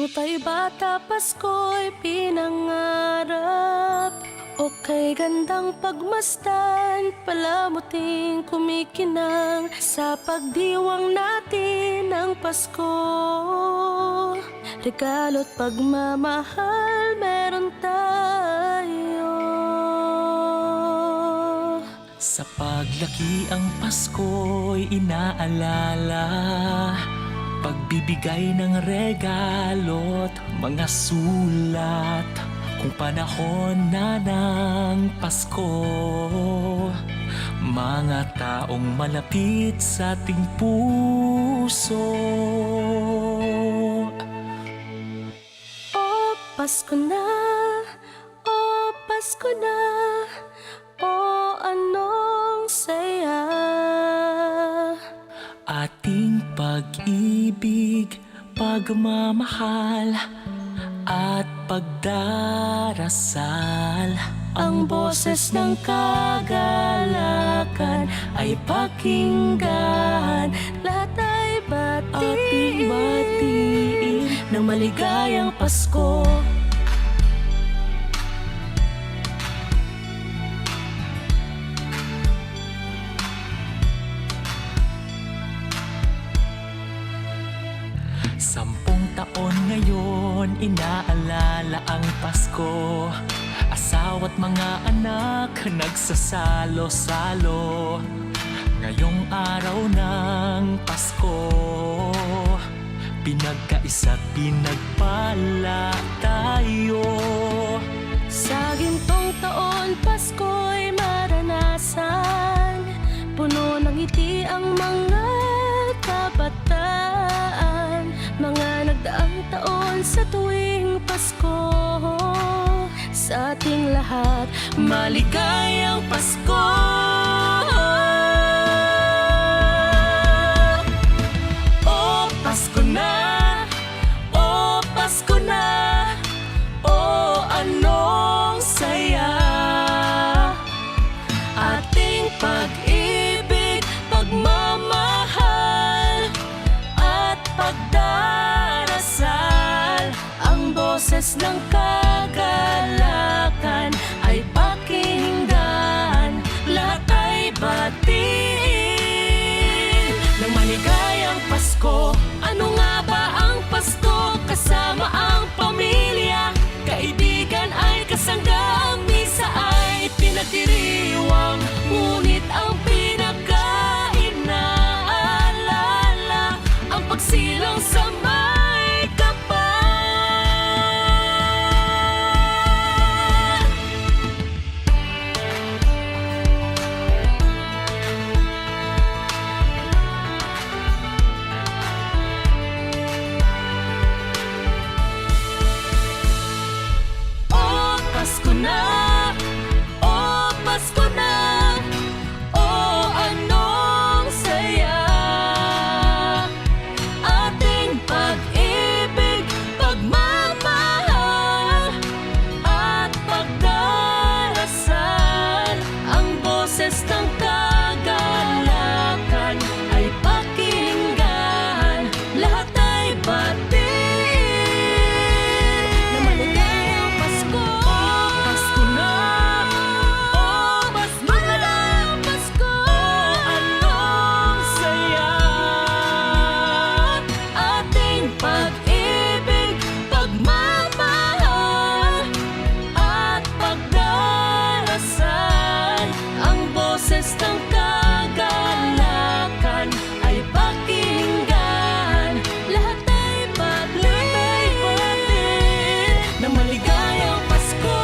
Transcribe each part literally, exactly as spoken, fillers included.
Tay bata, Pasko'y pinangarap. O kay gandang pagmasdan, palamuting kumikinang. Sa pagdiwang natin ng Pasko, regalo't pagmamahal meron tayo. Sa paglaki ang Pasko'y inaalala, pagbibigay ng regalo't mga sulat. Kung panahon na ng Pasko, mga taong malapit sa ating puso. O Pasko na, o Pasko na, o anong saya. Ating pag-ibig, pagmamahal, at pagdarasal. Ang boses ng kagalakan ay pakinggan. Lahat ay batiin. Ating batiin ng maligayang Pasko. Sampung taon ngayon, inaalala ang Pasko. Asawa't mga anak nagsasalo-salo. Ngayong araw ng Pasko, pinagkaisa't pinagpala tayo. Sa gintong taon, Pasko'y maranasan. Puno ng ngiti ang mga kabataan. Mga nagdaang taon, sa tuwing Pasko, sa ating lahat, maligayang Pasko. O Pasko na, o Pasko na, o anong saya. Ating pag-ibig, pagmamahal, at pagdarasal. Ang boses ng kagalakan ay pakinggan, lahat ay batiin ng maligayang Pasko. Ano nga ba ang Pasko? Kasama ang pamilya, kaibigan ay kasangga, ang misa ay pinagdiriwang. Ngunit ang pinakainaalala, ang pagsilang sa may kapal. O Pasko na, o Pasko na, o anong saya. Ating pag-ibig, pagmamahal, at pagdarasal. Ang boses ng kagalakan ay pakinggan, lahat ay batiin. Na maligayang Pasko. O Pasko na, o Pasko na, maligayang Pasko. O anong saya. Ating pag-ibig, pagmamahal, at pagdarasal. Ang boses ng kagalakan ay pakinggan, lahat ay batiin. Na maligayang Pasko.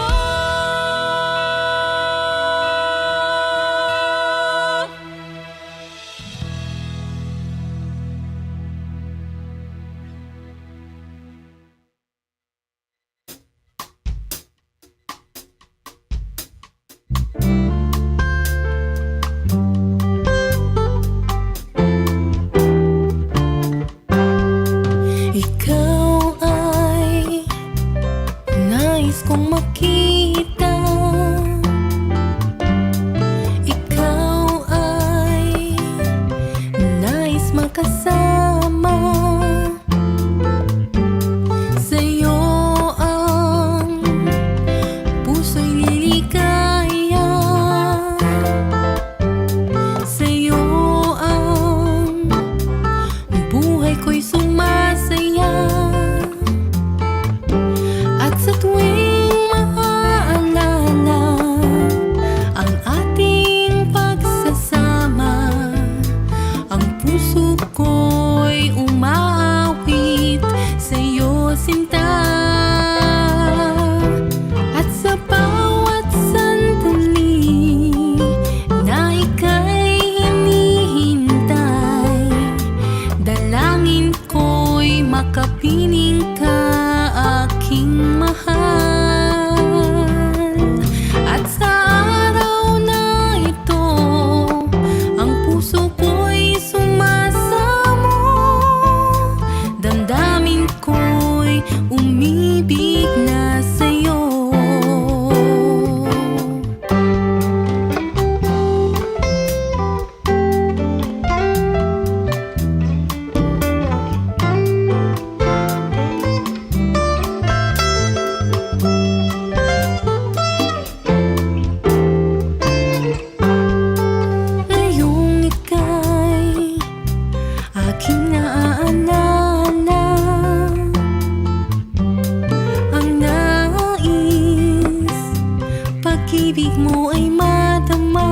madama.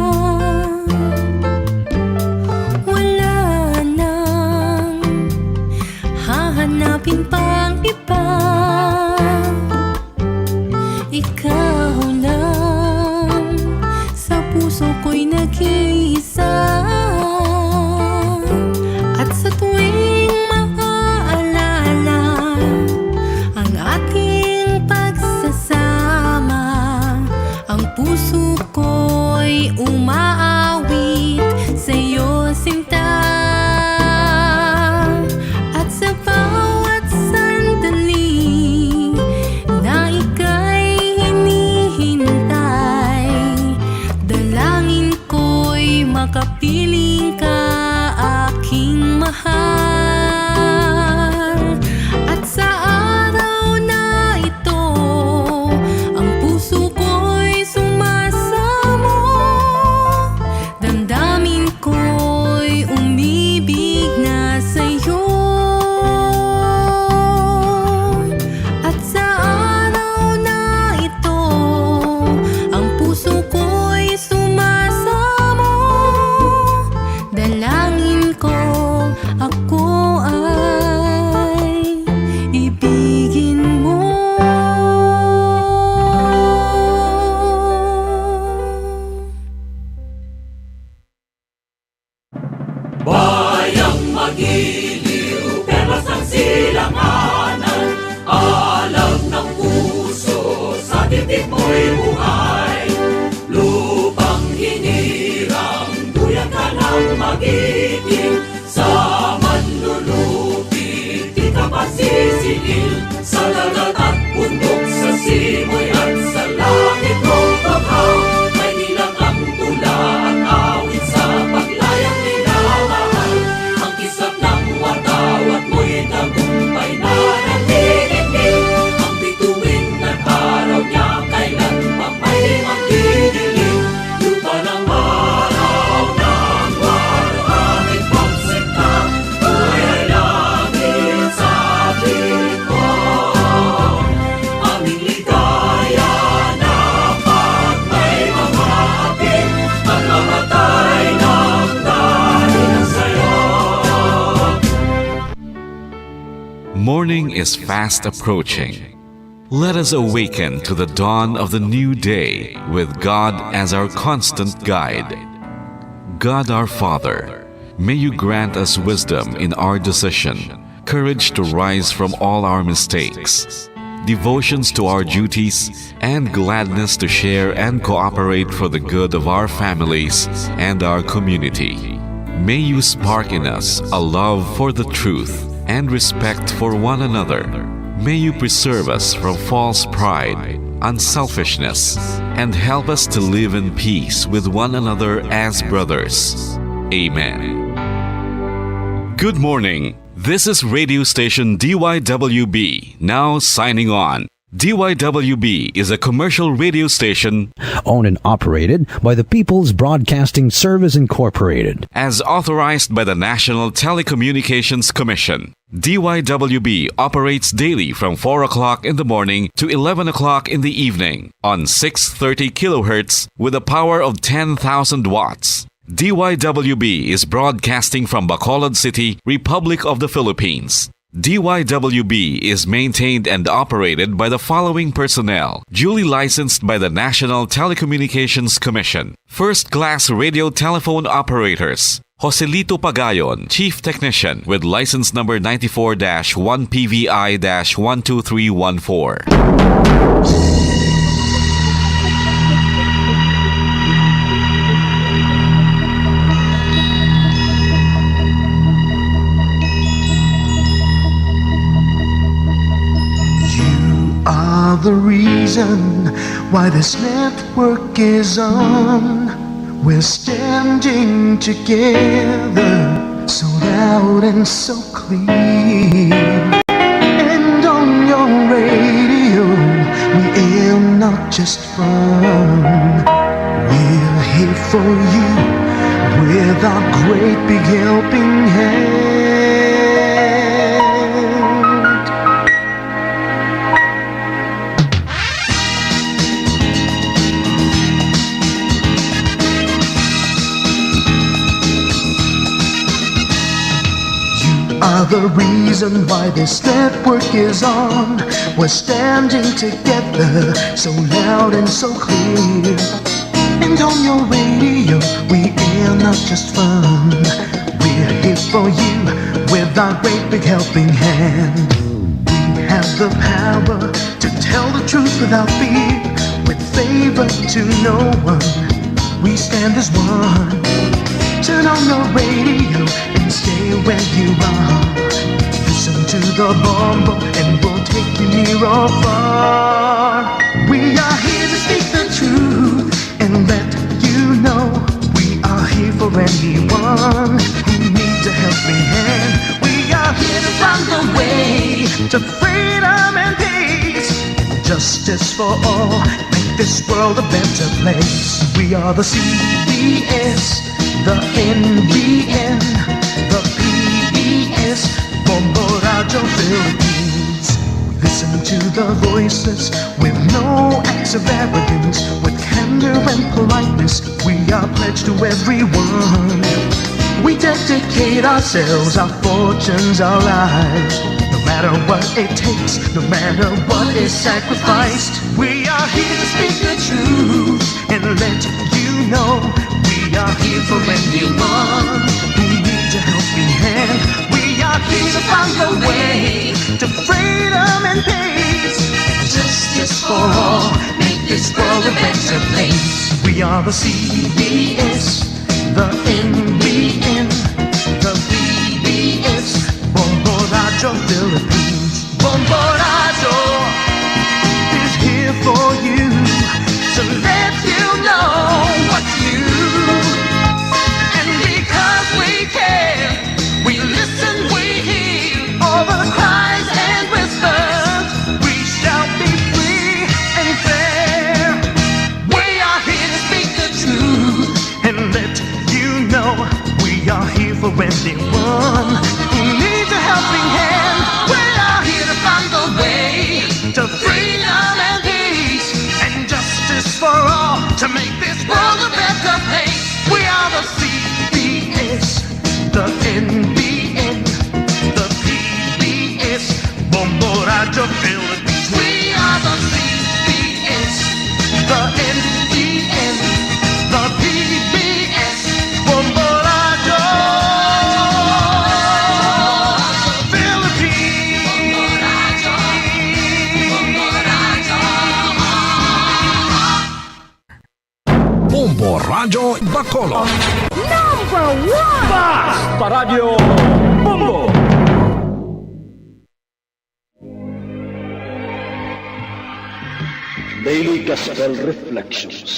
Wala nang hahanapin pang iba. Ikaw lang sa puso ko'y nag-iisa. At sa tuwing maaalala ang ating pagsasama, ang puso ko'y umaawit sa'yo, sinta. At sa bawat sandali na ika'y hinihintay, dalangin ko'y makapiling ka, aking mahal. At sa araw na ito, ang puso ko'y sumasamo, damdamin ko'y umibig na sa'yo. At sa araw na ito, ang puso ko'y sumasamo. Dalangin ko, ako ay ibigin mo. Bayang magiliw, perlas ang silanganan, alam ng puso, sa dibdib mo'y buhay. Lupang hinirang, duyan ka ng magiting, sa manlulupi, di ka masisingil. Sa dagat at bundok, sa simoy at sa langit, o banghaw, may nilang ang tula at awit sa paglayang minamahal. Ang kislap ng watawat mo'y tagumpay na nanginginig. Ang bituin at araw niya kailan pa may magdidilim. Lupa ng araw ng waluhangin pagsinta, buhay ay langit sa atin mo. Aming ligaya na pag may mga hapit, at mamatay ng dahil sa'yo. Morning is fast approaching. Let us awaken to the dawn of the new day with God as our constant guide. God our Father, may you grant us wisdom in our decision, courage to rise from all our mistakes, devotions to our duties, and gladness to share and cooperate for the good of our families and our community. May you spark in us a love for the truth and respect for one another. May you preserve us from false pride, unselfishness, and help us to live in peace with one another as brothers. Amen. Good morning. This is radio station D Y W B, now signing on. D Y W B is a commercial radio station owned and operated by the People's Broadcasting Service Incorporated. As authorized by the National Telecommunications Commission. D Y W B operates daily from four o'clock in the morning to eleven o'clock in the evening on six thirty kilohertz with a power of ten thousand watts. D Y W B is broadcasting from Bacolod City, Republic of the Philippines. D Y W B is maintained and operated by the following personnel, duly licensed by the National Telecommunications Commission. First class radio telephone operators, Joselito Pagayon, Chief Technician, with license number ninety-four dash one P V I dash one two three one four. You are the reason why this network is on. We're standing together, so loud and so clear. And on your radio, we aim not just fun. We're here for you with our great big helping hand. The reason why this network is on. We're standing together, so loud and so clear. And on your radio, we air not just fun. We're here for you with our great big helping hand. We have the power to tell the truth without fear, with favor to no one. We stand as one. Turn on your radio and stay where you are. Listen to the Bombo and we'll take you near or far. We are here to speak the truth and let you know we are here for anyone who needs a helping hand. We are here to find the way to freedom and peace. Justice for all, make this world a better place. We are the C B S, the N B N, the P B S, Bombo Radio Philippines. We listen to the voices with no acts of arrogance, with candor and politeness. We are pledged to everyone. We dedicate ourselves, our fortunes, our lives. No matter what it takes, no matter what is sacrificed, we are here to speak the truth and let you know we are here for anyone who needs a helping hand. We are here to find a way to freedom and peace. Justice for all, make this world a better place. We are the C B S, the N B N, the P B S, Bombo Radio Philippines. Bombo Radio is here for you to let you know what's new. And because we care, we listen, we hear all the cries and whispers. We shall be free and fair. We are here to speak the truth and let you know we are here for anyone who needs a helping hand. We are here to find the way to freedom and peace and justice for all to make this world a better place. We are the C B S, the N B N, the P B S, Bombo Radio Philippines. We are the C B S, the N B N, the P B S, Bombo Radio Philippines. Bombo Radyo Bacolod. Number one! Basta Radyo Bombo! Daily Gospel Reflections.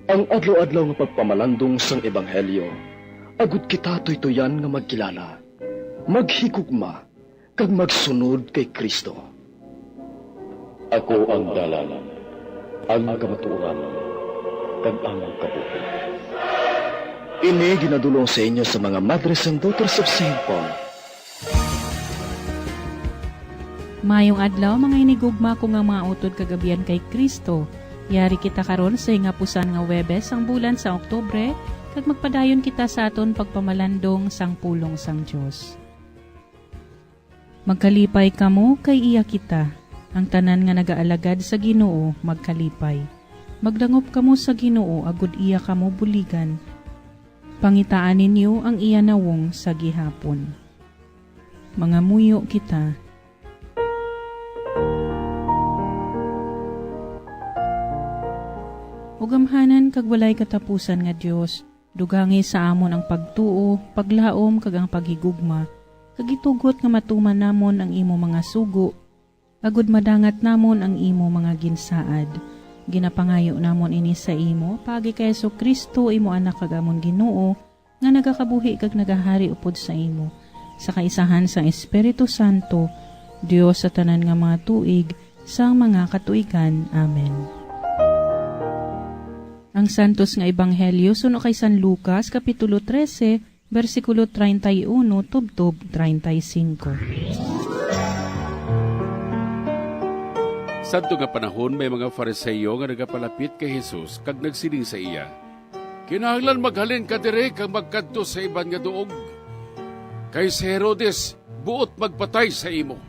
Ang adlaw-adlaw nga pagpamalandong sang Ebanghelyo, agud kita tuytuyan nga magkilala, maghigugma, kag magsunod kay Cristo. Ako ang dalan, ang kamatuoran, kag ang kabuhi. Ini ginadul-ong sa inyo sa mga Madres and Daughters of Saint Paul. Mayong adlaw, mga hinigugma ko nga mga utod kag abyan kay Cristo. Yari kita karon sa hingapusan nga Huwebes sang bulan sa Oktubre, kag magpadayon kita sa aton pagpamalandong sang pulong sang Dios. Magkalipay kamo, kay iya kita. Ang tanan nga nagaalagad sa Ginoo, magkalipay. Magdangop kamo sa Ginoo, agud iya kamo buligan. Pangitaan ninyo ang iya nawong sa gihapon. Mangamuyo kita. O gamhanan kag walay katapusan nga Dios, dugangi sa amon ang pagtuo, paglaom, kag ang paghigugma, kag itugot nga matuman namon ang imo mga sugo, agud madangat namon ang imo mga ginsaad. Ginapangayo namon ini sa imo, paagi kay Jesu-Cristo, imo Anak kag amon Ginoo, nga nagakabuhi kag nagahari upod sa imo, sa kaisahan sang Espiritu Santo, Dios sa tanan nga mga tuig, sang mga katuigan. Amen. Ang Santos nga Ebanghelyo suno kay San Lucas, Kapitulo trese, bersikulo treinta y uno tubtob treinta y cinco. Sadto nga panahon, may mga Fariseo nga nagapalapit kay Jesus kag nagsiling sa iya, "Kinahanglan maghalin ka diri kag magkadto sa iban nga duog." kay si Herodes buot magpatay sa imo."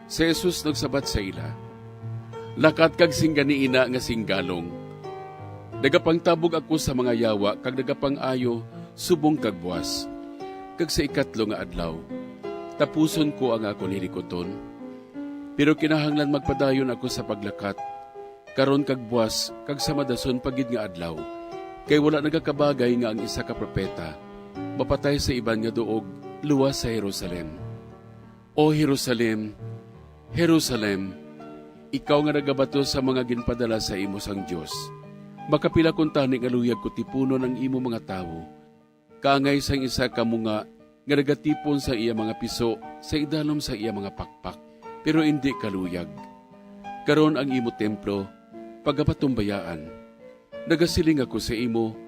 Si Jesus nagsabat sa ila, "Lakat kag singgani ina nga singgalong, 'Nagapangtabog ako sa mga yawa kag nagapang-ayo subong kag buas, kag sa ikatlo nga adlaw tapuson ko ang akon hilikuton. Pero kinahanglan magpadayon ako sa paglakat karon kag buas kag sa madason pa gid nga adlaw, kay wala nagakabagay nga ang isa ka propeta mapatay sa iban nga duog luwas sa Jerusalem. O Jerusalem, Jerusalem, ikaw nga nagabato sa mga ginpadala sa imo sang Dios, makapila kuntani nga luyag ko tipunon ang imo mga tawo, kaangay sang isa ka munga nga nagatipon sa iya mga piso sa idalom sa iya mga pakpak, pero indi ka luyag. Karon ang imo templo pagapatumbayaan. Nagasiling ako sa imo,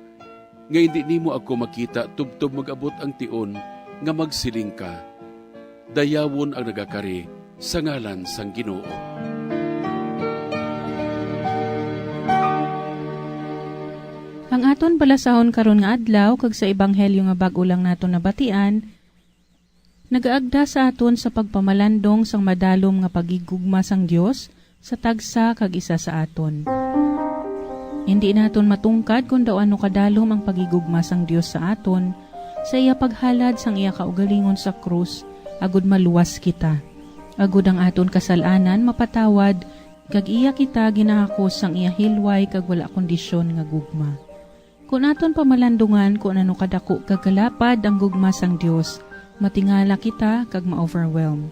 nga indi nimo ako makita tubtob mag-abot ang tion nga magsiling ka, 'Dayawon ang nagakari sa ngalan sang Ginoo.'" Ang aton balasahon karon nga adlaw kag sa ebanghelyo nga bag-o lang naton nabatian, nagaagda sa aton sa pagpamalandong sang madalom nga paghigugma sang Dios sa tagsa kag isa sa aton. Indi naton matungkad kon daw ano kadalom ang paghigugma sang Dios sa aton, sa iya paghalad sang iya kaugalingon sa krus, agud maluwas kita, agud ang aton kasal-anan mapatawad, kag iya kita ginahakos sang iya hilway kag wala kondisyon nga gugma. Kon aton pamalandungan kon ano kadako kag kalapad ang gugma sang Dios, matingala kita kag ma-overwhelm.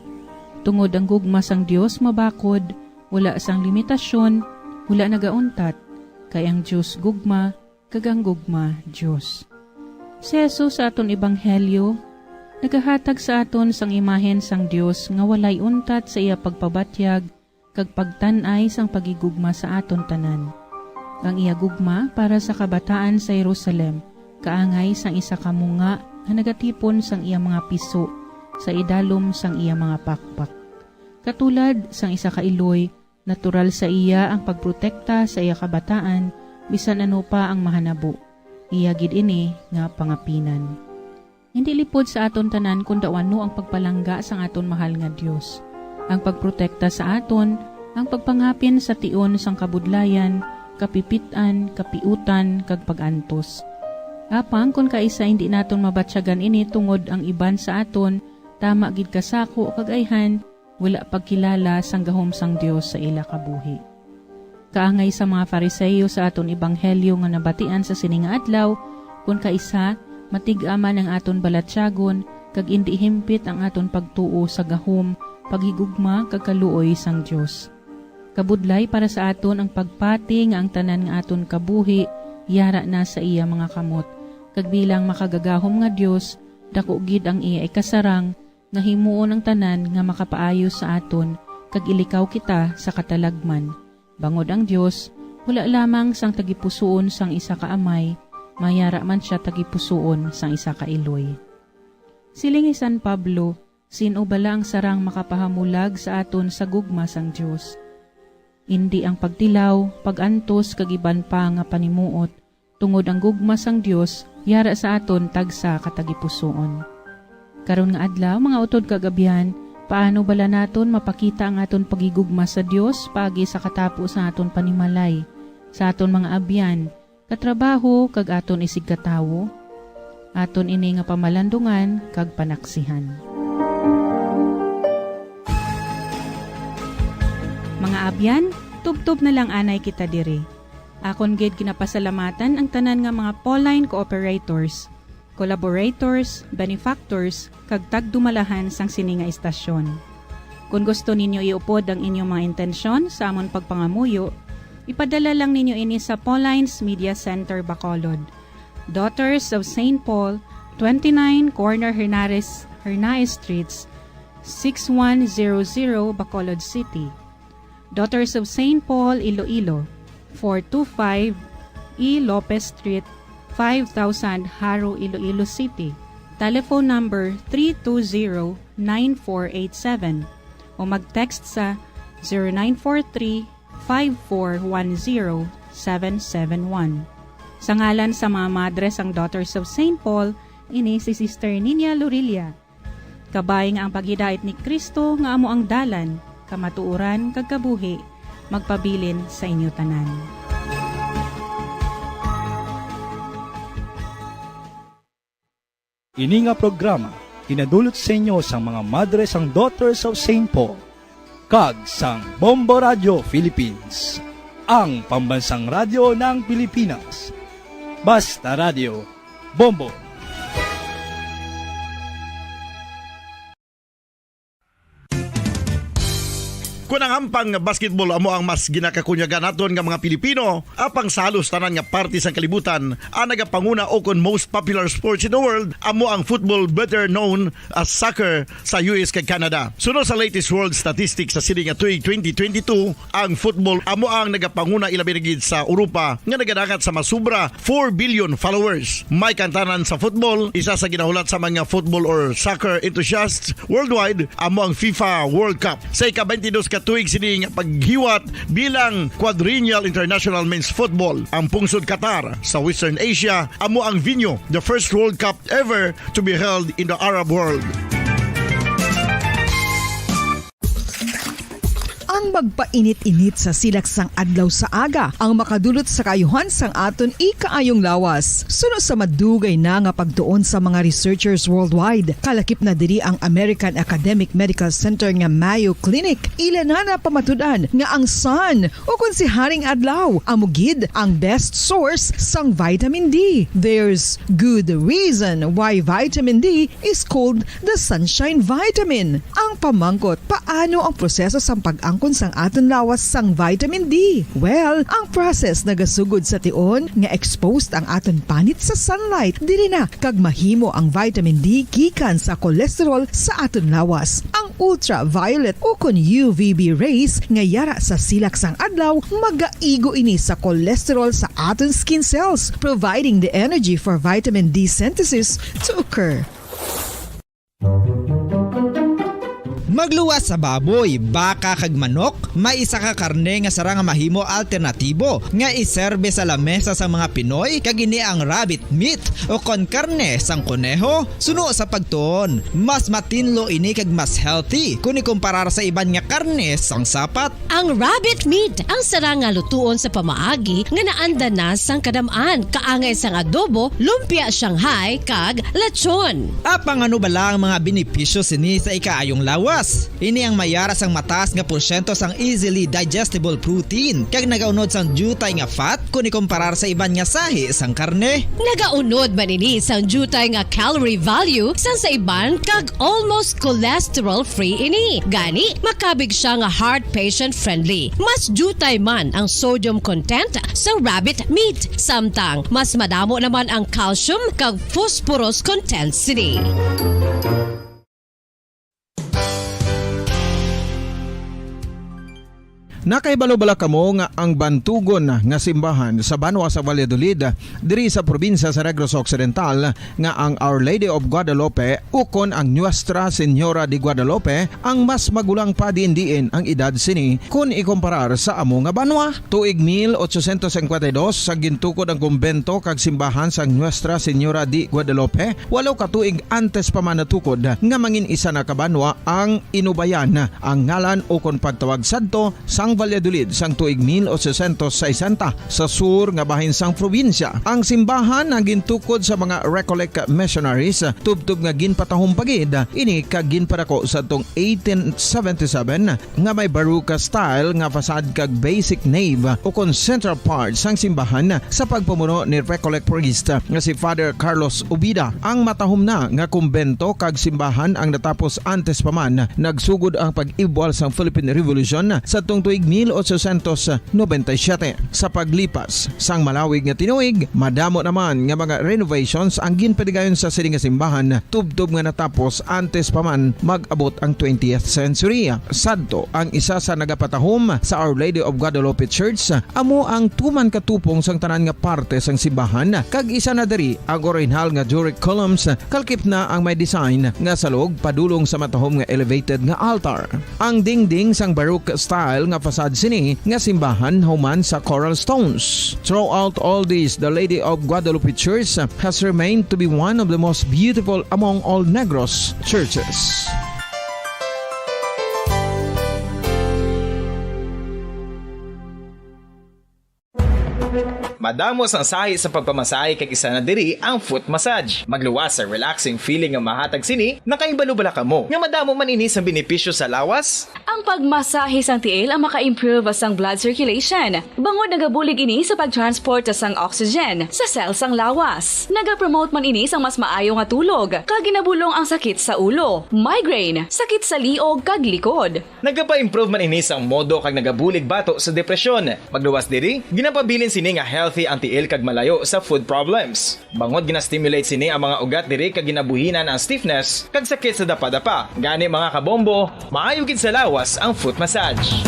Tungod ang gugma sang Dios mabakod, wala sang limitasyon, wala nagauntat, kay ang Dios gugma, kag ang gugma Dios. Si Jesus sa aton ebanghelyo nagahatag sa aton sang imahen sang Dios nga walay untat sa iya pagpabatyag kag pagtan-ay sang paghigugma sa aton tanan. Ang iya gugma para sa kabataan sa Jerusalem kaangay sang isa ka munga nga nagatipon sang iya mga piso sa idalom sang iya mga pakpak. Katulad sang isa ka iloy, natural sa iya ang pagprotekta sa iya kabataan bisan ano pa ang mahanabo. Iya gid ini nga pangapinan. Hindi lipod sa aton tanan kon daw ano ang pagpalangga sang aton mahal nga Dios, ang pagprotekta sa aton, ang pagpangapin sa tion sang kabudlayan, kapipit-an, kapiutan, kag pag-antos. Apang kon kaisa hindi naton mabatyagan ini tungod ang iban sa aton tama gid kasako kag ayhan, wala pagkilala sang gahom sang Dios sa ila kabuhi. Kaangay sa mga Fariseo sa aton ebanghelyo nga nabatian sa sini nga adlaw, kon kaisa, matig-a man ang aton balatyagon kag indi himpit ang aton pagtuo sa gahom, paghigugma, kag kaluoy sang Dios. Kabudlay para sa aton ang pagpati nga ang tanan nga aton kabuhi yara na sa iya mga kamot, kag bilang makagagahom nga Dios, dako gid ang iya ikasarang nga himuon ang tanan nga makapaayo sa aton, kag ilikaw kita sa katalagman, bangod ang Dios wala lamang sang tagipusoon sang isa ka amay, mayara man sia tagipusoon sang isa ka iloy. Siling ni San Pablo, sin-o bala ang sarang makapahamulag sa aton sa gugma sang Dios? Indi ang pagtilaw, pag-antos, kag iban pa nga panimuot, tungod ang gugma sang Dios yara sa aton tagsa ka tagipusoon. Karon nga adlaw, mga utod kag abyan, paano bala naton mapakita ang aton paghigugma sa Dios paagi sa katapo sa aton panimalay, sa aton mga abyan, katrabaho, kag aton isigkatawo? Aton ini nga pamalandungan kag panaksihan. Mga abyan, tubtob na lang anay kita diri. Akon gid ginapasalamatan ang tanan nga mga Pauline cooperators, collaborators, benefactors, kag tagdumalahan sang sini nga istasyon. Kon gusto ninyo iupod ang inyong mga intensyon sa amon pagpangamuyo, ipadala lang ninyo ini sa Pauline's Media Center, Bacolod, Daughters of Saint Paul, twenty-nine Corner Hernares, Hernaez Streets, six one zero zero, Bacolod City. Daughters of Saint Paul, Iloilo, four two five E Lopez Street, five thousand, Jaro, Iloilo City. Telephone number three two zero, nine four eight seven o mag-text sa zero nine four three, five four one zero, seven seven one. Sa ngalan sa mga madre sang Daughters of Saint Paul, Ini si Sister Ninia Lorilla. Kabay nga ang paghidait ni Cristo nga amo ang dalan, kamatuoran, kag kabuhi, magpabilin sa inyo tanan. Ini nga programa ginadulot sa inyo sang mga madre sang Daughters of Saint Paul kag sang Bombo Radio Philippines, ang pambansang radyo ng Pilipinas. Basta Radio, Bombo. Kon ang hampang nga basketball amo ang mas ginakakunyagan naton nga mga Pilipino, apang sa halos tanan nga parte sang kalibutan, ang nagapanguna ukon most popular sports in the world amo ang football, better known as soccer, sa U S kag Canada. Suno sa latest world statistics sa sini nga tuig twenty twenty-two, ang football amo ang nagapanguna, ilabi na gid sa Europa, nga nagadangat sa masubra four billion followers. May kantanan sa football, isa sa ginahulat sa mga football or soccer enthusiasts worldwide amo ang FIFA World Cup. Sa ika-twenty-dos ka tuig sini nga paghiwat bilang quadrennial international men's football, ang pungsod Qatar sa Western Asia amo ang venue, the first World Cup ever to be held in the Arab world. Ang magpainit-init sa silak sang adlaw sa aga ang makadulot sa kaayuhan sang aton ikaayong lawas. Suno sa madugay na nga pagtuon sa mga researchers worldwide, kalakip na diri ang American Academic Medical Center nga Mayo Clinic, ila na napamatud-an nga ang sun, ukon si Haring Adlaw, amo gid ang best source sang vitamin D. There's good reason why vitamin D is called the sunshine vitamin. Ang pamangkot, paano ang proseso sang pag-angkon sang aton lawas sang vitamin D? Well, ang process nagasugod sa tion nga exposed ang aton panit sa sunlight diri na kag mahimo ang vitamin D gikan sa cholesterol sa aton lawas. Ang ultraviolet ukon U V B rays nga yara sa silak sang adlaw magaigo ini sa cholesterol sa aton skin cells, providing the energy for vitamin D synthesis to occur. Magluwas sa baboy, baka kag manok, may isa ka karne nga sarang nga mahimo alternatibo nga iserbe sa lamesa sang mga Pinoy, kag ini ang rabbit meat o kon karne sang koneho. Suno sa pagtuon, mas matinlo ini kag mas healthy kon ikumparar sa iban nga karne sang sapat. Ang rabbit meat ang sarang nga lutuon sa pamaagi nga naanda na sang kadam-an, kaangay sang adobo, lumpia Shanghai, kag lechon. Apang ano bala ang mga benepisyo sini sa ikaayong lawas? Ini ang mayara sang mataas nga porsyento sang easily digestible protein, kag nagaunod sang diutay nga fat kon ikumparar sa iban nga sahi sang karne. Nagaunod man ini sang diutay nga calorie value sang sa iban, kag almost cholesterol-free ini. Gani, makabig siya nga heart patient-friendly. Mas diutay man ang sodium content sa rabbit meat, samtang mas madamo naman ang calcium kag phosphorus content sini. Nakahibalo bala kamo nga ang bantugon nga simbahan sa banwa sa Valladolid, diri sa probinsya sa Negros Occidental, nga ang Our Lady of Guadalupe ukon ang Nuestra Señora de Guadalupe ang mas magulang pa diin-diin ang edad sini kon ikumparar sa amo nga banwa? Tuig mil ochocientos cincuenta y dos sa gintukod ang kumbento kag simbahan sang Nuestra Señora de Guadalupe, walo ka tuig antes pa man natukod nga mangin isa na ka banwa ang Inubayan ang ngalan ukon pagtawag sadto sang Valladolid sang tuig mil ochocientos sesenta, sa sur nga bahin sang probinsya. Ang simbahan ang gintukod sa mga Recollect missionaries, tubtob nga ginpatahom pa gid ini kag ginpadako sadtong eighteen seventy-seven, nga may Baroque style nga facade kag basic nave ukon central part sang simbahan sa pagpamuno ni Recollect priest nga si Father Carlos Ubida. Ang matahom na nga kumbento kag simbahan ang natapos antes pa man nagsugod ang pag-ibwal sang Philippine Revolution sadtong tuig mil ochocientos noventa y siete. Sa paglipas sang malawig nga tinuig, madamo naman nga mga renovations ang ginpadigayon sa sini nga simbahan, tubtob nga natapos antes pa man mag-abot ang twentieth century. Sadto, ang isa sa nagapatahom sa Our Lady of Guadalupe Church amo ang tuman ka tupong sang tanan nga parte sang simbahan, kag isa na diri ang orihinal nga Doric columns, kalakip na ang may design nga salog padulong sa matahom nga elevated nga altar. Ang dingding sang Baroque style nga sad sini nga simbahan human sa coral stones. Throughout all this, the Lady of Guadalupe Church has remained to be one of the most beautiful among all Negros churches. Madamo sang sahi sa pagpamasahe kag isa na diri ang foot massage. Magluwas sa relaxing feeling nga mahatag sini, nakahibalo bala kamo nga madamo man ini sang benepisyo sa lawas? Ang pagmasahe sang tiil ang maka-improve sang blood circulation, bangod nagabulig ini sa pag-transport sang oxygen sa cell sang lawas. Nagapromote man ini sang mas maayo nga tulog, kag ginabulong ang sakit sa ulo, migraine, sakit sa liog, kag likod. Nagapa-improve man ini sang modo kag nagabulig bato sa depresyon. Magluwas diri, ginapabilin sini nga healthy ang tiil kag malayo sa foot problems. Bangod gina-stimulate sini ang mga ugat diri kag ginabuhinan ang stiffness kag sakit sa dapadapa. Gani, mga kabombo, maayo gid sa lawas ang foot massage.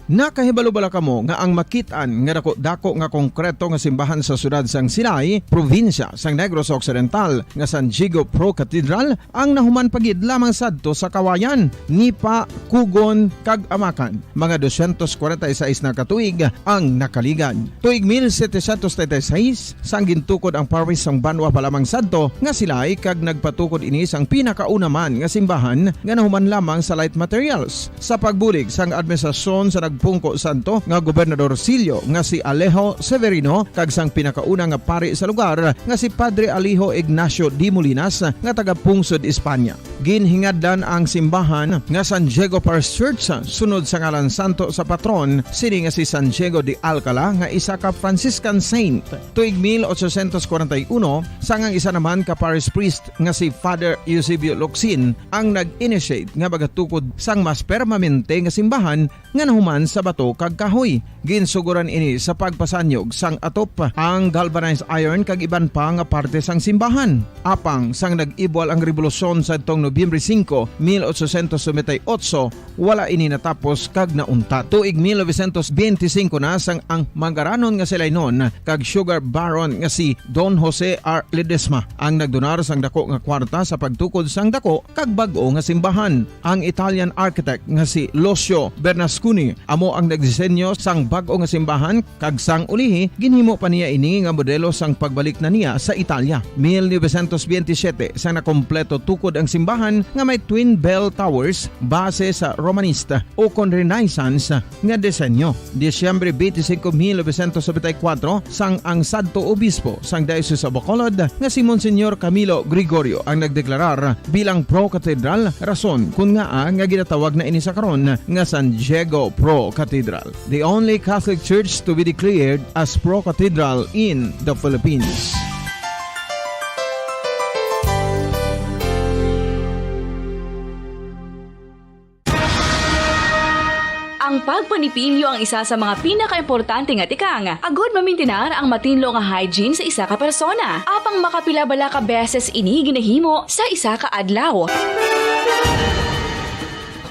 Nakahibalo bala kamo nga ang makit-an nga dako-dako nga konkreto nga simbahan sa siyudad sang Silay, probinsya sang Negros Occidental, nga San Diego Pro Cathedral, ang nahuman pa gid lamang sadto sa Kawayan, Nipa, Cogon, kag Amacan, mga dosyentos kwarenta y seis na ka tuig ang nakaligad. Tuig mil setecientos treinta y seis, sang gintukod ang parish sang banwa pa lamang sadto nga Silay, kag nagpatukod ini sang pinakauna man nga simbahan nga nahuman lamang sa light materials. Sa pagbulig sang administrasyon sa nagpungko sadto nga gobernador silyo nga si Alejo Severino kag sang pinakauna nga pari sa lugar nga si Padre Alejo Ignacio de Molinas nga taga Pungsod, Espanya. Ginhingadlan ang simbahan nga San Diego Parish Church sunod sa ngalan santo sa patron sini nga si San Diego de Alcala, nga isa ka Franciscan saint. Tuig mil ochocientos kwarenta y uno, sang ang isa naman ka parish priest nga si Father Eusebio Locsin ang nag-initiate nga magatukod sang mas permanente nga simbahan nga nahuman sa bato kag kahoy. Ginsuguran ini sa pagpasanyog sang atop, ang galvanized iron kag iban pa nga parte sang simbahan. Apang sang nag-ibwal ang rebolusyon sadtong Nobyembre singko, mil ochocientos noventa y ocho, wala ini natapos kag nauntat. Tuig mil novecientos benti singko na, sang ang mangaranon nga Silaynon kag sugar baron nga si Don Jose R. Ledesma ang nagdonar sang dako nga kwarta sa pagtukod sang dako kag bag-o nga simbahan. Ang Italian architect nga si Lucio Bernasconi amo ang nagdisenyo sang bag-o nga simbahan, kag sang ulihi ginhimo pa niya ini nga modelo sang pagbalik na niya sa Italia. Mil novecientos benti siyete, sang nakompleto tukod ang simbahan nga may twin bell towers base sa Romanista ukon Renaissance nga disenyo. Disyembre benti singko, mil novecientos nobenta y kuwatro, sang ang sadto obispo sang Diocese of Bacolod nga si Monsignor Camilo Gregorio ang nagdeklarar bilang pro-cathedral, rason kon ngaa nga ginatawag na ini sa karon nga San Diego Pro Cathedral, the only Catholic church to be declared as pro-cathedral in the Philippines. Ang pagpanipilyo ang isa sa mga pinakaimportante nga tikang agod mamintinar ang matinlo nga hygiene sa isa ka persona. Apang makapila bala ka beses ini ginahimo sa isa ka adlaw?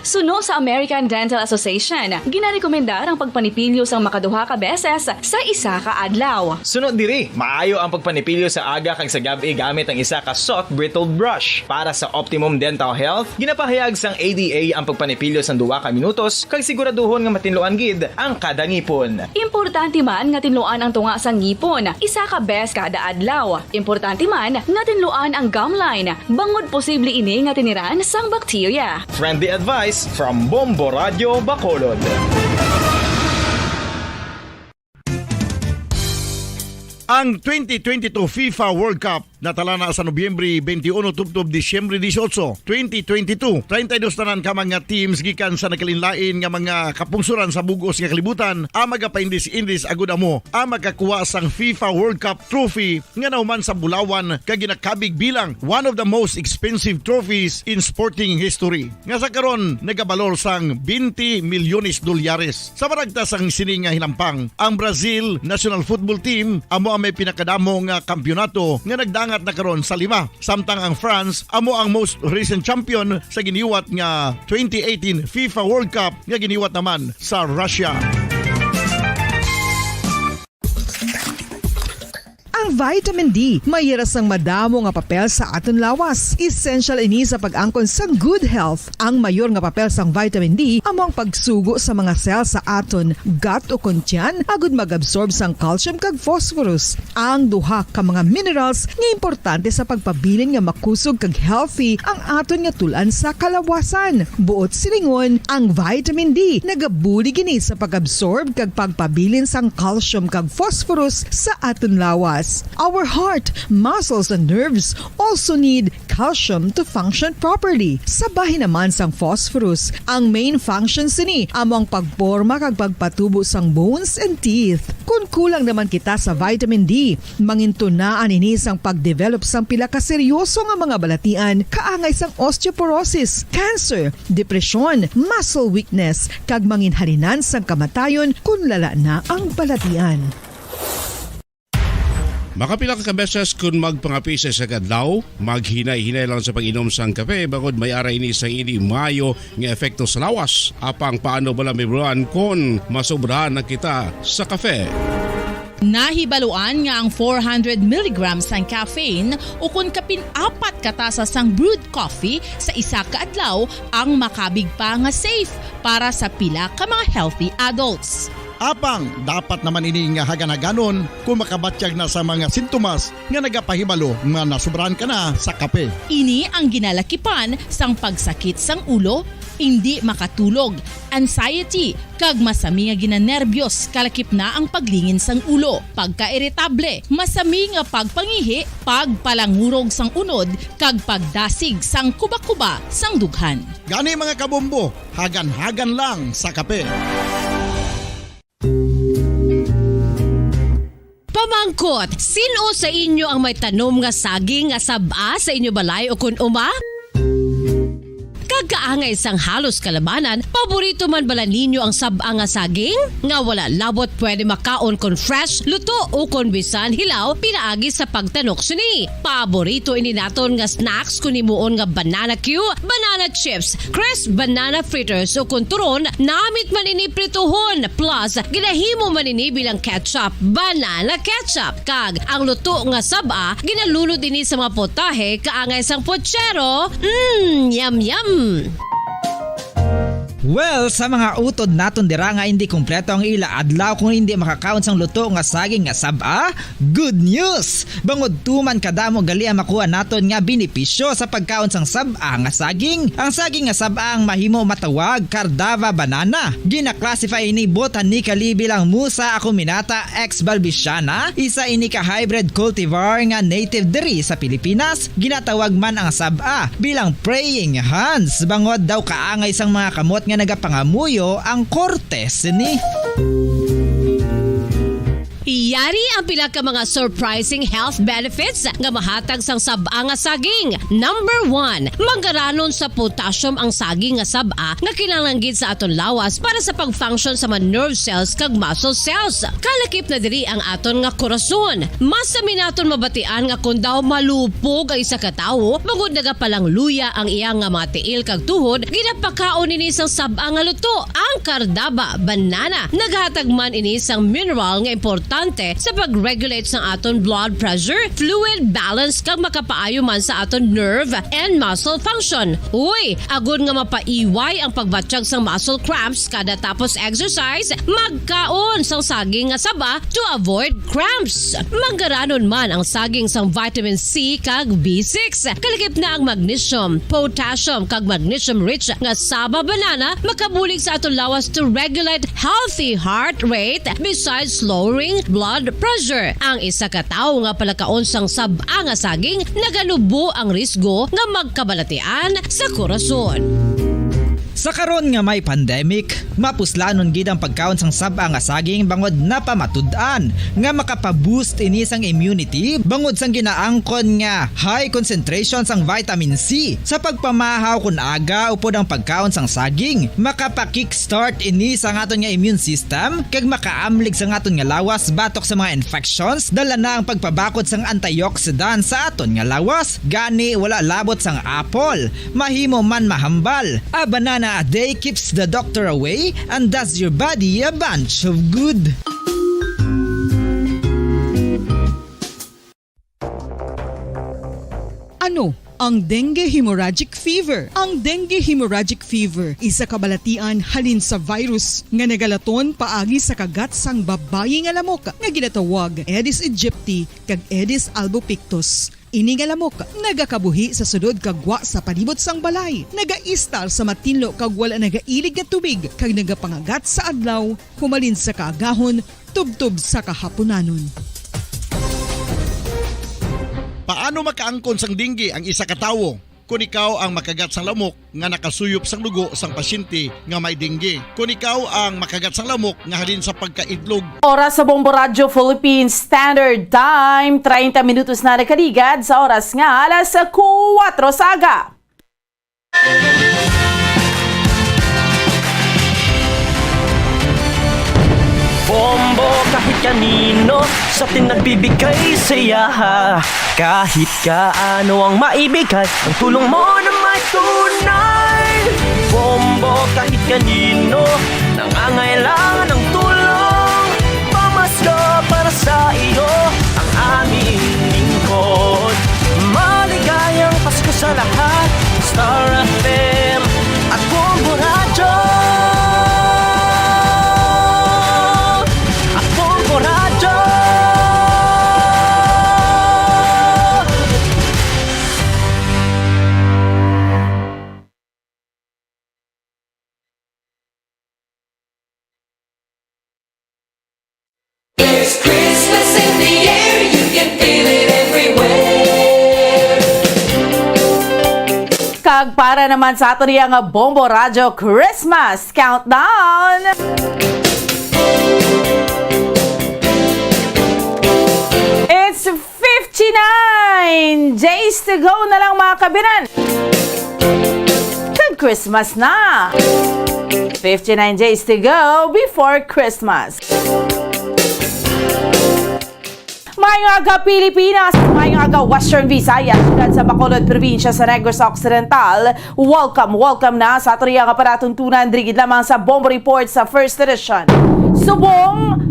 Suno sa American Dental Association, ginarekomendar ang pagpanipilyo sang makaduha ka beses sa isa ka adlaw. Suno diri, maayo ang pagpanipilyo sa aga kag sa gab-i gamit ang isa ka soft bristled brush. Para sa optimum dental health, ginapahayag sang A D A ang pagpanipilyo sang duha ka minutos kag siguraduhon nga matinluan gid ang kada ngipon. Importante man nga tinluan ang tunga sang ngipon isa ka bes kada adlaw. Importante man nga tinluan ang gum line, bangod posible ini nga tiniran sang bakterya. Friendly advice from Bombo Radio Bacolod. Ang twenty twenty-two FIFA World Cup natalana sa Nobyembre twenty-one tubtob Disyembre dieciocho, twenty twenty-two. Treinta y dos tanan ka mga teams gikan sa nagkalainlain nga mga kapungsoran sa bug-os nga kalibutan ang magapaindis-indis agud amo ang makakuha sang FIFA World Cup trophy nga nahuman sa bulawan kag ginakabig bilang one of the most expensive trophies in sporting history, nga sa karon nagabalor sang twenty milyones dolyares. Sa maragtas sang sini nga hinampang, ang Brazil national football team amo ang may pinakadamo nga kampiyonato nga nagdangat na karon sa lima, samtang ang France amo ang most recent champion sa giniwat nga twenty eighteen FIFA World Cup nga giniwat naman sa Russia. Ang Vitamin D may hira sang madamo nga papel sa aton lawas. Essential ini sa pag-angkon sang good health. Ang mayor nga papel sang vitamin D amo ang pagsugo sa mga cell sa aton gut o kon tiyan agud mag-absorb sang calcium kag phosphorus, ang duha ka mga minerals nga importante sa pagpabilin nga makusog kag healthy ang aton nga tul-an sa kalawasan. Buot silingon, ang vitamin D nagabulig ini sa pag-absorb kag pagpabilin sang calcium kag phosphorus sa aton lawas. Our heart, muscles, and nerves also need calcium to function properly. Sa bahin naman sang phosphorus, ang main function sini amo ang pagporma kag pagpatubo sang bones and teeth. Kon kulang naman kita sa vitamin D, mangintunaan ini sang pagdevelop sang pila ka seryoso nga mga balatian kaangay sang osteoporosis, cancer, depresyon, muscle weakness, kag manginhalinan sang kamatayon kon lala na ang balatian. Makapila ka beses kon magpangape sa isa ka adlaw, maghinay-hinay lang sa pag-inom sang kape, bangod may ara ini sang indi maayo nga epekto sa lawas. Apang paano bala, Ma'am Ron, kon masobrahan na kita sa kape? Nahibaluan nga ang four hundred milligrams sang caffeine, o kon kapin apat ka tasa sang brewed coffee sa isa ka adlaw, ang makabig pa nga safe para sa pila ka mga healthy adults. Apang dapat naman ini nga hagan-haganon kung makabatyag na sa mga sintomas nga nagapahibalo nga nasobrahan ka na sa kape. Ini ang ginalakipan sang pagsakit sang ulo, indi makatulog, anxiety, kag masami nga ginanerbiyos, kalakip na ang paglingin sang ulo, pagkairitable, masami nga pagpangihi, pagpalangurog sang unod, kag pagdasig sang kuba-kuba sang dughan. Gani, mga kabombo, hagan-hagan lang sa kape. Pamangkot, sin-o sa inyo ang may tanom nga saging nga sab-a sa inyo balay ukon uma? Kag kaangay sang halos kalabanan, paborito man bala ninyo ang sab-a nga saging? Nga wala labot pwede makaon kon fresh, luto, ukon bisan hilaw pinaagi sa pagtanok sini. Paborito ini naton nga snacks kon himuon nga banana cue, banana chips, crisp banana fritters, ukon turon, namit man ini prituhon, plus ginahimo man ini bilang ketchup, banana ketchup. Kag ang luto nga sab-a, ginalunod ini sa mga potahe kaangay sang pochero. Mm, yum, yum! Well, sa mga utod naton dira nga indi kompleto ang ila adlaw kung indi makakaon sang luto nga saging nga sab-a, good news! Bangod tuman kadamo gali ang makuha naton nga benepisyo sa pagkaon sang sab-a nga saging. Ang saging nga sab-a ang mahimo matawag Cardava banana. Gina-classify ini botanically bilang Musa acuminata ex balbisiana. Isa ini ka hybrid cultivar nga native diri sa Pilipinas. Ginatawag man ang sab-a bilang praying hands, bangod daw kaangay sang mga kamot nga nagapangamuyo ang korte sini. Yari ang pila ka mga surprising health benefits nga mahatag sang sab-a nga saging. Number one, manggaranon sa potassium ang saging nga sab-a nga kinahanglan gid sa aton lawas para sa pag-function sa mga nerve cells kag muscle cells. Kalakip na diri ang aton nga korason. Masami naton mabatian nga kon daw malupog ang isa ka tawo, bangod nagapalangluya ang iya nga mga tiil kag tuhod, ginapakaon ini sang sab-a nga luto, ang Cardava banana. Naghatag man ini sang mineral nga importante sa pag-regulate sang aton blood pressure, fluid balance, kag makapaayo man sa aton nerve and muscle function. Uy, agod nga mapaiway ang pagbatyag sang muscle cramps kada tapos exercise, magkaon sang saging nga saba to avoid cramps. Manggaranon man ang saging sang vitamin C kag B six. Kalakip na ang magnesium, potassium, kag magnesium-rich nga saba banana makabulig sa aton lawas to regulate healthy heart rate besides lowering blood pressure. Ang isa ka tawo nga palakaon sang sab-a nga saging naganubo ang risgo nga magkabalatian sa korason. Sa karon nga may pandemic, mapuslanon gid ang pagkaon sang sab-a nga saging bangod napamatud-an nga makapa-boost ini sang immunity bangod sang ginaangkon nga high concentration sang vitamin C. Sa pagpamahaw kon aga upod ang pagkaon sang saging, makapa-kickstart ini sang aton nga immune system kag makaamlig sang aton nga lawas batok sa mga infections, dala na ang pagpabakod sang antioxidant sa aton nga lawas. Gani, wala labot sang apple, mahimo man mahambal. A banana a day keeps the doctor away and does your body a bunch of good. Ano ang dengue hemorrhagic fever? Ang dengue hemorrhagic fever isa ka balatian halin sa virus nga nagalaton paagi sa kagat sang babayi nga lamok nga ginatawag Aedes aegypti kag Aedes albopictus. Ini nga lamok nagakabuhi sa sulod kag gwa sa palibot sang balay, nagaistar sa matinlo kag wala nagailig nga tubig, kag nagapangagat sa adlaw humalin sa kaagahon tubtob sa kahapunanon. Paano makaangkon sang dengue ang isa ka tawo? Kon ikaw ang makagat sang lamok nga nakasuyop sang dugo sang pasyente nga may dengue, kon ikaw ang makagat sang lamok nga halin sa pagkaidlog. Oras sa Bombo Radyo Philippine Standard Time, treinta minutos na nakaligad sa oras nga alas kuwatro sa aga. Bombo kahit kanino sa atin nagbibigay saya. Kahit kaano ang maibigay, ang tulong mo na may tunay. Bombo kahit kanino nangangailangan ng tulong. Pamasko para sa iyo ang aming lingkod. Maligayang Pasko sa lahat. Star F M at Bombo Radyo. At Bombo Radyo. There's Christmas in the air, you can feel it everywhere. Kag para naman sa ato niya nga Bombo Radyo Christmas Countdown. It's fifty-nine days to go na lang, mga kabinan. Kag Christmas na. Fifty-nine days to go before Christmas. Maayong aga, Pilipinas. Maayong aga, Western Visayas, siyudad sa Bacolod, probinsya sa Negros Occidental. Welcome, welcome na sa ato nga palatuntunan diri gid lamang sa Bombo Report sa First Edition. Subong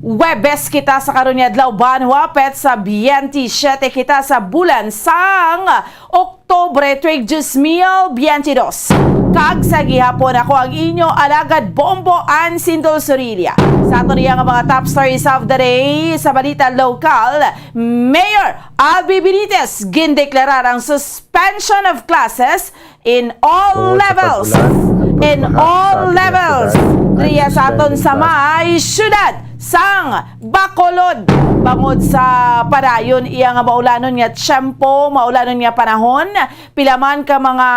Huwebes kita sa karon nga adlaw, banwa, petsa biyente siyete kita sa bulan sang Oktubre, tres mil biyente dos. Kag sa gihapon, ako ang inyo alagad, Bombo Ann Sindol Sorilla. Sa ato niya nga mga top stories of the day, sa balita lokal, Mayor Albee Benitez gindeklarar ang suspension of classes in all levels, in all levels, diriya sa aton sa may siyudad sang Bacolod, bangod sa padayon iya nga maulanon nga tiyempo, maulanon nga panahon. Pila man ka mga,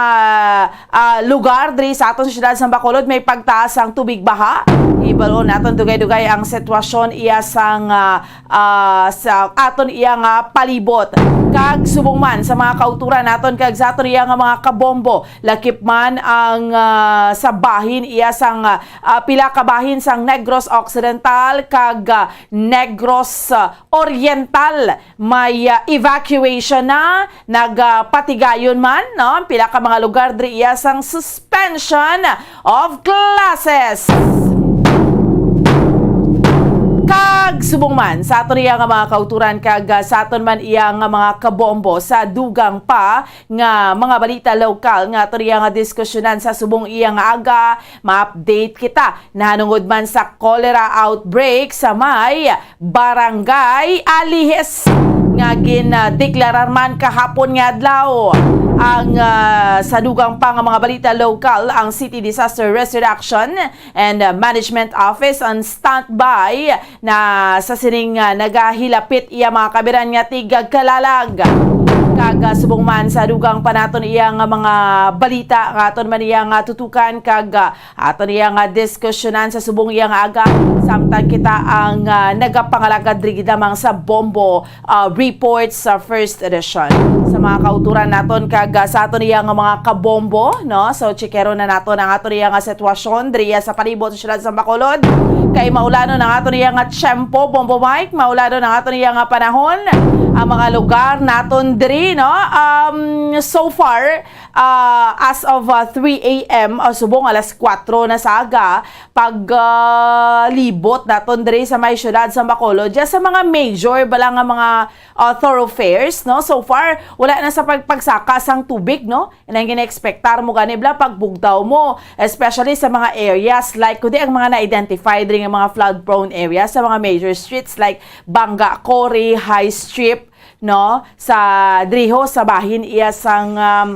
ah, lugar diri sa aton siyudad sang Bacolod may pagtaas sang tubig baha. Ibal-on naton dugay-dugay ang sitwasyon iya sang, ah, ah, sa aton iya nga palibot. Kag subong man sa mga kauturan naton kag sa aton iya nga mga kabombo, lakip man ang, ah, sa bahin iya sang, ah, ah, pila ka bahin sang Negros Occidental kag, ah, Negros, ah, Oriental. May, ah, evacuation na, nagapatigayon man, no? Pila ka mga lugar diri iya sang suspension of classes. Kag subong man sa aton iya nga mga kauturan kag, ah, sa aton man iya nga mga kabombo, sa dugang pa nga mga balita lokal nga aton iya nga diskusyonan sa subong iya nga aga, ma-update kita nahanungod man sa cholera outbreak sa may Barangay Alijes nga gindeklarar man kahapon nga adlaw. Ang, ah, sa dugang pa nga mga balita lokal, ang City Disaster Risk Reduction and, ah, Management Office on standby na sa sining, ah, nagahilapit iya mga kabiran nga tigkalalag. Kag, ah, subong man sa dugang pa naton iya nga mga balita nga aton man iya nga tutukan kag, ah, aton iya nga diskusyonan sa subong iya nga aga, samtang kita ang, ah, nagapangalagad diri gid lamang sa Bombo, ah, Report sa First Edition. Sa mga kauturan naton kag, ah, sa aton iya nga mga kabombo, no? So, chikero na naton ang aton iya nga sitwasyon diri sa palibot sa siyudad sa Bacolod. Kay maulanon ang aton iya nga tiyempo, Bombo Mike, maulanon ang aton iya nga panahon. Ang mga lugar naton diri, no? Um, so far, Ah, as of, ah, three a m, ah, subong alas kuwatro na sa aga, pag, ah, libot naton diri sa may siyudad sa Bacolod, diya sa mga major bala nga mga, uh, thoroughfares, no? So far, wala na sa pagpagsaka sang tubig, no? And ang gina-expectar mo gani bala pagbugtaw mo, especially sa mga areas like kundi ang mga na-identify diri nga mga flood-prone areas sa mga major streets like Banga Cory, High Strip, no? Sa driho sa bahin iya sang, um,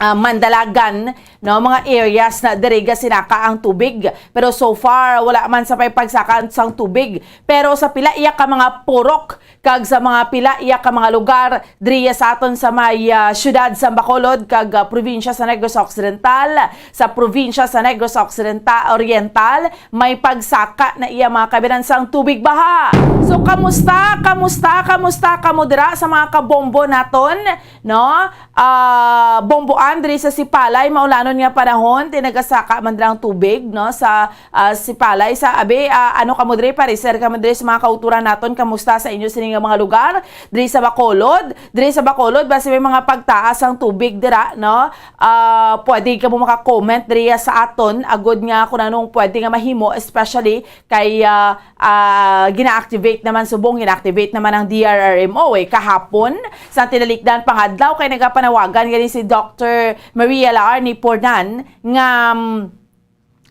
ah, Mandalagan, no, mga areas na diri gasinaka ang tubig. Pero so far, wala man sa pagpagsaka sang tubig. Pero sa pila iya ka mga purok kag sa mga pila iya ka mga lugar diri sa aton sa may, ah, siyudad sa Bacolod kag, ah, probinsya sa Negros Occidental, sa probinsya sa Negros Occidental, Oriental, may pagsaka na iya mga kabinan sang tubig baha. So, kamusta? Kamusta? Kamusta kamo dira sa mga kabombo naton? No? Ah, Bomboan diri sa Sipalay, maulanon nga panahon, tinagasaka man dira ang tubig, no, sa, ah, Sipalay. Sa abi, ah, ano kamo diri, pareser kamo diri sa mga kauturan naton, kamusta sa inyo sini nga mga lugar? Diri sa Bacolod, diri sa Bacolod, basi may mga pagtaas ang tubig dira, no? Ah, pwede kamo maka-comment diri sa aton, agud nga kung anong pwede nga mahimo, especially kay, ah, ah, gina-activate naman subong, gina-activate naman ang D R R M O, eh. Kahapon, sa tinalikdan pangadlaw, kay nagapanawagan gani si Doctor Maria Laarni Pornan nga, mm,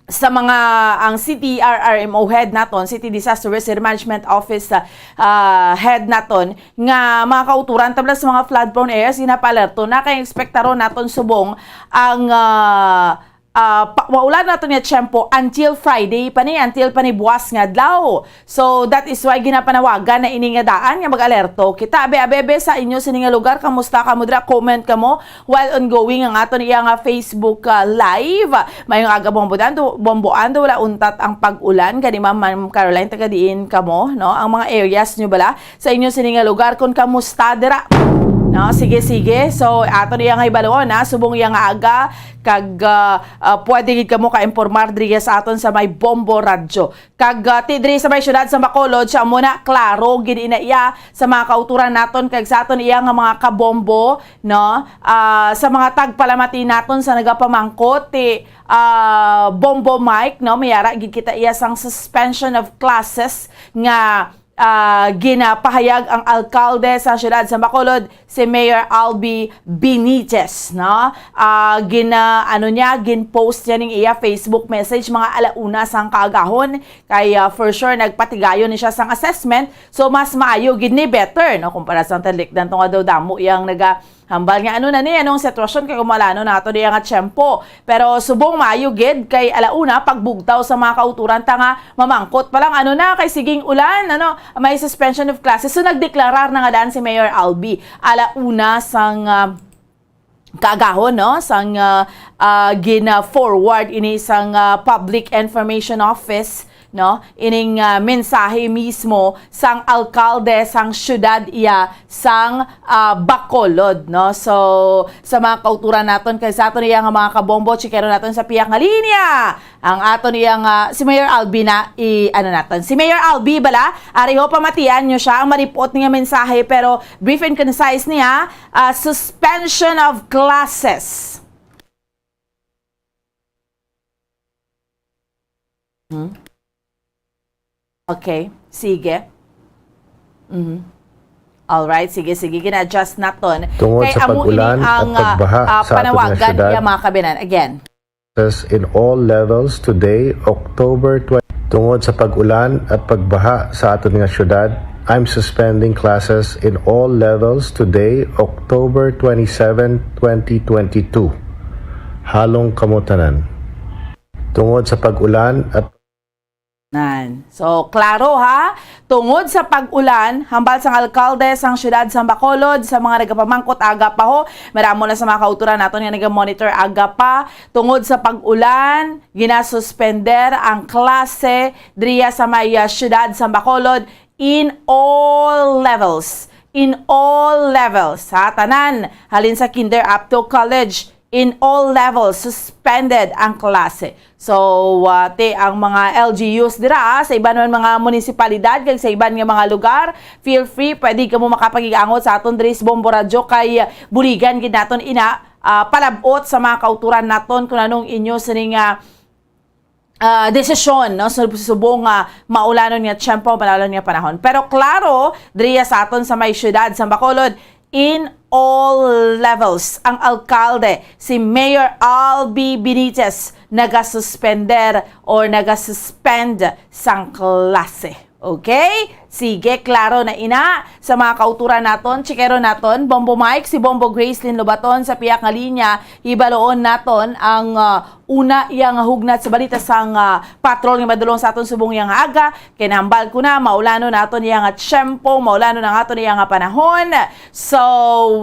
sa mga, ang C D R R M O head naton, City Disaster Risk Management Office, ah, ah, head naton, nga mga kauturan tabla sa mga flood-prone areas, ginapaalerto na kay ekspektaron naton subong ang, ah, ah, pa-, maulan naton nga tiyempo until Friday pa ni, until pa ni buwas nga adlaw. So, that is why ginapanawagan na ini nga daan nga mag-alerto kita. Abe, abe, abe, sa inyo sini nga lugar, kamusta kamo dira? Comment kamo while ongoing ang aton iya nga Facebook, ah, live. Mayong aga, Bombo Dando, Bombo Ando, wala untat ang pag-ulan. Gani, ma'am, Ma'am Caroline, taga diin kamo, no? Ang mga areas nyo bala sa inyo sini nga lugar, kung kamusta dira? No, sige, sige. So, aton iya nga hibaluon, ha? Subong iya nga aga, kag, ah, ah, pwede gid kamo ka-impormar diri sa aton sa may Bombo Radyo. Kag, ah, ti diri sa may siyudad sa Bacolod, siya mo na, klaro gid ina iya sa mga kauturan naton kag sa aton iya nga mga kabombo, no? Ah, sa mga tagpalamati naton sa nagapamangkot, ti, ah, Bombo Mike, no? May ara gid kita iya sang suspension of classes nga, ah, ginapahayag ang alkalde sa siyudad sa Bacolod, si Mayor Albi Benitez, no? Ah, gina-, ano niya, gin-post niya ning iya Facebook message mga alauna sang kaagahon. Kay, ah, for sure, nagpatigayon ni siya sang assessment. So, mas maayo gid ni, better, no? Kumpara sa talikdan to nga daw damo yang naga-, hambal nga, ano na ni, anong sitwasyon kay kumalano nato niya nga tiyempo. Pero subong maayo gid kay alauna pagbugtaw sa mga kauturan ta nga mamangkot pa lang, ano na, kay siging ulan, ano, may suspension of classes. So, nagdeklarar na nga daan si Mayor Albi alauna sang, ah, kaagahon, no, sang, ah, ah, gina-forward ini sang, ah, Public Information Office, no, ining, ah, mensahe mismo sang alkalde sang siyudad iya sang, ah, Bacolod, no. So, sa mga kauturan naton kay sa aton iya nga mga kabombo, chikero naton sa piyak nga linya ang aton iya nga si Mayor Albi na i-, ano naton. Si Mayor Albi bala, ari ho, pamatian nyo siya ang maripot nga mensahe, pero brief and concise niya, ah, suspension of classes. Hmm? Okay, sige. Mhm. Alright, sige, sige, gina-adjust naton. Tungod sa pag-ulan at pagbaha sa aton nga syudad. Kay amo ini ang, ah, ah, panawagan niya, mga kabinan. Again. Classes in all levels today, October twenty. Tungod sa pag-ulan at pagbaha sa aton nga syudad, I'm suspending classes in all levels today, October twenty-seven, twenty twenty-two. Halong kamo tanan. Tungod sa pag-ulan at Nan. So, klaro ha, tungod sa pag-ulan, hambal sang alkalde sang siyudad sang Bacolod, sa mga nagapamangkot aga pa ho, maramo na sa mga kauturan naton nga naga-monitor aga pa, tungod sa pag-ulan, ginasuspender ang klase diriya sa may, ah, siyudad sang Bacolod in all levels. In all levels, ha, tanan, halin sa kinder up to college, in all levels, suspended ang klase. So, ah, ti ang mga L G Us dira, ah, sa iban man mga munisipalidad kag sa iban nga mga lugar, feel free, pwede kamo makapag-igangot sa aton diri sa Bombo Radyo kay buligan gid naton ina, ah, palab-ot sa mga kauturan naton kung anong inyo sini nga ah, desisyon, no? Sub-, subong nga maulanon nga tiyempo, maulanon nga panahon. Pero klaro, diriya sa aton sa may siyudad sa Bacolod, in all levels, ang alkalde, si Mayor Albi Benitez, nagasuspender or nagasuspend sang klase. Okay? Sige, klaro na ina. Sa mga kauturan naton, chikero naton, Bombo Mike, si Bombo Gracelyn Lobaton sa pihak nga linya, hibaloon naton ang, ah, una iya nga hugnat sa balita sang, ah, patrol nga madulong sa aton subong iya nga aga. Kay nahambal ko na, maulanon naton iya nga tiyempo, maulanon ang aton iya nga panahon. So,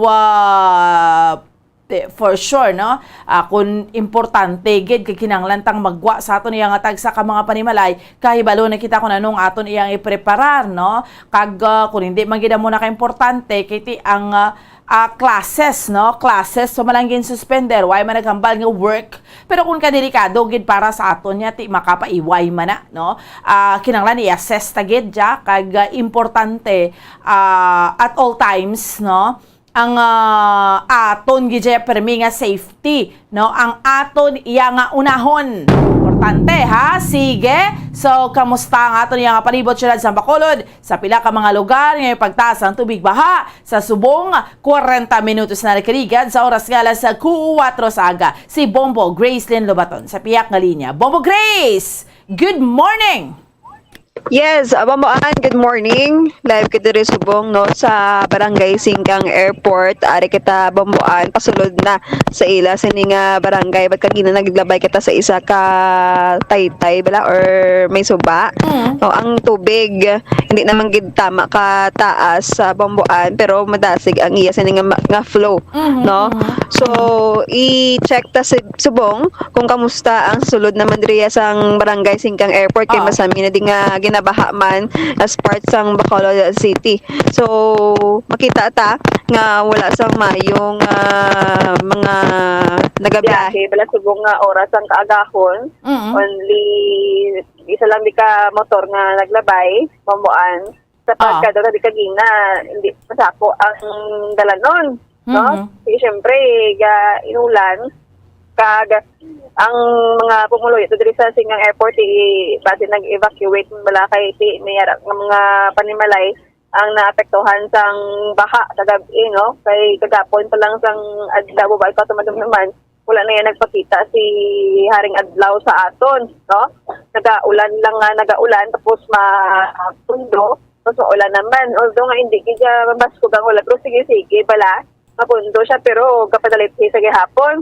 ah, te-, for sure, no? Ah, kung importante gid kay kinahanglan tang magwa sa aton iya nga tagsa ka mga panimalay, kahibalo na kita kung anong aton iyang ipreparar, no? Kag, ah, kung hindi man gid amo na kaimportante, kay ti ang, ah, ah, classes, no? Classes, so man lang gin suspender, why man naghambal nga work? Pero kung kadelikado gid para sa aton niya, ti makapaiway man na, no? Ah, kinahanglan i-assess ta gid ya, kag, ah, importante, ah, at all times, no? Ang, ah, aton gid ya permi nga safety, no? Ang aton iya nga unahon. Importante, ha? Sige. So, kamusta ang aton iya nga palibot, siyudad sa Bacolod? Sa pila ka mga lugar nga may pagtaas ang tubig baha sa subong kwarenta minutos na nakaligad sa oras nga alas kuwatro sa aga. Si Bombo Gracelyn Lobaton sa pihak nga linya. Bombo Grace, good morning! Yes, ah, Bomboan, good morning. Live kita diri subong, no, sa Barangay Singkang Airport. Ari kita, Bomboan, pasulod na sa ila sini nga barangay. Ba't kagina naglabay kita sa isa ka taytay bala or may suba? Mm. No, ang tubig hindi naman gid tama ka taas sa Bomboan, pero madasig ang iya sini nga ma-, nga flow, Mhm, no? mhm. So, i-check ta si subong kung kamusta ang sulod naman diriya sang Barangay Singkang Airport, kay Ah. masami na di nga ginabaha man as part sang Bacolod City. So, makita ta nga wala sang mayong, ah, mga nagabiyahe. Biyahe, bala subong nga oras ang kaagahon. Mm. Only isa lang di ka motor nga naglabay, Bomboan. Sa Ah. pagkadto sa di kagina, hindi masako ang dalanon, no? Mhm. Kay syempre, ga inulan, kag ang mga pumuluyo to diri sa Singkang Airport, i-, basi nag-evacuate man bala kay ti may ara nga mga panimalay ang naapektuhan sang baha kagab-i, no? Kay kagapon pa lang sang adlaw, babae pa tumadumduman, wala na yan nagpakita si Haring Adlaw sa aton, no? Nagaulan lang nga, nagaulan, tapos mapundo, tapos maulan naman. Although nga hindi gid siya mabaskog ang ulan, pero sige-sige bala, mapundo siya, pero kapadalit siya sa gihapon.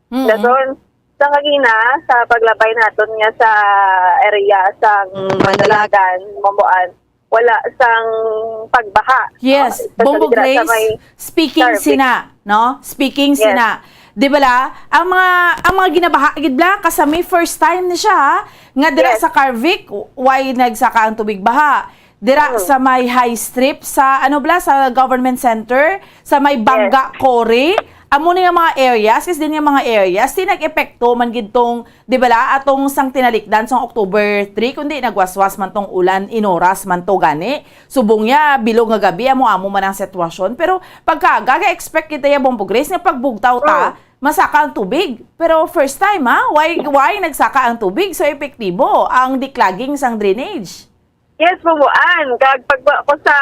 Mm. Dason, sa kagina, sa paglabay naton nga sa area sa Mm, Mandalagan. Mandalagan, Mambuan, wala sang pagbaha. Yes, Ah, Bombo especially dira sa Grace, may speaking Sarvic. sina, no? Speaking Yes. sina. Di bala, ang mga, ang mga ginabaha, gid bala, kasami first time ni siya, ha? Nga dira Yes. sa Carvic, why nagsaka ang tubig baha? Dira Mm. sa may high strip, sa, ano bala, sa government center, sa may Yes. Bangga Quarry, amo ni nga mga areas, is din nga mga areas, ti nag-epekto man gid tong Di bala, atong sang tinalikdan sang October three, kundi nagwaswas man tong ulan, inoras man to gani. Subong niya, bilog nga gabi, amo-amo man ang sitwasyon. Pero pagkaaga, ga-expect kita ya, Bombo Grace, nga pagbugtaw ta, Mm. masaka ang tubig. Pero first time, ha? Why, why nagsaka ang tubig? So, epektibo ang declogging sang drainage. Yes, Bomboan. Kag pagwa ko sa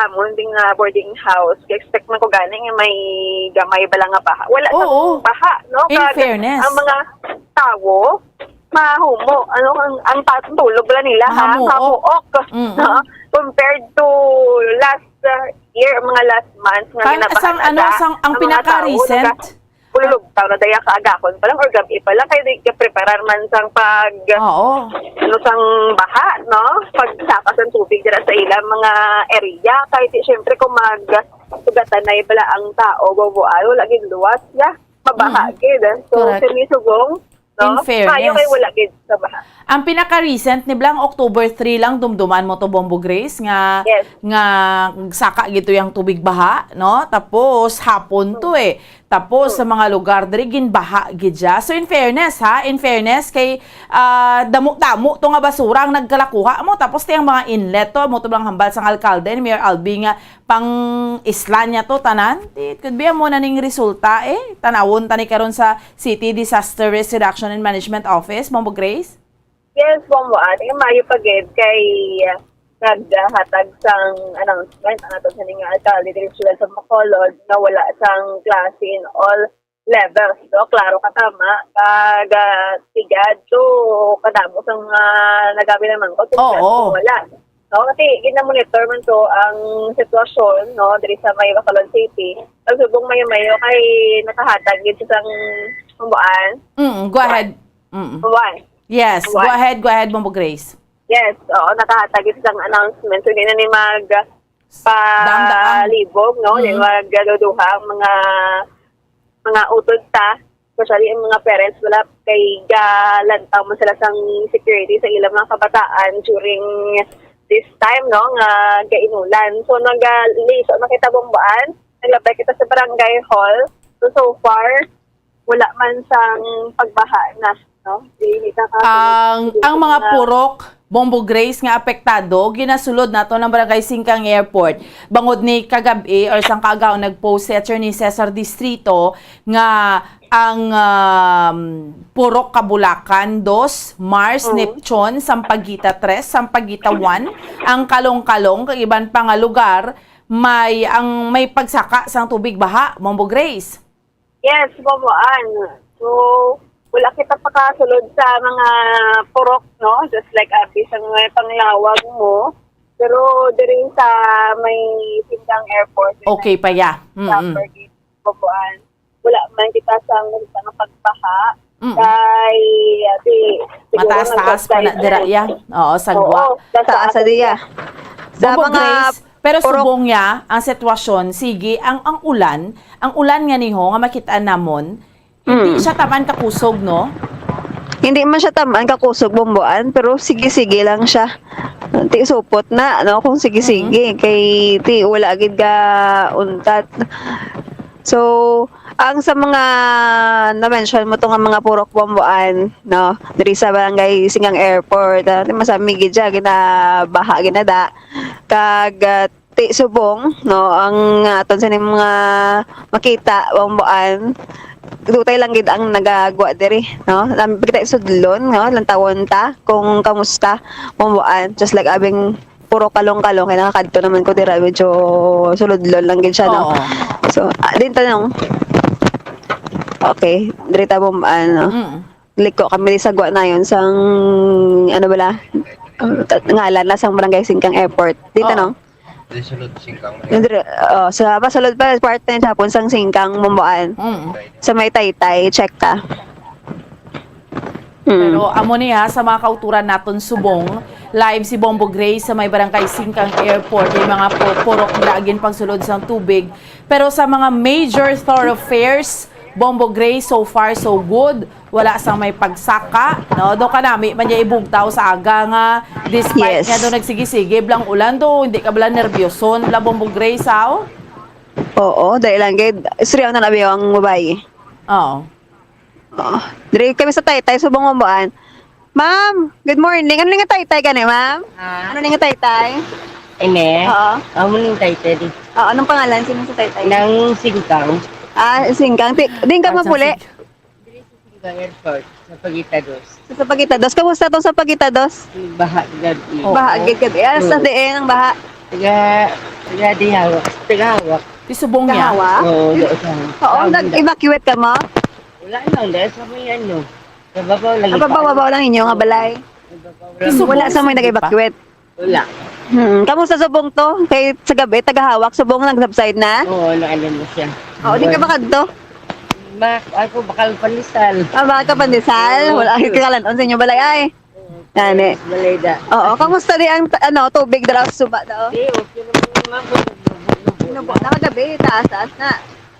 amon ding, ah, boarding house, expect man ko gani nga may gamay bala nga baha. Wala Oo. sang baha, no? In Kag fairness. ang mga tawo, mahumo. Ano, ang, ang ta-, tulog bala nila, ha? Mahamuok. Mahamuok. Mm-mm. No? Compared to last, uh, year, mga last months nga Ang, ginabaha sang, na ano, da, sang, ang ang mga tawo pinaka-recent, naga-, Kululugtaw na daya kaagahon pa lang or gab-i pa lang, kay di ka preparar man sang pag, Oo. ano, sang baha, no? Pagsaka sang tubig dira sa ilang mga area. Kay di, syempre, kung mag-, sugatanay bala ang tao, Bomboan, wala gid luwas, ya. Mabaha Mm. gid. So, Correct. sini subong, no? In fairness. Maayo kay wala gid sa baha. Ang pinaka-recent ni bala, October three lang, dumduman mo to, Bombo Grace, nga, Yes. nga saka gid to yang tubig baha, no? Tapos, hapon to, Hmm. eh. Tapos, Hmm. sa mga lugar diri, ginbaha gid siya. So, in fairness, ha? In fairness, kay, ah, damo-damo to nga basura ang nagkalakuha mo. Tapos, ti ang mga inlet to, mo to lang hambal sang alkalde, ni Mayor Albi, nga pang-isla niya to, tanan. It could be, amo na ning resulta, eh. Tanawon ta ni karon sa City Disaster Risk Reduction and Management Office, Bombo Grace. Yes, Bombo Ate, maayo pa gid kay, ah, naghatag sang announcement ang aton sini nga alkalde diri sa siyudad sa Bacolod nga wala sang klase in all levels. So, klaro ka, tama. Kag, ah, sigad, so, kadamo sang, ah, nagabi naman ko, kung Oo. Wala. No, kasi gina-monitor man to ang sitwasyon, no, diri sa may Bacolod City. Ang subong mayo-mayo kay nakahatag gid sa isang kumbuan. Mm, go ahead. Mm. Kumbuan. Yes, go Kumbuan. Ahead, go ahead, Bombo Grace. Yes, oo, nakahatag gid sa isang announcement. So, di na ni mag Daang-daang. Palibog, no? Di Mm. Magaduduha ang mga mga utod ta, especially ang mga parents, wala kay galantaw man sila sang security sa ilang mga kabataan during this time, no, nga gainulan. So, naga-, so, nakita Bombo An, naglabay kita sa barangay hall. So, so far, wala man sang pagbaha na, no? Di, di ka ka- Ang, ang mga purok, Bombo Grace, nga apektado, ginasulod nato ng Barangay Singkang Airport. Bangod ni kagab-i or sang kaagaw nag-post si Attorney Cesar Distrito nga ang, um, Purok Kabulakan dos, Mars, Mm. Neptune, Sampaguita tres, Sampaguita one, ang Kalong-Kalong, kag iban pa nga lugar, may, ang may pagsaka sang tubig baha, Bombo Grace. Yes, Bombo An. So, wala kita pakasulod sa mga purok, no? Just like abi sa mga panglawag mo. Pero diri sa may Singkang Airport, Okay pa ya. Mm-mm. Sa Forgate, Bombo An. Wala man kita sa mga pagbaha. Mm. Kay, ah, di, siguro Mataas-taas pa na nag-subside dira na. Ya. Oo, sagwa. Oo, taas-taas Taas sa na diya. Sa Bombo mga Grace, pero purok- subong niya ang sitwasyon, sige, ang, ang ulan, ang ulan nga niho nga makita namon, hindi Mm. siya taman kakusog, no? Hindi man siya taman kakusog, Bombo An, pero sige-sige lang siya. Ti supot na, no, kung sige-sige, Mm. kay ti wala gid ka untat. So, ang sa mga na-mention mo to nga mga purok, Bombo An, no, diri sa barangay Singkang Airport, ah, di masami gid siya, ginabaha, ginada. Kag, ah, ti subong, no, ang aton sa mga makita, Bombo An, dutay lang gid ang nagagwa diri, no? Ang kita sudlon, no, lantawon ta kung kamusta, Bombo An, just like abing puro kalong-kalong, kay nakakadto naman ko dira, medyo suludlon lang gid siya, no? Oo. So, ah, din tanong. Okay, diri ta, Bombo An, no? Mm. Liko kami sa gwa nayon sang, ano bala, uh, ngalan na sang Barangay Singkang Airport. Di Oo. Tanong? Di sulod Singkang. Hindi, oh, sa pasulod pa, parte na hapon sang Singkang, Bombo An. Mm. Sa may Taytay, check ka. Mm. Pero amo ni ha, sa mga kauturan naton subong, live si Bombo Grace sa may Barangay Singkang Airport, yung mga pu-, purok na agin pagsulod sang tubig. Pero sa mga major thoroughfares, Bombo Grace, so far so good. Wala sang may pagsaka, no? Do kanami man niya ibugtaw sa aga nga, despite Yes. nga do nagsigi-sige blang ulan, do hindi ka bala nervyoson, bala Bombo Grace, aw? Oo, dahil lang gid, istorya na nabi ang babae. Oo. Oo. Diri kami sa Taytay, subong Bombo An. Ma'am, good morning. Ano nga Taytay gani, ma'am? Ah. Ano nga Taytay? Ine? Oo. Amo ning Taytay di. Oo, anong pangalan? Sino sa Taytay? Nang Singkang. Ah, Singkang. Ti-, din ka Arts and mapuli? Science. Diri sa Singkang Airport, sa Pagitados. Sa Pagitados. Kamusta tong sa Pagitados? Baha gid. Oo. Baha gid gid. Ah, sa Oo. diin ang baha? Taga, taga di hawak. Taga hawak. Ti subong niya? Kahawa? Oo, doon sa Oo, Sa nag-evacuate ka mo? Wala lang, dahil sa may ano. Sa babaw lang Sa babaw, ito. Babaw lang inyo nga balay. Sa babaw Ti lang. Subong Wala sa may nag-evacuate. Wala. Hmm, kamusta subong to? Kay sa gabi, tagahawak, subong nag-subside na? Oo, naano na siya. Oo, di ka ba kadto? Ma-, ako, bakal pandesal. Ah, bakal ka pandesal? Oo. Wala ka kalanon sa inyo balay, ay. Oo, Gani. Balay da. Oo, kamusta di ang, ano, tubig dira sa suba daw? Di, okay naman, ma'am. Nubo na kagabi, taas-taas na.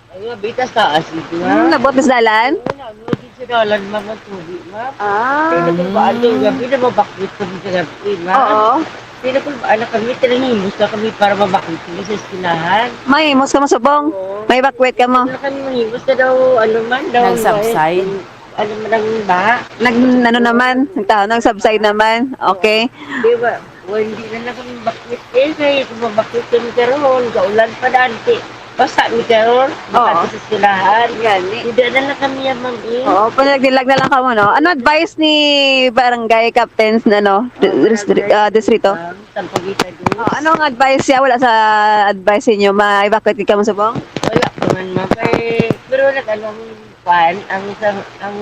Ay, nga, bitas taas ito, ha? Hmm, nabot na sa dalan? Oo, nabot sa dalan, ma'am, ang tubig, ma'am. Ah. Kaya na kung ba, ano, gabi na mabakwit kami sa gabi, ma'am. Oo. Kaya na kung ba, anak kami, tinahimos na kami para mabakwit kami sa eskwelahan. May himos ka mo subong? Oo. May evacuate ka mo? Wala kami mahimos na daw, ano man, daw, Nagsubside? Ano man ang baha. Nag-, ano naman, nagtaho, nag-subside naman. Okay. Di ba? Well, hindi na lang kami bakwit. Eh, kaya kung mabakwit kami karon, kaulan pa dati. Basta mi karon, Oo. Sa eskwelahan. Gani. Hindi na lang kami yan, ma'am, eh. Oo, panagdilag na lang kamo, no? Ano advice ni barangay captains na, no? Distri- ah, distrito? Sampaguita Dos. Oh, ano ang advice siya? Wala sa advice ninyo? Ma-evacuate gid kamo subong? Wala pa man, ma'am. Kay, pero nag-, ano, ang kwan, ang, sa, ang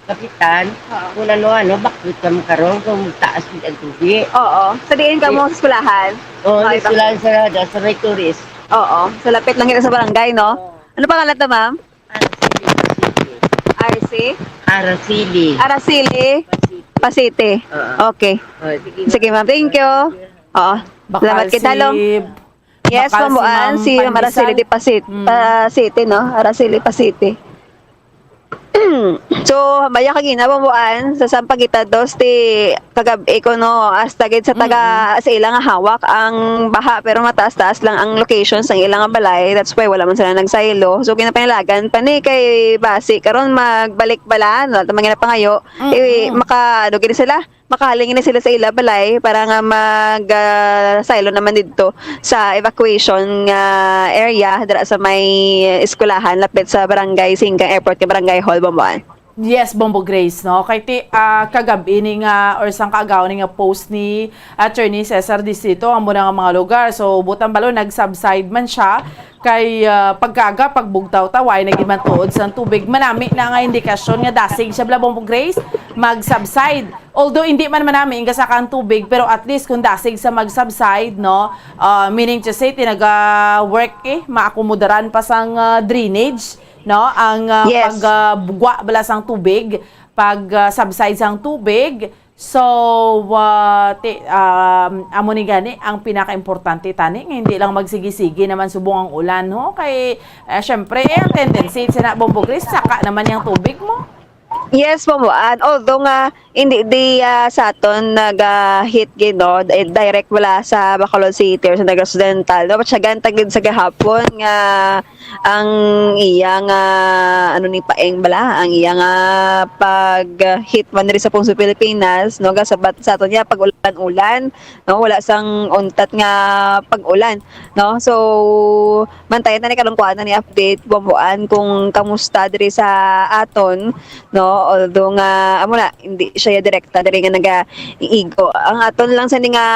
kapitan, kung ano-ano, bakit kami karon kung taas gid ang tubig? Oo. Sa diin kamo sa eskwelahan? Oo, sa eskwelahan sa, sa may tourist. Oo. Sa lapit lang kita sa barangay, no? Oo. Ano pangalan to, ma'am? Araceli Pasiti. R C? Araceli. Araceli Pasiti. Pasiti. Oo. Okay. Oh, sige, sige, ma'am. Thank you. Oo. Salamat kita, Long. Yes, Ma'am Buan, si Ma'am Araceli Pasiti, no? Araceli Pasiti. So, maya kagina, Ma'am Buan, sa Sampaguita Dos, ti kagab-i ko, no, hasta gid sa taga, sa ila nga hawak ang baha, pero mataas-taas lang ang location sa ila nga balay. That's why wala man sila nagsaylo. So, ginapanilagan pa ni kay basi karon magbalik bala, no, ta mga pangayo, eh, maka, ano, gid sila, makahalin gid sila sa ila balay para nga mag, ah, saylo naman didto sa evacuation nga area dira sa may eskwelahan lapit sa Barangay Singgang Airport kay Barangay Hall, Ma'am Buan. Yes, Bombo Grace, no? Kay ti, ah, kagab-i ni nga, or sang kaagaw ni nga post ni Attorney Cesar Distrito, ang muna nga mga lugar. So, butang balo, nag-subside man siya. Kay, ah, pagkaga, pagbugtaw ta, way na gid man tuod sang tubig. Manami na nga indikasyon nga dasig siya, bala, Bombo Grace, mag-subside. Although, hindi man manami ang gasaka ang tubig, pero at least kung dasig sa mag-subside, no? Ah, meaning to say, tinaga-work, eh, maakomodaran pa sang, ah, drainage, no? Ang, ah, Yes. pag, ah, bugwa bala sang tubig, pag, ah, subside sang tubig. So, ah, ti-, um, amo ni gani ang pinakaimportante tani nga hindi lang magsigi-sigi naman subong ang ulan, ho? Kay, ah, syempre, eh, ang tendency, sina Bombo Chris, saka naman yung tubig mo. Yes, Ma'am Juan. Although nga, hindi di, ah, sa aton naga-hit gid, no? Di-, direct wala sa Bacolod City or sa Negros Occidental, no? But siya gantag gid sa gahapon nga ang iya nga, ano ni, paeng bala, ang iya nga pag-hit man diri sa Pungso, Pilipinas, no? Gasabat sa aton niya pag ulan-ulan, no? Wala sang untat nga pag-ulan, no? So, mantayan na ni kalungkuan na ni update, Ma'am Juan, kung kamusta diri sa aton, no? Although nga, amo na, hindi siya direkta diri nga nagaigo. Ang aton lang sini nga,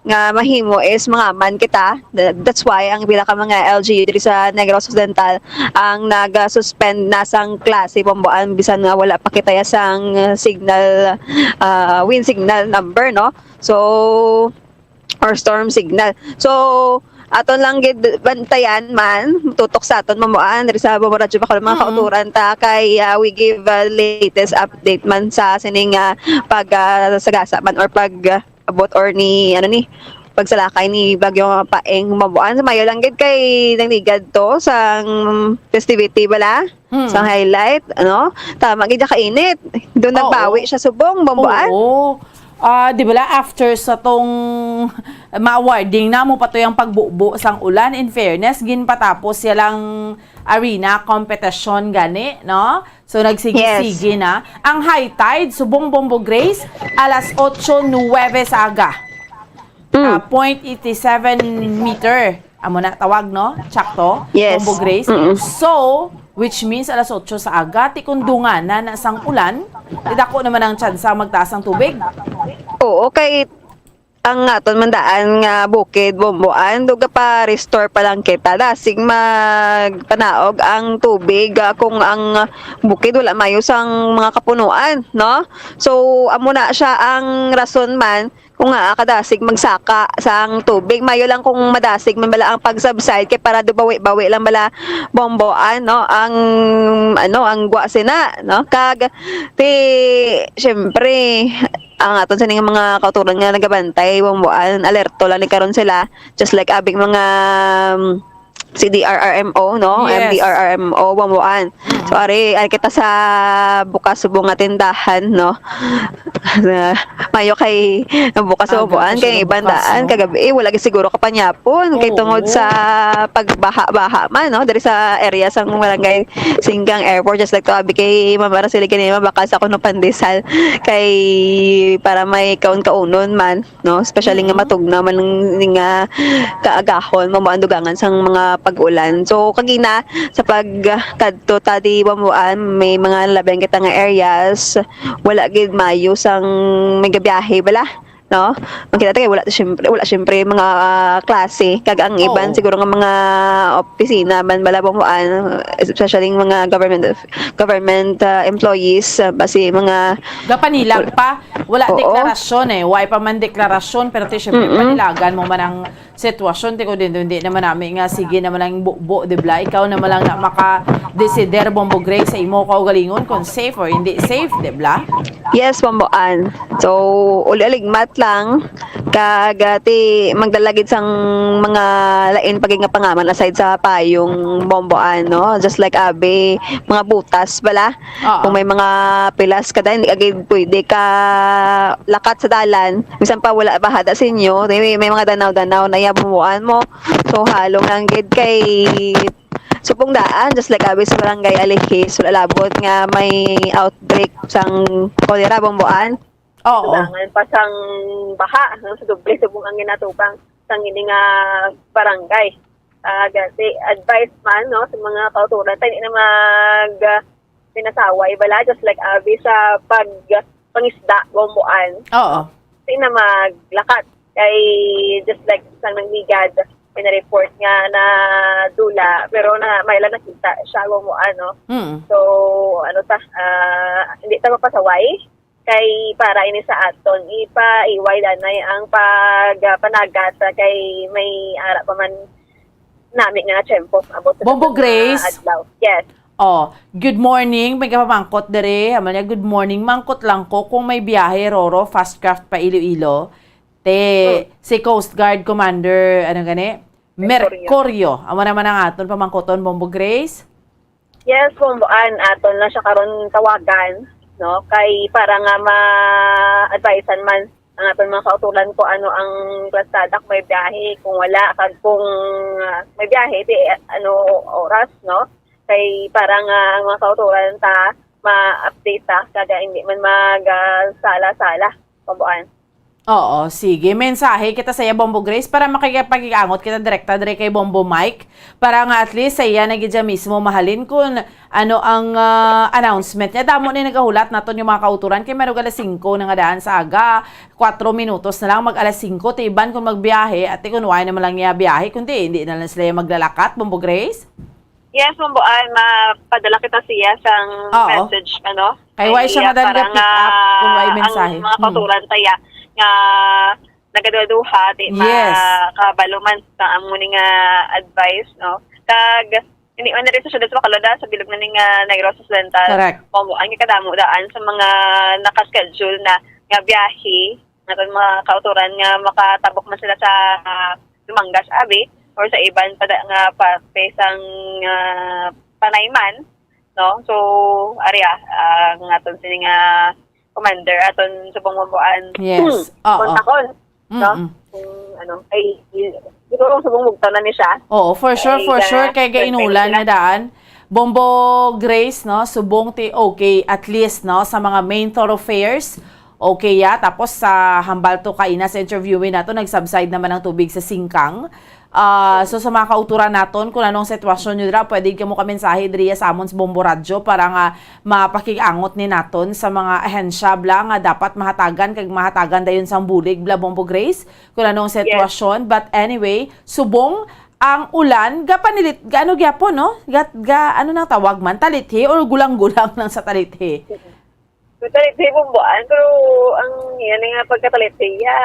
nga mahimo is mangaman kita. Th-, that's why ang pila ka mga L G U diri sa Negros Occidental ang nag-suspend na sang klase, Ma'am Juan, bisan nga wala pa kita ya sang, uh, signal, uh, wind signal number, no? So, or storm signal. So, aton lang gid bantayan man, tutok sa aton, Ma'am Juan, diri sa Bombo Radyo Bacolod, mga Mm. kauturan ta, kay, ah, we give, ah, latest update man sa sining, ah, pag, ah, sagasa man or pag, ah, abot or ni, ano ni, pagsalakay ni Bagyo Paeng, Ma'am Juan. Mayo lang gid kay nangligad to sang festivity bala, Hmm. sang highlight, ano? Tama gid ka init. Doon Oo. nagbawi siya subong, Ma'am Juan. Oo. Ah, di bala, after sa tong ma-awarding na mo pa to yung pagbubo sang ulan, in fairness, ginpatapos siya lang arena competition gani, no? So, nagsigi-sige Yes. na. Ang high tide, subong, Bombo Grace, alas otso nuwebe sa aga. Mm. Ah, point eight seven meter. Amo na tawag, no? Tsakto? Yes. Bombo Grace. Mm-mm. So, which means alas otso sa aga, ti kung dunganan na sang ulan, ti dako naman ang tsansa magtaas ang tubig. Oo, kay ang aton man daan nga bukid, Bombo Juan, do gapa-restore pa lang kita. Dasig magpanaog ang tubig, ah, kung ang bukid wala mayo sang mga kapunuan, no? So, amo na siya ang rason man kung nga kadasig magsaka sang tubig. Mayo lang kung madasig man bala ang pag-subside, kay para do bawi-bawi lang bala, Bombo Juan, no? Ang, ano, ang gwa sina, no? Kag, ti, syempre, ang aton sining mga kauturan nga nagabantay, Bombo Juan, alerto lang ni karon sila, just like abing mga, um, C D R R M O, no? Yes. M D R R M O, Bombo Juan. So, ari, ari kita sa bukas subong nga tindahan, no? Na, mayo kay bukas Aga subong, pa siya kay bukas, bandaan, no? Kagabi, eh, wala gid siguro kapanyapon. Kay Oo. tungod sa pagbaha-baha man, no? Diri sa area sang Barangay Singgang Airport, just like to, abi kay Ma'am Araceli kanina, baka sa kuno pandesal, kay para may kaon-kaunon man, no? Especially nga Mm. matugnaw man ning, ning, ah, kaagahon, mamuan dugangan sang mga pag-ulan. So, kagina, sa pagkadto ta di Buambuan, may mga nalabihan kita nga areas, wala gid mayo sang may gabiyahe bala, no? Makita ta kay wala, syempre, wala, syempre, mga, ah, klase, kag ang iban Oo. siguro nga mga opisina man bala Buambuan, especially yung mga government, government, ah, employees, ah, basi mga Gapanilag pa, wala Oo. deklarasyon eh. Wala pa man deklarasyon, pero ti syempre Mm-mm. panilagan mo man ang sitwasyon, ti ko din, hindi naman nami nga sige naman ang bubo, di bla? Ikaw naman lang na makadesider, Bombo Grace, sa imo kaugalingon kung safe or hindi safe, di bla? Yes, Bombo Ann. So, ulialigmat lang. Kag, ah, ti, magdala gid sang mga lain pa gid nga pangaman aside sa payong, Bombo Ann, no? Just like abi, mga butas bala. Oo. Kung may mga pilas ka dahil, hindi ka gid pwede ka lakat sa dalan. Bisan pa wala bahada sa inyo, may, may mga danaw-danaw na yabuan mo. So, halong lang gid kay subong daan, just like abi sa barangay Alihis, wala labot nga may outbreak sang cholera, Bombo Ann. Oo. Kulangan pa sang baha, no, sa doble subong ang ginatubang sang ini nga barangay. Ah, gati, advice man, no, sa mga kauturan, tayo na mag, ah, pinasaway bala, just like abi sa pag pangisda, Bombo Ann. Oo. Di na maglakat. Kay, just like sang nagligad, may na-report nga na dula, pero na, may lang nakita siya, Bombo Ann, no? Mm. So, ano ta, ah, hindi ta mapasaway. Kay para ini sa aton, ipaiway danay ang pag, ah, panagat, ah, kay may ara pa man nami nga tiyempo abot sa Bombo sunod nga Grace. Adlaw. Yes. Oh, good morning. May kapamangkot dere. Amo niya, "Good morning. Mangkot lang ko kung may biyahe, Roro, Fastcraft pa Iloilo." Te, Hmm. si Coast Guard Commander, ano gani? Mercurio. Mercurio. Amo naman ang aton pamangkoton, Bombo Grace. Yes, Bombo Ann, aton lang siya karon tawagan, no? Kay para nga ma-advisean man ang aton mga kautulan kung ano ang klasada, kung may biyahe, kung wala, kag kung, ah, may biyahe, di, ano, oras, no? Kay para nga ang mga kautulan ta ma-update ta, kag hindi man mag, ah, sala-sala, Bombo Ann. Oo, sige. Mensahe kita sa iya, Bombo Grace, para makikipag-angot kita direkta diri kay Bombo Mike, para nga at least sa iya na gid siya mismo mahalin kung ano ang, ah, announcement niya. Damo ni nagahulat naton yung mga kauturan kay marog alas singko na nga daan sa aga, kwatro minutos na lang mag alas singko, ti iban kung magbiyahe, at ti kung wala naman lang niya biyahe, kundi hindi na lang sila maglalakat, Bombo Grace. Yes, Bombo Ann, mapadala kita siya sang Oo. message, ano? Kay why siya Ay, madali para pick nga up kung why ang mensahe? mga Hmm. kauturan taya nga nagaduha-duha, di Yes. makabalo man sa amo ni nga advice, no? Kag, hindi man diri sa syudad sa Bacolod, ah, sa bilog na ni nga Negros Occidental. Correct. Bombo Ann, kadamo daan sa mga naka-schedule na nga biyahe, naton mga kauturan nga makatabok man sila sa, ah, Dumangas, abi, or sa iban pa da, nga parte sang, ah, Panayman, no? So, ari, ah, ang aton sini nga commander, aton subong mabuan. Yes. Oo. Kontakon, no? Mm-mm. Kung ano, ay, siguro subong mugtaw na ni siya. Oo, for sure, Ay, for sure. Kay gainulan sila. Nga daan. Bombo Grace, no? Subong ti okay, at least, no? Sa mga main thoroughfares, okay, ya. Tapos sa hambal to kaina sa interviewin nato, nag-subside naman ang tubig sa Singkang. Ah, so sa mga kauturan naton, kung anong sitwasyon nyo dira, pwede kamo kamensahe diri sa amon sa Bombo Radyo para nga mapakig-angot ni naton sa mga ahensya bla nga dapat mahatagan kag mahatagan dayon sang bulig bla, Bombo Grace, kung anong Yes. sitwasyon. But anyway, subong ang ulan, gapanilit, gaano gyapon, no? Ga, ga, ano nang tawag man? Talithi or gulang-gulang lang sa talithi? Talithi, Bombo Ann, pero ang yan nga pagkatalithi, ya,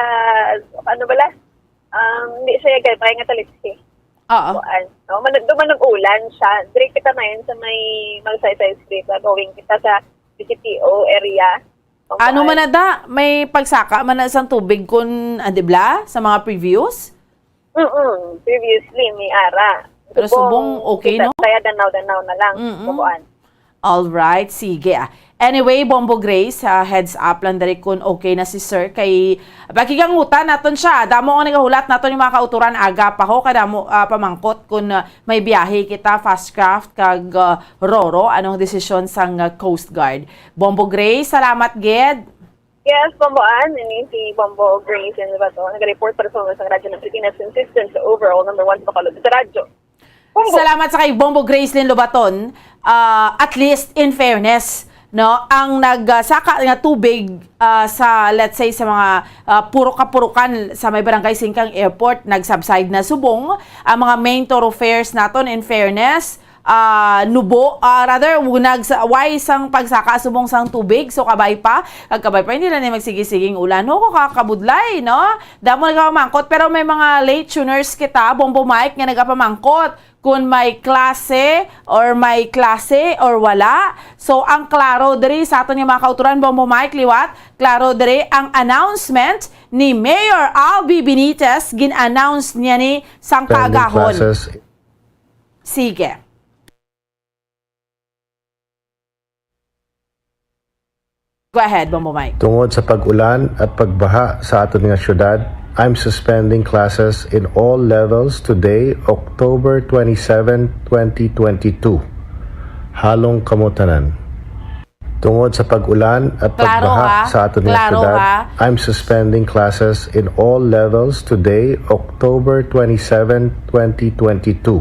ano bala? Um, hindi siya gagmay nga talithi. Oo. Kuan. No? Manag-, duman nag-ulan siya. Diri kita na yun sa may Magsaysay Street, ah, going kita sa B C P O area. Ano man na da? May pagsaka man na sang tubig kun, ah, di bla? Sa mga previous? Mm-mm. Previously, may ara. Pero Subong, subong okay, kita, no? Kaya danaw-danaw na lang. Mm-mm. Kuan. All right, sige, ah. Anyway, Bombo Grace, ah, heads up lang dali kun okay na si Sir. Kay pakigangutan naton siya. Damo ang nagahulat naton yung mga kauturan aga pa ho. Kadamo, ah, pamangkot kun, ah, may biyahe kita, Fastcraft, kag, ah, Roro. Anong desisyon sang, ah, Coast Guard? Bombo Grace, salamat gid. Yes, Bombo Ann, ini si Bombo Grace Enribato, nag-report para sa mga radyo ng Pilipinas, consistent sa overall number one sa Bacolod sa radyo. Salamat sa kay Bombo Gracelyn Lobaton. Ah, at least, in fairness, no, ang nagsaka nga tubig, ah, sa, let's say, sa mga, ah, purok-kapurukan sa may Barangay Singkang Airport, nag-subside na subong. Ang mga main thoroughfares naton, in fairness, ah, nubo, ah, rather, nagsa-, way sang pagsaka subong sang tubig. So, kabay pa, kag kabay pa, hindi na ni magsigi-siging ulan. Ho, kakabudlay, no? Damo nagapamangkot, pero may mga late tuners kita, Bombo Mike, nga nagapamangkot kung may klase or may klase or wala. So, ang klaro diri sa aton nga mga kauturan, Bombo Mike, liwat, klaro diri ang announcement ni Mayor Albi Benitez, gin-announce niya ni sang Pending kaagahon. Classes. Sige. Go ahead, Bombo Mike. Tungod sa pag-ulan at pagbaha sa aton nga syudad, I'm suspending classes in all levels today, October twenty-seven, twenty twenty-two. Halong kamo tanan. Tungod sa pag-ulan at Klaro, pagbaha ha? Sa aton nga Klaro, syudad, ha? I'm suspending classes in all levels today, October twenty-seven, twenty twenty-two.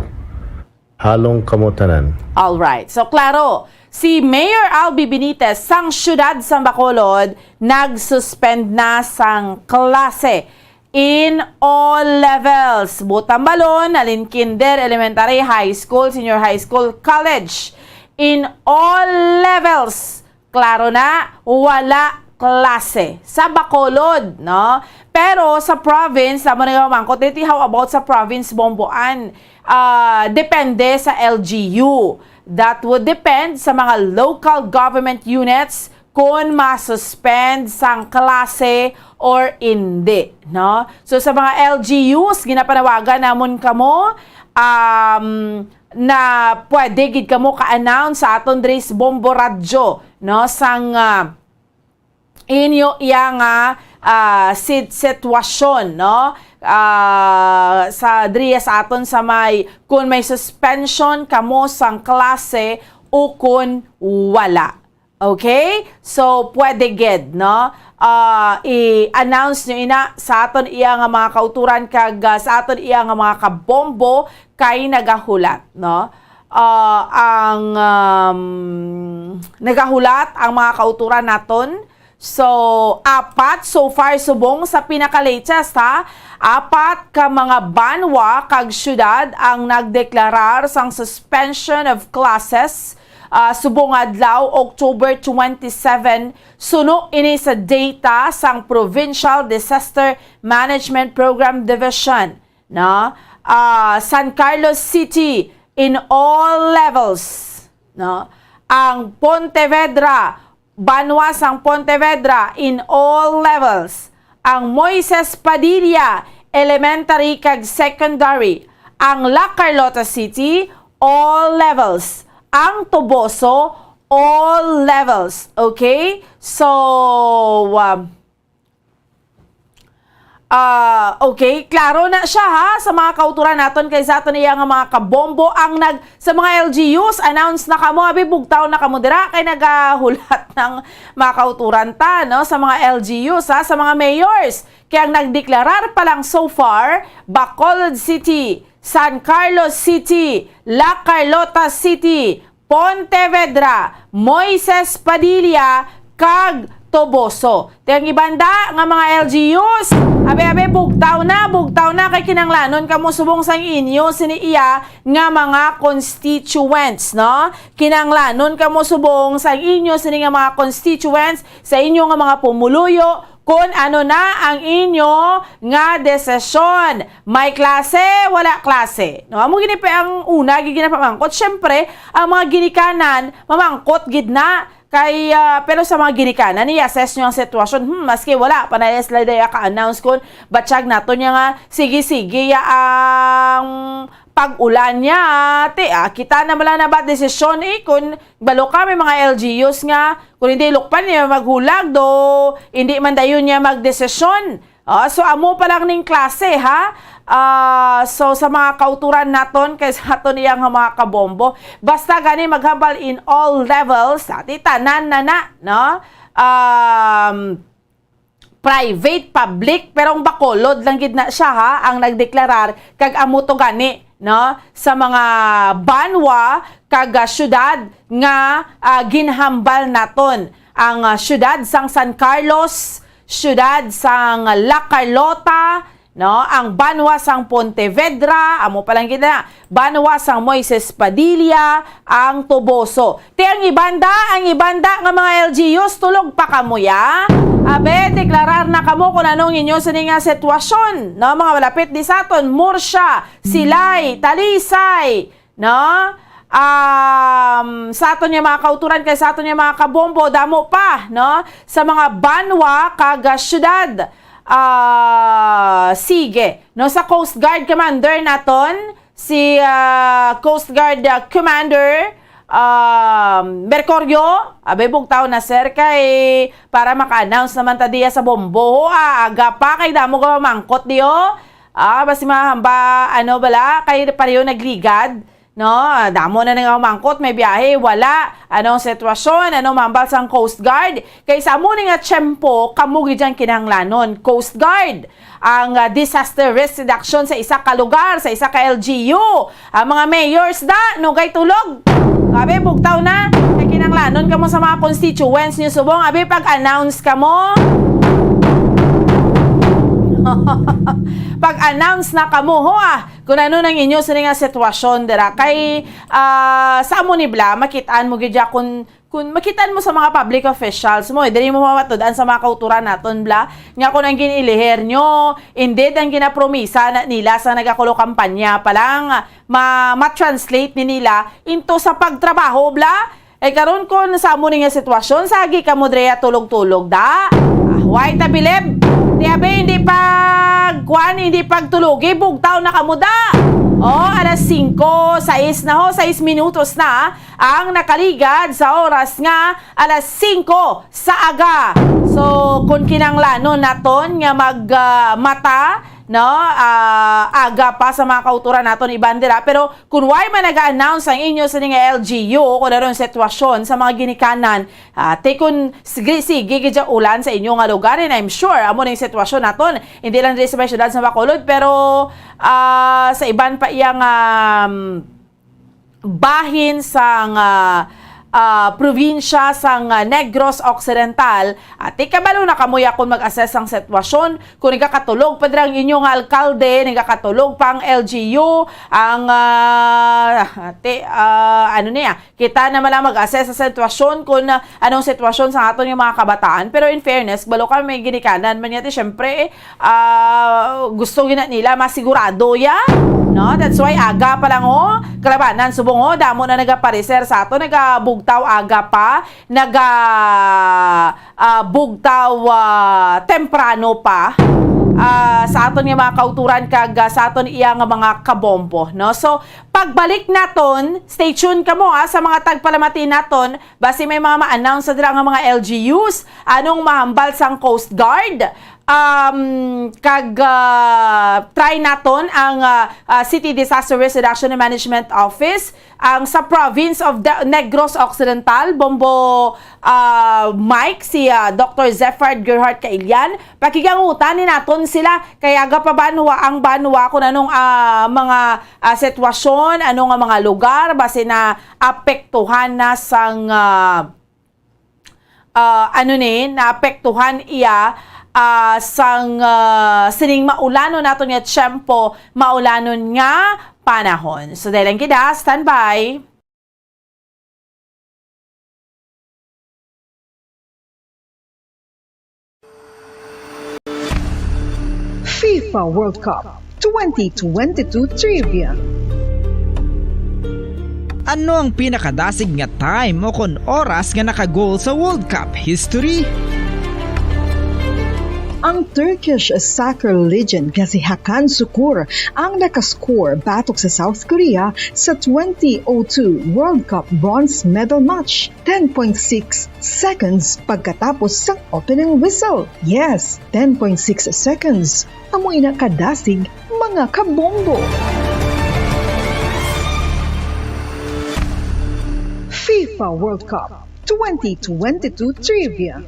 Halong kamo tanan. All right. So, klaro, si Mayor Albi Benitez sang siyudad sang Bacolod nag-suspend na sang klase in all levels. Buot hambalon, halin kinder, elementary, high school, senior high school, college. In all levels, klaro na, wala klase sa Bacolod, no? Pero sa province, amo na yung mangkot, dito, how about sa province, Bomboan? Ah, depende sa L G U. That would depend sa mga local government units kung ma-suspend sang klase or hindi, no? So, sa mga L G Us, ginapanawagan namon kamo, um, na pwede gid kamo ka-announce sa aton diri sa Bombo Radyo, no? Sang, ah, inyo iya nga, ah, sit-, sitwasyon, no? Ah, sa diri sa aton sa may, kung may suspension kamo sang klase o kung wala. Okay? So, pwede gid, no? Ah, i-announce nyo ina sa aton iya nga mga kauturan kag, ah, sa aton iya nga mga kabombo kay nagahulat, no? Ah, ang, um, nagahulat ang mga kauturan naton. So, apat so far subong sa pinaka-latest, ha? Apat ka mga banwa kag syudad ang nagdeklarar sang suspension of classes, ah, subong adlaw, October twenty-seven, suno ini sa data sang Provincial Disaster Management Program Division, no? Ah, San Carlos City in all levels, no? Ang Pontevedra, banwa sang Pontevedra in all levels. Ang Moises Padilla, elementary kag secondary. Ang La Carlota City, all levels. Ang Toboso, all levels. Okay? So, um, ah, okay, klaro na siya, ha, sa mga kauturan naton, kay sa aton iya nga mga kabombo ang nag-, sa mga L G Us, announce na kamo, abi, bugtaw na kamo dira, kay nagahulat ng mga kauturan ta, no, sa mga L G Us, ha, sa mga mayors. Kay ang nagdeklarar pa lang so far, Bacolod City, San Carlos City, La Carlota City, Pontevedra, Moises Padilla, kag Toboso. Ti ang ibanda nga mga L G Us, abi-abi, bugtaw na, bugtaw na, kay kinanglanon kamo subong sang inyo sini iya nga mga constituents, no? Kinanglanon kamo subong sang inyo sini nga mga constituents, sa inyo nga mga pumuluyo, kung ano na ang inyo nga desisyon. May klase, wala klase. No, amo gini pa ang una, gid ginapamangkot. Siyempre, ang mga ginikanan, mamangkot gid na. Kay, ah, pero sa mga ginikanan, i-assess nyo ang sitwasyon. Hmm, maski wala pa na sila daya ka-announce kung batyag nato niya nga, sige, sige, ya ang pag-ulan niya, ate, ah, kita na man lang na ba desisyon, eh, kung balo ka, may mga L G Us nga, kung hindi lukpan niya maghulag, do, hindi man dayon niya magdesisyon. Ah, so, amo pa lang ning klase, ha? Ah, so, sa mga kauturan naton, kay sa aton iya nga mga kabombo, basta gani maghambal in all levels, ati tanan na na, no? Um, private, public, pero ang Bacolod lang gid na siya, ha, ang nagdeklarar, kag amo to gani, no, sa mga banwa kag, ah, syudad nga, ah, ginhambal naton. Ang, ah, syudad sang San Carlos, syudad sang La Carlota, no, ang banwa sang Pontevedra, amo pa lang gid na, banwa sang Moises Padilla, ang Toboso. Ti ang ibanda, ang ibanda nga mga L G Us, tulog pa kamo, ya? Abe, deklarar na kamo kung ano ang inyo sini nga sitwasyon, no? Mga malapit di sa aton, Murcia, Silay, Talisay, no? Um, sa aton nga mga kauturan kag sa aton nga mga kabombo, damo pa, no? Sa mga banwa kag, ah, syudad, ah, sige, no? Sa Coast Guard Commander naton, si, ah, Coast Guard, ah, Commander, ah, Mercurio, abay, bugtaw na, sir, kay para maka-announce naman ta diya sa bombo. Ah, aga pa, kay damo ka mamangkot diyo. Ah, basi mahamba, ano bala, kay pareho nagligad, no? Ah, damo na nga mamangkot, may biyahe, wala. Anong sitwasyon? Anong mahambal sang Coast Guard? Kay sa amo ni nga tiyempo, kamo gid ang kinahanglanon, Coast Guard, ang, ah, disaster risk reduction sa isa ka lugar, sa isa ka L G U. Ang mga mayors da, nugay tulog. Abi, bugtaw na. Kay kinahanglanon kamo sa mga constituents niyo subong. Abi, pag-announce kamo. Pag-announce na kamo, ho, ah, kung ano nang inyo sini nga sitwasyon dira. Kay, ah, sa amo ni bala, makitaan mo gid ya kung Kung makitaan mo sa mga public officials mo, eh, diri mo mamatud-an sa mga kauturan naton, bala, nga kung ang giniliher nyo, indeed, ang ginapromisa na nila sa nagakulo kampanya pa lang, ma-, ma-translate ni nila into sa pagtrabaho, bala. Eh, karon, kung sa amo ni nga sitwasyon, sagi kamo diri tulog-tulog, da. Ah, why ta bilib? Di abi, hindi pag, kwan, hindi pagtulugi, bugtaw na kamo, da. Oh, alas singko, sais na ho, sais minutos na. Ang nakaligad sa oras nga alas singko sa aga. So, kung kinanglanon naton nga mag, ah, mata, no, ah, aga pa sa mga kauturan naton iban dira. Pero kung why man naga-announce ang inyo sini nga L G U, kung ano ang sitwasyon sa mga ginikanan, ah, ti kung sige, sige, gid siya ulan sa inyo nga lugar, and I'm sure, amo na yung sitwasyon naton. Hindi lang diri sa may syudad sa Bacolod, pero, ah, sa iban pa iyang, um, bahin sang, ah, ah, probinsya sang, ah, Negros Occidental, at ikabalo na kamo ya kon mag-assess sang sitwasyon, kung nagakatulog pa dira ang inyo nga alkalde, nagakatulog pa ang L G U, ang, ah, ti-, ah, ano niya, kita na man lang mag-assess sa sitwasyon kung, ah, anong sitwasyon sa aton nga mga kabataan. Pero in fairness, balo kami may ginikanan man niya, ti, syempre, eh, ah, gusto gina nila masigurado ya, no? That's why aga pa lang, oh, kalabanan subong, oh, damo na nagapareser sa ato, nagabugtaw aga pa, naga, ah, bugtaw, ah, temprano pa, ah, sa aton nga mga kauturan kag, ah, sa aton iya nga mga kabombo, no? So, pagbalik naton, stay tuned kamo, ah, sa mga tagpalamati naton, basi may mga ma-announce sa dira nga mga L G Us, anong mahambal sang Coast Guard, Um, kag, ah, try naton ang, ah, ah, City Disaster Risk Reduction and Management Office, ang sa province of the Negros Occidental, Bombo, ah, Mike, si, ah, Doctor Zephard Gerhart Kailian. Pakigangutan ni naton sila, kay aga pa banwa ang banwa kung anong, ah, mga, ah, sitwasyon, ano nga mga lugar, basi na apektuhan na sang, ah, ah, ano ni, naapektuhan iya, ah, sang, ah, sining maulanon naton nga tiyempo, maulanon nga panahon. So, dahil lang kita, standby. FIFA World Cup twenty twenty-two Trivia. Ano ang pinakadasig nga time o kon oras nga naka-goal sa World Cup history? Ang Turkish soccer legend nga si Hakan Sukur ang nakascore batok sa South Korea sa twenty oh two World Cup bronze medal match, ten point six seconds pagkatapos sang opening whistle. Yes, ten point six seconds. Amo ina kadasig, mga kabombo. FIFA World Cup twenty twenty-two Trivia.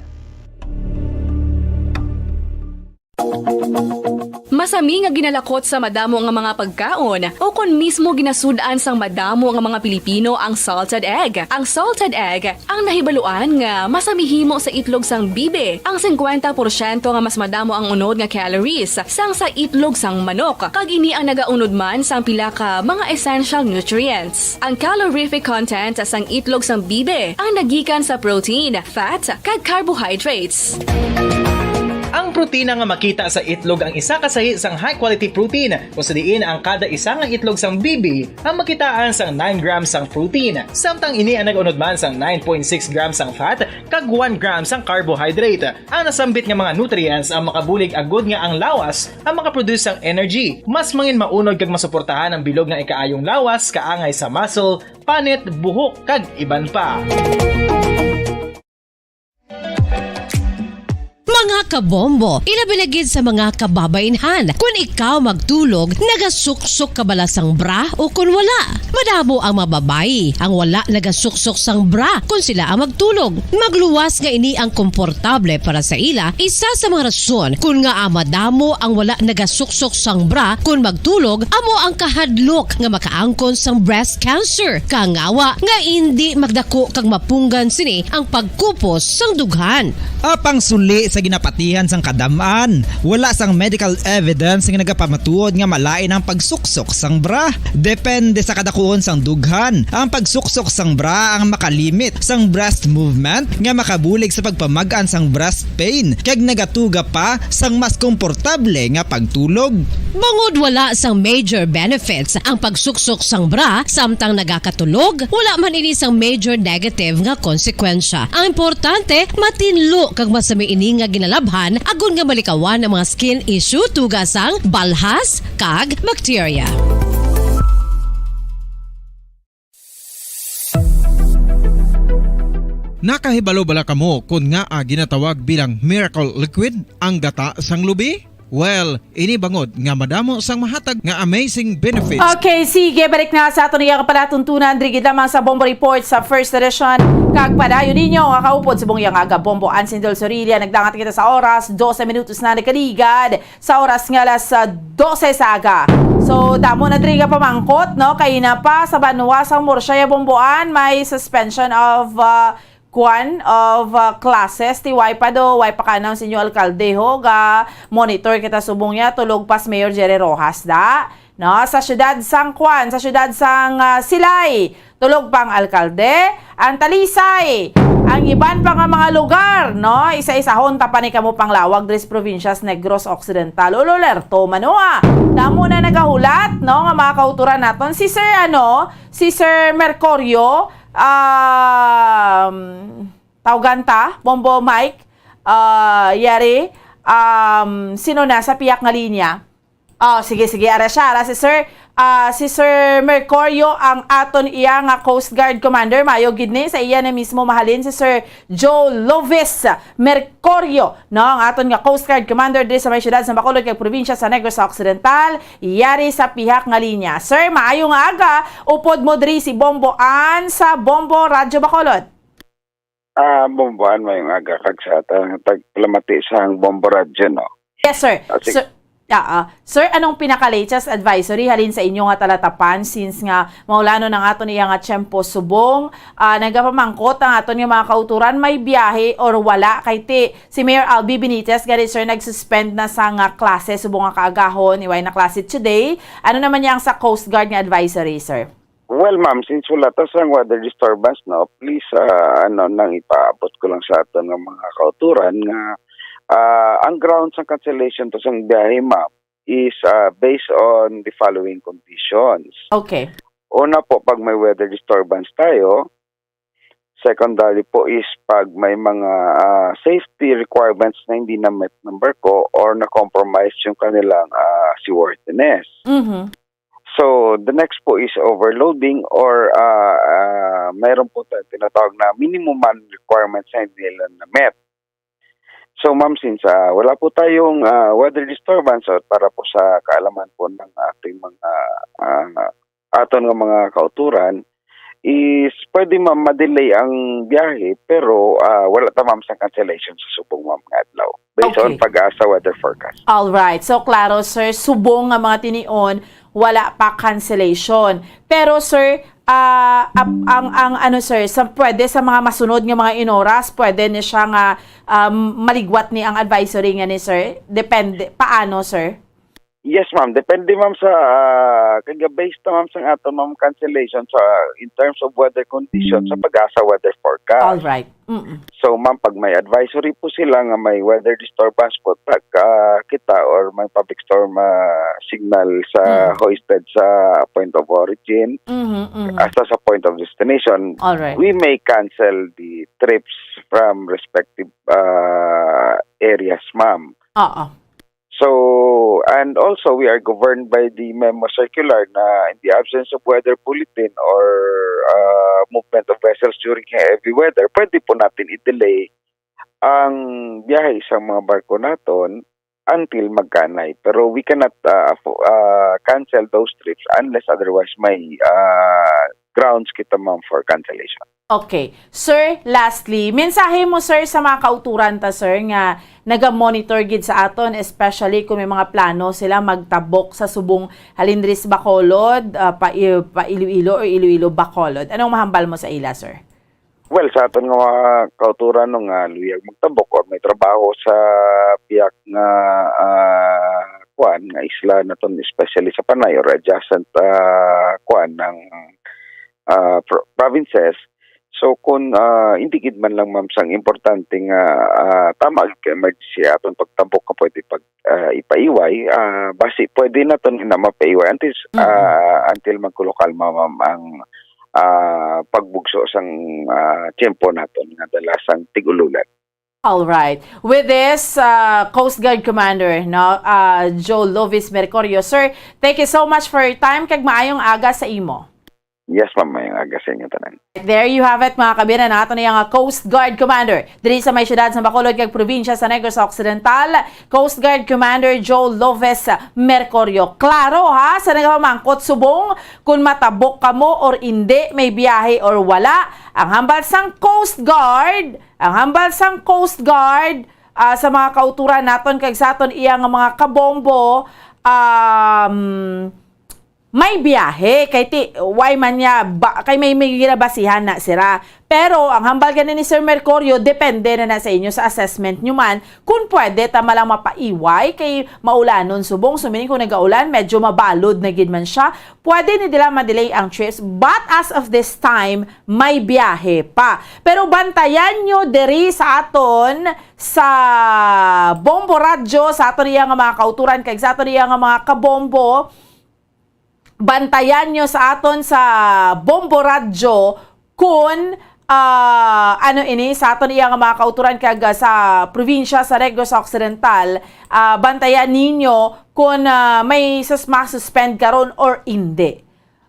Masami nga ginalakot sa madamo nga mga pagkaon, o kon mismo ginasud-an sang madamo nga mga Pilipino ang salted egg. Ang salted egg ang nahibaluan nga masami himo sa itlog sang bibi, ang singkwenta porsyento nga mas madamo ang unod nga calories sang sa itlog sang manok, kag ini ang nagaunod man sang pila ka mga essential nutrients. Ang calorific content sang itlog sang bibi ang nagikan sa protein, fat, kag carbohydrates. Ang protina nga makita sa itlog ang isa ka sahi sang high-quality protein, kung sa diin ang kada isa nga itlog sang bibi ang makitaan sang nine grams sang protein, samtang ini ang nag-unod man sang nine point six grams sang fat kag one gram sang carbohydrate. Ang nasambit nga mga nutrients ang makabulig agud nga ang lawas ang makaproduce sang energy. Mas mangin maunod kag masuportahan ang bilog nga ikaayong lawas kaangay sa muscle, panit, buhok, kag iban pa. Mga kabombo, ilabi na gid sa mga kababainhan, kun ikaw magtulog, nagasuksok ka bala sang bra o kun wala? Madamo ang mga babayi ang wala nagasuksok sang bra kun sila ang magtulog. Magluwas nga ini ang komportable para sa ila, isa sa mga rason kun ngaa madamo ang wala nagasuksok sang bra kun magtulog amo ang kahadlok nga makaangkon sang breast cancer. Kangawa nga indi magdako kag mapunggan sini ang pagkupos sang dughan. Apang suli sa ginapatihan sang kadam-an, wala sang medical evidence nga nagapamatuod nga malain ang pagsuksok sang bra. Depende sa kadakuon sang dughan, ang pagsuksok sang bra ang makalimit sang breast movement nga makabulig sa pagpamag-an sang breast pain kag nagatuga pa sang mas komportable nga pagtulog. Bangod wala sang major benefits ang pagsuksok sang bra samtang nagakatulog, wala man ini sang major negative nga konsekwensya. Ang importante, matinlo kag masami ini nga ginalabhan agod nga malikawan ang mga skin issue tungod sang balhas kag bacteria. Nakahibalo bala kamo kon ngaa ginatawag bilang miracle liquid ang gata sang lubi? Well, ini bangod nga madamo sang mahatag nga amazing benefits. Okay, sige, balik na sa aton iya nga palatuntunan diri gid lamang sa Bombo Report sa First Edition. Kag padayon ninyo nga kaupod subong iya nga aga, Bombo Ansin Del Sorilla. Nagdangat kita sa oras, dose minutos na nakaligad sa oras nga alas, ah, dose sa aga. So, damo na diri nga pamangkot, no? Kay na pa sa banwa sang Murcia, Bomboan, may suspension of, ah, kwan, of, ah, classes. Ti way pa do, way pa ka-announce inyo alkalde, ho, ga monitor kita subong niya, tulog pas Mayor Jerry Rojas, da. No, sa siyudad sang kwan, sa siyudad sang, ah, Silay, tulog pa ang alkalde, ang Talisay, ang iban pa nga mga lugar, no? Isa-isahon ta pa ni kamo panglawag diri sa probinsyas Negros Occidental. Ululerto, Manua. Damo na nagahulat, no, nga mga kauturan naton. Si Sir, ano, si Sir Mercurio, um, tawgan ta, Bombo Mike, ah, yari, um, sino na sa piyak nga linya? Oh, sige, sige, ara siya, ara si Sir, ah, si Sir Mercurio ang aton iya nga Coast Guard Commander. Mayo gid ni sa iya na mismo mahalin si Sir Joe Lovis Mercurio, no, ang aton nga Coast Guard Commander diri sa may siyudad sa Bacolod kag probinsya sa Negros Occidental, yari sa pihak nga linya. Sir, maayo nga aga, upod mo diri si Bombo Ann sa Bombo Radyo Bacolod. Ah, Bomboan, mayong aga kag sa ta-, tagpalamati sang Bombo Radyo, no? Yes, sir. Ah, sig- Sir, ah, ah. Sir, anong pinaka-latest advisory halin sa inyo nga talatapan, since nga maulanon ang aton iya nga tiyempo subong, ah, nagapamangkot ang aton nga mga kauturan, may biyahe or wala? Kay ti, si Mayor Albi Benitez, gani, sir, nag-suspend na sa nga klase subong nga kaagahon, iway na klase today. Ano naman yang sa Coast Guard nga advisory, sir? Well, ma'am, since wala ta sang weather disturbance, no, please, ah, ano, nang ipaabot ko lang sa aton nga mga kauturan nga, ah, ang grounds sang cancellation to sang biyahe, ma'am, is, ah, based on the following conditions. Okay. Una po, pag may weather disturbance tayo. Secondary po is pag may mga, ah, safety requirements na hindi na-met ng barko or na-compromise yung kanilang, ah, seaworthiness. Mhm. So, the next po is overloading or, ah, ah, mayroon po tayong tinatawag na minimum man requirements na hindi nila na-met. So, ma'am, since, ah, wala po tayong, ah, weather disturbance, at para po sa kaalaman po ng ating mga, ah, aton nga mga kauturan, is pwede, ma'am, ma-delay ang biyahe, pero, ah, wala ta, ma'am, sang cancellation sa subong, ma'am, nga adlaw, based on Okay. PAGASA weather forecast. All right. So, klaro, sir, subong nga mga tinion, wala pa cancellation. Pero, sir, ah, ap-, ang, ang ano, sir, sa, pwede sa mga masunod nga mga inoras, pwede ni siya nga, um, maligwat ni ang advisory nga ni, sir? Depende. Paano, sir? Yes, ma'am. Depende, ma'am, sa, ah, kaya based na, ma'am, sa aton, ma'am, cancellation sa, in terms of weather condition sa Mm. PAGASA weather forecast. All right. Mm-mm. So, ma'am, pag may advisory po sila nga may weather disturbance po, pag, ah, kita or may public storm, ah, signal sa Mm. hoisted sa point of origin, Mhm, mhm. hasta sa point of destination, All right. we may cancel the trips from respective, ah, areas, ma'am. Oo. So, and also, we are governed by the memo circular na in the absence of weather bulletin or, ah, movement of vessels during heavy weather, pwede po natin i-delay ang biyahe sa mga barko naton until magkanay. Pero we cannot, ah, fo-, ah, cancel those trips unless otherwise may, ah, grounds kita, ma'am, for cancellation. Okay. Sir, lastly, mensahe mo, sir, sa mga kauturan ta, sir, nga naga-monitor gid sa aton, especially kung may mga plano sila magtabok sa subong halin diri sa Bacolod, ah, pa, pa Iloilo or Iloilo Bacolod. Anong mahambal mo sa ila, sir? Well, sa aton nga mga kauturan, no, nga luyag magtabok or may trabaho sa piyak nga, ah, kuan, nga isla naton, especially sa Panay or adjacent, ah, kuan, ng, ah, pro-, provinces. So, kung, ah, hindi gid man lang, ma'am, sang importante nga, ah, tama gid ka emergency aton pagtabok nga pwede pag, ah, ipaiway, ah, basi pwede naton ina mapaiway until, Mm. ah, until magkulokalma, ma'am, ang, ah, pagbugso sang, ah, tiyempo naton nga dala sang tig-ululan. All right. With this, uh, Coast Guard Commander, no, uh, Joe Lovis Mercurio. Sir, thank you so much for your time, kag maayong aga sa imo. Yes, ma'am. Maayong aga sa inyo tanan. There you have it, mga kabinan, ato na yung, uh, Coast Guard Commander diri sa may siyudad sa Bacolod kag probinsya sa Negros Occidental, Coast Guard Commander Joe Lovis Mercurio. Klaro, ha, sa nagapamangkot subong kung matabok kamo or indi, may biyahe or wala. Ang hambal sang Coast Guard, Ang hambal sang Coast Guard, ah, sa mga kauturan naton kag sa aton iya nga mga kabombo, um, may biyahe kay ti, why man niya ba, kay may, may ginabasihan na sira. Pero ang hambal gani ni Sir Mercurio, depende na na sa inyo sa assessment nyo man kung pwede ta malang mapaiway kay maulanon subong. So, meaning kung nagaulan, medyo mabalod na gid man siya. Pwede ni dila ma-delay ang trips, but as of this time, may biyahe pa. Pero bantayan nyo diri sa aton, sa Bombo Radyo, sa aton iya nga mga kauturan, kag sa aton iya nga mga kabombo, bantayan nyo sa aton sa Bombo Radyo kung, ah, ano ini, sa aton iya nga mga kauturan, kag, ah, sa probinsya sa Negros Occidental, ah, bantayan ninyo kung, ah, may sus-, masuspend karon or hindi.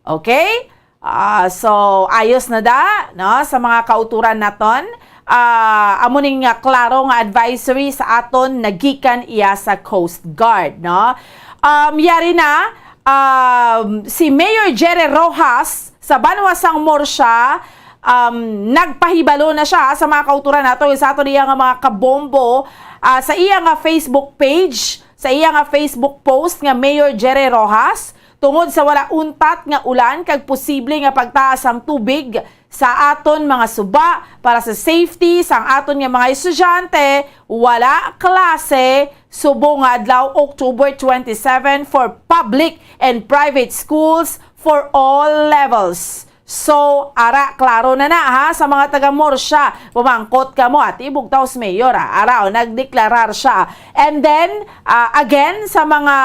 Okay? Ah, so, ayos na da, no, sa mga kauturan naton. Ah, amo ning, ah, klaro nga advisory sa aton nagikan iya sa Coast Guard, no? Um, yari na, um, si Mayor Jerry Rojas sa Banwa sang Murcia, um, nagpahibalo na siya sa mga kauturan nato, sa aton iya nga mga kabombo, ah, sa iya nga Facebook page, sa iya nga Facebook post nga Mayor Jerry Rojas, tungod sa wala untat nga ulan kag posible nga pagtaas sang tubig sa aton mga suba, para sa safety sang aton nga mga estudyante, wala klase subong nga adlaw, October twenty-seven, for public and private schools for all levels. So, ara, klaro na na, ha, sa mga taga Murcia, pumangkot kamo, ati, bugtaw sa mayor, ha. Ara, o, nagdeklarar siya. And then, ah, again, sa mga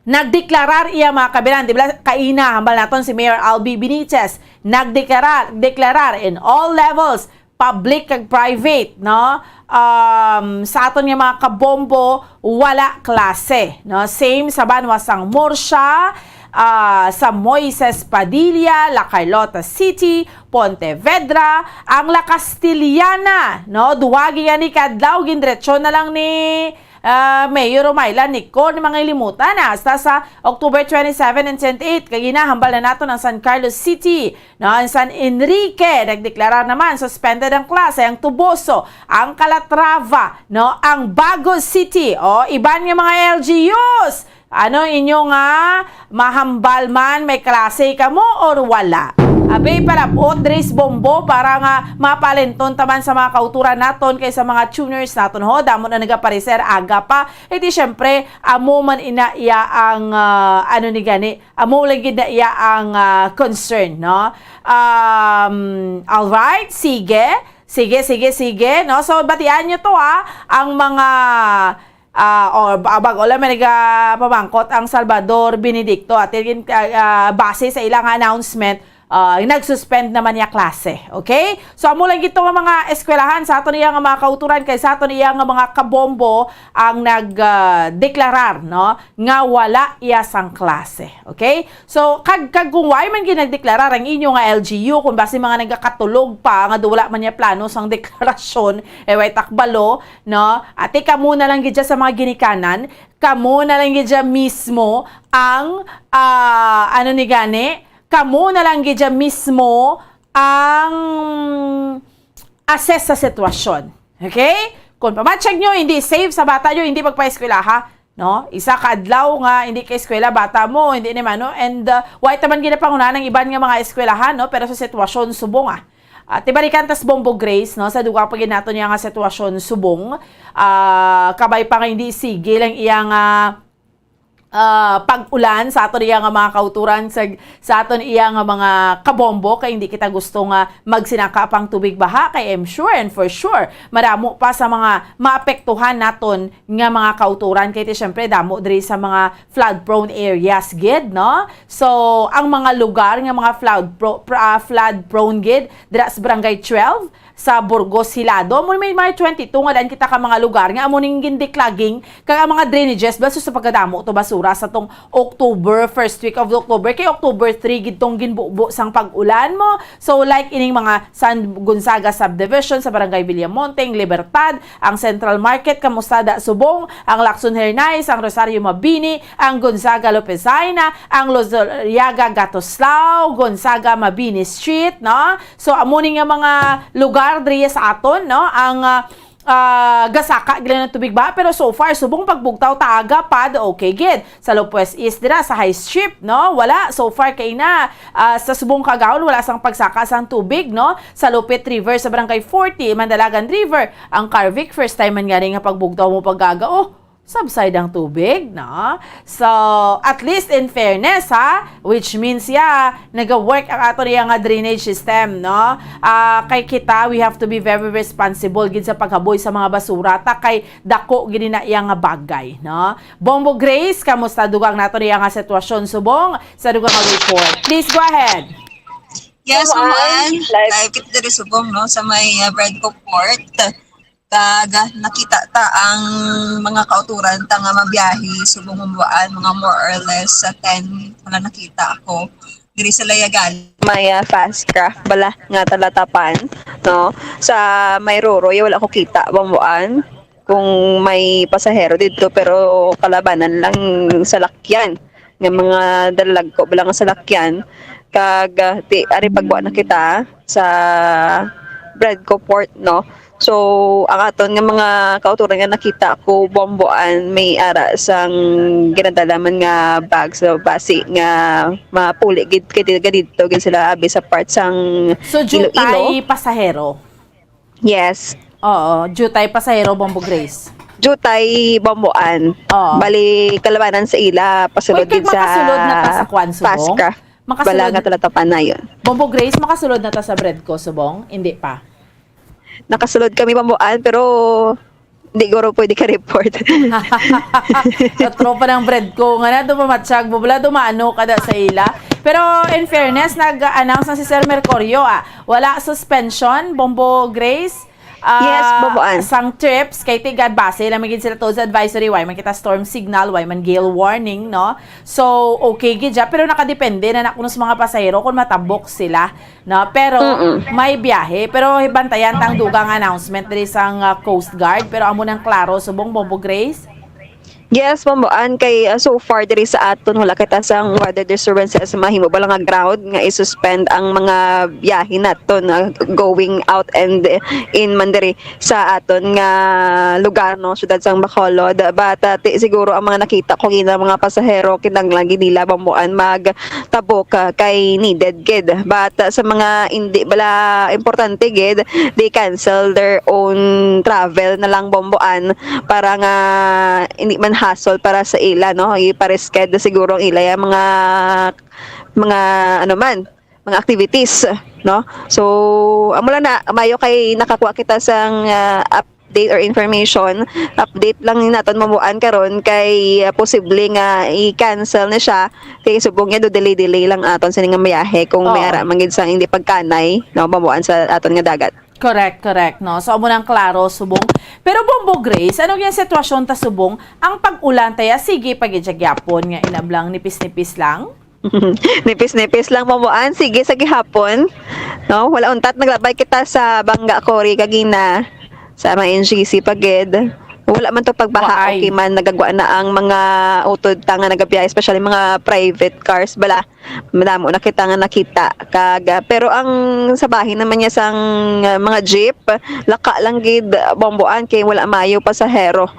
nagdeklarar iya mga kabilan, di ba, kaina, hambal naton si Mayor Albee Benitez, nagdeklarar, deklarar in all levels, public kag private, no? Um, sa aton nga mga kabombo, wala klase, no? Same sa Banwa sang Murcia, ah, sa Moises Padilla, La Carlota City, Pontevedra, ang La Castellana, no? Duwagi nga ni kadlaw, gindiretso na lang ni Ah, Mayor Romailan Nicor, ni mga ilimutan na hasta sa October twenty-seven and twenty-eight, kay ginahambal na naton ang San Carlos City, no, ang San Enrique. Nagdeklarar naman, suspended ang klase, ang Toboso, ang Calatrava, no, ang Bago City, o iban nga mga L G Us. Ano inyo nga mahambal man, may klase kamo or wala? Abi, palabot diri sa Bombo para nga mapalinton ta man sa mga kauturan naton kay sa mga tuners naton, ho, damo na nagapareser aga pa. Eh, di syempre, amo man ina iya ang, ah, ano ni gani, amo lang gid na iya ang, ah, concern, no? Um, all right, sige. Sige, sige, sige, no? So, batian nyo to, ha, ang mga, ah, o, ba-, bag-o lang may nagapamangkot ang Salvador Benedicto, at yun, ah, ah, base sa ilang announcement, ah, nag-suspend naman niya klase, okay? So, amo lang gito nga mga eskwelahan sa aton iya nga mga kauturan, kay sa aton iya nga mga kabombo ang nag, ah, deklarar, no, nga wala iya sang klase, okay? So, kag, kag kung why man ginagdeklarar ang inyo nga L G U, kung basi mga nagakatulog pa nga wala man niya plano sang deklarasyon, eh, way takbalo, no? Ate, kamo na lang gid dyan sa mga ginikanan, kamo na lang gid dyan mismo ang, ah, ano ni gani, kamo na lang gid dyan mismo ang assess sa sitwasyon. Okay? Kung pamatyag nyo, hindi safe sa bata nyo, hindi pagpa-eskwelaha, no? Isa ka adlaw nga hindi ka eskwela bata mo, hindi ni mano, and, uh, wa taman ginapangunahan ang iban nga mga eskwelahan, no? Pero sa sitwasyon subong, ah. At tibalikan tas Bombo Grace, no? Sa dugang pa gid nato niya nga sitwasyon subong, ah, kabay pa nga hindi sige lang iya nga, ah, pag-ulan sa aton iya nga mga kauturan, sa, sa aton iya nga mga kabombo, kay hindi kita gusto nga magsinaka pang tubig baha, kay I'm sure and for sure madamo pa sa mga maapektuhan naton nga mga kauturan, kay ti syempre damo diri sa mga flood prone areas gid, no? So, ang mga lugar nga mga flood pro-, pra-, ah, flood prone gid dira sa Barangay twelve, sa Burgos Hilado, mo may, may twenty-two nga daan kita ka mga lugar nga amo ning gindiklaging kag ang mga drainages, baso sa pagkadamo to basura sa tong October, first week of October, kay October three gid tong ginbubo sang pag-ulan mo. So, like ining mga San Gonzaga Subdivision sa Barangay Villamonte, ang Libertad, ang Central Market, kamusta da subong, ang Lacson Hernais, ang Rosario Mabini, ang Gonzaga Lopezina, ang Lozariaga Gatoslao, Gonzaga Mabini Street, no? So, amo ni nga mga lugar diri sa aton, no? Ang, ah, ah, gasaka gila ng tubig ba? Pero so far, subong pagbugtaw ta aga pa, okay gid. Sa Lopez East dira sa High Strip, no? Wala, so far kay na, ah, sa subong kagahon, wala sang pagsaka sang tubig, no? Sa Lupit River, sa Barangay forty, Mandalagan River, ang Carvic, first time man gani nga pagbugtaw mo pag-aga. Oh, subside ang tubig, no? So, at least in fairness, ha? Which means, yeah, naga-work ang ato niya nga drainage system, no? Ah, kay kita, we have to be very responsible gid sa paghaboy sa mga basura, ta kay dako gid na iya nga bagay, no? Bombo Grace, kamusta dugang nato niya nga sitwasyon subong sa dugang nga report? Please go ahead. Yes, Ma'am Ann, live kita diri subong, no, sa may, uh, Bradco Port. Kag, ah, nakita ta ang mga kauturan ta nga mabiyahe subong Bamboan, mga more or less sa ten, wala nakita ako. Diri sa Layagan. May, ah, fast craft bala nga talatapan, no? Sa may Roroy, wala ko kita, Bamboan. Kung may pasahero dito, pero kalabanan lang salakyan. Nga mga dalagko bala nga salakyan. Kag, ah, ti, ari pagwa na kita sa Bradco Port, no? So, ang aton nga mga kauturan nga nakita ko, Bamboan, may ara sang ginadala man nga bag sa basi nga mapuli gid kay tiga didto gid sila abi sa part sang So, Iloilo. Jutay pasahero. Yes. Oo, Jutay pasahero, Bombo Grace. Jutay Bamboan. Oo. Bali, kalabanan sa ila, pasulod Uy, kay din sa makasulod na ta sa kwan, Subong? Pasca. Makasulod. Bala nga talatapan na yun. Bombo Grace, makasulod na ta sa Bradco, Subong? Hindi pa. Nakasulod kami Bamboan, pero hindi guro pwede ka report. Sa tropa ng Bradco, nga na, dumamatsyag, bubla, dumano kada sa ila. Pero in fairness, nag-announce na si Sir Mercurio, ah. Wala suspension, Bombo Grace. Yes, ah, Boboan. Sang trips, kay ti gad base lang man gid sila to sa advisory, way man kita storm signal, way man gale warning, no? So, okay gid siya, pero nakadepende na na kuno sa mga pasahero kung matabok sila, no? Pero Mm-mm. may biyahe, pero bantayan tang dugang announcement diri sang, ah, Coast Guard, pero amo nang klaro subong, Bombo Grace. Yes, Bomboan, kay, ah, so far diri sa aton wala kita sang weather disturbances mahimo ba lang nga ground nga i-suspend ang mga biyahe naton, ah, going out and in man diri sa aton nga lugar, no, siyudad sang Bacolod. But, ah, ti, siguro ang mga nakita ko gina mga pasahero kinahanglan gid nila, Bomboan, magtabok, ah, kay needed gid. But, ah, sa mga hindi bala importante gid, they cancel their own travel na lang, Bomboan, para nga hindi man hassle para sa ila, no? Ipareschedule siguro ang ila yung mga, mga, ano man, mga activities, no? So, amo lang na, mayo kay nakakuha kita sang, ah, update or information. Update lang ni naton, Bomboan, karon kay, ah, posible nga i-cancel na siya kay subong niya do delay-delay lang aton sini nga biyahe kung may Oo. ara man gid sang hindi pagkanay, no, Bomboan, sa aton nga dagat. Correct, correct, no? So, amo nang klaro, subong. Pero, Bombo Grace, ano yung sitwasyon ta, subong? Ang pag-ulan taya, sige pa gid siya gyapon nga inablang nipis-nipis lang? Nipis-nipis lang, Bomboan. Sige sa gihapon. No? Wala untat, naglabay kita sa Bangga Cory kagina. Sa mga N G C pa gid. Wala man to pagbaha, Waay. Okay man, nagagwa na ang mga utod ta nga nagabiyahe, especially mga private cars, bala. Madamo na kita nga nakita. Kag, ah, pero ang sa bahin naman niya sang, ah, mga jeep, laka lang gid, Bomboan, kay wala mayo pasahero.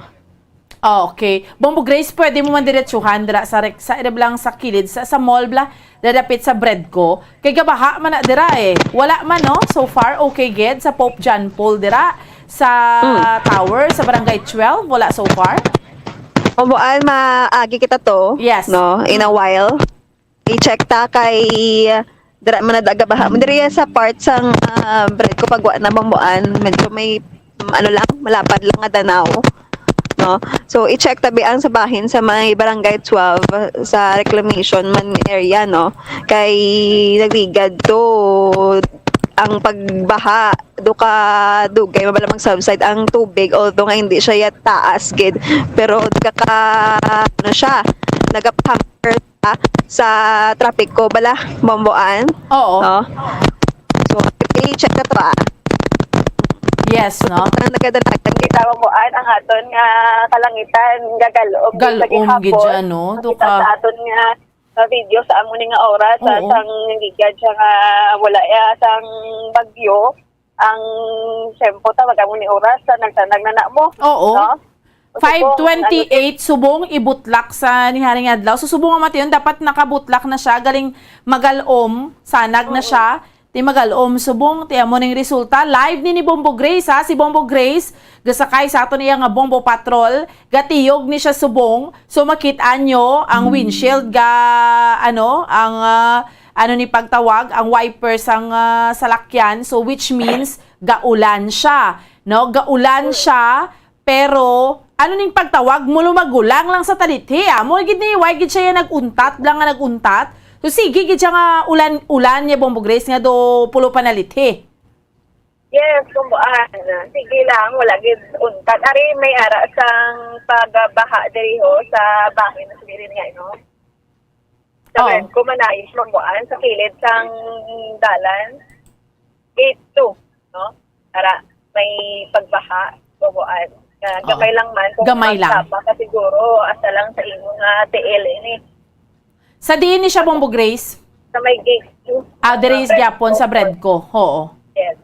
Ah, okay. Bombo Grace, pwede mo man diretsuhan dira sa rek-, sa, ira lang sa kilid, sa, sa mall bla, dadapit sa Bredco. Kay gabaha man na dira eh. Wala man, no? So far, okay gid sa Pope John Paul dira sa Mm. tower, sa Barangay twelve. Wala so far. Bomboan, maagi kita to, Yes. no? In a Mm. while. I-check ta kay, ah, dira man na daga baha. Diri sa part sang, ah, Bredco pagwa na, Bomboan, medyo may, mm, ano lang, malapad lang nga danaw, no? So, i-check ta bi ang sa bahin sa may Barangay twelve, sa reclamation man area, no? Kay nagligad to ang pagbaha, do ka dugay, mabala mag-subside ang tubig, although nga hindi siya yat taas gid, pero nagaka-, ano siya, nagapa-hamper sa trapiko bala, Bomboan. Oo. No? So, i-check na to, ah. Yes, no? Ang nagadalagan kita, Bomboan, ang aton nga kalangitan, gagal-om. Gagal-om gid gihapon. Siya, no? Nakita Duka. Sa aton nga, nga video sa amo ni nga oras, sa Oo. sang ligad siya nga wala, eh, sang bagyo. Ang tiyempo ta, wag mo ni oras, sa nagsanag na na mo. Oo. No? Five twenty-eight, subong ibutlak sa niharing adlaw. So, subong ang matiyon, dapat nakabutlak na siya. Galing magalom, sanag na Oo. siya. Ti magalom, subong, ti amo ning resulta. Live ni ni Bombo Grace, ha? Si Bombo Grace, gasakay sa aton iya nga Bombo Patrol. Gatiyog ni siya, subong. So, makit-an nyo ang windshield ga, ano, ang, ah, ano ni pagtawag, ang wiper sang, ah, salakyan. So, which means, gaulan siya, no? Gaulan siya, pero ano ning pagtawag mo, lumagulang lang sa talithi, ah. Mo gid ni, why gid siya yan nag-untat lang nga nag-untat? So, sige gid siya nga ulan, ulan niya, Bombo Grace, nga do pulo pa nalithi. Yes, kumbuan. Sige lang, wala gid untat. Ari, may ara sang pagbaha diri ho sa bahin na sumiri niya, no? Sa Oo. Red ko, manayos, Bomboan, sa kilid sang dalan. Gate two, no? Para may pagbaha, Bomboan. Ah, Oo. Gamay lang man. Kung Gamay lang. Magsapa ka siguro, asa lang sa imo nga tiil ini. Sa diin ni siya, Bombo Grace? Sa may gate two. Ah, there is Red gyapon sa Red ko. Oo. Yes.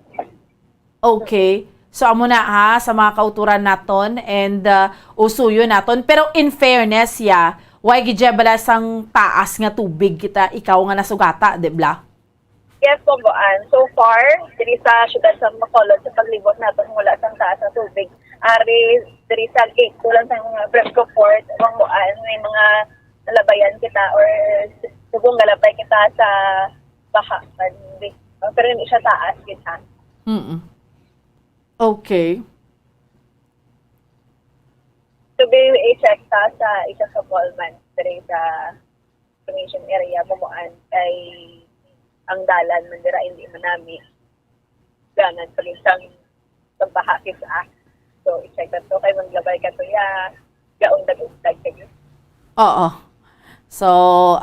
Okay. So, amo na ha, sa mga kauturan naton and, uh, usuyo naton. Pero in fairness, ya, way gid ya bala sang taas nga tubig kita, ikaw nga nasugata, di bala? Yes, Bomboan. So far, diri sa siyudad sa Bacolod, sa paglibot naton, wala sang taas nga tubig. Ari, diri sa gate ko lang sa mga Bredco Port, Bomboan, may mga nalabayan kita or subong galabay kita sa baha. Pero hindi siya taas, kita. Mm-mm. Okay. To be i-check ta sa isa ka mall man, diri sa reclamation area, Bomboan, kay ang dalan man dira, hindi man nami. Gangan pa rin sang pagbaha kis-a. So, excited to kay maglabay ka to ya. Gaundag-undag kayo. Oo. So,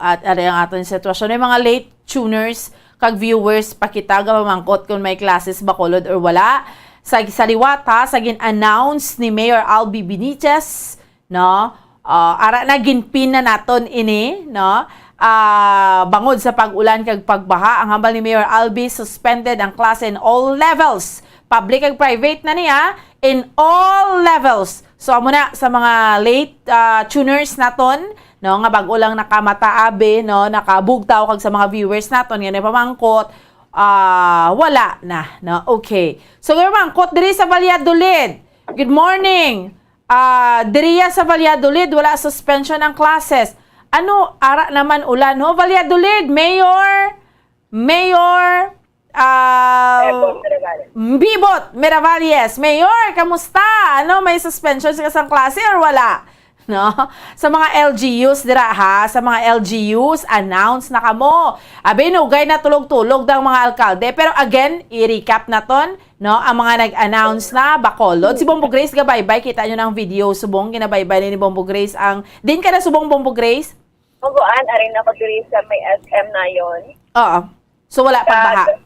at ari ang aton sitwasyon. May mga late tuners kag viewers pa kita, gapamangkot kung may classes Bacolod or wala. Sa, sa liwat, ha, sa gin-announce ni Mayor Albi Benitez, no? Ah, ara na, ginpin na naton ini, no? Ah, bangod sa pag-ulan kag pagbaha, ang hambal ni Mayor Albi, suspended ang klase in all levels, public kag private na niya, in all levels. So, amo na sa mga late, ah, tuners naton, no, nga bag-o lang nakamata abi, no, nakabugtaw, kag sa mga viewers naton nga nagapamangkot, ah, wala na, no? Okay. So, gapamangkot diri sa Valladolid. Good morning. Ah, diriya sa Valladolid, wala suspension ang classes. Ano, ara naman ulan, ho? Valladolid, Mayor, Mayor, ah, Bebot Mirabales. Bebot Mirabales. Mayor, kamusta? Ano, may suspension sa kasang klase or wala? No? Sa mga L G Us dira, ha, sa mga L G Us, announce na kamo. Abi, nugay na tulog-tulog ang mga alkalde. Pero again, i-recap naton, no, ang mga nag-announce na, Bacolod. Si Bombo Grace gabaybay, kita nyo na ang video, subong ginabaybay ni Bombo Grace ang, din ka na subong, Bombo Grace? Bambuan, ari na ko diri sa may S M Nayon. Oo. So, wala pagbaha? Kag,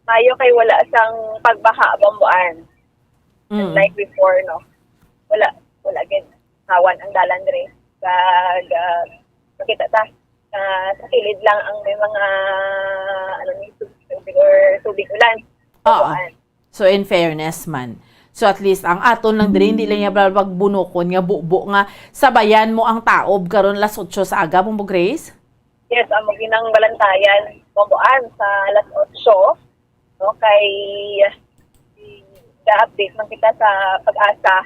mayo kay wala sang pagbaha, Bambuan. Mm. Like before, no? Wala, wala gid. Hawan ang dalan diri. Kag, ah, makita ta, ah, sa kilid lang ang may mga, ano ni, tubig, tubig or tubig ulan. Oo. Bambuan. So, in fairness man. So, at least, ang aton lang diri, hindi lang niya balbag bunukon nga bubo nga sabayan mo ang taob karon alas otso sa aga, Bombo Grace? Yes, amo ginang balantayan, Bambuan, sa alas otso, no, kay ga-update man kita sa PAGASA,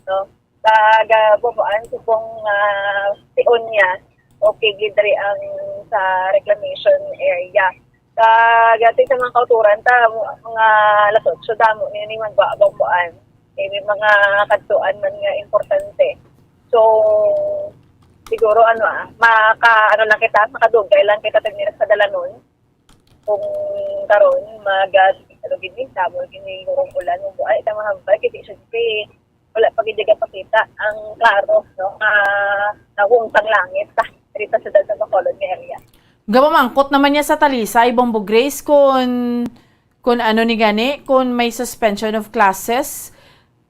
no? Kag, ah, Bambuan, subong, ah, tion niya, okay gid diri ang sa reclamation area. Kag, ah, sa mga kauturan ta, mga alas otso damo ni, ni magbabambuan. Eh, may mga kadtuan man nga importante. So, siguro, ano, ah, maka, ano lang kita, makadugay lang kita tagmira sa dalanon. Kung karon, mag, ah, ano gid ni, damo gid ni gurong ulan, ay, ita mahambal, kasi syempre, wala pa gid gapakita ang klaro, no, nga nawong sang langit ta diri sa siyudad sa Bacolod nga area. Gapamangkot naman niya sa Talisay, Bombo Grace, kun, kun ano ni gani, kun may suspension of classes.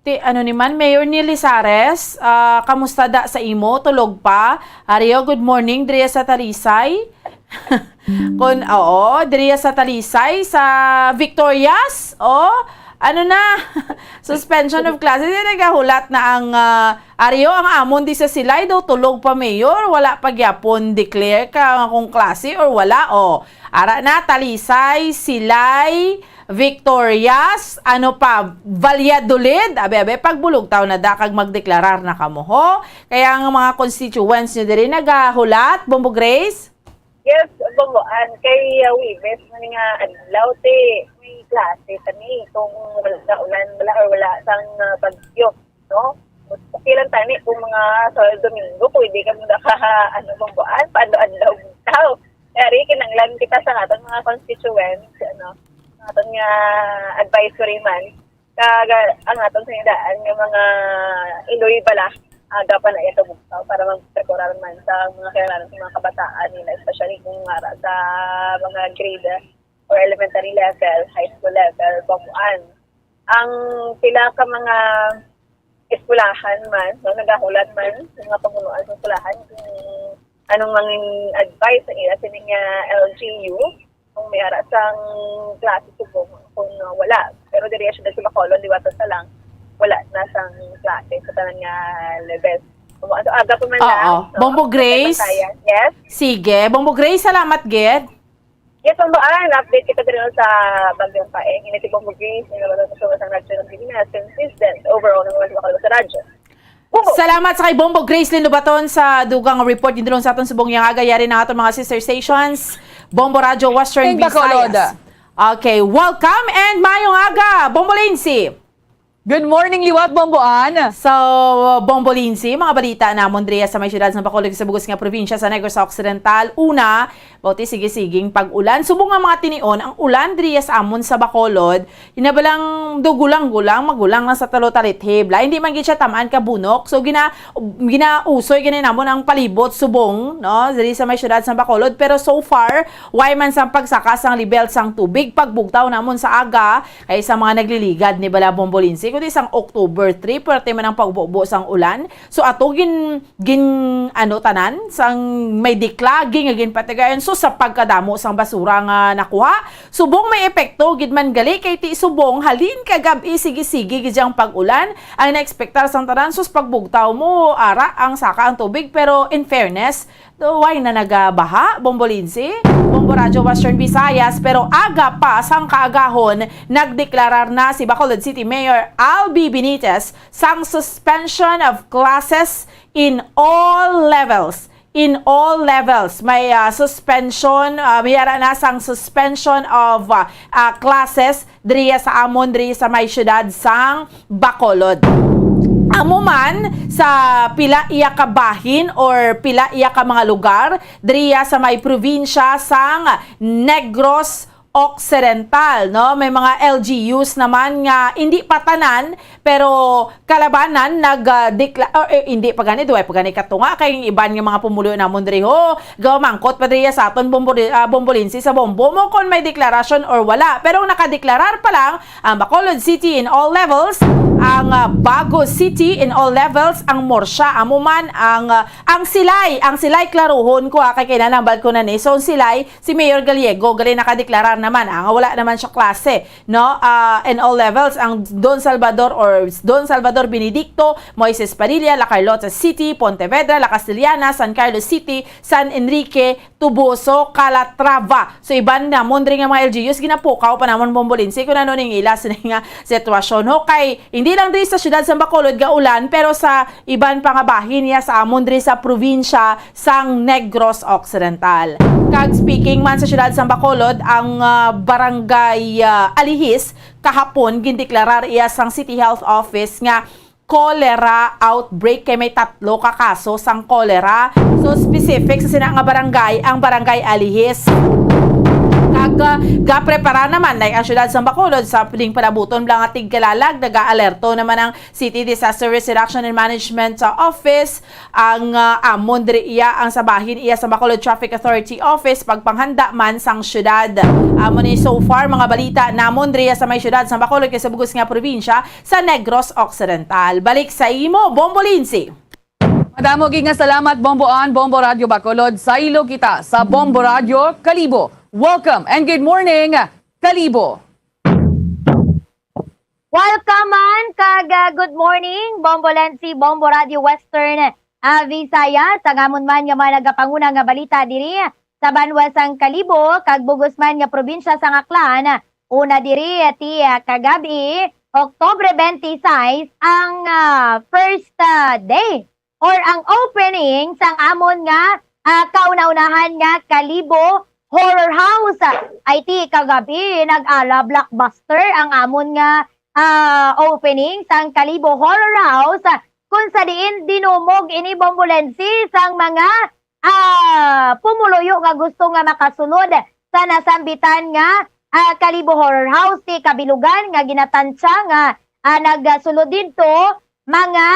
Ti, ano ni man, Mayor ni Lizares, ah, kamusta da sa imo? Tulog pa? Ario, good morning, diri sa Talisay. Kun, oo, diri sa Talisay, sa Victorias, oh, ano na, suspension of classes. Di nagahulat na ang, ah, Ario, ang amon di sa Silay daw tulog pa, Mayor, wala pa gyapon declare ka kung klase or wala, oh. Ara na, Talisay, Silay, Victorias, ano pa, Valladolid. Abe, abe, pagbulugtaw na da kag magdeklarar na kamo, ho. Kaya ang mga constituents nyo diri nagahulat, Bombo Grace? Yes, Bombo, an kay, uh, Webes man nga adlaw, ti may klase kami kung wala na ulan, wala or wala sang, uh, bagyo, no? Okay lang tani kung mga sa Domingo, pwede kami naka, ano, Bombo, an paadlaw-adlaw bitaw. Kaya rin, kinanglan kita sa aton mga constituents, ano, sa aton nga advisory man, kag ang aton sinidaan nga mga iloy bala, aga pa na iya kabugtaw para magprokurar man sa mga kailangan sa mga kabataan nila, especially kung ara sa mga grade or elementary level, high school level, Bambuan. Ang pila ka mga eskwelahan man, no, nagahulat man sa mga pamunuan sa eskwelahan kung anong mangin advice sa ila sini nga L G U, kung may ara sang klase subong kung wala. Pero diri siya sa Bacolod, liwat sa lang, wala na sang klase sa tanan nga level. Kung ano, aga pa man Oo. lang, no? Bombo Grace? Yes? Sige. Bombo Grace, salamat, gid. Yes, Bombo Ann, update kita diri sa Bagyong Paeng. Ini si Bombo Grace, nga wala sa sa Radyo ng Pilipinas, consistent overall ng mga sumakalabas sa radyo. Bombo! Salamat sa kay Bombo Grace Lindobaton sa dugang report. Gindulong sa aton subong yang aga. Yari na aton mga sister stations, Bombo Radyo Western Thank Bacolod. Visayas. Okay, welcome and mayong aga, Bombo Lindsay. Good morning, liwat, Bombo Ann. So, Bombo Lindsay, mga balita namon diriya sa may siyudad sa Bacolod, sa bug-os nga probinsya sa Negros Occidental. Una, bauti sige-siging pag-ulan. Subong nga mga tinion, ang ulan diriya sa amon sa Bacolod, hinabalang do gulang-gulang, magulang lang sa talo talithib. Lain di man gid siya tamaan ka bunok. So, gina-, ginausoy gani namon ang palibot subong, no? Diri sa may siyudad sa Bacolod. Pero so far, way man sang pagsaka sang level sang tubig, pagbugtaw namon sa aga, kay sa mga nagliligad ni bala, Bombo Lindsay, kundi sang October three, puwerte man ang pag-ubo-ubo sang ulan. So, ato gin-, gin-, ano, tanan, sang may diklagi nga ginpatigayon. So, sa pagkadamo sang basura nga nakuha, subong may epekto gid man gali kay ti subong halin kagab-i, sige-sige gid ang pag-ulan ang naekspektar sang tanan. Sus, pagbugtaw mo, ara ang saka ang tubig. Pero in fairness, do, way na nagabaha, Bombo Lindsay, Bombo Radyo Western Visayas, pero aga pa sang kaagahon, nagdeklarar na si Bacolod City Mayor Albi Benitez sang suspension of classes in all levels. In all levels, may, ah, suspension, ah, may ara na sang suspension of, ah, ah, classes diriya sa amon, diri sa may siyudad sang Bacolod. Amo man sa pila iya ka bahin or pila iya ka mga lugar diriya sa may probinsya sang Negros Occidental, no? May mga L G Us naman nga hindi pa tanan, pero kalabanan nag, ah, dekla-, or, eh, hindi pa gani, duway pa gani katunga kay ang iban nga mga pumuluyo namon diri, ho, gamangkot pa diriya sa aton, Bombo-, ah, Bombo Lindsay, sa Bombo mo kon may deklarasyon or wala. Pero ang nakadeklarar pa lang, ang Bacolod City in all levels, ang, ah, Bago City in all levels, ang Murcia, amo man ang, ah, ang Silay, ang Silay klaruhon ko, ah, kay kinanambal ko na ni. So, ang Silay, si Mayor Gallego, gali nakadeklarar naman, ah, nga wala naman siya klase, no? Ah, in all levels, ang Don Salvador or Don Salvador Benedicto, Moises Padilla, La Carlota City, Pontevedra, La Castellana, San Carlos City, San Enrique, Toboso, Calatrava. So, iban namon diri nga mga L G Us, ginapukaw pa namon, Bombo Lindsay, kung ano ning ila sini nga sitwasyon. Ho, kay hindi lang diri sa siyudad sa Bacolod gaulan, pero sa iban pa nga bahin niya sa amon diri sa probinsya sang Negros Occidental. Kag speaking man sa siyudad sa Bacolod, ang, ah, barangay, ah, Alihis kahapon gindeklarar iya sang City Health Office nga cholera outbreak, kay may tatlo ka kaso sang cholera. So, specific sa sina nga barangay, ang Barangay Alihis. Kag, ah, gaprepara naman, like, ang siyudad sa Bacolod, sa piling palabuton lang nga tigkalalag, nag-aalerto naman ang City Disaster Risk Reduction and Management, ah, Office, ang, ah, amon diri iya, ang sa bahin iya sa Bacolod Traffic Authority Office, pagpanghanda man sang siyudad. Amo ni so far mga balita namon diri sa may siyudad sa Bacolod kay sa bug-os nga probinsya sa Negros Occidental. Balik sa imo, Bombo Lindsay. Madamo gid nga salamat, Bombo Ann, Bombo Radyo Bacolod. Saylo kita sa Bombo Radyo Kalibo. Welcome and good morning, Kalibo. Welcome man, kag, ah, good morning, Bombo Lensi, Bombo Radio Western, ah, Visayas. Ang amon man nga mga nagapanguna nga balita diri sa banwa sang Kalibo, kag bug-os man nga probinsya sang Aklan. Una diri, ti, ah, kagabi, Oktubre twenty-six, ang, ah, first, ah, day or ang opening sang amon nga, ah, kauna-unahan nga Kalibo Horror House. Ay ti kagabi, nag-ala blockbuster ang amon nga, ah, opening sang Kalibo Horror House, kung sa diin dinumog ini, Bombo Lensi, sang mga, ah, pumuluyo nga gusto nga makasulod sa nasambitan nga, ah, Kalibo Horror House ti kabilugan nga ginatansya nga, ah, nagasulod didto mga,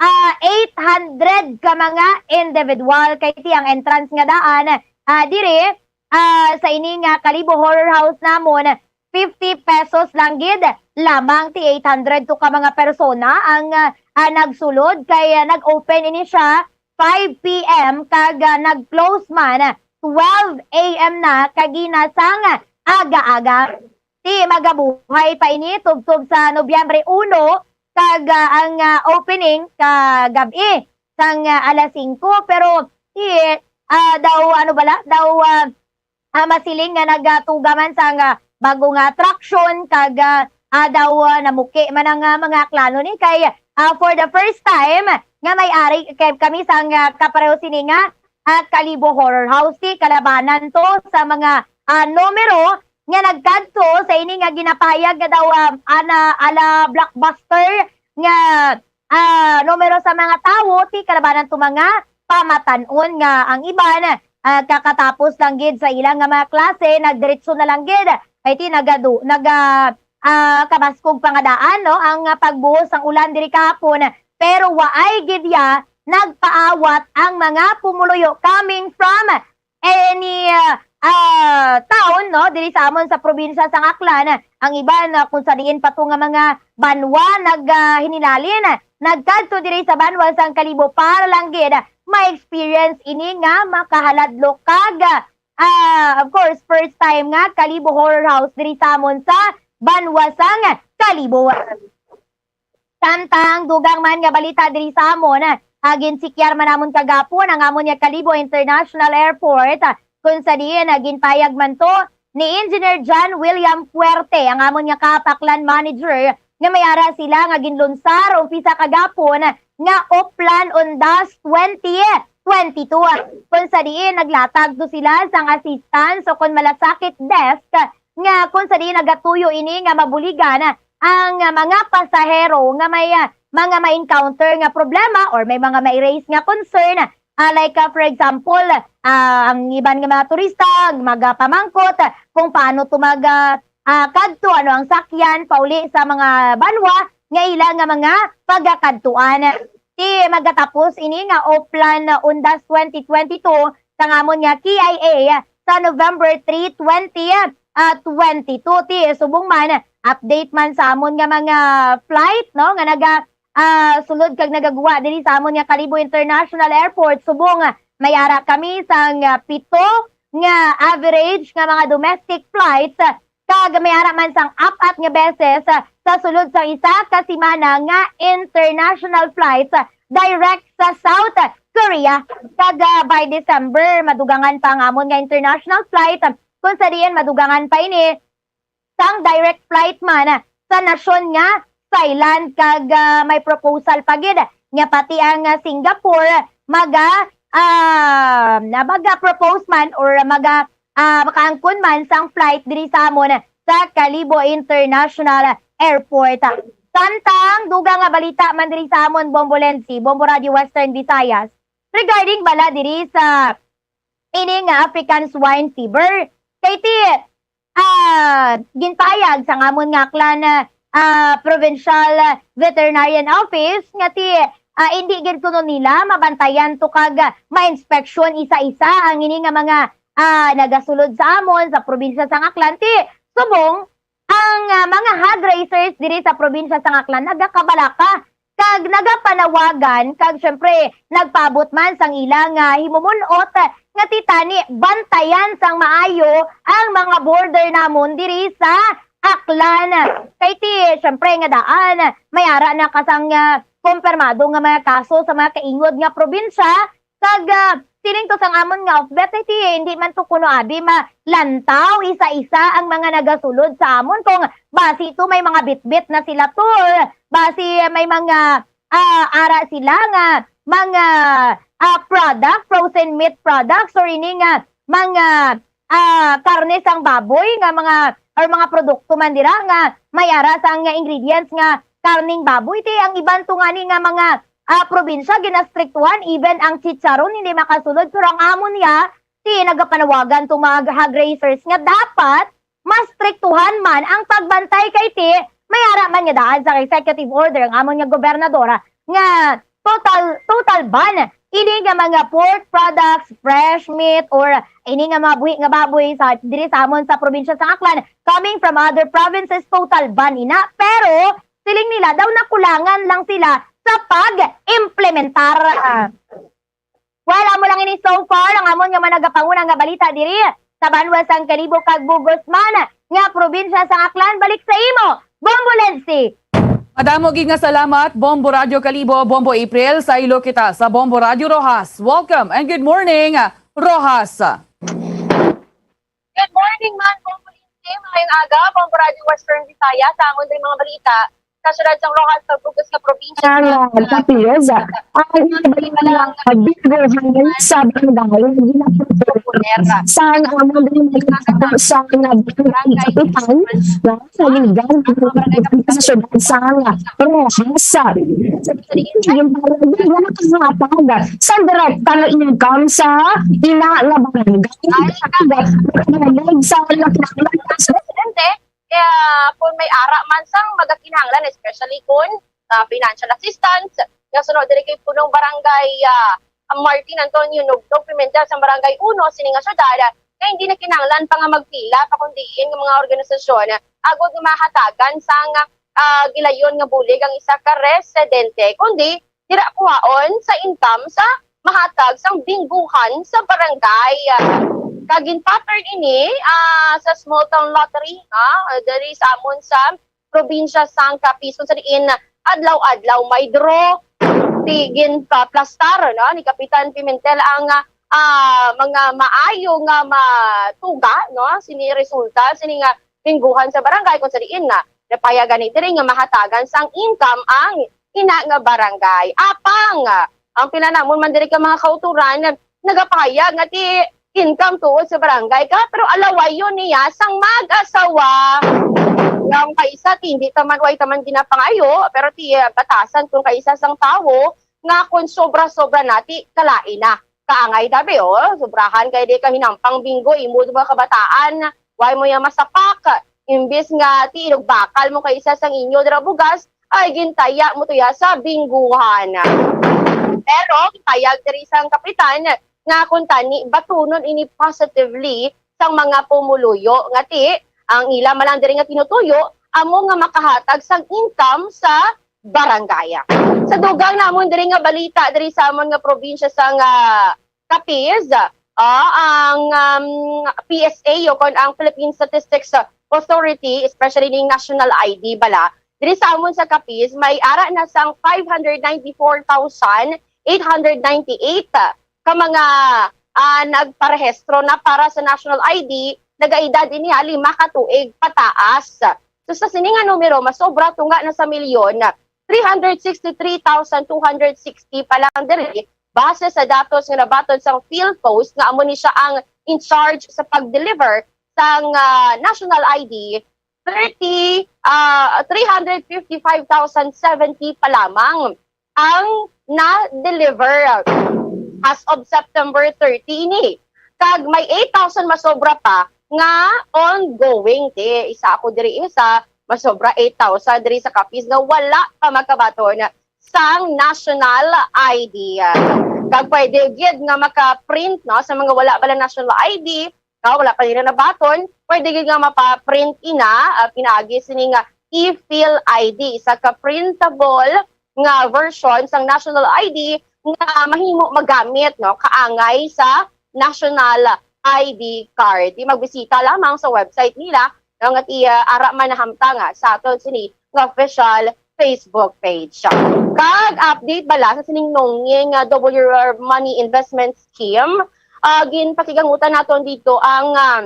ah, eight hundred ka mga individual, kay ti ang entrance nga daan, ah, diri, ah, sa ini nga Kalibo Horror House namon, fifty pesos lang gid lamang ti eight hundred to ka mga persona ang, ah, ah, nagsulod, kay, ah, nag-open ini siya five P M kag, ah, nag-close man twelve A M na kagina sang aga-aga. Ti magabuhay pa ini tubtob sa Nobyembre uno, kag, ah, ang, ah, opening kagab-i sang, ah, alas singko, pero ti, ah, daw, ano bala, daw, ah, ah, masiling nga nagatuga man sang, ah, bago nga attraction, kag, ah, ah, daw, ah, namuki man ang, ah, mga Aklano ni kay, ah, for the first time nga may ari kay kami sang, ah, kapareho sini nga, ah, Kalibo Horror House, ti kalabanan to sa mga, ah, numero nga nagkadto sa ini nga ginapahayag nga daw, um, ana, ala blockbuster nga, ah, numero sa mga tawo, ti kalabanan to mga pamatan-on nga ang iban, ah, kakatapos lang gid sa ilang nga mga klase, nagdiretso na lang gid. Kay ti nagadu-, naga-, ah, kabaskog pa nga daan, no, ang, ah, pagbuhos sang ulan diri kahapon. Pero waay gid ya nagpaawat ang mga pumuluyo coming from any, ah, ah, town, no, diri sa amon sa probinsya sang Aklan. Ang iban, ah, kung sa diin pa to nga mga banwa nag, ah, hinilalin, nagkadto diri sa banwa sang Kalibo para lang gid ma-experience ini nga makahaladlok kag, ah, of course, first time nga Kalibo Horror House diri sa amon sa banwa sang Kalibo. Samtang dugang man nga balita diri sa amon, ah, ginsikyar man namon kagapon ang amon nga Kalibo International Airport, ah, kung sa diin, ah, ginpayag man to ni Engineer John William Fuerte, ang amon nga Kaap-Aklan manager, nga may ara sila nga ginlunsar umpisa kagapon nga Oplan Undas twenty twenty-two, kung sa diin naglatag to sila sang assistance o kon malasakit desk nga kung sa diin nagatuyo ini nga mabuligan ang mga pasahero nga may, ah, mga ma-encounter nga problema or may mga ma-raise nga concern. Ah, like, ah, for example, ah, ang iban nga mga turista magapamangkot kung paano to mag, ah, ah, kadto, ano ang sakyan pauli sa mga banwa nga ila nga mga pagakadtuan. Ti magatapos ini nga Oplan Undas twenty twenty-two sang amon nga K I A sa November three, twenty, ah, twenty-two. Ti subong man, update man sa amon nga mga flight, no, nga naga, ah, sulod kag nagagwa diri sa amon nga Kalibo International Airport. Subong, ah, may ara kami sang, ah, pito nga average nga mga domestic flights, ah, kag may ara man sang apat nga beses, ah, sa sulod sang isa ka semana nga international flights, ah, direct sa South Korea. Kag, ah, by December, madugangan pa ang amon nga international flight, ah, kung sa diin madugangan pa ini sang direct flight man, ah, sa nasyon nga Thailand, kag, ah, may proposal pa gid nga pati ang, ah, Singapore maga, ah, na maga-propose man or maga, ah, makaangkon man sang flight diri sa amon sa Kalibo International Airport. Samtang dugang nga balita man diri sa amon, Bombo Lenzi, Bombo Radio Western Visayas, regarding bala diri sa ini nga African Swine Fever. Kay ti, ah, ginpayag sang amon nga Aklan, ah, Provincial Veterinarian Office nga ti, ah, indi gid kuno nila mabantayan to kag, ah, ma-inspeksyon isa-isa ang ini nga mga, ah, nagasulod sa amon sa probinsya sang Aklan. Ti subong ang, ah, mga hog raisers diri sa probinsya sang Aklan nagakabalaka kag nagapanawagan kag, syempre, nagpaabot man sang ilang, ah, himumun-ot nga ti tani bantayan sang maayo ang mga border namon diri sa Aklan. Kay ti, syempre, nga daan may ara na ka sang, ah, kumpirmado nga mga kaso sa mga kaingod nga probinsya, kag, ah, siling to sang amon nga OFVET, eh, ti, hindi man to kuno abi malantaw isa-isa ang mga nagasulod sa amon kung basi to may mga bitbit na sila to, or basi may mga, ah, ara sila nga mga, ah, product, frozen meat products, or ini nga mga, ah, karne sang baboy nga mga, or mga produkto man dira nga may ara sang ingredients nga karning baboy. Ti ang iban to ngani nga mga, ah, probinsya ginastriktuhan, even ang chicharon hindi makasulod. Pero ang amon niya, ti nagapanawagan to mga hog raisers nga dapat mastriktuhan man ang pagbantay kay ti may ara man nga daan sa executive order ang amon nga gobernadora nga total, total ban ini nga mga pork products, fresh meat, or ini nga mga buhi nga baboy sa diri sa amon sa probinsya sa Aklan coming from other provinces, total ban ina. Pero siling nila daw nakulangan lang sila sa pag-implementar. Well, amo lang ini so far ang amon nga managapanguna nga balita diri sa banwa sang Kalibo kag Bugos man nga probinsya sang Aklan. Balik sa imo, Bombo Lenzi. Madamo gid nga salamat, Bombo Radyo Kalibo, Bombo April. Sa ilo kita sa Bombo Radyo Roxas. Welcome and good morning, Roxas. Good morning, man, Bombo Lindsay. Maayong aga, Bombo Radyo Western Visayas. Sa amon diri mga balita, sa siyudad sang Roxas, Taguig nga probinsya. Ang, ah, Capiz, ah, ang iba lang, ah, bingguhan sa barangay, ginapapulera. Sa ang amon din sa barangay kapitan, no? Sa ligan, sa siyudad sang Roxas. Yung barangay na nakahatag sa direkta nga income sa ina nga barangay. Ay, sa Presidente, kaya kung may ara man sang magakinahanglan, especially kung, ah, financial assistance, nga sunod diri kay punong barangay, ah, ang Martin Antonio Nugtog Pimentel sa barangay uno sini nga syudad, nga hindi na kinahanglan pa nga magpila pa kundi ang mga organisasyon agod nga mahatagan sang, ah, gilayon nga bulig ang isa ka residente, kundi dira kuhaon sa income sa mahatag sang bingguhan sa barangay. Kag ginpattern ini, ah, sa small town lottery, ah, diri sa amon sa probinsya sang Capiz, kung sa diin adlaw-adlaw may draw. Di ginpaplastar, no, ni Kapitan Pimentel ang, ah, mga maayo nga matuga, no, sini resulta sini nga bingguhan sa barangay, kung sa diin nga napayag gani diri nga mahatagan sang income ang ina nga barangay. Apang, ah, ang pila namon man diri ka mga kautoran nagapahayag nga ti income tuod sa barangay ka, pero alawayon niya sang mag-asawa. Nga ang kaisa, ti hindi taman, way taman ginapangayo, pero ti, ah, batasan kung kaisa sang tawo nga kung sobra-sobra na, ti kalain na. Kaangay dabi, oh, sobrahan kay di ka hinampang binggo, imo sa mga kabataan, way mo yang masapak. Imbis nga ti inugbakal mo kay isa sang inyo dira bugas, ay gintaya mo to ya sa bingguhan. Pero gipahayag diri sang kapitan nga kung tani batunon ini positively sang mga pumuluyo nga ti ang ila man lang diri nga tinutuyo amo nga makahatag sang income sa barangay. Sa dugang namon diri nga balita diri sa amon nga probinsya sang, ah, Capiz, ah, ang, um, P S A o kon ang Philippine Statistics Authority, especially ning national I D bala, diri sa amon sa Capiz, may ara na sang five hundred ninety-four thousand eight hundred ninety-eight ka mga, ah, nagparehistro na para sa national I D, nagaedad ini ha lima ka tuig pataas. So, sa sini nga numero, masobra tunga na sa milyon, three hundred sixty-three thousand two hundred sixty pa lang diri, base sa datos nga nabaton sang PhilPost nga amo ni siya ang in charge sa pag-deliver sang, ah, national I D, thirty, ah, three hundred fifty-five thousand seventy pa lamang ang na-deliver as of September thirty ini. Kag may eight thousand masobra pa nga ongoing. Ti, isa ako diri, isa, masobra eight thousand diri sa Capiz nga wala pa makabaton sang national I D. Kag pwede gyud nga maka-print, no, sa mga wala bala national I D, no, wala pa nila nabaton, pwede gyud nga mapa-print ina, ah, pinaagi sini nga e-fil I D, isa ka printable nga version sang national I D nga mahimo magamit, no, kaangay sa national I D card. Di magbisita lamang sa website nila, no, nga ti, ah, ara man nahamtang, ah, sa aton sini nga official Facebook page. Kag update bala sa sining nongye nga Double Your Money Investment Scheme, ah, ginpakigangutan naton dito ang, um,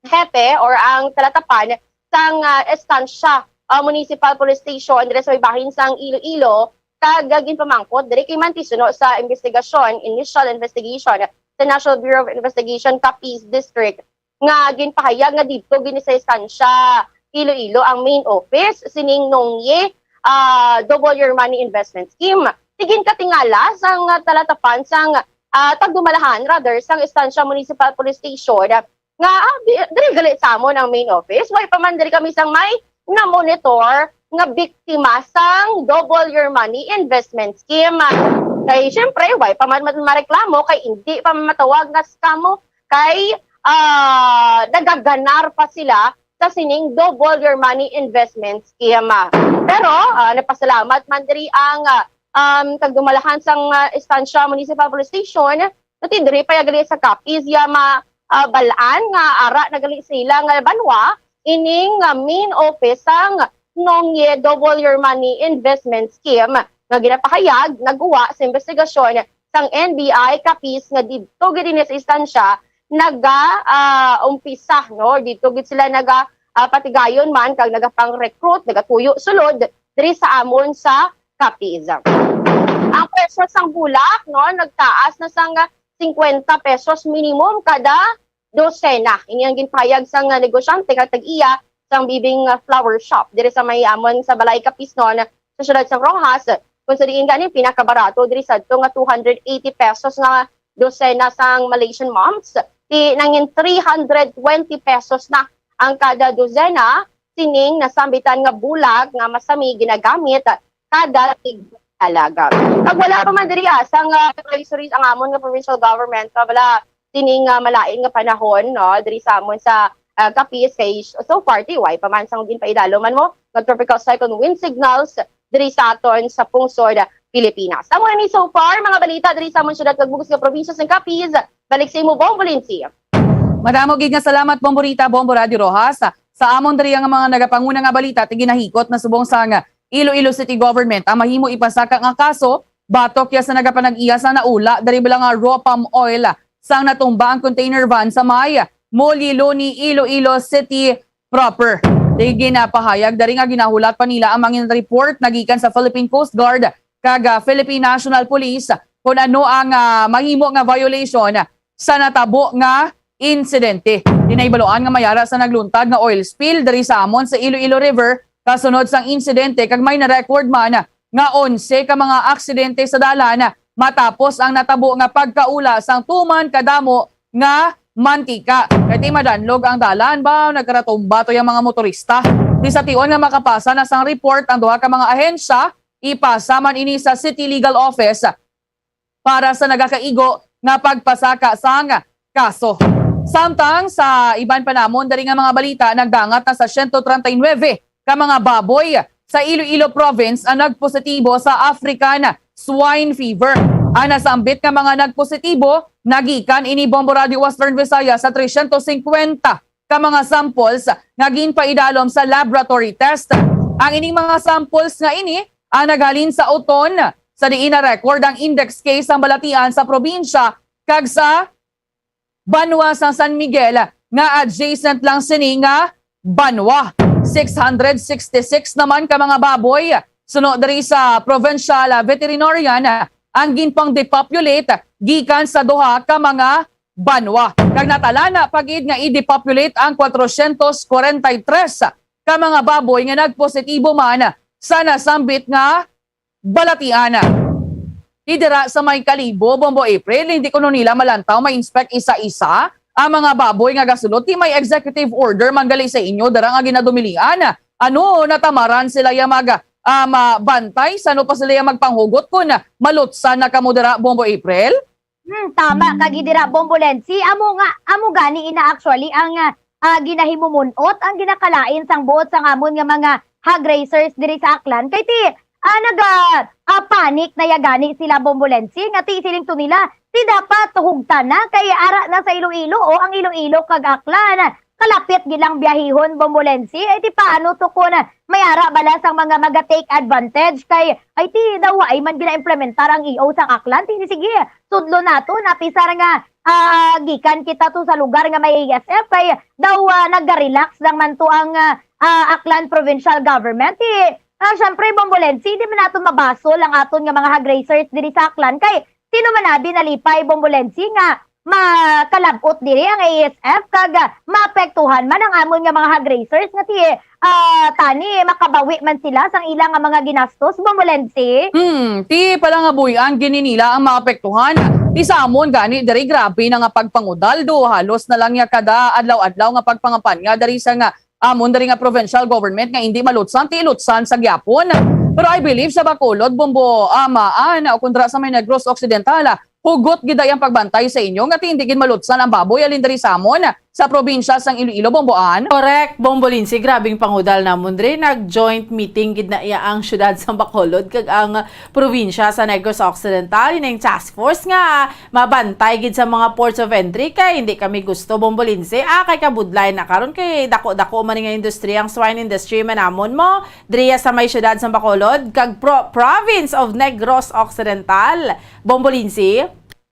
hepe or ang talatapan sang, ah, Estancia, ah, Municipal Police Station diri sa may bahin sang Iloilo, kag, ah, ginpamangkot diri kay mantisuno sa investigasyon, initial investigation sa National Bureau of Investigation Capiz District nga ginpahayag nga didto gid sa Estancia, Iloilo ang main office sining nongye, ah, Double Your Money Investment Scheme. Ti ginkatingala sang talatapan sang, ah, tagdumalahan, rather, sang Estancia Municipal Police Station nga, ah, di-, diri gali sa amon ang main office. Way pa man diri kami sang may na-monitor nga biktima sang Double Your Money Investment Scheme. Kay, syempre, way pa man, man mareklamo, kay hindi pa man matawag nga scam mo, kay, ah, nagaganar pa sila sa sining Double Your Money Investment Scheme. Pero, ah, napasalamat man diri ang, ah, um, tagdumalahan sang, ah, Estancia Municipal Police Station, nga ti diri pa ya gali sa Capiz ya ma-, ah, bal-an nga ara na gali sila nga banwa ining, ah, main office sang Nongye Double Your Money Investment Scheme nga ginapahayag naguwa sa investigasyon sang N B I Capiz nga didto gid ini sa Estancia naga, ah, umpisa, no? Didto gid sila naga, ah, patigayon man kag nagapang-recruit, nagatuyo sulod diri sa amon sa Capiz. Ang presyo sang bulak, no, nagtaas na sang fifty pesos minimum kada dosena. Ini ang ginpahayag sang negosyante nga tag-iya sang Bibing Flower Shop diri sa may amon sa Balay Capiz, no, sa siyudad sang Roxas, kung sa diin gani pinakabarato diri sadto nga two hundred eighty pesos nga dosena sang Malaysian mums, ti nangin three hundred twenty pesos na ang kada dosena sining nasambitan nga bulak nga masami ginagamit kada tigdalaga. Kag wala pa man diri, ah, sang, ah, groceries ang amon nga provincial government, ah, wala sining, ah, malain nga panahon, no, diri sa amon sa, ah, Capiz kay so far ti way pa man sang ginpaidalo man mo nga tropical cyclone wind signals diri sa aton sa pungsod Pilipinas. Amo ni so far mga balita diri sa amon syudad kag bug-os nga probinsya sang Capiz. Balik sa imo, Bong Valenci. Madamo gid nga salamat, Bombo Rita, Bombo Radio Roxas. Sa amon diri nga mga nagapanguna nga balita, ti ginahikot na subong sang Iloilo City Government ang mahimo ipasaka nga kaso batok ya sa nagapanag-iya sa naula diri bala nga raw palm oil sang natumba ang container van sa may Moliloni, Iloilo City proper. Di ginapahayag diri nga ginahulat pa nila ang mga report na gikan sa Philippine Coast Guard kag, ah, Philippine National Police kung ano ang, ah, mahimo nga violation sa natabo nga insidente. Di na ibaluan nga may ara sa nagluntad nga oil spill diri sa amon sa Iloilo River kasunod sang insidente, kag may na-record man nga onse ka mga aksidente sa dalan matapos ang natabo nga pagkaula sang tuman kadamo nga mantika. Kay ti madanlog ang dalan ba, nagkaratumba to yang mga motorista. Di sa tion nga makapasa na sang report ang duha ka mga ahensya, ipasa man ini sa City Legal Office para sa nagakaigo nga pagpasaka sang kaso. Samtang sa iban pa namon diri nga mga balita, nagdangat na sa siyento treinta y nuebe ka mga baboy sa Iloilo Province ang nagpositibo sa African Swine Fever. Ang nasambit nga mga nagpositibo nagikan ini, Bombo Radio Western Visayas, sa tresyentos singkwenta ka mga samples nga ginpaidalom sa laboratory test. Ang ining mga samples nga ini ang naghalin sa Oton, sa diin na-record ang index case sang balatian sa probinsya kag sa banwa sang San Miguel nga adjacent lang sini nga banwa. Six hundred sixty-six naman ka mga baboy suno diri sa provincial veterinarian ang ginpang-depopulate gikan sa duha ka mga banwa. Kag natalana pa gid nga i-depopulate ang kwatrosyentos kwarenta y tres ka mga baboy nga nagpositibo man sa nasambit nga balatian. Di dira sa may Kalibo, Bombo April, hindi kuno nila malantaw ma-inspect isa-isa ang mga baboy nga gasulod. Ti may executive order man gali sa inyo dira nga ginadumilian. Ano, natamaran sila ya mag, ah, ma-, bantay? Sano pa sila ya magpanghugot kun malutsan na kamo dira, Bombo April? Hmm, tama ka gid dira, Bombo Lensi. Amo nga, amo gani ina actually ang, ah, ah, ginahimumunot, ang ginakalain sang buot sang amon nga mga hog raisers diri sa Aklan. Kay ti, ah, naga, ah, panic na ya gani sila, Bombo Lensi, nga ti siling to nila, ti dapat hugtan na kay ara na sa Iloilo, o ang Iloilo kag Aklan kalapit gid lang biyahihon, Bombo Lensi. Ay, ti paano to kun may ara bala sang mga maga-take advantage kay, ay, ti daw ay man gina-implementar ang E O sang Aklan? Ti sige, sudlo nato, napisar nga, ah, gikan kita to sa lugar nga may A S F kay daw, ah, naga-relax lang man to ang, ah, ah, Aklan Provincial Government. Ti, ah, syempre, Bombo Lensi, di man nato mabasol ang aton nga mga hog raisers diri sa Aklan kay sino man abi nalipay, Bombo Lensi, nga makalab-ot diri ang A S F kag maapektuhan man ang amon nga mga hog raisers nga ti, ah, tani makabawi man sila sang ila nga mga ginastos, Bombo Lensi? Hmm, ti palangabuy-an gid ni nila ang maapektuhan. Ti sa amon gani diri grabe na nga pagpangudal do, halos na lang ya kada adlaw-adlaw nga pagpangampanya diri sa nga amon diri nga provincial government nga indi malutsan, ti ilutsan sa gyapon. Pero I believe sa Bacolod, Bombo, ah, maan, o kundra sa may Negros Occidental, ah, hugot gid ay ang pagbantay sa inyo nga ti indi gid malutsan ang baboy halin diri sa amon sa probinsya sang Iloilo, Bomboan. Correct, Bombo Lindsay, grabing pangudal namon diri. Nag-joint meeting gid na iya ang siyudad sa Bacolod kag ang probinsya sa Negros Occidental, ining task force nga mabantay gid sa mga ports of entry, kay hindi kami gusto, Bombo Lindsay, ah, kay kabudlay na karon kay dako-dako man nga industriya ang swine industry manamon mo, driya sa may siyudad sa Bacolod kag pro-, province of Negros Occidental, Bombo Lindsay.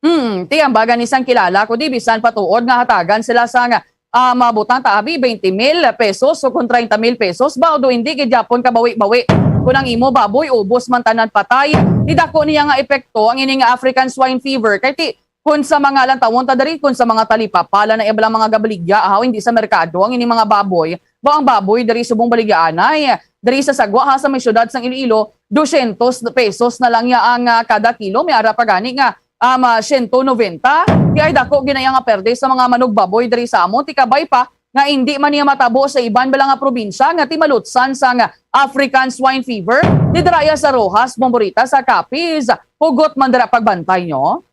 Hmm, ti ambagan ni sang kilala ko di bisan patuod nga hatagan sila sang, ah, mabutang ta abi twenty mil pesos o kon treinta mil pesos ba, although hindi gid gyapon kabawi-bawi. Kung ang imo baboy, ubos man tanan patay, nidako niya nga epekto ang ini nga African swine fever. Kay ti, kung sa mga lantawon ta diri, kung sa mga talipapa lang na ibalang mga gabaligya, ahaw, hindi sa merkado ang ini mga baboy. Ba ang baboy diri subong baligyaanay, diri sa sagwa ha, sa may siyudad sang Iloilo, dosyentos pesos na lang ya ang, ah, kada kilo. May ara pa gani nga, um, ah, siyento nobenta. Kay dako ginaya nga perde sa mga manugbaboy diri sa amon, ti kabay pa nga indi man niya matabo sa iban bala nga probinsya nga ti malutsan sang African swine fever. Didra ya sa Roxas, Bomborita, sa Capiz, hugot man dira pagbantay nyo.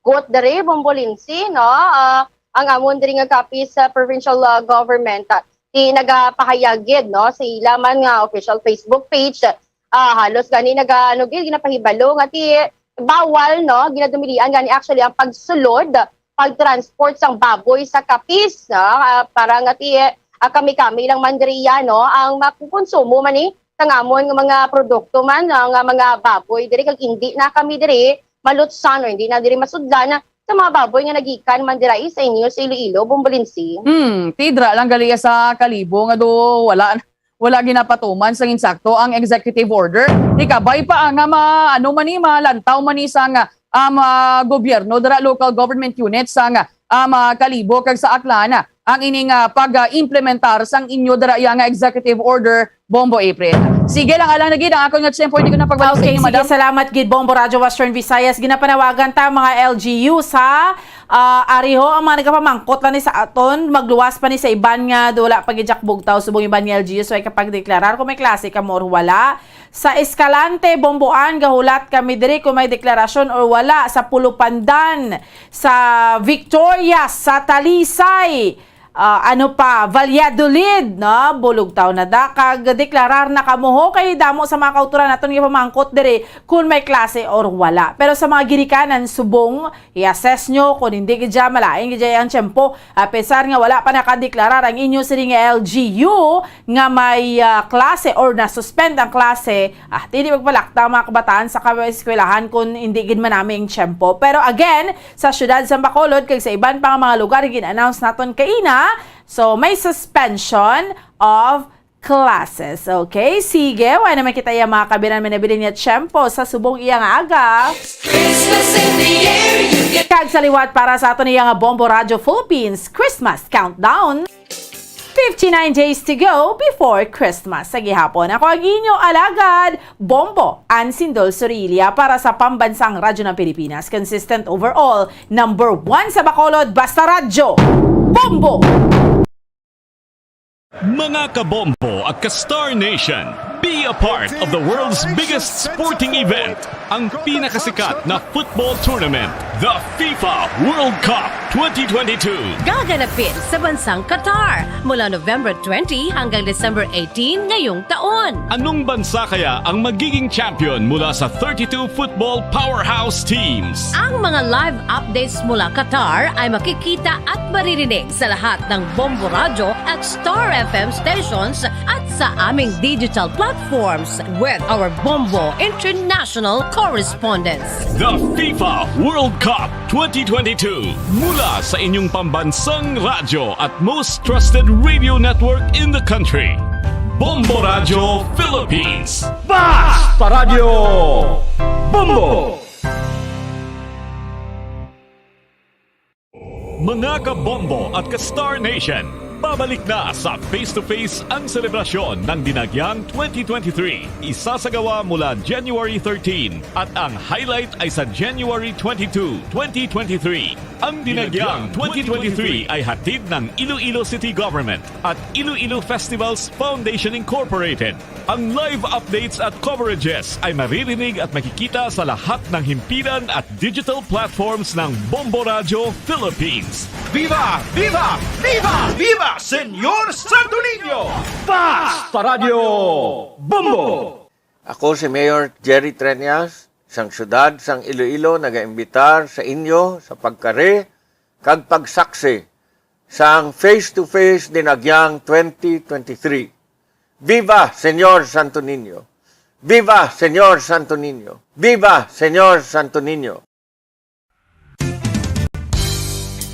Got diri, Bombo Lindsay, no? Ah, ang amon diri nga Capiz, ah, provincial, ah, government, ah, ti nagapahayag gid, no, sa ila man nga official Facebook page, ah, halos gani naga-, ano gid, ginapahibalo nga ti bawal, no, ginadumilian gani actually ang pagsulod, pag-transport sang baboy sa Capiz, no, ah, para nga ti, ah, kami-kami lang man diri, no, ang makukonsumo man ni sang amon nga mga produkto man, no, nga mga baboy diri, kag indi na kami diri malutsan o hindi na diri masudlan sa mga baboy nga nagikan man dira sa inyo sa Iloilo, Bombo Lindsay. Hmm, ti dira lang gali sa Kalibo nga do wala, wala ginapatuman sang insakto ang executive order. Ti kabay pa nga ma-, ano man ni, malantaw man ni sang, ah, mga gobyerno dira, local government units sang, ah, mga Kalibo kag sa Aklan, ang ining, ah, pag-implementar sang inyo dira ya nga executive order, Bombo April. Sige lang, alang na gid ang akon nga tiyempo, hindi ko na pagbalik sa Okay, inyo, sige, madam. Salamat gid, Bombo Radyo Western Visayas. Ginapanawagan ta mga L G U sa, ah, ariho ang mga nagapamangkot lang ni sa aton, magluwas pa ni sa iban nga wala pa gid jak bugtaw subong iban nga L G U, so ay kapag deklarar kung may klase ka mo or wala. Sa Escalante, Bomboan, gahulat kami diri kung may deklarasyon or wala. Sa Pulupandan, sa Victorias, sa Talisay, ah, ano pa, Valladolid, no? Bulugtaw na da, kag deklarar na kamo ho, kay damo sa mga kautoran naton nga pamangkot diri kung may klase or wala. Pero sa mga ginikanan, subong, i-assess nyo kung hindi gid siya, malain gid siya ang tiyempo. Apisar nga wala pa nakadeklarar ang inyo sini nga L G U nga may, ah, klase or na-suspend ang klase, ah, hindi magpalakta ang mga kabataan sa eskwelahan kung hindi gid manami ang tiyempo. Pero again, sa siyudad sa Bacolod kag sa iban pa nga mga lugar, gin-announce naton kaina, so may suspension of classes. Okay? Sige, wala naman kita yung mga kabiran manabilin niya tiyempo sa subong iya nga aga. Christmas in the air, you get Kag sa liwat para sa aton iya nga Bombo Radio Philippines Christmas Countdown. Fifty-nine days to go before Christmas. Sa gihapon, ako ang inyo alagad, Bombo Ansindol Sorilia para sa Pambansang Radyo ng Pilipinas. Consistent overall, number one sa Bacolod, basta radyo, Bombo! Mga kabombo at ka-Star Nation, be a part of the world's biggest sporting event, ang pinakasikat na football tournament, the FIFA World Cup twenty twenty-two. Gaganapin sa bansang Qatar mula November twenty hanggang December eighteen ngayong taon. Anong bansa kaya ang magiging champion mula sa thirty-two football powerhouse teams? Ang mga live updates mula Qatar ay makikita at maririnig sa lahat ng Bombo Radyo at Star F M stations at sa aming digital platforms with our Bombo International correspondents. The FIFA World Cup twenty twenty-two, mula sa inyong pambansang radyo at most trusted radio network in the country, Bombo Radyo Philippines. Basta Radyo Bombo! Mga kabombo at ka-Star Nation, pabalik na sa Face to Face ang selebrasyon ng Dinagyang twenty twenty-three. Isasagawa mula January thirteen at ang highlight ay sa January twenty-two, twenty twenty-three. Ang Dinagyang twenty twenty-three ay hatid ng Iloilo City Government at Iloilo Festivals Foundation Incorporated. Ang live updates at coverages ay maririnig at makikita sa lahat ng himpilan at digital platforms ng Bombo Radyo Philippines. Viva! Viva! Viva! Viva Señor Santo Niño! Basta Radyo Bombo! Ako si Mayor Jerry Treñas, sang siyudad sang Iloilo, nagaimbitar sa inyo sa pagkari kag pagsaksi sang Face to Face Dinagyang twenty twenty-three. Viva Señor Santo Niño! Viva Señor Santo Niño! Viva Señor Santo Niño!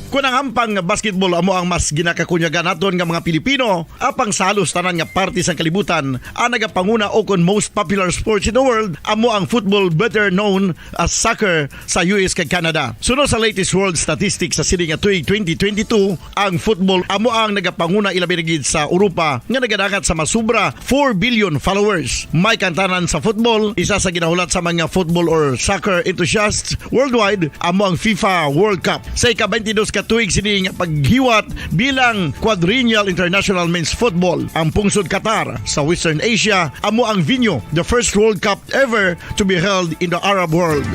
Kon ang hampang nga basketball amo ang mas ginakakunyagan naton nga mga Pilipino, apang sa halos tanan nga parte sang kalibutan, ang nagapanguna o kon most popular sports in the world amo ang football, better known as soccer, sa U S kag Canada. Suno sa latest world statistics sa sini nga tuig twenty twenty-two, ang football amo ang nagapanguna, ilabi na gid sa Europa nga nagadangat sa mas sobra four billion followers. May kantanan sa football, isa sa ginahulat sa mga football or soccer enthusiasts worldwide amo ang FIFA World Cup. Sa ika-twenty-dos ka tuig sini nga paghiwat bilang Quadrennial International Men's Football, ang pungsod Qatar sa Western Asia amo ang venue, the first World Cup ever to be held in the Arab world.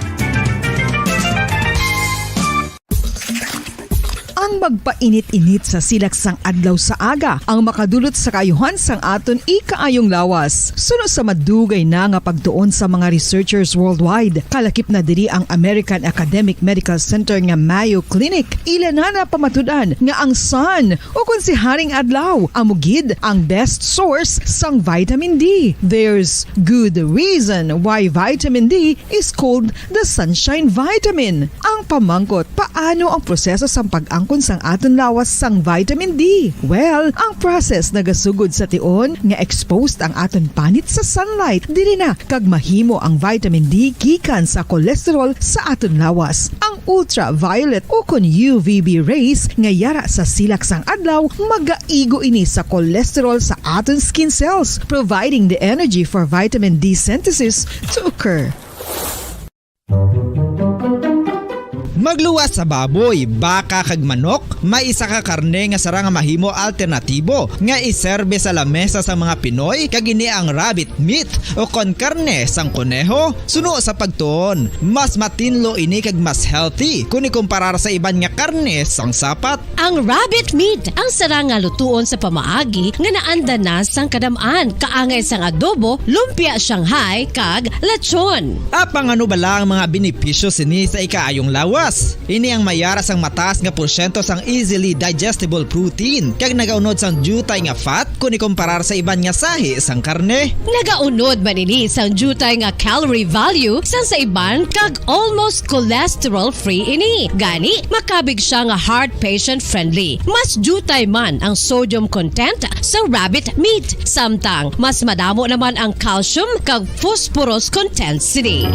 Ang magpainit-init sa silak sang adlaw sa aga ang makadulot sa kaayuhan sang aton ikaayong lawas. Suno sa madugay na nga pagtuon sa mga researchers worldwide, kalakip na diri ang American Academic Medical Center nga Mayo Clinic, ila na napamatud-an nga ang sun, o kon si Haring Adlaw, amo gid ang best source sang vitamin D. There's good reason why vitamin D is called the sunshine vitamin. Ang pamangkot, paano ang proseso sang pag-angkon sang aton lawas sang vitamin D? Well, ang process nagasugod sa tion nga exposed ang aton panit sa sunlight. Diri na kag mahimo ang vitamin D gikan sa cholesterol sa aton lawas. Ang ultraviolet o kon U V B rays nga yara sa silak sang adlaw, magaigo ini sa cholesterol sa aton skin cells, providing the energy for vitamin D synthesis to occur. Magluwas sa baboy, baka, kag manok, may isa ka karne nga sarang nga mahimo alternatibo nga iserbe sa lamesa sang mga Pinoy, kag ini ang rabbit meat o kon karne sang koneho. Suno sa pagtuon, mas matinlo ini kag mas healthy kon ikumparar sa iban nga karne sang sapat. Ang rabbit meat ang sarang nga lutuon sa pamaagi nga naanda na sang kadam-an, kaangay sang adobo, lumpia Shanghai, kag lechon. Apang ano bala ang mga benepisyo sini sa ikaayong lawas? Ini ang may yara sang mataas nga porsyento sang easily digestible protein, kag nagaunod sang diutay nga fat kon ikumparar sa iban nga sahi sang karne. Nagaunod man ini sang diutay nga calorie value sang sa iban, kag almost cholesterol-free ini. Gani, makabig siya nga heart patient-friendly. Mas diutay man ang sodium content sa rabbit meat, samtang mas madamo naman ang calcium kag phosphorus content sini.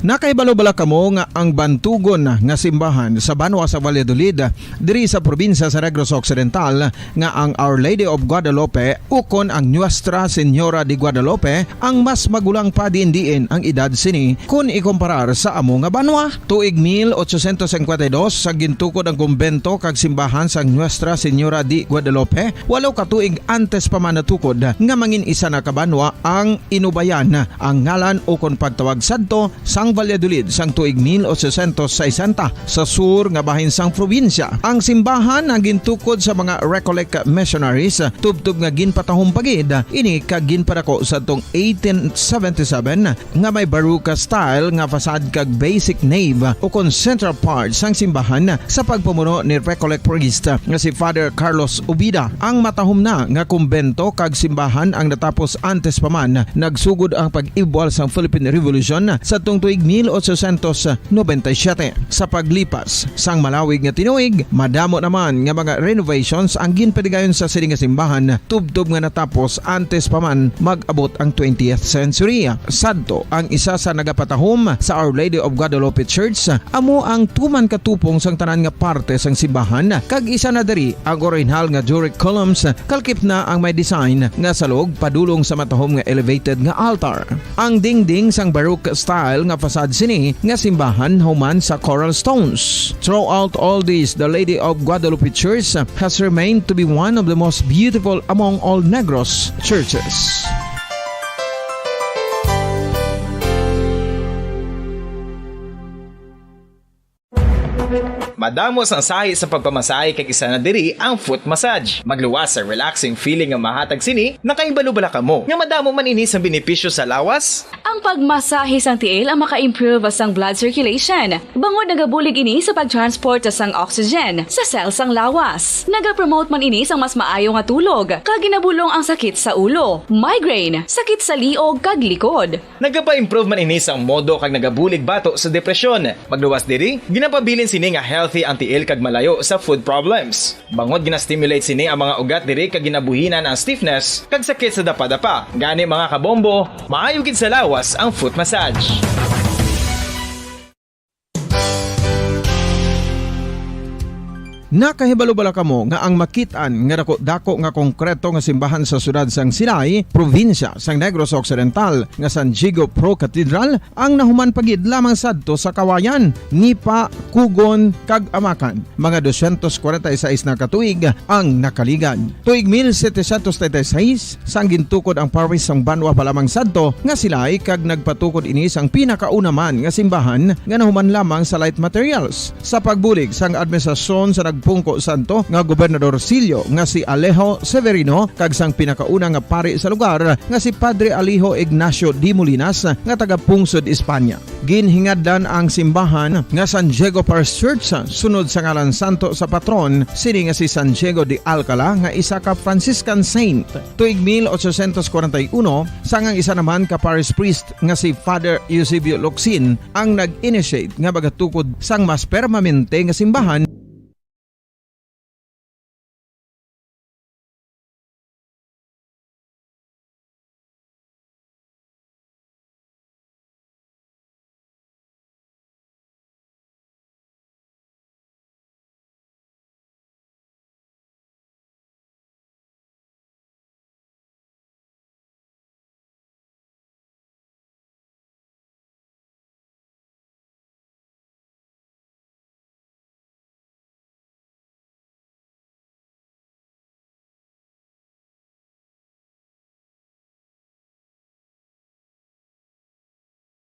Nakahibalo bala kamo nga ang bantugon nga simbahan sa banwa sa Valladolid, diri sa probinsya sa Negros Occidental, nga ang Our Lady of Guadalupe ukon ang Nuestra Señora de Guadalupe ang mas magulang pa diin-diin ang edad sini kon ikumparar sa amo nga banwa? Tuig mil ochocientos cincuenta y dos, sa gintukod ang kumbento kag simbahan sang Nuestra Señora de Guadalupe, walo ka tuig antes pa man natukod nga mangin isa na ka banwa ang Inubayan, ang ngalan ukon pagtawag sadto sang Valladolid sang tuig mil ochocientos sesenta, sa sur nga bahin sang probinsya. Ang simbahan ang gintukod sa mga Recollect missionaries, tubtob nga ginpatahom pa gid ini kag ginpadako sadtong eighteen seventy-seven, nga may Baroque style nga facade kag basic nave ukon central part sang simbahan sa pagpamuno ni Recollect priest nga si Father Carlos Ubida. Ang matahom na nga kumbento kag simbahan ang natapos antes pa man nagsugod ang pag-ibwal sang Philippine Revolution sadtong tuig mil ochocientos noventa y siete. Sa paglipas sang malawig nga tinuig, madamo naman nga mga renovations ang ginpadigayon sa sini nga simbahan, tubtob nga natapos antes pa man mag-abot ang twentieth century. Sadto, ang isa sa nagapatahom sa Our Lady of Guadalupe Church amo ang tuman ka tupong sang tanan nga parte sang simbahan, kag isa na diri ang orihinal nga Doric columns, kalakip na ang may design nga salog padulong sa matahom nga elevated nga altar. Ang dingding sang Baroque style nga facade sini nga simbahan human sa coral stones. Throughout all this, the Lady of Guadalupe Church has remained to be one of the most beautiful among all Negros churches. Madamo sang sahi sa pagpamasahe, kag isa na diri ang foot massage. Magluwas sa relaxing feeling nga mahatag sini. Nakahibalo bala kamo nga madamo man ini sang benepisyo sa lawas? Ang pagmasahe sang tiil ang maka-improve sang blood circulation, bangod nagabulig ini sa pag-transport sang oxygen sa cell sang lawas. Nagapromote man ini sang mas maayo nga tulog, kag ginabulong ang sakit sa ulo, migraine, sakit sa liog, kag likod. Nagapa-improve man ini sang modo kag nagabulig bato sa depresyon. Magluwas diri, ginapabilin sini nga healthy ang tiil kag malayo sa foot problems. Bangod gina-stimulate sini ang mga ugat diri kag ginabuhinan ang stiffness kag sakit sa dapadapa. Gani, mga kabombo, maayo gid sa lawas ang foot massage. Nakahibalo bala kamo nga ang makit-an nga dako-dako nga konkreto nga simbahan sa siyudad sang Silay, probinsya sang Negros Occidental, nga San Diego Pro Cathedral, ang nahuman pa gid lamang sadto sa Kawayan, Nipa, Kugon, kag Amakan? Mga dosyentos kwarenta y seis na ka tuig ang nakaligad. Tuig mil setecientos treinta y seis, sang gintukod ang parish sang banwa pa lamang sadto nga Silay, kag nagpatukod ini sang pinakauna man nga simbahan nga nahuman lamang sa light materials. Sa pagbulig sang administrasyon sa nagpungko sadto nga gobernador silyo nga si Alejo Severino kag sang pinakauna nga pari sa lugar nga si Padre Alejo Ignacio de Molinas nga taga-pungsod Espanya, ginhingadlan ang simbahan nga San Diego Parish Church sunod sa ngalan santo sa patron sini nga si San Diego de Alcala, nga isa ka Franciscan saint. Tuig mil ochocientos kwarenta y uno, sang ang isa naman ka parish priest nga si Father Eusebio Locsin ang nag-initiate nga magatukod sang mas permanente nga simbahan.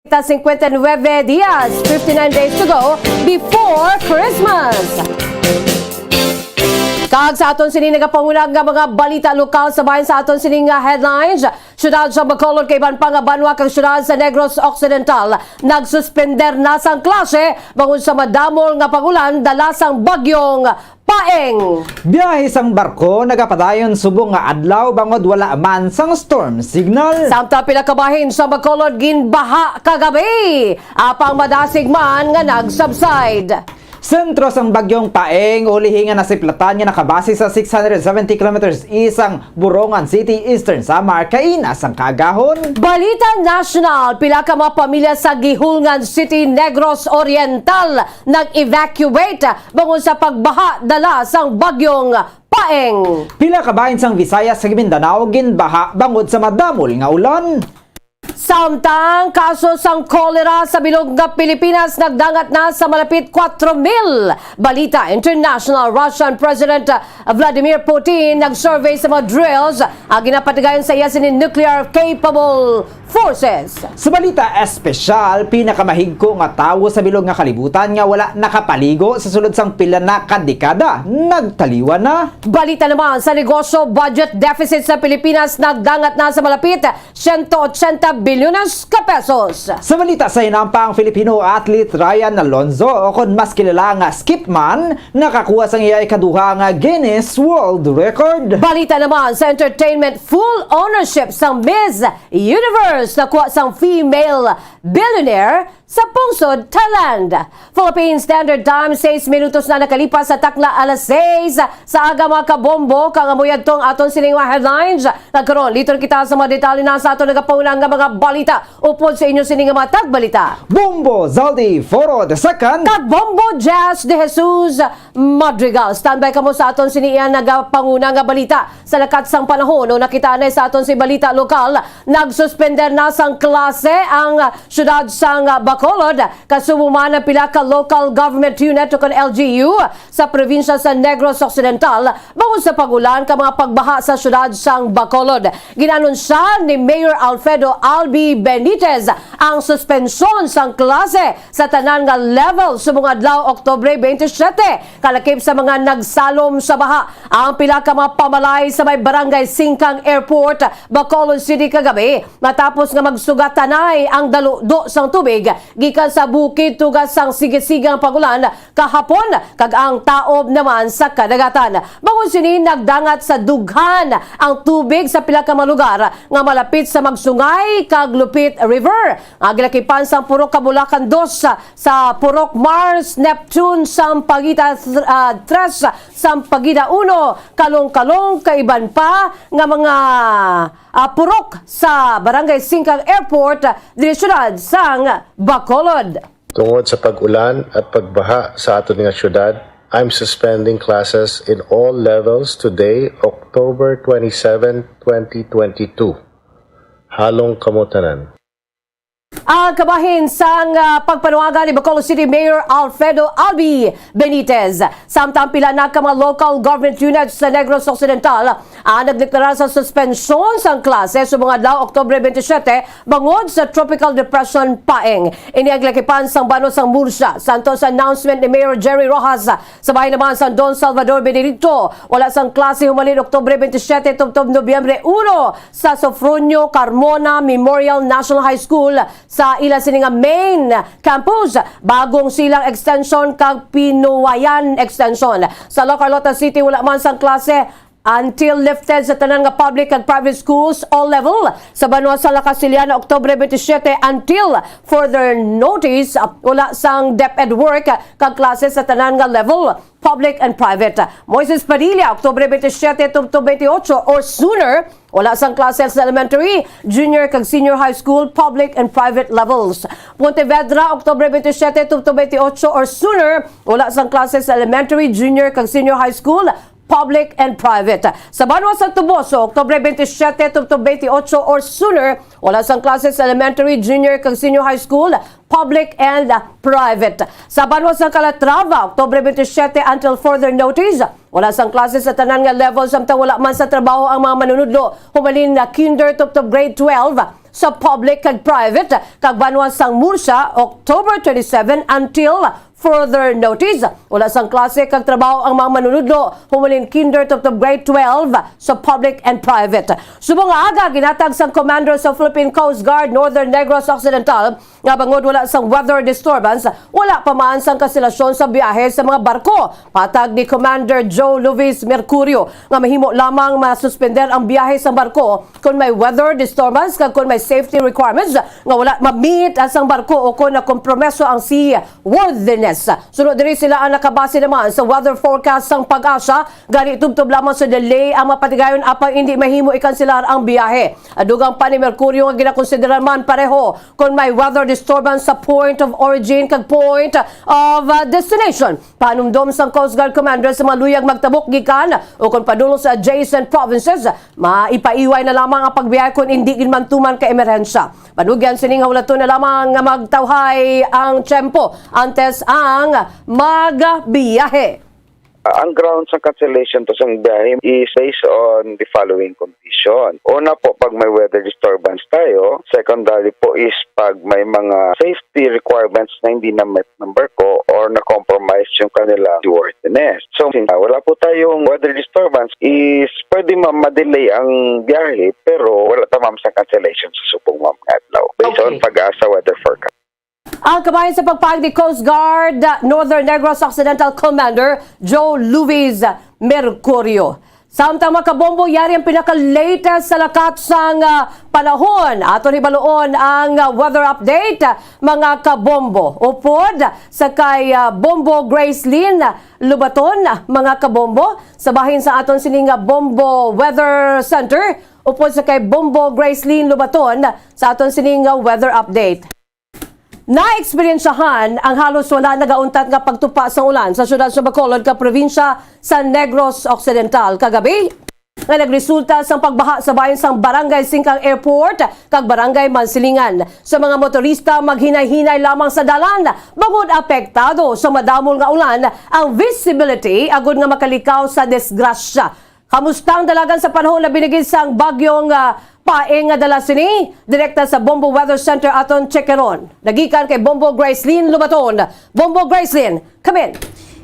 Ta cincuenta y nueve días, fifty-nine days to go before Christmas. Kag sa aton sini nagapanguna nga mga balita lokal sa bahin sa aton sini nga headlines, siyudad sa Bacolod kag iban pa nga banwa kag siyudad sa Negros Occidental nagsuspender na sang klase bangod sa madamol nga pag-ulan dala sang bagyong Paeng. Biyahe sang barko nagapadayon subong nga adlaw bangod wala man sang storm signal. Samtang pila ka bahin sa Bacolod ginbaha kagabi, apang madasig man nga nag-subside. Sentro sang bagyong Paeng, ulihi nga nasiplatan nga nakabase sa six hundred seventy kilometers east sang Borongan City, Eastern Samar, kaina sang kaagahon. Balita National, pila ka mga pamilya sa Guihulngan City, Negros Oriental nag-evacuate bangod sa pagbaha dala sang bagyong Paeng. Pila ka bahin sang Visayas kag Mindanao ginbaha bangod sa madamol nga ulan. Samtang kaso sang kolera sa bilog nga Pilipinas nagdangat na sa malapit kwatro mil. Balita International, Russian President Vladimir Putin nag-survey sa mga drills nga ginapatigayon sa iya sini nuclear capable forces. Sa balita espesyal, pinakamahigko nga tawo sa bilog nga kalibutan nga wala nakapaligo sa sulod sang pila na ka dekada nagtaliwan na. Balita naman sa negosyo, budget deficit sa Pilipinas nagdangat na sa malapit siyento ochenta bilyones ka pesos. Sa balita sa hinampang, Filipino athlete Ryan Alonzo, o kon mas kilala nga Skipman, nakakuha sang iya ikaduha nga Guinness World Record. Balita naman sa entertainment, full ownership sang Miss Universe nakuha sang female billionaire sa pungsod Thailand. Philippine Standard Time, sais minutos na nakalipas sa takna alas sais sa aga, mga kabombo, kag amo yadto ang aton sini nga headlines. Kag karon, liton kita sa mga detalye na sa aton nagapauna nga mga balita. Upod sa inyo sini nga mga tagbalita, Bombo Zaldi Foro the second kag Bombo Jazz de Jesus Madrigal. Standby kamo sa aton sini iya nagapanguna nga balita. Sa lakat sang panahon, o nakita na sa aton si balita lokal, nagsuspender na sang klase ang siyudad sang Bacolod. Bacolod, kasubo man ang pila ka local government unit o kon L G U sa probinsya sa Negros Occidental bangod sa pag-ulan kag mga pagbaha sa siyudad sang Bacolod. Ginanunsya ni Mayor Alfredo Albi Benitez ang suspensyon sang klase sa tanan nga level subong adlaw, Oktubre twenty-seven, kalakip sa mga nagsalom sa baha ang pila ka mga pamalay sa may Barangay Singkang Airport, Bacolod City kagabi, matapos nga magsugatanay ang daludo sang tubig gikan sa bukid tungod sang sigesigang pag-ulan kahapon kag ang taob naman sa kadagatan. Bangod sini, nagdangat sa dughan ang tubig sa pila ka mga lugar nga malapit sa Magsungay kag Lupit River, nga gilakipan sang Purok Kabulakan dos, sa Purok Mars Neptune, Sampaguita th-, ah, tres, Sampaguita uno, Kalong-Kalong, kaiban pa nga mga, ah, purok sa Barangay Singkang Airport, diri siyudad sang Bacolod. Tungod sa pag-ulan at pagbaha sa aton nga syudad, I'm suspending classes in all levels today, October twenty-seven, twenty twenty-two. Halong kamo tanan. Ang kabahin sang, ah, pagpanuwagan ni Bacolod City Mayor Alfredo Albi Benitez. Samtang pila na ka mga local government units sa Negros Occidental ang nagdeklara sa suspensyon sang klase subong adlaw, Oktubre twenty-seven, bangod sa Tropical Depression Paeng. Ini ang gilakipan sang banwa sang Murcia. Santos sa announcement ni Mayor Jerry Rojas, sa bahin naman sang Don Salvador Benedicto, wala sang klase humalin Oktubre twenty-seven tubtob Nobyembre uno sa Sofronio Carmona Memorial National High School sa ila sini nga main campus, Bagong Silang Extension kag Pinuwayan Extension. Sa La Carlota City, wala man sang klase until lifted sa tanan nga public kag private schools, all level. Sa banwa sa La Castellana, Oktubre twenty-seven until further notice, wala sang DepEd work kag klase sa tanan nga level, public and private. Moises Padilla, Oktubre twenty-seven tubtob twenty-eight or sooner, wala sang klase sa elementary, junior kag senior high school, public and private levels. Pontevedra, Oktubre twenty-seven tubtob twenty-eight or sooner, wala sang klase sa elementary, junior kag senior high school, public and private. Sa banwa sa Toboso, Oktubre twenty-seven tubtob twenty-eight or sooner, wala sang klase sa elementary, junior kag senior high school, public and, ah, private. Sa banwa sa Calatrava, Oktubre twenty-seven until further notice, wala sang klase sa tanan nga level, samtang wala man sa trabaho ang mga manunudlo humalin nga kinder tubtob grade twelve sa public kag private. Kag banwa sang Murcia, October twenty-seven until further notice, wala sang klase kag trabaho ang mga manunudlo humalin kinder tubtob grade twelve sa public and private. Subong nga aga, ginhatag sang commander sa Philippine Coast Guard Northern Negros Occidental nga bangod wala sang weather disturbance, wala pa man sang kanselasyon sa biyahe sa mga barko. Patag ni Commander Joe Luis Mercurio nga mahimo lamang masuspender ang biyahe sa barko kon may weather disturbance kag kon may safety requirements nga wala ma-meet sang barko o kon nakompromiso ang seaworthiness. Sunod diri, sila ang nakabase naman sa weather forecast sang PAGASA, gani tubtob lamang sa delay ang mapatigayon apang indi mahimo ikanselar ang biyahe. Dugang pa ni Mercurio nga ginakonsiderar man pareho kon may weather disturbance sa point of origin kag point of, uh, destination. Panumdom sang Coast Guard Commander sa mga luyag magtabok gikan o kon padulong sa adjacent provinces, maipaiway na lamang ang pagbiyahe kon indi gid man tuman ka emerhensya. Panugyan sini nga hulaton na lamang nga magtawhay ang tiyempo antes ang magbiyahe. Ang grounds ng cancellation to sang biyahe is based on the following condition. Una po, pag may weather disturbance tayo. Secondary po is pag may mga safety requirements na hindi na met ng barko or na-compromise yung kanilang seaworthiness. So, since, ah, wala po tayong weather disturbance, is pwede ma-, ma-delay ang biyahe, pero wala ta, ma'am, sa cancellation sa subong, ma'am, nga adlaw. Based on Okay. PAGASA weather forecast. Ang kabahin sa pagpahayag ni Coast Guard Northern Negros Occidental Commander Joe Luis Mercurio. Samtang, mga kabombo, yari ang pinaka-latest sa lakat sang, ah, panahon. Aton hibaluon ang, ah, weather update, mga kabombo. Upod sa kay, ah, Bombo Gracelyn Lubaton, mga kabombo, sa bahin sa aton sining, ah, Bombo Weather Center. Upod sa kay Bombo Gracelyn Lubaton sa aton sining, ah, weather update. Naeksperyensyahan ang halos wala nagauntat nga pagtupa sang ulan sa siyudad sa Bacolod kag probinsya sa Negros Occidental kagabi. nga nagresulta sang pagbaha sa bahin sang Barangay Singkang Airport kag Barangay Mansilingan. Sa mga motorista, maghinay-hinay lamang sa dalan bangod apektado sa madamol nga ulan ang visibility agud nga makalikaw sa disgrasya. Kamusta ang dalagan sa panahon labi na gid sang bagyong, ah, Paeng nga dala sini? Direkta sa Bombo Weather Center aton checkeron. Nagikan kay Bombo Gracelyn Lubaton. Bombo Gracelyn, come in.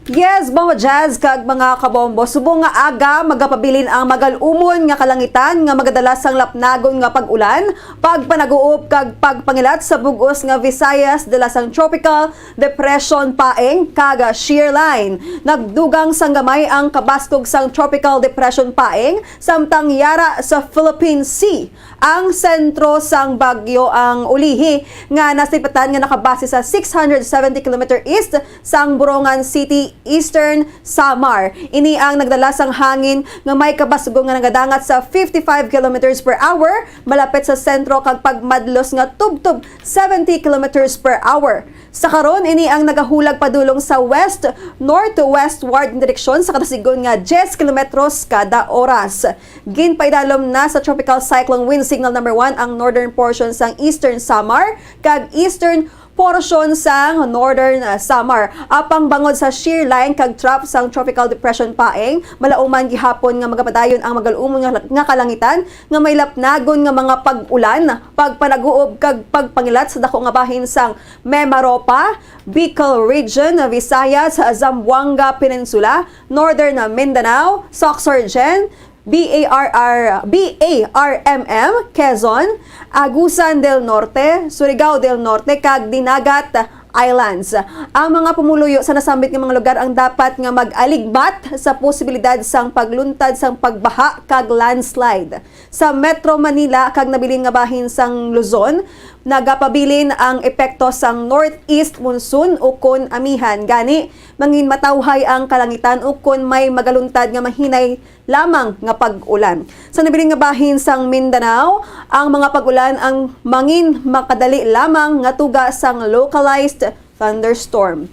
Yes, Bombo Jazz kag mga kabombo. Subong nga aga, magapabilin ang magal-umon nga kalangitan nga magadala sang lapnagon nga pag-ulan, pagpanaguob kag pagpangilat sa bug-os nga Visayas dala sang Tropical Depression Paeng kag Shear Line. Nagdugang sang gamay ang kabaskog sang Tropical Depression Paeng, samtang yara sa Philippine Sea ang sentro sang bagyo. Ang ulihi nga nasidpatan nga nakabase sa six hundred seventy kilometer east sang Borongan City, Eastern Samar. Ini ang nagdala sang hangin nga may kabasgo nga nagadangat sa fifty-five kilometers per hour malapit sa sentro kag pagmadlos nga tubtob seventy kilometers per hour. Sa karon, ini ang nagahulag padulong sa west-northwestward nga direksyon sa kada sigon nga diyes kilometros kada oras. Ginpaidalom na sa Tropical Cyclone Wind Signal Number One ang northern portion sang Eastern Samar kag eastern portion sang Northern, ah, Samar. Apang bangod sa shear line kag trough sang Tropical Depression Paeng, malauman gihapon nga magapadayon ang magal-umon nga, nga kalangitan nga may lapnagon nga mga pag-ulan, pagpanaguob kag pagpangilat sa dako nga bahin sang Mimaropa, Bicol Region, Visayas, Zamboanga Peninsula, Northern Mindanao, Soc-Surgen, B A R R, B A R M M, Quezon, Agusan del Norte, Surigao del Norte, kag Dinagat Islands. Ang mga pumuluyo sa nasambit nga mga lugar ang dapat nga mag-aligmat sa posibilidad sang pagluntad sang pagbaha kag landslide. Sa Metro Manila kag nabilin nga bahin sang Luzon, nagapabilin ang epekto sang northeast monsoon ukon amihan. Gani, mangin matawhay ang kalangitan ukon may magaluntad nga mahinay lamang nga pag-ulan. Sa nabilin nga bahin sang Mindanao, ang mga pag-ulan ang mangin makadali lamang nga tuga sang localized thunderstorm.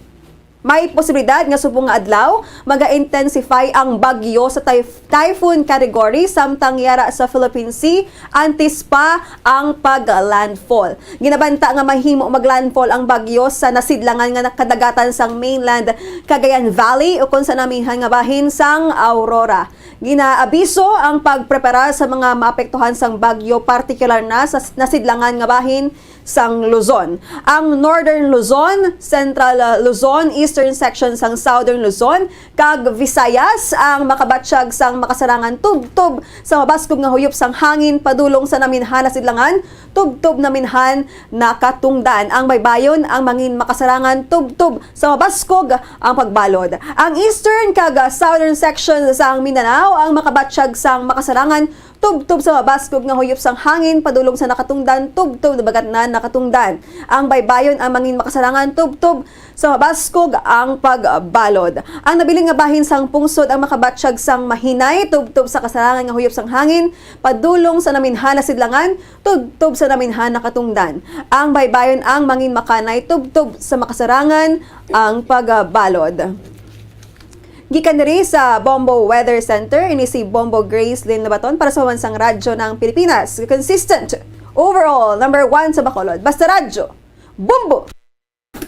May posibilidad nga subong nga adlaw, maga-intensify ang bagyo sa typh-, typhoon category samtang yara sa Philippine Sea antes pa ang pag-landfall. Ginabanta nga mahimo mag-landfall ang bagyo sa nasidlangan nga kadagatan sang mainland Cagayan Valley ukon sa namihan nga bahin sang Aurora. Ginaabiso ang pagprepara sa mga maapektuhan sang bagyo, partikular na sa nasidlangan nga bahin sang Luzon. Ang Northern Luzon, Central, uh, Luzon, Eastern section sang Southern Luzon, kag Visayas ang makabatyag sang makasarangan tubtob sa mabaskog nga huyop sang hangin padulong sa naminhan nasidlangan, tubtob naminhan nakatungdan. Ang baybayon ang mangin makasarangan tubtob sa mabaskog ang pagbalod. Ang eastern kag southern section sang Mindanao ang makabatyag sang makasarangan tubtob sa mabaskog nga huyop sang hangin padulong sa nakatungdan tubtob dagatnan nakatungdan. Ang baybayon ang mangin makasarangan tubtob sa mabaskog ang pagbalod. Ang nabilin nga bahin sang pungsod ang makabatyag sang mahinay tubtob sa kasarangan nga huyop sang hangin padulong sa naminhan nasidlangan tubtob sa naminhan nakatungdan. Ang baybayon ang mangin makanay tubtob sa makasarangan ang pagbalod. Gikan diri sa Bombo Weather Center, ini si Bombo Grace Lynn Nabaton para sa Mansang Radyo ng Pilipinas. Consistent, overall, number one sa Bacolod. Basta Radyo, Bombo!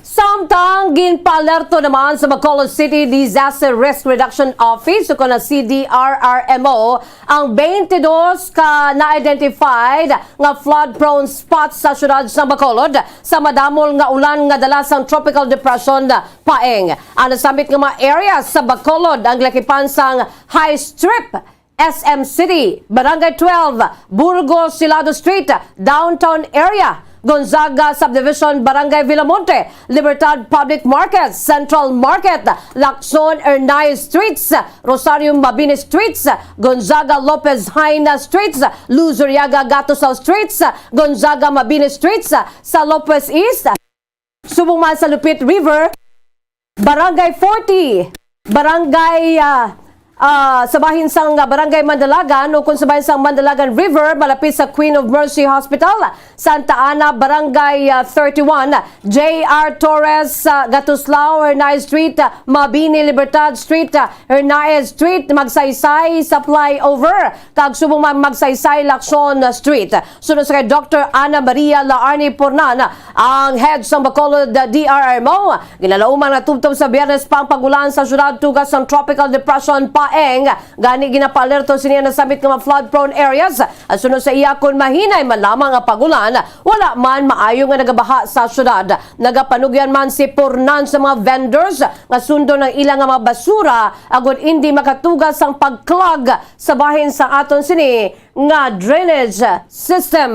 Samtang ginpaalerto naman sa Bacolod City Disaster Risk Reduction Office o kon ang C D R R M O ang twenty-dos ka na-identified nga flood-prone spots sa siyudad sa Bacolod sa madamol nga ulan nga dala sang Tropical Depression Paeng. Ang nasambit nga mga areas sa Bacolod ang gilakipan sang High Strip, S M City, Barangay twelve, Burgos Silado Street, Downtown Area, Gonzaga Subdivision, Barangay Villamonte, Libertad Public Market, Central Market, Lacson Hernandez Streets, Rosario Mabini Streets, Gonzaga Lopez Jaena Streets, Luzuriaga Gatosao Streets, Gonzaga Mabini Streets, sa Lopez East, subong man sa Lupit River, Barangay forty, Barangay, ah, ah, sa bahin sang Barangay Mandalagan ukon sa bahin sang Mandalagan River, malapit sa Queen of Mercy Hospital, Santa Ana, Barangay, ah, thirty-one, J R Torres, ah, Gatuslao, Hernaez Street, ah, Mabini, Libertad Street, ah, Hernaez Street, Magsaysay sa flyover, kag subong man Magsaysay, Lacson Street. Suno sa kay Doctor Ana Maria Laarni Pornan, ang head sang Bacolod D R R M O, ginalauman nga tubtob sa Biyernes pa ang pag-ulan sa syudad tuga sang Tropical Depression Paeng. Gani, ginapaalerto sini ang nasambit nga mga flood-prone areas. Suno sa iya, kon mahinay man lamang ang pag-ulan, wala man maayo nga nagabaha sa syudad. Nagapanugyan man si Pornan sa mga vendors nga sundon ang ila nga mga basura agod indi makatuga sang pag-clog sa bahin sang aton sini nga drainage system.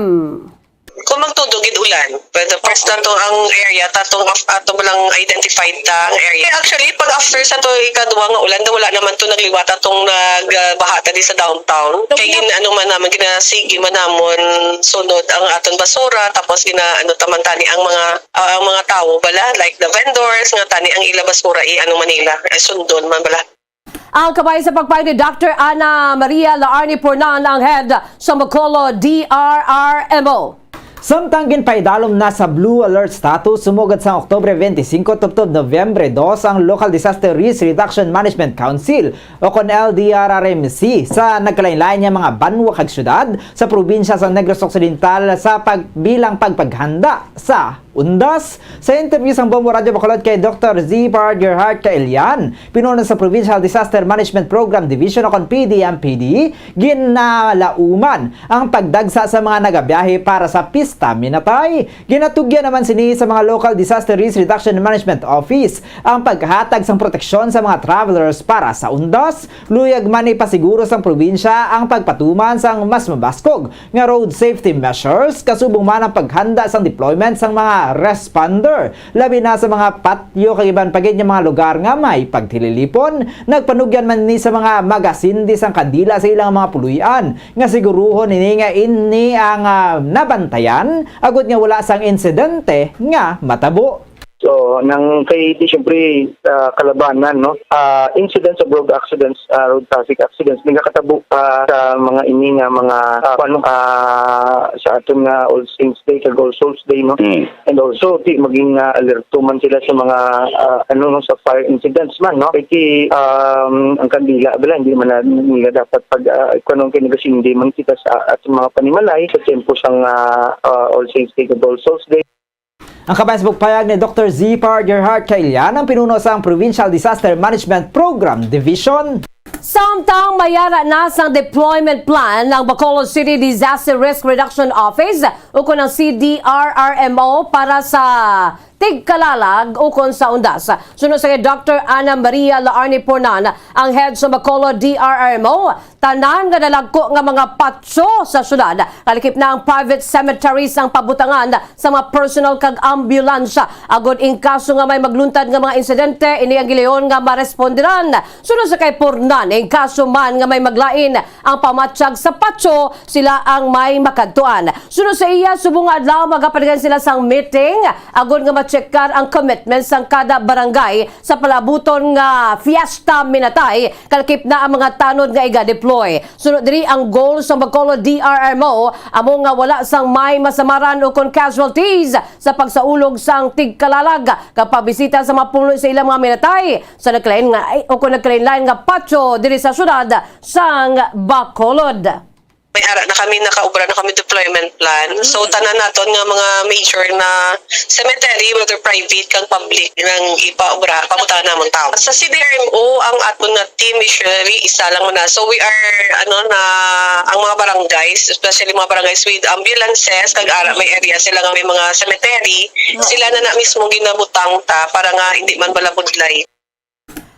Kung magtudo gid ulan, pero first na to ang area, tatong af-, ato mo lang identified ta ang area. Eh, actually, pag after sa to ikaduha nga ulan, wala naman to nagliwat atong nagbaha tani sa downtown. Kay gin-, ano man naman, ginasigi man namon sunod ang aton basura, tapos gina-, ano taman tani ang mga, ah, ang mga tawo bala, like the vendors, nga tani ang ila basura, i-, ano man nila, eh, sundon man bala. Ang kabahin sa pagpahayag ni Doctor Ana Maria Laarni Pornan, ang head sa Bacolod D R R M O. Samtang ginpaidalom na sa Blue Alert status sumugod sang Oktubre twenty-five tubtob Nobyembre dos ang Local Disaster Risk Reduction Management Council o kon L D R R M C sa nagkalain-lain nga mga banwa kag syudad sa probinsya sa Negros Occidental sa pag-, bilang pagpaghanda sa undas. Sa interview sang Bombo Radyo Bacolod kay Doctor Zipard Gerhart Kailian, pinuno sa Provincial Disaster Management Program Division o kon P D M P D, ginalauman ang pagdagsa sa mga nagabiyahe para sa Pista Minatay. Ginatugyan naman sini sa mga local Disaster Risk Reduction Management Office ang paghatag sang proteksyon sa mga travelers para sa undas. Luyag man ipasiguro sang probinsya ang pagpatuman sang mas mabaskog nga road safety measures, kasubong man ang paghanda sang deployment sang mga responder, labi na sa mga patyo kag iban pa gid nga mga lugar nga may pagtililipon. Nagpanugyan man ni sa mga magasindi sang kandila sa ilang mga puloy-an nga siguruhon ini nga ini ang, ah, nabantayan agud nga wala sang insidente nga matabo. So, nang kay di siyempre, ah, kalabanan, no? Ah, incidents of road accidents, ah, road traffic accidents, nagakatabo pa sa mga ini nga mga, ah, kuwan, ah, sa aton nga All Saints Day kag All Souls Day, no? Mm. And also, ti, maging, ah, alerto man sila sa mga, ah, ano, no, sa fire incidents man, no? Kay ti, um, ang kandila, bala, hindi man na nila dapat pag, ah, kuwan, kay nagasindi man kita sa aton mga panimalay sa tiyempo sang, ah, ah, All Saints Day kag All Souls Day. Ang kabahin sa pagpahayag ni Doctor Zipard Gerhart Kailian, ang pinuno sang Provincial Disaster Management Program Division. Samtang mayara na sang deployment plan ang Bacolod City Disaster Risk Reduction Office ukon ang C D R R M O para sa tigkalalag ukon sa undas. Suno sa kay Doctor Ana Maria Laarni Pornan, ang head sa Bacolod D R R M O, tanan nga nalagko nga mga patso sa syudad, kalakip na ang private cemetery sang pabutangan sa mga personal kag ambulansya. Agod in kaso nga may magluntad nga mga insidente, ini ang gilayon nga maresponderan. Suno sa kay Pornan, in kaso man nga may maglain ang pamatyag sa patso, sila ang may makadtuan. Suno sa iya, subong nga adlaw, magapaligyan sila sang meeting agod nga ma-checkar ang commitment sang kada barangay sa palabuton nga Fiesta Minatay, kalakip na ang mga tanod nga iga-deploy. Sunod diri, ang goal sa Bacolod D R R M O amo nga wala sang may masamaran ukon casualties sa pagsaulog sang tigkalalag kag pagbisita sa mga puno sa ilang mga minatay sa nagkalain nga, ay, ukon nagkalain-lain nga patyo diri sa syudad sang Bacolod. May ara na kami, nakaobra na kami deployment plan. So, mm, tanan naton nga mga major na cemetery, whether private kag public, nang ipaobra, pabutangan namon tao. Sa C D R M O, ang aton nga team usually isa lang man na. So, we are, ano, na, ang mga barangays, especially mga barangays with ambulances, kag ara may area sila nga may mga cemetery, oo, sila na na mismo ginabutang ta para nga hindi man bala budlay.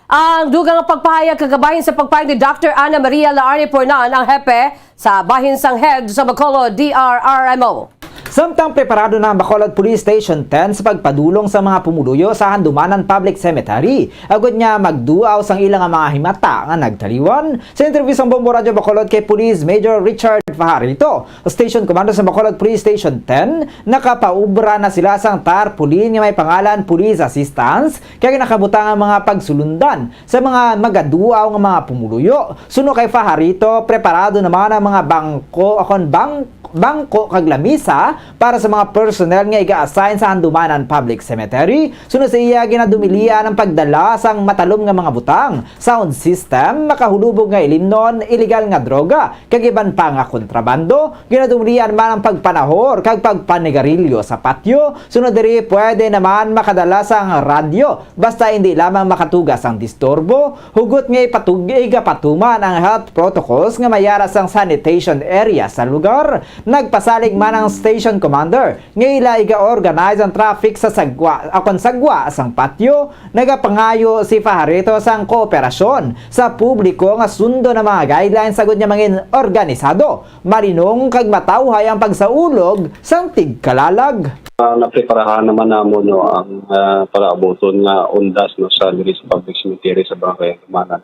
Ang dugang nga pagpahayag kagabahin sa pagpahayag ni Doctor Ana Maria Laarni Pornan, ang hepe sa bahin sang head sa Bacolod D R R M O. Samtang preparado na ang Bacolod Police Station ten sa pagpadulong sa mga pumuluyo sa Handumanan Public Cemetery, agud nga magduaw sang ila nga mga himata nga nagtaliwan. Sa interview sang Bombo Radyo Bacolod kay Police Major Richard Fajarito, Station Commander sa Bacolod Police Station ten, nakapaubra na sila sang tarpaulin nga may pangalan Police Assistance, kay nakabutang ang mga pagsulundan sa mga magaduaw nga mga pumuluyo. Suno kay Fajarito, preparado naman ang mga bangko, akon bang-, bangko kag lamisa para sa mga personnel nga iga-assign sa Handumanan Public Cemetery. Suno sa iya, ginadumilian ang pagdala sang matalom nga mga butang, sound system, makahulubog nga ilimnon, iligal nga droga, kag iban pa nga kontrabando. Ginadumilian man ang pagpanahor kag pagpanigarilyo sa patio. Sunod diri, pwede naman makadala sang radyo, basta indi lamang makatuga sang disturbo. Hugot nga ipatug-, igapatuman ang health protocols nga may ara sang sanitation area sa lugar. Nagpasalig man ang station commander nga ila iga-organize ang traffic sa sagwa, akon sagwa sang patio. Nagapangayo si Fajarito sang kooperasyon sa publiko nga sundon ang mga guidelines agud nga mangin organisado, malinong kag matawhay ang pagsaulog sang tigkalalag. Ah, napreparahan naman namon, no, ang, ah, palaabuton nga undas, no, sa diri sa public cemetery sa Barangay Handumanan.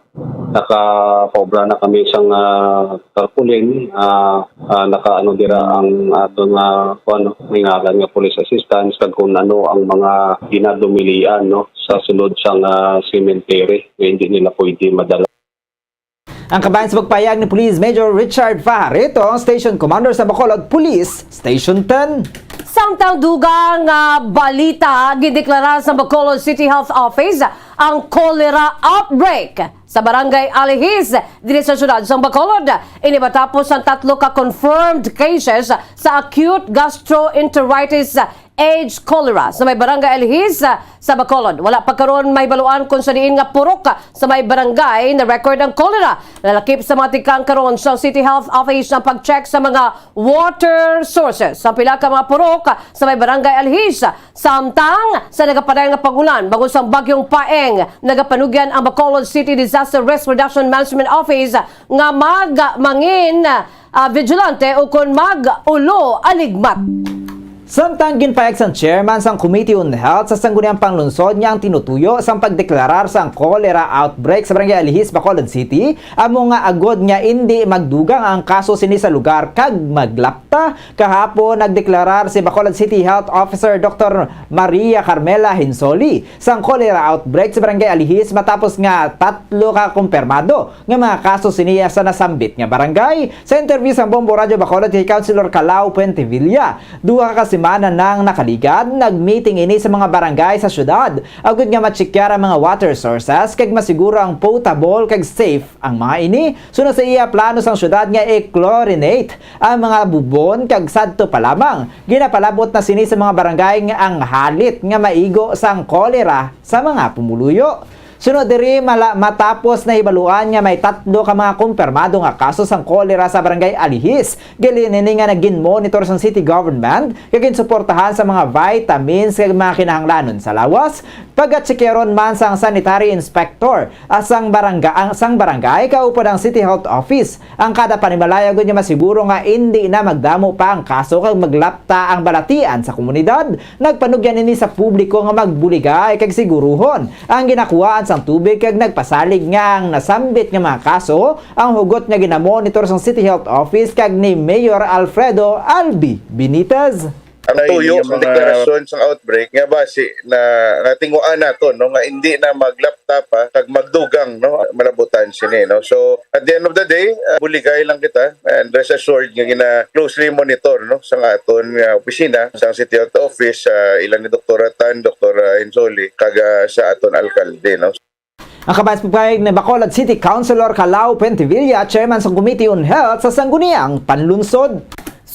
Nakapaobra na kami sang, ah, tarpaulin, ah, ah, nakaano dira ang aton nga, kuwan, no, may ngalan nga police assistance kag kung ano ang mga ginadumilian, no, sa sulod sang, ah, cemetery nga hindi nila pwede madala. Ang kabahin sa pagpahayag ni Police Major Richard Fajarito, ang Station Commander sa Bacolod Police Station ten. Samtang dugang nga balita, gindeklara sa Bacolod City Health Office ang cholera outbreak sa Barangay Alihis, diri sa siyudad sang Bacolod. Ini matapos ang tatlo ka confirmed cases sa acute gastroenteritis age cholera sa may Barangay Alihis, ah, sa Bacolod. Wala pa karon mahibaluan kung sa diin nga purok, ah, sa may barangay na-record ang cholera. Lalakip sa mga tikang karon sa City Health Office ang pag-check sa mga water sources sa pila ka mga purok, ah, sa may Barangay Alihis. Samtang sa nagapadayon nga pag-ulan, bangod sang Bagyong Paeng, nagapanugyan ang Bacolod City Disaster Risk Reduction Management Office nga mag-, mangin, ah, vigilante ukon mag-ulo aligmat. Samtang ginpahayag sang chairman sang Committee on Health sa Sangguniang Panlunsod nga ang tinutuyo sang pagdeklarar sang cholera outbreak sa Barangay Alihis, Bacolod City, amo nga agod nga indi magdugang ang kaso sini sa lugar kag maglapta. Kahapon, nagdeklarar si Bacolod City Health Officer Doktor Maria Carmela Hinsoli sang cholera outbreak sa Barangay Alihis matapos nga tatlo ka kumpirmado nga mga kaso sini sa nasambit nga barangay. Sa interview sang Bombo Radyo Bacolod kay Councilor Calao Puentevilla, duha ka semana nang nakaligad, nag-meeting ini sa mga barangay sa syudad agud nga matsikar ang mga water sources kag masiguro ang potable kag safe ang mga ini. Suno sa iya, plano sang syudad nga i-chlorinate ang mga bubon kag sadto pa lamang ginapalabot na sini sa mga barangay nga ang halit nga maigo sang kolera sa mga pumuluyo. Sunod diri, mala-, matapos nahibaluan nga may tatlo ka mga kumpirmado nga kaso sang kolera sa Barangay Alihis, gali nini nga nagin-monitor sang city government kag ginsuportahan sa mga vitamins kag mga kinahanglanon sa lawas. Pagatsikyaron man sang sanitary inspector, ah, sang barangga-, ang, sang barangay kaupod ang City Health Office. Ang kada panimalay agud nga masiguro nga indi na magdamo pa ang kaso kag maglapta ang balatian sa komunidad, nagpanugyan ini sa publiko nga magbuligay kag siguruhon ang ginakuhaan sang tubig kag nagpasalig nga ang nasambit nga mga kaso ang hugot nga ginamonitor sang City Health Office kag ni Mayor Alfredo Albi Benitez. Ang tuyo sa deklarasyon sa outbreak nga basi na natinguan nato, no, nga hindi na maglapta pa kag magdugang, no, malabutan sini, no. So, at the end of the day, ah, buligay lang kita and rest assured nga gina-closely monitor, no, sa aton nga opisina, sa City Health Office, ah, ila ni Doktora Tan, Doktora Insoli, kag, ah, sa aton alkalde, no. Ang kabahin sa pagpahayag ni Bacolod City Councilor Calao Puentevilla, chairman sa Committee on Health sa Sangguniang Panlunsod.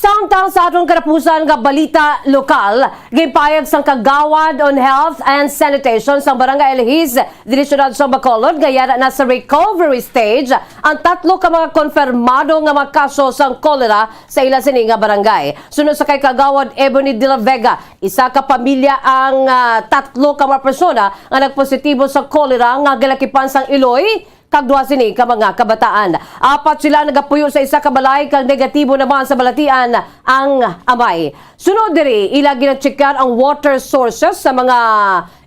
Samtang sa aton katapusan nga balita lokal, ginpahayag sang Kagawad on Health and Sanitation sang Barangay Alihis, diri siyudad sa Bacolod, nga yara na sa recovery stage ang tatlo ka mga konfirmado nga mga kaso sang kolera sa ila sini nga barangay. Suno sa kay Kagawad Ebony de la Vega, isa ka pamilya ang, ah, tatlo ka mga persona nga nagpositibo sa kolera nga galakipan sang iloy kag duha sini ka mga kabataan. Apat sila nagapuyo sa isa ka balay kag negatibo naman sa balatian ang amay. Sunod diri, ila ginatsikar ang water sources sa mga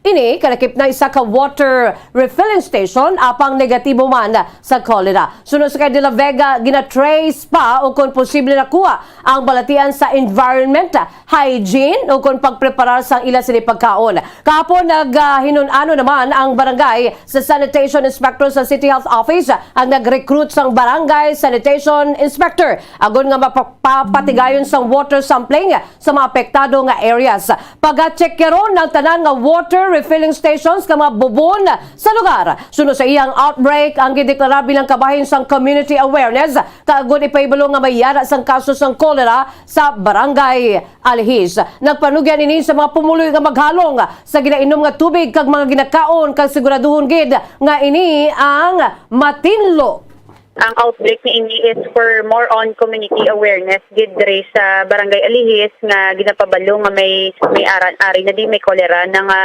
ini, kalakip na isa ka water refilling station, apang negatibo man sa cholera. Sunod sa kay De La Vega, gina-trace pa o kon posible nakuha ang balatian sa environment, hygiene, o kon pagpreparar sang ila sini pagkaon. Kahapon, naghinun-ano naman ang barangay sa sanitation inspector sa City Health Office ang nag-recruit sang barangay sanitation inspector agod nga mapapatigayon sang water sampling sa mga apektado nga areas. Pagatsyekeron ang tanan nga water refilling stations kag mga bubon sa lugar. Suno sa iyang outbreak, ang gideklara bilang kabahin sang community awareness, kag agud ipahibalo nga may yara sang kaso sang kolera sa Barangay Alihis. Nagpanugyan ini sa mga pumuluyo nga maghalong sa ginainom nga tubig kag mga ginakaon, kag siguraduhon gid nga ini ang matinlo. Ang outbreak ni ini is for more on community awareness gid diri sa Barangay Alihis nga ginapabalo nga may, may aran, ari na di may cholera na nga,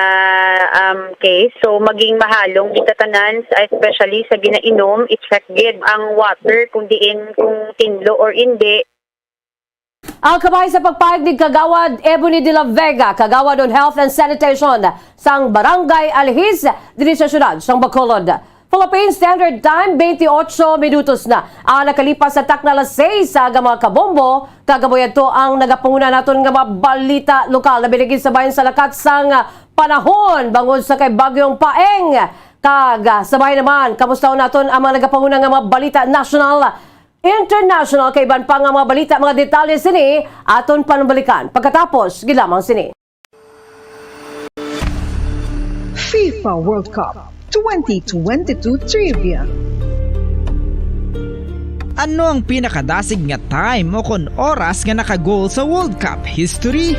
um, case. So, maging mahalong kita tanan, especially sa ginainom, i-check gid ang water kung diin, kung tinlo or indi. Ang kabahin sa pagpahayag ni Kagawad Ebony de la Vega, Kagawad on Health and Sanitation sang Barangay Alihis diri sa siyudad sang Bacolod. Philippine Standard Time, twenty-eight minutos na ang nakalipas sa takna alas sais sa aga, mga kabombo. Kag amo yadto ang nagapanguna naton nga mga balita lokal, labi na gid sa bahin sa Lakat sang panahon bangod sa kay Bagyong Paeng. Kag, ah, sa bahin naman, kamustahon naton ang mga nagapanguna nga mga balita national, international, kag iban pa nga mga balita, mga detalye sini aton panumbalikan pagkatapos gid lamang sini. FIFA World Cup twenty twenty-two Trivia. Ano ang pinakadasig nga time o kon oras nga naka-goal sa World Cup history?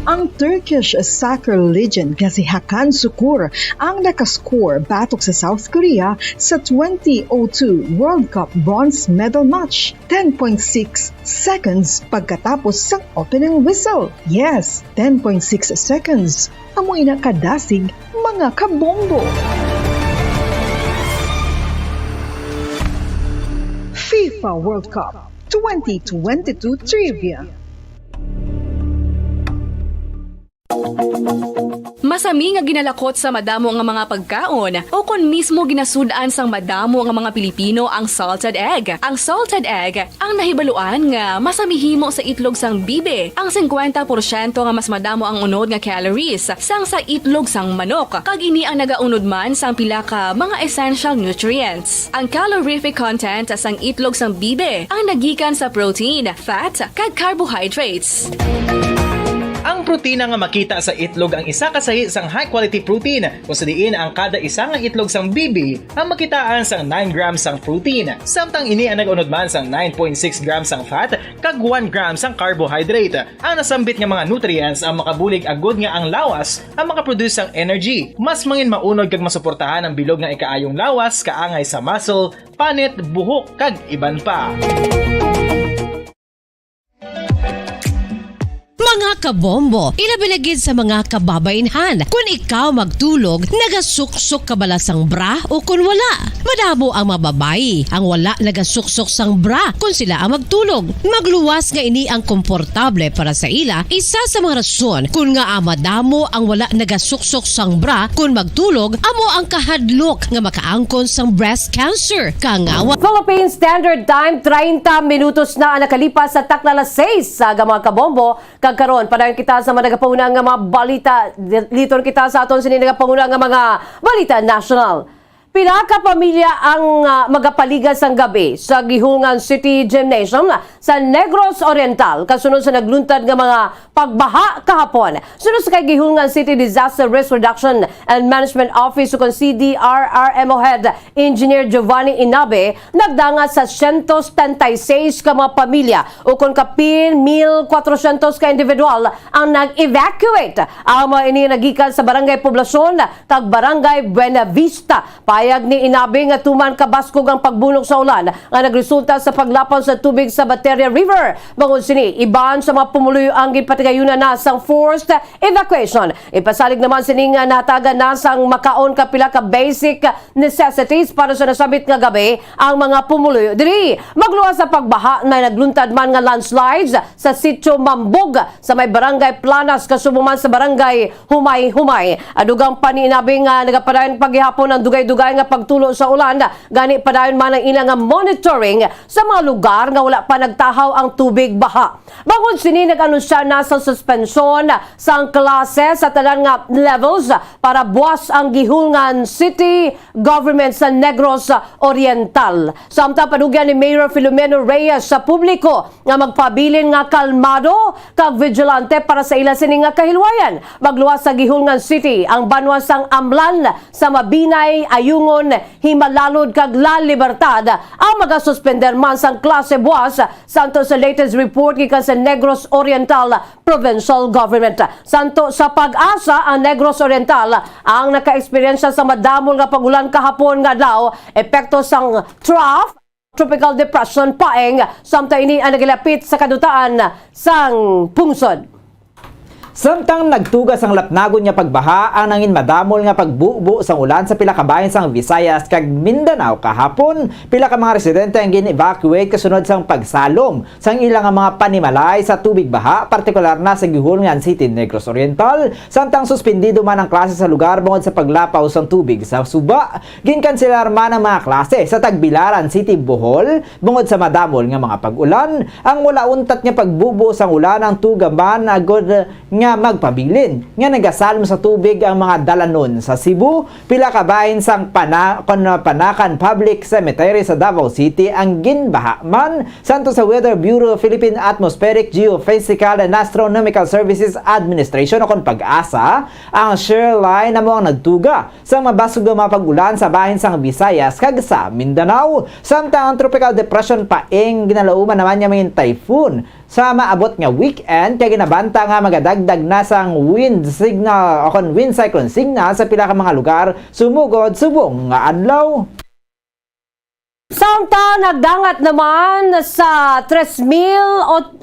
Ang Turkish soccer legend nga si Hakan Sukur ang nakascore batok sa South Korea sa twenty oh two World Cup bronze medal match, ten point six seconds pagkatapos sang opening whistle. Yes, ten point six seconds. Amo ina kadasig, mga kabombo. FIFA World Cup twenty twenty-two Trivia. Masami nga ginalakot sa madamo nga mga pagkaon, o kon mismo ginasud-an sang madamo nga mga Pilipino ang salted egg. Ang salted egg ang nahibaluan nga masami himo sa itlog sang bibi. Ang singkwenta porsyento nga mas madamo ang unod nga calories sang sa itlog sang manok, kag ini ang nagaunod man sang pila ka mga essential nutrients. Ang calorific content sang itlog sang bibi ang nagikan sa protein, fat, kag carbohydrates. Ang protina nga makita sa itlog ang isa ka sahi sang high-quality protein, kung sa diin ang kada isa nga itlog sang bibi ang makitaan sang nine grams sang protein, samtang ini ang nag-unod man sang nine point six grams sang fat kag one gram sang carbohydrate. Ang nasambit nga mga nutrients ang makabulig agud nga ang lawas ang makaproduce sang energy. Mas mangin maunod kag masuportahan ang bilog nga ikaayong lawas, kaangay sa muscle, panit, buhok, kag iban pa. Mga kabombo, ilabi na gid sa mga kababaynhan. Kun ikaw magtulog, nagasuksok ka bala sang bra o kun wala? Madamo ang mga babayi ang wala nagasuksok sang bra kun sila ang magtulog. Magluwas nga ini ang komportable para sa ila. Isa sa mga rason kun ngaa madamo ang wala nagasuksok sang bra kun magtulog amo ang kahadlok nga makaangkon sang breast cancer. Kangawa. Philippine Standard Time, treinta minutos na ang nakalipas sa takna alas sais sa aga, mga kabombo. Kag karon, padayon kita sa mga nagapanguna nga mga balita. Liton kita sa aton sini nagapanguna nga mga balita national. Pila ka pamilya ang, ah, magapaligad sang gab-i sa Guihulngan City Gymnasium sa Negros Oriental, kasunod sa nagluntad nga mga pagbaha kahapon. Sunod sa kay Guihulngan City Disaster Risk Reduction and Management Office, ukon C D R R M O Head Engineer Giovanni Inabe, nagdangat sa siyento setenta y seis ka mga pamilya, ukon kapin mil kwatrosyentos ka individual ang nag-evacuate. Ang mga ini nagikan sa Barangay Poblacion kag Barangay Buenavista. Pahayag ni Inabe nga tuman kabaskog ang pagbunok sa ulan nga nagresulta sa paglapaw sa tubig sa Bateria River. Bangod sini, iban sa mga pumuluyo ang ginpatigayunan na sang forced evacuation. Ipasalig naman sini nga nahatagan na sang makaon kag pila ka basic necessities para sa nasambit nga gabi ang mga pumuluyo diri. Magluwas sa pagbaha na nagluntad man nga landslides sa Sitio Mambog sa may Barangay Planas, kasubo man sa Barangay Humay-Humay. Adugang pa ni Inabe nga nagapadayon pa gihapon ang dugay-dugay nga pagtulo sa ulan, gani padayon man ang ila nga monitoring sa mga lugar nga wala pa nagtahaw ang tubig baha. Bangod sini, nag-anunsya na sa suspensyon sang klase sa tanan nga levels para buas ang Guihulngan City Government sa Negros Oriental. Samtang panugyan ni Mayor Filomeno Reyes sa publiko nga magpabilin nga kalmado kag vigilante para sa ila sini nga kahilwayan. Magluwas sa Guihulngan City ang banwa sang Amlan, sa Mabinay, Ayungon, Himalalod kag La Libertad ang magasuspender man sang klase buas, santo sa latest report gikan sa Negros Oriental Provincial Government. Santo sa PAGASA, ang Negros Oriental ang naka-eksperyensya sa madamol nga pag-ulan kahapon nga adlaw, epekto sang trough, Tropical Depression Paeng, samtang ini ang nagilapit sa kadutaan sang pungsod. Samtang nagtuga sang lapnagon nga pagbaha ang nangin madamol nga pagbubo sang ulan sa pila ka bahin sang Visayas kag Mindanao kahapon, pila ka mga residente ang gin-evacuate kasunod sang pagsalom sang ila nga mga panimalay sa tubig baha, partikular na sa Guihulngan City, Negros Oriental, samtang suspendido man ang klase sa lugar bangod sa paglapaw sang tubig sa suba. Ginkanselar man ang mga klase sa Tagbilaran City, Bohol, bangod sa madamol nga mga pag-ulan. Ang wala untat nga pagbubo sang ulan ang tuga man agod nga magpabilin nga nagasalom sa tubig ang mga dalanon sa Cebu, pila ka bahin sang Pana-, kon Panacan Public Cemetery sa Davao City ang ginbaha man. Santo sa Weather Bureau, Philippine Atmospheric, Geophysical and Astronomical Services Administration o kon PAGASA, ang shear line amo ang nagtuga sa mabasog nga mga pag-ulan sa bahin sang Visayas kag sa Mindanao. Samtang ang Tropical Depression Paeng, ginalauman naman niya mangin typhoon sa maabot nga weekend, kay ginabanta nga magadagdag na sang wind signal o kon wind cyclone signal sa pila ka mga lugar sumugod subong nga adlaw. Samtang nagdangat naman sa tres mil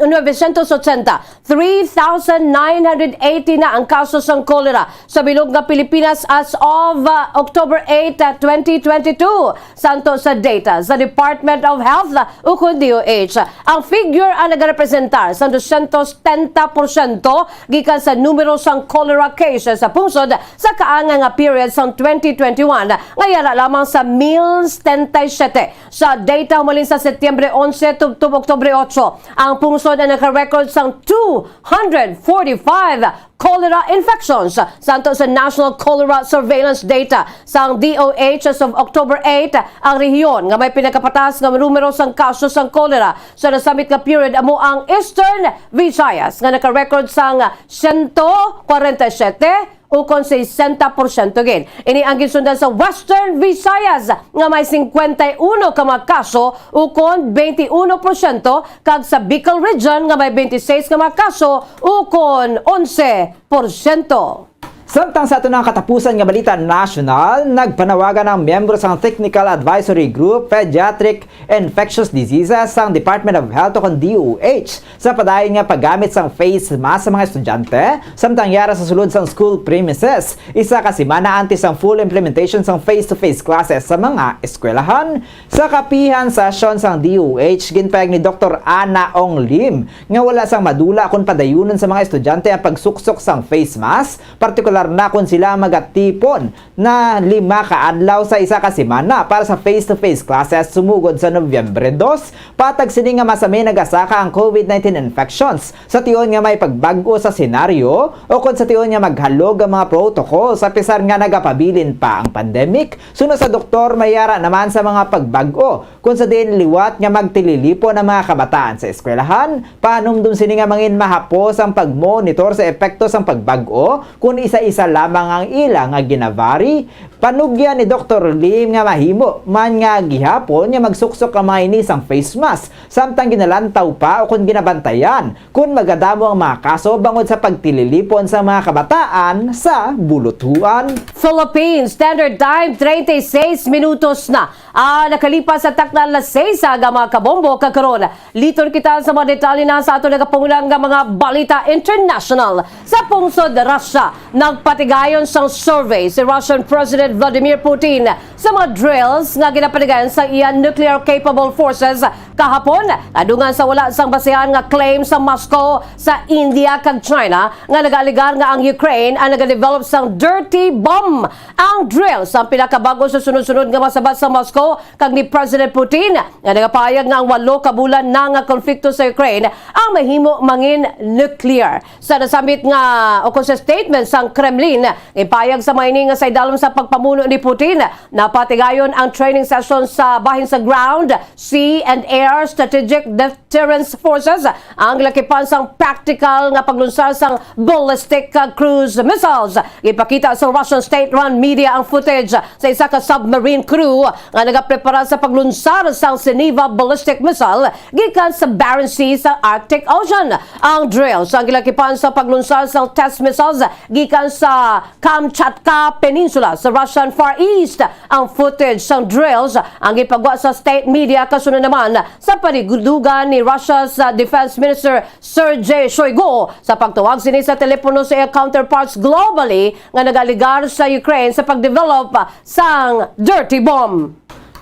novecientos ochenta, three thousand nine hundred eighty na ang kaso sang cholera sa bilog nga Pilipinas as of, uh, October eight, uh, twenty twenty-two, santo sa data sa Department of Health, uh, ukon D O H. Ang figure ang nagarepresentar sa dosyentos setenta porsyento gikan sa numero sang cholera cases sa pungsod sa kaangay nga period sang twenty twenty-one, nga yara lamang sa mil setenta y siete. Sa data humalin sa Setyembre onse tubtob Oktubre otso, ang pungsod ang naka-record sang two hundred forty-five cholera infections. Santo sa National Cholera Surveillance Data sang D O H as of October eight, ang rehiyon nga may pinakapatas nga numero sang kaso sang cholera sa nasambit nga period amo ang Eastern Visayas, nga naka-record sang siyento kwarenta y siyete ukon sesenta porsyento gid. Ini ang ginsundan sa Western Visayas, nga may singkwenta y uno ka mga kaso ukon twenty-one porsyento, kag sa Bicol Region, nga may twenty-six ka mga kaso ukon onse porsyento. Samtang sa aton nga katapusan nga balita nasyonal, nagpanawagan ang miyembro sang Technical Advisory Group Pediatric Infectious Diseases sang Department of Health o kon D O H sa padayon nga paggamit sang face mask sa mga estudyante, samtang yara sa sulod sang school premises, isa ka semana antes sang full implementation sang face-to-face classes sa mga eskwelahan. Sa kapihan session sang D O H, ginpahayag ni Doktor Ana Ong Lim nga wala sang madula kon padayunon sa mga estudyante ang pagsuksok sang face mask, partikular na kon sila ang magatipon na lima ka adlaw sa isa ka semana para sa face-to-face classes sumugod sa Nobyembre dos, patag sini nga masami nagasaka ang COVID nineteen infections. Sa tion nga may pagbag-o sa senaryo, o kon sa tion nga maghalog ang mga protocols, apisar nga nagapabilin pa ang pandemic, suno sa doktor, may yara naman sa mga pagbag-o. Kon sa diin liwat nga magtililipon ang mga kabataan sa eskwelahan, pahanumdom sini nga mangin mahapos ang pagmonitor sa epekto sang pagbag-o, kon isa Isa lamang ang ila nga ginabari. Panugyan ni Doktor Lim nga mahimo man nga gihapon nga magsuksok ang mga ini sang face mask, samtang ginalantaw pa o kon ginabantayan kon magadamo ang mga kaso bangod sa pagtililipon sa mga kabataan sa bulutuan. Philippines Standard Time, treinta y seis minutos na. Ah, nakalipas sa takna alas seis sa aga, mga kabombo, kag karon, liton kita sa mga detalye na sa aton nagapangulang nga mga balita international. Sa pungsod Russia, nagpatigayon sang survey si Russian President Vladimir Putin sa mga drills nga ginapatigayon sa iya nuclear-capable forces kahapon, nadungan sa wala sang basehan nga claim sa Moscow sa India kag China nga nagaaligar nga ang Ukraine ang nagadevelop sang dirty bomb. Ang drill sa pinakabag-o sa sunod-sunod nga masabat sa Moscow kag ni President Putin, nga nagapahayag nga ang walo ka bulan na nga konflikto sa Ukraine ang mahimo mangin nuclear. Sa nasambit nga, o kung sa statement sang Kremlin, ipahayag sa mga ini nga sa idalom sa pagpamuno ni Putin, napatigayon ang training session sa bahin sa ground, sea and air strategic deterrence forces, ang lakipan sang practical nga paglunsar sang ballistic, uh, cruise missiles. Gipakita sa Russian state-run media ang footage sa isa ka submarine crew nga nagaprepara sa paglunsar sang Zeneva ballistic missile gikan sa Barents Sea sa Arctic Ocean. Ang drill sa gilakipan sa paglunsar sang test missiles gikan sa Kamchatka Peninsula sa Russian Far East. Ang footage sang drills ang gipagwa sa state media kasunod naman sa panidugan ni Russia's, uh, Defense Minister Sergei Shoigu sa pagtawag sini sa telepono sa iya counterparts globally nga nagaaligar sa Ukraine sa pagdevelop sang dirty bomb.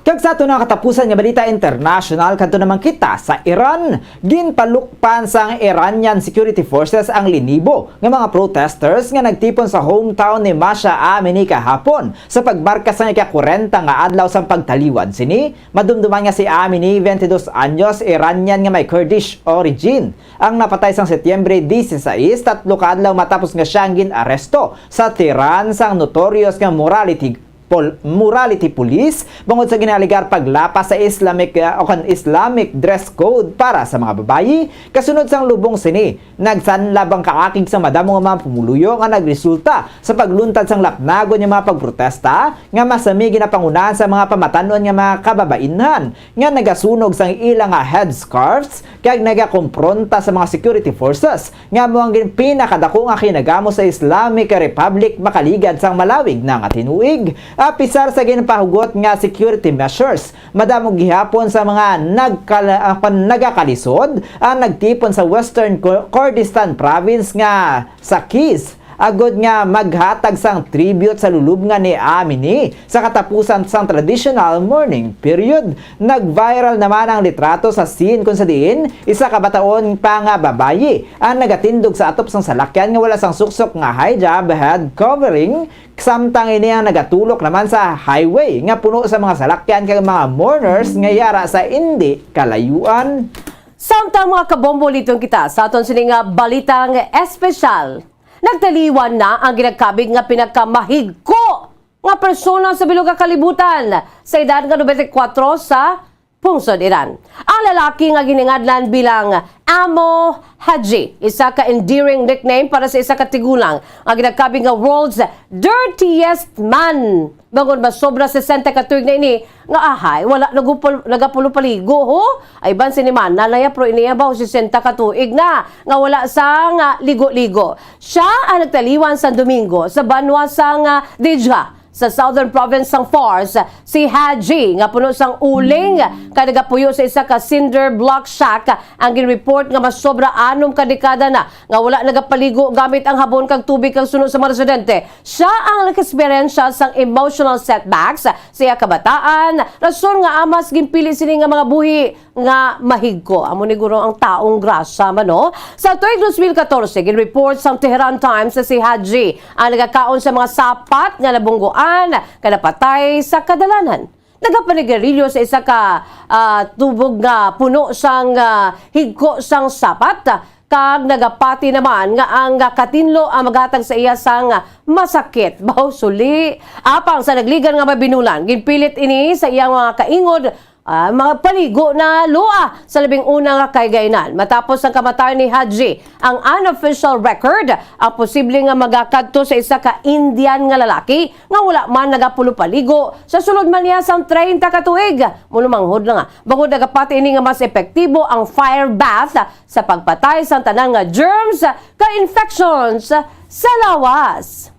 Kag sa aton nga katapusan nga balita international, kadto naman kita sa Iran. Ginpalukpan sang Iranian security forces ang linibo nga mga protesters nga nagtipon sa hometown ni Mahsa Amini kahapon sa pagmarka sang ika-kwarenta nga adlaw sang pagtaliwan sini. Madumduman nga si Amini, twenty-dos anyos, Iranian nga may Kurdish origin, ang napatay sang Setyembre dieciséis, tatlo ka adlaw matapos nga siya ang gin-aresto sa Tehran sang notorious nga morality pol-, morality police bangod sa ginaaligar paglapas sa Islamic, ah, o kon Islamic dress code para sa mga babayi. Kasunod sang lubong sini, nagsanlab ang kaakig sa madamo nga mga pumuluyo nga nagresulta sa pagluntad sang lapnagon nga mga pagprotesta nga masami ginapangunahan sa mga pamatan-on nga mga kababainhan nga nagasunog sang ila nga headscarves kag nagakompronta sa mga security forces nga amo ang gin-, pinakadako nga kinagamo sa Islamic Republic makaligad sang malawig na nga tinuig. Apisar sa ginpahugot nga security measures, madamo gihapon sa mga nagkala-, ah, nagakalisod ang nagtipon sa Western Kur-, Kurdistan province nga Saqqez, agod nga maghatag sang tribute sa lulubngan ni Amini sa katapusan sang traditional mourning period. Nag-viral naman ang litrato sa scene kung sa diin isa ka bataon pa nga babayi ang nagatindog sa atop sang salakyan nga wala sang suksok nga hijab head covering, samtang ini ang nagatulok naman sa highway nga puno sa mga salakyan kag mga mourners nga yara sa indi kalayuan. Samtang, mga kabombo, liton kita sa aton sini nga balitang espesyal. Nagtaliwan na ang ginakabig nga pinakamahigko nga persona sa bilog nga kalibutan, sa edad nga nobenta y kuwatro, sa pungsod Iran. Ang lalaki nga giningadlan bilang Amo Haji, isa ka endearing nickname para sa isa ka tigulang nga ginakabig nga world's dirtiest man. Bangod masobra sesenta ka tuig na ini nga ahay, wala nagupol-, nagapulupaligo, ho? Ay, ban sini man, nanaya, pero iniya ba, sesenta ka tuig na nga wala sang ligo-ligo. Siya ang nagtaliwan sa Domingo sa banwa sang Dijha, sa southern province sang Fars. Si Haji, nga puno sang uling kag nagapuyo sa isa ka cinder block shack, ang gin-report nga masobra anom ka dekada na nga wala nagapaligo gamit ang habon kag tubig kag suno sa mga residente. Siya ang nag-eksperyensya sang emotional setbacks sa iya kabataan, rason nga amas ginpili sini nga mga buhi nga mahigko. Amo ni guro ang taong grasya man, no? Sa tuig dos mil katorse, gin-report sang Tehran Times na si Haji ang nagakaon sa mga sapat nga nabungguan kag napatay sa kadalanan. Nagapanigarilyo sa isa ka, ah, tubog nga puno sang, ah, higko sang sapat, kag nagapati naman nga ang katinlo ang maghatag sa iya sang masakit. Baw, suli. Apang sa nagligan nga mabinulan, ginpilit ini sa iyang mga kaingod ah, mapaligo na lua sa labing una nga kaigainan. Matapos ang kamatayon ni Haji, ang unofficial record, ang posible nga magakadto sa isa ka Indian nga lalaki nga wala man nagapulupaligo sa sulod man niya sang treinta ka tuig. Malumanghod na nga, bangod nagapati ini nga mas epektibo ang fire bath sa pagpatay sang tanan nga germs ka infections sa lawas.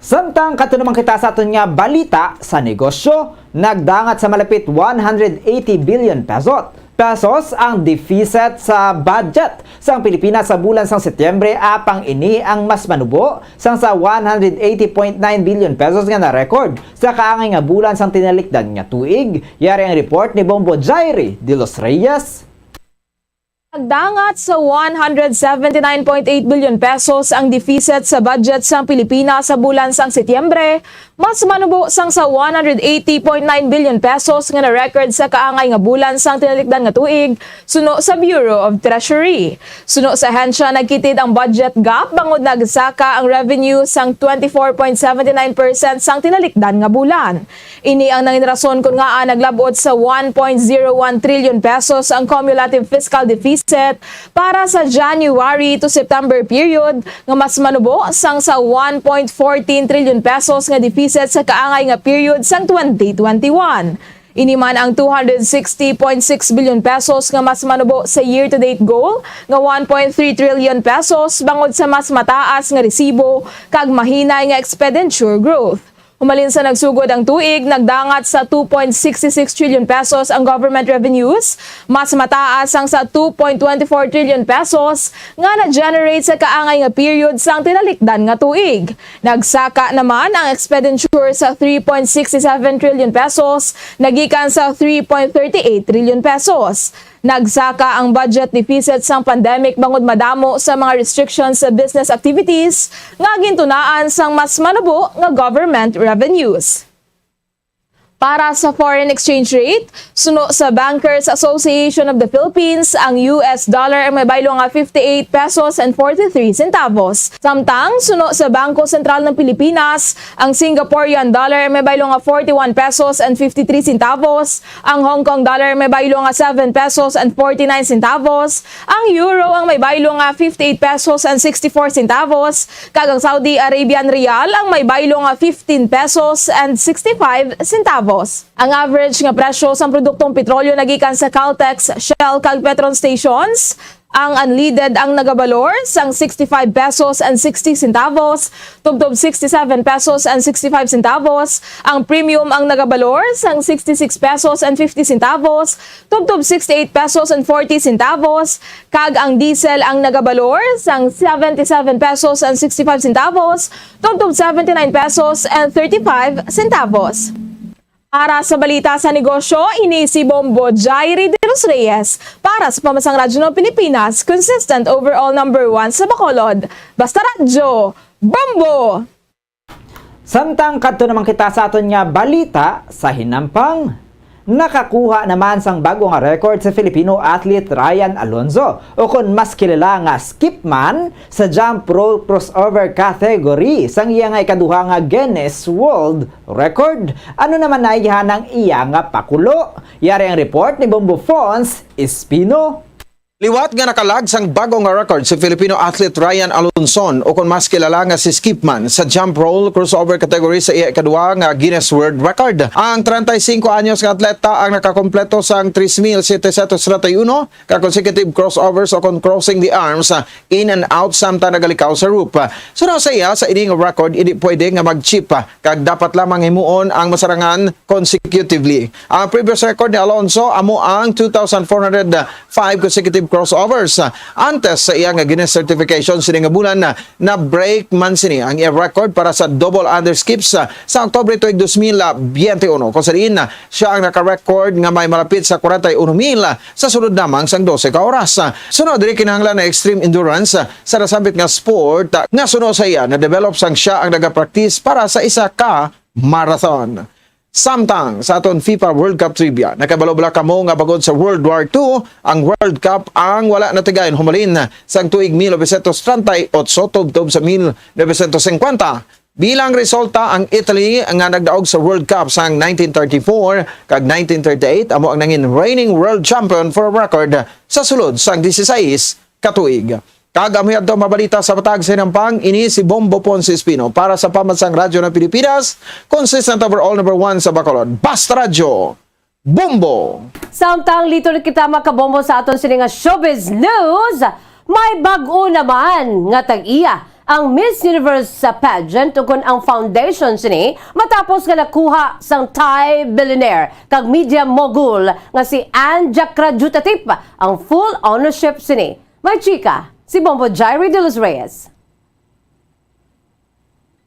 Samtang kadto naman kita sa aton nga balita sa negosyo, nagdangat sa malapit one hundred eighty billion pesos, pesos ang deficit sa budget sang Pilipinas sa bulan sang Setyembre, apang ini ang mas manubo sang sa one hundred eighty point nine billion pesos nga na-record sa kaangay nga bulan sang tinalikdan nga tuig. Yari ang report ni Bombo Jairi de los Reyes. Nagdangat sa one hundred seventy-nine point eight billion pesos ang deficit sa budget sang Pilipinas sa bulan sang Setyembre, mas manubo sang sa one hundred eighty point nine billion pesos nga na-record sa kaangay nga bulan sang tinalikdan nga tuig, suno sa Bureau of Treasury. Suno sa ahensya, nagkitid ang budget gap bangod nagsaka ang revenue sang twenty-four point seventy-nine percent sang tinalikdan nga bulan. Ini ang nangin rason kon ngaa naglab-ot sa one point zero one trillion pesos ang cumulative fiscal deficit para sa January to September period, nga mas manubo sang sa one point fourteen trillion pesos nga deficit sa kaangay nga period sang twenty twenty-one. Ini man ang two hundred sixty point six billion pesos nga mas manubo sa year-to-date goal nga one point three trillion pesos, bangod sa mas mataas nga resibo kag mahinay nga expenditure growth. Humalin sa nagsugod ang tuig, nagdangat sa two point six six trillion pesos ang government revenues, mas mataas sang sa two point twenty four trillion pesos nga na-generate sa kaangay nga period sang tinalikdan nga tuig. Nagsaka naman ang expenditure sa three point six seven trillion pesos, nagikan sa three point thirty eight trillion pesos. Nagsaka ang budget deficit sang pandemic bangod madamo sa mga restrictions sa business activities nga gintunaan sang mas manubo nga government revenues. Para sa foreign exchange rate, suno sa Bankers Association of the Philippines, ang U S dollar ang may baylo nga fifty-eight pesos and forty-three centavos. Samtang, suno sa Bangko Sentral ng Pilipinas, ang Singaporean dollar ang may baylo nga forty-one pesos and fifty-three centavos, ang Hong Kong dollar may baylo nga seven pesos and forty-nine centavos, ang euro ang may baylo nga fifty-eight pesos and sixty-four centavos, kag ang Saudi Arabian riyal ang may baylo nga fifteen pesos and sixty-five centavos. Ang average nga presyo sang produktong petrolyo nagikan sa Caltex, Shell, kag Petron stations, ang unleaded ang nagabalor sang sixty-five pesos and sixty centavos, tubtob sixty-seven pesos and sixty-five centavos, ang premium ang nagabalor sang sixty-six pesos and fifty centavos, tubtob sixty-eight pesos and forty centavos, kag ang diesel ang nagabalor sang seventy-seven pesos and sixty-five centavos, tubtob seventy-nine pesos and thirty-five centavos. Para sa balita sa negosyo, ini si Bombo Jairi de los Reyes para sa Pamansang Radyo ng Pilipinas, consistent overall number one sa Bacolod. Basta Radyo, Bombo! Samtang kadto naman kita sa aton nga balita sa hinampang. Nakakuha naman sang bag-o nga record sa Filipino athlete Ryan Alonzo, o kon mas kilala nga Skipman, sa jump rope crossover category sang iya nga ikaduha nga Guinness World Record. Ano naman na iya nang iya nga pakulo? Yari ang report ni Bombo Fons Espino. Liwat nga nakalag sang bag-o nga record si Filipino athlete Ryan Alonson, o kon mas kilala nga si Skipman, sa jump rope crossover category sa iya ikaduha nga Guinness World Record. Ang treinta y cinco anyos nga atleta ang nakakompleto sang tres mil setecientos treinta y uno ka consecutive crossovers, o kon crossing the arms, ah, in and out samtang nagalikaw sa rope. Suno sa iya, sa ini nga record, hindi pwede nga mag-chip, ah, kag dapat lamang himuon ang masarangan consecutively. Ang previous record ni Alonso amo ang two thousand four hundred five consecutive crossovers, ah, antes sa iya nga Guinness certification sini nga bulan, ah, na-break man sini ang iya record para sa double underskips, ah, sa Oktubre tuig dos mil biyente uno, kung sa diin, ah, siya ang naka-record nga may malapit sa kwarenta y uno mil, ah, sa sulod lamang sang dose ka oras. Suno diri, kinahanglan na extreme endurance, ah, sa nasambit nga sport, ah, nga suno sa iya na-develop sang siya ang nagapractice para sa isa ka marathon. Samtang sa aton FIFA World Cup trivia, nakabalo bala kamo nga bangod sa World War Two, ang World Cup ang wala natigayon humalin sang tuig mil novecientos treinta y ocho tubtob sa mil novecientos cincuenta? Bilang resulta, ang Italy nga nagdaog sa World Cup sang nineteen thirty-four kag nineteen thirty-eight amo ang nangin reigning world champion for a record sa sulod sang dieciséis ka tuig. Kag amo yadto ang mga balita sa Matag sa Hinampang, ini si Bombo Ponce Espino para sa Pambansang Radyo ng Pilipinas, consistent overall number one sa Bacolod. Basta Radyo, Bombo! Samtang liton kita, mga kabombo, sa aton sini nga showbiz news, may bag-o naman nga tag-iya ang Miss Universe sa pageant, ukon ang foundation sini matapos nga nakuha sang Thai billionaire kag media mogul nga si Anjakra Jutatip ang full ownership sini. May chika si Bombo Jairi de los Reyes.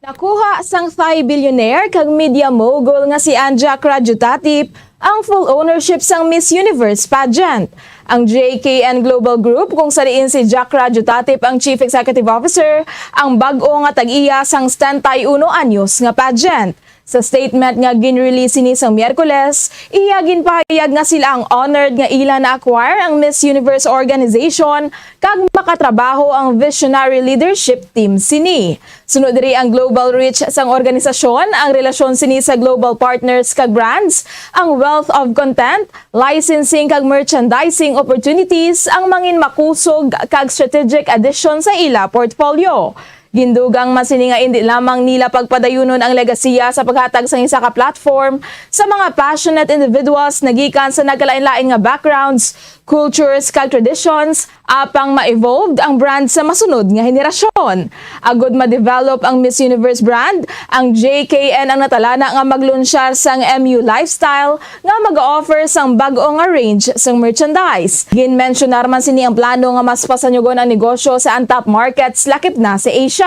Nakuha sang Thai billionaire kag media mogul nga si Anjakra Jutatip ang full ownership sang Miss Universe pageant. Ang J K N Global Group, kung sa diin si Jakra Jutatip ang Chief Executive Officer, ang bag-o nga tag-iya sang setenta y uno anyos nga pageant. Sa statement nga ginrelease sini sang Miyerkules, iya ginpahayag nga sila ang honored nga ila na-acquire ang Miss Universe organization kag makatrabaho ang visionary leadership team sini. Suno diri ang global reach sang organisasyon, ang relasyon sini sa global partners kag brands, ang wealth of content, licensing kag merchandising opportunities ang mangin makusog kag strategic addition sa ila portfolio. Gindugang man sini nga indi lamang nila pagpadayunon ang legasiya sa paghatag sang isa ka platform sa mga passionate individuals nagikan sa nagkalain-lain nga backgrounds, cultures, kag traditions, apang ma-evolve ang brand sa masunod nga henerasyon. Agud ma-develop ang Miss Universe brand, ang J K N ang natalana nga maglunsyar sang M U Lifestyle nga mag-offer sang bag-o nga range sang merchandise. Ginmensyonar man sini ang plano nga mas pasanyugon ang negosyo sa antap markets lakip na sa Asia.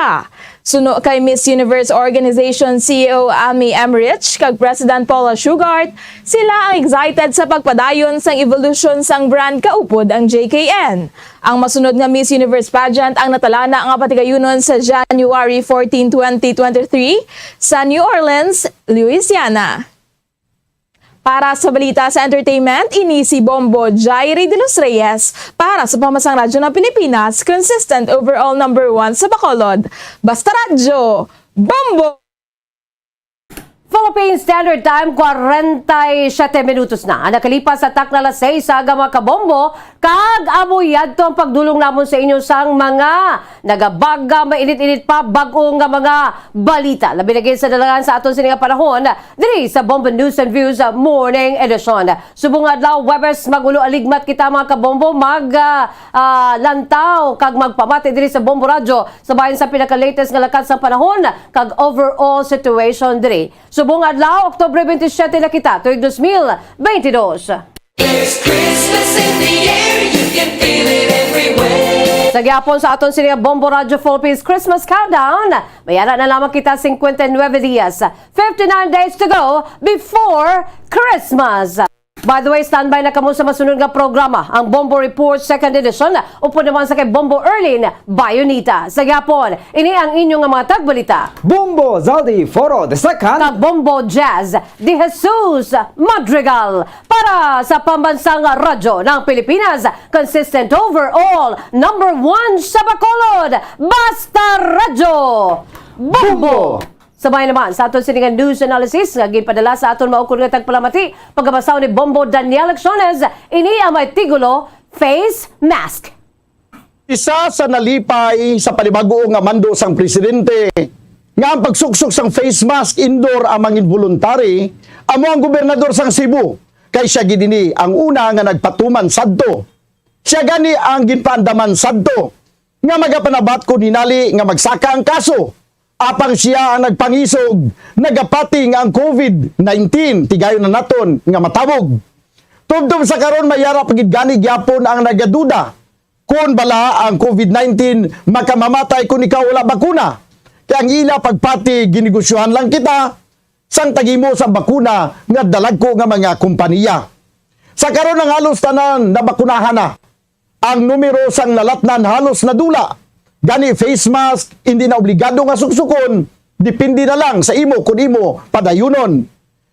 Suno kay Miss Universe Organization C E O Amy Emmerich kag President Paula Shugart, sila ang excited sa pagpadayon sang evolution sang brand kaupod ang J K N. Ang masunod nga Miss Universe pageant ang natalana nga patigayunon sa January fourteen, twenty twenty-three sa New Orleans, Louisiana. Para sa balita sa entertainment, ini si Bombo Jairi de los Reyes para sa Pambansang Radyo ng Pilipinas, consistent overall number one sa Bacolod. Basta Radyo, Bombo! Philippine Standard Time, kwarenta y siyete minutos na ang nakalipas sa takna alas seis sa aga, mga kabombo, kag amo yadto ang pagdulong namon sa inyo sang mga nagabaga, mainit-init pa, bag-o nga mga balita. Labi na gid sa dalangan sa aton sini nga panahon, diri sa Bombo News and Views Morning Edition. Subong nga adlaw, Webes, mag-ulo aligmat kita, mga kabombo, mag, ah, ah, lantaw kag magpamati diri sa Bombo Radyo sa bahin sa pinaka-latest nga lakat sa panahon kag overall situation diri. Subong adlaw, Oktubre twenty-seven na kita, tuig dos mil bentidós. There's Christmas in the air, you can feel it everywhere. Sa gihapon sa aton sini nga Bombo Radyo Philippines Christmas Countdown, may ara na lamang kita cincuenta y nueve dias, fifty-nine days to go before Christmas. By the way, standby na kamo sa masunod nga programa, ang Bombo Report Second Edition, upod naman sa kay Bombo Erlin Bayonita. Sa gihapon, ini ang inyo nga mga tagbalita, Bombo Zaldi Foro the Second kag Bombo Jazz de Jesus Madrigal, para sa Pambansang Radyo ng Pilipinas, consistent overall, number one sa Bacolod, Basta Radyo, Bombo! Bombo! Sabay naman sa aton sini nga news analysis nga ginpadala sa aton maukod nga tagpalamati, pagkabasa ni Bombo Daniel Acciones, ini ang may titulo, Face Mask. Isa sa nalipay sa panibag-o nga mando sang presidente nga ang pagsuksok sang face mask indoor ang mangin voluntary, amo ang gobernador sang Cebu, kay sia gid ini ang una nga nagpatuman sadto. Sia gani ang ginpaandaman sadto nga magapanabat kon hinali nga magsaka ang kaso. Apang sia ang nagpangisog, nagapati nga ang COVID nineteen tigayon na naton nga matabog. Tubtob sa karon, may ara pa gid gani gyapon ang nagaduda kon bala ang COVID nineteen makamamatay kon ikaw wala bakuna. Kay ang ila pagpati, ginegosyohan lang kita sang taghimo sa bakuna nga dalagko nga mga kompaniya. Sa karon, ang halos tanan nabakunahan na. Ang numero sang nalatnan halos nadula. Gani, face mask indi na obligado nga suksukon, depende na lang sa imo kon imo padayunon.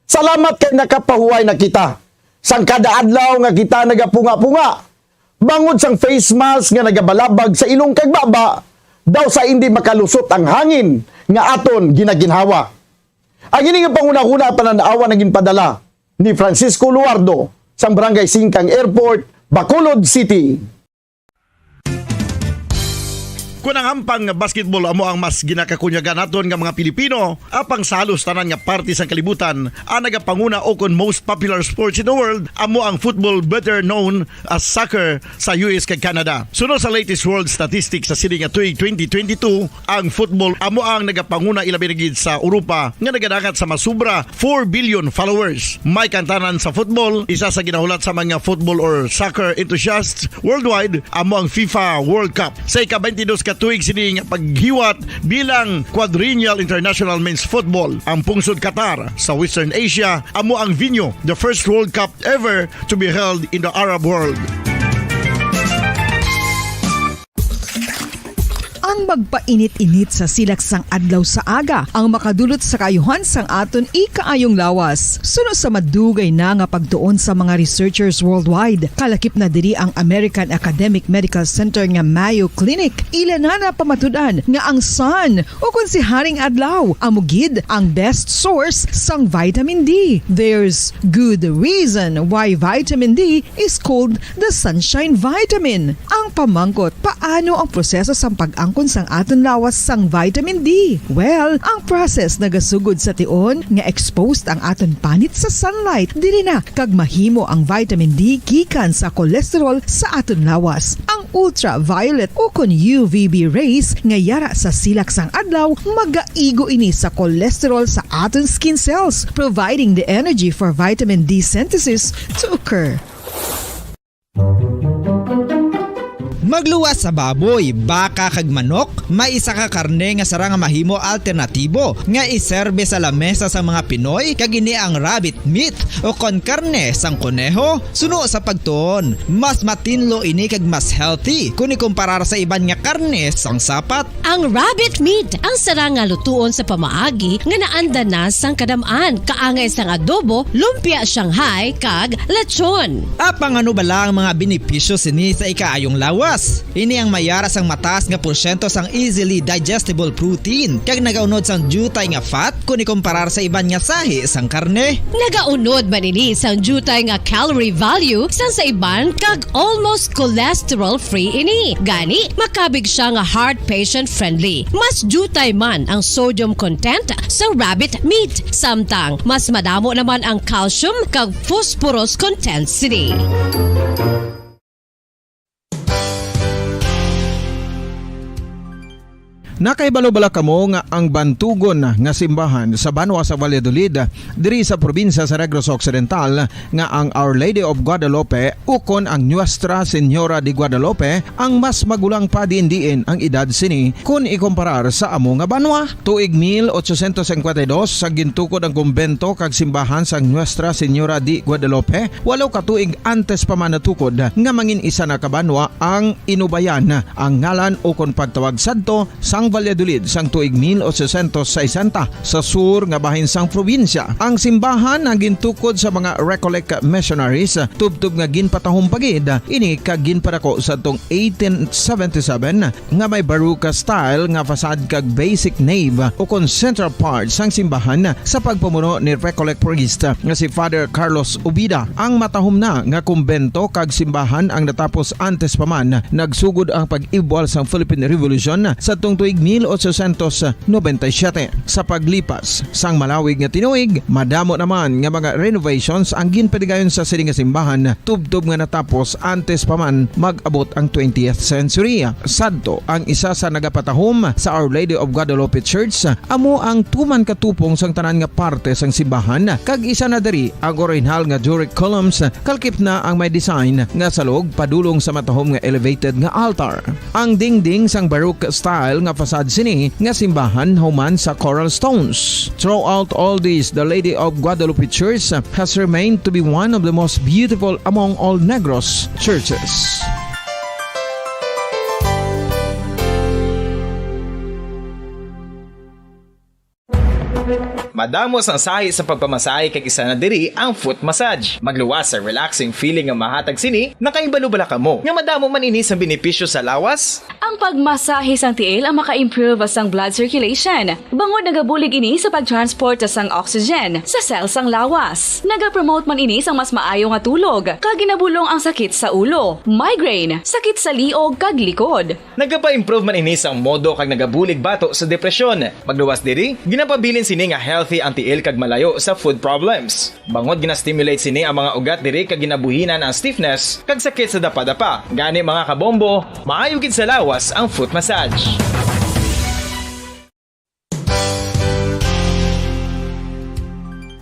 Salamat kay nakapahuway na kita. Sang kada adlaw nga kita nagapunga-punga, bangod sang face mask nga nagabalabag sa ilong kag baba, daw sa indi makalusot ang hangin nga aton ginaginhawa. Ang ini nga panghunahuna panan-awan ang ginpadala ni Francisco Luardo sang Barangay Singkang Airport, Bacolod City. Kon ang hampang nga basketball amo ang mas ginakakunyagan naton nga mga Pilipino, apang sa halos tanan nga parte sang kalibutan, ang nagapanguna ukon most popular sports in the world amo ang football, better known as soccer, sa U S kag Canada. Suno sa latest world statistics sa sini nga tuig twenty twenty-two, ang football amo ang nagapanguna, ilabi na gid sa Europa nga nagadangat sa masubra four billion followers. May kantanan sa football, isa sa ginahulat sa mga football or soccer enthusiasts worldwide, amo ang FIFA World Cup. Sa ika-twenty-dos ka tuig sini nga paghiwat bilang Quadrennial International Men's Football, ang pungsod Qatar sa Western Asia amo ang venue, the first World Cup ever to be held in the Arab world. Ang magpainit-init sa silak sang adlaw sa aga ang makadulot sa kaayuhan sang aton ikaayong lawas. Suno sa madugay na nga pagtuon sa mga researchers worldwide, kalakip na diri ang American Academic Medical Center nga Mayo Clinic. Ila na napamatud-an nga ang sun, o kon si Haring Adlaw, amo gid ang best source sang vitamin D. There's good reason why vitamin D is called the sunshine vitamin. Ang pamangkot, paano ang proseso sang pag-angkon sang aton lawas sang vitamin D? Well, ang process nagasugod sa tion nga exposed ang aton panit sa sunlight. Diri na kag mahimo ang vitamin D gikan sa cholesterol sa aton lawas. Ang ultraviolet ukon U V B rays nga yara sa silak sang adlaw magaigo ini sa cholesterol sa aton skin cells, providing the energy for vitamin D synthesis to occur. Magluwas sa baboy, baka, kag manok, may isa ka karne nga sarang nga mahimo alternatibo nga iserbe sa lamesa sang mga Pinoy, kag ini ang rabbit meat, o kon karne sang koneho. Suno sa pagtuon, mas matinlo ini kag mas healthy kon ikumparar sa iban nga karne sang sapat. Ang rabbit meat ang sarang nga lutuon sa pamaagi nga naanda na sang kadam-an, kaangay sang adobo, lumpia Shanghai, kag lechon. Apang ano bala ang mga benepisyo sini sa ikaayong lawas? Ini ang mayara sang mataas nga porsyento sang easily digestible protein, kag nagaunod sang diutay nga fat kon ikumparar sa iban nga sahi sang karne. Nagaunod man ini sang diutay nga calorie value sang sa iban, kag almost cholesterol-free ini. Gani, makabig sia nga heart patient-friendly. Mas diutay man ang sodium content sa rabbit meat, samtang mas madamo naman ang calcium kag phosphorus content sini. Nakahibalo bala kamo nga ang bantugon nga simbahan sa banwa sa Valladolid, diri sa probinsya sa Negros Occidental, nga ang Our Lady of Guadalupe ukon ang Nuestra Señora de Guadalupe ang mas magulang pa diin-diin ang edad sini kon ikumparar sa amo nga banwa? Tuig mil ochocientos cincuenta y dos, sa gintukod ang kumbento kag simbahan sang Nuestra Señora de Guadalupe, walo ka tuig antes pa man natukod nga mangin isa na ka banwa ang Inubayan, ang ngalan ukon pagtawag sadto sang Valladolid sang tuig mil ochocientos sesenta sa sur nga bahin sang probinsya. Ang simbahan ang gintukod sa mga Recollect missionaries, tubtob nga ginpatahom pa gid ini kag ginpadako sadtong eighteen seventy-seven, nga may Baroque style nga facade kag basic nave ukon central part sang simbahan sa pagpamuno ni Recollect priest nga si Father Carlos Ubida. Ang matahom na nga kumbento kag simbahan ang natapos antes pa man nagsugod ang pag-ibwal sang Philippine Revolution sadtong tuig mil ochocientos noventa y siete. Sa paglipas sang malawig nga tinuig, madamo naman nga mga renovations ang ginpadigayon sa sini nga simbahan, tubtob nga natapos antes pa man mag-abot ang twentieth century. Sadto, ang isa sa nagapatahom sa Our Lady of Guadalupe Church amo ang tuman katupong sang tanan nga parte sang simbahan, kag isa na diri ang orihinal nga Doric columns, kalakip na ang may design nga salog padulong sa matahom nga elevated nga altar. Ang dingding sang Baroque style nga facade sini nga simbahan human sa coral stones. Throughout all this, the Lady of Guadalupe Church has remained to be one of the most beautiful among all Negros churches. Madamo sang sahi sa pagpamasahe, kag isa na diri ang foot massage. Magluwas sa relaxing feeling nga mahatag sini. Nakahibalo bala kamo nga madamo man ini sang benepisyo sa lawas? Ang pagmasahe sang tiil ang maka-improve sang blood circulation, bangod nagabulig ini sa pag-transport sang oxygen sa cell sang lawas. Nagapromote man ini sang mas maayo nga tulog, kag ginabulong ang sakit sa ulo, migraine, sakit sa liog, kag likod. Nagapa-improve man ini sang modo kag nagabulig bato sa depresyon. Pagluwas diri, ginapabilin sini nga healthy ang tiil kag malayo sa foot problems. Bangod gina-stimulate sini ang mga ugat diri kag ginabuhinan ang stiffness kag sakit sa dapadapa. Gani, mga kabombo, maayo gid sa lawas ang foot massage.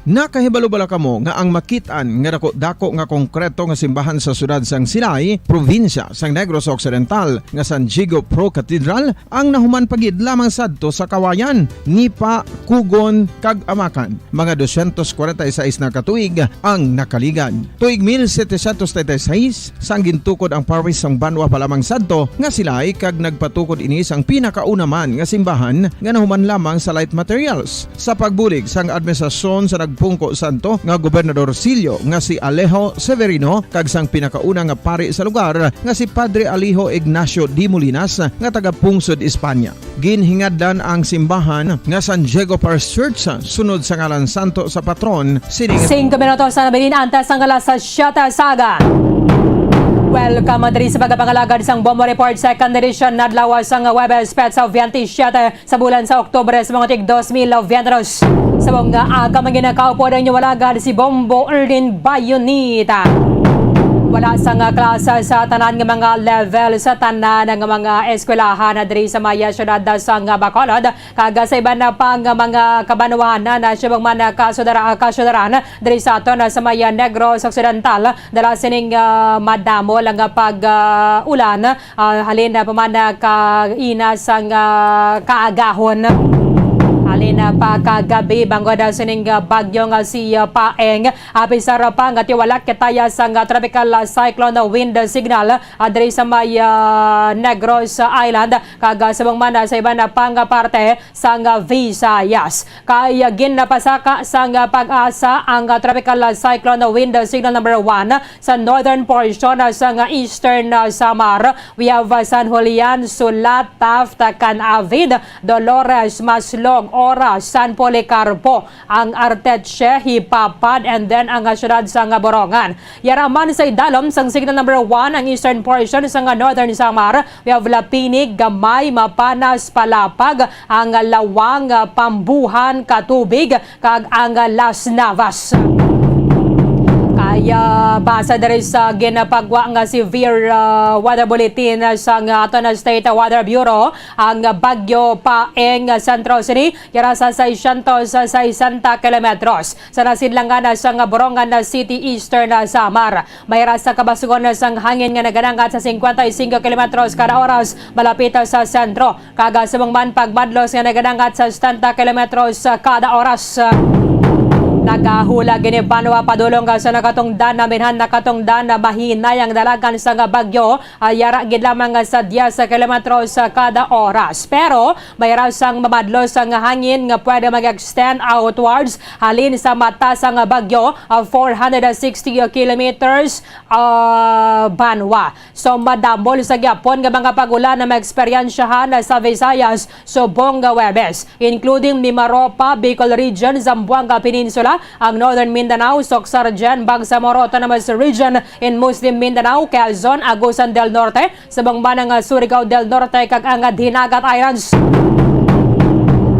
Nakahibalo bala kamo nga ang makit-an nga dako-dako nga konkreto nga simbahan sa siyudad sang Silay, probinsya sang Negros Occidental, nga San Diego Pro Cathedral, ang nahuman pa gid lamang sadto sa Kawayan, Nipakugon, kag Amakan. Mga dosyentos kwarenta y seis na ka tuig ang nakaligad. Tuig mil setecientos treinta y seis, sang gintukod ang parish sang banwa pa lamang sadto nga Silay, kag nagpatukod ini sang pinakauna man nga simbahan nga nahuman lamang sa light materials. Sa pagbulig sang administrasyon sa nagpungko sadto nga gobernadorsilyo nga si Alejo Severino kag sang pinakauna nga pari sa lugar nga si Padre Alejo Ignacio de Molinas nga taga-pungsod Espanya, ginhingadlan ang simbahan nga San Diego Parish Church sunod sa ngalan santo sa patron sining. Singko minutos na nabilin antes ang alas siyete sa aga. Welcome diri sa pagpangalagad sang Bombo Report, second edition, adlaw sang Huwebes, petsa veintisiete sa bulan sa Oktubre sa mga tig dos mil veintidos. Sa mga aga, manginakaupod ang inyong alagad, si Bombo Erlin Bayonita. Wala sang klase sa tanan nga mga level sa tanan nga mga eskwelahan diri sa may siyudad sang Bacolod, kag sa iban pa nga mga kabanwahanan, subong man kasudara-, kasudaran diri sa aton sa may Negros Occidental, dala sining, ah, madamo lang nga pag, ah, ulan, ah, halin na pa man, ah, kaina sang, ah, kaagahon. Halin na pa kagabi, bangod, ah, sining, ah, bagyo nga si, ah, Paeng, apisar pa nga tiwala kita sang, ah, tropical, ah, cyclone wind signal, ah, diri sa may, ah, Negros, ah, Island, kag, ah, subong man, ah, sa iban, ah, pa nga parte sang, ah, Visayas. Kay, ah, ginapasaka sang, ah, PAGASA ang, ah, tropical, ah, cyclone wind signal number one sa northern portion, ah, sang, ah, eastern, ah, Samar. We have, ah, San Julian, Sulat, Taft, Canavid, Dolores, Maslog, Ora, San Policarpo, ang Arteche, Jipapad, and then ang, ah, siyudad sang, ah, Borongan. Yara man sa idalom sang signal number one ang eastern portion sang, ah, northern Samar. We have Lapinig, Gamay, Mapanas, Palapag, ang Lawang, ah, Pambuhan, Catubig, kag ang Las Navas. Kaya base diri sa ginapagwa nga severe, ah, weather bulletin, ah, sang aton State Weather Bureau, ang Bagyo Paeng, ah, sentro sini yara sa seiscientos sesenta kilometros sa nasidlangan, ah, sang Borongan, ah, City, Eastern, ah, Samar. May rasa kabasugon sang hangin nga nagadangat sa cincuenta y cinco kilometros kada oras malapit sa sentro, kag subong man pagmadlos nga nagadangat sa setenta kilometros kada oras. Nagahulag ini banwa padulong sa nakatungdan, naminhan nakatungdan na mahinay ang dalagan sang bagyo, ah, yara gid lamang sa diyes kilometros kada oras. Pero may rasang mamadlos nga hangin nga pwede mag-extend outwards halin sa mata sang bagyo, ah, four hundred sixty kilometers, ah, banwa. So, madamo sa gyapon nga mga pag-ulan na maeksperiensyahan sa Visayas subong nga Huwebes, including Mimaropa, Bicol Region, Zamboanga Peninsula, ang Northern Mindanao, Soccsksargen, Bangsamoro Autonomous Region, in Muslim Mindanao, Quezon, Agusan del Norte, subong man ang, ah, Surigao del Norte, kag ang, ah, Dinagat Islands.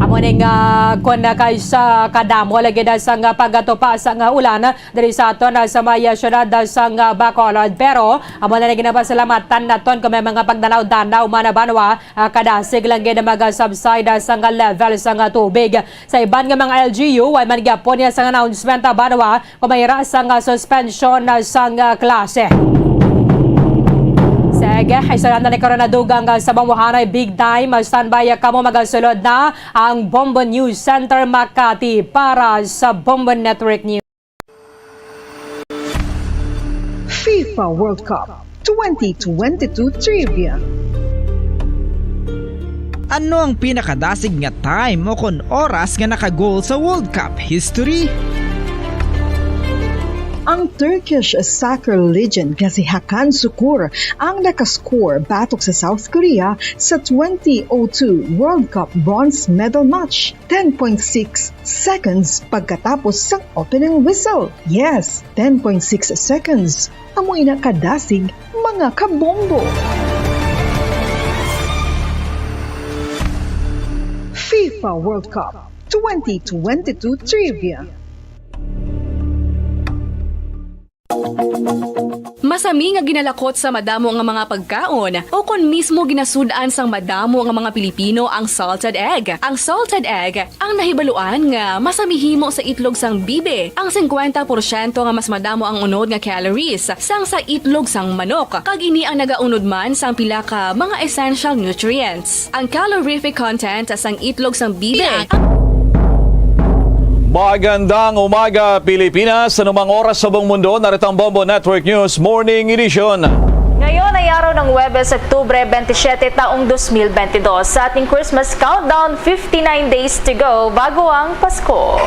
Amo ni nga, ah, kon, ah, kay sa kadamo lagi na sa nga pagatupa sa nga ulan, diri sa aton, ah, sa may, ah, siyudad, ah, sa nga Bacolod. Pero amo na ni ginapasalamatan naton kung may mga pagdanaw-danaw man, ah, banwa, ah, kadasig lang gid mag-subside, ah, sa nga level sa nga tubig. Sa iban nga mga L G U, way man gyapon niya sa nga announcement, ah, banwa, kung may rasa nga suspension, ah, sa nga klase. Sige, isa na ni karon na dugang, ah, sa Bamuhanay Big Time. Ah, standby, ah, kamo, magasulod na ang Bombo News Center Makati para sa Bombo Network News. FIFA World Cup twenty twenty-two Trivia. Ano ang pinakadasig nga time o kon oras nga naka-goal sa World Cup history? Ang Turkish soccer legend nga si Hakan Sukur ang nakascore batok sa South Korea sa twenty oh two World Cup bronze medal match, ten point six seconds pagkatapos sang opening whistle. Yes, ten point six seconds. Amo ina kadasig, mga kabombo. FIFA World Cup twenty twenty-two Trivia. Masami nga ginalakot sa madamo nga mga pagkaon, o kon mismo ginasud-an sang madamo nga mga Pilipino ang salted egg. Ang salted egg ang nahibaluan nga masami himo sa itlog sang bibe, ang singkwenta porsyento nga mas madamo ang unod nga calories sang sa itlog sang manok, kag ini ang nagaunod man sang pila ka mga essential nutrients. Ang calorific content sang itlog sang bibe. Magandang umaga, Pilipinas. Anumang oras sa buong mundo, narito ang Bombo Network News Morning Edition. Ngayon ay araw ng Huwebes, Oktubre twenty-seven, taong dos mil bentidós. Sa ating Christmas countdown, fifty-nine days to go bago ang Pasko.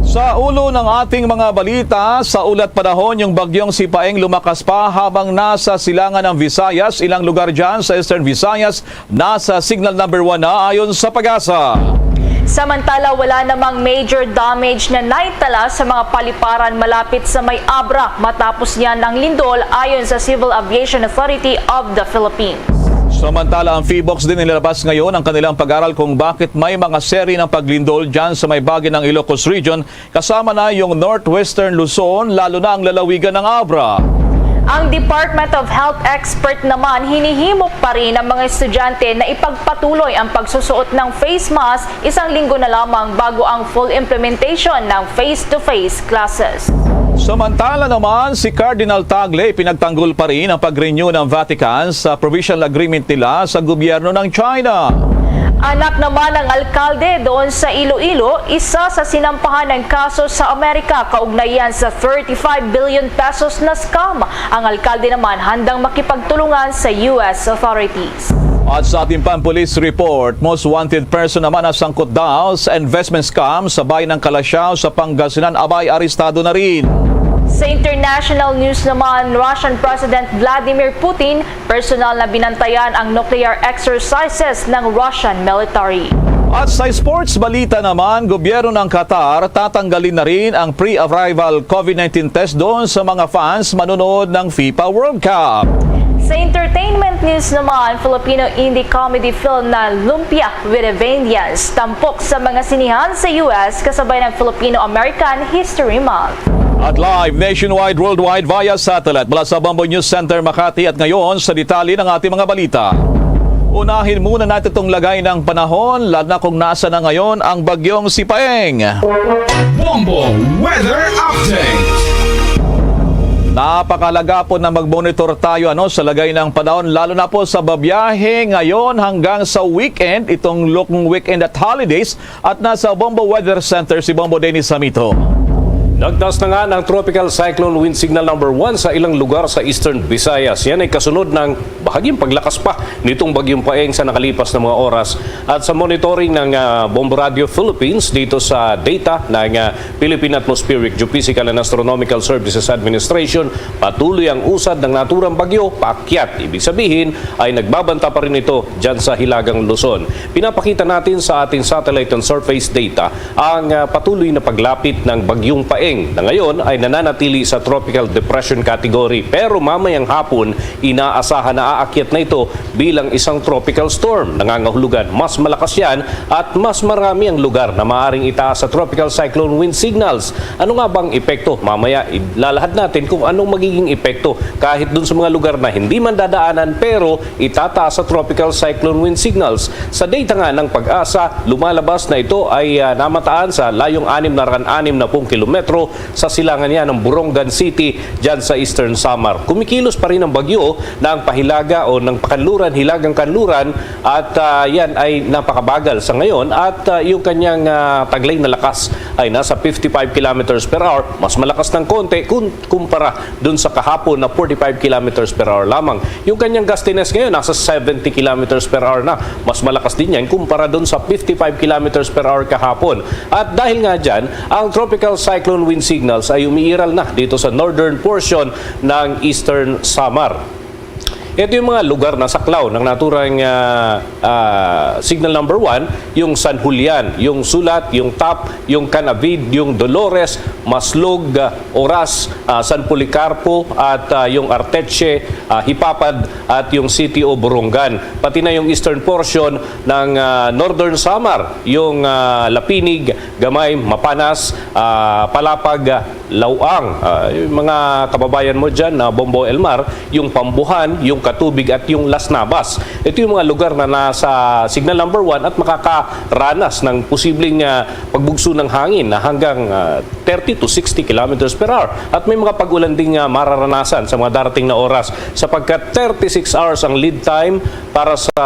Sa ulo ng ating mga balita, sa ulat panahon, yung bagyong Sipaeng lumakas pa habang nasa silangan ng Visayas. Ilang lugar dyan sa Eastern Visayas nasa signal number one na, ayon sa PAGASA. Samantala, wala namang major damage na naitala sa mga paliparan malapit sa may Abra matapos niyan ang lindol, ayon sa Civil Aviation Authority of the Philippines. Samantala, ang PHIVOLCS din nilabas ngayon ang kanilang pag-aral kung bakit may mga seri ng paglindol dyan sa may bahagi ng Ilocos Region, kasama na yung Northwestern Luzon, lalo na ang lalawigan ng Abra. Ang Department of Health expert naman hinihimok pa rin ang mga estudyante na ipagpatuloy ang pagsusuot ng face mask isang linggo na lamang bago ang full implementation ng face-to-face classes. Samantala naman, si Cardinal Tagle, pinagtanggol pa rin ang pag-renew ng Vatican sa provisional agreement nila sa gobyerno ng China. Anak naman ng alkalde doon sa Iloilo, isa sa sinampahan ng kaso sa Amerika kaugnay yan sa thirty-five billion pesos na scam. Ang alkalde naman handang makipagtulungan sa U S authorities. At sa ating pang-police report, most wanted person naman na sangkot daw sa investment scam sa bayan ng Calasiao sa Pangasinan, abay, arestado na rin. Sa international news naman, Russian President Vladimir Putin personal na binantayan ang nuclear exercises ng Russian military. At sa sports balita naman, gobyerno ng Qatar tatanggalin na rin ang pre-arrival COVID nineteen test doon sa mga fans manonood ng FIFA World Cup. Sa entertainment news naman, Filipino indie comedy film na Lumpia with a Vengeance tampok sa mga sinihan sa U S kasabay ng Filipino-American History Month. At live nationwide, worldwide via satellite mula sa Bombo News Center Makati. At ngayon, sa detalye ng ating mga balita. Unahin muna natin itong lagay ng panahon, lalo na kung nasa na ngayon ang Bagyong Sipaeng. Bombo Weather Update. Napakahalaga po na mag-monitor tayo, ano, sa lagay ng panahon, lalo na po sa babiyahe ngayon hanggang sa weekend, itong long weekend at holidays. At nasa Bombo Weather Center si Bombo Dennis Samito. Nagtaas na nga ang Tropical Cyclone Wind Signal number one sa ilang lugar sa Eastern Visayas. Yan ay kasunod ng bahagyang paglakas pa nitong Bagyong Paeng sa nakalipas na mga oras. At sa monitoring ng, ah, Bombo Radio Philippines dito sa data ng, ah, Philippine Atmospheric Geophysical and Astronomical Services Administration, patuloy ang usad ng naturang bagyo paakyat. Ibig sabihin ay nagbabanta pa rin ito dyan sa Hilagang Luzon. Pinapakita natin sa ating satellite and surface data ang, ah, patuloy na paglapit ng Bagyong Paeng na ngayon ay nananatili sa Tropical Depression Category. Pero mamayang hapon, inaasahan na aakyat na ito bilang isang tropical storm. Nangangahulugan, mas malakas yan at mas marami ang lugar na maaring itaas sa Tropical Cyclone Wind Signals. Ano nga bang epekto? Mamaya, ilalahad natin kung anong magiging epekto kahit dun sa mga lugar na hindi man dadaanan, pero itataas sa Tropical Cyclone Wind Signals. Sa data nga ng PAGASA, lumalabas na ito ay, ah, namataan sa layong anim na raan anim na pung kilometro sa silangan niya ng Borongan City, dyan sa Eastern Samar. Kumikilos pa rin ang bagyo ng pahilaga o ng pakanluran, hilagang kanluran, at, ah, yan ay napakabagal sa ngayon at, ah, yung kanyang, ah, taglay na lakas ay nasa fifty-five kilometers per hour, mas malakas ng konti kun kumpara dun sa kahapon na forty-five kilometers per hour lamang. Yung kanyang gustiness ngayon nasa seventy kilometers per hour na. Mas malakas din yan kumpara dun sa fifty-five kilometers per hour kahapon. At dahil nga dyan, ang tropical cyclone wind signals ay umiiral na dito sa northern portion ng Eastern Samar. Ito yung mga lugar na saklaw ng naturang ah, ah, signal number one, yung San Julian, yung Sulat, yung Tap, yung Canavid, yung Dolores, Maslog, ah, Oras, ah, San Policarpo, at ah, yung Arteche, ah, Hipapad, at yung City of Borongan. Pati na yung eastern portion ng ah, Northern Samar, yung ah, Lapinig, Gamay, Mapanas, ah, Palapag, ah, Lawang. Ah, yung mga kababayan mo dyan na Bombo Elmar, yung Pambuhan, yung Katubig at yung Las Navas. Ito yung mga lugar na nasa signal number one at makakaranas ng posibleng ah, pagbugso ng hangin na hanggang ah, thirty to sixty kilometers per hour. At may mga pag-ulan ding ah, mararanasan sa mga darating na oras sapagkat thirty-six hours ang lead time para sa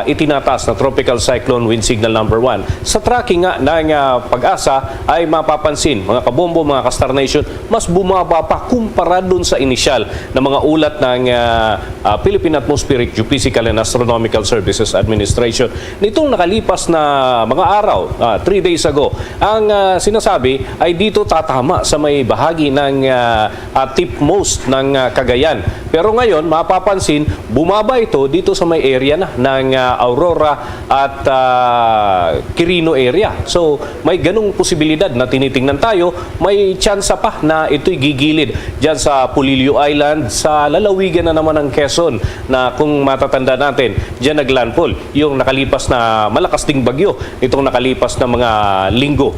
itinataas na Tropical Cyclone Wind Signal number one. Sa tracking nga ng ah, PAGASA ay mapapansin, mga kabombo, mga ka-Star Nation, mas bumaba pa kumpara dun sa inisyal na mga ulat ng ah, ah, Philippine Atmospheric Geophysical and Astronomical Services Administration. Nitong nakalipas na mga araw, ah, three days ago, ang ah, sinasabi ay dito tatama sa may bahagi ng ah, ah, tipmost ng ah, Cagayan. Pero ngayon, mapapansin, bumaba ito dito sa may area na ng ah, Aurora at ah, Quirino area. So, may ganung posibilidad na tinitingnan tayo. May tsansa pa na ito'y gigilid dyan sa Polillo Island, sa lalawigan na naman ng Quezon, na kung matatanda natin, dyan naglandfall yung nakalipas na malakas ding bagyo nitong nakalipas na mga linggo.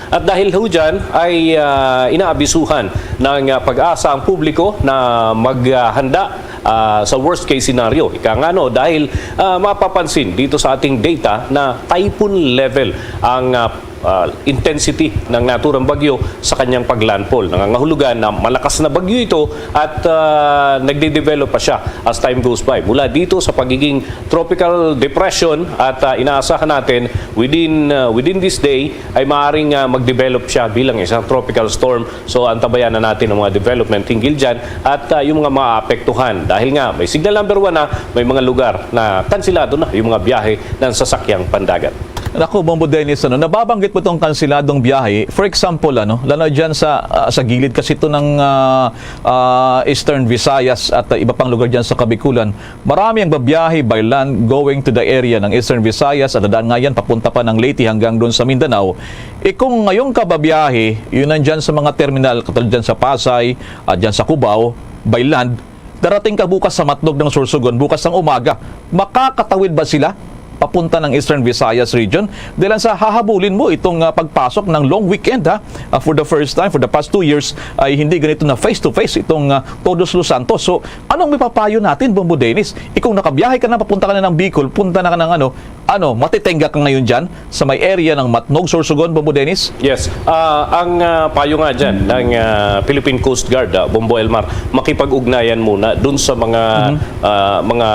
At dahil ho dyan ay ah, inaabisuhan ng ah, PAGASA ang publiko na maghanda ah, sa worst case scenario. Ika nga, no, dahil ah, mapapansin dito sa ating data na typhoon level ang ah, ah, intensity ng naturang bagyo sa kanyang paglandfall. Nangangahulugan na malakas na bagyo ito at ah, nagde-develop pa siya as time goes by. Mula dito sa pagiging tropical depression at ah, inaasahan natin within ah, within this day ay maaaring ah, mag-develop siya bilang isang tropical storm. So antabayan na natin ang mga development hinggil dyan at ah, yung mga maapektuhan. Dahil nga may signal number one na, may mga lugar na kansilado na yung mga biyahe ng sasakyang pandagat. Naku, Bombo Dennis, ano, nababanggit mo tong kansiladong biyahe. For example, ano, lalo dyan sa, ah, sa gilid kasi ito ng ah, ah, Eastern Visayas at ah, iba pang lugar dyan sa Kabikulan. Marami ang babiyahe by land going to the area ng Eastern Visayas at dadaan nga yan papunta pa ng Leyte hanggang doon sa Mindanao. E kung ngayong kababiyahe, yun nandyan sa mga terminal, katulad dyan sa Pasay, at dyan sa Cubao, by land, darating ka bukas sa Matnog ng Sorsogon, bukas ng umaga. Makakatawid ba sila papunta ng Eastern Visayas region? Dahil sa hahabulin mo itong ah, pagpasok ng long weekend, ha? Ah, for the first time, for the past two years, ay hindi ganito na face-to-face itong ah, Todos Los Santos. So, anong may papayo natin, Bombo Dennis? E kung nakabiyahe ka na, papunta ka na ng Bicol, punta na ka ng ano, ano, matitenga ka ngayon dyan sa may area ng Matnog, Sorsogon, Bombo Dennis? Yes. Ah, ang ah, payo nga dyan ng ah, Philippine Coast Guard, ah, Bombo Elmar, makipag-ugnayan muna dun sa mga Mhm. ah, mga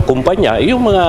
kumpanya, yung mga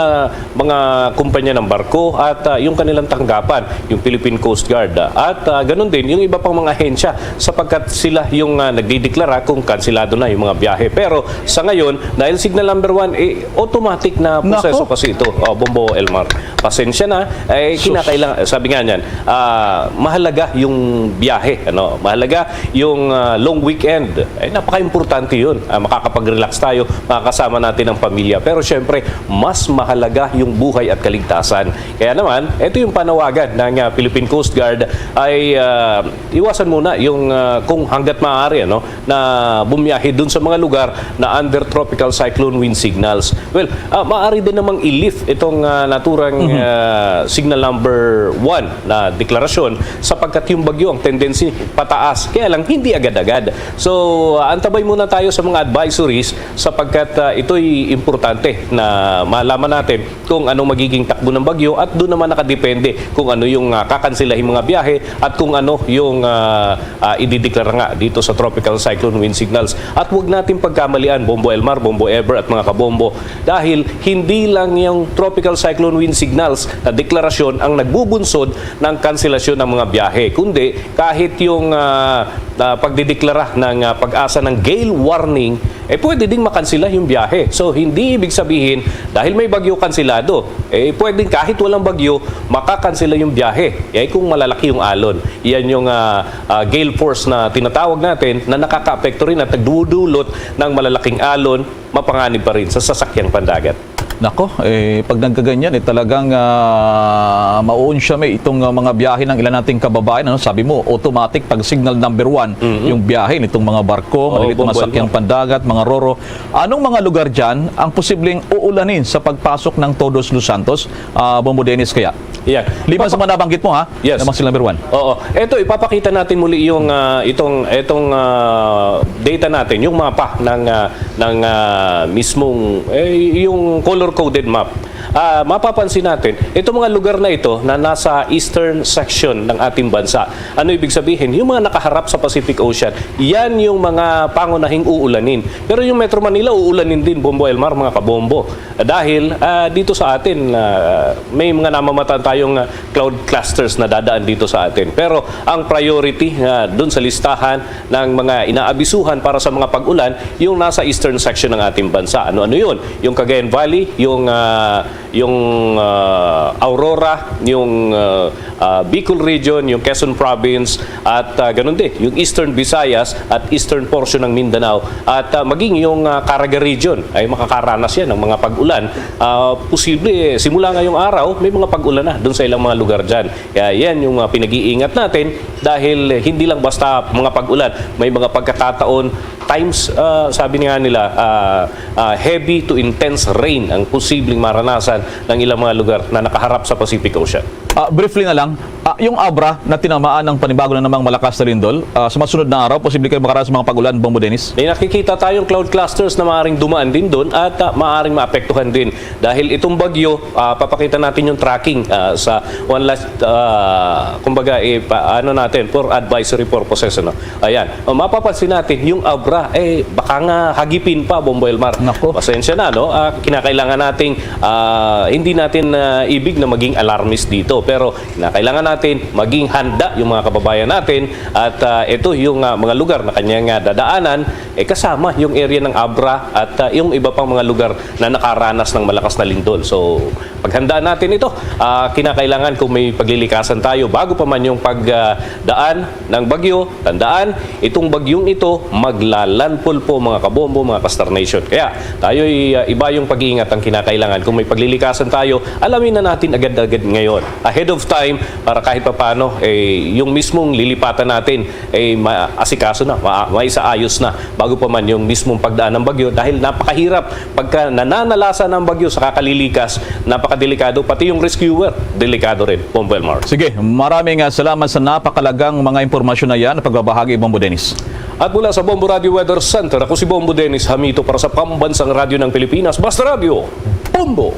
mga kumpanya ng barko at ah, yung kanilang tanggapan, yung Philippine Coast Guard, ah, at ah, ganun din yung iba pang mga ahensya, sapagkat sila yung ah, nagdideklara kung kansilado na yung mga biyahe. Pero sa ngayon, dahil signal number one, eh, automatic na proseso Nako. kasi ito, oh, Bombo Elmar. Pasensya na, eh, Sus. kinakailangan, sabi nga niyan, ah, mahalaga yung biyahe, ano, mahalaga yung ah, long weekend. Eh, napaka-importante yun. Ah, makakapag-relax tayo, makakasama natin ang pamilya. Pero syempre, mas mahalaga yung buhay at kaligtasan. Kaya naman, ito yung panawagan ng ah, Philippine Coast Guard ay ah, iwasan muna yung ah, kung hanggat maaari, ano, na bumiyahe dun sa mga lugar na under tropical cyclone wind signals. Well, ah, maaari din namang i-lift itong ah, naturang Mhm. ah, signal number one na deklarasyon sapagkat yung bagyo ang tendency pataas. Kaya lang, hindi agad-agad. So, ah, antabay muna tayo sa mga advisories sapagkat ah, ito'y importante na malaman natin kung anong magiging takbo ng bagyo at doon naman nakadepende kung ano yung ah, kakansilahin mga biyahe at kung ano yung ah, ah, idideklara nga dito sa tropical cyclone wind signals. At huwag natin pagkamalian, Bombo Elmar, Bombo Ever at mga kabombo, dahil hindi lang yung tropical cyclone wind signals na deklarasyon ang nagbubunsod ng kanselasyon ng mga biyahe, kundi kahit yung, ah, ah, pagdideklara ng, ah, PAGASA ng gale warning, eh, pwede ding makansela yung biyahe. So, hindi ibig sabihin, dahil may bagyo, kanselado. Eh, pwedeng kahit walang bagyo, makakansela yung biyahe. Eh, kung malalaki yung alon. Yan yung, ah, ah, gale force na tinatawag natin na nakakaapekto rin at nagdudulot ng malalaking alon, mapanganib pa rin sa sasakyang pandagat. Nako, eh, pag nagkaganyan, eh, talagang, ah, mauunsya may itong, ah, mga biyahe ng ilan nating kababayan, ano? Sabi mo, automatic pag signal number one, Mhm. yung biyahe nitong mga barko, Oo, maliliit na Bombo, sakyang ano? pandagat, mga roro. Anong mga lugar dyan ang posibleng uulanin sa pagpasok ng Todos Los Santos? Ah, Bombo Dennis kaya? Yeah. Liban sa Ipapa- mga nabanggit mo, ha? Yes. Lamang sila number one. Oo. Eto, ipapakita natin muli yung, ah, itong, itong, ah, data natin, yung mapa ng, ah, ng, ah, mismong, eh, yung color-coded map. Ah, mapapansin natin, itong mga lugar na ito na nasa eastern section ng ating bansa. Ano ibig sabihin? Yung mga nakaharap sa Pacific Ocean, yan yung mga pangunahing uulanin. Pero yung Metro Manila, uulanin din, Bombo Elmar, mga kabombo. Dahil, ah, dito sa atin, ah, may mga namamataan tayong, ah, cloud clusters na dadaan dito sa atin. Pero ang priority, ah, dun sa listahan ng mga inaabisuhan para sa mga pag-ulan, yung nasa eastern section ng ating bansa. Ano-ano yun? Yung Cagayan Valley, yung, ah, yung, ah, Aurora, yung, ah, ah, Bicol Region, yung Quezon Province, at, ah, ganun din, yung Eastern Visayas at eastern portion ng Mindanao, at, ah, maging yung, ah, Caraga Region ay makakaranas yan ng mga pag-ulan. Ah, posible, eh, simula ngayong araw, may mga pag-ulan na dun sa ilang mga lugar dyan. Kaya yan yung, ah, pinag-iingat natin dahil hindi lang basta mga pag-ulan, may mga pagkakataon, times, ah, sabi nga nila, ah, ah, heavy to intense rain ang posibleng maranasan ng ilang mga lugar na nakaharap sa Pacific Ocean. Ah, briefly na lang, ah, yung Abra na tinamaan ng panibago na namang malakas na lindol, ah, sa masunod na araw, posible kayo makaranas sa mga pag-ulan, Bombo Dennis? May nakikita tayong cloud clusters na maaaring dumaan din doon at, ah, maaaring maapektuhan din. Dahil itong bagyo, ah, papakita natin yung tracking, ah, sa one last, ah, kumbaga, eh, pa-, ano natin, for advisory purposes, ano. Ayan. O, mapapansin natin, yung Abra, eh, baka nga hagipin pa, Bombo Elmar. Nako. Pasensya na, no? Ah, kinakailangan nating, ah, hindi natin, ah, ibig na maging alarmist dito. Pero kinakailangan natin maging handa yung mga kababayan natin. At, ah, ito yung, ah, mga lugar na kanyang, ah, dadaanan, eh, kasama yung area ng Abra at, ah, yung iba pang mga lugar na nakaranas ng malakas na lindol. So, paghandaan natin ito. Ah, kinakailangan kung may paglilikasan tayo bago pa man yung pagdaan ng bagyo, tandaan, itong bagyong ito maglalandfall po, mga kabombo, mga ka-Star Nation. Kaya tayo'y, ah, iba yung pag-iingat ang kinakailangan. Kung may paglilikasan tayo, alamin na natin agad-agad ngayon, ahead of time, para kahit papano, eh, yung mismong lilipatan natin, eh, maasikaso na, ma-, maisaayos na bago pa man yung mismong pagdaan ng bagyo, dahil napakahirap pagka nananalasa ng bagyo sa kakalilikas, napakadelikado, pati yung rescuer, delikado rin, Bombo Elmar. Sige, maraming, ah, salamat sa napakalagang mga impormasyon na yan na pagbabahagi, Bombo Dennis. At mula sa Bombo Radio Weather Center, ako si Bombo Dennis Hamito para sa Pambansang Radyo ng Pilipinas, Basta Radyo, Bombo!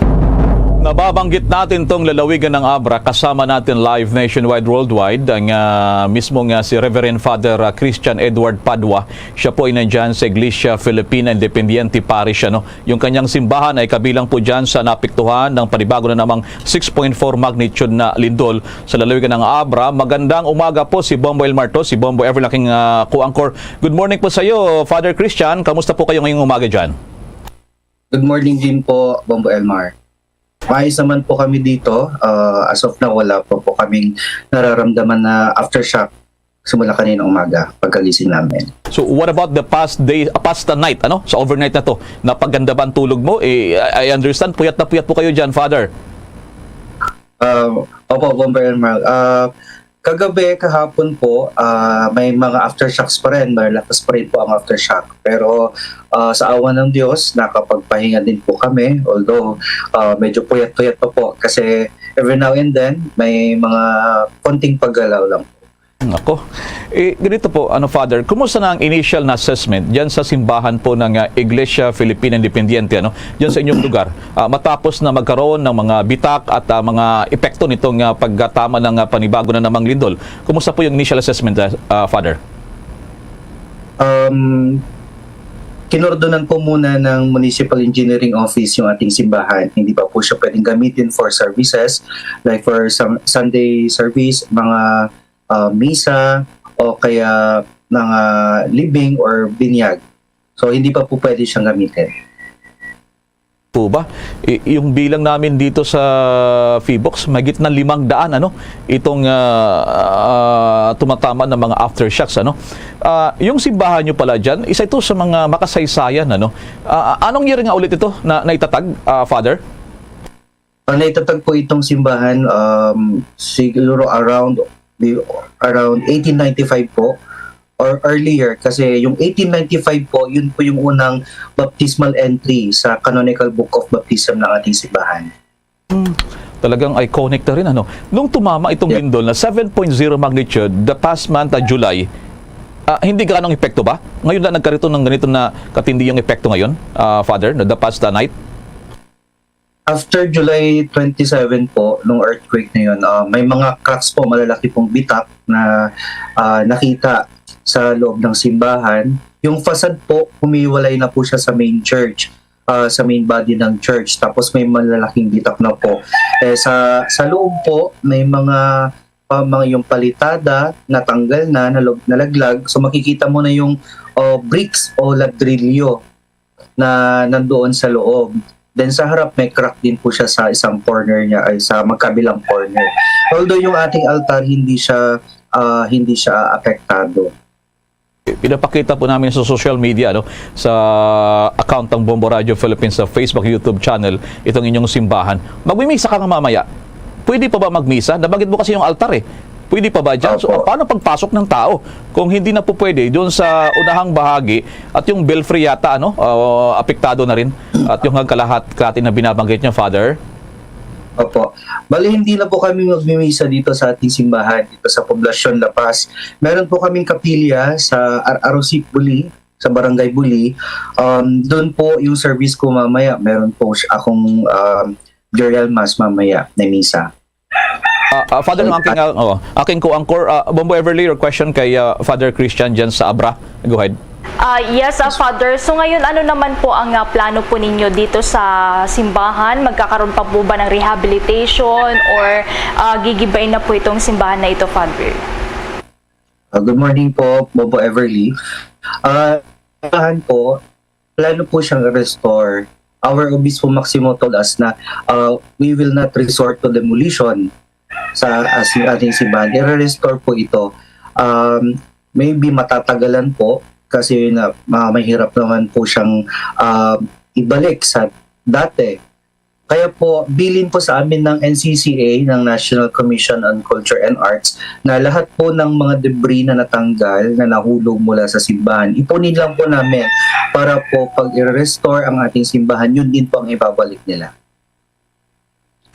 Nababanggit natin tong lalawigan ng Abra, kasama natin live nationwide, worldwide, ang, ah, mismo nga si Reverend Father, ah, Christian Edward Padua. Siya po ay nandyan sa Iglesia Filipina Independiente Parish, ano. Yung kanyang simbahan ay kabilang po dyan sa naapektuhan ng panibago na namang six point four magnitude na lindol sa lalawigan ng Abra. Magandang umaga po, si Bombo Elmar to, si Bombo Everlocking, ah, co-anchor. Good morning po sa iyo, Father Christian. Kamusta po kayo ngayong umaga dyan? Good morning din po, Bombo Elmar. Maayos naman po kami dito. Ah, as of now, wala pa po kaming nararamdaman na aftershock simula kanina umaga, pagkagising namin. So, what about the past day, ah, past night, ano? Sa overnight na to, napaganda ba ang tulog mo? Eh, I, I understand, puyat na puyat po kayo dyan, Father. Ah, opo, Bombo Elmar. Ah, kagabi, kahapon po, ah, may mga aftershocks pa rin, malakas pa rin po ang aftershock. Pero, ah, sa awa ng Diyos, nakapagpahinga din po kami. Although, ah, medyo puyat-puyat pa po kasi every now and then, may mga konting paggalaw lang po. Ako. Eh, ganito po, ano, Father, kumusta na ang initial na assessment dyan sa simbahan po ng, ah, Iglesia Filipina Independiente, ano, dyan sa inyong lugar? Ah, matapos na magkaroon ng mga bitak at, ah, mga epekto nitong, ah, pagkatama ng, ah, panibago na namang lindol. Kumusta po yung initial assessment, ah, ah, Father? Um, Kinordonan po muna ng Municipal Engineering Office yung ating simbahan. Hindi pa po siya pwedeng gamitin for services, like for some Sunday service, mga ah, misa, o kaya mga libing or binyag. So, hindi pa po pwede siyang gamitin. Po ba? I- yung bilang namin dito sa Phivolcs, mahigit na limang daan, ano, itong ah, ah, tumatama ng mga aftershocks, ano. Ah, yung simbahan nyo pala dyan, isa ito sa mga makasaysayan, ano. Ah, anong year nga ulit ito na naitatag, ah, Father? Ang naitatag po itong simbahan, um, siguro around the- around eighteen ninety-five po or earlier, kasi yung eighteen ninety-five po, yun po yung unang baptismal entry sa Canonical Book of Baptism ng ating simbahan. Talagang iconic na rin, ano. Nung tumama itong Yeah. lindol na seven point zero magnitude the past month, ah, July, ah, hindi gaano ang epekto ba? Ngayon na nagkaroon ng ganito na katindi yung epekto ngayon, ah, Father, na the past ah, night? After July twenty-seven po, nung earthquake na yun, ah, may mga cracks po, malalaki pong bitak na ah, nakita sa loob ng simbahan. Yung facade po, humiwalay na po siya sa main church, ah, sa main body ng church. Tapos may malalaking bitak na po. Eh, sa, sa loob po, may mga, ah, mga yung palitada, natanggal na, nalog, nalaglag. So makikita mo na yung oh, bricks o ladrilyo na nandoon sa loob. Then sa harap, may crack din po siya sa isang corner niya, ay, sa magkabilang corner. Although yung ating altar, hindi siya ah, hindi siya apektado. Pinapakita po namin sa social media, no, sa account ng Bombo Radio Philippines sa Facebook, YouTube channel, itong inyong simbahan. Magmimisa ka nga mamaya. Pwede pa ba magmisa? Nabanggit mo kasi yung altar eh. Pwede pa ba dyan? So, Opo. Paano pagpasok ng tao kung hindi na po pwede doon sa unahang bahagi at yung belfry yata, ano, ah, apektado na rin at yung hagkalahat-kalahati na binabanggit niya, Father? Opo. Bali, hindi na po kami magmimisa dito sa ating simbahan, dito sa Poblacion La Paz. Meron po kaming kapilya sa Ar- Arosip Buli, sa Barangay Buli. Um, doon po yung service ko mamaya. Meron po siya akong um, burial mass mamaya na misa. Ah, ah, Father, ang aking, ah, oh, aking co-anchor, ah, Bombo Everly, your question kay ah, Father Christian dyan sa Abra. Go ahead. Ah, yes, ah, Father. So ngayon, ano naman po ang ah, plano po ninyo dito sa simbahan? Magkakaroon pa po ba ng rehabilitation or ah, gigibain na po itong simbahan na ito, Father? Uh, good morning po, Bobo Everly. Uh, simbahan po, plano po siyang restore. Our Obispo Maximo told us na uh, we will not resort to demolition sa as ating simbahan. I-restore po ito. Um, maybe matatagalan po kasi na, ma- mahirap naman po siyang uh, ibalik sa dati. Kaya po, bilin po sa amin ng N C C A, ng National Commission on Culture and Arts, na lahat po ng mga debris na natanggal, na nahulog mula sa simbahan, ipunin lang po namin para po pag i-restore ang ating simbahan, yun din po ang ibabalik nila.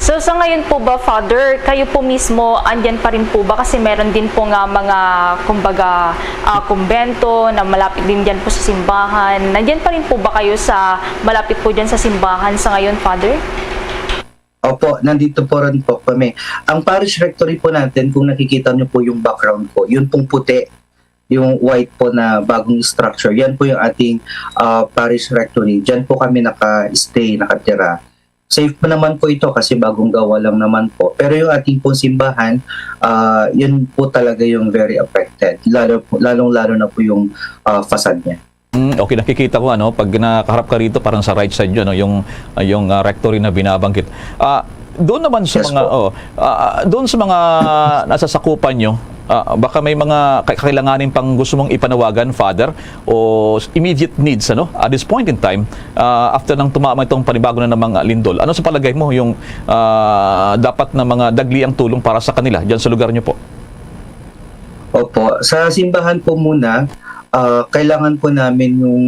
So sa ngayon po ba, Father, kayo po mismo andyan pa rin po ba? Kasi meron din po nga mga, kumbaga, ah, kumbento na malapit din dyan po sa simbahan. Nandyan pa rin po ba kayo sa malapit po dyan sa simbahan sa ngayon, Father? Opo, nandito po rin po kami. Ang parish rectory po natin, kung nakikita niyo po yung background ko, yun pong puti, yung white po na bagong structure, yan po yung ating ah, parish rectory. Diyan po kami naka-stay, nakatira. Safe pa naman po ito kasi bagong gawa lang naman po. Pero yung ating pong simbahan, ah, yun po talaga yung very affected. Lalo po, lalong-lalo na po yung ah, facade niya. Mm, okay, nakikita ko ano, pag nakaharap ka rito parang sa right side 'yun, no, yung yung ah, rectory na binabanggit. Ah, doon naman sa Yes mga po. Oh, ah, doon sa mga nasasakupan nyo, ah, baka may mga ka- kailanganin pang gusto mong ipanawagan, Father, o s- immediate needs ano, at this point in time, ah, after nang tumama itong panibago na namang ah, lindol. Ano sa palagay mo yung ah, dapat na mga dagliang tulong para sa kanila diyan sa lugar nyo po? Opo, sa simbahan po muna, ah, kailangan po namin yung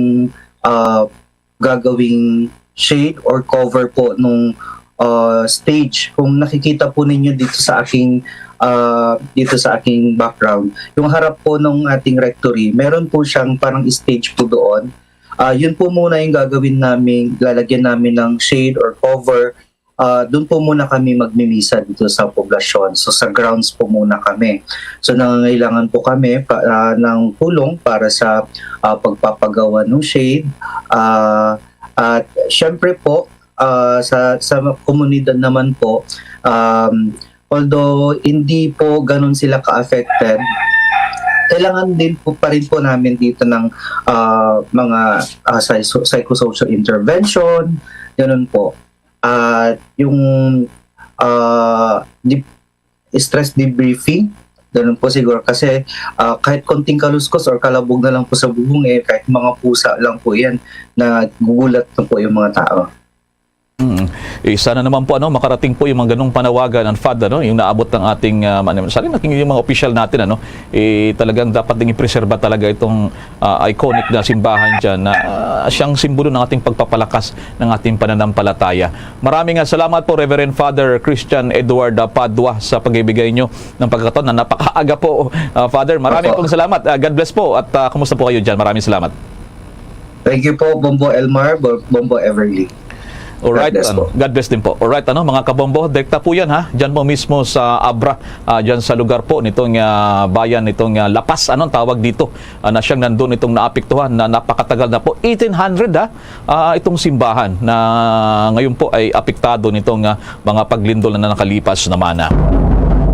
ah, gagawing shade or cover po nung ah, stage. Kung nakikita po ninyo dito sa aking ah, dito sa aking background, yung harap po ng ating rectory, meron po siyang parang stage po doon. Ah, yun po muna yung gagawin namin, lalagyan namin ng shade or cover ah, doon po muna kami magmimisa dito sa poblasyon. So, sa grounds po muna kami. So, nangangailangan po kami pa, ah, ng tulong para sa, ah, pagpapagawa ng shade. Ah, at syempre po, ah, sa, sa komunidad naman po, um, although hindi po ganun sila ka-affected, kailangan din po pa rin po namin dito ng, ah, mga, ah, psycho-, psychosocial intervention, ganun po. At yung, ah, di-, stress debriefing, ganun po siguro. Kasi, ah, kahit konting kaluskos or kalabog na lang po sa bubong, eh, kahit mga pusa lang po yan, nagugulat na po yung mga tao. Mm. Eh, sana naman po, ano, makarating po yung mga ganung panawagan, ang FAD, ano, yung naabot ng ating, ah, man-, sana naging yung mga opisyal natin, ano, eh, talagang dapat ding i-preserba talaga itong, ah, iconic na simbahan dyan na, ah, siyang simbolo ng ating pagpapalakas ng ating pananampalataya. Maraming, ah, salamat po, Reverend Father Christian Edward, ah, Padua, sa pagbibigay nyo ng pagkakataon na napakaaga po, ah, Father. Maraming Opo. pong salamat. Ah, God bless po at, ah, kumusta po kayo dyan? Maraming salamat. Thank you po, Bombo Elmar, Bo-, Bombo Everly. Alright, God bless ano, po. God bless din po. Alright, ano, mga kabombo, direkta po yan, ha. Diyan po mismo sa Abra, ah, diyan sa lugar po nitong, ah, bayan nitong, ah, La Paz, anong tawag dito? Ah, na siyang nandun itong naapektuhan na napakatagal na po, eighteen hundred, ha. Ah, itong simbahan na ngayon po ay apektado nitong, ah, mga paglindol na nakalipas naman, ha.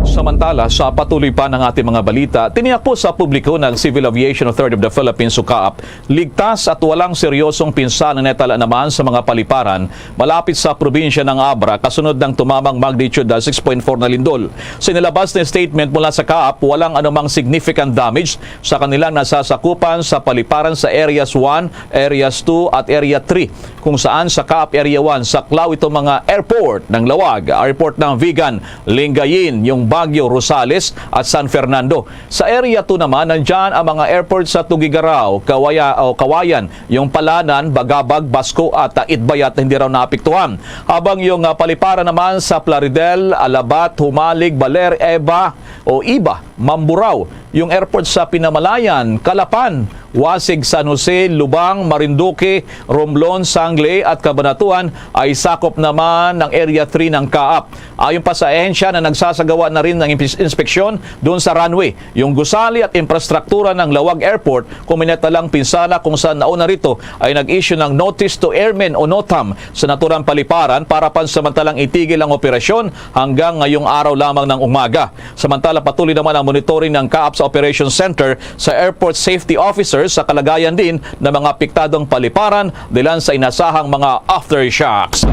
Samantala, sa patuloy pa ng ating mga balita, tiniyak po sa publiko ng Civil Aviation Authority of the Philippines, o CAAP, ligtas at walang seryosong pinsala na natala naman sa mga paliparan malapit sa probinsya ng Abra kasunod ng tumamang magnitude na six point four na lindol. Sa inilabas na statement mula sa CAAP, walang anumang significant damage sa kanilang nasasakupan sa paliparan sa Areas one, Areas two at Area three, kung saan sa CAAP Area one, saklaw itong mga airport ng Laoag, airport ng Vigan, Lingayen, yung Baguio, Rosales at San Fernando. Sa Area two naman, nandyan ang mga airport sa Tuguegarao, Kawaya-, o Kawayan, yung Palanan, Bagabag, Basco at, ah, Itbayat na hindi raw naapektuhan. Habang yung, ah, paliparan naman sa Plaridel, Alabat, Humalig, Baler, Eva o Iba, Mamburao, yung airport sa Pinamalayan, Calapan, Wasig, San Jose, Lubang, Marinduque, Romblon, Sangley at Cabanatuan ay sakop naman ng Area three ng CAAP. Ayon pa sa ahensya na nagsasagawa na rin ng impis-, inspeksyon doon sa runway, yung gusali at infrastruktura ng Laoag Airport, kung may natalang pinsala kung saan nauna rito ay nag-issue ng notice to airmen o NOTAM sa naturang paliparan para pansamantalang itigil ang operasyon hanggang ngayong araw lamang ng umaga. Samantala, patuloy naman ang monitoring ng CAAP sa Operations Center sa Airport Safety Officers sa kalagayan din ng mga apektadong paliparan dilan sa inasahang mga aftershocks.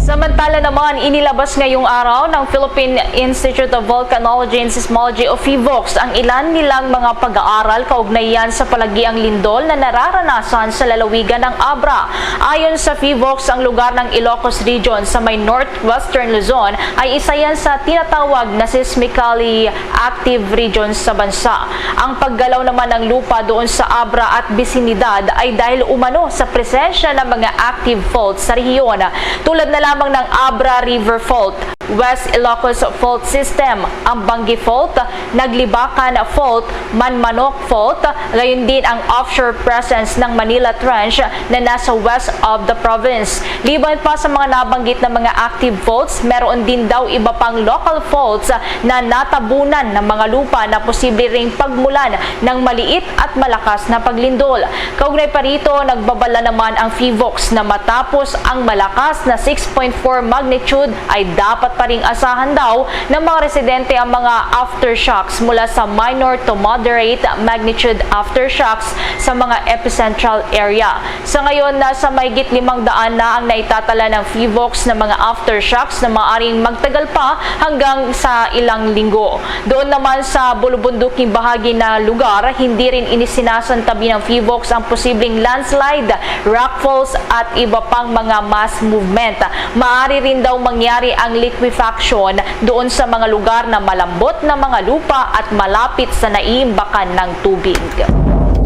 Samantala naman, inilabas ngayong araw ng Philippine Institute of Volcanology and Seismology o PHIVOLCS ang ilan nilang mga pag-aaral kaugnay yan sa palagiang lindol na nararanasan sa lalawigan ng Abra. Ayon sa PHIVOLCS, ang lugar ng Ilocos Region sa may northwestern Luzon ay isa yan sa tinatawag na seismically active regions sa bansa. Ang paggalaw naman ng lupa doon sa Abra at bisinidad ay dahil umano sa presensya ng mga active faults sa rehiyon, tulad na lamang ng Abra River Fault, West Ilocos Fault System, Ambangi Fault, Naglibacan Fault, Manmanok Fault, gayon din ang offshore presence ng Manila Trench na nasa west of the province. Liban pa sa mga nabanggit na mga active faults, meron din daw iba pang local faults na natabunan ng mga lupa na posible ring pagmulan ng maliit at malakas na paglindol. Kaugnay pa rito, nagbabala naman ang PHIVOLCS na matapos ang malakas na six point four magnitude ay dapat pa ring asahan daw ng mga residente ang mga aftershocks mula sa minor to moderate magnitude aftershocks sa mga epicentral area. Sa ngayon, nasa mahigit limang daan na ang naitatala ng PHIVOLCS na mga aftershocks na maaaring magtagal pa hanggang sa ilang linggo. Doon naman sa bulubunduking bahagi na lugar, hindi rin inisinasantabi ng PHIVOLCS ang posibleng landslide, rockfalls at iba pang mga mass movement. Maaari rin daw mangyari ang liquefaction doon sa mga lugar na malambot na mga lupa at malapit sa naiimbakan ng tubig.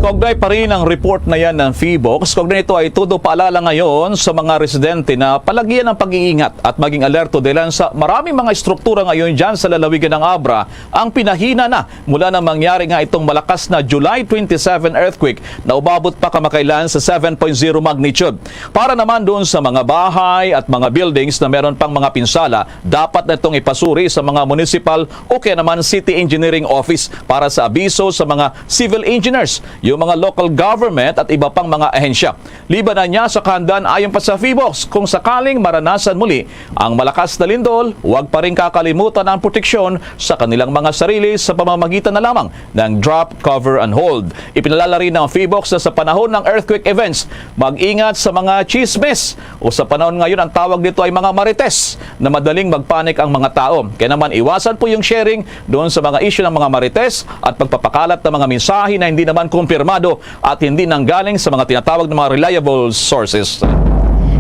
Kaugnay pa rin ang report na yan ng PHIVOLCS. Kaugnay nito ay todo paalala ngayon sa mga residente na palagian ang pag-iingat at maging alerto dahil sa maraming mga estruktura ngayon dyan sa lalawigan ng Abra ang pinahina na mula na mangyari nga itong malakas na July twenty-seven earthquake na umabot pa kamakailan sa seven point zero magnitude. Para naman doon sa mga bahay at mga buildings na meron pang mga pinsala, dapat na itong ipasuri sa mga municipal o kaya naman city engineering office para sa abiso sa mga civil engineers, yung mga local government at iba pang mga ahensya. Liban na niya sa kahandaan ayon pa sa PHIVOLCS, kung sakaling maranasan muli ang malakas na lindol, huwag pa rin kakalimutan ang proteksyon sa kanilang mga sarili sa pamamagitan na lamang ng drop, cover, and hold. Ipinalala rin ng PHIVOLCS na sa panahon ng earthquake events, mag-ingat sa mga chismis o sa panahon ngayon ang tawag dito ay mga marites na madaling magpanik ang mga tao. Kaya naman iwasan po yung sharing doon sa mga issue ng mga marites at pagpapakalat ng mga mensahe na hindi naman kumpirmado at hindi nanggaling sa mga tinatawag ng mga reliable sources.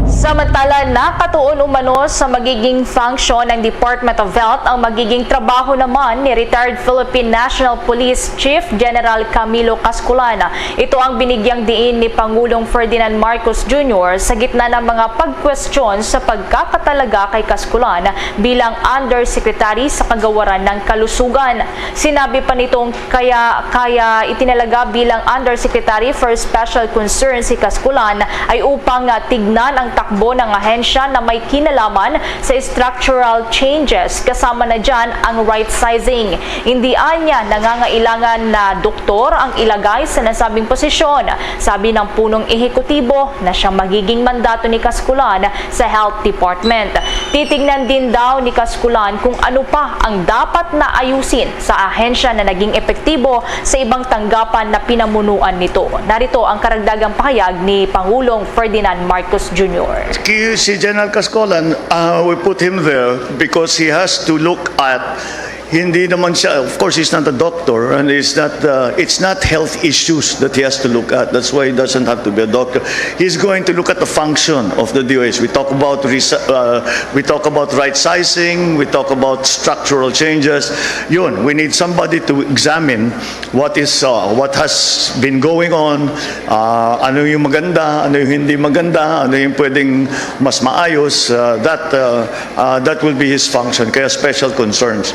Samantala, nakatuon umano sa magiging function ng Department of Health ang magiging trabaho naman ni retired Philippine National Police Chief General Camilo Casculan. Ito ang binigyang diin ni Pangulong Ferdinand Marcos Junior sa gitna ng mga pagkwestiyon sa pagkakatalaga kay Casculan bilang Undersecretary sa Kagawaran ng Kalusugan. Sinabi pa nitong kaya, kaya itinalaga bilang Undersecretary for Special Concern si Casculan ay upang, ah, tignan ang takbo ng ahensya na may kinalaman sa structural changes, kasama na dyan ang right sizing. Hindi anya nangangailangan na doktor ang ilagay sa nasabing posisyon, sabi ng punong ehekutibo na siyang magiging mandato ni Casculan sa Health Department. Titignan din daw ni Casculan kung ano pa ang dapat na ayusin sa ahensya na naging epektibo sa ibang tanggapan na pinamunuan nito. Narito ang karagdagang pahayag ni Pangulong Ferdinand Marcos Junior. Ki-, si General Cascolan, uh, we put him there because he has to look at, hindi naman siya, of course, he's not a doctor, and it's not, uh, it's not health issues that he has to look at. That's why he doesn't have to be a doctor. He's going to look at the function of the D O H. We talk about res-, uh, we talk about right sizing, we talk about structural changes. Yun, we need somebody to examine what is, uh, what has been going on, uh, ano yung maganda, ano yung hindi maganda, ano yung pwedeng mas maayos, uh, that, uh, uh, that will be his function, kaya special concerns.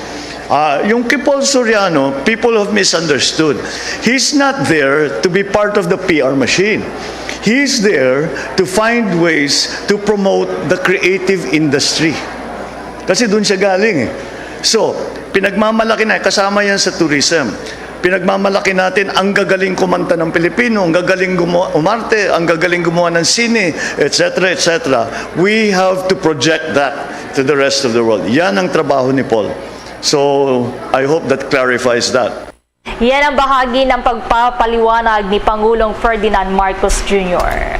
Uh, yung kay Paul Soriano, people have misunderstood. He's not there to be part of the P R machine. He's there to find ways to promote the creative industry. Kasi doon siya galing eh. So, pinagmamalaki na, kasama yan sa tourism. Pinagmamalaki natin ang gagaling kumanta ng Pilipino, ang gagaling gumawa, umarte, ang gagaling gumawa ng sine, et cetera, et cetera. We have to project that to the rest of the world. Yan ang trabaho ni Paul. So, I hope that clarifies that. Yan ang bahagi ng pagpapaliwanag ni Pangulong Ferdinand Marcos Junior.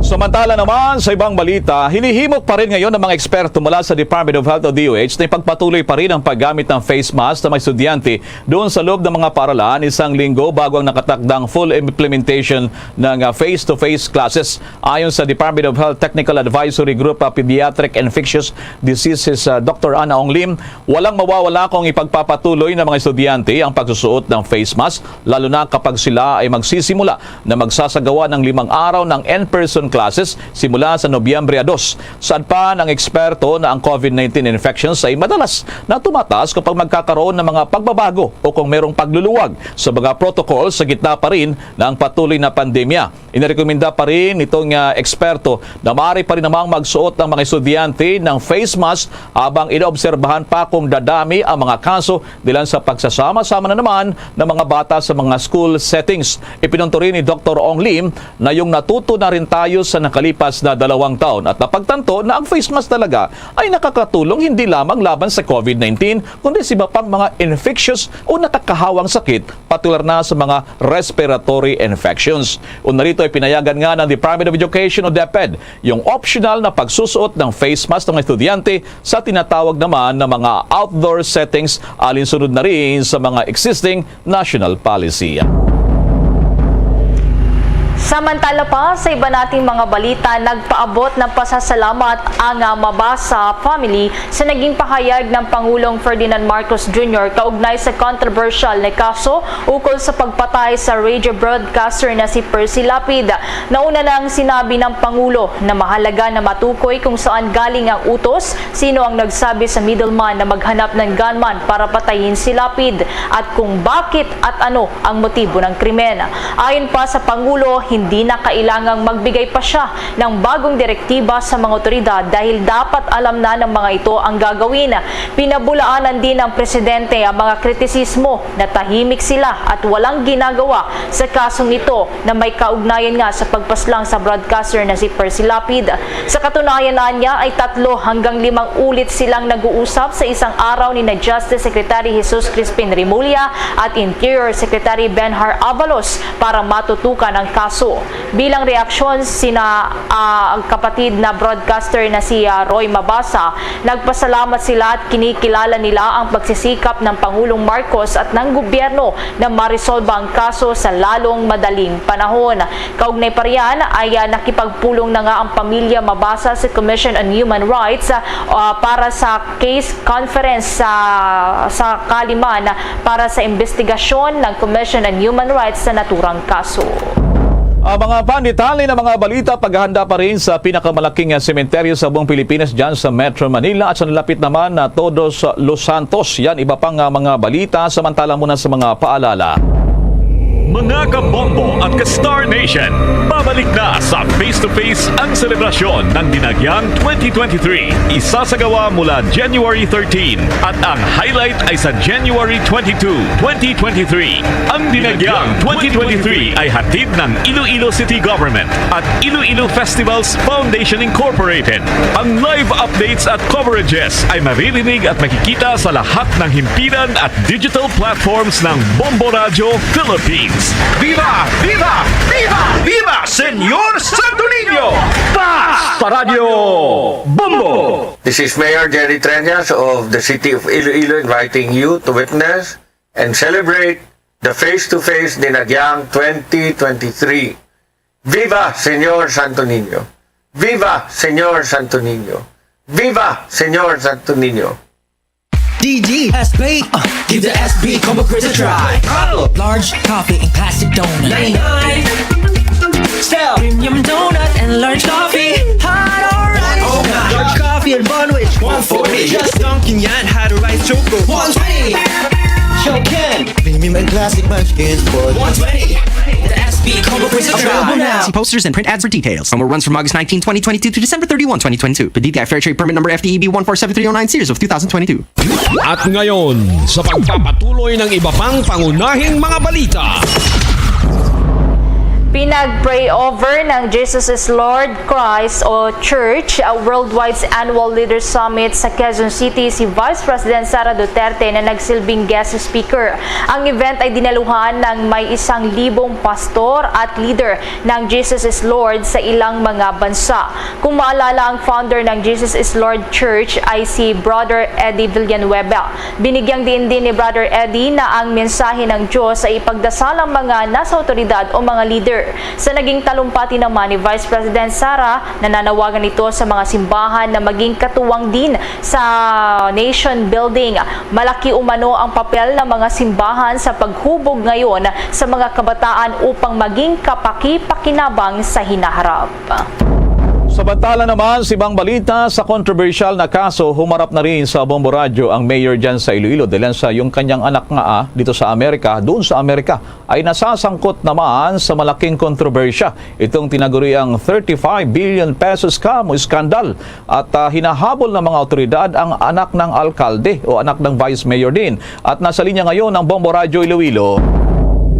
Samantala naman, sa ibang balita, hinihimok pa rin ngayon ng mga eksperto mula sa Department of Health o D O H na ipagpatuloy pa rin ang paggamit ng face mask ng mga estudyante doon sa loob ng mga paaralan isang linggo bago ang nakatakdang full implementation ng, ah, face-to-face classes. Ayon sa Department of Health Technical Advisory Group, ah, Pediatric Infectious Diseases, ah, Doctor Ana Ong Lim, walang mawawala kung ipagpapatuloy ng mga estudyante ang pagsusuot ng face mask, lalo na kapag sila ay magsisimula na magsasagawa ng limang araw ng in-person classes simula sa Nobyembre dos. Saad pa ng eksperto na ang COVID nineteen infections ay madalas na tumataas kapag magkakaroon ng mga pagbabago o kung merong pagluluwag sa mga protocol sa gitna pa rin ng patuloy na pandemya. Inirekomenda pa rin nitong, ah, eksperto na maaari pa rin namang magsuot ang mga estudyante ng face mask habang inoobserbahan pa kung dadami ang mga kaso dilan sa pagsasama-sama na naman ng mga bata sa mga school settings. Ipinunto rin ni Doktor Ong Lim na yung natuto na rin tayo sa nakalipas na dalawang taon at napagtanto na ang face mask talaga ay nakakatulong hindi lamang laban sa COVID nineteen, kundi sa iba pang mga infectious o nakakahawang sakit, partikular na sa mga respiratory infections. Una rito ay pinayagan nga ng Department of Education o DepEd yung optional na pagsusuot ng face mask ng mga estudyante sa tinatawag naman na mga outdoor settings, alinsunod na rin sa mga existing national policy. Samantala pa, sa iba nating mga balita, nagpaabot ng pasasalamat ang, ah, Mabasa family sa naging pahayag ng Pangulong Ferdinand Marcos Junior kaugnay sa kontrobersyal na kaso ukol sa pagpatay sa radio broadcaster na si Percy Lapid. Nauna nang sinabi ng Pangulo na mahalaga na matukoy kung saan galing ang utos, sino ang nagsabi sa middleman na maghanap ng gunman para patayin si Lapid, at kung bakit at ano ang motibo ng krimen. Ayon pa sa Pangulo, hindi na kailangang magbigay pa siya ng bagong direktiba sa mga otoridad dahil dapat alam na ng mga ito ang gagawin. Pinabulaanan din ng presidente ang mga kritisismo na tahimik sila at walang ginagawa sa kasong ito na may kaugnayan nga sa pagpaslang sa broadcaster na si Percy Lapid. Sa katunayan, anya, ay tatlo hanggang limang ulit silang nag-uusap sa isang araw ni na Justice Secretary Jesus Crispin Remulla at Interior Secretary Benhur Avalos para matutukan ang kaso. Bilang reaksyon, sina, ah, ang kapatid na broadcaster na si, ah, Roy Mabasa, nagpasalamat sila at kinikilala nila ang pagsisikap ng Pangulong Marcos at ng gobyerno na maresolba ang kaso sa lalong madaling panahon. Kaugnay pa riyan ay, ah, nakipagpulong na nga ang pamilya Mabasa sa Commission on Human Rights, ah, para sa case conference sa, sa Kaliman para sa investigasyon ng Commission on Human Rights sa naturang kaso. Ang mga pandetalye ng mga balita, paghahanda pa rin sa pinakamalaking, ah, sementeryo sa buong Pilipinas dyan sa Metro Manila at sa nalapit naman na Todos Los Santos. Yan, iba pang, ah, mga balita. Samantala muna sa mga paalala. Mga kabombo at ka-Star Nation, babalik na sa Face to Face ang selebrasyon ng Dinagyang twenty twenty-three. Isasagawa mula January thirteen at ang highlight ay sa January twenty-two, twenty twenty-three. Ang Dinagyang twenty twenty-three ay hatid ng Iloilo City Government at Iloilo Festivals Foundation Incorporated. Ang live updates at coverages ay maririnig at makikita sa lahat ng himpilan at digital platforms ng Bombo Radyo Philippines. Viva! Viva! Viva! Viva Señor Santo Niño! Basta Radyo Bombo! This is Mayor Jerry Treñas of the City of Iloilo inviting you to witness and celebrate the Face to Face Dinagyang twenty twenty-three. Viva Señor Santo Niño! Viva Señor Santo Niño! Viva Señor Santo Niño! D G S B, uh, give the S B Combo Quiz a try. Large coffee and classic donut. Style. Premium donut and large coffee. Hot or ice. Large coffee and bun, which one forty? Just Dunkin' yan, hot or ice choco. One twenty. Chokin. Premium and classic munchkins for one twenty. The S B Combo Quiz a try. Available now. See posters and print ads for details. Promo runs from August nineteen, twenty twenty-two to December thirty-one, twenty twenty-two. Per D T I Fair Trade Permit Number F T E B one four seven three oh nine, series of two thousand twenty-two. At ngayon, sa pagpapatuloy ng iba pang pangunahing mga balita. Pinag-pray over ng Jesus is Lord Christ o Church, uh, Worldwide's Annual Leaders Summit sa Quezon City si Vice President Sara Duterte na nagsilbing guest speaker. Ang event ay dinaluhan ng may isang libong pastor at leader ng Jesus is Lord sa ilang mga bansa. Kung maalala, ang founder ng Jesus is Lord Church ay si Brother Eddie Villanueva. Binigyang diin din ni Brother Eddie na ang mensahe ng Diyos ay ipagdasal ang mga nasa awtoridad o mga leader. Sa naging talumpati naman ni Vice President Sara, nananawagan ito sa mga simbahan na maging katuwang din sa nation building. Malaki umano ang papel ng mga simbahan sa paghubog ngayon sa mga kabataan upang maging kapaki-pakinabang sa hinaharap. Samantala naman, sa ibang balita, sa kontrobersyal na kaso, humarap na rin sa Bombo Radyo ang mayor dyan sa Iloilo dahil sa yung kanyang anak nga, ah, dito sa Amerika, doon sa Amerika, ay nasasangkot naman sa malaking kontrobersya itong tinaguriang thirty-five billion pesos scam o iskandal at, ah, hinahabol ng mga awtoridad ang anak ng alkalde o anak ng vice mayor din. At nasa linya ngayon ang Bombo Radyo Iloilo.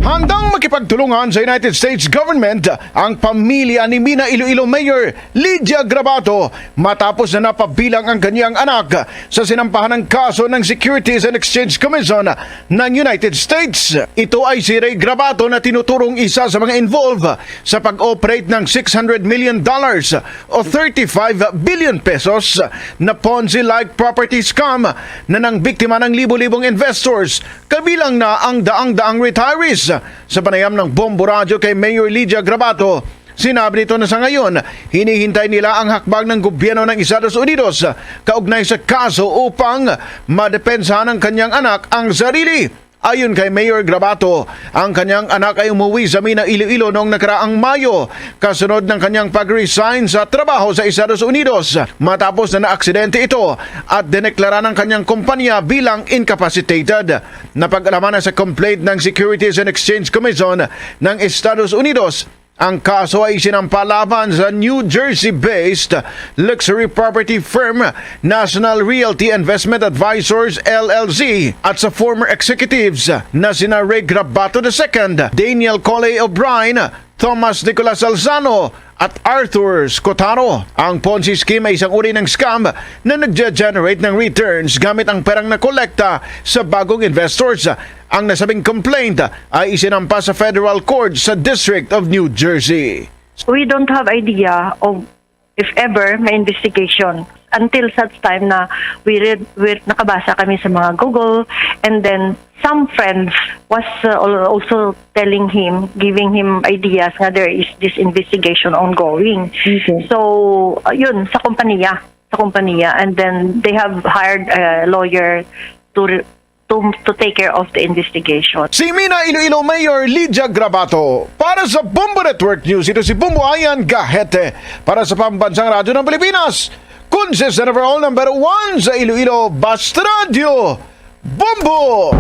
Handang makipagtulungan sa United States government ang pamilya ni Mina Iloilo Mayor Lydia Grabato matapos na napabilang ang kanyang anak sa sinampahan ng kaso ng Securities and Exchange Commission ng United States. Ito ay si Ray Grabato na tinuturong isa sa mga involved sa pag-operate ng six hundred million dollars o thirty-five billion pesos na Ponzi-like property scam na nangbiktima ng libo-libong investors, kabilang na ang daang-daang retirees. Sa panayam ng Bombo Radyo kay Mayor Lydia Grabato, sinabi nito na sa ngayon, hinihintay nila ang hakbang ng gobyerno ng Estados Unidos kaugnay sa kaso upang madepensahan ng kanyang anak ang sarili. Ayon kay Mayor Grabato, ang kanyang anak ay umuwi sa Mina, Iloilo noong nakaraang Mayo, kasunod ng kanyang pag-resign sa trabaho sa Estados Unidos matapos na naaksidente ito at dineklara ng kanyang kumpanya bilang incapacitated. Napag-alaman na sa complaint ng Securities and Exchange Commission ng Estados Unidos. Ang kaso ay isinampa laban sa New Jersey-based luxury property firm National Realty Investment Advisors, L L C, at sa former executives na sina Ray Grabato the second, Daniel Coley O'Brien, Thomas Nicolas Salzano, at Arthur Scotaro. Ang Ponzi scheme ay isang uri ng scam na nagge-generate ng returns gamit ang perang nakolekta sa bagong investors. Ang nasabing complaint ay isinampa sa federal court sa District of New Jersey. We don't have idea of if ever may investigation until such time na we read, we nakabasa kami sa mga Google, and then some friends was uh, al- also telling him, giving him ideas nga there is this investigation ongoing. Okay. So, uh, yun, sa kompanya, sa kompanya, and then they have hired a lawyer to re- to to take care of the investigation. Si Mina, Iloilo Mayor Lydia Grabato. Para sa Bombo Network News, ito si Bombo Ayan Gahete. Para sa Pambansang Radyo ng Pilipinas, consistent overall number one sa Iloilo, Basta Radyo, Bombo!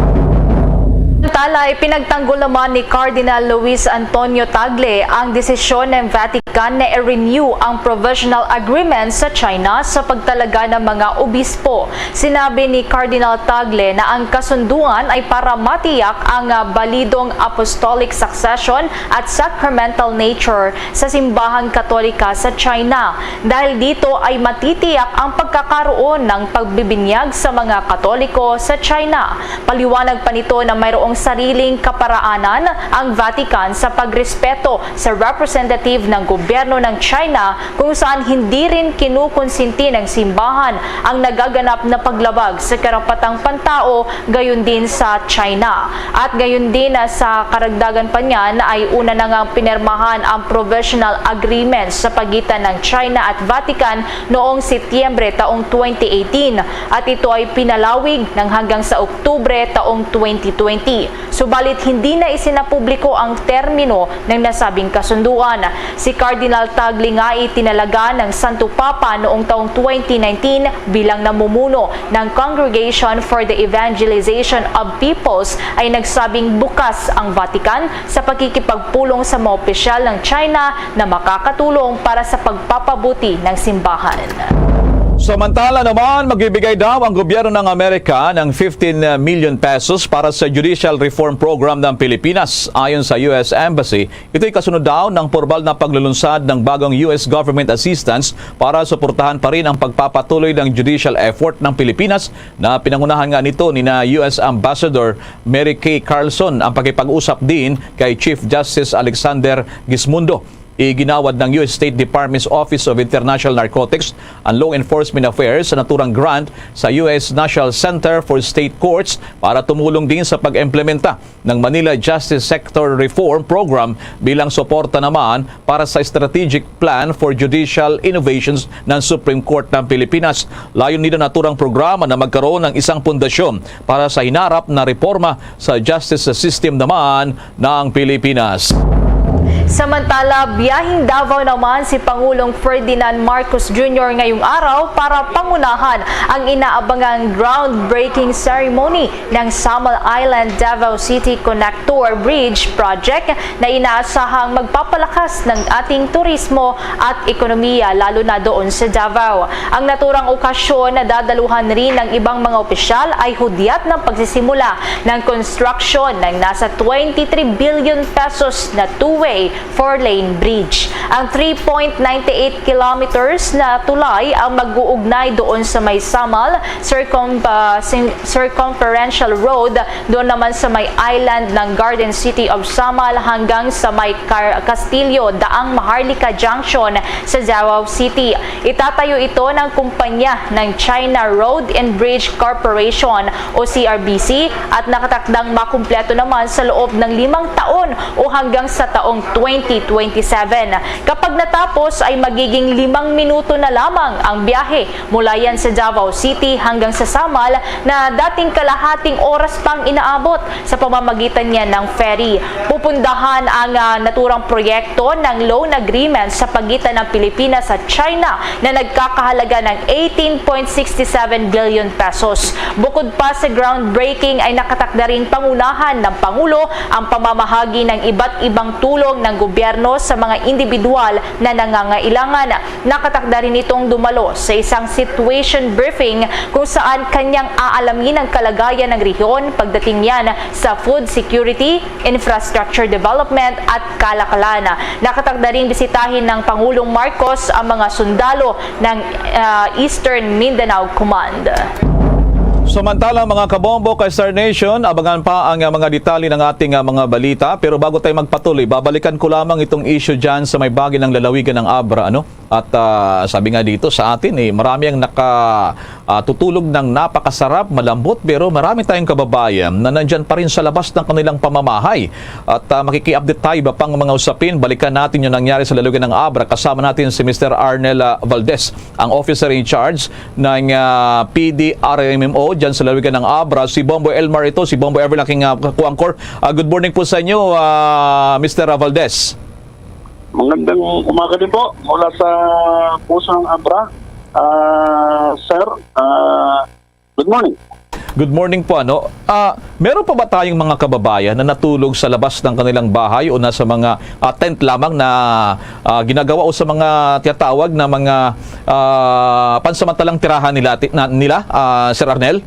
Samantala, ipinagtanggol naman ni Cardinal Luis Antonio Tagle ang desisyon ng Vatican na i-renew ang provisional agreement sa China sa pagtalaga ng mga obispo. Sinabi ni Cardinal Tagle na ang kasunduan ay para matiyak ang ah, balidong apostolic succession at sacramental nature sa simbahang Katolika sa China. Dahil dito ay matitiyak ang pagkakaroon ng pagbibinyag sa mga Katoliko sa China. Paliwanag pa nito na mayroong sariling kaparaanan ang Vatican sa pagrespeto sa representative ng gobyerno ng China, kung saan hindi rin kinukonsinti ng simbahan ang nagaganap na paglabag sa karapatang pantao, gayon din sa China. At gayon din ah, sa karagdagan pa niyan ay una na nga pinirmahan ang provisional agreement sa pagitan ng China at Vatican noong Setyembre taong twenty eighteen, at ito ay pinalawig ng hanggang sa Oktubre taong twenty twenty. Subalit hindi na isinapubliko ang termino ng nasabing kasunduan. Si Cardinal Tagle nga itinalaga ng Santo Papa noong taong twenty nineteen bilang namumuno ng Congregation for the Evangelization of Peoples ay nagsabing bukas ang Vatican sa pakikipagpulong sa mga opisyal ng China na makakatulong para sa pagpapabuti ng simbahan. Samantala naman, magbibigay daw ang gobyerno ng Amerika ng fifteen million pesos para sa judicial reform program ng Pilipinas. Ayon sa U S Embassy, ito'y kasunod daw ng pormal na paglulunsad ng bagong U S government assistance para suportahan pa rin ang pagpapatuloy ng judicial effort ng Pilipinas na pinangunahan nga nito ni na U S Ambassador Mary Kay Carlson. Ang pakipag-usap din kay Chief Justice Alexander Gismundo. Iginawad ng U S State Department's Office of International Narcotics and Law Enforcement Affairs sa naturang grant sa U S National Center for State Courts para tumulong din sa pag-implementa ng Manila Justice Sector Reform Program bilang suporta naman para sa Strategic Plan for Judicial Innovations ng Supreme Court ng Pilipinas. Layon nito naturang programa na magkaroon ng isang pundasyon para sa hinarap na reforma sa justice system naman ng Pilipinas. Samantala, biyahing Davao naman si Pangulong Ferdinand Marcos Junior ngayong araw para pangunahan ang inaabangang groundbreaking ceremony ng Samal Island Davao City Connector Bridge Project na inaasahang magpapalakas ng ating turismo at ekonomiya, lalo na doon sa Davao. Ang naturang okasyon na dadaluhan rin ng ibang mga opisyal ay hudyat ng pagsisimula ng construction ng nasa twenty-three billion pesos na two-way four-lane bridge. Ang three point nine eight kilometers na tulay ang mag-uugnay doon sa may Samal Circum-, ah, Sin-, Circumferential Road, doon naman sa may island ng Garden City of Samal hanggang sa may Car-, Castillo Daang Maharlika Junction sa Davao City. Itatayo ito ng kumpanya ng China Road and Bridge Corporation o C R B C at nakatakdang makumpleto naman sa loob ng limang taon o hanggang sa taong twenty twenty-seven. Kapag natapos ay magiging limang minuto na lamang ang biyahe mula yan sa Davao City hanggang sa Samal na dating kalahating oras pang inaabot sa pamamagitan niya ng ferry. Pupundahan ang, ah, naturang proyekto ng loan agreement sa pagitan ng Pilipinas at China na nagkakahalaga ng eighteen point six seven billion pesos. Bukod pa sa groundbreaking ay nakatakda ring pangunahan ng Pangulo ang pamamahagi ng iba't ibang tulong ng gobyerno sa mga individual na nangangailangan. Nakatakda rin itong dumalo sa isang situation briefing kung saan kanyang aalamin ang kalagayan ng rehiyon pagdating yan sa food security, infrastructure development at kalakalan. Nakatakda rin bisitahin ng Pangulong Marcos ang mga sundalo ng, ah, Eastern Mindanao Command. Samantala, mga kabombo, ka-Star Nation, abangan pa ang, ah, mga detalye ng ating, ah, mga balita. Pero bago tayo magpatuloy, babalikan ko lamang itong issue dyan sa may bahagi ng lalawigan ng Abra, ano? At, ah, sabi nga dito sa atin, eh, marami ang naka, ah, tutulog ng napakasarap, malambot, pero marami tayong kababayan na nandyan pa rin sa labas ng kanilang pamamahay. At, ah, makiki-update tayo iba pang mga usapin. Balikan natin yung nangyari sa lalawigan ng Abra. Kasama natin si Mister Arnel, ah, Valdez, ang officer in charge ng, ah, P D R M M O dyan sa lalawigan ng Abra. Si Bombo Elmar ito, si Bombo Ever, laking, ah, kuwangkor. Ah, good morning po sa inyo, ah, Mister Valdez. Magandang umaga din po mula sa pusang Abra. Ah, sir, ah, good morning. Good morning po, ano. Ah, meron pa ba tayong mga kababayan na natulog sa labas ng kanilang bahay o nasa mga, ah, tent lamang na, ah, ginagawa o sa mga tinatawag na mga, ah, pansamantalang tirahan nila, ti-, na, nila, ah, Sir Arnel?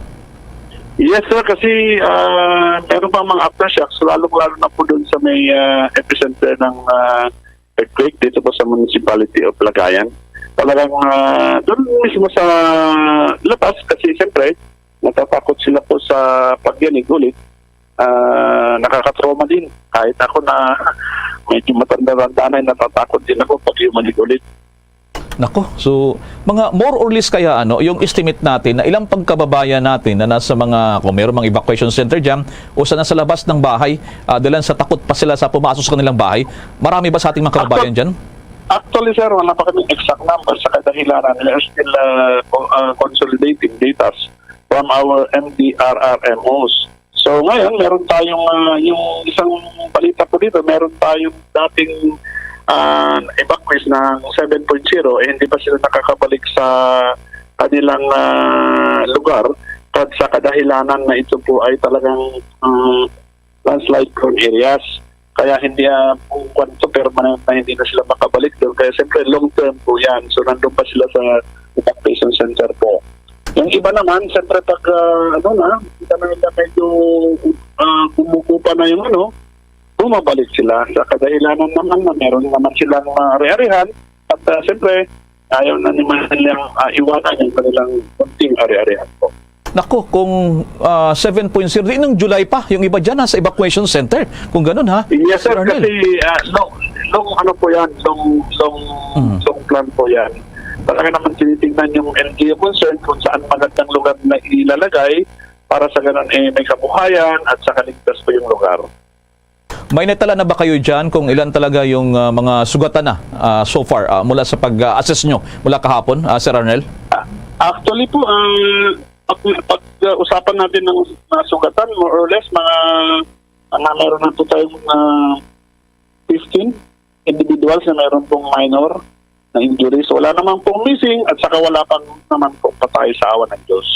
Yes, sir, kasi, ah, meron pang mga aftershocks, lalong-lalo na po dun sa may, ah, epicenter ng, ah, earthquake dito po sa municipality of Lagayan. Talagang, ah, doon mismo sa labas kasi siyempre natatakot sila po sa pagyanig ulit. Ah, nakakatrauma din. Kahit ako na medyo matanda-tanda na, natatakot din ako pag yumanig ulit. Nako, so mga more or less kaya ano, yung estimate natin na ilang pagkababayan natin na nasa mga, kung meron mga evacuation center dyan, o sa nasa labas ng bahay, ah, dahil sa takot pa sila sa pumasok sa kanilang bahay, marami ba sa ating mga kababayan dyan? Actually, sir, wala pa kaming exact number sa kadahilanan. We are still, uh, co-, uh, consolidating data from our M D R R M Os. So, ngayon, meron tayong, ah, yung isang balita po dito, meron tayong dating, ah, evacuees ng seven point zero, eh, hindi pa sila nakakabalik sa kanilang, ah, lugar, kad-, sa kadahilanan na ito po ay talagang, ah, landslide prone areas. Kaya hindi, ah, kung kwan to, permanent na hindi na sila makabalik doon. Kaya siyempre, long term po yan. So, nandun pa sila sa evacuation center po. Yung iba naman, siyempre, pag, ah, ano na, kita na nila medyo, ah, kumukupa na yung ano, bumabalik sila. Sa kadahilanan naman na meron naman silang, ah, ari-arihan. At, ah, siyempre, ayaw na naman nilang, ah, iwanan yung kanilang munting ari-arihan po. Nako, kung, ah, seven point zero, di nung July pa, yung iba dyan nasa evacuation center. Kung ganun, ha, Yes, sir, Sir Arnel? Kasi, ah, long, long, ano po yan, long, long, Mm. long plan po yan. Talaga naman tinitingnan yung L G U concern kung saan magandang lugar na ilalagay para sa ganun, eh, may kabuhayan at saka ligtas po yung lugar. May natala na ba kayo dyan kung ilan talaga yung, ah, mga sugatan na, ah, so far, ah, mula sa pag-assess nyo mula kahapon, ah, Sir Arnel? Ah, actually po, ang pag, pag, ah, usapan natin ng mga sugatan, more or less, mga, mga meron na po tayong mga fifteen individuals na meron pong minor na injuries. Wala naman pong missing at saka wala pang naman pong patay sa awa ng Diyos.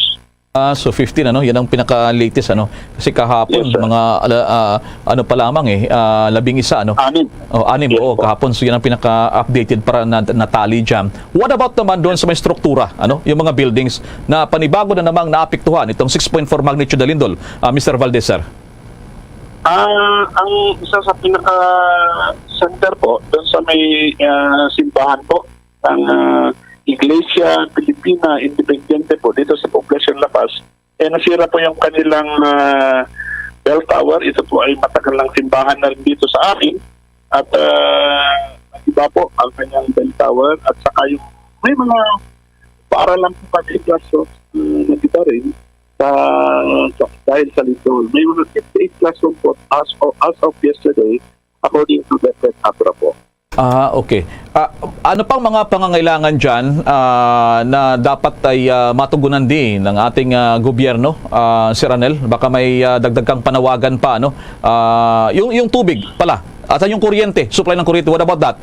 Ah, so fifteen, ano? Yan ang pinaka-latest, ano? Kasi kahapon, Yes, sir. mga, ala-, ah, ano pa lamang, eh, ah, labing isa, ano? Anim. Oh, anim, Yes oo, po. kahapon. So yan ang pinaka-updated para na, natali dyan. What about naman doon sa may struktura, ano? Yung mga buildings na panibago na namang naapektuhan itong six point four magnitude na lindol, ah, Mister Valdez, sir? Ah, ang isa sa pinaka-center po, doon sa may, ah, simbahan po, ang, ah, Iglesia Filipina Independiente po dito sa Poblacion La Paz, eh, nasira po yung kanilang, ah, bell tower. Ito po ay matagal ng simbahan na rin dito sa amin. At, ah, iba po ang kanyang bell tower. At saka yung may mga paaralan po kasi classrooms, ah, na iba rin sa, sa, dahil sa lindol. May mga fifty-eight classroom po as of, as of yesterday, according to the Abra po. Ah, okay. Ah, ano pang mga pangangailangan dyan, ah, na dapat ay, ah, matugunan din ng ating, ah, gobyerno, ah, Sir Arnel? Baka may, ah, dagdag kang panawagan pa, ano? Ah, yung, yung tubig pala, at yung kuryente, supply ng kuryente, what about that?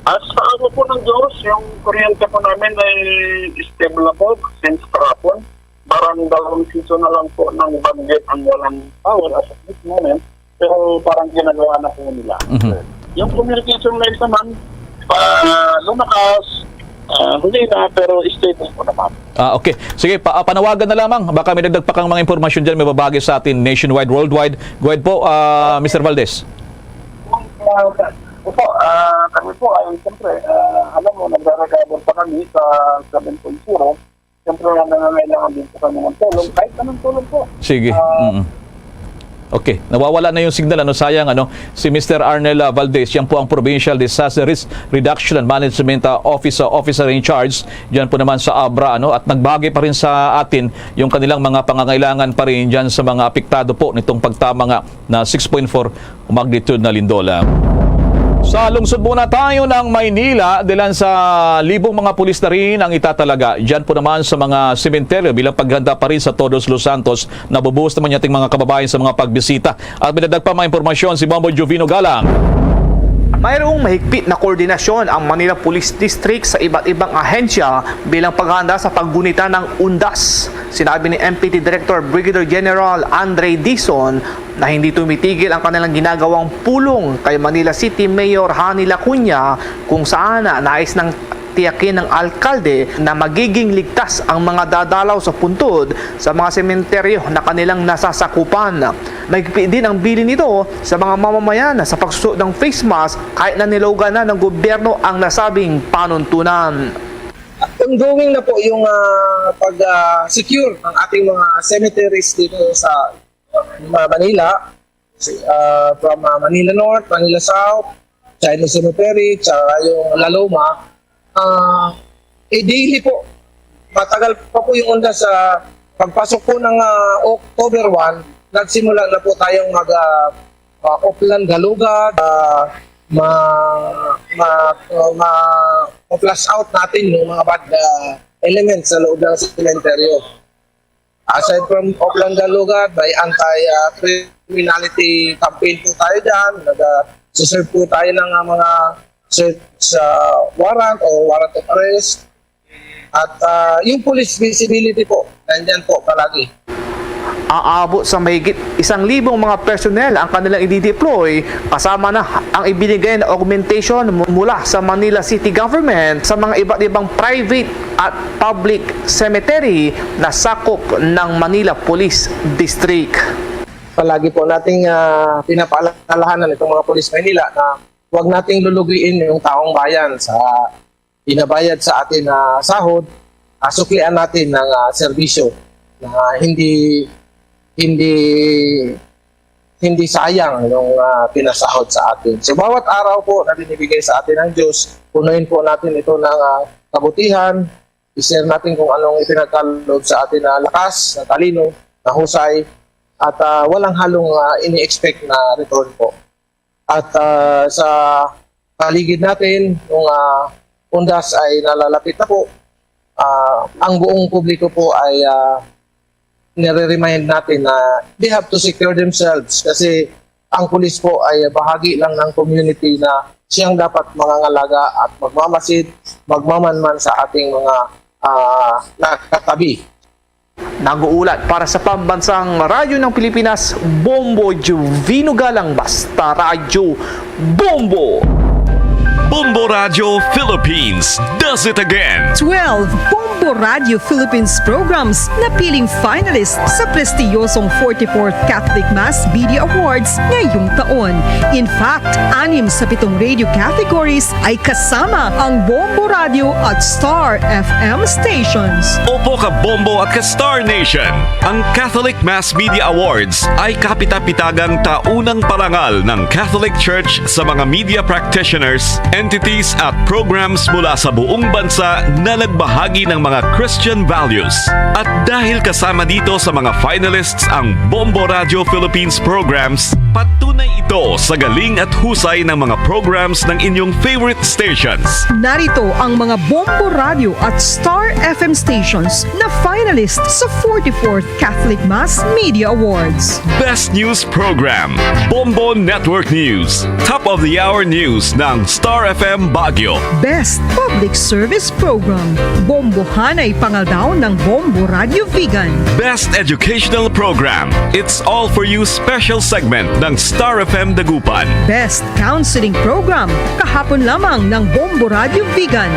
As sa ano po ng Diyos, yung kuryente po namin ay stable na po since kahapon. Parang dalawang season na lang po ng budget ang walang power as of this moment. Pero parang ginagawa na po nila. Mhm. Yung communication lines naman, pa lumakas, ah, huli na, pero stable po naman. Ah, okay. Sige, pa, ah, panawagan na lamang. Baka may dagdag pa kang mga impormasyon dyan, may babagi sa atin nationwide, worldwide. Go ahead po, ah, Mister Valdez. Ah, opo, ah, kami po ay, siyempre, ah, alam mo, nagre-recover pa kami sa seven point zero. Siyempre, nangangailangan din po kami ng tulong, kahit anong tulong po. Sige. Ah, Mm-mm. Okay, nawawala na yung signal, ano, sayang, ano. Si Mister Arnel, ah, Valdez, yan po ang Provincial Disaster Risk Reduction and Management, ah, Office, ah, Officer in Charge, diyan po naman sa Abra, ano, at nagbahagi pa rin sa atin yung kanilang mga pangangailangan pa rin diyan sa mga apektado po nitong pagtama nga na six point four magnitude na lindol. Sa lungsod muna tayo ng Maynila, dilan sa libong mga pulis na rin ang itatalaga diyan po naman sa mga sementeryo bilang paghanda pa rin sa Todos los Santos. Nabubuhos naman yung ating mga kababayan sa mga pagbisita. At may dagdag pa mga impormasyon si Bombo Jovino Galang. Mayroong mahigpit na koordinasyon ang Manila Police District sa iba't ibang ahensya bilang paghanda sa paggunita ng undas. Sinabi ni M P T Director Brigadier General Andre Dizon na hindi tumitigil ang kanilang ginagawang pulong kay Manila City Mayor Honey Lacuna, kung saan nais nang tiyakin ng alkalde na magiging ligtas ang mga dadalaw sa puntod sa mga sementeryo na kanilang nasasakupan. Mahigpit din ang bilin nito sa mga mamamayan sa pagsuot ng face mask kahit na nilugan na ng gobyerno ang nasabing panuntunan. Ongoing na po yung, ah, pag, ah, secure ng ating mga cemeteries dito sa, ah, Manila. Si, ah, from, ah, Manila North, Manila South, Chinese Cemetery, tsaka yung La Loma. Ah, eh, daily po. Matagal pa po yung undas sa pagpasok po ng, ah, October one, nagsimula na po tayong mag, ah, ah, Oplan Galuga, ah, ma, ma, ah, ma, ma-flush out natin yung mga bad, ah, elements sa loob ng sementeryo. Aside from Oplan Galuga, may anti, ah, criminality campaign po tayo dyan. Nag-, ah, serve po tayo ng, ah, mga search, ah, warrant o warrant of arrest. At, ah, yung police visibility po, nandyan po palagi. Aabot sa mahigit isang libong mga personnel ang kanilang i-deploy, kasama na ang ibinigay na augmentation mu-, mula sa Manila City Government sa mga iba't ibang private at public cemetery na sakop ng Manila Police District. Palagi po nating, ah, pinapaalalahanan itong mga Police Manila na huwag nating lulugiin yung taong bayan sa binabayad sa atin na sahod, ah, suklian natin ng, ah, serbisyo na hindi, hindi, hindi sayang yung, ah, pinasahod sa atin. So, bawat araw po na binibigay sa atin ng Diyos, punuin po natin ito ng, ah, kabutihan, i-share natin kung anong ipinagkaloob sa atin na lakas, na talino, na husay, at, ah, walang halong, ah, ini-expect na return po. At, ah, sa paligid natin, yung, ah, undas ay nalalapit na po. Ah, ang buong publiko po ay, ah, nire-remind natin na they have to secure themselves kasi ang pulis po ay bahagi lang ng community na siyang dapat mangangalaga at magmamasid, magmamanman sa ating mga, ah, nakatabi. Nag-uulat para sa Pambansang Radyo ng Pilipinas, Bombo Jovino Galang, basta Radyo Bombo! Bombo Radyo Philippines does it again. Twelve Bombo Radio Philippines programs napiling finalist sa prestiyosong forty-fourth Catholic Mass Media Awards ngayong taon. In fact, anim sa pitong radio categories ay kasama ang Bombo Radio at Star F M stations. Opo, ka Bombo at ka Star Nation. Ang Catholic Mass Media Awards ay kapita-pitagang taunang parangal ng Catholic Church sa mga media practitioners, entities at programs mula sa buong bansa na nagbahagi ng mga Christian values. At dahil kasama dito sa mga finalists ang Bombo Radio Philippines programs, patunay ito sa galing at husay ng mga programs ng inyong favorite stations. Narito ang mga Bombo Radio at Star F M stations na finalist sa forty-fourth Catholic Mass Media Awards. Best News Program, Bombo Network News. Top of the Hour News ng Star F M Baguio. Best Public Service Program, Bombohanay Pangaldaw ng Bombo Radio Vigan. Best Educational Program, It's All For You Special Segment ng Star F M Dagupan. Best Counseling Program, kahapon lamang ng Bombo Radio Vigan.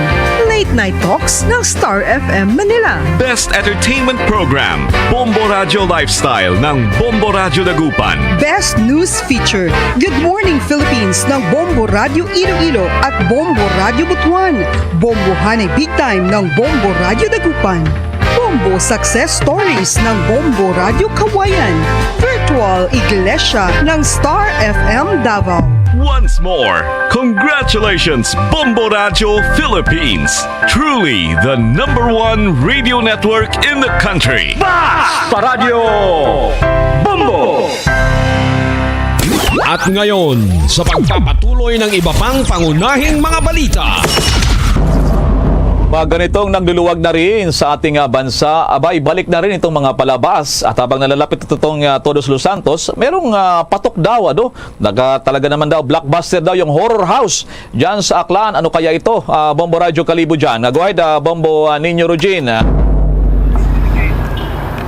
Late Night Talks ng Star F M Manila. Best Entertainment Program, Bombo Radio Lifestyle ng Bombo Radio Dagupan. Best News Feature, Good Morning Philippines ng Bombo Radio Iloilo at Bombo Radio Butuan. Bombohanay Big Time ng Bombo Radio Dagupan. Bombo Success Stories ng Bombo Radio Kawayan. Virtual Iglesia ng Star F M Davao. Once more, congratulations, Bombo Radio Philippines. Truly the number one radio network in the country. Basta Radyo Bombo! At ngayon, sa pagpapatuloy ng iba pang pangunahing mga balita. Mga ganitong nagluluwag na rin sa ating, ah, bansa, abay, balik na rin itong mga palabas. At habang nalalapit ito tong, ah, Todos los Santos, merong, ah, patok daw, ano? Naga, talaga naman daw, blockbuster daw yung Horror House dyan sa Aklan. Ano kaya ito? Ah, Bombo Radyo Kalibo dyan. Ah, go ahead, ah, Bombo, ah, Nino Rogin, ah.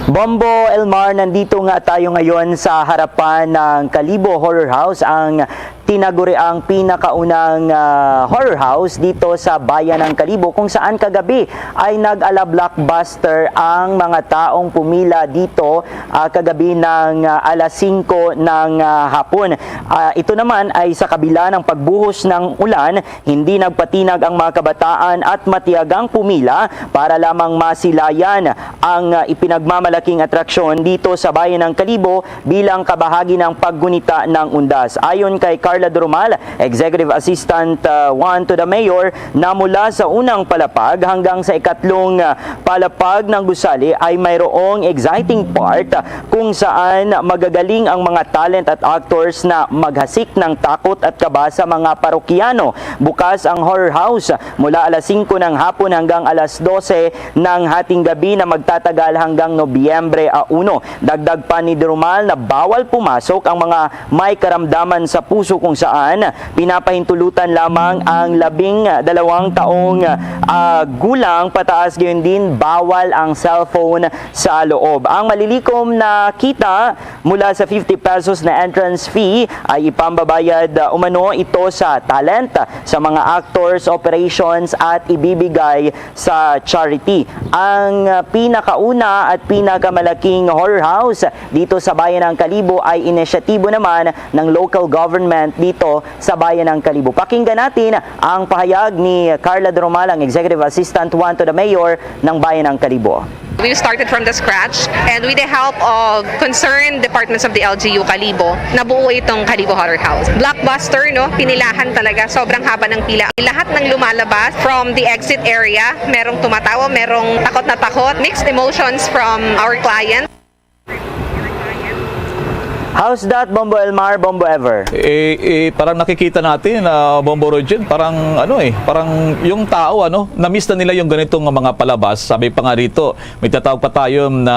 Bombo Elmar, nandito nga tayo ngayon sa harapan ng Kalibo Horror House, ang tinaguriang pinakaunang, ah, horror house dito sa bayan ng Kalibo, kung saan kagabi ay nag-ala blockbuster ang mga taong pumila dito, ah, kagabi ng, ah, alas singko ng, ah, hapon. Ah, ito naman ay sa kabila ng pagbuhos ng ulan, hindi nagpatinag ang mga kabataan at matiyagang pumila para lamang masilayan ang, ah, ipinagmamalaking atraksyon dito sa bayan ng Kalibo bilang kabahagi ng paggunita ng undas. Ayon kay Carla Durumal, Executive Assistant, ah, one to the Mayor, na mula sa unang palapag hanggang sa ikatlong, ah, palapag ng gusali ay mayroong exciting part, ah, kung saan magagaling ang mga talent at actors na maghasik ng takot at kaba sa mga parokyano. Bukas ang horror house mula alas singko ng hapon hanggang alas dose ng hating gabi na magtatagal hanggang Nobyembre a uno. Dagdag pa ni Durumal na bawal pumasok ang mga may karamdaman sa puso, kung saan pinapahintulutan lamang ang labing dalawang taong, ah, gulang pataas, gayon din bawal ang cellphone sa loob. Ang malilikom na kita mula sa fifty pesos na entrance fee ay ipambabayad, ah, umano ito sa talent, sa mga actors, operations at ibibigay sa charity. Ang, ah, pinakauna at pinakamalaking horror house dito sa Bayan ng Kalibo ay inisyatibo naman ng local government dito sa Bayan ng Kalibo. Pakinggan natin ang pahayag ni Carla Dromal, ang Executive Assistant one to the Mayor ng Bayan ng Kalibo. We started from the scratch, and with the help of concerned departments of the L G U Kalibo, nabuo itong Kalibo Horror House. Blockbuster, no? Pinilahan talaga. Sobrang haba ng pila. Lahat ng lumalabas from the exit area, merong tumatawa, merong takot na takot. Mixed emotions from our clients. How's that, Bombo Elmar, Bombo Ever? Eh, eh, parang nakikita natin, ah, Bombo Rogin, parang ano eh, parang yung tao, ano, na-miss na nila yung ganitong mga palabas. Sabi pa nga rito, may tatawag pa tayo na,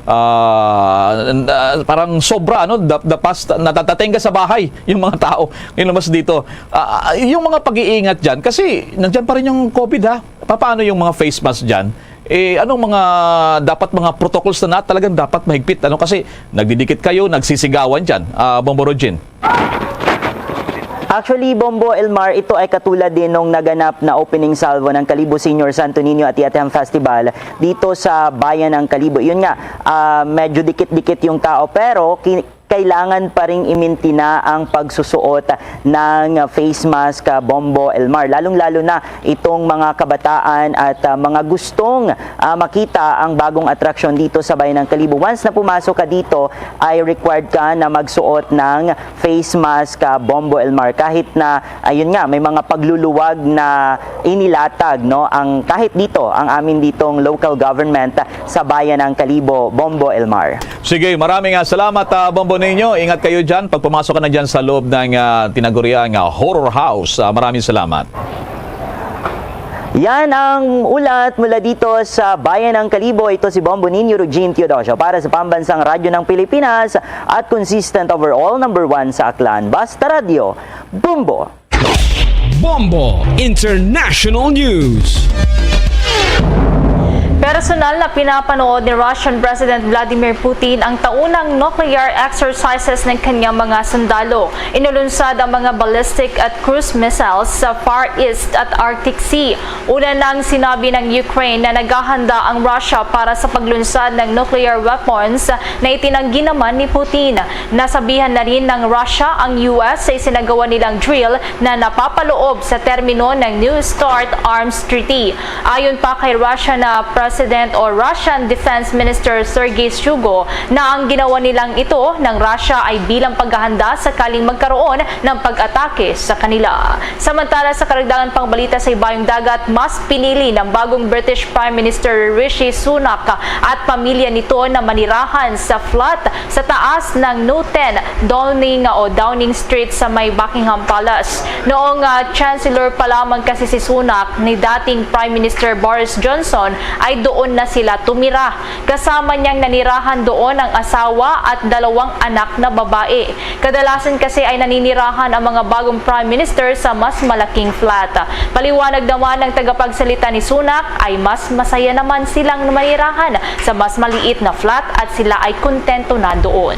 ah, na parang sobra, ano, the, the past, natatatenga sa bahay yung mga tao. Yun naman dito. Ah, yung mga pag-iingat dyan, kasi nandyan pa rin yung covid, ha? Paano yung mga face mask dyan? Eh, anong mga dapat, mga protocols na, na talagang dapat mahigpit? Ano, kasi nagdidikit kayo, nagsisigawan dyan, ah, Bombo Rogin. Actually, Bombo Elmar, ito ay katulad din nung naganap na opening salvo ng Kalibo Senior Santo Niño Ati-Atihan Festival dito sa Bayan ng Kalibo. Yun nga, ah, medyo dikit-dikit yung tao, pero ki-, kailangan pa ring imintina ang pagsusuot ng face mask, ah, Bombo Elmar. Lalong-lalo na itong mga kabataan at, ah, mga gustong, ah, makita ang bagong atraksyon dito sa Bayan ng Kalibo. Once na pumasok ka dito, ay required ka na magsuot ng face mask, ah, Bombo Elmar. Kahit na, ayun nga, may mga pagluluwag na inilatag, no, ang, kahit dito, ang amin ditong local government sa Bayan ng Kalibo, Bombo Elmar. Sige, maraming, ah, salamat, ah, Bombo Niño. Ingat kayo dyan pag pumasok ka na dyan sa loob ng, ah, tinaguriang, ah, horror house. Ah, maraming salamat. Yan ang ulat mula dito sa Bayan ng Kalibo. Ito si Bombo Niño Rugin Teodosio para sa Pambansang Radyo ng Pilipinas at consistent overall number one sa Aklan. Basta Radyo, Bombo! Bombo International News. Personal na pinapanood ni Russian President Vladimir Putin ang taunang nuclear exercises ng kanyang mga sundalo. Inulunsad ang mga ballistic at cruise missiles sa Far East at Arctic Sea. Una nang sinabi ng Ukraine na naghahanda ang Russia para sa paglunsad ng nuclear weapons na itinanggi naman ni Putin. Nasabihan na rin ng Russia ang U S sa isinagawa nilang drill na napapaloob sa termino ng New START Arms Treaty. Ayon pa kay Russia na President o Russian Defense Minister Sergei Shoigu na ang ginawa nilang ito ng Russia ay bilang paghahanda sakaling magkaroon ng pag-atake sa kanila. Samantala, sa karagdagan pang balita sa Ibayong Dagat, mas pinili ng bagong British Prime Minister Rishi Sunak at pamilya nito na manirahan sa flat sa taas ng Newton Downing o Downing Street sa may Buckingham Palace. Noong, ah, Chancellor pa lamang kasi si Sunak ni dating Prime Minister Boris Johnson, ay doon na sila tumira. Kasama niyang nanirahan doon ang asawa at dalawang anak na babae. Kadalasan kasi ay naninirahan ang mga bagong prime minister sa mas malaking flat. Paliwanag naman ng tagapagsalita ni Sunak ay mas masaya naman silang manirahan sa mas maliit na flat at sila ay kontento na doon.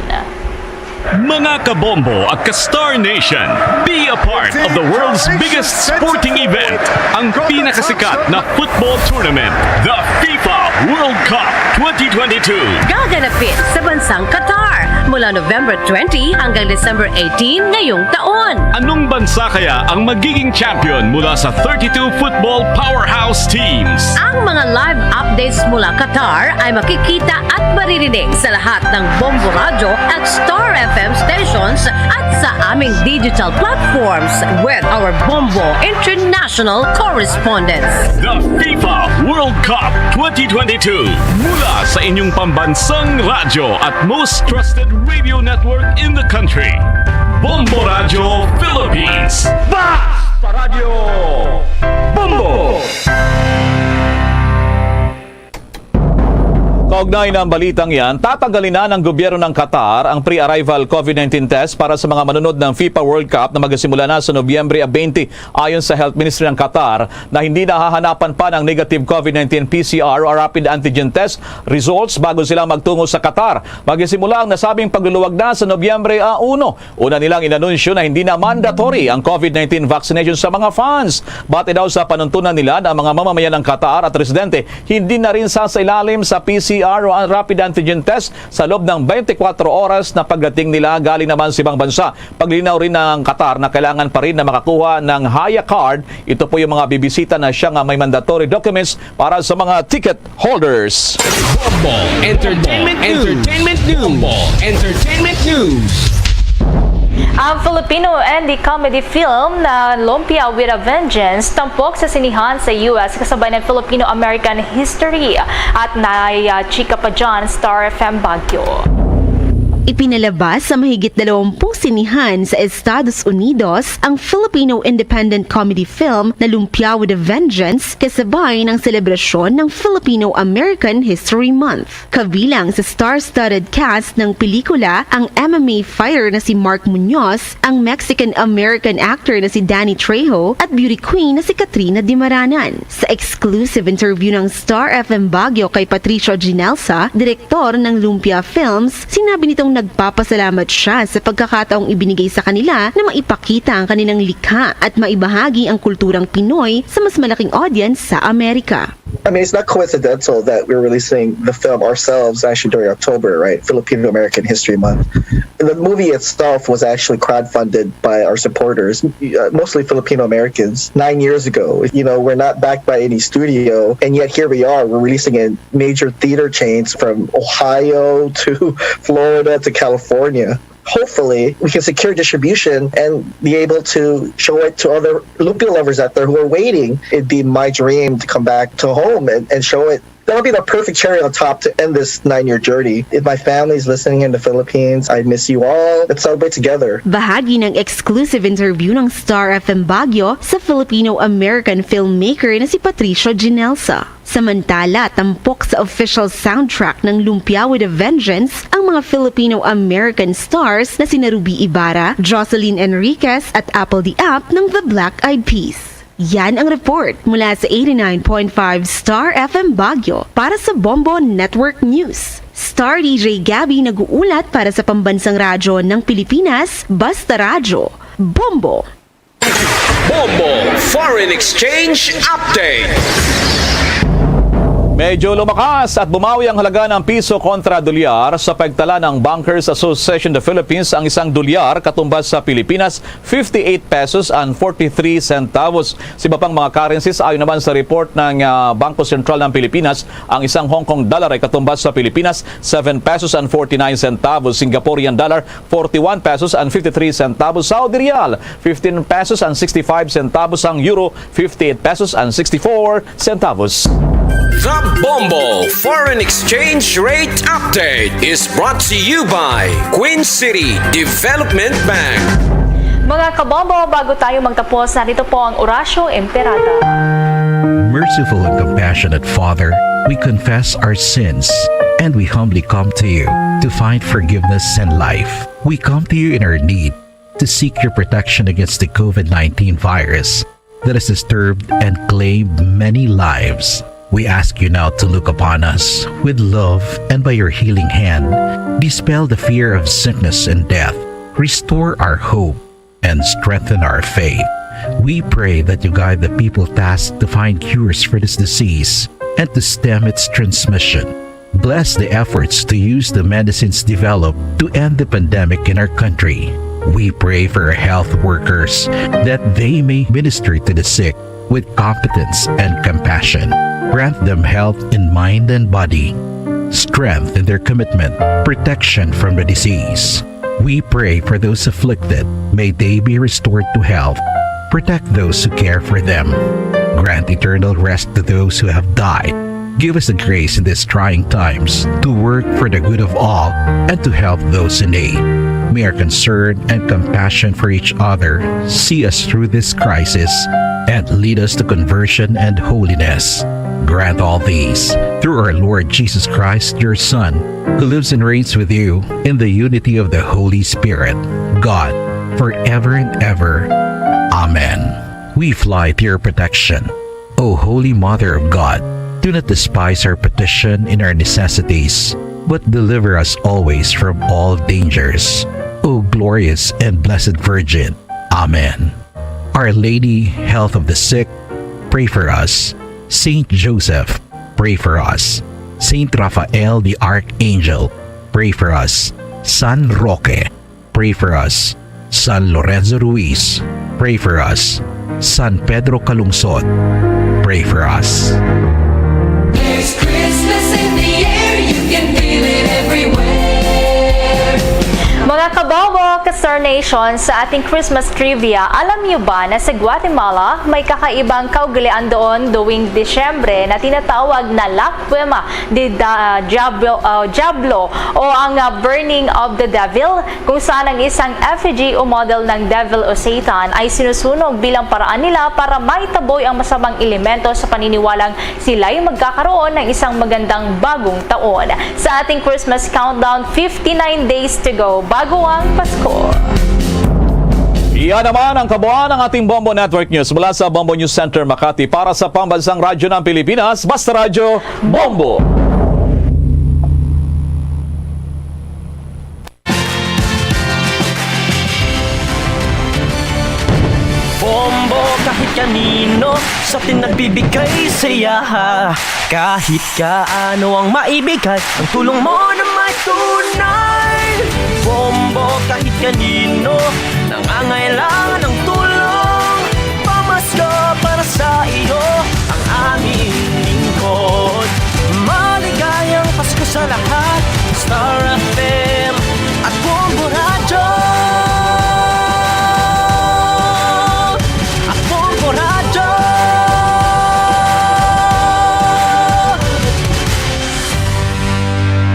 Mga kabombo at ka-Star Nation, be a part of the world's biggest sporting event, ang pinakasikat na football tournament, the FIFA World Cup twenty twenty-two. Gaganapin sa bansang Qatar mula November twenty hanggang December eighteen ngayong taon. Anong bansa kaya ang magiging champion mula sa thirty-two football powerhouse teams? Ang mga live updates mula Qatar ay makikita at maririnig sa lahat ng Bombo Radyo at Star F M stations at sa aming digital platforms with our Bombo International correspondents. The FIFA World Cup twenty twenty-two. Mula sa inyong pambansang radyo at most trusted radio network in the country, Bombo Radyo Philippines. Basta Radyo Bombo! Kaugnay ng balitang yan, tatanggalin na ng gobyerno ng Qatar ang pre-arrival COVID nineteen test para sa mga manunod ng FIFA World Cup na magsisimula na sa Nobyembre twenty, ayon sa Health Ministry ng Qatar na hindi na hahanapan pa ng negative COVID nineteen P C R o rapid antigen test results bago sila magtungo sa Qatar. Magsisimula ang nasabing pagluluwag na sa Nobyembre, ah, uno. Una nilang inanunsyo na hindi na mandatory ang COVID nineteen vaccination sa mga fans. Base daw sa panuntunan nila na ang mga mamamayan ng Qatar at residente hindi na rin sasailalim sa P C R o ang rapid antigen test sa loob ng twenty-four oras na pagdating nila galing naman sa ibang bansa. Paglinaw rin ng Qatar na kailangan pa rin na makakuha ng Haya card. Ito po yung mga bibisita na siya nga may mandatory documents para sa mga ticket holders. Bombo Entertainment News. Entertainment News. Bombo Entertainment News. Ang Filipino indie comedy film na Lumpia with a Vengeance tampok sa sinihan sa U S kasabay ng Filipino-American History at Nay, ah, Chika Pajan, Star F M Baguio. Ipinalabas sa mahigit dalawampung sinihan sa Estados Unidos ang Filipino independent comedy film na Lumpia with a Vengeance kasabay ng selebrasyon ng Filipino-American History Month. Kabilang sa star-studded cast ng pelikula ang M M A fighter na si Mark Muñoz, ang Mexican-American actor na si Danny Trejo, at beauty queen na si Katrina Dimaranan. Sa exclusive interview ng Star F M Baguio kay Patricio Ginelsa, direktor ng Lumpia Films, sinabi nitong Nagpapasalamat siya sa pagkakataong ibinigay sa kanila na maipakita ang kanilang likha at maibahagi ang kulturang Pinoy sa mas malaking audience sa Amerika. I mean, it's not coincidental that we're releasing the film ourselves actually during October, right? Filipino American History Month. The movie itself was actually crowdfunded by our supporters, uh, mostly Filipino Americans, nine years ago. You know, we're not backed by any studio, and yet here we are. We're releasing in major theater chains from Ohio to Florida to California. Hopefully, we can secure distribution and be able to show it to other Lumpia lovers out there who are waiting. It'd be my dream to come back to home and, and show it. That'll be the perfect cherry on top to end this nine-year journey. If my family is listening in the Philippines, I miss you all. Let's celebrate together. Bahagi ng exclusive interview ng Star F M Baguio sa Filipino-American filmmaker na si Patricio Ginelsa. Samantala, tampok sa official soundtrack ng Lumpia with a Vengeance ang mga Filipino-American stars na sina Ruby Ibarra, Jocelyn Enriquez at Apple D'Amp ng The Black Eyed Peas. Yan ang report mula sa eighty-nine point five Star F M Baguio. Para sa Bombo Network News, Star D J Gabby nag-uulat para sa Pambansang Radyo ng Pilipinas, Basta Radyo, Bombo. Bombo Foreign Exchange Update. Medyo lumakas at bumawi ang halaga ng piso kontra dolyar sa pagtala ng Bankers Association of the Philippines. Ang isang dolyar katumbas sa Pilipinas, fifty-eight pesos and forty-three centavos. Sa iba pang mga currencies, ayon naman sa report ng ah, Bangko Sentral ng Pilipinas, ang isang Hong Kong dollar ay katumbas sa Pilipinas, seven pesos and forty-nine centavos, Singaporean dollar, forty-one pesos and fifty-three centavos, Saudi riyal, fifteen pesos and sixty-five centavos, ang euro, fifty-eight pesos and sixty-four centavos. The Bombo Foreign Exchange Rate Update is brought to you by Queen City Development Bank. Mga kabombo, bago tayo magtapos, narito po ang Orasyo Imperata. Merciful and compassionate Father, we confess our sins and we humbly come to you to find forgiveness and life. We come to you in our need to seek your protection against the COVID nineteen virus that has disturbed and claimed many lives. We ask you now to look upon us with love and by your healing hand, dispel the fear of sickness and death, restore our hope, and strengthen our faith. We pray that you guide the people tasked to find cures for this disease and to stem its transmission. Bless the efforts to use the medicines developed to end the pandemic in our country. We pray for our health workers that they may minister to the sick with competence and compassion. Grant them health in mind and body, strength in their commitment, protection from the disease. We pray for those afflicted. May they be restored to health. Protect those who care for them. Grant eternal rest to those who have died. Give us the grace in these trying times to work for the good of all and to help those in need. May our concern and compassion for each other see us through this crisis and lead us to conversion and holiness. Grant all these through our Lord Jesus Christ, your Son, who lives and reigns with you in the unity of the Holy Spirit, God, forever and ever. Amen. We fly to your protection, O Holy Mother of God. Do not despise our petition in our necessities, but deliver us always from all dangers, O glorious and blessed Virgin. Amen. Our Lady, Health of the Sick, pray for us. Saint Joseph, pray for us. Saint Raphael the Archangel, pray for us. San Roque, pray for us. San Lorenzo Ruiz, pray for us. San Pedro Calungsod, pray for us. There's Christmas in the air, you can feel it everywhere. Mga kabobo, ka-Star Nation, sa ating Christmas trivia, alam niyo ba na sa Guatemala may kakaibang kaugalian doon tuwing Disyembre na tinatawag na La Quema de Da- Diablo, uh, Diablo o ang uh, Burning of the Devil, kung saan ang isang effigy o model ng Devil o Satan ay sinusunog bilang paraan nila para maitaboy ang masamang elemento sa paniniwalang sila'y magkakaroon ng isang magandang bagong taon. Sa ating Christmas countdown, fifty-nine days to go bago ang Pasko. Iyan naman ang kabuuan ng ating Bombo Network News mula sa Bombo News Center Makati. Para sa Pambansang Radyo ng Pilipinas, Basta Radyo, Bombo! kanino sa atin nagbibigay saya. Kahit kaano ang maibigay, ang tulong mo na may tunay. Bombo kahit kanino, nangangailangan ng tulong. Pamasko para sa iyo, ang aming lingkod. Maligayang Pasko sa lahat, Star F M at Bombo Radyo. At Bombo Radyo.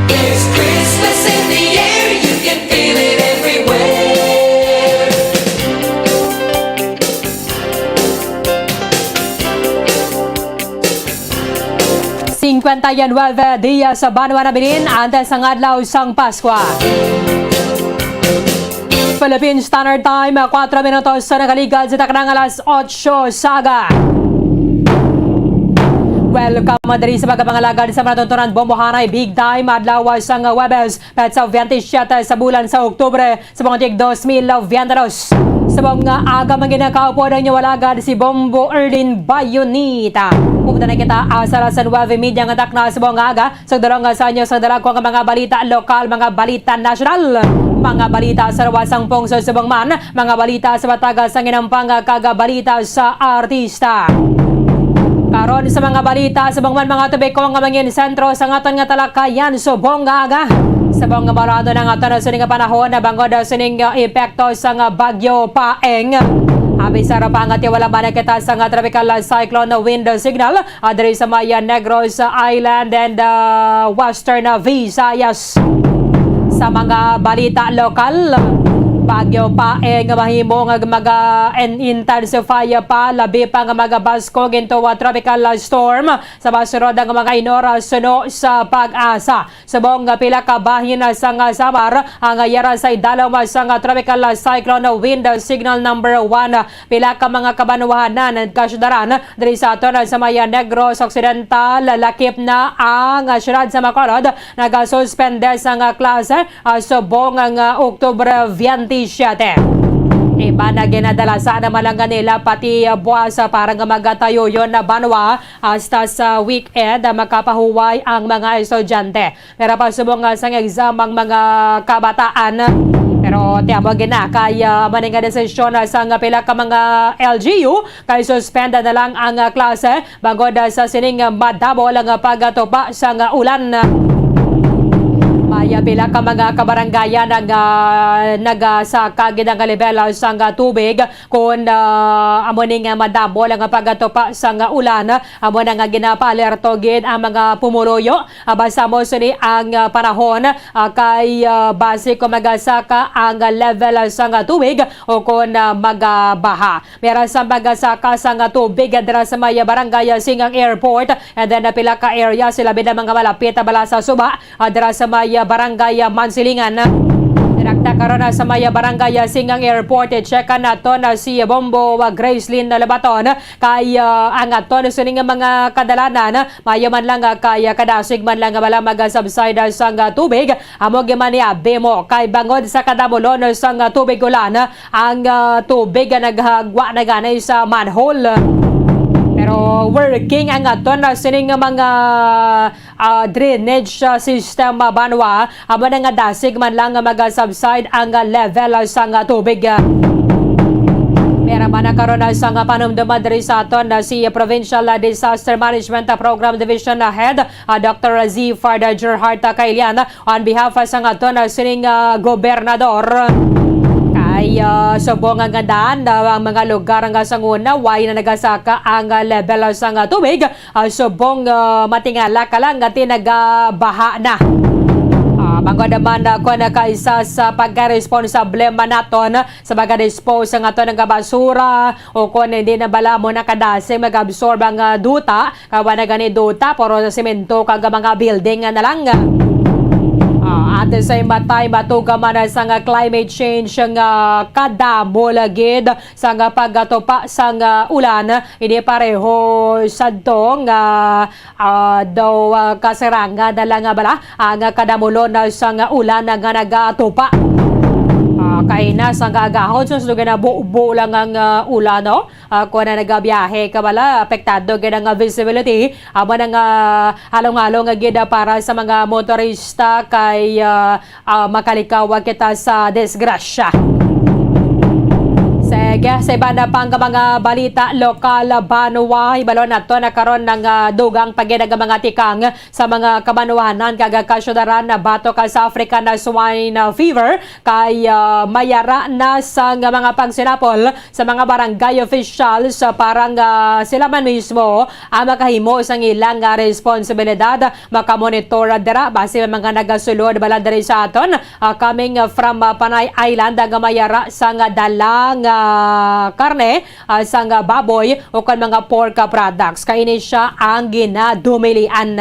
It's Christmas in the air, you can feel it everywhere. Cincuenta y nueve dias sa banwa na binin antes sang adlaw sang Paskwa. Philippine Standard Time, kuwatro minutos sa nakaligad sa taknang alas otso sa aga. Welcome diri sa pagkapangalagad sa mga tuntunan bombohanay big time adlaw sang Huwebes, petsa veintisiete sa bulan sa Oktubre, sa mga tig dos mil veintidos. Sa mga aga, manginakaupod ang inyong alagad, si Bombo Erlin Bayonita. Pumunta na kita, ah, sa alas nuebe media nga takna sa mga aga. Sa dalawang sa inyo, sa dalagko nga mga balita lokal, mga balita nasyonal, mga balita sa luwas sang pungsod subong man, mga balita sa matagas sang inampang kag balita sa artista. Karon sa mga balita, subong man mga topiko nga mangin sentro sa aton nga talakayan subong nga aga. Subong nga barado na nga aton sa sining nga panahon na bangod sa sining, uh, epekto sa nga Bagyo Paeng. Abi sa pa nga tiwala man kita sa nga tropical, uh, cyclone wind signal, uh, diri sa may, uh, Negros Island and, uh, Western, uh, Visayas. Sa mga balita lokal, Bagyo Paeng mahimo nga maga-intensify pa, labi pa nga magabaskog into a tropical storm sa masunod nga mga inora suno sa PAGASA. Subong nga pila ka bahin sa nga Samar ang yara sa idalom sa nga tropical cyclone wind signal number one. Pila ka mga kabanwahanan, kasyudaran diri sa aton sa may Negros Occidental, lakip na ang siyudad sa Bacolod nagasuspende sang klase, ah, subong nga Oktubre veintisiete. Iban na ginadalasan naman lang nila pati, ah, buwas, ah, para nga magatayo yon na banwa hasta sa weekend, ah, makapahuway ang mga estudyante. Pero pasubong nga sang exam ang mga kabataan. Pero tiamo gina kay, ah, amo ni nga desisyon, ah, sang pila ka mga L G U kay suspend na lang ang, ah, klase bangod, ah, sa sining, ah, madamo lang, ah, pagatupa sang, ah, ulan. May, ah, pila ka mga kabarangayan ang, ah, nagasaka gid ang level, ah, sang, ah, tubig kon, ah, amo ni nga madamo lang, ah, pagatupa sang, ah, ulan. Amo na nga ginapaalerto gid ang mga pumuluyo. Ah, basta mo sini ang, ah, panahon, ah, kay, ah, basi kung magasaka ang level sang tubig o kung, ah, magabaha. Meron sa magasaka sang tubig dira sa may barangay Singang Airport, and then, ah, pila ka area sila bida mga malapit, ah, bala sa suba, ah, dira sa may, ah, barangay, ah, Mansilingan. Direkta karon, ah, sa may, ah, barangay, ah, Singang Airport, i-check nato na si Bombo, ah, Gracelyn Labaton. Kay, ah, ang aton sini nga mga kadalanan, maayo man lang, ah, kay, ah, kadasig man lang nga wala magasubside, ah, sang, ah, tubig. Amo gid man ni abi mo kay bangod sa kadamulon sang, ah, tubig ulan, ah, ang, ah, tubig nga naghagwa na gani sa manhole. Pero working ang aton na sining nga mga ah, drainage, ah, system, ah, banwa, amo na nga dasig man lang nga maga-subside ang, ah, level, ah, sang, ah, tubig. Pero man na karon, ah, sang, ah, panumduma diri sa aton, ah, si Provincial, ah, Disaster Management, ah, Program Division, ah, Head, ah, Doctor Zifard, ah, Gerhard, ah, Kailian, on behalf, ah, sang aton, ah, sining, ah, gobernador. Kay, ah, subong nga daan, ah, ang mga lugar nga sa una, way na nagasaka ang, ah, level, ah, sang, ah, tubig. Ah, subong, ah, matingala ka lang nga tinagabaha na. Ah, bangod naman, ah, kung nakaisa sa pagkaresponsable man naton sa pag-dispose nga aton nga basura o kung hindi na bala mo nakadasig mag-absorb ang, ah, duta, kawa na gani duta, puro sa semento kag mga building na lang. Ah, at the same time, matuga man sa nga climate change nga kadamo lagi sang pagkatupa sang ulan, ini pareho sadto nga, ah, daw, ah, kasirangan na lang nga bala ang kadamulon sang ulan nga nagatupa. Ah, Ah, kaina sang kaagahon, so, so, ginabubo lang ang, ah, ulan, no? Ah, kung na nagabiyahe ka bala, apektado gid ang, ah, visibility. Amo na nga halong-halong nga gid, ah, para sa mga motorista kay, ah, ah, makalikaw kita sa disgrasya. Sige, sa iban na pang mga balita lokal, banwa, hibalo nato na karon nang, ah, dugang pa gid ang mga tikang sa mga kabanwahanan kag kasyudaran na batok sa African swine fever kay, ah, mayara na sang mga pagsinapol sa mga barangay officials, ah, para nga sila man mismo ang makahimo sang ilang, ah, responsibilidad, makamonitor dira basi may mga nagasulod bala diri sa aton, ah, coming from, ah, Panay Island nga mayara sang dalang, ah, karne, ah, sang baboy ukon mga pork, ah, products. Kay ini sia ang ginadumilian.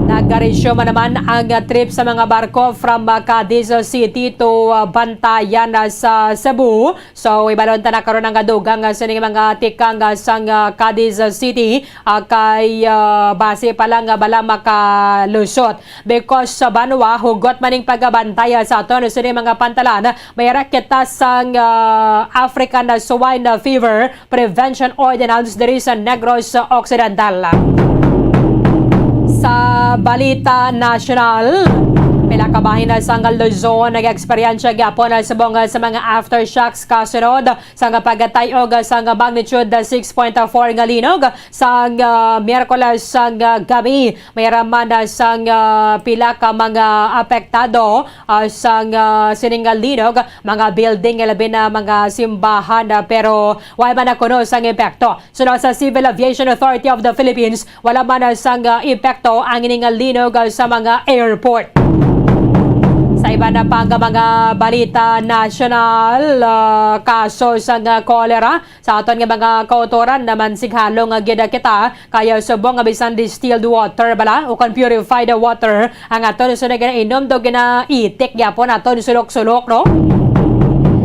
Nagresume man naman ang, ah, trip sa mga barko from, ah, Cadiz City to, ah, Bantayan, ah, sa Cebu. So, ibalon ta na karon ang dugang, ah, sining mga tikang, ah, sang, ah, Cadiz City, ah, kay, ah, basi pa lang nga bala makalusot. Because sa banwa, hugot man ning pagabantay, ah, sa aton sini mga pantalan, may ara kita sang, ah, African Swine Fever Prevention Ordinance diri sa Negros Occidental. Sa balita nasyonal, pila ka bahin na sang Luzon nag-eksperyensya gyapon subong sa mga aftershocks kasunod sang pagkatay-og sang magnitude six point four nga linog sang, ah, Miyerkules sang, ah, gabi. May ara man, ah, sang, ah, pila ka mga apektado, ah, sang, ah, sining nga linog, mga building, labi na mga simbahan, ah, pero wala man nakuno sang epekto. Suno sa Civil Aviation Authority of the Philippines, wala man, ah, sang, ah, epekto ang ini nga linog, ah, sa mga airport. Sa iban na pang mga balita nasyonal, ah, kaso sang, ah, cholera, sa aton nga mga kautoran naman sighalong nga gid kita, kaya subong nga bisan distilled water bala o kon purified water ang aton sunod ginainom, do ginaitik gyapon aton sulok-sulok, no?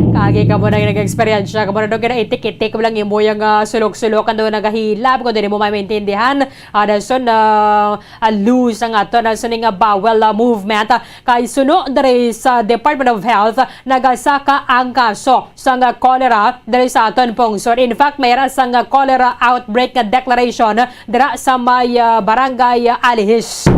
Kagi ka mo na nag-eksperyensya, ka mo na do ginaitik-itik mo lang imo yung, ah, sulok-sulok, ando nagahilab, kung dili mo maintindihan, ah, dason, ah, ah, loose ang aton, ah, sining, ah, bowel, ah, movement. Kay suno diri sa Department of Health, nagasaka ang kaso sang cholera diri sa aton pungsod. In fact, may ra sang cholera outbreak nga declaration dira sa may, ah, barangay Alihis.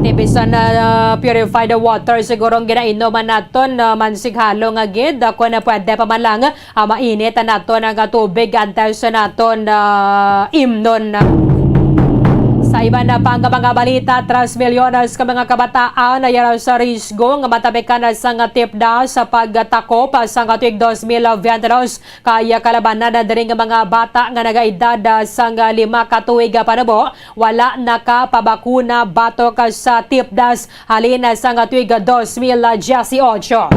Ti bisan na, ah, purified water siguro ang ginainom naton, ah, mansighalo nga gid, ah, kung pwede pa man lang, ah, mainit naton ang tubig antes naton, ah, imnon. Sa iban na pang mga balita, tres milyones ka mga kabataan na yara sa risgo nga matapikan na sang tipda sa pagtakop sa tuig dos mil veintidos. Kaya kalabanan na diri nga mga bata nga nagaedad, ah, sang lima ka tuig, ah, panubo, wala nakapabakuna batok sa tipdas halin sang tuig dos mil diyesyocho.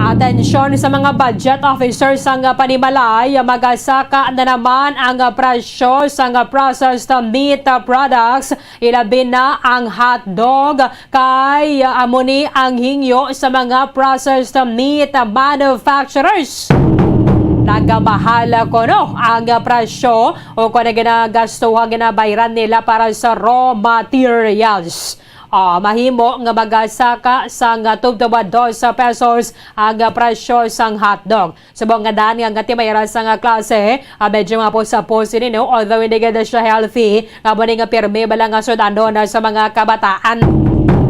Atensyon sa mga budget officers sang panimalay, magasaka na naman ang presyo sang processed meat products, ilabi na ang hotdog, kay amo ni ang hingyo sa mga processed meat manufacturers. Nagamahal kuno ang presyo o kung ang ginagastuhan, ginabayran nila para sa raw materials. Ah, mahimo nga magasaka sang tubtob dos pesos ang presyo sang hotdog. Subong nga daan nga timayra sang klase, ah, medyo mapos-apos ini, no? Although hindi gid siya healthy, nga mo ni nga pirmi bala nga sud-anon sa mga kabataan.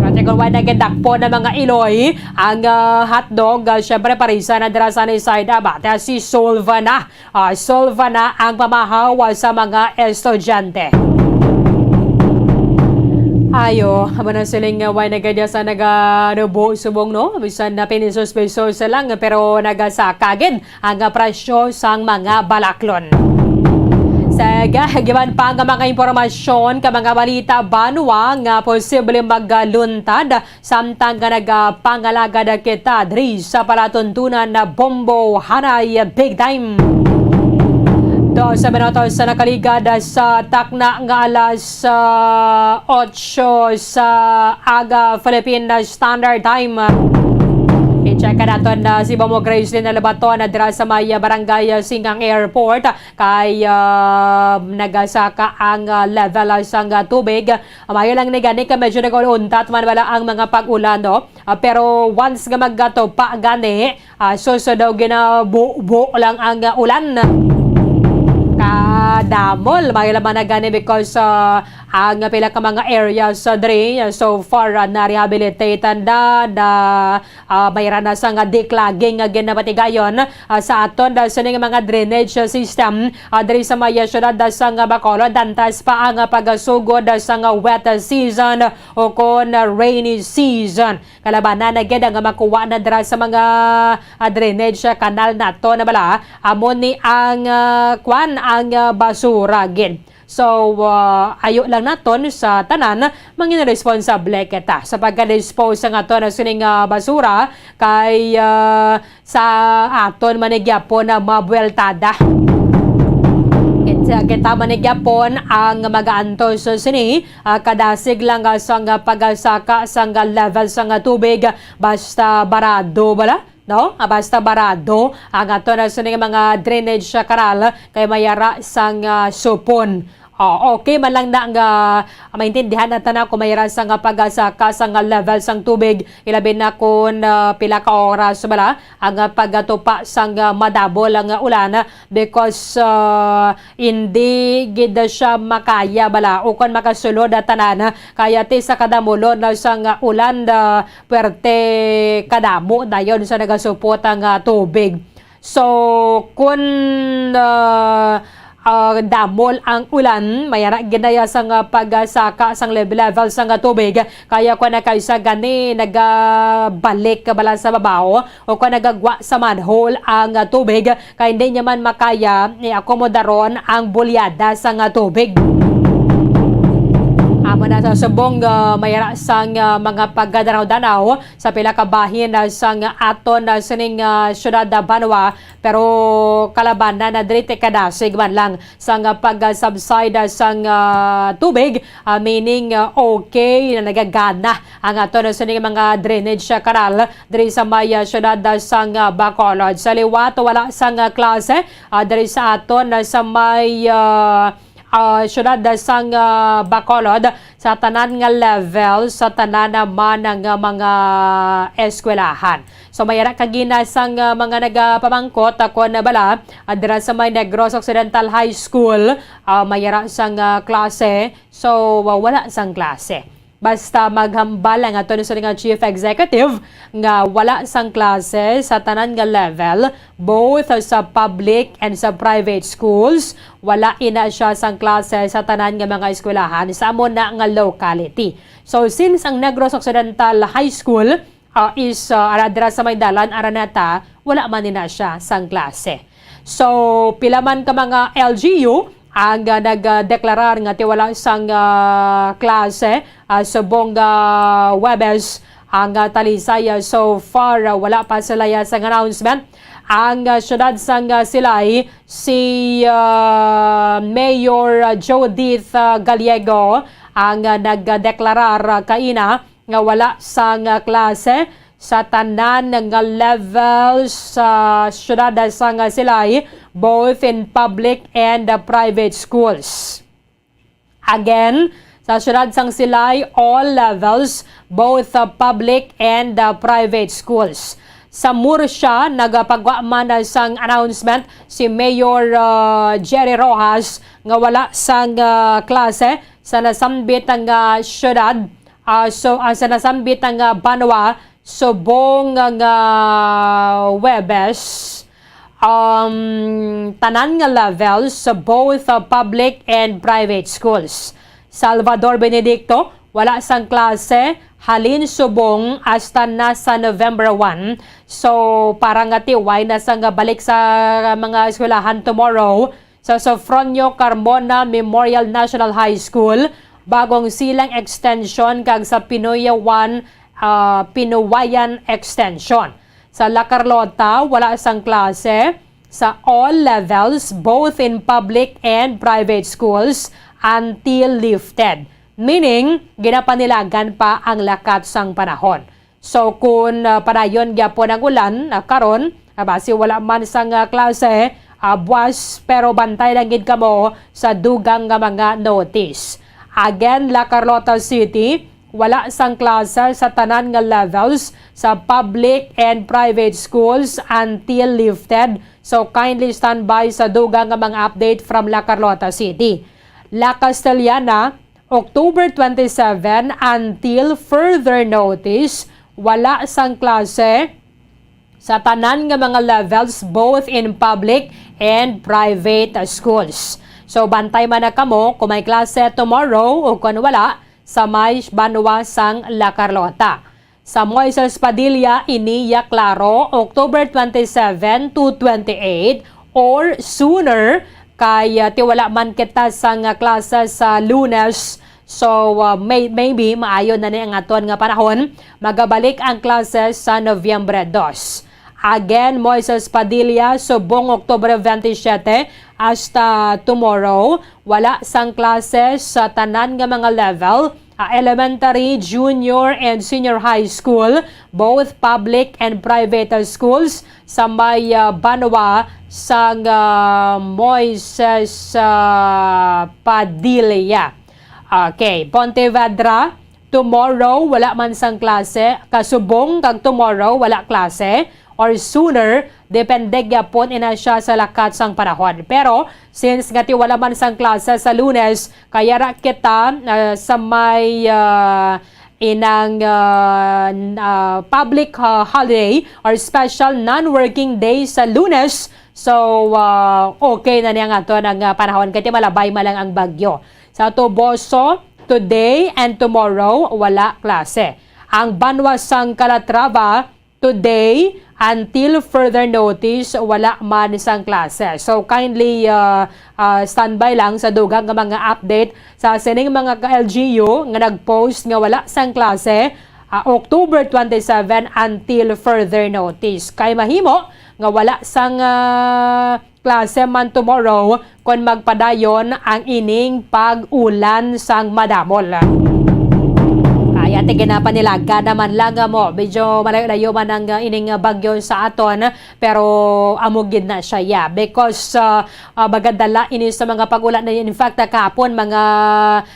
Kasi kung wala nagdakpo na mga iloy, ang, ah, hotdog, ah, syempre, parisa na dira sa ni side, ah, bata si Solva na. Ah, solva na ang pamahaw sa mga estudyante. Ayo, amo na siling, uh, way nagadya sa naganubo subong, no? Bisan na pinisos-pisos lang, pero nagasaka gid ang, uh, presyo sang mga balaklon. Sa gagiban pa nga mga impormasyon ka mga balita, banwa nga posible magluntad samtang nga nagapangalagad kita diri sa palatuntunan na Bombo Hanay Big Time. Dos minutos sa nakaligad sa takna nga alas, ah, otso sa aga Philippine Standard Time. I-check ka naton na si Bomo Gracelyn Alabaton na dira sa may, ah, barangay, ah, Singang Airport, kay, ah, nagasaka ang, ah, level, ah, sang, ah, tubig. Ah, maayo lang ni gani kay medyo nag-untat man bala ang mga pag-ulan, no? Ah, pero once nga magkatupa gani, ah, so, so daw ginabubo lang ang, ah, ulan. Kadamol, maayo lang man na gani because, ah, ang pila ka mga areas, ah, diri, ah, so far, ah, na-rehabilitate na, na Ah, may ranas nga declogging nga ginapatigayon, ah, sa aton da sining mga drainage, ah, system, ah, diri sa may, ah, siyudad, ah, sang Bacolod. Dantas pa ang, ah, pagasugod, ah, sang wet, ah, season o kon, ah, rainy season. Kalabanan na gid ang makuha na dira sa mga, ah, drainage, ah, kanal nato na bala. Amo ni ang, ah, kwan, ang, ah, basura gid. So, ah, ayo lang naton sa tanan, mangin responsable kita sa pagka-dispose sa aton sining, ah, basura kay, ah, sa aton man ni gyapon na mabueltada. Kita, kita man ni gyapon ang magaantos sini, ah, kadasig lang, ah, sang pagasaka sang level sang tubig basta barado bala. No? Ah, basta barado ang ato na sining mga drainage, ah, kanal kay mayara sang, ah, supon. Oh, okay man lang na nga maintindihan nato na kung mayara sang, ah, pagasaka sang, ah, level sang tubig, ilabi na kung, ah, pila ka oras bala ang, ah, pagatupa sang, ah, madabol ang, ah, ulan, because, ah, hindi gid siya makaya bala o kon makasulod na tanan, kaya ti sa kadamulon na sang, ah, ulan, ah, pwerte kadamo dayon sa nagasupot ang, ah, tubig. So, kun, ah, ah, damol ang ulan, mayara ginaya sang, ah, pagsaka sang lev-, level sang, ah, tubig. Kaya kun na kaysa gani nagabalik ka bala sa babaw o kun nagagwa sa manhole ang, ah, tubig, kay hindi niya man makaya i-akomodaron ang bulyada sang, ah, tubig. Amo na sa subong, ah, mayara sang, ah, mga pagdanaw-danaw sa pila ka bahin, ah, sang aton, ah, sining, ah, siyudad, ah, banwa, pero kalabanan na diri ti kadasig man lang sang, ah, pag-subside, ah, sang, ah, tubig, ah, meaning, ah, okay na nagagana ang aton, ah, sining mga drainage, ah, kanal diri sa may, ah, siyudad, ah, sang, ah, Bacolod. Sa liwat, wala sang, ah, klase, ah, diri sa aton, ah, sa may, ah, ah, siyudad sang, ah, Bacolod sa tanan nga level, sa tanan naman nga mga eskwelahan. So, mayara kagina sang, ah, mga nagapamangkot, ah, kon bala, ah, dira sa may Negros Occidental High School, ah, mayara sang, ah, klase. So, wa-, wala sang klase. Basta maghambal ang aton sining nga Chief Executive nga wala sang klase sa tanan nga level, both sa public and sa private schools. Wala ina siya sang klase sa tanan nga mga eskwelahan sa amo na nga locality. So, since ang Negros Occidental High School, ah, is, ah, ara dira sa may dalan Araneta, wala man ina siya sang klase. So, pila man ka mga L G U ang, ah, nagdeklarar nga ti wala sang, ah, klase, ah, subong, ah, Huwebes ang, ah, Talisay. Ah, so far, ah, wala pa sila ya sang announcement. Ang, ah, siyudad sang, ah, Silay, si, ah, Mayor, ah, Judith, ah, Gallego ang, ah, nagdeklarar, ah, kaina nga wala sang, ah, klase sa tanan nga level sa siyudad sang Silay, both in public and, uh, private schools. Again, sa siyudad sang Silay, all levels, both, uh, public and, uh, private schools. Sa Murcia, nagapagwa man sang announcement si Mayor, uh, Jerry Rojas nga wala sang, uh, klase sa nasambit nga, uh, siyudad. Ah, so, ang sa nasambit nga banwa, subong nga Huwebes, um, tanan nga levels sa both, uh, public and private schools. Salvador Benedicto, wala sang klase halin subong hasta na sa November one. So, para nga ti way na sang balik sa mga eskwelahan tomorrow, sa Sofronio Carmona Memorial National High School, Bagong Silang Extension, kag sa Pinuyawan, ah, Pinuwayan Extension. Sa La Carlota, wala sang klase sa all levels, both in public and private schools, until lifted. Meaning, ginapanilagan pa ang lakat sang panahon. So, kung, ah, padayon gyapon ang ulan, ah, karon, ah, basi wala man sang, ah, klase, ah, buwas, pero bantay lang gid kamo sa dugang nga mga notice. Again, La Carlota City, wala sang klase sa tanan nga levels sa public and private schools until lifted. So, kindly stand by sa dugang nga mga update from La Carlota City. La Castellana, October twenty-seven, until further notice, wala sang klase sa tanan nga mga levels, both in public and private, uh, schools. So, bantay man na kamo kung may klase tomorrow o kung wala sa may banwa sang La Carlota. Sa Moises Padilla, ini ya klaro, October twenty-seven to twenty-eight or sooner, kay, ah, ti wala man kita sang, ah, klase sa Lunes. So, ah, may-, maybe maayo na ni ang aton nga panahon. Magabalik ang klase sa Nobyembre dos. Again, Moises Padilla, subong Oktubre twenty-seven hasta tomorrow, wala sang klase sa tanan nga mga level, ah, elementary, junior, and senior high school, both public and private, ah, schools sa may, ah, banwa sang, ah, Moises, ah, Padilla. Okay, Pontevedra, tomorrow, wala man sang klase. Kasubong kag tomorrow, wala klase. Or sooner, depende gyapon ina siya sa lakat sang panahon. Pero, since nga ti wala man sang klase sa Lunes, kaya ra kita, ah, sa may, ah, inang, ah, n-, ah, public, ah, holiday or special non-working day sa Lunes. So, ah, okay na niya nga to ang, ah, panahon. Kaya malabay man lang ang bagyo. Sa Toboso, today and tomorrow, wala klase. Ang banwa sang Calatrava, today, until further notice, wala man sang klase. So, kindly, uh, uh, standby lang sa dugang nga mga update sa sining mga ka-L G U nga nag-post nga wala sang klase, uh, October twenty-seven until further notice. Kay mahimo nga wala sang, uh, klase man tomorrow kon magpadayon ang ining pag-ulan sang madamol. Kaya ti ginapanilaga naman lang, ah, mo, medyo malayo-layo man ang, ah, ining, ah, bagyo sa aton, pero amo gid na siya, yeah. Because, ah, ah, magadala ini sa mga pag-ulan na, in fact, ah, kahapon, mga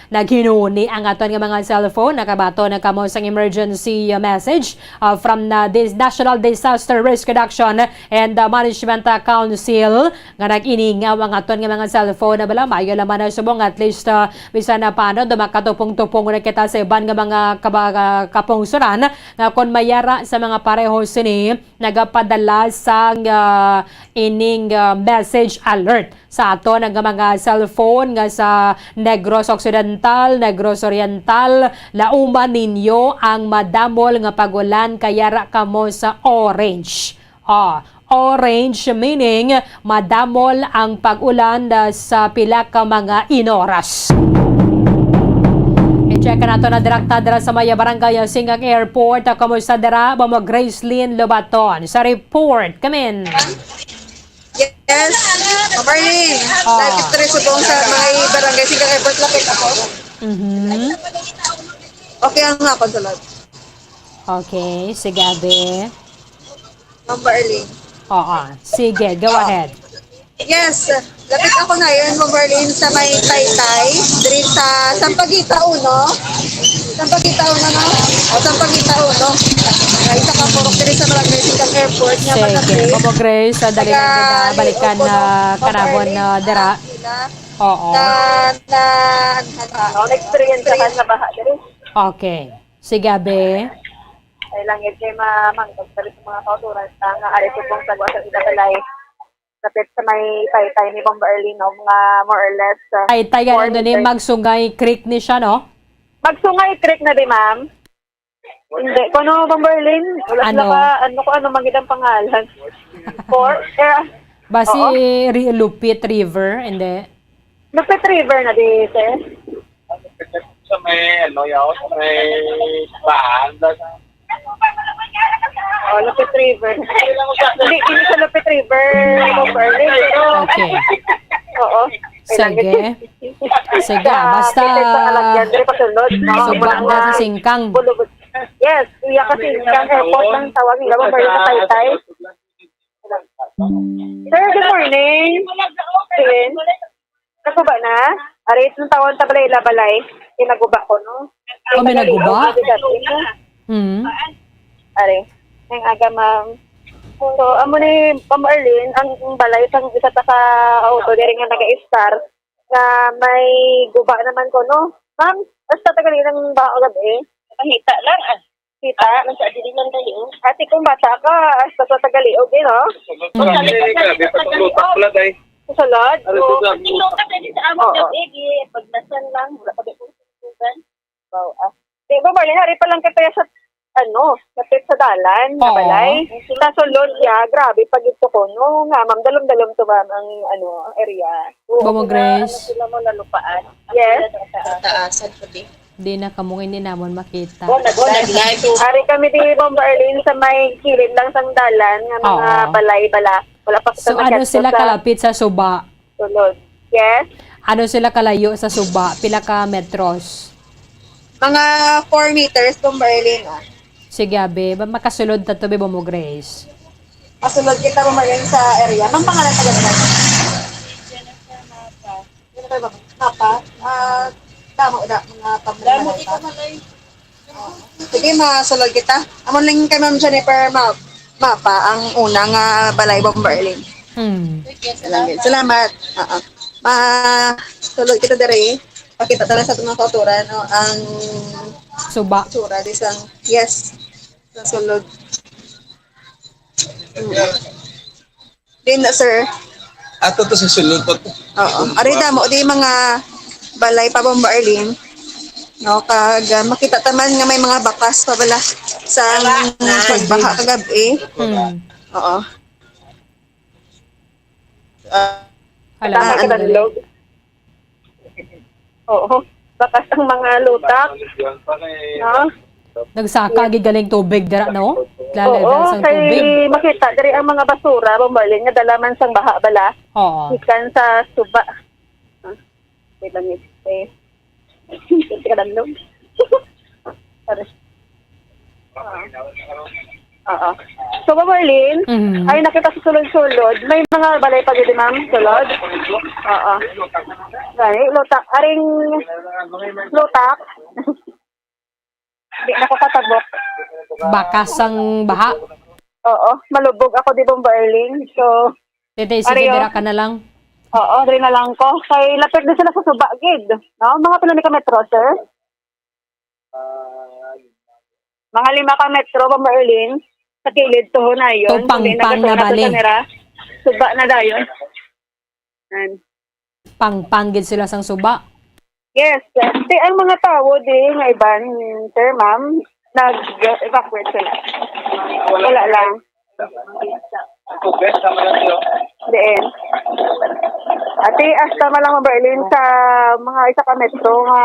naghinuni ang aton nga mga cellphone, nakabaton na kamo sang emergency, ah, message, ah, from the Dis-, National Disaster Risk Reduction and, ah, Management, ah, Council nga nag-iningaw ang aton nga mga cellphone na bala. Maayo lamang na subong, at least, ah, bisan na paano, do makatupong-tupong na kita sa iban nga mga kaba-, kapungsoran nga kon mayara sa mga pareho sini nagapadala sang, ah, ining, ah, message alert sa aton nga mga cellphone nga sa Negros Occidental, Negros Oriental, lauman ninyo ang madamol nga pag-ulan, kaya ra kamo sa orange. Ah, orange meaning madamol ang pag-ulan, ah, sa pila ka mga inoras. I-check nato na direkta dira sa may barangay, ah, Singkang Airport. Ah, kumusta dira? Ma'am Gracelyn Lobaton sa report. Come in. Yes. Ma'am Arlene, ah, live diri subong sa may barangay Singkang Airport, lapit ako. Mhm. Okay ang nga, Consulate. Okay, sige, Abe. Ma'am Arlene. Oo, sige, go ahead. Yes, lapit ako ngayon, Ma'am Arlene, sa may Taytay, diri sa Sampaguita Uno. Sampaguita Uno, no? O, Sampaguita Uno. Ay, sa kapurok diri sa Barangay Singkang Airport nga. Sige, Ma'am Grace, sa dali lang din na balikan na kanahon na dira. Oo. Na, na, na, na, na-experience ka na baha diri? Okay. Sige, Abe. Ay lang yun kay ma-, ma'am, pagsalit sa mga kauturan, sa nga ari subong sa guwa sa ila balay. Lapit sa may Taytay ni Bomba Erlino, mga more or less, uh, Taytay, ganun four doon eh, meters. Magsungay Creek ni siya, no? Magsungay Creek na di, ma'am? Hindi. Kuno, Bomba Erlin? Wala sila Ano? ka, ano ko, ano man gid ang pangalan? Four? Eh, Basi oo. Ri-, Lupit River, hindi? Lupit River na di, sir? Sa may, ano, yaw, sa may bahan, basta. Oh, Lupit River. Hindi, hindi sa Lupit River, Bomba Erlin, pero Okay. Oo. Sige. Sige, Sa basta Pilipinas, sa Alagyan, diri pasunod, no? Subak Muna na sa nga, Singkang. Bulubog. Yes, iya kasi ang airport lang tawag nila, Bomber, sa Taytay. Sir, good morning. Ken, naguba na? Ari, itong tawon ta balay, ila balay. Kinaguba ko, no? Oh, may naguba? Ay, Hmm. Ari, ang aga, ma'am. So, amo ni Ma'am Arlene, ang balay sang isa ta ka auto diri nga naga-star nga may guba naman ko, no? Ma'am, basta tagali ng baka gabi. Nakita lang, ah. Kita? Nasa dili lang kayo. Ate, kung bata ka, hasta sa Tagaliog, eh, no? Ang grabe, patulutak pala, day. Sa sulod? Ano to, sir? Tingnan ka pwede sa amon Oo. gabi, eh. Paglasan lang, wala pa ba kung susugan? Wow, ah. Di ba, Marlene, hari pa lang kita sa, ano, lapit sa dalan, na Oo. balay. Sa sulod niya, grabe, pag ito ko, no, nga, ma'am, dalom-dalom to, ma'am, ang, ano, ang area. Oo, Bamo, kina- Grace. Ano sila mo nalupaat? Yes. Sa taas, sa gabi. Di na kamo, hindi namon makita. Oh, nag- oh, nag-live. Ari kami di Bomba Arlene sa may kilid lang sang dalan nga mga Oo. balay bala. Wala pa So, kita ano nag-adto sila sa kalapit sa suba? Sulod. Yes. Ano sila kalayo sa suba? Pila ka metros? Mga four meters, Bomba Arlene, ah. Sige, abi. Ba, makasulod ta to, be, Bamo Grace. Masulod kita, Bomba Arlene, sa area. Anong pangalan ka dyan? Jennifer Mapa. Jennifer Mapa. Mapa? Ah, damo na, mga pamilya. Damo kita, Malay. Sige, masulod kita. Amo lang kay Ma'am Jennifer Ma Mapa, ang una nga balay, Bomba Arlene. Hmm. Salamat. Salamat. Oo. Ma, sulod kita diri. Pakita ta lang sa atong mga kauturan, no, ang Suba. itsura di sang, yes, sa sulod. Mm. Din na, sir. Ato to sa sulod pa to. Oo. Ari damo di mga balay pa, Bomba Arlene. No, kag ah, makita ta man nga may mga bakas pa bala sa pagbaha kagabi. Hmm. Oo. Ah, Hala, ah, ang ano, galing. Oo. Bakas ang mga lutak. No? Nagsaka, gigaling tubig dira, no? Lala Oo, sang kay tubig. Makita diri ang mga basura, Bomba Arlene, nga dala man sang baha bala. Oo. Gikan sa suba. Ah, wait lang, eh. Wait ka lang, no? Sorry. Oo. Oo. So, Bomba Arlene, Mhm. ay nakita sa sulod-sulod. May mga balay pa gid, ma'am, sulod. Oo. Gani, lutak. Aring lutak. Di na ko katabok. Bakas ang baha. Oo, malubog ako di, Bomba Arlene. So, Tete, sige, Ari, oh. Dira ka na lang. Oo, diri na lang ko. Kay lapit na sila sa suba gid, no? Mga pila ni ka metro, sir? Mga lima ka metro, Bomba Arlene. Sa kilid, tuho na yun. Tupang-pang na bali. Suba na dayon. Yan. Pangpang gid sila sang suba. Yes, kasi ang mga tawo di nga iban, sir, ma'am, nag-evacuate sila. Wala lang. Diin. Ati, hasta man lang, Bomba Arlene, sa mga isa ka metro nga,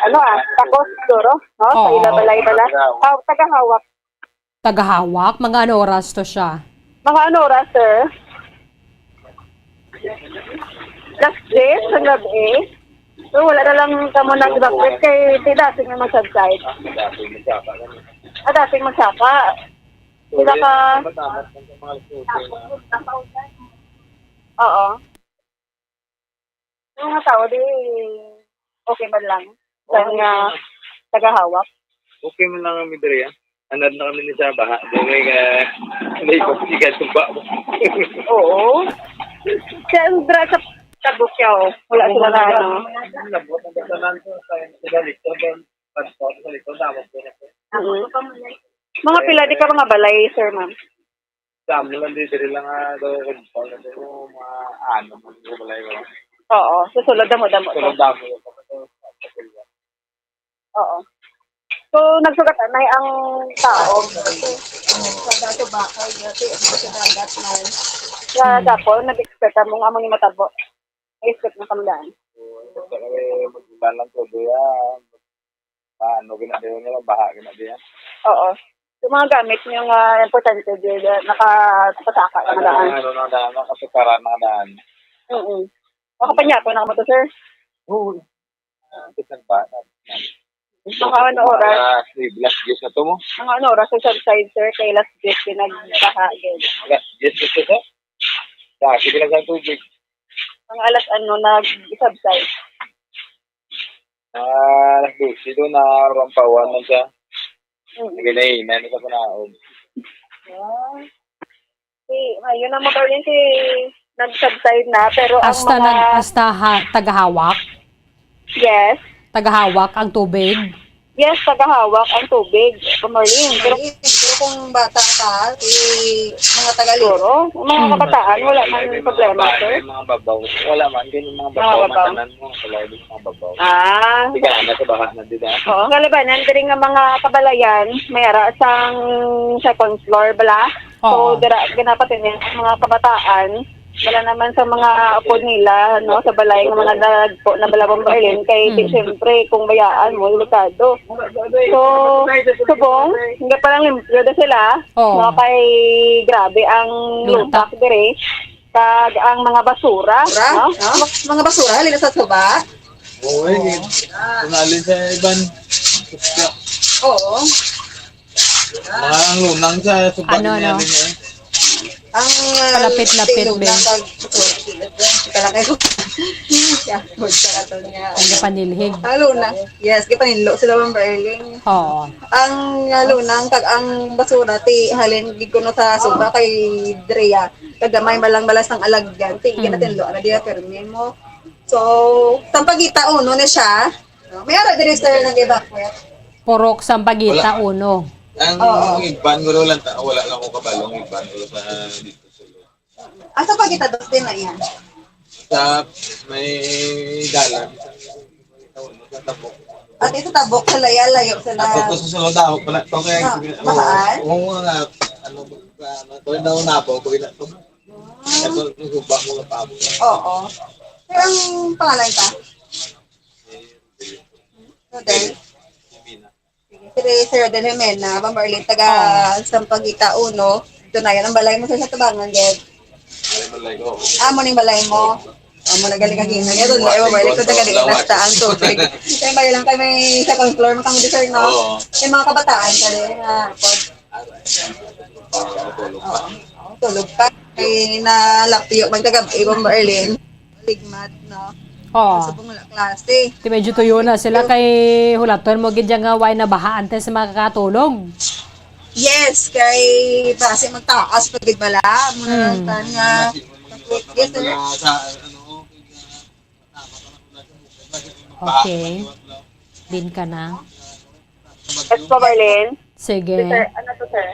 ano ah, takos siguro, no? Sa Oo. ila balay bala. Ah, tagahawak. Tagahawak, mga ano oras to siya? Mga ano oras, sir? Last day, sa gabi. So, wala na lang kamo nag-evacuate kay ti dating na mag-subside. Ah, dating magsaka. Sila ka, oo. Yung mga tao, di, okay man lang. Lang nga, tagahawak. Okay man lang kami diri, ah. Anad na kami ni sa baha. Di may ka, may pagsigan sa ba. Oo. Siya ang dra sa tabok siya, oh. Wala sila na, ano. Labot ang tanan ko sa sa likod, ang passport sa likod, tapos ko na po. Mm. Mga pila di ka mga balay, sir, ma'am? Damo lang di diri lang, ah, daw compound na to, mga ano, mga balay ko. Oo, susulod, damo-damo. Pero damo yung Oo. So, nagsugat na ang tao. Sa dato bakal, dati, ang sa dagat man. Sa dapo, nag-expect mo nga mo ni matabo. Expect na kamo daan. Basta kami magbalang ko doon. Ano, ginagawa nila, baha, ginagawa. Oo. Yung mga gamit niyo nga importante, di, di, nakapasaka na daan. Ano, na daan, nakasukara na daan. Mm-mm. Makapanyako na mo to, sir? Oo. Isang ba? Mga ano oras? Alas, alas diyes na to mo. Mga ano oras ang subside, sir? Kay alas diyes din nagbaha, gid. Alas diyes na to, sir? Dati ka lang sa tubig. Mga alas ano nag-subside? Ah, alas dose doon na rampawan na siya. Mm. Sige na eh, na sa panaog. Ah. Si, ayun ang motor yun, si, nag-subside na, pero ang Hasta mga nag-, hasta ha-, tagahawak? Yes. Tagahawak ang tubig? Yes, tagahawak ang tubig, Marlene. Pero, pero kung bata ka, si mga taga Siguro, mga Mm. kabataan, wala man May mga problema, ba-, sir. may mga babaw. Wala man, ganyan mga Mga babaw, babaw. matanan mo. Wala yung mga babaw. Ah. Sige, ano sa baha na, di ba? Oo, kalabanan, diri nga mga kabalayan, may ara sang second floor, bala. Oo. So, dira, ginapatingin ang mga kabataan, wala naman sa mga upod nila, no, sa balay nga mga nagpo na bala, Bomba Arlene, kay Mm. siyempre, kung bayaan mo, delikado. So, subong, hindi pa lang limpyo na sila, Oo. no, kay grabe ang Lutak. lutak dire, kag ang mga basura, Basura? no? No? Mga basura, halin sa suba? Oo, eh. Kung alin sa iban. Oo. Mga ang lunang sa suba Ano, niya ano? rin, eh. Ang, uh, Palapit-lapit, tingog be. lang kag, ito, ito, ito, ito, ito, ito, ito, ito, ito, ito, ito, Ang gapanilhig. Ang lunang. Yes, gapanilo sila, Ma'am Berling. Oo. Ang, uh, lunang kag ang basura, ti, halin, gid kuno sa suba kay Drea. Kagamay malang balas ng alagyan. Ti, Mm. ginatinlo, ano, diya, permi mo. So, sampagita uno na siya. No? May ara diri, sir, nag-evacuate. Purok Sampaguita Wala. uno. Ang Oo. iban ko lang, ta-, wala lang ko kabalo ang iban ko sa dito sa Asa pa kita dos din na yan? Sa may dalan. Sa tabok. At ito tabok sa laya, layo sa la- Ako to sa sulod ako pala to kaya Ah, sige, ano, bahaan? Oo nga, ano ba, ano, to daw na po, ko ina to. Ito, yung guba mo na pa. Oo. Pero ang pangalan ka? Rodel? Sige, si Sir Rodel Jimena, Ma'am Arlene, taga Ah. Sampaguita uno. Ito na yan. Ang balay mo sa, sa Tabangan, Ged. Ay, balay ko. Ah, mo ning balay mo. Ah, mo nagaling kagina. Yan, doon, Ma'am Arlene, kung taga Lawat. Basta ang tubig. Kaya may lang kami sa second floor, makang dessert, no? Oo. Yung mga kabataan, kaya na, pag Oo, tulog pa. Kay nalapyo man kagab-i, Ma'am Arlene. Ligmat, no? Oo. Sa subong wala klase. Ti medyo tuyo na sila kay hulaton mo gid nga way na baha antes sa makakatulog. Yes, kay basi magtaas pa gid bala. Muna lang Hmm. tan nga. Yes, sir. Okay. Din ka na. Yes po, Marlene. Sige. Sir, ano to, sir?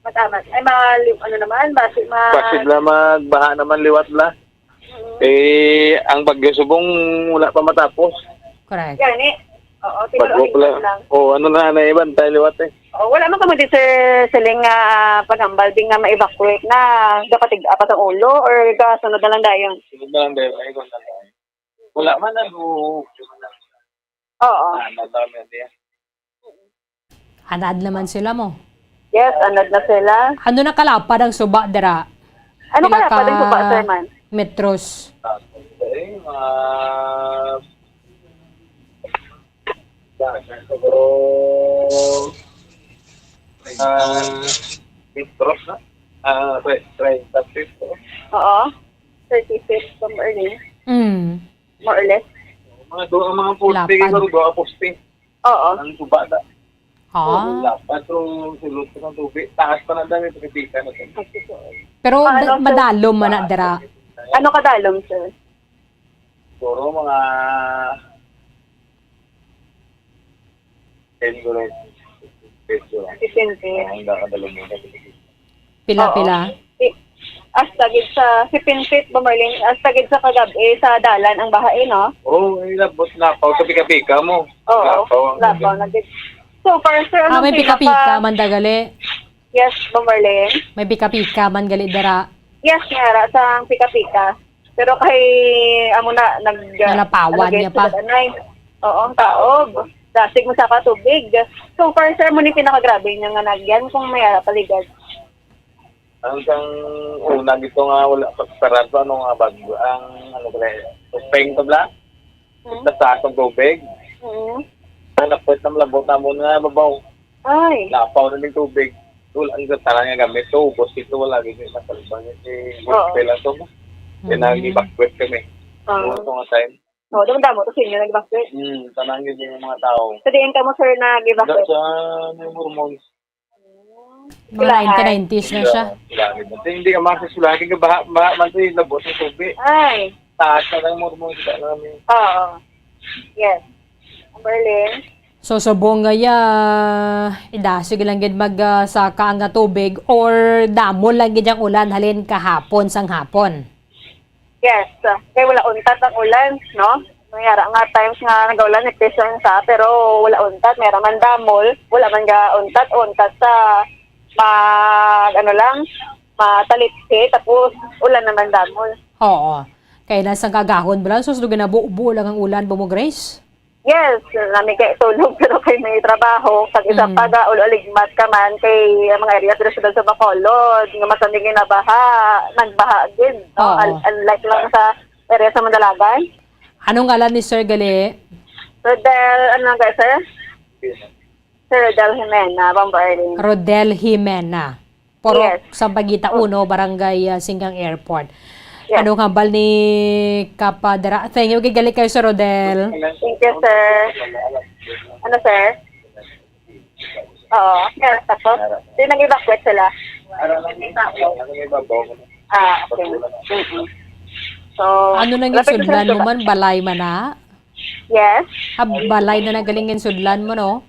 Matamat. Ay, ma-, ano naman, basi ma- Basi bla, magbaha naman liwat bla. Mm. Eh, ang bagyo subong wala pa matapos. Correct. Gani. Oo, Bagyo siguro pala. lang. Oo, ano na, naibantay liwat eh. Oo, wala man kamo di, sir, siling nga paghambal din nga ma-evacuate na, dapat tig-apas ang ulo or kasunod na lang dayon? Sunod na lang dayon, ay, kung saan. Wala man, ano. Oo. Ah, ano, tama yan, yan. Anad naman sila mo. Yes, anad na sila. Ano na kalapad ang suba dira? Ano Pila kalapad ang ka suba, sir, man? Metros? Eh, mga, siguro, ah, metros na. Ah, tre-, treinta feet, oh. Oo. Thirty feet from early. Mm. More or less. Mga do-, ang mga poste, Lapad. Siguro do, poste. Oo. Ang suba na. Ah. Oo, lapad, pero sulod pa ng tubig. Taas pa na dami, pagkabika na siya. Ay, sus. Pero Ano, da-, sir? madalom man na dira. Ano kadalom, sir? Siguro mga ten, siguro. Fifteen. Ang dami kadalom mo. Pila, Oo. pila? I-, hasta gid sa fifteen feet ba, Marlene? Hasta gid sa kagab-i sa dalan ang baha, eh, no? Oo, ay, labot na. Pag sa pika-pika mo. Oo, Lapaw ang lapaw na gid. So far, sir, Ah, anong may pika-pika pinaka- man da gali. Yes, ba, Marlene? May pika-pika man gali dira. Yes, may ara sang pika-pika. Pero kay, amo na, nag- Nalapawan ano, niya pa. Sa anay. Oo, ang taob. Dasig mo sa katubig. So far, sir, mo ni pinakagrabe niya nga nagyan kung may ara paligad. Ang isang una dito nga wala pa sarado, ano nga bag-, ang ano pala, upeng to bla? Hmm? Sa taas ng tubig. Hmm. Ang napwet na malabot namon nga babaw. Ay. Lapaw na ning tubig. Wala ang tanan nga gamit. So, ubos ito, wala gid yung nakalibang yung si Oo. Gospel ato mo. Kaya Mm. nag-evacuate kami. Ah. Buwan ko nga time. Oo, damo-damo to sa inyo nag-evacuate. Hmm, tanan gid yung mga tao. Sa diin kamo, sir, nag-evacuate? Sa may Mormons. Mga Sila, nineteen nineties na siya. Sila, sila. Kasi hindi ka makasasulahan, kaya baha, baha man to yung labot ng tubig. Ay. Taas na lang mo, mo, sila namin. Oo. Yes. Berlin. So, subong nga ya, idasig lang gid mag, ah, saka ang tubig or damo lang gid ang ulan halin kahapon sang hapon? Yes, ah, kay wala untat ang ulan, no? May ara nga times nga nagaulan, nagpisa sa, pero wala untat, may ara man damol, wala man ga untat, untat sa mag, ano lang, matalitsi, tapos ulan naman damol. Oo. Kay nasa kagahon ba lang, sus, do ginabubo lang ang ulan, Bomo Grace? Yes, nami kay tulog, pero kay may trabaho, pag isa Mm. pa ga, ul-, uligmat ka man, kay ang mga area diri sa, sa Bacolod, nga masani ginabaha, nagbaha gid, no? Oo. Un-, unlike lang sa area sa Mandalagan. Anong ngalan ni Sir gali? Rodel, ano nga, sir? Sir Rodel Jimena, Bombo Arlene. Rodel Jimena. Purok Yes. Sampaguita uno, Barangay, ah, Singgang Airport. Yes. Anong hambal ni Kapadra? Thank you, gigali kayo, Sir Rodel. Thank you, sir. Ano, sir? Oo, yes, tapos, di nag-evacuate sila. Ah, okay. Mm-mm. So, Ano nang lapit na sila ginsudlan mo sa man? Balay man na? Yes. Ah, balay na nagaling ginsudlan mo, no?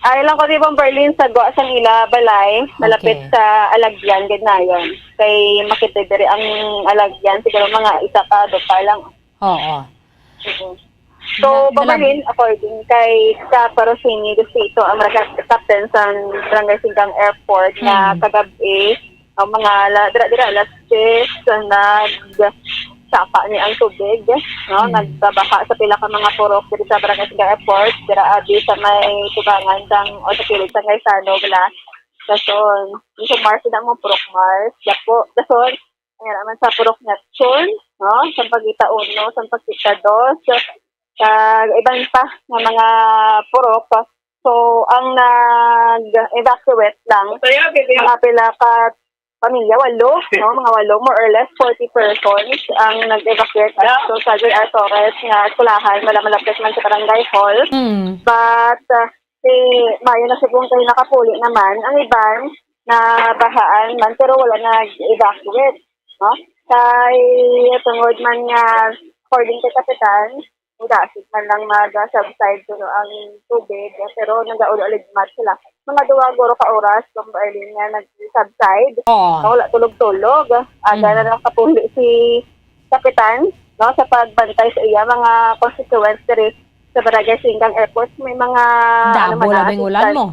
Ay lang ko, di ba, Berlin, sa gwa sang ila balay, malapit Okay. sa Alagyan, Gagnayan. Kay makita diri ang Alagyan, siguro mga isa ka, do pa lang. Oo. Mm. So, Dala-, dala- Bombo Arlene, according kay Kap Rosini Dosito, ang barangay captain sa Barangay Singgang Airport, na Mm. kagabi, ang mga la-, dira-dira, alas diyes, nagsapa ni ang tubig, no? Mm. Nagbabaha sa pila ka mga purok diri sa Barangay Singgang Airport, dira abi sa may tubangan sang, o sa kilid sang Gaisano, Glass, Gason. Yung sa Mars, na mo, Purok Mars, Dapo, Gason, Ayan naman sa Purok Neptune, no? Sampaguita uno, Sampaguita dos, sa iban pa nga mga purok. So, ang nag-evacuate lang, mga pila ka pamilya, walo, no? Mga walo, more or less forty persons ang nag-evacuate. So, sa J R Torres nga eskwelahan, wala malapit man sa barangay hall. Mm. But, uh, si Mayo na subong kay nakapuli naman. Ang iban, nabahaan man, pero wala nag-evacuate, no? Kay tungod man nga, according kay Kapitan, dasig man lang mag-subside kuno ang tubig, pero nagaulo-aligmat sila. Mga duha guro ka oras, Bombo Arlene, nga nag-subside. Oo. Wala tulog-tulog. Aga Mm. na lang kapuli si Kapitan, no, sa pagbantay sa iya mga constituents diri sa Barangay Singgang Airport. May mga, ano Damo man na, labing ulan assistance. Mo.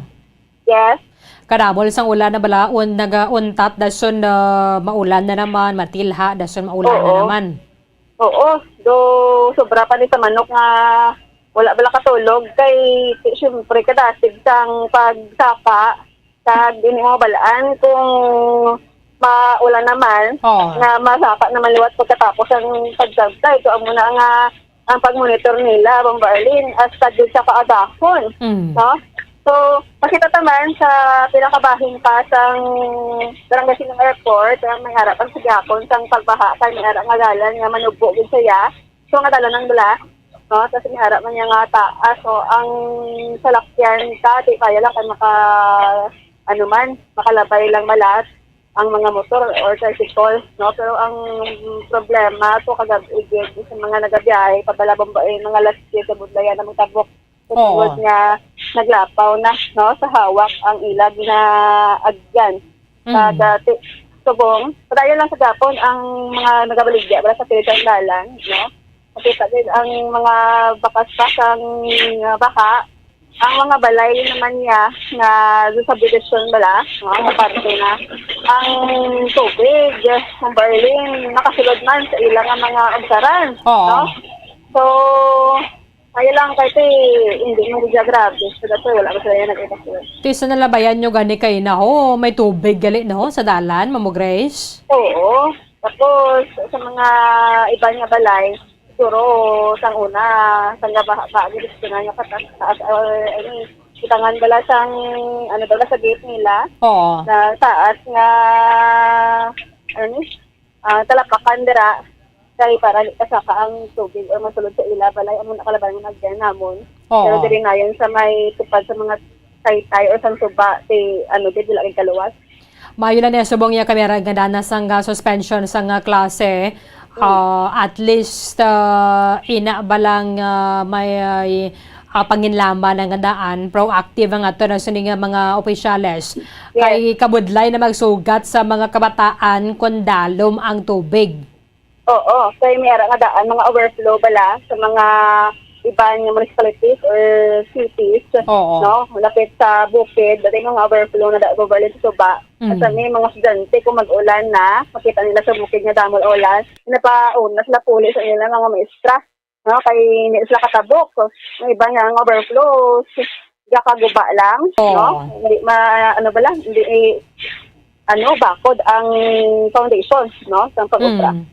Yes. Kadamo sang ulan na bala, un-, nagauntat, dason na maulan na naman, matilha, dason maulan na Oo. naman. Oo, do sobra pa ni sa manok nga wala bala katulog kay, siyempre, kadasig sang pagsaka, kag dili mo balaan kung maulan naman, Oo. nga masaka naman liwat pagkatapos ang pagsabtay. So, amo na nga ang pag-monitor nila, Bombo Arlene, hasta gid sa kaagahon, Mm. no? So, makita ta man sa pinakabahin pa sang Barangay Singgang Airport, ang may ara pang sa gihapon sang pagbaha, kay may ara nga dalan nga manugbo gid siya. So, nga dalan ang dala, no? Tapos may ara man niya nga taas. So, ang salakyan ka, di kaya lang kay maka, ano man, makalabay lang malat ang mga motor or tricycle, no? Pero ang problema to kagab-i gid sa mga nagabiyahe, pabala Bombo, eh, mga alas siyete sa Budlayan na magtabok. Sa Oo. Tungod nga naglapaw na, no, sa hawak ang ila ginaagyan. Sa Mm. dati, subong, padayon lang sa gapon ang mga nagabaligya, wala sa pilit ang dalan, no? Makita din ang mga bakas-basang, ah, baha. Ang mga balay naman niya nga sa subdivision bala, no, nga parte na ang tubig, ang Berlin, nakasulod man sa ilang mga obsaran, Oo. no? So, kaya lang, kay ti, hindi mo siya grabe. So, that's why wala ko sila yan nag-evacuate. Ti, sa nalabayan nyo gani kay na, ho, may tubig gali, no, sa dalan, Mamo Grace? Oo. Tapos, sa mga iba nga balay, Siguro, sang una, sang gabaha, ba, diri sa nga katas-, taas, or, ano, butangan bala sang, ano, bala sa gate nila, Oo. na taas nga, ano, ah, talapakan dira, kay para di kasaka ang tubig or masulod sa ila balay, amo na kalaban nga nagyan namon. Oo. Pero diri na yan sa may tupad sa mga taytay or sang suba, ti, ano, di, dila kay kaluwas. Maayo lang niya subong niya kami nga dana sang, ah, suspension sang, ah, klase. Mm. Ah, at least, ah, ina ba lang, ah, may, ah, panginlaman ang daan, proactive ang ato na sini nga mga opisyales. Yes. Kay kabudlay na magsugat sa mga kabataan kung dalom ang tubig. Oo, kay may ara nga daan, mga overflow bala sa mga iban nga municipalities or cities, Oo. no? Lapit sa bukid, dati mga overflow na da-, overflow sa suba. Mm. At sa may mga estudyante, kung mag-ulan na, makita nila sa bukid nga damo ang ulan, napauna sila puli sa nila mga maestra, no? Kay hindi sila katabok. Ang iba nga ang overflow, gakaguba lang, Oo. no? Hindi ma-, ano ba lang, hindi, eh, ano, bakod ang foundations, no? Sa pag-obra. Mm.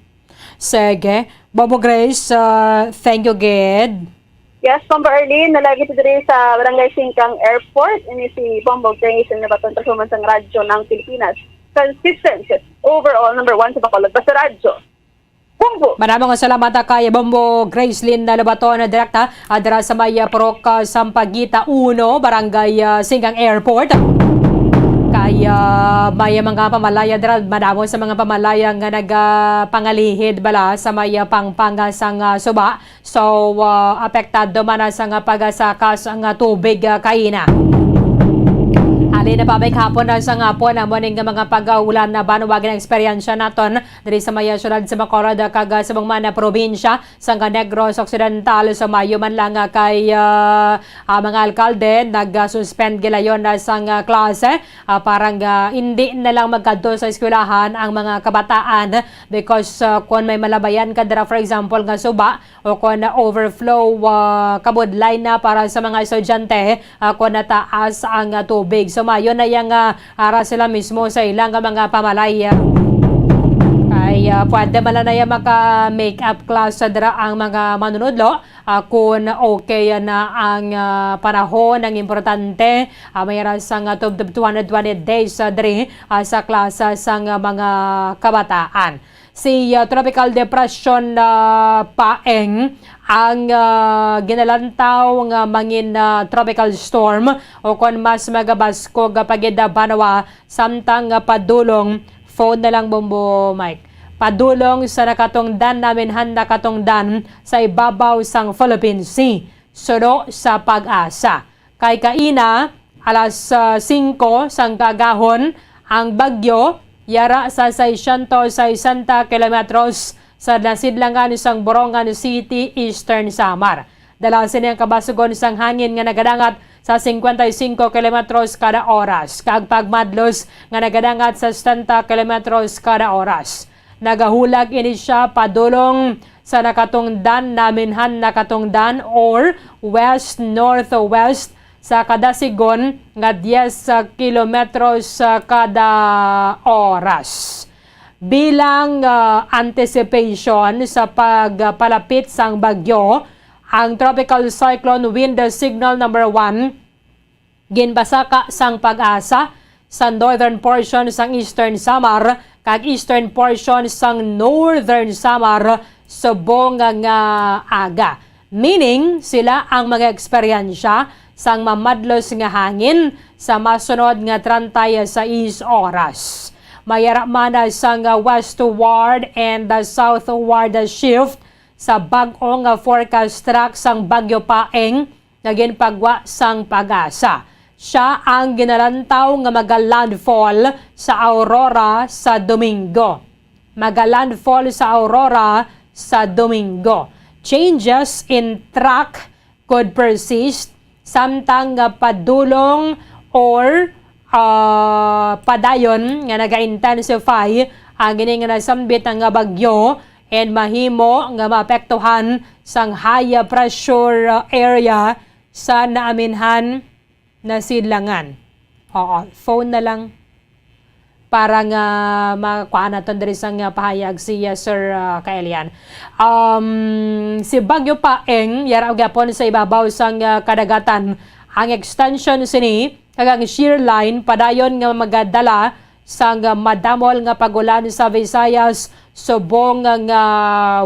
Sige. Bobo Grace, uh, thank you, gid. Yes, Bombo Arlene, nalagi ta diri sa Barangay Singkang Airport. Ini si Bombo Grace, ang nabaton sa suman sang radyo ng Pilipinas. Consistent, overall, number one sa Bacolod. Basta radyo. Bombo! Maraming salamat, ah, kay Bombo Gracelyn Lobaton, direkta, ah, dira sa may, ah, Purok, ah, Sampaguita uno, Barangay, ah, Singkang Airport. Kay, ah, may mga pamalaya dira, madamo sa mga pamalaya nga nagapangalihid bala sa may, ah, pangpang, ah, sang, ah, suba. So, ah, apektado man na sa nga pagasaka sa nga tubig, ah, kaina. Halin na pa may hapon na sa nga hapon, amo ning mga pag-ulan na banwa gin-eksperyensya naton diri sa may, ah, syudad sa Bacolod, ah, kag, ah, subong man na probinsya sang, ah, Negros Occidental. So, maayo man lang, ah, kay, ah, ah, mga alkalde nag-suspend gilayon na sang, ah, klase, ah, para nga hindi na lang magkadto sa eskwelahan ang mga kabataan because, ah, kung may malabayan ka dira, for example, nga suba, o kon overflow, ah, kabudlay na para sa mga estudyante, ah, kon nataas ang, ah, tubig. So, maayo na yang, ah, ara sila mismo sa ilang, ah, mga pamalay. Kay, ah, pwede man lang na yang maka-make up class sa dira ang mga manunudlo, ah, kon okay na ang, ah, panahon. Ang importante, ah, may ara sang, ah, tub-, tub-, two hundred twenty days, ah, diri, ah, sa klase sang, ah, mga kabataan. Si, ah, Tropical Depression, ah, Paeng ang, ah, ginalantaw nga mangin, ah, tropical storm o kon mas magabaskog nga pagid, ah, banwa samtang, ah, padulong, phone na lang, Bombo Mike, padulong sa nakatungdan namin han nakatungdan sa ibabaw sang Philippine Sea, suno sa PAGASA. Kay kaina, alas, ah, singko sang kaagahon, ang bagyo yara sa seiscientos sesenta kilometros sa nasidlangan sang Borongan City, Eastern Samar. Dala sini ang kabasugon sang hangin nga nagadangat sa cincuenta y cinco kilometros kada oras, kag pagmadlos nga nagadangat sa setenta kilometros kada oras. Nagahulag ini sia padulong sa nakatungdan namin han nakatungdan or west-northwest sa kada sigon nga diyes kilometros, ah, kada oras. Bilang, ah, anticipation sa pagpalapit sang bagyo, ang Tropical Cyclone Wind Signal number one ginbasaka sang PAGASA sa northern portion sang Eastern Samar kag eastern portion sang Northern Samar subong nga aga. Meaning, sila ang mga eksperyensya sang mamadlos nga hangin sa masunod nga treinta y seis oras. May ara man sang westward and southward shift sa bag-o nga forecast track sang Bagyo Paeng nga ginpagwa sang PAGASA. Sia ang ginalantaw nga maga-landfall sa Aurora sa Domingo. Maga-landfall sa Aurora sa Domingo. Changes in track could persist samtang nga padulong or, ah, padayon nga naga-intensify ang ini nga nasambit nga bagyo and mahimo nga maapektuhan sang high pressure area sa naaminhan na sidlangan. Oo, phone na lang. para nga makuha naton diri sang, ah, pahayag si, ah, Sir, ah, Kaelian. Um, si Bagyo Paeng, yara gyapon sa ibabaw sang, ah, kadagatan. Ang extension sini kag ang shear line padayon nga magadala sang, ah, madamol nga pag-ulan sa Visayas subong nga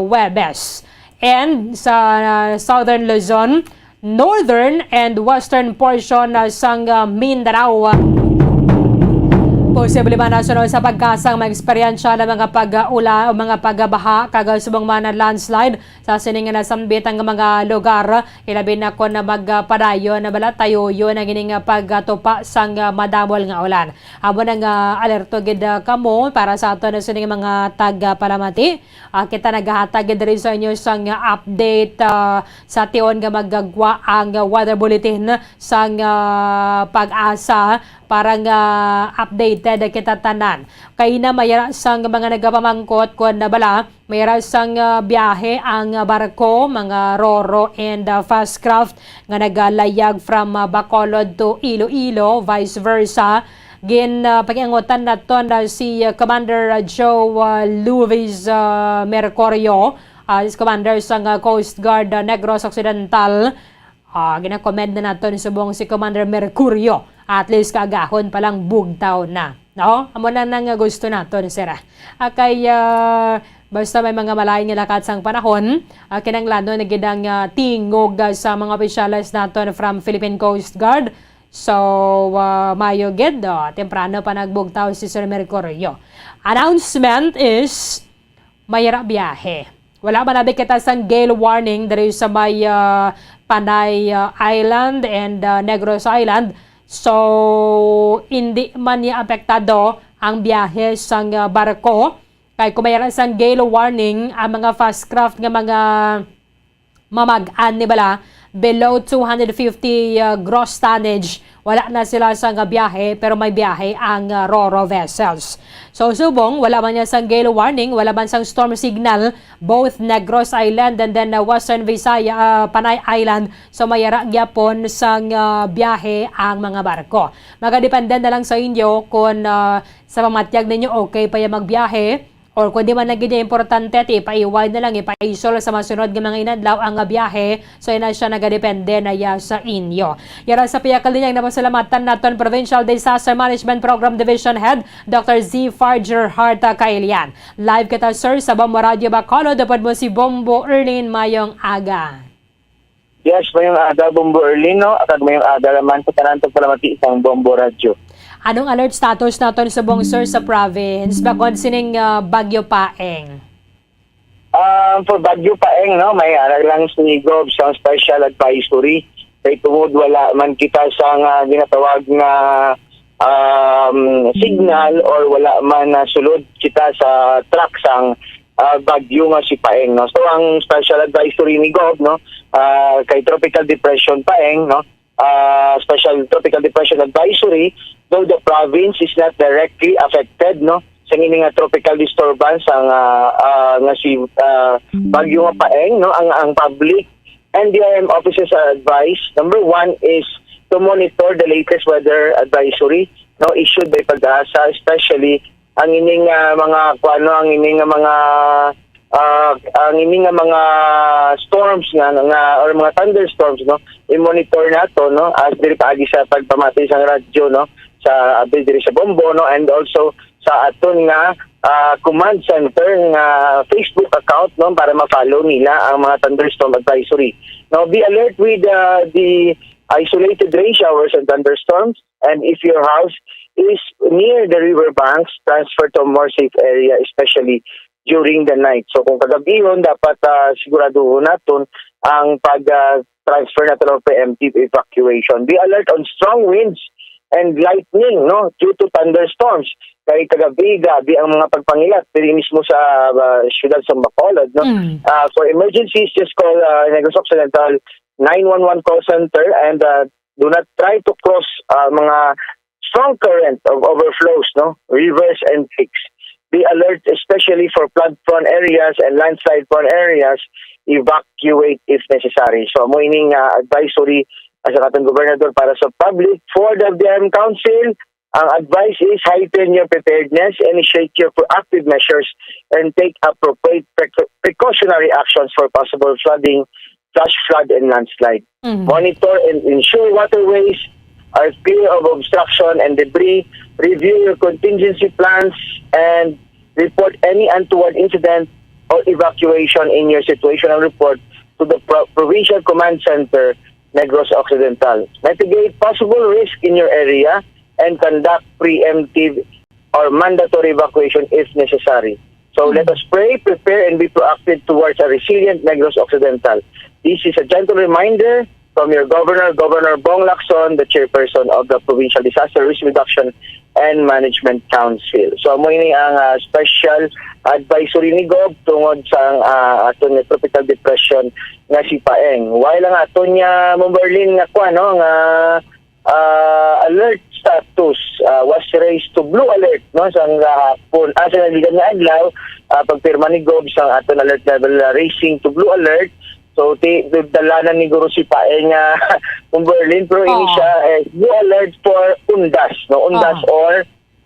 Huwebes. And sa, ah, Southern Luzon, northern and western portion, ah, sang, ah, Mindanao. Posible man na sunod sa pagkasang maeksperiensya ng mga pag-ula o mga pagbaha kag subong man na landslide sa sini nga nasambit ang mga lugar, ilabi na kon magpadayon na bala tayuyon ang ining pagtupa sang madamol nga ulan. Amo na nga alerto gid, ah, kamo para sa aton na sini nga mga tagapalamati. Ah, kita nagahatag gid diri sa inyo sang update, ah, sa tion nga magagwa ang weather bulletin sang, ah, PAGASA para nga updated kita tanan. Kay na mayara sang mga nagapamangkot kon na bala mayara sang, ah, biyahe ang barko, mga roro and, ah, fast craft nga nagalayag from, ah, Bacolod to Iloilo, vice versa. Gin, ah, pakiangutan naton na si, ah, Commander, ah, Joe, ah, Luis, ah, Mercurio, ah, is commander sang, ah, Coast Guard, ah, Negros Occidental. Ah, gina-commend na naton subong si Commander Mercurio. At least kaagahon pa lang bugtaw na. No? Amo na nang gusto naton, sir, ah. Ah, kay, ah, basta may mga malain nga lakat sang panahon, ah, kinahanglanon na gid ang, ah, tingog, ah, sa mga opisyales naton from Philippine Coast Guard. So, ah, mayo gid, oh, temprano pa nagbugtaw si Sir Mercurio. Announcement is mayara biyahe. Wala man abi kita sang gale warning diri sa may, ah, Panay, ah, Island and, ah, Negros Island. So, hindi man niya apektado ang biyahe sang, ah, barko. Kay kung mayara sang gale warning, ang mga fast craft nga mga mamag-an ni bala below two hundred fifty, ah, gross tonnage, wala na sila sa nga biyahe, pero may biyahe ang, ah, roro vessels. So, subong, wala man niya sang gale warning, wala man sang storm signal, both Negros Island and then, ah, Western Visaya, ah, Panay Island. So, mayara gyapon sang, ah, biyahe ang mga barko. Magadepende na lang sa inyo kung, ah, sa pamatyag ninyo okay pa yung magbiyahe, or kung di man na gid niya importante, ti ipaiway na lang, ipaisol sa masunod nga mga inadlaw ang nga biyahe. So, ina siya, nagadepende na ya sa inyo. Yara sa piyakalinyang napasalamatan naton Provincial Disaster Management Program Division Head, Doctor Z Farger Harta Kailian. Live kita, sir, sa Bombo Radio Bacolod. Upod mo si Bombo Erlin. Mayong aga. Yes, mayong aga, Bombo Erlino, kag mayong aga naman sa tanan tagpalamati sang Bombo Radyo. Anong alert status naton subong, sir, sa province bakod sining, ah, Bagyo Paeng? Um, for Bagyo Paeng, no, may ara lang si Gov sang special advisory. Kay tungod wala man kita sa nga ginatawag nga, um, signal or wala man nasulod kita sa track sang, ah, bagyo nga si Paeng, no. So ang special advisory ni Gov, no, ah, kay Tropical Depression Paeng, no, ah, special tropical depression advisory, though the province is not directly affected, no, sa ini nga tropical disturbance ang, ah, ah, nga si, ah, Bagyo nga Paeng, no, ang, ang public and D R M officers are advised. Number one is to monitor the latest weather advisory, no, issued by PAGASA, especially ang ining, ah, mga kuano, ang ining, ah, mga, ah, ang ining, ah, mga storms nga, nga or mga thunderstorms, no, i-monitor nato, no, as diri paagi sa pagpamati sang radyo, no, sa abi diri sa Bombo, no, and also sa aton nga, ah, command center nga Facebook account, no, para ma-follow nila ang mga thunderstorm advisory. No, be alert with, ah, the isolated rain showers and thunderstorms. And if your house is near the river banks, transfer to a more safe area, especially during the night. So kung kagabihon, dapat, ah, siguraduhon naton ang pag, ah, transfer naton og preemptive evacuation. Be alert on strong winds and lightning, no, due to thunderstorms. Kay kagabi, grabe ang mga pagpangilat diri mismo sa, ah, siyudad sa Bacolod, no? Mm. Ah, for emergencies, just call, ah, Negros Occidental nine one one call center and, ah, do not try to cross, ah, mga strong current of overflows, no, rivers and creeks. Be alert especially for flood-prone areas and landslide-prone areas. Evacuate if necessary. So, amo ining, ah, advisory, ah, sa aton gobernador para sa public, for the D R M Council, Ang advice is heighten your preparedness, initiate your proactive measures, and take appropriate precau-, precautionary actions for possible flooding, flash flood, and landslide. Mhm. Monitor and ensure waterways are clear of obstruction and debris. Review your contingency plans and report any untoward incident or evacuation in your situational report to the Pro-, Provincial Command Center, Negros Occidental. Mitigate possible risk in your area and conduct preemptive or mandatory evacuation if necessary. So, let us pray, prepare, and be proactive towards a resilient Negros Occidental. This is a gentle reminder from your Governor, Governor Bong Lacson, the chairperson of the Provincial Disaster Risk Reduction and Management Council. So, amo ini ang, ah, special advisory ni Gov tungod sa, ah, aton nga tropical depression nga si Paeng. While ang aton nga, Ma'am Berlin, nga kuwan, no, nga, ah, alert status, ah, was raised to blue alert, no, sa gahapon, ah, sa nagligad nga adlaw, ah, pagpirma ni Gov sa aton alert level, ah, raising to blue alert. So, ti-, dalanan ni guro si Paeng nga, Ma'am Berlin, pero ini Oo. siya, eh, blue alert for undas, no? Undas Oo. or,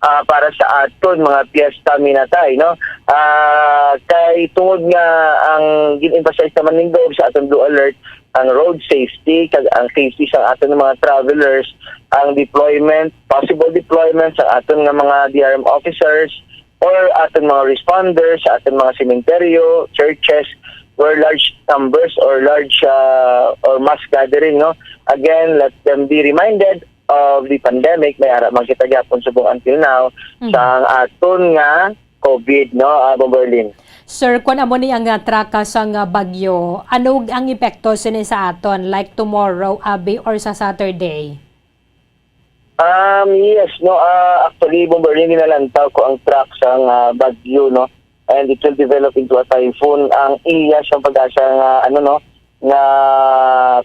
ah, para sa aton mga piyesta minatay, no? Ah, kay tungod nga ang gin-emphasize naman ni Gov sa aton blue alert, ang road safety, kag ang safety sa aton mga travelers, ang deployment, possible deployment sa aton nga mga D R M officers, or aton mga responders sa aton mga sementeryo, churches, where large numbers or large, ah, or mass gathering, no? Again, let them be reminded of the pandemic. May ara man kita gyapon subong until now Mhm. sa aton nga COVID, no, ah, Ma'am Berlin. Sir, kung amo ni ang, ah, track, ah, sang, ah, bagyo, ano ang epekto sini sa aton, like tomorrow, abi, or sa Saturday? Um, yes, no, ah, actually, Bomberlin, ginalantaw ko ang track sang, ah, bagyo, no, and it will develop into a typhoon. Ang iya siyang pag-asa nga, ano, no, nga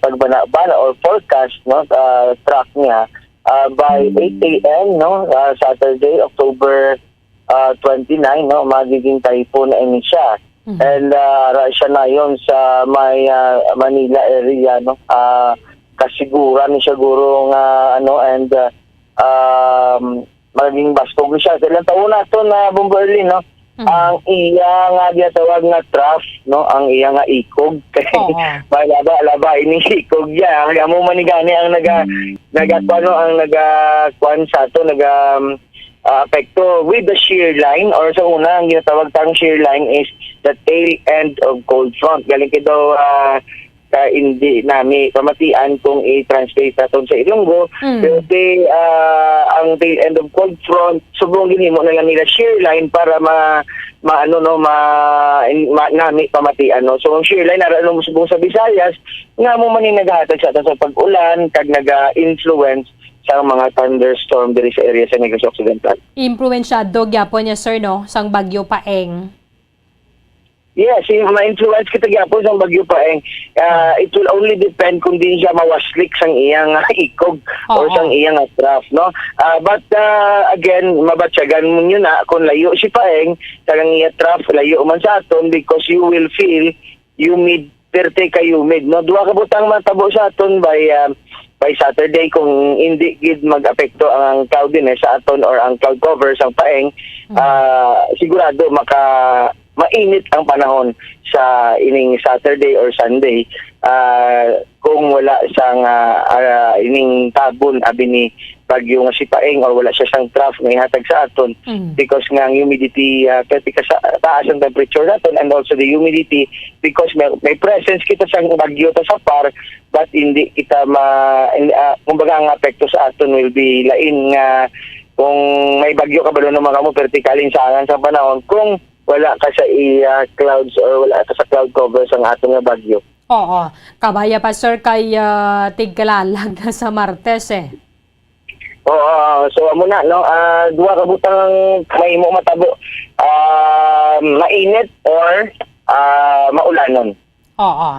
pagbanabana or forecast, no, ah, track niya, ah, by Mm. eight A M, no, ah, Saturday, October ah, twenty-nine, no, magiging typhoon na ini siya. Mhm. And, ah, ara siya nayon sa may, ah, Manila area, no. Ah, kasiguran ni siya guro nga, ano, and, ah, um, maging baskog ni siya. Sa ilang taon na to na Bomberlin, no? Mhm. Ang iya nga ginatawag nga trough, no, ang iya nga ikog. Oo. Malaba-laba ini ikog niya. Ang amo man ni gani ang naga-, Mm. naga-, ano, ang naga-, kuwan sa ato, naga, um, ah, apekto with the shear line, or sa una, ang ginatawag tang shear line is the tail end of cold front. Galing kay daw, ah, ka hindi nami pamatian kung i-translate naton sa Ilonggo. Mm. Pero ti, ah, ang tail end of cold front, subong ginhimo na lang nila shear line para ma-, ma-, ano, no, ma-, ma-, nami pamatian, no? So, ang shear line, ara, no, subong sa Visayas, nga mo man yung naghahatag sa aton sa pag-ulan, kag naga-influence sa mga thunderstorm diri sa area sa Negros Occidental. Impluwensyado gyapon niya, sir, no, sang Bagyo Paeng. Yes, si-, ma-influence kita gyapon sang Bagyo Paeng. Ah, it will only depend kung di siya mawaslik sang iyang ikog or Oo. sang iyang trough, no? Ah, but, ah, again, mabatyagan mo nyo na kung layo si Paeng, kag ang iya trough layo man sa aton, because you will feel humid, perte ka humid, no? Duha ka butang matabo sa aton by, ah, by Saturday kung hindi gid mag-apekto ang cloudiness sa aton or ang cloud cover sang Paeng. Mm. Ah, sigurado maka-, mainit ang panahon sa ining Saturday or Sunday, ah, kung wala sang, ah, ah, ining tabon abi ni bagyo nga si Paeng or wala siya sang trough nga ihatag sa aton, Mm. because nga ang humidity, ah, pwede ka sa taas ang temperature naton, and also the humidity because may, may presence kita sang bagyo ta sa far, but hindi kita ma-, in-, ah, kumbaga ang apekto sa aton will be lain nga kung may bagyo kabalo naman kamo, pero ti kalinsangan sang panahon kung wala ka sa iya clouds or wala ka sa cloud cover sang aton nga bagyo. Oo. Kabaya pa, sir, kay, ah, tigkalalag na sa Martes, eh. Oo, so amo na, no? Ah, duha ka butang ang mahimo matabo. Ah, mainit or, ah, maulanon. Oo.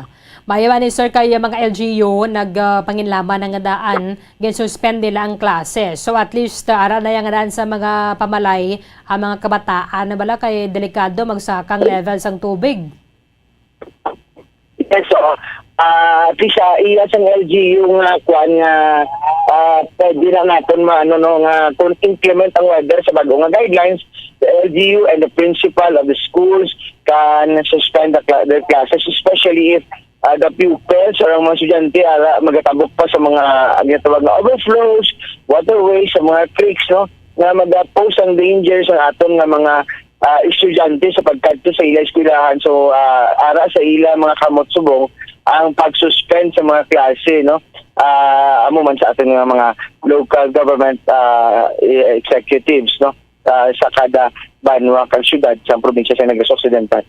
Maayo ni, sir, kay mga L G U nag, ah, panginlaman na nga daan, ginsuspend nila ang klase. So, at least, ah, ara na yang daan sa mga pamalay, ang mga kabataan na bala kay delikado magsakang level sang tubig. Yes, so, ah, at least, ah, iya sang L G U nga kuan nga Ah, pwede na naton maano, no, nga kung inclement ang weather sa bag-o nga guidelines, the L G U and the principal of the schools can suspend the cla-, their classes, especially if, ah, the pupils or ang mga estudyante ara magatabok pa sa mga, ang ginatawag nga overflows, waterways, sa mga creeks, no, nga mag-pose ang danger sa aton nga mga, ah, estudyante sa pagkadto sa ila eskwelahan. So, ah, ara sa ila mga kamot subong ang pag-suspend sa mga klase, no? Ah, amo man sa aton nga mga local government, ah, e-, executives, no? Ah, sa kada banwa kag syudad sa probinsya sa Negros Occidental.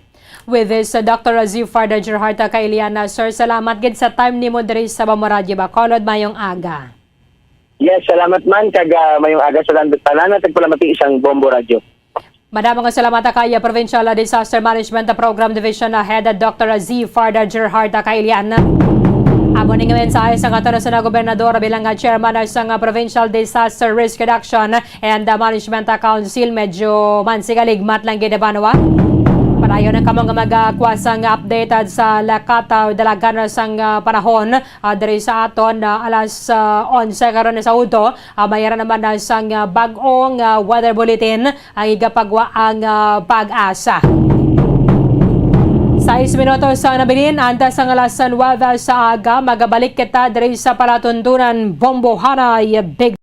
With this, uh, Doctor Azifar Dajerharta Kailiana, sir, salamat gid sa time nimo diri sa Bombo Radyo Bacolod. Mayong aga. Yes, salamat man, kag, ah, mayong aga sa tan-, tanan nga tagpalamati sang Bombo Radyo. Madamo nga salamat kay Provincial Disaster Management Program Division Head Doctor Azifar Dajerharta Kailiana. Amo ni nga mensahe sang aton nasyonal nga gobernador bilang nga chairman sang Provincial Disaster Risk Reduction and Management Council. Medyo man sigaligmat lang gid, banwa. Padayon na kamo nga magkuha sang update sa lakat, ah, dalagan sang, ah, panahon, ah, diri sa aton, ah, alas, ah, onse karon sa udto. Ah, mayara naman na sang, ah, bag-ong, ah, weather bulletin ang igapagwa ang, ah, PAGASA. Sais minutos ang nabilin, antes ang alas nuwebe sa aga, magabalik kita diri sa palatuntunan Bombohanay Big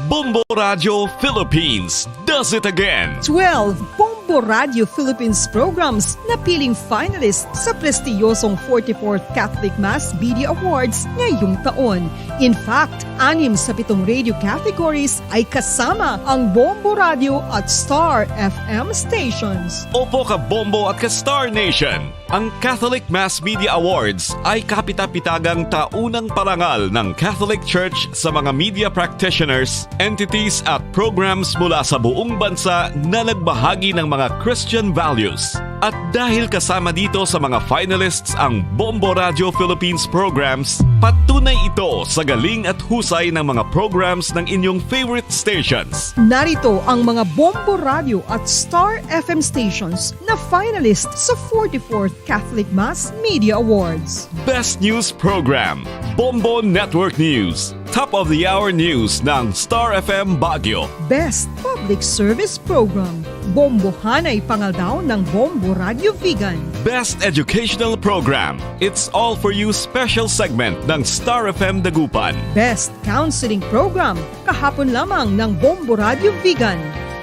Bombo Radio Philippines does it again. Twelve Bombo Radio Philippines programs napiling finalist sa prestiyosong forty-fourth Catholic Mass Media Awards ngayong taon. In fact, anim sa pitong radio categories ay kasama ang Bombo Radio at Star F M stations. Opo, ka Bombo at ka Star Nation. Ang Catholic Mass Media Awards ay kapita-pitagang taunang parangal ng Catholic Church sa mga media practitioners, entities at programs mula sa buong bansa na nagbahagi ng mga Christian values. At dahil kasama dito sa mga finalists ang Bombo Radio Philippines programs, patunay ito sa galing at husay ng mga programs ng inyong favorite stations. Narito ang mga Bombo Radio at Star F M stations na finalist sa forty-fourth Catholic Mass Media Awards. Best News Program, Bombo Network News. Top of the Hour News ng Star F M Baguio. Best Public Service Program, Bombohanay Pangaldaw ng Bombo Radio Vigan. Best Educational Program, It's All For You Special Segment ng Star F M Dagupan. Best Counseling Program, kahapon lamang ng Bombo Radio Vigan.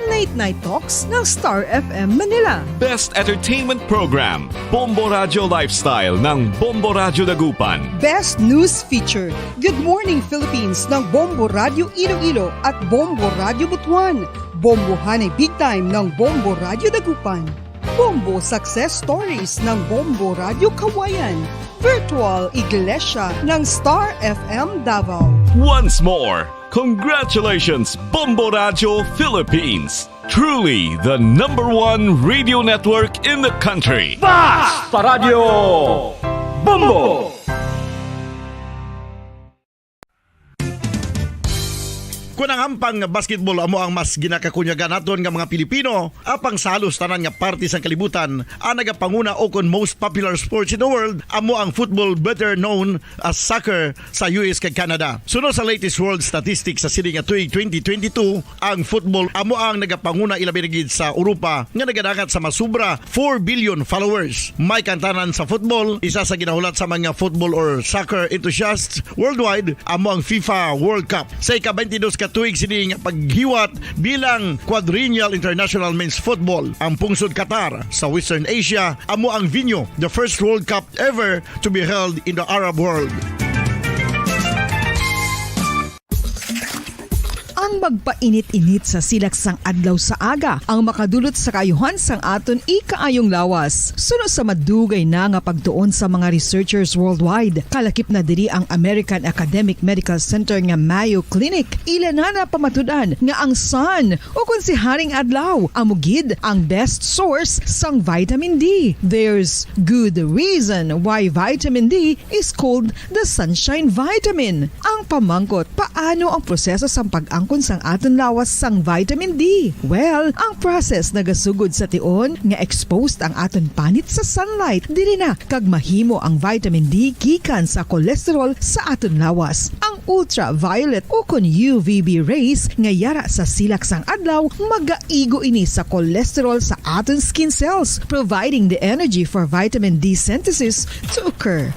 Late Night Talks ng Star F M Manila. Best Entertainment Program, Bombo Radio Lifestyle ng Bombo Radio Dagupan. Best News Feature, Good Morning Philippines ng Bombo Radio Iloilo at Bombo Radio Butuan. Bombohanay Big Time ng Bombo Radio Dagupan. Bombo Success Stories ng Bombo Radio Kawayan. Virtual Iglesia ng Star F M Davao. Once more, congratulations, Bombo Radio Philippines. Truly the number one radio network in the country. Basta Radio Bombo! Kun ang hampang nga basketball amo ang mas ginakakunyagan naton nga mga Pilipino, apang sa halos tanan nga parte sang kalibutan, ang nagapanguna ukon most popular sports in the world amo ang football, better known as soccer, sa U S kag Canada. Suno sa latest world statistics sa sini nga tuig twenty twenty-two, ang football amo ang nagapanguna, ilabi na gid sa Europa nga nagadangat sa mas sobra four billion followers. May kantanan sa football, isa sa ginahulat sa mga football or soccer enthusiasts worldwide amo ang FIFA World Cup. Sa ika-twenty-dos ka tuig sini nga paghiwat bilang Quadrennial International Men's Football, ang pungsod Qatar sa Western Asia amo ang venue. The first World Cup ever to be held in the Arab world. Ang magpainit-init sa silak sang adlaw sa aga ang makadulot sa kaayuhan sang aton ikaayong lawas. Suno sa madugay na nga pagtuon sa mga researchers worldwide, kalakip na diri ang American Academic Medical Center nga Mayo Clinic. Ila na napamatud-an nga ang sun, o kon si Haring Adlaw, amo gid ang best source sang vitamin D. There's good reason why vitamin D is called the sunshine vitamin. Ang pamangkot, paano ang proseso sang pag-angkon sang aton lawas sang vitamin D? Well, ang process nagasugod sa tion nga exposed ang aton panit sa sunlight, diri na kag mahimo ang vitamin D gikan sa cholesterol sa aton lawas. Ang ultraviolet ukon U V B rays nga yara sa silak sang adlaw, magaigo ini sa cholesterol sa aton skin cells, providing the energy for vitamin D synthesis to occur.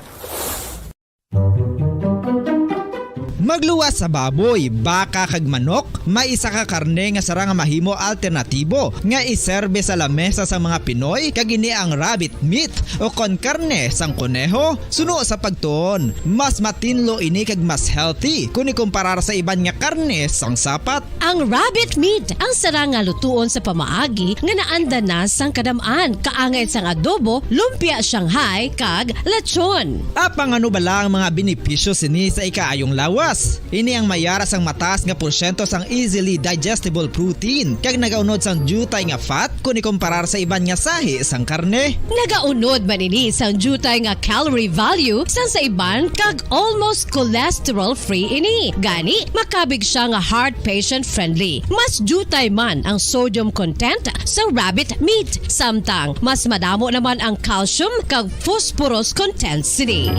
Magluwas sa baboy, baka, kag manok, may isa ka karne nga sarang nga mahimo alternatibo nga iserbe sa lamesa sang mga Pinoy, kag ini ang rabbit meat o kon karne sang koneho. Suno sa pagtuon, mas matinlo ini kag mas healthy kon ikumparar sa iban nga karne sang sapat. Ang rabbit meat ang sarang nga lutuon sa pamaagi nga naanda na sang kadam-an, kaangay sang adobo, lumpia Shanghai, kag lechon. Apang ano bala ang mga benepisyo sini sa ikaayong lawas? Ini ang mayara sang mataas nga porsyento sang easily digestible protein, kag nagaunod sang diutay nga fat kon ikumparar sa iban nga sahi sang karne. Nagaunod man ini sang diutay nga calorie value sang sa iban, kag almost cholesterol-free ini. Gani, makabig siya nga heart patient-friendly. Mas diutay man ang sodium content sa rabbit meat, samtang mas madamo naman ang calcium kag phosphorus content sini.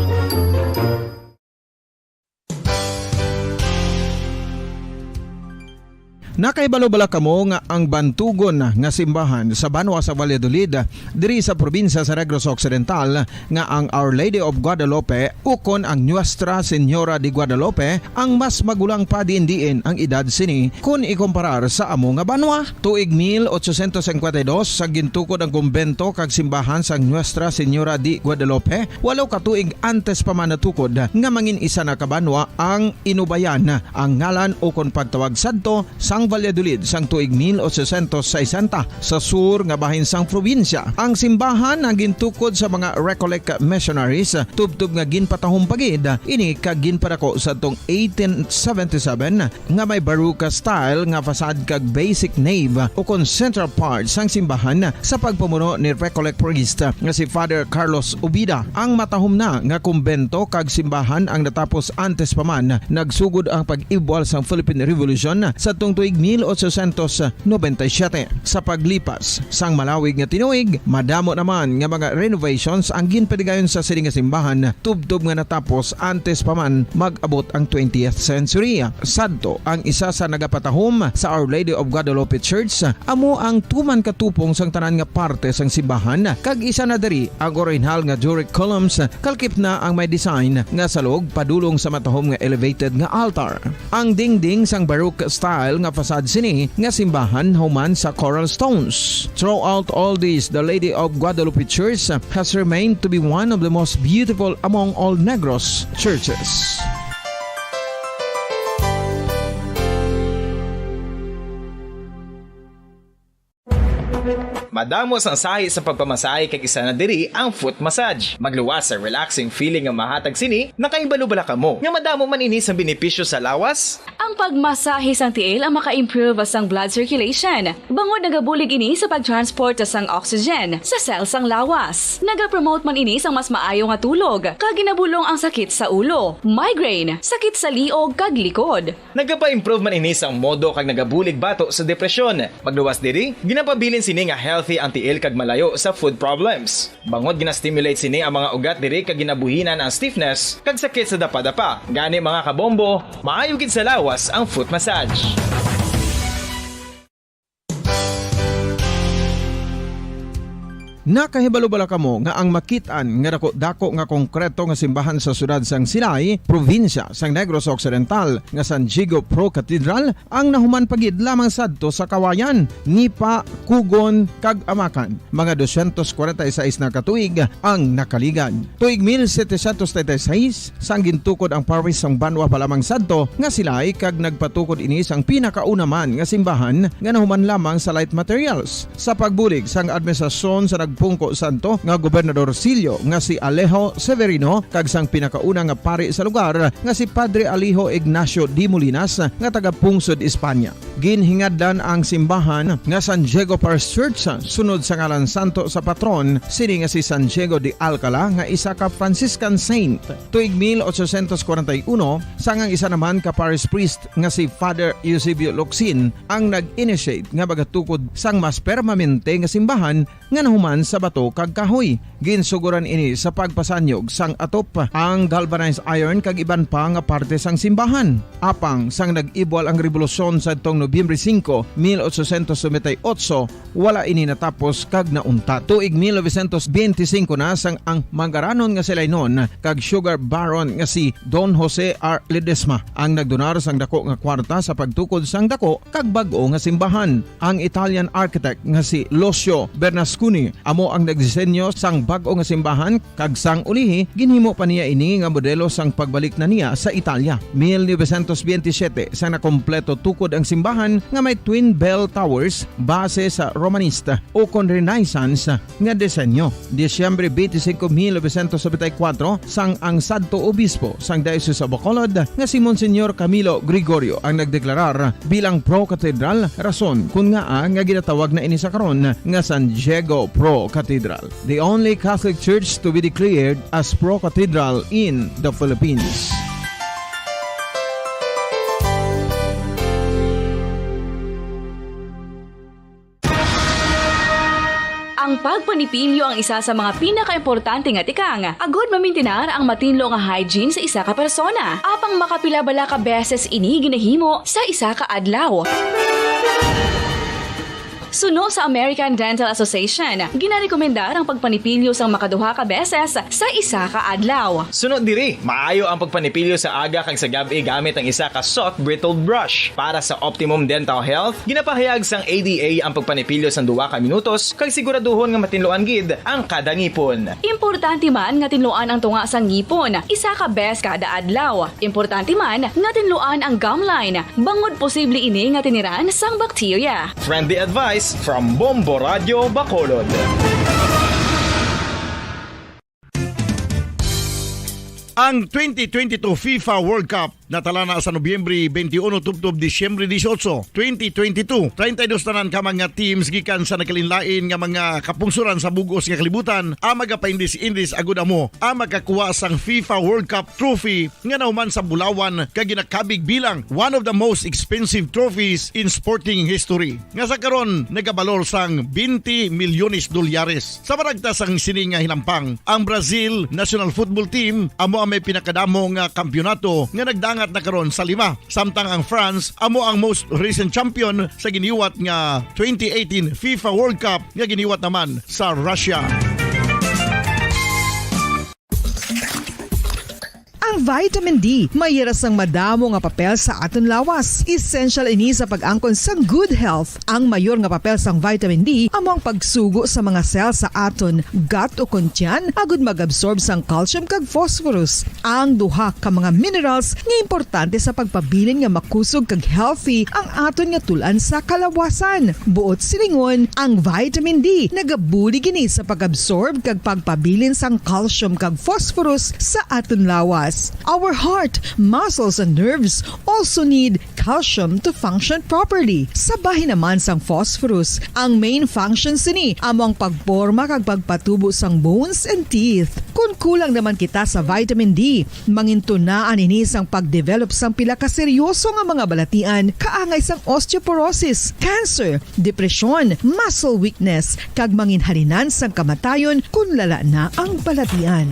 Nakahibalo bala kamo nga ang bantugon nga simbahan sa banwa sa Valladolid, diri sa probinsya sa Negros Occidental, nga ang Our Lady of Guadalupe ukon ang Nuestra Señora de Guadalupe ang mas magulang pa diin-diin ang edad sini kon ikumparar sa amo nga banwa? Tuig mil ochocientos cincuenta y dos, sa gintukod ang kumbento kag simbahan sang Nuestra Señora de Guadalupe, walo ka tuig antes pa man natukod nga mangin isa na ka banwa ang Inubayan, ang ngalan ukon pagtawag sadto sang Valladolid sang tuig mil ochocientos sesenta sa sur nga bahin sang probinsya. Ang simbahan ang gintukod sa mga Recollect missionaries, tubtob nga ginpatahom pa gid ini kag ginpadako sadtong eighteen seventy-seven, nga may Baroque style nga facade kag basic nave ukon central part sang simbahan sa pagpamuno ni Recollect priest nga si Father Carlos Ubida. Ang matahom na nga kumbento kag simbahan ang natapos antes pa man nagsugod ang pag-ibwal sang Philippine Revolution sadtong tuig mil ochocientos noventa y siete. Sa paglipas sang malawig nga tinuig, madamo naman nga mga renovations ang ginpadigayon sa sini nga simbahan, tubtob nga natapos antes pa man mag-abot ang twentieth century. Sadto, ang isa sa nagapatahom sa Our Lady of Guadalupe Church, amo ang tuman katupong sang tanan nga parte sang simbahan, kag isa na diri ang orihinal nga Doric columns, kalkip na ang may design nga salog padulong sa matahom nga elevated nga altar. Ang dingding sang Baroque style nga facade sini nga simbahan human sa coral stones. Throughout all this, the Lady of Guadalupe Church has remained to be one of the most beautiful among all Negros churches. Madamo sang sahi sa pagpamasahe, kag isa na diri ang foot massage. Magluwas sa relaxing feeling nga mahatag sini. Nakahibalo bala kamo nga madamo man ini sang benepisyo sa lawas? Ang pagmasahe sang tiil ang maka-improve sang blood circulation, bangod nagabulig ini sa pag-transport sang oxygen sa cell sang lawas. Nagapromote man ini sang mas maayo nga tulog, kag ginabulong ang sakit sa ulo, migraine, sakit sa liog, kag likod. Nagapa-improve man ini sang modo kag nagabulig bato sa depresyon. Magluwas diri, ginapabilin sini nga healthy ang tiil kag malayo sa foot problems. Bangod gina-stimulate sini ang mga ugat diri kag ginabuhinan ang stiffness kag sakit sa dapadapa. Gani, mga kabombo, maayo gid sa lawas ang foot massage. Nakahibalo bala kamo nga ang makit-an nga dako-dako nga konkreto nga simbahan sa siyudad sang Silay, probinsya sang Negros Occidental, nga San Diego Pro Cathedral ang nahuman pa gid lamang sadto sa Kawayan, Nipa, Cogon, kag Amacan? Mga doscientos cuarenta y seis na ka tuig ang nakaligad. Tuig mil setecientos treinta y seis, sang gintukod ang parish sang banwa pa lamang sadto nga Silay, kag nagpatukod ini sang pinakauna man nga simbahan nga nahuman lamang sa light materials. Sa pagbulig sang administrasyon sa nagpungko sadto nga Gobernador Sillo nga si Alejo Severino kag sang pinakauna nga pari sa lugar nga si Padre Alejo Ignacio de Molinas nga taga-pungsod Espanya. Ginhingadlan ang simbahan nga San Diego Parish Church sunod sa ngalan santo sa patron sini nga si San Diego de Alcala nga isa ka Franciscan saint. Tuig mil ochocientos cuarenta y uno, sang ang isa naman ka parish priest nga si Father Eusebio Locsin ang nag-initiate nga magatukod sang mas permanente nga simbahan nga nahuman sa bato kag kahoy. Ginsugoran ini sa pagpasanyog sang atop, ang galvanized iron kag iban pa nga parte sang simbahan. Apang sang nag-ibwal ang rebolusyon sadtong Nobyembre singko, mil ochocientos noventa y ocho, wala ini natapos kag nauntat. Tuig mil novecientos benti singko na sang ang mangaranon nga si Lainon kag sugar baron nga si Don Jose R. Ledesma ang nagdonar sang dako nga kwarta sa pagtukod sang dako kag bag-o nga simbahan. Ang Italian architect nga si Lucio Bernasconi amo ang nagdisenyo sang bag-o nga simbahan, kag sang ulihi ginhimo pa niya ini nga modelo sang pagbalik na niya sa Italia. Mil novecientos benti siyete, sa nakompleto tukod ang simbahan nga may twin bell towers base sa Romanista ukon Renaissance nga disenyo. Disyembre twenty-five, mil novecientos noventa y cuatro, sang ang sadto obispo sang Diocese of Bacolod nga si Monsignor Camilo Gregorio ang nagdeklarar bilang pro-cathedral, rason kon ngaa nga ginatawag na ini sa karon nga San Diego Pro Cathedral, the only Catholic church to be declared as pro-cathedral in the Philippines. Ang pagpanipilyo ang isa sa mga pinakaimportante nga tikang agud mamintinar ang matinlo nga hygiene sa isa ka persona. Apang makapila bala ka beses ini ginahimo sa isa ka adlaw? Suno sa American Dental Association, ginarekomendar ang pagpanipilyo sang makaduha ka beses sa isa ka adlaw. Suno diri, maayo ang pagpanipilyo sa aga kag sa gab-i gamit ang isa ka soft bristle brush. Para sa optimum dental health, ginapahayag sang A D A ang pagpanipilyo sang duha ka minutos kag siguraduhon nga matinluan gid ang kada ngipon. Importante man nga tinluan ang tunga sang ngipon isa ka beses kada adlaw. Importante man nga tinluan ang gum line, bangod posible ini nga tiniran sang bakterya. Friendly advice from Bombo Radio Bacolod. Ang twenty twenty-two FIFA World Cup natala na sa Nobyembre twenty-one tubtob Disyembre dieciocho, twenty twenty-two. Treinta y dos tanan ka mga teams gikan sa nagkalainlain nga mga kapungsoran sa bug-os nga kalibutan ang magapaindis-indis agud amo ang makakuha sang FIFA World Cup trophy nga nahuman sa bulawan kag ginakabig bilang one of the most expensive trophies in sporting history, nga sa karon nagabalor sang twenty milyones dolyares. Sa maragtas sang sini nga hinampang, ang Brazil national football team amo ang may pinakadamo nga kampiyonato nga nagdangat na karon sa lima, samtang ang France amo ang most recent champion sa giniwat nga twenty eighteen FIFA World Cup nga giniwat naman sa Russia. Ang vitamin D may ira sang madamo nga papel sa aton lawas. Essential ini sa pag-angkon sang good health. Ang mayor nga papel sang vitamin D amo ang pagsugo sa mga cell sa aton gut o kon tiyan agud mag-absorb sang calcium kag phosphorus, ang duha ka mga minerals nga importante sa pagpabilin nga makusog kag healthy ang aton nga tul-an sa kalawasan. Buot silingon, ang vitamin D nagabulig ini sa pag-absorb kag pagpabilin sang calcium kag phosphorus sa aton lawas. Our heart, muscles, and nerves also need calcium to function properly. Sa bahin naman sang phosphorus, ang main function sini amo ang pagporma kag pagpatubo sang bones and teeth. Kon kulang naman kita sa vitamin D, mangintunaan ini sang pagdevelop sang pila ka seryoso nga mga balatian, kaangay sang osteoporosis, cancer, depresyon, muscle weakness, kag manginhalinan sang kamatayon kon lala na ang balatian.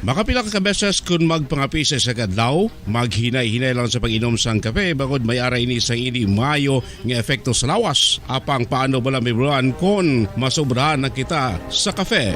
Makapila ka beses kon magpangape sa isa ka adlaw, maghinay-hinay lang sa pag-inom sang kape, bangod may ara ini sang indi maayo nga epekto sa lawas. Apang paano bala mahibaluan kon masobrahan na kita sa kape?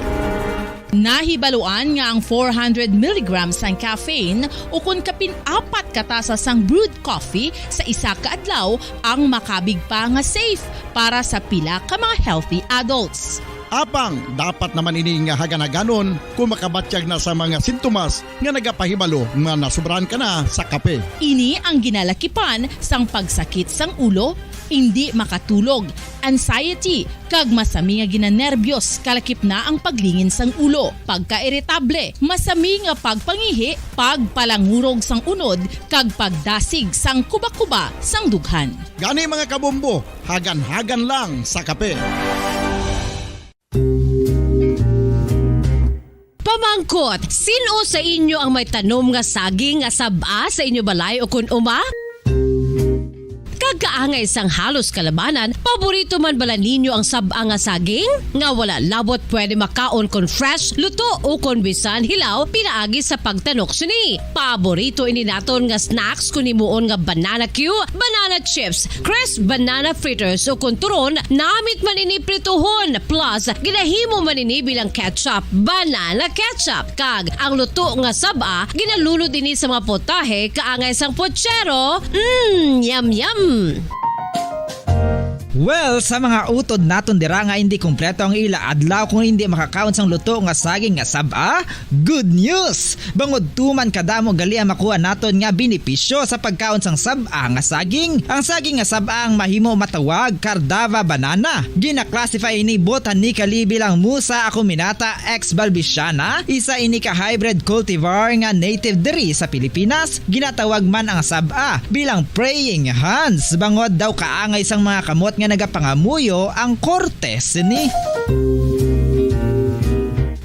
Nahibaluan nga ang four hundred milligrams sang caffeine, ukon kapin apat ka tasa sang brewed coffee sa isa ka adlaw, ang makabig pa nga safe para sa pila ka mga healthy adults. Apang dapat naman ini nga hagan-haganon kon makabatyag na sa mga sintomas nga nagapahibalo nga nasobrahan ka na sa kape. Ini ang ginalakipan sang pagsakit sang ulo, indi makatulog, anxiety, kag masami nga ginanerbyos, kalakip na ang paglingin sang ulo, pagkairitable, masami nga pagpangihi, pagpalangurog sang unod, kag pagdasig sang kuba-kuba sang dughan. Gani, mga kabombo, hagan-hagan lang sa kape. Pamangkot, sin-o sa inyo ang may tanom nga saging nga sab-a sa inyo balay o kon uma? Kaangay sang halos kalabanan, paborito man bala ninyo ang sab-a nga saging? Nga wala labot pwede makaon kon fresh, luto, o kon bisan hilaw pinaagi sa pagtanok sini. Paborito ini naton nga snacks kon himuon nga banana cue, banana chips, crisp banana fritters, o kon turon, namit man ini prituhon, plus ginahimo man ini bilang ketchup, banana ketchup. Kag ang luto nga sab-a, ginalunod ini sa mga putahe kaangay sang putsero. Mm, yum, yum! Well, sa mga utod naton dira nga hindi kompleto ang ila adlaw kung hindi makakaon sang luto nga saging nga sab-a, good news! Bangod tuman kadamo gali ang makuha naton nga benepisyo sa pagkaon sang sab-a nga saging. Ang saging nga sab-a ang mahimo matawag Cardava banana. Gina-classify ini botanically bilang Musa acuminata ex balbisiana, isa ini ka hybrid cultivar nga native diri sa Pilipinas. Ginatawag man ang sab-a bilang praying hands, bangod daw kaangay sang mga kamot nga nagapangamuyo ang korte sini.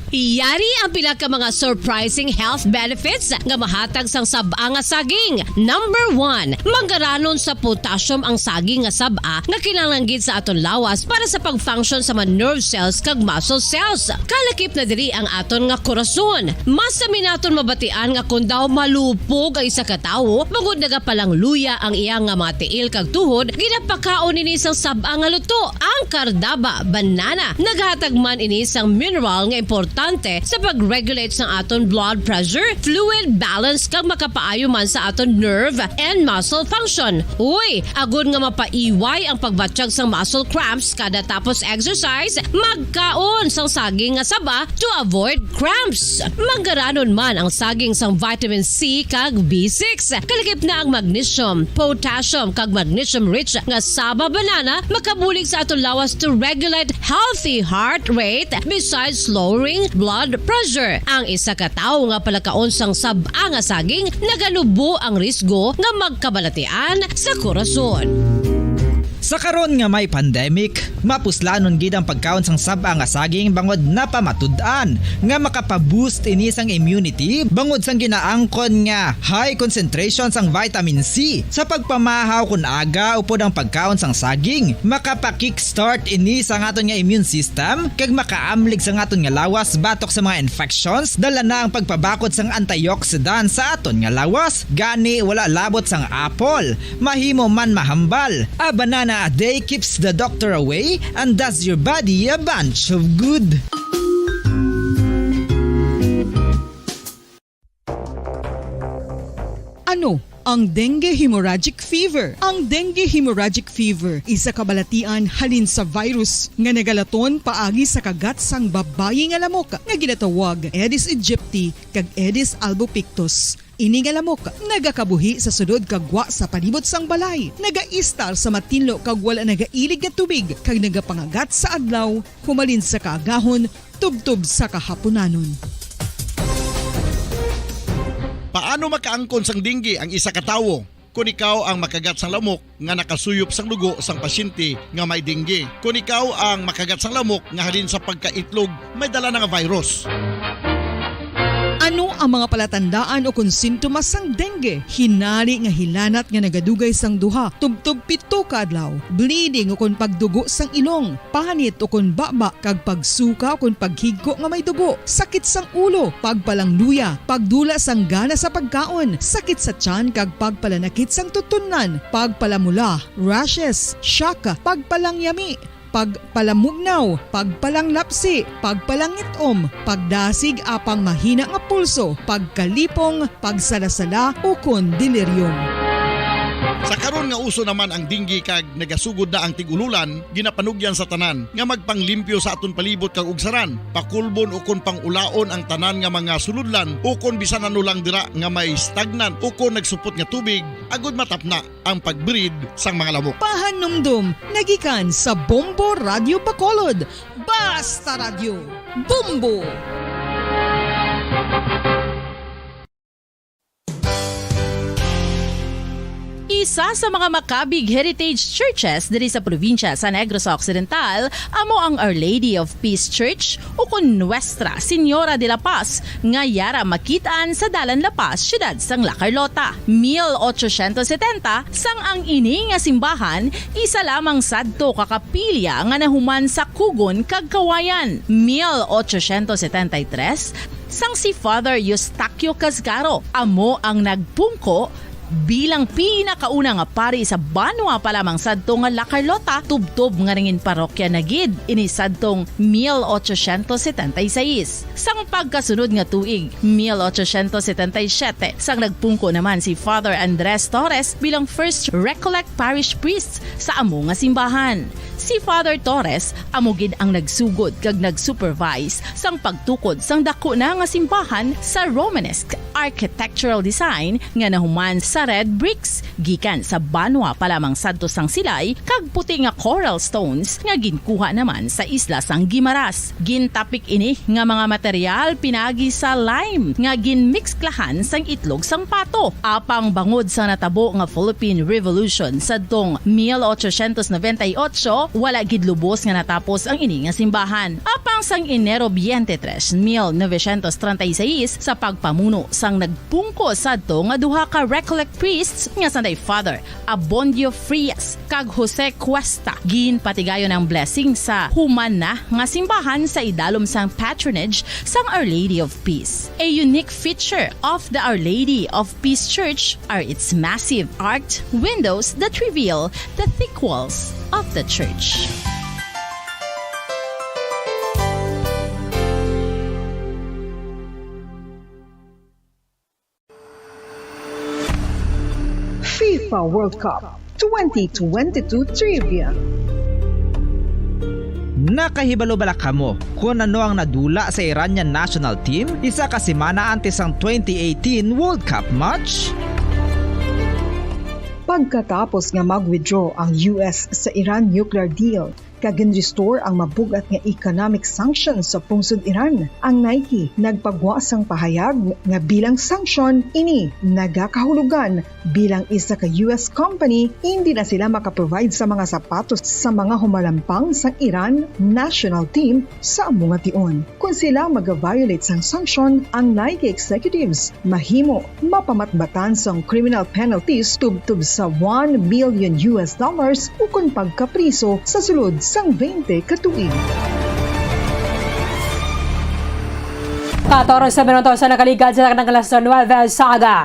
Yari ang pila ka mga surprising health benefits nga mahatag sang sab-a nga saging. Number one, manggaranon sa potassium ang saging nga sab-a nga kinahanglan gid sa aton lawas para sa pag-function sa mga nerve cells kag muscle cells. Kalakip na diri ang aton nga korason. Mas sami naton mabatian nga kon daw malupog ang isa ka tawo, bangod nagapalangluya ang iya nga mga tiil kag tuhod, ginapakaon ini sang sab-a nga luto, ang Cardava banana. Naghatag man ini sang mineral nga importante sa pag-regulate sang aton blood pressure, fluid balance, kag makapaayo man sa aton nerve and muscle function. Uy, agod nga mapaiway ang pagbatyag sang muscle cramps kada tapos exercise, magkaon sang saging nga saba to avoid cramps. Manggaranon man ang saging sang vitamin C kag B six. Kalakip na ang magnesium, potassium, kag magnesium-rich nga saba banana makabulig sa aton lawas to regulate healthy heart rate besides lowering blood pressure. Ang isa ka tawo nga palakaon sang sab-a nga saging naganubo ang risgo nga magkabalatian sa korason. Sa karon nga may pandemic, mapuslanon gid ang pagkaon sang sab-a nga saging bangod napamatud-an nga makapa-boost ini sang immunity bangod sang ginaangkon nga high concentration sang vitamin C sa pagpamahaw kon aga upod ang pagkaon sang saging. Makapa-kickstart ini sang aton nga immune system kag makaamlig sang aton nga lawas batok sa mga infections. Dala na ang pagpabakod sang antioxidant sa aton nga lawas, gani wala labot sang apple. Mahimo man mahambal. A banana a day keeps the doctor away and does your body a bunch of good. Ano ang dengue hemorrhagic fever? Ang dengue hemorrhagic fever isa ka balatian halin sa virus nga nagalaton paagi sa kagat sang babayi nga lamok nga ginatawag Aedes aegypti kag Aedes albopictus. Ini nga lamok nagakabuhi sa sulod kag gwa sa palibot sang balay, nagaistar sa matinlo kag wala nagailig nga tubig, kag nagapangagat sa adlaw humalin sa kaagahon tubtob sa kahapunanon. Paano makaangkon sang dengue ang isa ka tawo? Kon ikaw ang makagat sang lamok nga nakasuyop sang dugo sang pasyente nga may dengue, kon ikaw ang makagat sang lamok nga halin sa pagkaitlog may dala na nga virus. Ano ang mga palatandaan ukon sintomas sang dengue? Hinari nga hilanat nga nagadugay sang duha tubtob pito ka adlaw, bleeding ukon pagdugo sang ilong, panit ukon baba, kag pagsuka ukon paghigko nga may dugo, sakit sang ulo, pagpalangluya, pagdula sang gana sa pagkaon, sakit sa tiyan kag pagpalanakit sang tutunlan, pagpalamula, rashes, shock, pagpalangyami, pagpalamugnaw, pagpalanglapsi, pagpalangit-om, pagdasig apang mahina nga pulso, pagkalipong, pagsalasala, ukon delirium. Sa karon nga uso naman ang dengue kag nagasugod na ang tig-ululan, ginapanugyan sa tanan nga magpanglimpyo sa aton palibot kag ugsaran, pakulbon ukon pangulaon ang tanan nga mga sulodlan ukon bisan ano lang dira nga may stagnant ukon nagsupot nga tubig, agod matapna ang pag-breed sang mga lamok. Pahanumdom nga gikan sa Bombo Radyo Bacolod. Basta Radyo, Bombo! Isa sa mga makabig heritage churches diri sa probinsya sa Negros Occidental amo ang Our Lady of Peace Church, ukon Nuestra Señora de la Paz, nga yara makit-an sa Dalan La Paz, siyudad sang La Carlota. Mil ochocientos setenta, sang ang ini nga simbahan isa lamang sadto ka kapilya nga nahuman sa kugon kag kawayan. Mil ochocientos setenta y tres, sang si Father Eustaquio Casgaro amo ang nagpungko bilang pinakauna nga pari sa banwa pa lamang sadto nga La Carlota, tubtob nga nangin parokya na gid ini sadtong mil ochocientos setenta y seis. Sang pagkasunod nga tuig, mil ochocientos setenta y siete, sang nagpungko naman si Father Andres Torres bilang first Recollect Parish Priest sa amo nga simbahan. Si Father Torres amo gid ang nagsugod kag nag-supervise sang pagtukod sang daku na nga simbahan sa Romanesque architectural design nga nahuman sa red bricks gikan sa banwa pa lamang sadto sang Silay kag puti nga coral stones nga ginkuha naman sa isla sang Guimaras. Gintapik ini nga mga material pinaagi sa lime nga ginmiksklahan sang itlog sang pato. Apang bangod sa natabo nga Philippine Revolution sadtong mil ochocientos noventa y ocho, wala gid lubos nga natapos ang ini nga simbahan. Apang sang Enero twenty-three, mil novecientos treinta y seis, sa pagpamuno sang nagpungko sadto nga duha ka Recollect priests nga sanday Father Abondio Frias kag Jose Cuesta, ginpatigayon ang blessing sa human na nga simbahan sa idalom sang patronage sang Our Lady of Peace. A unique feature of the Our Lady of Peace Church are its massive arched windows that reveal the thick walls of the church. FIFA World Cup twenty twenty-two Trivia. Nakahibalo bala kamo kon ano ang nadula sa Iranian national team isa ka semana antes sang twenty eighteen World Cup match? Pagkatapos nga mag-withdraw ang U S sa Iran nuclear deal, kag gin-restore ang mabug-at nga economic sanctions sa pungsod Iran. Ang Nike nagpagwa sang pahayag nga bilang sanction ini nagakahulugan bilang isa ka U S company, hindi na sila makaprovide sa mga sapatos sa mga humalampang sang Iran national team sa amo nga tion. Kon sila mag-violate sang sanction, ang Nike executives mahimo mapamatbatan sang criminal penalties tubtob sa one million U S dollars ukon pagkapriso sa sulod sang twenty ka tuig. Katorse minutos sa nakaligad sa kanang alas nuebe sa aga.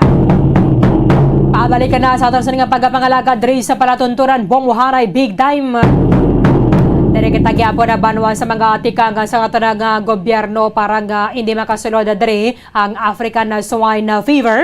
Pabalik na sa aton sa nga pagpangalagad diri sa palatuntunan, Bong Uhanay, big time. Diri kita gyapon na banwa sa mga tikang sa aton nga gobyerno para nga hindi makasulod diri ang African Swine Fever.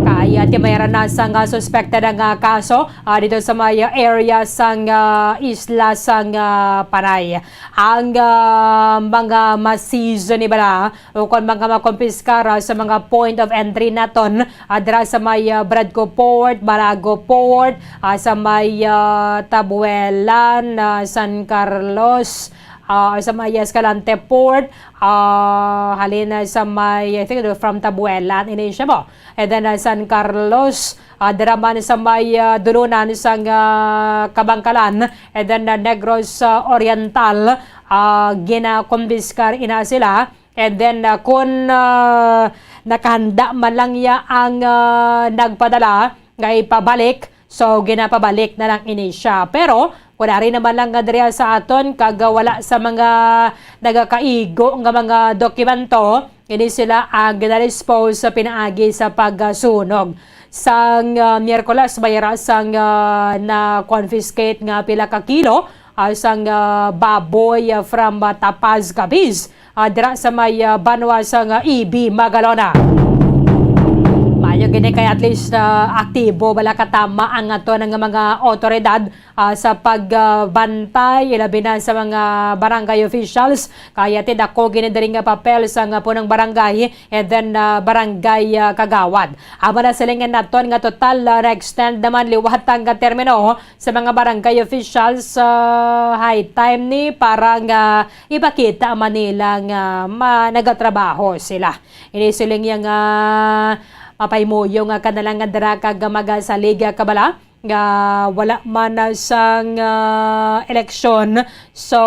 Kaya timayaran na sang suspected nga kaso, ah, dito sa may area sang, ah, isla sang, ah, Panay. Ang, ah, mga masizo ni bala o kon mga makumpiskar, ah, sa mga point of entry naton, ah, dira sa may, ah, Bradco Port, Barago Port, ah, sa may, ah, Tabuelan, ah, San Carlos, ah, sa may Escalante Port, ah, halin na sa may, I think, from Tabuelan, ini siya mo. And then, ah, San Carlos, ah, dira man sa may, ah, dulunan sang, ah, Kabangkalan, and then, ah, Negros, ah, Oriental, ah, ginakumbiskar ina sila. And then, ah, kun, ah, nakahanda man lang ya ang, ah, nagpadala nga ipabalik, so ginapabalik na lang ini siya. Pero kun ari naman lang nga diri sa aton kag wala sa mga nagakaigo nga mga dokumento, ini sila ang ginadispose sa pinaagi sa pagsunog. Sang, ah, Miyerkules, may ra sang, ah, na-confiscate nga pila ka kilo, ah, sang, ah, baboy, ah, from, ah, Tapaz, Capiz, ah, dira sa may, ah, banwa sang, ah, E B, Magalona. Maayo gini kay at least, ah, aktibo bala katama ang aton nga mga otoridad, ah, sa pagbantay, ilabi na sa mga barangay officials. Kaya ti dako gini diri nga papel sang punong barangay and then, ah, barangay, ah, kagawad. Amo na silingan naton nga total, ah, na-extend naman liwat ang termino sa mga barangay officials, ah, high time ni para nga ipakita man nila nga ma-, nagatrabaho sila. Ini siling ya nga mapaymuyo nga kanalangan dira kag magasalig ka bala nga wala man na sang, ah, eleksyon. So,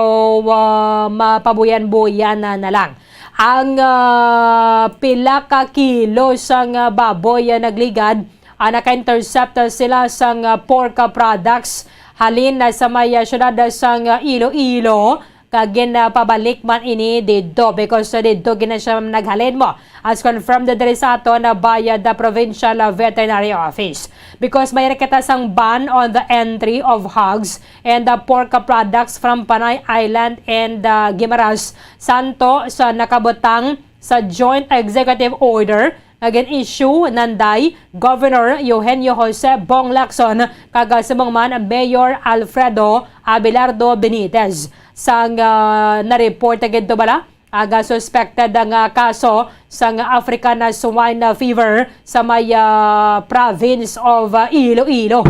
ah, mapabuyan-buyan na, na lang. Ang, ah, pila ka kilo sang, ah, baboy, ah, nagligad, ah, naka-intercept, ah, sila sang, ah, pork, ah, products halin na sa may, ah, syudad, ah, sang, ah, Iloilo. Kag ginapabalik man ini didto because, uh, didto gina siya naghalin mo, as confirmed diri sa aton, uh, by, uh, the Provincial, uh, Veterinary Office. Because may kita sang ban on the entry of hogs and, uh, pork products from Panay Island and, uh, Guimaras, santo sa nakabutang sa Joint Executive Order nga gin-issue nanday Governor Eugenio Jose Bong Lacson kag, ah, subong man Mayor Alfredo Abelardo Benitez. Sang, ah, na-report na gid to bala, aga suspected nga kaso sang African swine fever sa may, ah, province of, ah, Iloilo.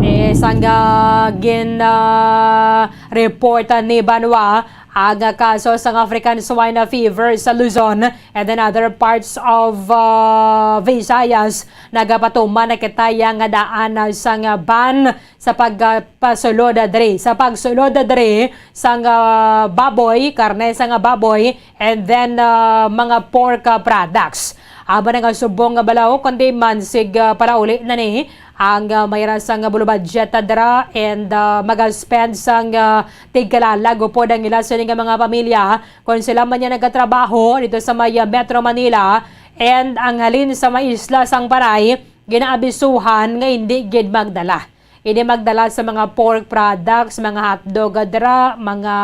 Eh, sang, ah, gin, ah, report ni Banwa, ang kaso sang African Swine Fever sa Luzon and then other parts of, uh, Visayas, nagapatuman na kita ya nga daan, uh, sang ban sa pagpasulod diri, sa pagsulod diri sang, uh, baboy, karne sang baboy, and then, uh, mga pork, uh, products. Amo na nga subong nga balaw, kundi mansig, uh, palauli na ni ang, uh, may rasa nga bulo budget, uh, dira, and, uh, magaspend sang, uh, tigkalalag upod ang ila sini nga mga pamilya. Kon sila man niya nagatrabaho dito sa may, uh, Metro Manila, and ang halin sa may isla sang Panay, ginaabisuhan nga hindi gid magdala. Hindi magdala sa mga pork products, mga hotdog, uh, dira, mga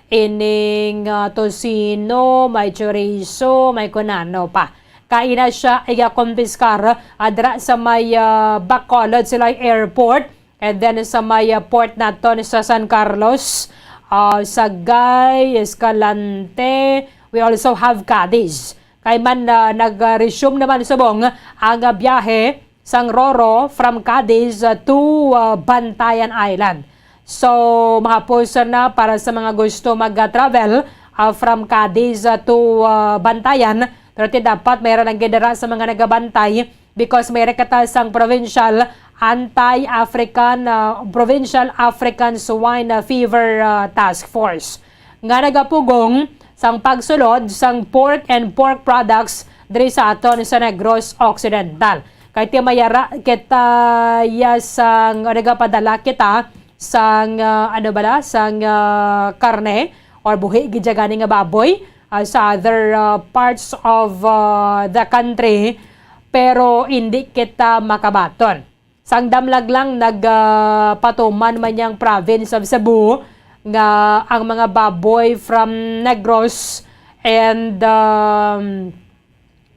ining, uh, tocino, may chorizo, may kunano pa. Kay ina siya igakompiskar, ah, dira sa may, ah, Bacolod, Silay Airport, and then sa may, ah, port naton sa San Carlos, ah, Sagay, Escalante. We also have Cadiz. Kay man, ah, nag-resume naman subong ang, ah, biyahe sang Roro from Cadiz, ah, to, ah, Bantayan Island. So, mahapos na para sa mga gusto mag-travel, ah, from Cadiz, ah, to, ah, Bantayan, pero ti dapat mayra lang gid dira sa mga nagabantay because mayra kita sang provincial anti-African, ah, Provincial African Swine Fever, ah, Task Force nga nagapugong sang pagsulod sang pork and pork products diri sa aton sa Negros Occidental. Kay ti mayara kita ya sang nagapadala kita sang, ah, ano bala, sang, ah, karne or buhi gid siya gani nga baboy, ah, sa other, ah, parts of, ah, the country, pero hindi kita makabaton. Sang damlag lang nag, ah, patuman man yang province of Cebu nga ang mga baboy from Negros and, um,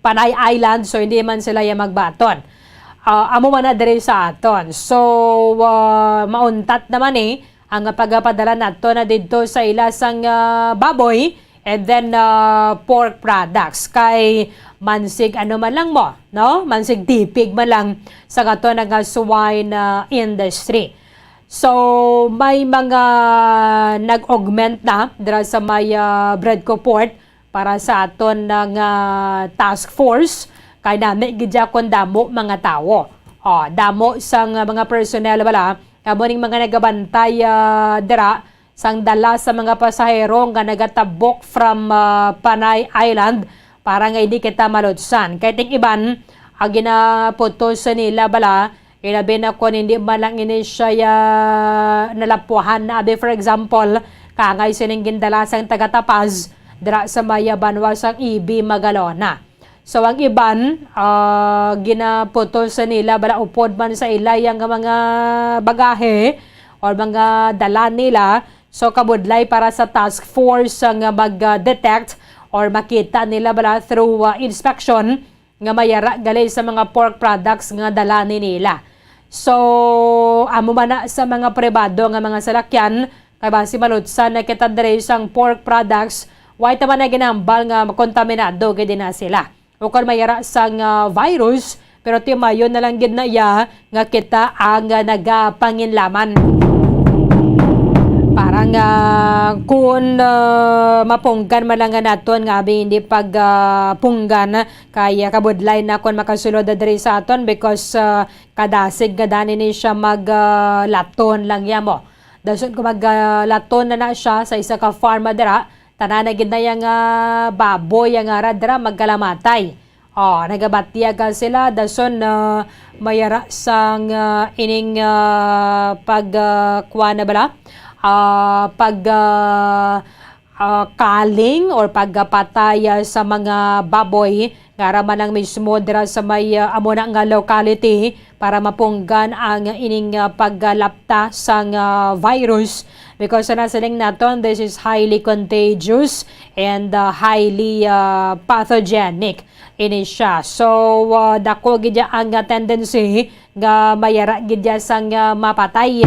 Panay Island, so hindi man sila ya magbaton. Ah, amo man na diri sa aton. So, ah, mauntat naman eh ang pagapadala nato na didto sa ila sang, ah, baboy and then, ah, pork products. Kay mansig ano man lang mo, no? Mansig tipig man lang sa aton nga swine, ah, industry. So, may mga nag-augment na dira sa may, ah, Bredco Port para sa aton nga task force, kay nami gid kon damo mga tawo. Oh, damo sang mga personnel bala, amo ning mga nagabantay, ah, dira sang dala sa mga pasahero nga nagatabok from, ah, Panay Island para nga hindi kita malutsan. Kay ting iban, ang ginaputos nila bala, ilabi na kon hindi man lang ini siya, ah, nalapuhan na. Abi, for example, kaangay sining gindala sang taga Tapaz dira sa may, ah, banwa sang E B Magalona. So, ang iban, ah, ginaputos nila bala upod man sa ila yang mga bagahe or mga dala nila. So, kabudlay para sa task force nga mag-detect or makita nila bala through, ah, inspection nga mayara gali sa mga pork products nga dala ni nila. So, amo man na sa mga pribado nga mga salakyan, kay basi malutsan na kita diri sang pork products, way ta man na ginahambal nga makontaminado gid na sila. Ukon mayara sang, ah, virus, pero timayon na lang gid na iya nga kita ang, ah, nagapanginlaman. Para Nga kun, ah, mapunggan man lang nga naton nga abi hindi pag, ah, punggan kay, ah, kabudlay na kon makasulod na diri sa aton because, ah, kadasig nga dani ni siya mag, ah, laton lang ya mo. Dason kung mag, ah, laton na na siya sa isa ka farm dira, tanan na gid na yang, ah, baboy yang ara dira magkalamatay. Oh, nagabatyag ka sila dason na mayara sang, ah, ining, ah, pag, ah, kuwan na bala? Ah, pag, ah, ah, kaling or pagpatay, ah, sa mga baboy nga ara man lang mismo dira sa may, ah, amo na nga locality para mapunggan ang ining, ah, paggalapta sang, ah, virus because sa nasiling naton, this is highly contagious and, ah, highly, ah, pathogenic ini siya. So, ah, dako gid ya ang, ah, tendency nga mayara gid ya sang, ah, mapatay.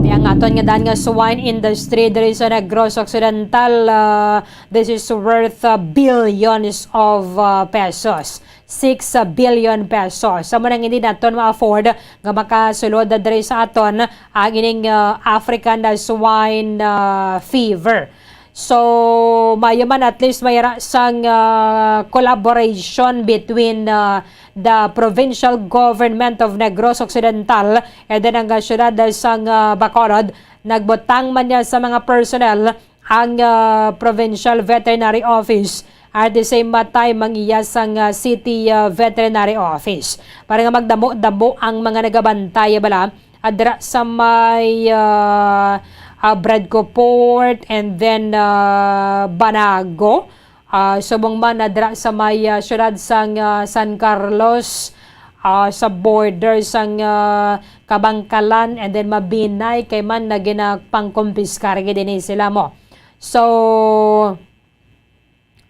Kaya ang aton nga dan nga swine industry diri sa Negros Occidental, ah, this is worth, ah, billions of, ah, pesos. Six billion pesos. Sa mo nang hindi naton ma-afford nga makasulod na diri sa aton ang ining, ah, African, ah, swine, ah, fever. So, mayo man at least may ra sang, ah, collaboration between, ah, the provincial government of Negros Occidental and then ang, ah, siyudad sang, ah, Bacolod. Nagbutang man niya sa mga personnel ang, ah, Provincial Veterinary Office at the same time ang iya sang, ah, City, ah, Veterinary Office para nga magdamo-damo ang mga nagabantay bala adra sa may, ah, ah, Bradco Port and then, ah, Banago. Ah, subong man adra sa may, ah, siyudad sang, ah, San Carlos, ah, sa border sang, ah, Kabangkalan and then Mabinay kay man na ginapangkumpiskar gid ini sila mo. So,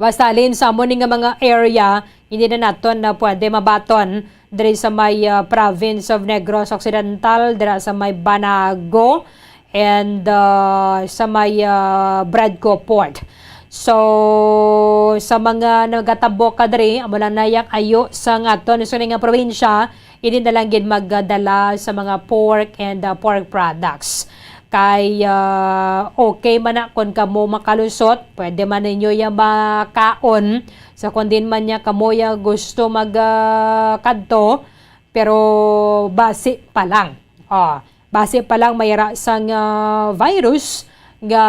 basta halin sa amo ni nga mga area, hindi na naton na pwede mabaton diri sa may, ah, province of Negros Occidental, dira sa may Banago, and, ah, sa may, ah, Bradco Port. So, sa mga nagatabok ka diri, amo lang na yang ayo sa aton sini nga probinsya, hindi na lang gid magdala sa mga pork and, ah, pork products. Kay, ah, okay man na kung kamo makalusot, pwede man ninyo ya makaon. Sa kung din man niya kamo ya gusto mag, ah, kadto, pero basi pa lang. Ah, basi pa lang may ra sang, ah, virus nga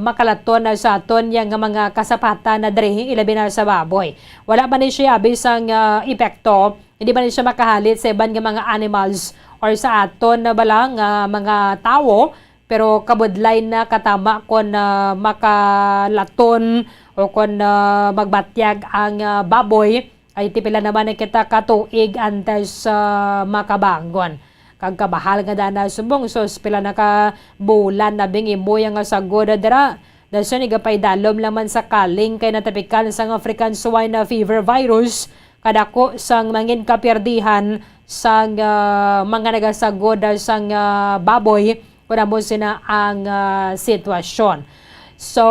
makalaton na sa aton ya nga mga kasapatan na diri, ilabi na sa baboy. Wala man ni siya abi sang, ah, epekto, hindi man ni siya makahalit sa iban nga mga animals or sa aton na bala nga mga tawo, pero kabudlay na katama kon, ah, makalaton o kon, ah, magbatyag ang, ah, baboy. Ay, ti pila naman na kita ka tuig antes, ah, makabangon. Kag kabahal nga dana subong, sus, pila na ka bulan na bing imo yang nga sagod dira. Dason igapaidalom lang man sa kaling kay natapikan sang African swine fever virus, kadako sang mangin kapiyerdihan sang, ah, mga nagasagod sang, ah, baboy, kun amo sina ang, ah, sitwasyon. So,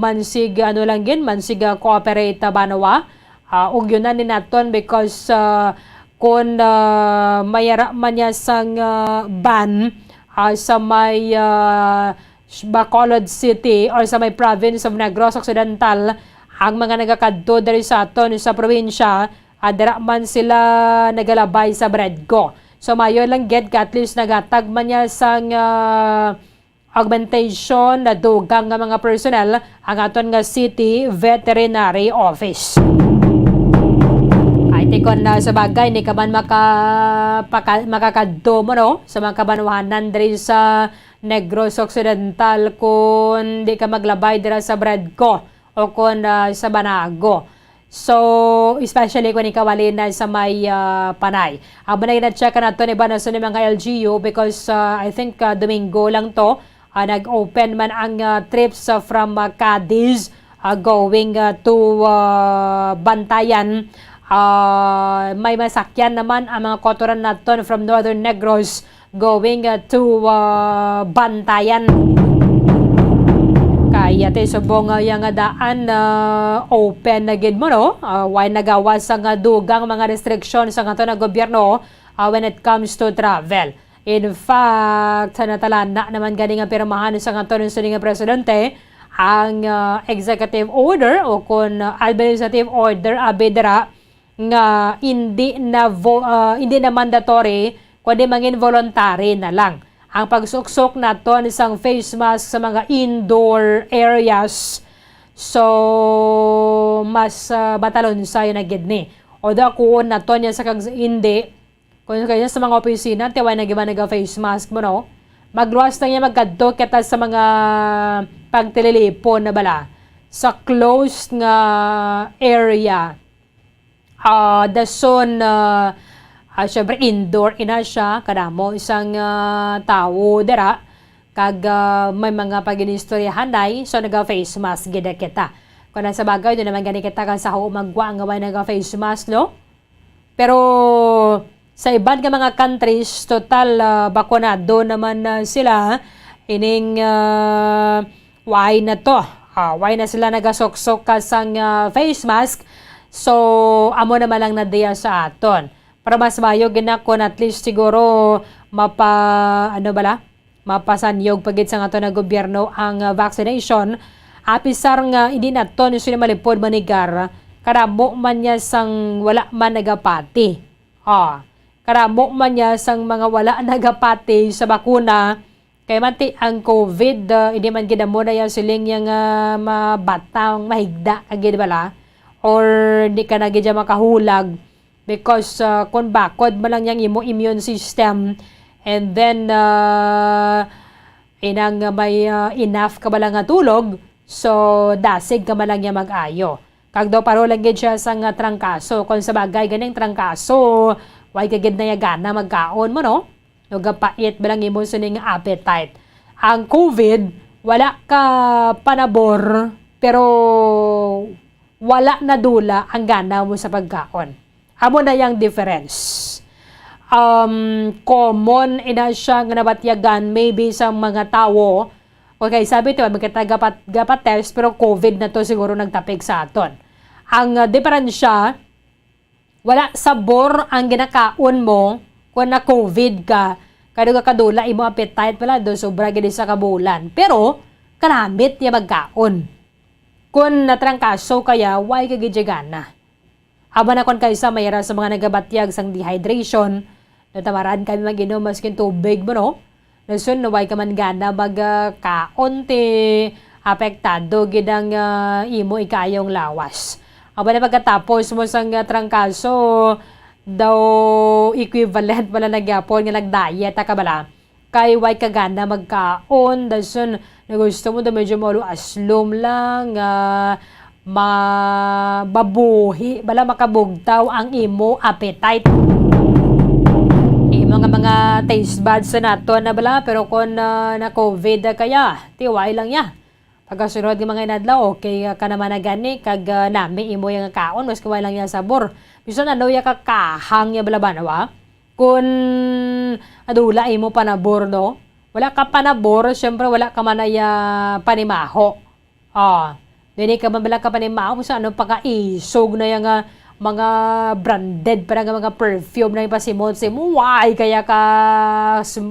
mansig, ano lang gid, mansig, ah, cooperate, ah, banwa. Ah, ugyonan ni naton because, ah, kun, ah, mayara man niya sang, ah, ban, ah, sa may, ah, Bacolod City or sa may province of Negros Occidental, ang mga nagakadto diri sa aton sa probinsya, ah, dira man sila nagalabay sa Bradco. So, mayo lang gid ka at least nagatag man niya sang, ah, augmentation na dugang nga mga personnel ang aton nga City Veterinary Office. Ay, ti kon, ah, sa bagay, ni ka man maka-, paka-, makakadto mo, no? Sa mga kabanwahanan diri sa Negros Occidental, kun di ka maglabay dira sa Bradco o kun, ah, sa Banago. So, especially kung ikaw halin na sa may, ah, Panay. Amo na gina-check nato ni Banason ni mga L G U because, ah, I think, ah, Domingo lang to, ah, nag-open man ang, ah, trips, ah, from, ah, Cadiz, ah, going, ah, to, ah, Bantayan. Ah, may masakyan naman ang mga kotoran naton from Northern Negros going, uh, to, uh, Bantayan. Kaya ti subong, uh, yang daan, uh, open na gid mo, no? Uh, way nagawas ang, uh, dugang mga restriction sa aton nga gobyerno, uh, when it comes to travel. In fact, sa natalana naman gani nga pirmahan sa kanton sini nga presidente ang, ah, executive order o kon, ah, administrative order abi dira nga hindi na vo-, ah, hindi na mandatory, kundi mangin voluntary na lang ang pagsuksok naton sang face mask sa mga indoor areas. So, mas, ah, matalon sayo na gid ni. Although kuon naton niya sa kag hindi, kung kaya sa mga opisina, tiway na giba naga face mask mo, no? Magluwas lang niya magkadto kita sa mga pagtililipon na bala sa closed nga area. Ah, dason, ah, ah, syempre, indoor ina siya, kadamo isang, ah, tawo dira, kag, ah, may mga pag-inistoryahan day, so naga-face mask gid kita. Kung sa bagay, doon naman gani kita kan sa huo magwa nga way naga-face mask, no? Pero sa iban nga mga countries, total, ah, bakunado naman na sila, ining, ah, why na to? Ah, why na sila nagasuksok ka sang, ah, face mask? So, amo naman lang na diya sa aton. Pero mas mayo gid na kung at least siguro mapa-, ano bala? Mapasanyog pa gid sang aton nga gobyerno ang, ah, vaccination. Apisar nga hindi naton sila malipod manigar, kadamo man niya sang wala man nagapati. Ah, kadamo man niya sang mga wala nagapati sa bakuna. Kay manti ang COVID, ah, hindi man gid amo na yang siling yang, ah, mabatang mahigda ka gid bala, or di ka na gid siya makahulag because, ah, kung bakod man lang yang imo immune system, and then, ah, inang may, ah, enough ka bala nga tulog, so dasig ka man lang niya mag-ayo. Kag daw paro lang gid siya sang, ah, trangkaso. Kung sa bagay ganing trangkaso, way ka gid na ya gana magkaon mo, no? Nagapait ba lang imo sining appetite? Ang COVID, wala ka panabor, pero wala nadula ang gana mo sa pagkaon. Amo na yang difference. Um, common ina siya nga nabatyagan maybe sa mga tawo. Okay, sabi to, magkita gapat, gapat test, pero COVID na to siguro nagtapik sa aton. Ang, ah, diferensya, wala sabor ang ginakaon mo kung na-COVID ka. Kado ka kadula imo appetite pala do sobra gid sa kabulan. Pero kanamit niya magkaon. Kung natrangkaso kaya, why ka gid siya gana? Aba na kon kaysa mayra sa mga nagabatyag sang dehydration, natamaran kami mag-inom maskin tubig mo, no? Dason, way ka man gana mag, ah, kaon ti apektado gid ang, ah, imo ikayong lawas. Aba na pagkatapos mo sang, ah, trangkaso, daw equivalent wala na gyapon nga nag-diet ka bala. Kay way ka gana magkaon, dason na gusto mo daw medyo maulo aslom lang, ah, ma-, mabuhi, bala makabugtaw ang imo appetite. Imo nga mga taste buds sa nato na bala, pero kung, ah, na-COVID na kaya, tiway lang ya. Pagkasunod nga mga inadlaw, okay ka naman na gani, kag, ah, nami imo yang kaon, maski way lang ya sabor. Bisan ano ya kakahang ya bala ba, no, ah? Kung adula imo panabor, no? Wala ka panabor, syempre wala ka man ay, ah, panimaho. Ah, dili ka man bala ka panimaho sa ano pagkaisog na yang, ah, mga branded pa nga mga perfume na ipasimot-simot. Why kaya ka,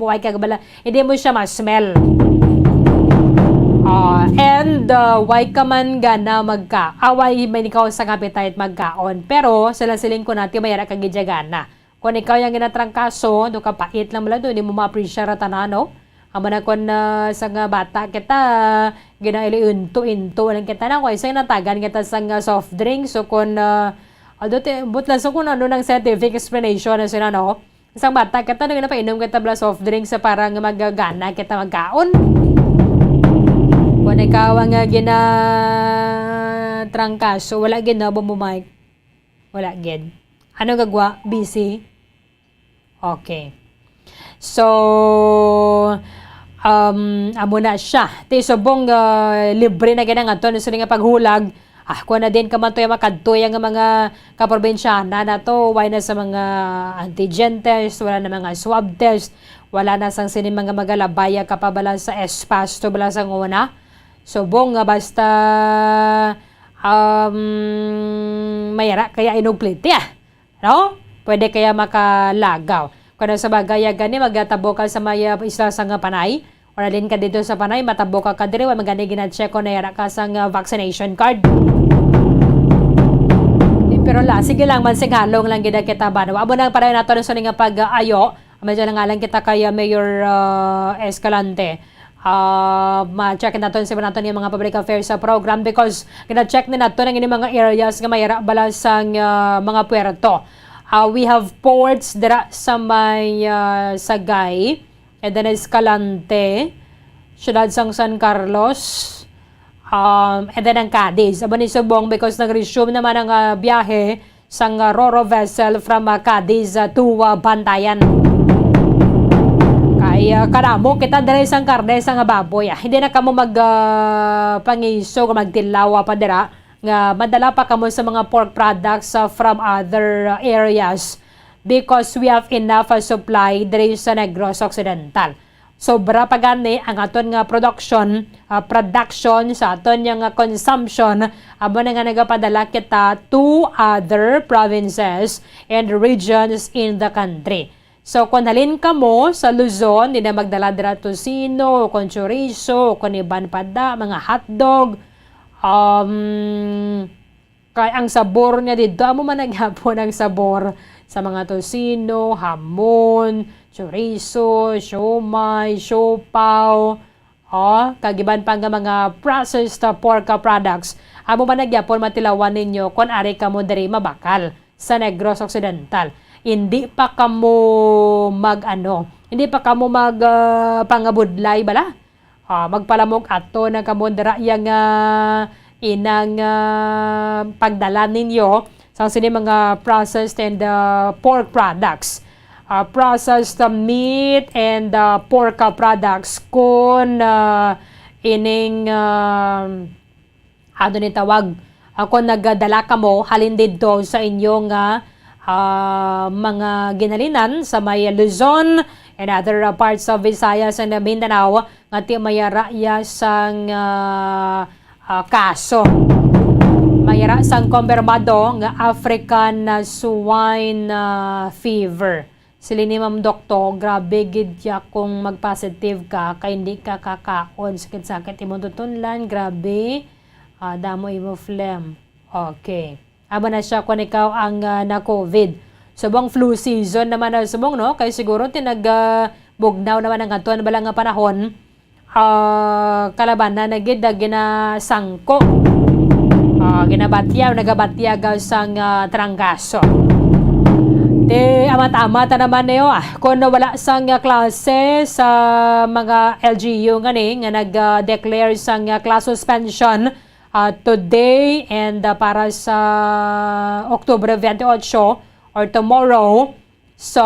why ka bala, hindi mo siya ma-smell. Ah, and, ah, why ka man gana magka-, ah, why may ikaw sa appetite magkaon. Pero, sila siling ko natin, may ara ka gid siya gana. Kung ikaw yang ginatrangkaso, do ka pait lang bala do, hindi mo ma-appreciate ra tanan, no? Amo na kung, ah, sa nga bata kita, ginaili unto-unto lang kita na. Kung isa natagan kita sa nga soft drink, so kung, ah, although ti-, but lang sa kung ano nang scientific explanation na sila, no? Isang bata kita, nung napainom kita bala soft drink sa parang magagana kita magkaon. Kung ikaw ang, ah, ginatrangkaso, wala gid na ba mo, Mike? Wala gid. Ano gagwa? Busy? Okay. So, um, amo na siya. Ti subong, ah, libre na gid ang aton sa nga paghulag. Ah, kuha na din ka man to yung makadto yung mga kaprobinsyana na to. Why na sa mga antigen test, wala na mga swab test, wala na sang sini mga magalabaya ka pa bala sa espas to bala sa una. Subong nga basta, um, mayara kaya inugplite, ah. No? Pwede kaya makalagaw. Kung sa bagay, ah, gani, magtabo ka sa may, ah, isla sang Panay, or alin ka dito sa Panay, matabo ka ka diri, wa man gani gina-check kung nayara ka sang, ah, vaccination card. Eh, pero la, sige lang, man, sing halong lang gid kita ba. Amo nang padayon nato sa nga pag-ayo. Medyo lang alang kita kay, ah, Mayor, ah, Escalante. Ah, ma-check naton sa naton yung mga public affairs sa program because gina-check na naton ang ining mga areas nga may bala sang, ah, mga puerto. Ah, we have ports dira sa may, ah, Sagay, and then Escalante, Siyudad sang San Carlos, um, and then ang Cadiz. Amo ni subong because nag-resume naman ang, ah, biyahe sang, ah, Roro vessel from, ah, Cadiz, ah, to, ah, Bantayan. Kay, ah, kadamo kita diri sang karne sang baboy, ah. Hindi na kamo mag, ah, pangiso o magtilaw, ah, pa dira nga madala pa kamo sa mga pork products, ah, from other, ah, areas because we have enough, ah, supply diri sa Negros Occidental. Sobra pa gani ang aton nga production, ah, production sa aton nga consumption, amo na nga nagapadala kita to other provinces and regions in the country. So, kung halin kamo sa Luzon, di na magdala dira tocino, o kung chorizo, o kung iban pa da, mga hotdog, um, kay ang sabor niya dito, amo man ang gihapon ang sabor sa mga tocino, hamon, chorizo, siomay, siopaw, o, kag iban pa nga mga processed, uh, pork, uh, products. Amo man na gyapon matilawan ninyo kon ari kamo diri mabakal sa Negros Occidental. Hindi pa kamo mag, ano, hindi pa kamo mag, uh, pangabudlay bala. Ah, magpalamok ato na kamo dira iya nga inang, ah, pagdala ninyo sang sini mga processed and, ah, pork products. Ah, processed, ah, meat and, ah, pork, ah, products kun, ah, ining, ah, ano ni tawag, ah, kung nagdala kamo halin didto sa inyo nga, ah, mga ginhalinan sa may Luzon and other, ah, parts of Visayas and Mindanao nga ti may ara iya sang, ah, ah, kaso. May ara sang kumpirmado nga African, ah, swine, ah, fever. Sili ni Ma'am Doktor, grabe gid ya kung mag-positive ka, kay hindi ka kakaon, sakit-sakit imong tutunlan, grabe. Ah, damo imo phlegm. Okay. Amo na siya kung ikaw ang, ah, na-COVID. Subong flu season naman na subong, no? Kay siguro tinag, ah, bugnaw naman ang aton bala nga panahon. Ah, kalabanan na gid na ginasangko. Ah, ginabatya o nagabatya gaw sang, ah, trangkaso. Di amat-amat na naman niyo, ah, kung wala sang, ah, klase sa mga L G U nga ni nga nag, ah, declare sang, ah, class suspension, ah, today and, ah, para sa October twenty-eight or tomorrow. So,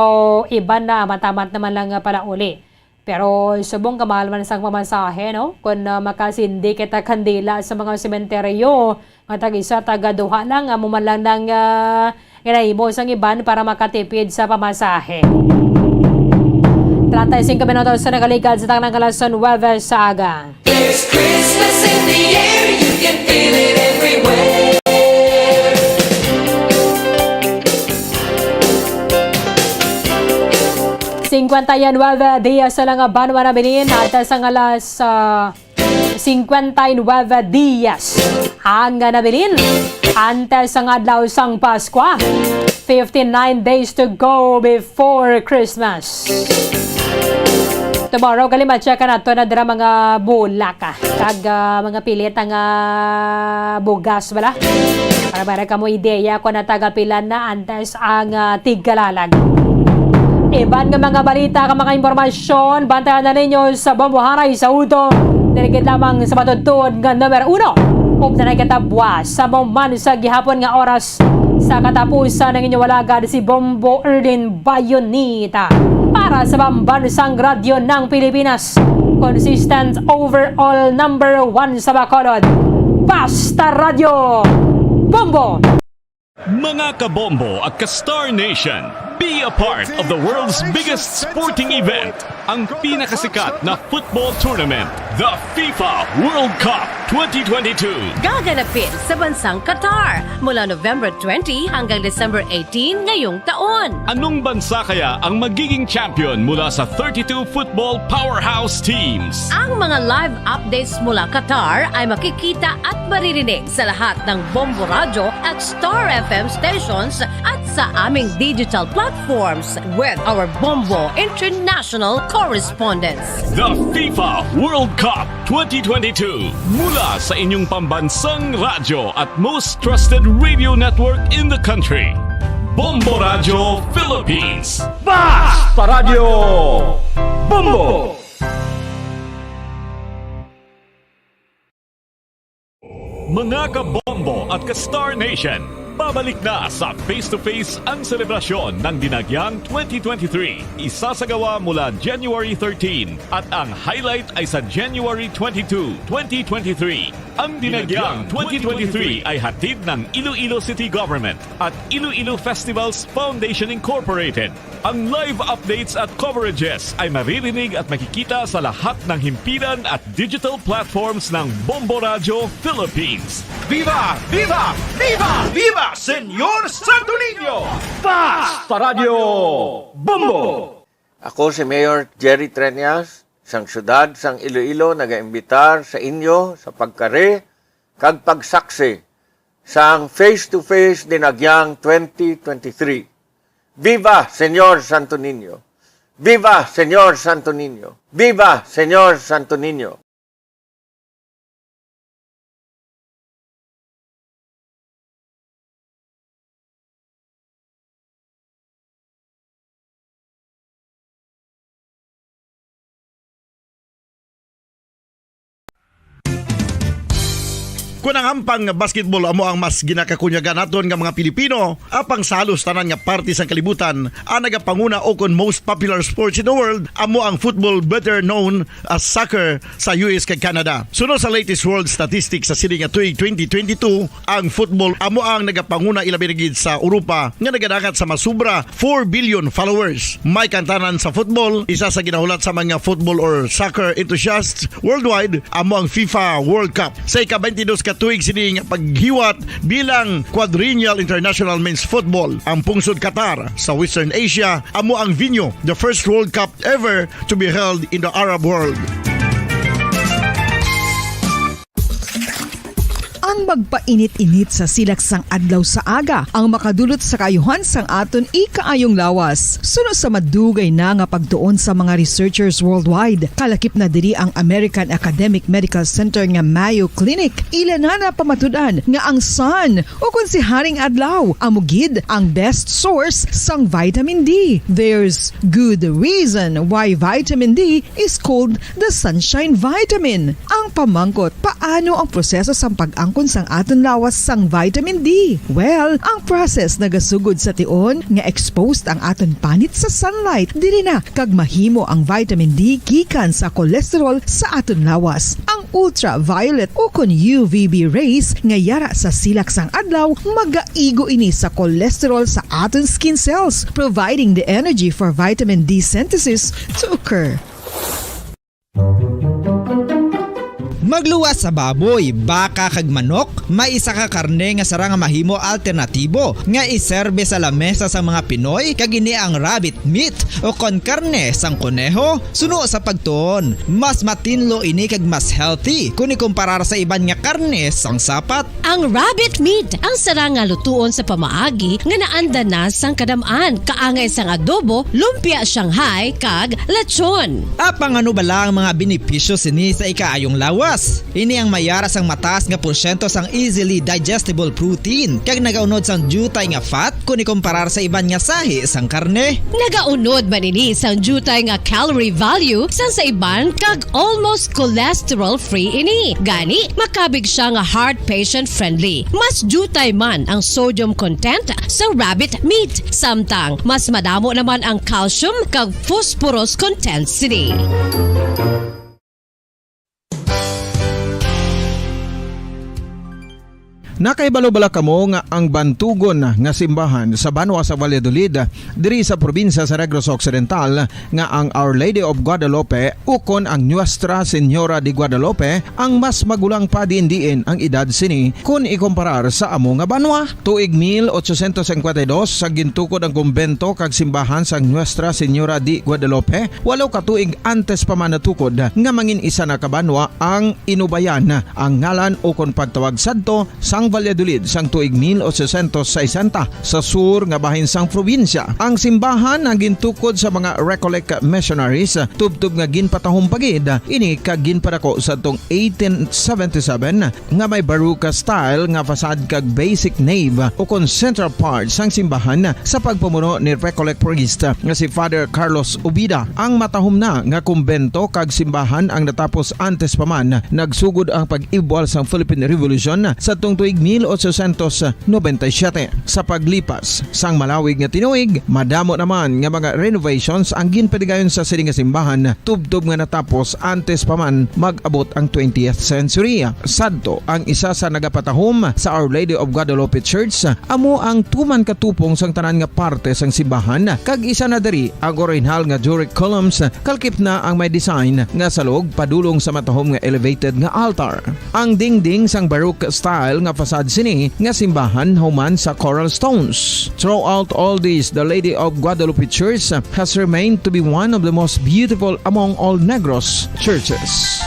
iban na, amat-amat naman lang nga pala uli. Pero subong kamahal man sang pamasahe, no? Kung, ah, makasindi kita kandila sa mga sementeryo, nga tag-isa, taga-duha lang, amo man lang nang, ah, ginahimo sang iban para makatipid sa pamasahe. Treinta y cinco minutos sa nagaligad sa tanang alas nuwebe sa aga. There's Christmas in the air, you can feel it everywhere. Cincuenta y nueve días na lang ang banwa nabilin, antes ang alas, ah, cincuenta y nueve días ang nabilin, antes ang adlaw sang Paskwa. Fifty-nine days to go before Christmas. Tomorrow, gali, ma-check nato na dira mga bulak, ah, kag, ah, mga pilit nga bugas, bala. Para meron kamo ideya kung natagapilan na antes ang, ah, tigkalalag. Iban nga mga balita kag mga impormasyon, bantayan na ninyo sa Bombo Haray sa Udto. Diri gid lamang sa matutuod nga numero uno. Ug na nagkatabwa sa mo man sa gihapon nga oras sa katapusan ng inyong alagad si Bombo Erlin Bayonita para sa Pambansang Radyo ng Pilipinas. Consistent overall number one sa Bacolod. Basta Radyo Bombo! Mga kabombo at ka-Star Nation, Be a part of the world's biggest sporting event, ang pinakasikat na football tournament, the FIFA World Cup twenty twenty-two. Gaganapin sa bansang Qatar mula November twenty hanggang December eighteen ngayong taon. Anong bansa kaya ang magiging champion mula sa thirty-two football powerhouse teams? Ang mga live updates mula Qatar ay makikita at maririnig sa lahat ng Bombo Radyo at Star F M stations at sa aming digital platforms with our Bombo International correspondents. The FIFA World Cup twenty twenty-two, mula sa inyong pambansang radyo at most trusted radio network in the country. Bombo Radyo Philippines. Basta Radyo Bombo! Mga kabombo at ka-Star Nation, pabalik na sa Face to Face ang selebrasyon ng Dinagyang twenty twenty-three. Isasagawa mula January thirteen at ang highlight ay sa January twenty-two, twenty twenty-three. Ang Dinagyang twenty twenty-three ay hatid ng Iloilo City Government at Iloilo Festivals Foundation Incorporated. Ang live updates at coverages ay maririnig at makikita sa lahat ng himpilan at digital platforms ng Bombo Radyo Philippines. Viva! Viva! Viva! Viva Señor Santo Niño! Basta Radyo Bombo! Ako si Mayor Jerry Treñas, sang siyudad sang Iloilo, nagaimbitar sa inyo sa pagkari kag pagsaksi sang Face to Face Dinagyang twenty twenty-three. Viva Señor Santo Niño! Viva Señor Santo Niño! Viva Señor Santo Niño! Kon ang ampang basketball amo ang mas ginakakunyagan naton nga mga Pilipino, apang sa halos tanan nga parte sang kalibutan, ang nagapanguna ukon most popular sports in the world amo ang football, better known as soccer, sa U S kag Canada. Suno sa latest world statistics sa sini nga tuig twenty twenty-two, ang football amo ang nagapanguna, ilabi na gid sa Europa, nga nagadangat sa masubra four billion followers. May kantanan sa football, isa sa ginahulat sa mga football or soccer enthusiasts worldwide amo ang FIFA World Cup. Sa ika-twenty-dos ka tuig sini nga paghiwat bilang Quadrennial International Men's Football, ang pungsod Qatar sa Western Asia amo ang venue, the first World Cup ever to be held in the Arab world. Ang magpainit-init sa silak sang adlaw sa aga ang makadulot sa kaayuhan sang aton ikaayong lawas. Suno sa madugay na nga pagtuon sa mga researchers worldwide, kalakip na diri ang American Academic Medical Center nga Mayo Clinic. Ila na napamatud-an nga ang sun, o kon si Haring Adlaw, amo gid ang best source sang vitamin D. There's good reason why vitamin D is called the sunshine vitamin. Ang pamangkot, paano ang proseso sang pag-angkon sang aton lawas sang vitamin D? Well, ang process nagasugod sa tion nga exposed ang aton panit sa sunlight. Diri na kag mahimo ang vitamin D gikan sa cholesterol sa aton lawas. Ang ultraviolet o kon U V B rays nga yara sa silak sang adlaw magaigo ini sa cholesterol sa aton skin cells, providing the energy for vitamin D synthesis to occur. Magluwas sa baboy, baka, kag manok, may isa ka karne nga sarang nga mahimo alternatibo nga iserbe sa lamesa sa mga Pinoy, kag ini ang rabbit meat o kon karne sang koneho. Suno sa pagtuon, mas matinlo ini kag mas healthy kon ikumparar sa iban nga karne sang sapat. Ang rabbit meat ang sarang nga lutuon sa pamaagi nga naanda na sang kadam-an, kaangay sang adobo, lumpia Shanghai, kag lechon. Apang ano bala ang mga benepisyo sini sa ikaayong lawas? Ini ang may yara sang mataas nga porsyento sang easily digestible protein kag nagaunod sang diutay nga fat kon ikumparar sa iban nga sahi sang karne. Nagaunod man ini sang diutay nga calorie value sang sa iban kag almost cholesterol-free ini. Gani, makabig sia nga heart patient-friendly. Mas diutay man ang sodium content sa rabbit meat, samtang mas madamo naman ang calcium kag phosphorus content sini. Nakahibalo bala kamo nga ang bantugon nga simbahan sa banwa sa Valladolid, diri sa probinsya sa Negros Occidental, nga ang Our Lady of Guadalupe ukon ang Nuestra Señora de Guadalupe ang mas magulang pa diin-diin ang edad sini kon ikumparar sa amo nga banwa? Tuig mil ochocientos cincuenta y dos, sa gintukod ang kumbento kag simbahan sang Nuestra Señora de Guadalupe, walo ka tuig antes pa man natukod nga mangin isa na ka banwa ang Inubayan, ang ngalan ukon pagtawag sadto sang Valladolid sang tuig mil ochocientos sesenta, sa sur nga bahin sang probinsya. Ang simbahan ang gintukod sa mga Recollect missionaries, tubtob nga ginpatahom pa gid ini kag ginpadako sadtong eighteen seventy-seven, nga may Baroque style nga facade kag basic nave ukon central part sang simbahan sa pagpamuno ni Recollect priest nga si Father Carlos Ubida. Ang matahom na nga kumbento kag simbahan ang natapos antes pa man nagsugod ang pag-ibwal sang Philippine Revolution sadtong tuig mil ochocientos noventa y siete. Sa paglipas sang malawig nga tinuig, madamo naman nga mga renovations ang ginpadigayon sa sini nga simbahan, tubtob nga natapos antes pa man mag-abot ang twentieth century. Sadto, ang isa sa nagapatahom sa Our Lady of Guadalupe Church amo ang tuman ka tupong sang tanan nga parte sang simbahan, kag isa na diri ang orihinal nga Doric columns, kalkip na ang may design nga salog padulong sa matahom nga elevated nga altar. Ang dingding sang Baroque style nga facade sini nga simbahan human sa coral stones. Throughout all this, the Lady of Guadalupe Church has remained to be one of the most beautiful among all Negros churches.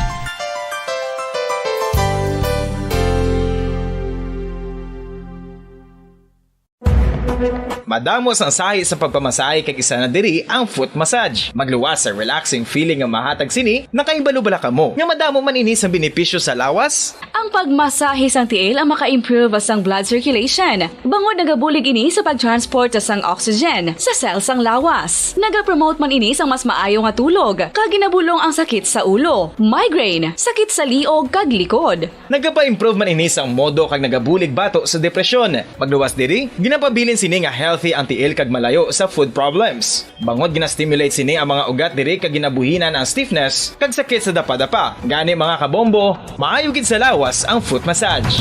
Madamo sang sahi sa pagpamasahe kag isa na diri ang foot massage. Magluwas sa relaxing feeling nga mahatag sini, nakahibalo bala kamo nga madamo man ini sang benepisyo sa lawas? Ang pagmasahe sang tiil ang maka-improve sang blood circulation, bangod nagabulig ini sa pag-transport sang oxygen sa cell sang lawas. Nagapromote man ini sang mas maayo nga tulog, kag ginabulong ang sakit sa ulo, migraine, sakit sa liog, kag likod. Nagapa-improve man ini sang modo kag nagabulig bato sa depresyon. Magluwas diri, ginapabilin sini nga healthy ang tiil kag malayo sa foot problems. Bangod gina-stimulate sini ang mga ugat diri kag ginabuhinan ang stiffness kag sakit sa dapadapa. Gani, mga kabombo, maayo gid sa lawas ang foot massage.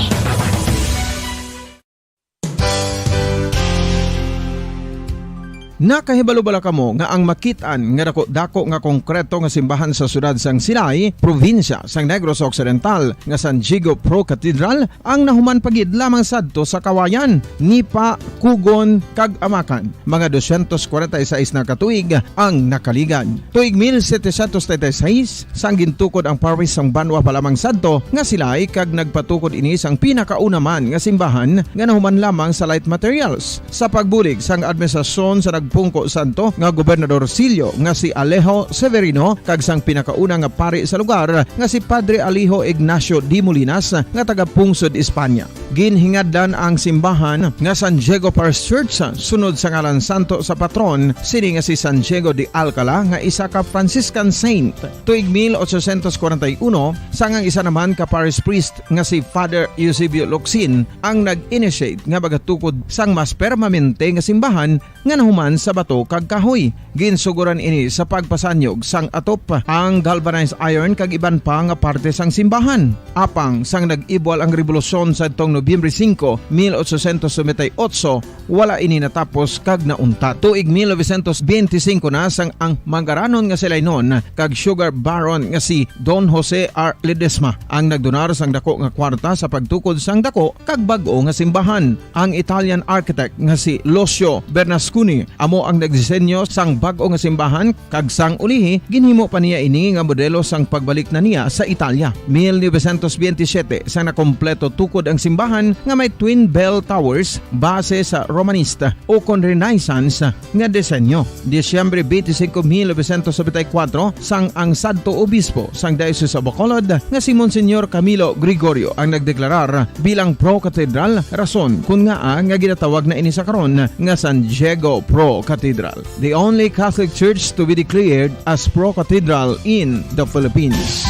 Nakahibalo bala kamo nga ang makit-an nga dako-dako nga konkreto nga simbahan sa siyudad sang Silay, probinsya sang Negros Occidental, nga San Diego Pro Cathedral, ang nahuman pa gid lamang sadto sa Kawayan, Nipa, Cugon, kag Amacan, mga doscientos cuarenta y seis na ka tuig ang nakaligad. Tuig mil setecientos treinta y seis, sang gintukod ang parish sang banwa pa lamang sadto nga Silay, kag nagpatukod ini sang pinakauna man nga simbahan nga nahuman lamang sa light materials. Sa pagbulig sang administrasyon sa nagpungko sadto nga Gobernador Sillo nga si Alejo Severino kag sang pinakauna nga pari sa lugar nga si Padre Alejo Ignacio de Molinas nga taga-pungsod Espanya. Ginhingadlan ang simbahan nga San Diego Parish Church sunod sa ngalan santo sa patron sini nga si San Diego de Alcala nga isa ka Franciscan saint. Tuig mil ochocientos cuarenta y uno, sang ang isa naman ka parish priest nga si Father Eusebio Locsin ang nag-initiate nga magatukod sang mas permanente nga simbahan nga nahuman sa bato kag kahoy. Ginsuguran ini sa pagpasanyog sang atop, ang galvanized iron kag iban pa nga parte sang simbahan. Apang sang nag-ibwal ang rebolusyon sadtong Nobyembre singko, mil ochocientos noventa y ocho, wala ini natapos kag nauntat. Tuig mil novecientos benti singko na sang ang mangaranon nga Silaynon kag sugar baron nga si Don Jose R. Ledesma ang nagdonar sang dako nga kwarta sa pagtukod sang dako kag bag-o nga simbahan. Ang Italian architect nga si Lucio Bernasconi amo ang nagdisenyo sang bag-o nga simbahan, kag sang ulihi ginhimo pa niya ini nga modelo sang pagbalik na niya sa Italia. Mil novecientos benti siyete, sang nakompleto tukod ang simbahan nga may twin bell towers base sa Romanista ukon Renaissance nga disenyo. Disyembre benti singko, mil novecientos nobenta y kuwatro, sang ang sadto obispo sang Diocese of Bacolod nga si Monsignor Camilo Gregorio ang nagdeklarar bilang pro-cathedral, rason kon ngaa nga ginatawag na ini sa karon nga San Diego Pro Cathedral, the only Catholic church to be declared as pro-cathedral in the Philippines.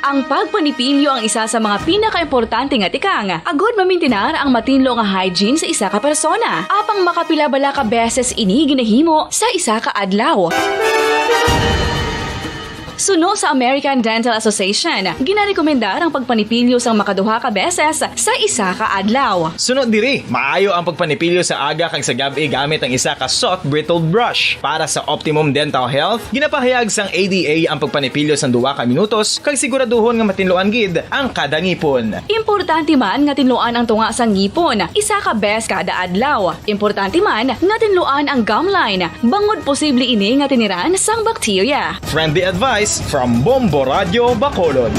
Ang pagpanipilyo ang isa sa mga pinakaimportante nga tikang agud mamintinar ang matinlo nga hygiene sa isa ka persona. Apang makapila bala ka beses ini ginahimo sa isa ka adlaw? Suno sa American Dental Association, ginarekomendar ang pagpanipilyo sang makaduha ka beses sa isa ka adlaw. Suno diri, maayo ang pagpanipilyo sa aga kag sa gab-i gamit ang isa ka soft bristled brush. Para sa optimum dental health, ginapahayag sang A D A ang pagpanipilyo sang duha ka minutos kag siguraduhon nga matinluan gid ang kada ngipon. Importante man nga tinluan ang tunga sang ngipon isa ka bes kada adlaw. Importante man nga tinluan ang gum line, bangod posible ini nga tiniran sang bakterya. Friendly advice from Bombo Radio Bacolod.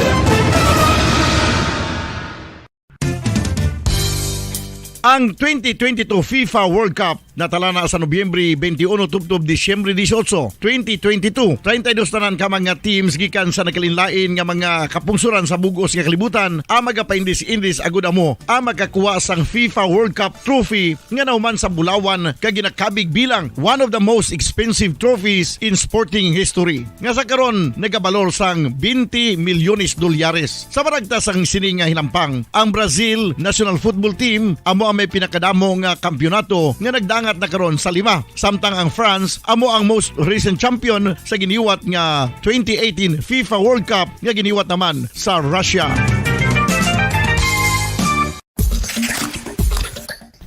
Ang twenty twenty-two FIFA World Cup natalana sa Nobyembre twenty-one tubtob Disyembre dieciocho, twenty twenty-two. Treinta y dos tanan ka mga teams gikan sa nagkalainlain nga mga kapungsoran sa bug-os nga kalibutan ang magapaindis-indis agud amo ang makakuha sang FIFA World Cup trophy nga nahuman sa bulawan kag ginakabig bilang one of the most expensive trophies in sporting history, nga sa karon nagabalor sang twenty milyones dolyares. Sa maragta sang sini nga hinampang, ang Brazil national football team amo ang may pinakadamo nga kampiyonato nga nagdangat na karon sa lima, samtang ang France amo ang most recent champion sa giniwat nga twenty eighteen FIFA World Cup nga giniwat naman sa Russia.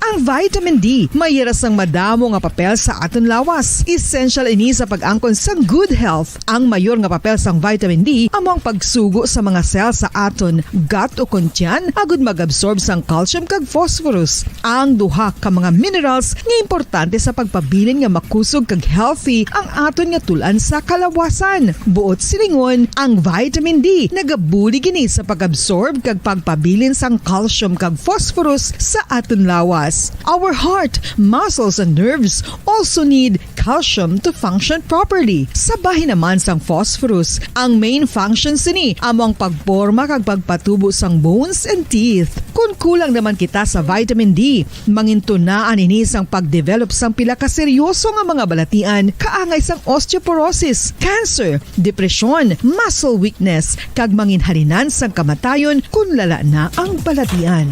Ang vitamin D may hira sang madamo nga papel sa aton lawas. Essential ini sa pag-angkon sang good health. Ang mayor nga papel sang vitamin D amo ang pagsugo sa mga cell sa aton gut o kon tiyan agud mag-absorb sang calcium kag phosphorus, ang duha ka mga minerals nga importante sa pagpabilin nga makusog kag healthy ang aton nga tul-an sa kalawasan. Buot silingon, ang vitamin D nagabulig ini sa pag-absorb kag pagpabilin sang calcium kag phosphorus sa aton lawas. Our heart, muscles, and nerves also need calcium to function properly. Sa bahin naman sang phosphorus, ang main function sini amo ang pagporma kag pagpatubo sang bones and teeth. Kon kulang naman kita sa vitamin D, mangintunaan ini sang pagdevelop sang pila ka seryoso nga mga balatian, kaangay sang osteoporosis, cancer, depresyon, muscle weakness, kag manginhalinan sang kamatayon kon lala na ang balatian.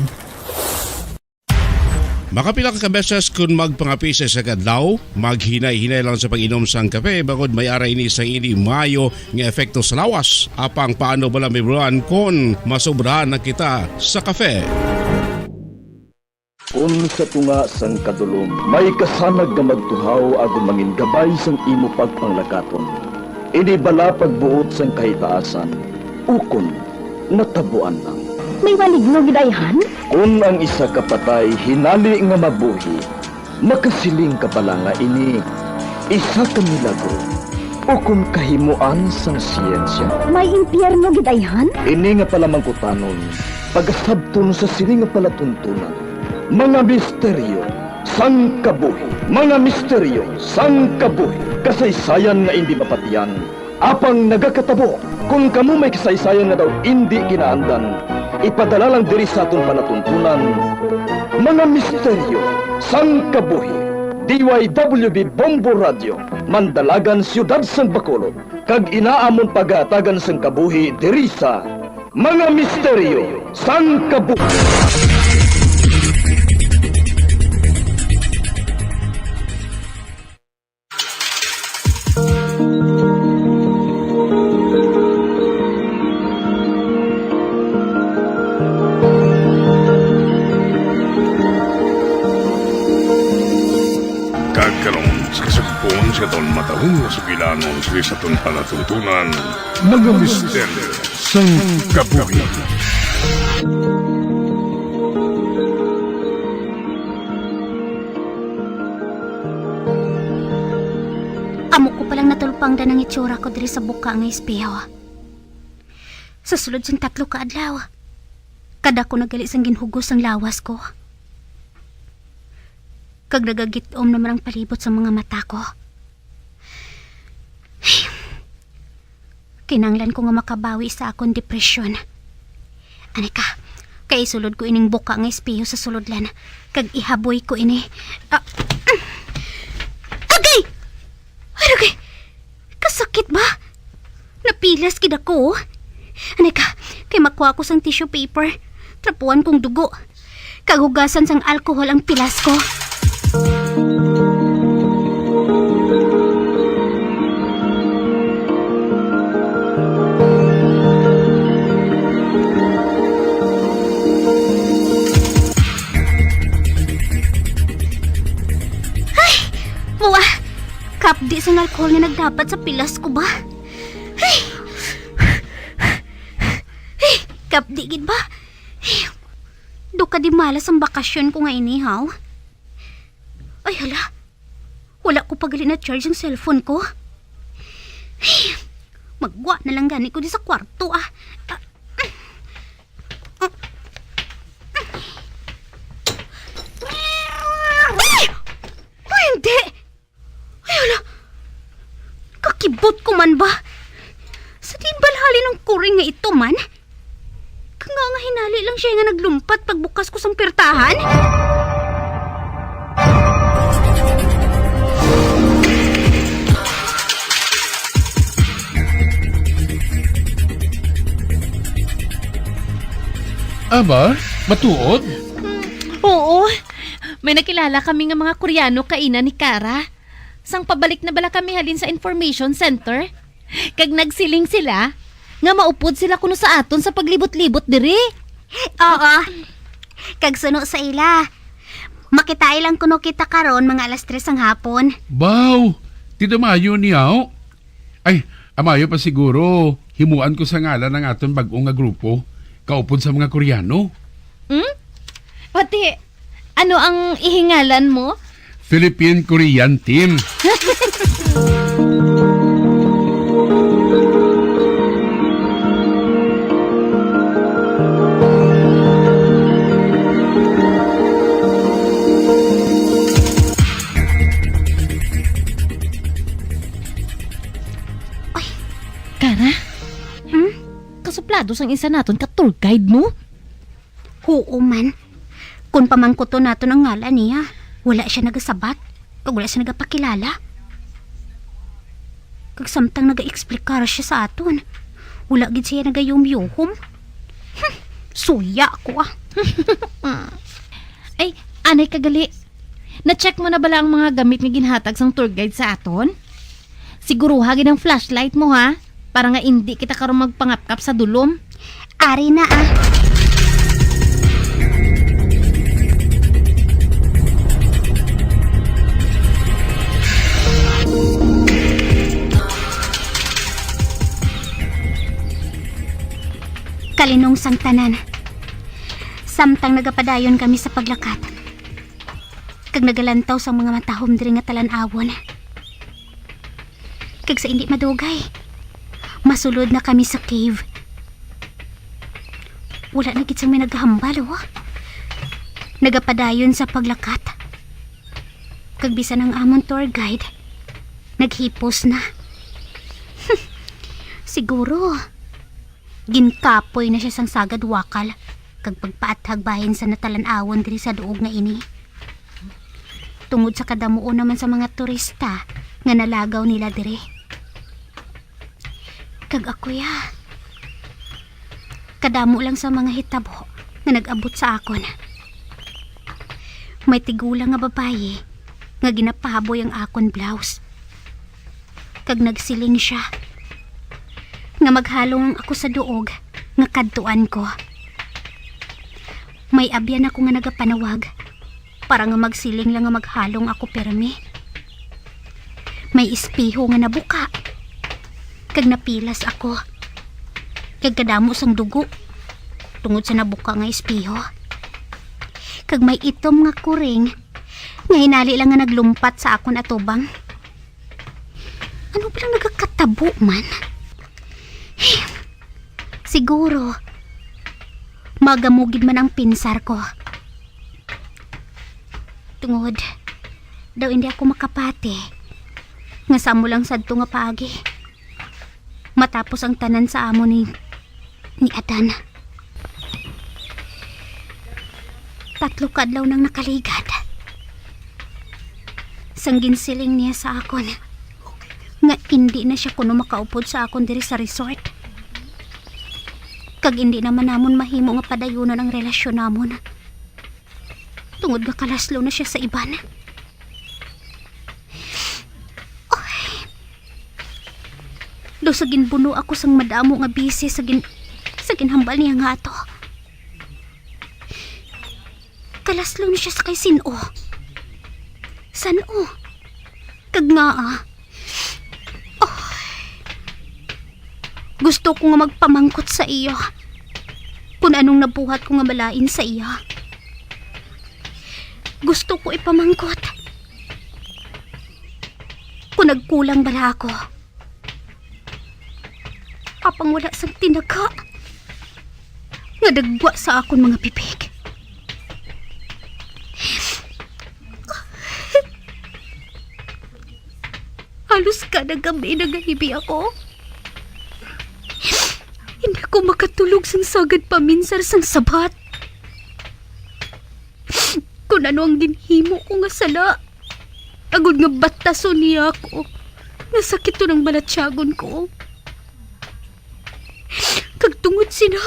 Makapila ka beses kon magpangape sa isa ka adlaw, maghinay-hinay lang sa pag-inom sang kape, bangod may ara ini sang indi maayo nga epekto sa lawas. Apang paano bala, May Bulan, kon masobrahan na kita sa kape? Kon sa tunga sang kadulom may kasanag nga magtuhaw agud mangin gabay sang imo pagpanglakaton, ini bala pagbuot sang kahitaasan, ukon natabuan lang? May maligno gid ayhan? Kon ang isa ka patay hinali nga mabuhi, makasiling ka bala nga ini isa ka milagro ukon kahimoan sang siyensya? May impyerno gid ayhan? Ini nga palamangkutanon pagasabton sa sini nga palatuntunan. Mga misteryo sang kabuhi. Mga misteryo sang kabuhi. Kasaysayan nga indi mapatian, apang nagakatabo. Kon kamo may kasaysayan nga daw indi kinaandan, ipadala lang diri sa aton palatuntunan. Mga misteryo sang kabuhi. D Y W B Bombo Radio, Mandalagan, Siyudad sang Bacolod, kag ina amon pagahatagan sang kabuhi diri sa Mga misteryo sang kabuhi. Kag karon, sa kasugpon sa aton matahom nga sugilanon diri sa aton palatuntunan, Mga misteryo sang kabuhi. Amo ko palang natulpangdan ang itsura ko diri sa buka nga espeho. Sa sulod sing tatlo ka adlaw, kadako na gali sang ginhugos ang lawas ko. Kag nagagit-om naman ang palibot sa mga mata ko. Kinanglan ko nga makabawi sa akon depresyon. Ani ka, kay isulod ko ining buka nga espeho sa sulodlan, kag ihaboy ko ini. Ah, agay! Agay! Kasakit ba? Napilas gid ako. Ani ka, kay makuha ko sang tissue paper. Trapuan kong dugo. Kag hugasan sang alcohol ang pilas ko. Di sang alkohol nga nagdapat sa pilas ko ba? Ay! Ay! Kapdi gid ba? Ay! Do ka di malas ang bakasyon ko nga ini, haw? Ay, hala. Wala ko pa gali na-charge ang cellphone ko. Ay! Magwa na lang gani ko di sa kwarto, ah. Ah. Ay! Ay, hindi! Ay, hala! Kakibot ko man ba? Sa diin ba halin ang kuring nga ito man? Kanga nga hinali lang siya nga naglumpat pagbukas ko sang pertahan? Aba, matuod? Oo. May nakilala kami nga mga Koreano kaina ni Kara. Sang pabalik na bala kami halin sa information center. Kag nagsiling sila nga maupod sila kuno sa aton sa paglibot-libot diri. Oo. Kag suno sa ila, makitai lang kuno kita karon mga alas tres sang hapon. Baw, ti da maayo niya, oh. Ay, amayo pa siguro, himuan ko sa ngalan ang aton bag-o nga grupo, kaupod sa mga Koreano. Hmm? Pati, ano ang ihingalan mo? Philippine Korean Team. Kara? Hmm? Kasuplado sang isa naton ka tour guide, no? Huo man. Kung pamangkuton naton ang ngalan niya, wala siya nagasabat, kag wala siya nagapakilala. Kag samtang nagaeksplikar siya sa aton, wala gid siya nagayumyuhom. Hmm, suya ko ah. Ay, anay kagali. Na-check mo na bala ang mga gamit nga ginhatag sang tour guide sa aton? Siguruha gid ang flashlight mo, ha, para nga indi kita karon magpangapkap sa dulom. Ari na ah. Kalinong sang tanan. Samtang nagapadayon kami sa paglakat, kag nagalantaw sang mga matahom diri nga talan-awon. Kag sa indi madugay, masulod na kami sa cave. Wala na gid sang may naghambal, oh. Nagapadayon sa paglakat. Kag bisan ang amon tour guide, naghipos na. Siguro, ginkapoy na siya sang sagad wakal kag pagpaathag bahin sa natalan-awon diri sa duog nga ini. Tungod sa kadamuon naman sa mga turista nga nalagaw nila diri. Kag ako, ya, kadamo lang sa mga hitabo nga nag-abot sa akon. May tigulang nga babayi nga ginapahaboy ang akon blouse. Kag nagsiling siya nga maghalong ako sa duog nga kadtuan ko. May abyan ako nga nagapanawag para nga magsiling lang nga maghalong ako pirmi. May espeho nga nabuka, kag napilas ako, kag kadamo sang dugo tungod sa nabuka nga espeho. Kag may itom nga kuring nga hinali lang nga naglumpat sa akon atubang. Ano ba lang nagakatabo man? Siguro, magamo gid man ang pinsar ko. Tungod, daw hindi ako makapati nga samo lang sadto nga paagi. Matapos ang tanan sa amo ni, ni Adan. Tatlo ka adlaw nang nakaligad. Sang ginsiling niya sa akon nga indi na siya kuno makaupod sa akon diri sa resort. Kag indi naman namon mahimo nga padayunon ang relasyon namon. Tungod nga kalaslo na siya sa iban. Ay. Daw sa ginbuno ako sang madamo nga bisi sa gin-, sa ginhambal niya nga ato. Kalaslo na siya sa kay sin-o. San-o? Kag ngaa, Gusto ko nga magpamangkot sa iya kung anong nabuhat ko nga malain sa iya. Gusto ko ipamangkot kung nagkulang bala ako. Apang wala sang tinaga nga dagwa sa akon mga bibig. Halos kada gabi nagahibi ako. Hindi ko makatulog sang sagad paminsar sang sabat. Kung ano ang ginhimo ko nga sala, agod nga batason niya ako, nasakit to ng balatyagon ko. Kag tungod sina,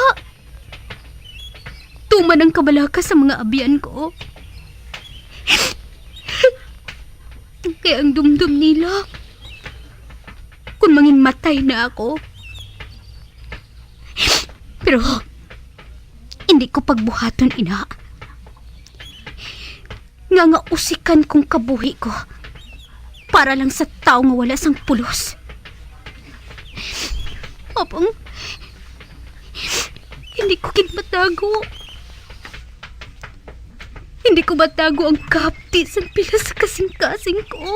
tuman ang kabalaka sa mga abyan ko. Kay ang dumdom nila, kung manginmatay na ako. Pero, hindi ko pagbuhaton, ina. Nga nga usikan kong kabuhi ko para lang sa tawo nga wala sang pulos. Apang, hindi ko gid matago. Hindi ko matago ang kapti sang pila sa kasing-kasing ko.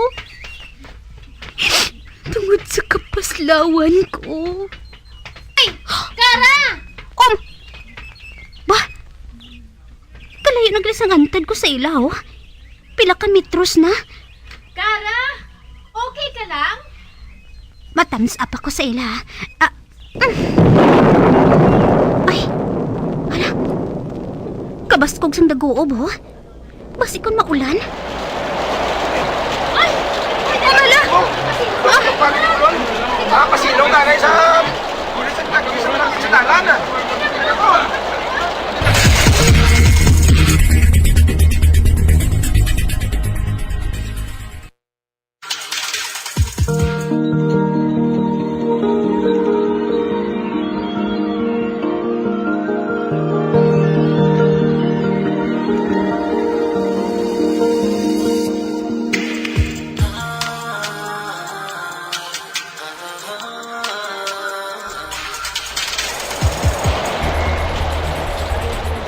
Tungod sa kapaslawan ko. Ay! Kara! Um! Ba? Kalayo na gali sang antad ko sa ila, oh. Pila ka metros na? Kara, okay ka lang? Ma-thumbs up ako sa ila. Ah, mm. Ay, hala. Kabaskog sang daguob, oh. Basi kon maulan. Ay! Ay, hala! Oh, bakit maulan? Ah, pasilong na sa Pulis ang tagpi sa mga sa dalan, ah.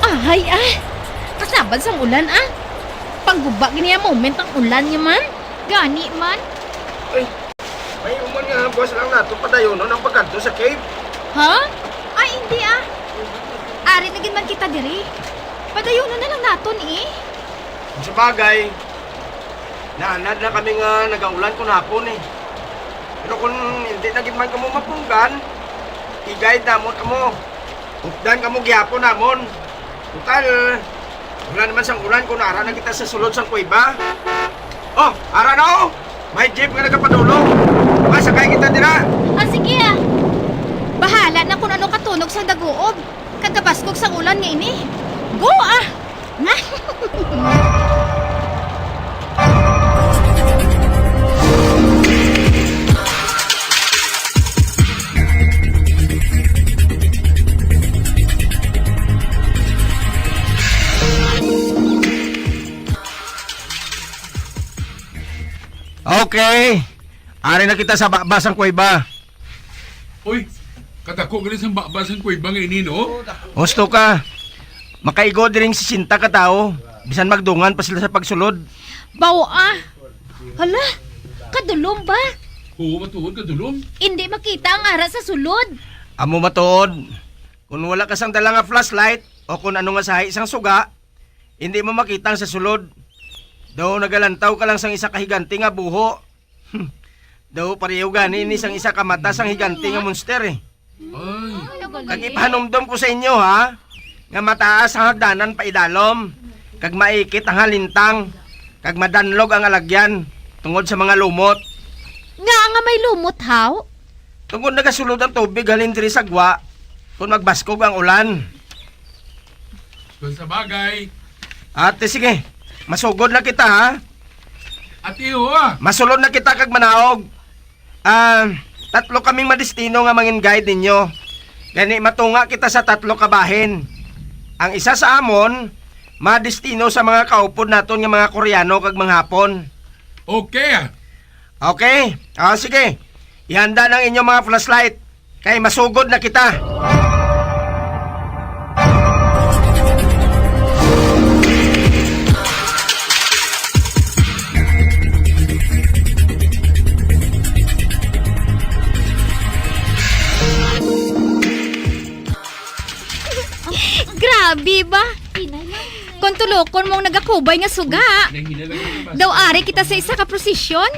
Ahay, ah! Kasabad sang ulan, ah! Pangguba gini nga moment ang ulan nga man. Gani man. Ay, may umon nga buwas lang nato padayonon ang pagkadto sa cave. Ha? Ay, hindi, ah. Ari na gid man kita diri. Padayonon na lang naton, eh. Sa bagay, naanad na kami nga nagaulan kun hapon, eh. Pero kung hindi na gid man kamo mapunggan, i-guide namon kamo. Updan kamo gihapon namon. Total, wala naman sang ulan kung ara na kita sa sulod sang kuweba. Oh, ara na, oh! May jeep nga nagapadulong. Masakay kita dira. Ah, sige, ah. Bahala na kung ano katunog sang daguob. Kag kabaskog sang ulan nga ini. Go, ah! Okay. Ari na kita sa baba sang kuweba. Uy, kadako gali sang baba sang kuweba nga ini, no? Husto ka. Makaigo diri ang sesenta ka tawo, bisan magdungan pa sila sa pagsulod. Baw, ah. Hala, kadulom ba? Oo, matuod, kadulom. Indi makita ang ara sa sulod. Amo matuod. Kung wala ka sang dala nga flashlight o kung ano nga sahi sang suga, indi mo makita ang sa sulod. Daw nagalantaw ka lang sang isa ka higante nga buho. Hmm. Daw pareho gani ni sang isa ka mata sang higante nga monster, eh. Ay. Kag ipahanumdom ko sa inyo, ha, nga mataas ang hagdanan paidalom, kag maikit ang halintang, kag madanlog ang alagyan tungod sa mga lumot. Ngaa nga may lumot, haw? Tungod nagasulod ang tubig halin diri sa gwa, kung magbaskog ang ulan. Kung sa bagay. Ate, sige. Masugod na kita, ha? Ate, ho, ah. Masulod na kita kag manaog. Ah, tatlo kaming madestino nga mangin-guide ninyo. Gani, matunga kita sa tatlo ka bahin. Ang isa sa amon, madestino sa mga kaupod naton nga mga Koreano kag mga Hapon. Okay, ah. Okay? Ah, sige. Ihanda na ang inyong mga flashlight. Kay masugod na kita. Grabe ba? Kung tulokon mong nagakubay nga suga. Daw ari kita sa isa ka prosesyon.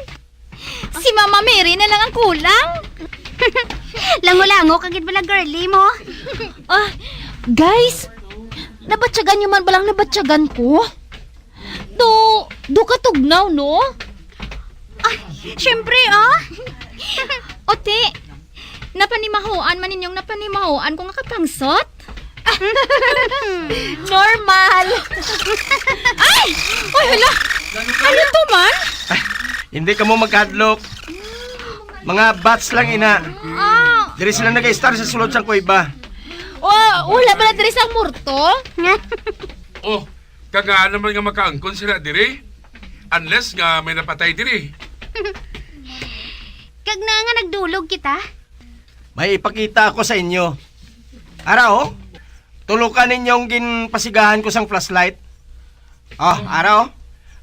Si Mama Mary na lang ang kulang. Lango-lango ka gid bala, girly mo. Ah, guys, nabatyagan niyo man balang nabatyagan ko? Do, do katugnaw, no? Ay, syempre, oh. Ote, napanimahoan man ninyong napanimahoan ko nga kapangsot? Normal. Ay! Ay, hala! Ano to man? Hindi kamo magkahadlok. Mga bats lang ina. Ah, Diri sila nag-istar sa sulod sang kuweba. oh, wala ba na diri sang morto? Oh, kag nga naman nga makaangkon sila diri? Unless nga may napatay diri. Kag na nga nagdulog kita. May ipakita ako sa inyo. Ara, oh. Tulo ka ninyong ginpasigahan ko sang flashlight. Ah, ara, oh.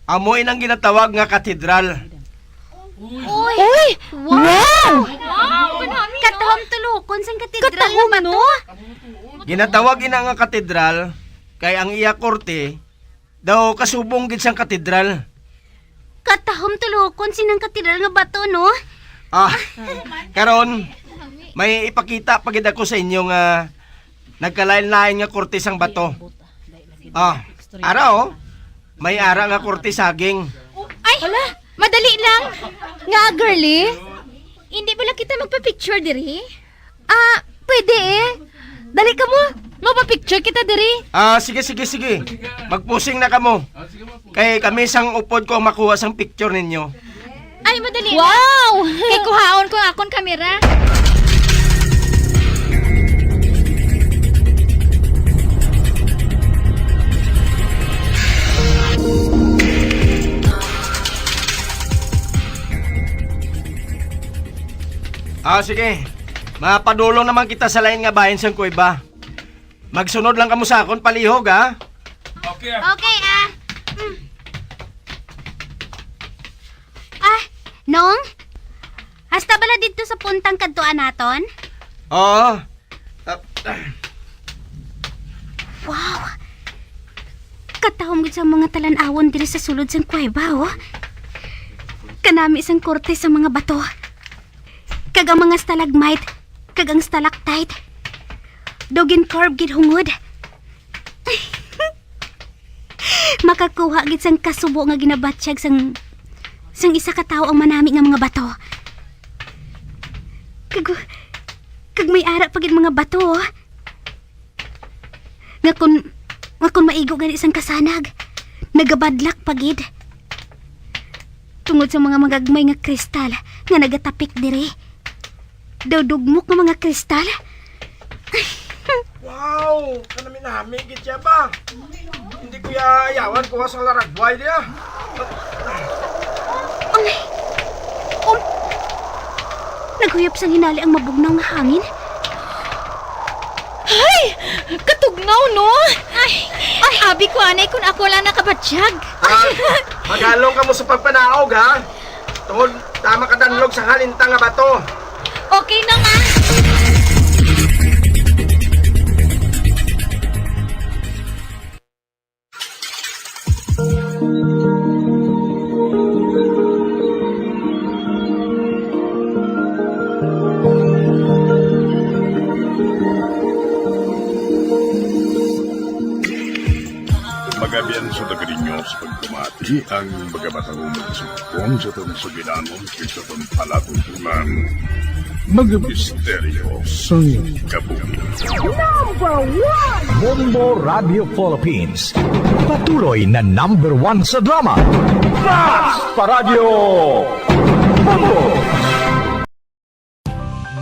Amo in ang ginatawag nga katedral. Uy! Wow! Katahom tulokon sang katedral Katahom, nga bato. No? Ginatawag ina nga katedral kay ang iya korte daw kasubong gid sang katedral. Katahom tulokon sinang katedral nga bato, no? Ah, karon may ipakita pa gid ako sa inyo nga nagkalain-lain nga korte sang bato. Ah, ara, oh. May ara nga korte saging. Ay, hala, madali lang. Nga, girly, hindi bala kita magpa-picture diri? Ah, pwede eh. Dali ka mo, magpa-picture kita diri. Ah, sige, sige, sige. Magpusing na kamo. Kay kami sang upod ko ang makuha sang picture ninyo. Ay, madali lang. Wow! Kay kuhaon ko ang akon kamera. Ah, sige. Mapadulong naman kita sa lain nga bahin sang kuweba. Magsunod lang kamo sa akon palihog, ha? Okay ah. Okay, ah. Mm. Ah, Nong? Hasta bala didto sa puntang kadtuan naton? Oo. Ah, ah, Wow! Katahom gid sa mga talan-awon diri sa sulod sang kuweba, oh. Kanami sang korte sa mga bato. Kag ang mga stalagmite, kag ang stalactite. Daw gin-carve gid hungod. Makakuha gid sang kasubo nga ginabatyag sang sang isa ka tawo ang manami nga mga bato. Kag kag may ara pa gid mga bato, oh. Nga kun nga kun maigo gani sang kasanag, nagabadlak pa gid. Tungod sa mga magagmay nga kristal nga nagatapik diri. Daw dugmok nga mga kristal. Wow! Kanami-nami gid siya ba? Hindi ko ya ayawan kuha sang laragway diya. Ay! Um, naghuyop sang hinali ang mabugnaw nga hangin. Ay! Katugnaw, no? Ay, ay, abi ko anay kung ako lang nakabatyag. Ah, magalong kamo sa pagpanaog, ha? Tungod tama ka danlog sa halintang nga bato. Okay na nga. Magabian sa taga ninyo sa pagpamati ang mga matangong magsugpon sa atong sugilanon kag sa atong palatuntunan. Mga misteryo sang kabuhi. Number one! Bombo Radio Philippines. Patuloy na number one sa drama. Mas pa Radio! Bombo!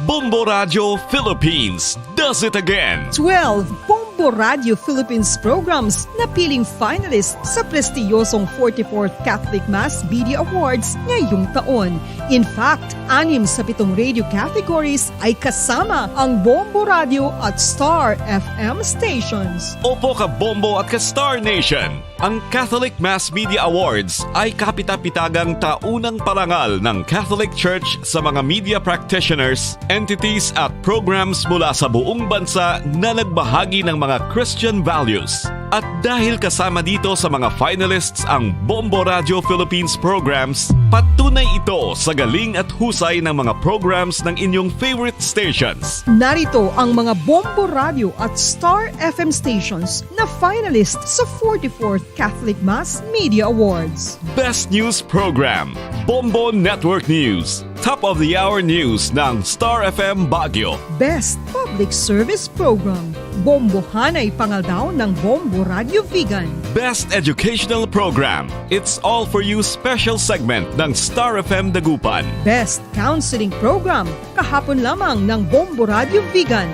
Bombo Radio Philippines does it again. twelve Bombo Radyo Philippines programs napiling finalist sa prestiyosong forty-fourth Catholic Mass Media Awards ngayong taon. In fact, anim sa pitong radio categories ay kasama ang Bombo Radio at Star F M stations. Opo, ka Bombo at ka Star Nation. Ang Catholic Mass Media Awards ay kapitapitagang taunang parangal ng Catholic Church sa mga media practitioners, entities at programs mula sa buong bansa na nagbahagi ng mga Christian values. At dahil kasama dito sa mga finalists ang Bombo Radio Philippines programs, patunay ito sa galing at husay ng mga programs ng inyong favorite stations. Narito ang mga Bombo Radio at Star F M stations na finalist sa forty-fourth Catholic Mass Media Awards. Best News Program, Bombo Network News. Top of the Hour News ng Star F M Baguio. Best Public Service Program, Bombohanay Pangaldaw ng Bombo Radio Vigan. Best Educational Program, It's All For You Special Segment ng Star F M Dagupan. Best Counseling Program, Kahapon Lamang ng Bombo Radio Vigan.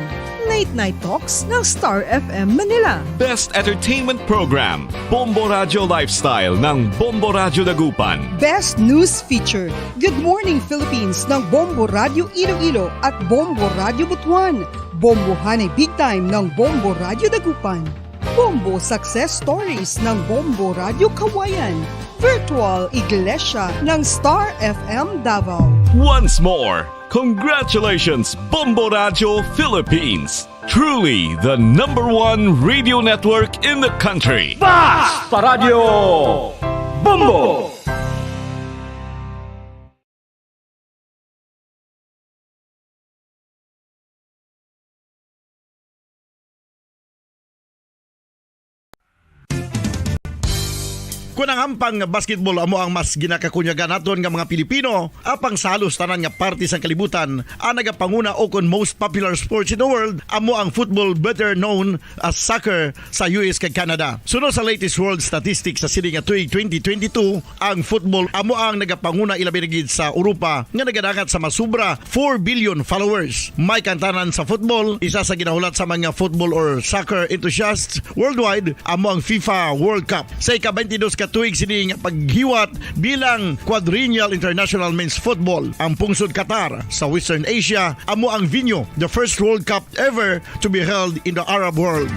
Late Night Talks ng Star F M Manila. Best Entertainment Program, Bombo Radio Lifestyle ng Bombo Radio Dagupan. Best News Feature, Good Morning Philippines ng Bombo Radio Iloilo at Bombo Radio Butuan. Bombohanay Big Time ng Bombo Radio Dagupan. Bombo Success Stories ng Bombo Radio Kawayan. Virtual Iglesia ng Star F M Davao. Once more, congratulations, Bombo Radio Philippines. Truly the number one radio network in the country. Basta Radio Bombo! Kon ang ampang nga basketball amo ang mas ginakakunyagan naton nga mga Pilipino, apang sa halos tanan nga parte sang kalibutan, ang nagapanguna o kon most popular sports in the world amo ang football, better known as soccer, sa U S kag Canada. Suno sa latest world statistics sa sini nga tuig twenty twenty-two, ang football amo ang nagapanguna, ilabi na gid sa Europa nga nagadangat sa masubra four billion followers. May kantanan sa football, isa sa ginahulat sa mga football or soccer enthusiasts worldwide, amo ang FIFA World Cup. Sa ika-twenty-dos ka tuig sini nga paghiwat bilang Quadrennial International Men's Football, ang pungsod Qatar sa Western Asia amo ang venue, the first World Cup ever to be held in the Arab world.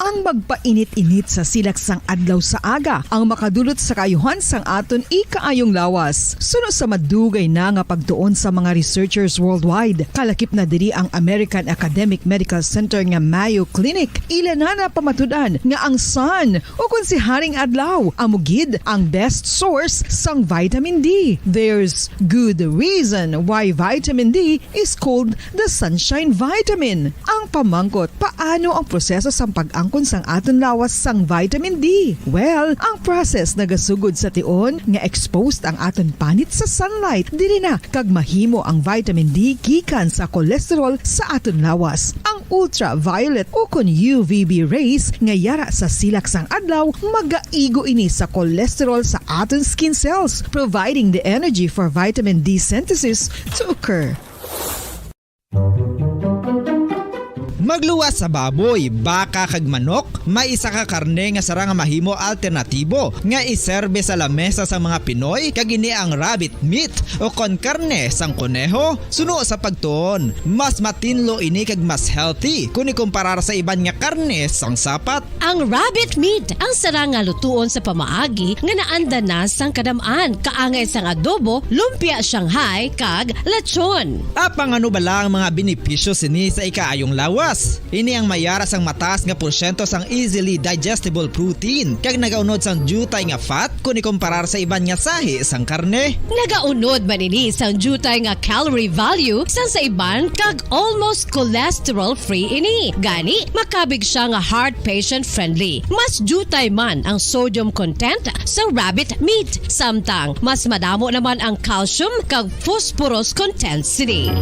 Ang magpainit-init sa silak sang adlaw sa aga ang makadulot sa kaayuhan sang aton ikaayong lawas. Suno sa madugay na nga pagtuon sa mga researchers worldwide, kalakip na diri ang American Academic Medical Center nga Mayo Clinic, ila na napamatud-an nga ang sun, o kon si Haring Adlaw, amo gid ang best source sang vitamin D. There's good reason why vitamin D is called the sunshine vitamin. Ang pamangkot, paano ang proseso sang pag-angkon sang aton lawas sang vitamin D? Well, ang process nagasugod sa tion nga exposed ang aton panit sa sunlight diri na, kag mahimo ang vitamin D gikan sa cholesterol sa aton lawas. Ang ultraviolet o kon U V B rays nga yara sa silak sang adlaw magaigo ini sa cholesterol sa aton skin cells, providing the energy for vitamin D synthesis to occur. Magluwas sa baboy, baka, kag manok, may isa ka karne nga sarang nga mahimo alternatibo nga iserbe sa lamesa sang mga Pinoy, kag ini ang rabbit meat o kon karne sang koneho. Suno sa pagtuon, mas matinlo ini kag mas healthy kon ikumparar sa iban nga karne sang sapat. Ang rabbit meat ang sarang nga lutuon sa pamaagi nga naandan na sang kadam-an, kaangay sang adobo, lumpia Shanghai, kag lechon. Apang ano bala ang mga benepisyo sini sa ikaayong lawas? Ini ang mayara sang mataas nga porsyento sang easily digestible protein, kag nagaunod sang diutay nga fat kon ikumparar sa iban nga sahi sang karne. Nagaunod man ini sang diutay nga calorie value sang sa iban kag almost cholesterol-free ini. Gani, makabig sia nga heart patient-friendly. Mas diutay man ang sodium content sa rabbit meat, samtang mas madamo naman ang calcium kag phosphorus content sini.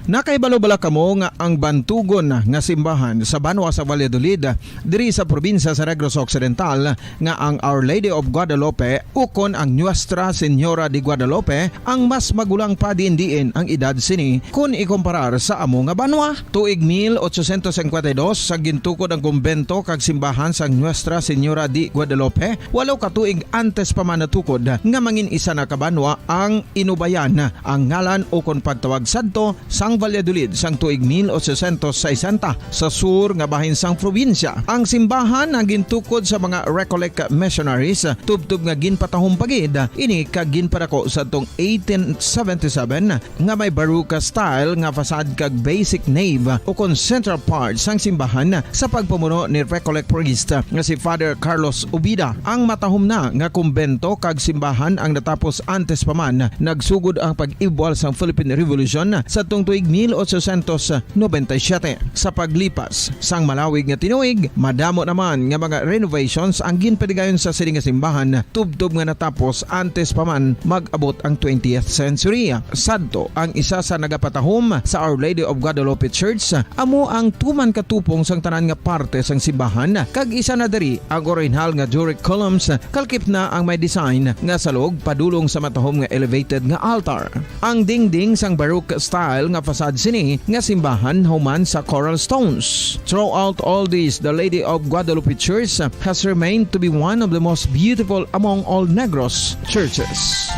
Nakahibalo bala kamo nga ang bantugon nga simbahan sa banwa sa Valladolid, diri sa probinsya sa Negros Occidental, nga ang Our Lady of Guadalupe ukon ang Nuestra Señora de Guadalupe ang mas magulang pa diin-diin ang edad sini kon ikumparar sa amo nga banwa? Tuig mil ochocientos cincuenta y dos, sa gintukod ang kumbento kag simbahan sang Nuestra Señora de Guadalupe, walo ka tuig antes pa man natukod nga mangin isa na ka banwa ang Inubayan, ang ngalan ukon pagtawag sadto sang Valladolid sang tuig mil ochocientos sesenta, sa sur nga bahin sang probinsya. Ang simbahan ang gintukod sa mga Recollect missionaries, tubtob nga ginpatahom pa gid ini kag ginpadako sadtong eighteen seventy-seven, nga may Baroque style nga facade kag basic nave ukon central part sang simbahan sa pagpamuno ni Recollect priest nga si Father Carlos Ubida. Ang matahom na nga kumbento kag simbahan ang natapos antes pa man nagsugod ang pag-ibwal sang Philippine Revolution sadtong tuig mil ochocientos noventa y siete. Sa paglipas sang malawig nga tinuig, madamo naman nga mga renovations ang ginpadigayon sa sini nga simbahan, tubtob nga natapos antes pa man mag-abot ang twentieth century. Sadto, ang isa sa nagapatahom sa Our Lady of Guadalupe Church amo ang tuman ka tupong sang tanan nga parte sang simbahan, kag isa na diri ang orihinal nga Doric columns, kalkip na ang may design nga salog padulong sa matahom nga elevated nga altar. Ang dingding sang Baroque style nga facade sini nga simbahan human sa coral stones. Throughout all this, the Lady of Guadalupe Church has remained to be one of the most beautiful among all Negros churches.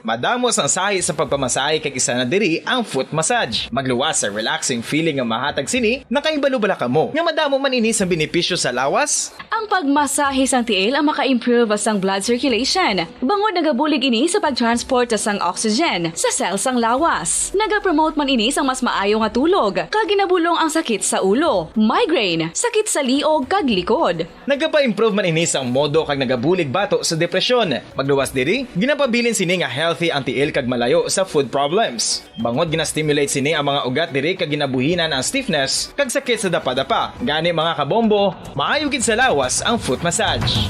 Madamo sang sahi sa pagpamasahe kag isa na diri ang foot massage. Magluwas sa relaxing feeling nga mahatag sini, nakahibalo bala kamo nga madamo man ini sang benepisyo sa lawas? Ang pagmasahe sang tiil ang maka-improve sang blood circulation, bangod nagabulig ini sa pag-transport sang oxygen sa cell sang lawas. Nagapromote man ini sang mas maayo nga tulog, kag ginabulong ang sakit sa ulo, migraine, sakit sa liog, kag likod. Nagapa-improve man ini sang modo kag nagabulig bato sa depresyon. Magluwas diri, ginapabilin sini nga healthy ang tiil kag malayo sa foot problems. Bangod gina-stimulate sini ang mga ugat diri kag ginabuhinan ang stiffness kag sakit sa dapadapa. Gani, mga kabombo, maayo gid sa lawas ang foot massage.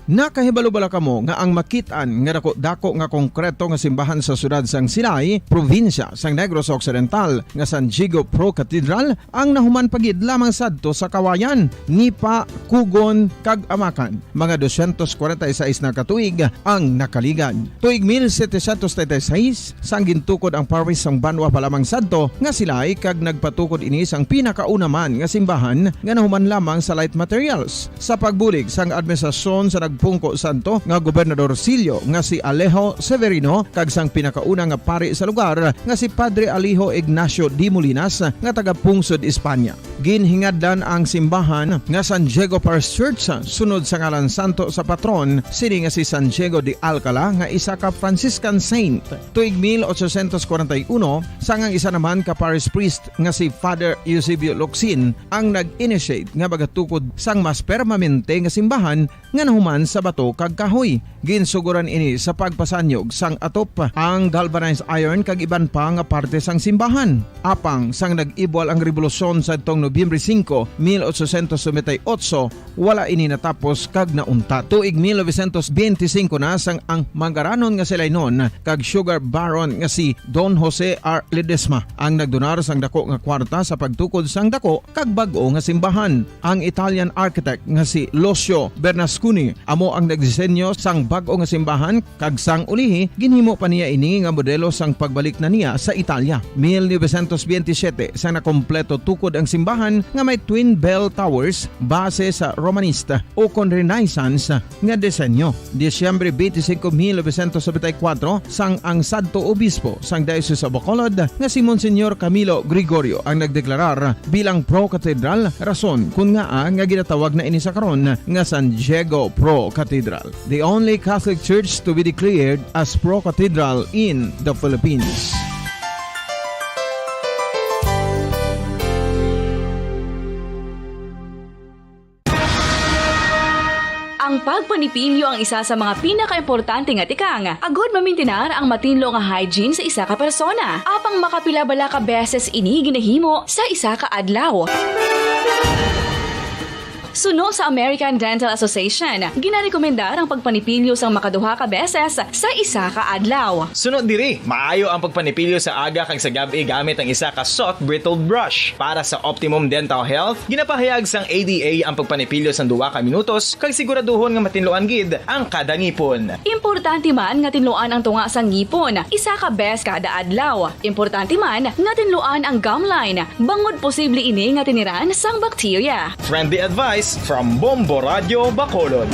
Nakahibalo bala kamo nga ang makit-an nga dako-dako nga konkreto nga simbahan sa siyudad sang Silay, probinsya sang Negros Occidental, nga San Diego Pro Cathedral ang nahuman pa gid lamang sadto sa Kawayan, Nipa, Cogon, kag Amacan, mga dosyentos kwarenta y seis na ka tuig ang nakaligad. Tuig mil setecientos treinta y seis, sang gintukod ang parish sang banwa pa lamang sadto nga Silay, kag nagpatukod ini sang pinakauna man nga simbahan nga nahuman lamang sa light materials. Sa pagbulig sang administrasyon sa nagpungko sadto nga gobernadorsilyo nga si Alejo Severino kag sang pinakauna nga pari sa lugar nga si Padre Alejo Ignacio de Molinas nga taga-pungsod Espanya. Ginhingadlan ang simbahan nga San Diego Parish Church sunod sa ngalan santo sa patron sini nga si San Diego de Alcala, nga isa ka Franciscan saint. Tuig mil ochocientos kwarenta y uno, sang ang isa naman ka parish priest nga si Father Eusebio Locsin ang nag-initiate nga magatukod sang mas permanente nga simbahan nga nahuman sa bato kag kahoy. Ginsuguran ini sa pagpasanyog sang atop, ang galvanized iron kag iban pa nga parte sang simbahan. Apang sang nag-ibwal ang rebolusyon sadtong Nobyembre singko, mil ochocientos noventa y ocho, wala ini natapos kag nauntat. Tuig mil novecientos benti singko na sang ang mangaranon nga Silaynon kag sugar baron nga si Don Jose R. Ledesma ang nagdonar sang dako nga kwarta sa pagtukod sang dako kag bag-o nga simbahan. Ang Italian architect nga si Lucio Bernasconi amo ang nagdisenyo sang bag-o nga simbahan, kag sang ulihi ginhimo pa niya ini nga modelo sang pagbalik na niya sa Italia. Mil novecientos benti siyete, sang nakompleto tukod ang simbahan nga may twin bell towers base sa Romanesque ukon Renaissance nga disenyo. Disyembre benti singko, mil novecientos nobenta y kuwatro, sang ang sadto obispo sang Diocese of Bacolod nga si Monsignor Camilo Gregorio ang nagdeklarar bilang pro-cathedral, rason kon ngaa nga ginatawag na ini sa karon nga San Diego Pro Cathedral, the only Catholic church to be declared as pro-cathedral in the Philippines. Ang pagpanipilyo ang isa sa mga pinakaimportante nga tikang agud mamintinar ang matinlo nga hygiene sa isa ka persona. Apang makapila bala ka beses ini ginahimo sa isa ka adlaw? Suno sa American Dental Association, ginarekomendar ang pagpanipilyo sang makaduha ka beses sa isa ka adlaw. Suno diri, maayo ang pagpanipilyo sa aga kag sa gab-i gamit ang isa ka soft bristled brush. Para sa optimum dental health, ginapahayag sang A D A ang pagpanipilyo sang duha ka minutos kag siguraduhon nga matinluan gid ang kada ngipon. Importante man nga tinluan ang tunga sang ngipon isa ka bes kada adlaw. Importante man nga tinluan ang gum line, bangod posible ini nga tiniran sang bakterya. Friendly advice from Bombo Radio Bacolod.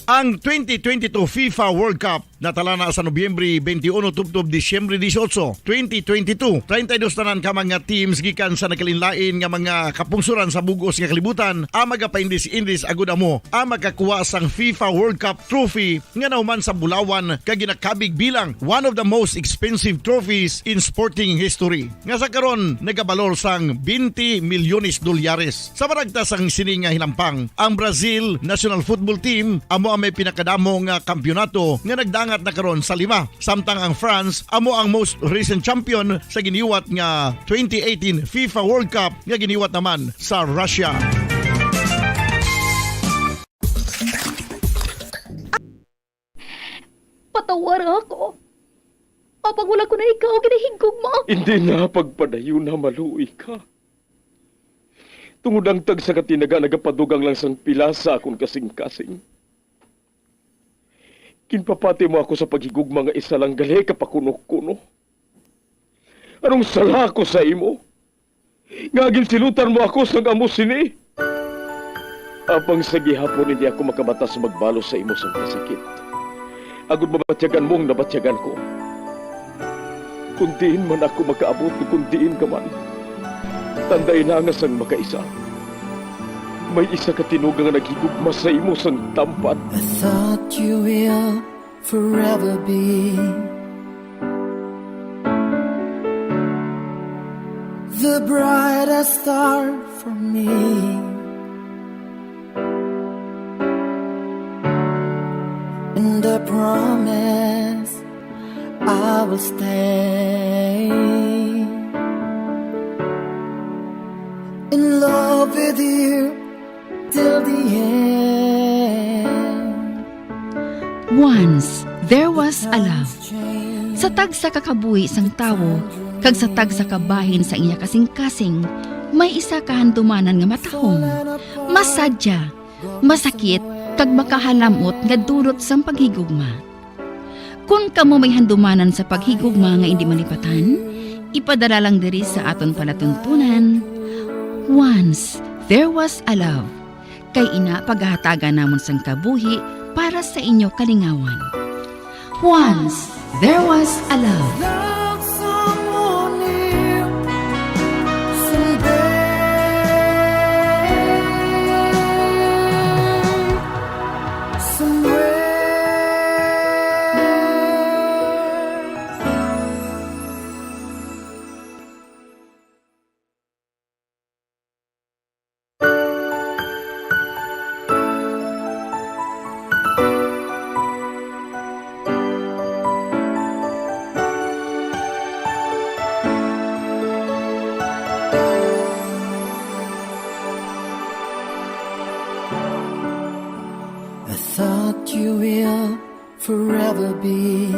Ang twenty twenty-two FIFA World Cup natala na sa Nobyembre twenty-one tubtob Disyembre dieciocho, twenty twenty-two. Treinta y dos tanan ka mga teams gikan sa nagkalainlain nga mga kapungsoran sa bug-os nga kalibutan ang magapaindis-indis agud amo ang makakuha sang FIFA World Cup trophy nga nahuman sa bulawan kag ginakabig bilang one of the most expensive trophies in sporting history, nga sa karon nagabalor sang twenty milyones dolyares. Sa maragtas sang sini nga hinampang, ang Brazil national football team amo ang may pinakadamo nga kampiyonato nga nagdangat na karon sa lima, samtang ang France amo ang most recent champion sa giniwat nga twenty eighteen FIFA World Cup nga giniwat naman sa Russia. Patawara ako. Apang wala ko na ikaw ginahigugma. Hindi na pagpadayon na maluoy ka. Tungod ang tagsa ka tinaga nagapadugang lang sang pila sa akon kasing-kasing. Ginpapati mo ako sa paghigugma nga isa lang gali ka pakuno-kuno. Anong sala ko sa imo? Nga ginsilutan mo ako sang amo sini? Apang sa gihapon hindi ako makabatas magbalos sa imo sang kasakit, agod mabatyagan mo ang nabatyagan ko. Kung diin man ako makaabot, kung diin ka man, tandai na nga sang makaisa, may isa ka tinuga nga naghigugma sa imo sang tampad. I thought you will forever be the brightest star for me. And I promise I will stay in love with you till the end. Once, there was a love. Sa tagsa ka kabuhi sang tawo, kag sa tagsa ka bahin sa iya kasing-kasing, may isa ka handumanan nga matahom, masadya, masakit, kag makahalam-ot nga dulot sang paghigugma. Kon kamo may handumanan sa paghigugma nga indi malipatan, ipadala lang diri sa aton palatuntunan, Once There Was a Love. Kay ina pagahatagan namon sang kabuhi para sa inyo kalingawan. Once There Was a Love. Love someone new someday. Somewhere. I thought you will forever be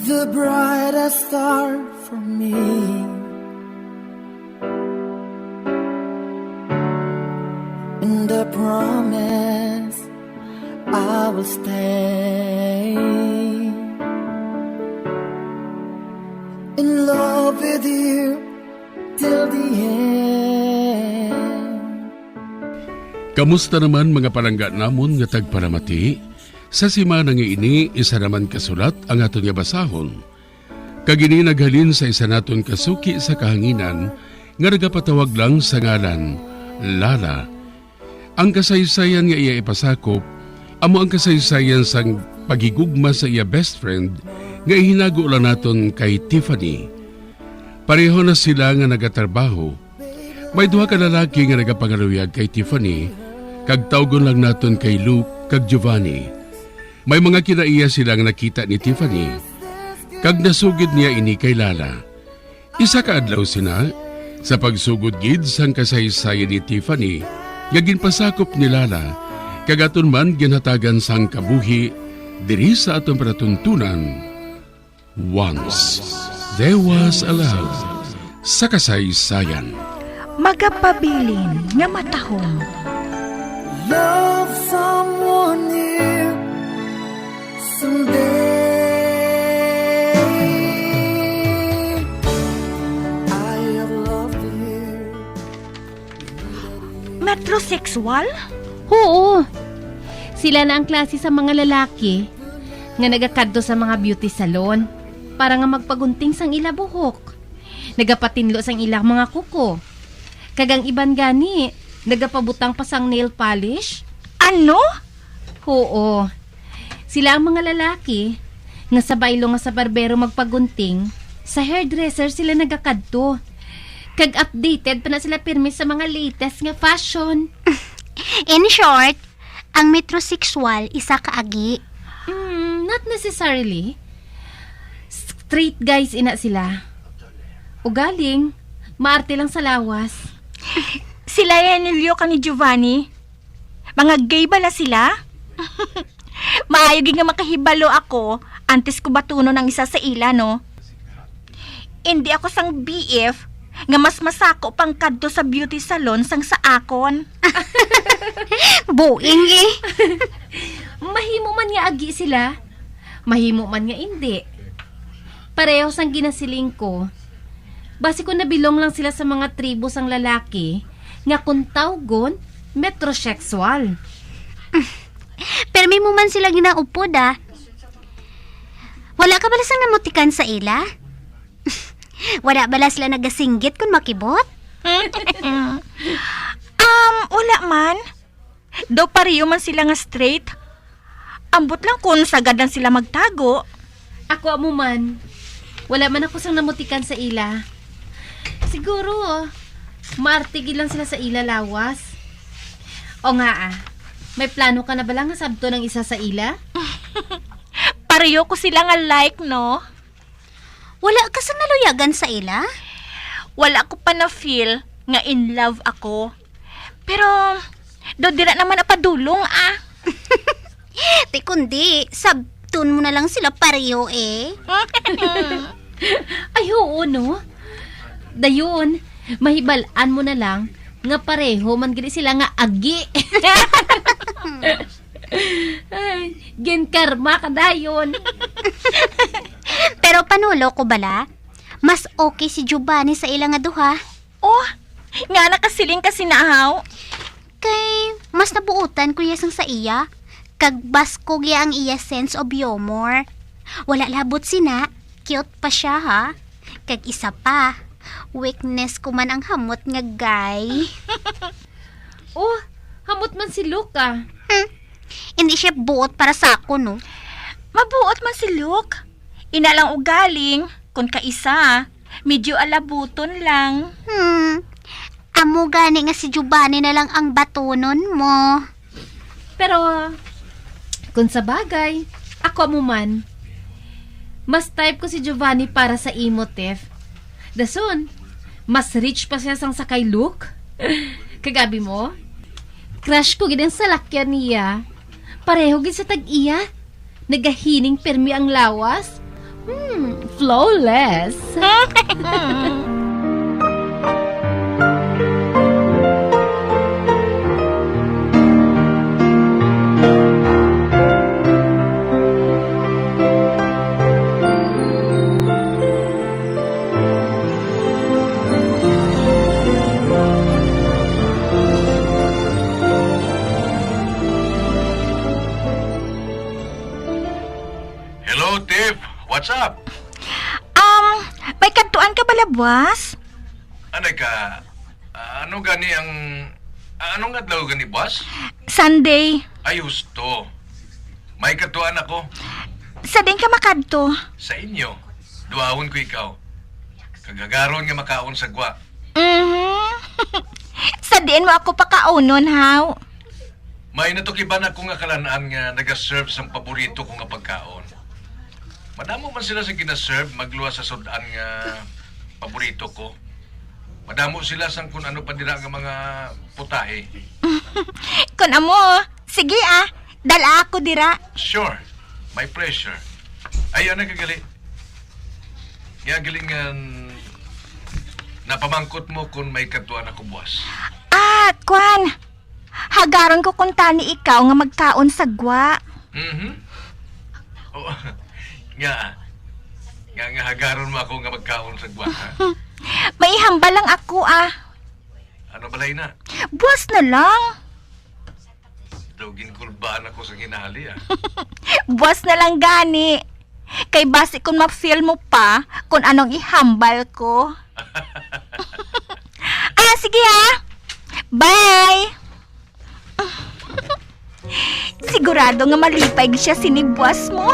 the brightest star for me. And I promise I will stay in love with you till the end. Kamusta naman, mga palangga namon nga tagpalamati? Sa semana nga ini, isa naman ka sulat ang aton nga basahon. Kag ini naghalin sa isa naton ka suki sa kahanginan nga nagapatawag lang sa ngalan Lala. Ang kasaysayan nga iya ipasakop amo ang kasaysayan sang paghigugma sa iya best friend nga ihinago lang naton kay Tiffany. Pareho na sila nga nagatrabaho. May duha ka lalaki nga nagapangaluyag kay Tiffany, kag tawgon lang naton kay Luke kag Giovanni. May mga kinaiya sila nga nakita ni Tiffany, kag nasugid niya ini kay Lala. Isa ka adlaw sina, sa pagsugod gid sang kasaysayan ni Tiffany nga ginpasakop ni Lala, kag aton man ginhatagan sang kabuhi diri sa aton palatuntunan. Once there was a love sa kasaysayan. Magapabilin nga matahom. Love someone new someday. I have loved you. Metrosexual? Oo. Sila na ang klase sa mga lalaki nga nagakadto sa mga beauty salon para nga magpagunting sang ila buhok. Nagapatinlo sang ilang mga kuko. Kag ang iban gani, nagapabutang pa sang nail polish. Ano? Oo. Sila ang mga lalaki nga sa baylo nga sa barbero magpagunting, sa hairdresser sila nagakadto. Kag updated pa na sila pirmi sa mga latest nga fashion. In short, ang metrosexual isa ka agi. Mm, not necessarily. Straight guys ina sila. Ugaling, maarte lang sa lawas. Sila yan ni Leo kag ni Giovanni. Mga gay bala sila? Maayo gid nga makahibalo ako antes ko batunon ang isa sa ila, no? Indi ako sang B F nga mas masako pang kadto sa beauty salon sang sa akon. Buing eh. Mahimo man nga agi sila, mahimo man nga indi. Pareho sang ginasiling ko, basi kon nabilong lang sila sa mga tribo sang lalaki nga kon tawgon, metrosexual. Permi mo man sila ginaupod, ah. Wala ka bala sang namutikan sa ila? Wala bala sila nagasinggit kon makibot? Um, wala man. Daw pareho man sila nga straight. Ambot lang kung sagad lang sila magtago. Ako amo man. Wala man ako sang namutikan sa ila. Siguro, maarte gid lang sila sa ila lawas. O nga, ah, may plano ka na bala nga sabton ang isa sa ila? Pareho ko sila nga like, no? Wala ka sang naluyagan sa ila? Wala ko pa na-feel nga in love ako. Pero, daw dira naman napadulong, ah. Ti kundi, sabton mo na lang sila pareho, eh. Ay, oo, no? Dayon, mahibal-an mo na lang nga pareho man gid sila nga agi. Ay, ginkarma ka dayon. Pero panulo ko bala, mas okay si Giovanni sa ila nga duha. Oh, nga nakasiling ka sinahaw? Kay mas nabuutan ko iya sang sa iya, kag baskog iya ang iya sense of humor. Wala labot sina, cute pa siya, ha? Kag isa pa, weakness ko man ang hamot nga guy. Oh, hamot man si Luke, ah. Hmm. Hindi siya buot para sa ako, no? Mabuot man si Luke. Ina lang ugaling, kun kaisa, medyo alabuton lang. Hmm. Amo gani nga si Giovanni na lang ang batunon mo. Pero, kung sa bagay, ako mo man. Mas type ko si Giovanni para sa imo, Tiff. Dason, mas rich pa siya sang sa kay Luke. Kag abi mo, crush ko gid ang salakyan niya. Pareho gid sa tag-iya. Nagahining pirmi ang lawas. Hmm, flawless. Hello, Tiff. What's up? Um, may kadtuan ka bala, boss? Anay ka, ah, ano gani ang, ah, anong adlaw gani, boss? Sunday. Ay, husto. May kadtuan ako. Sa din ka makadto? Sa inyo. Duahon ko ikaw. Kag hagaron nga makaon sa gwa. Mhm. Sa diin mo ako pakaunon, haw? May natukiban ako nga kalan-an nga nagaserve sang paborito ko nga pagkaon. Madamo man sila sa ginaserve, magluwas sa sud-an nga paborito ko. Madamo sila sang kun ano pa dira nga mga putahe. Kun amo, sige ah, dala ako dira. Sure. My pleasure. Ay, ana ka gali. Nga gali nga napamangkot mo kung may kadtuan ako buwas. Ah, kwan. Hagaron ko kung tani ikaw nga magkaon sa gwa. Mhm. Oh, nga, nga, nga hagaron mo ako nga magkaon sa gwa, ha? May ihambal lang ako, ah. Ano balay na? Buwas na lang. Daw ginkulbaan ako sa ginhali, ah. Buwas na lang gani. Kay basi kung ma-feel mo pa kung anong ihambal ko. Ah, sige ha. Bye. Sigurado nga malipay siya sini buwas mo.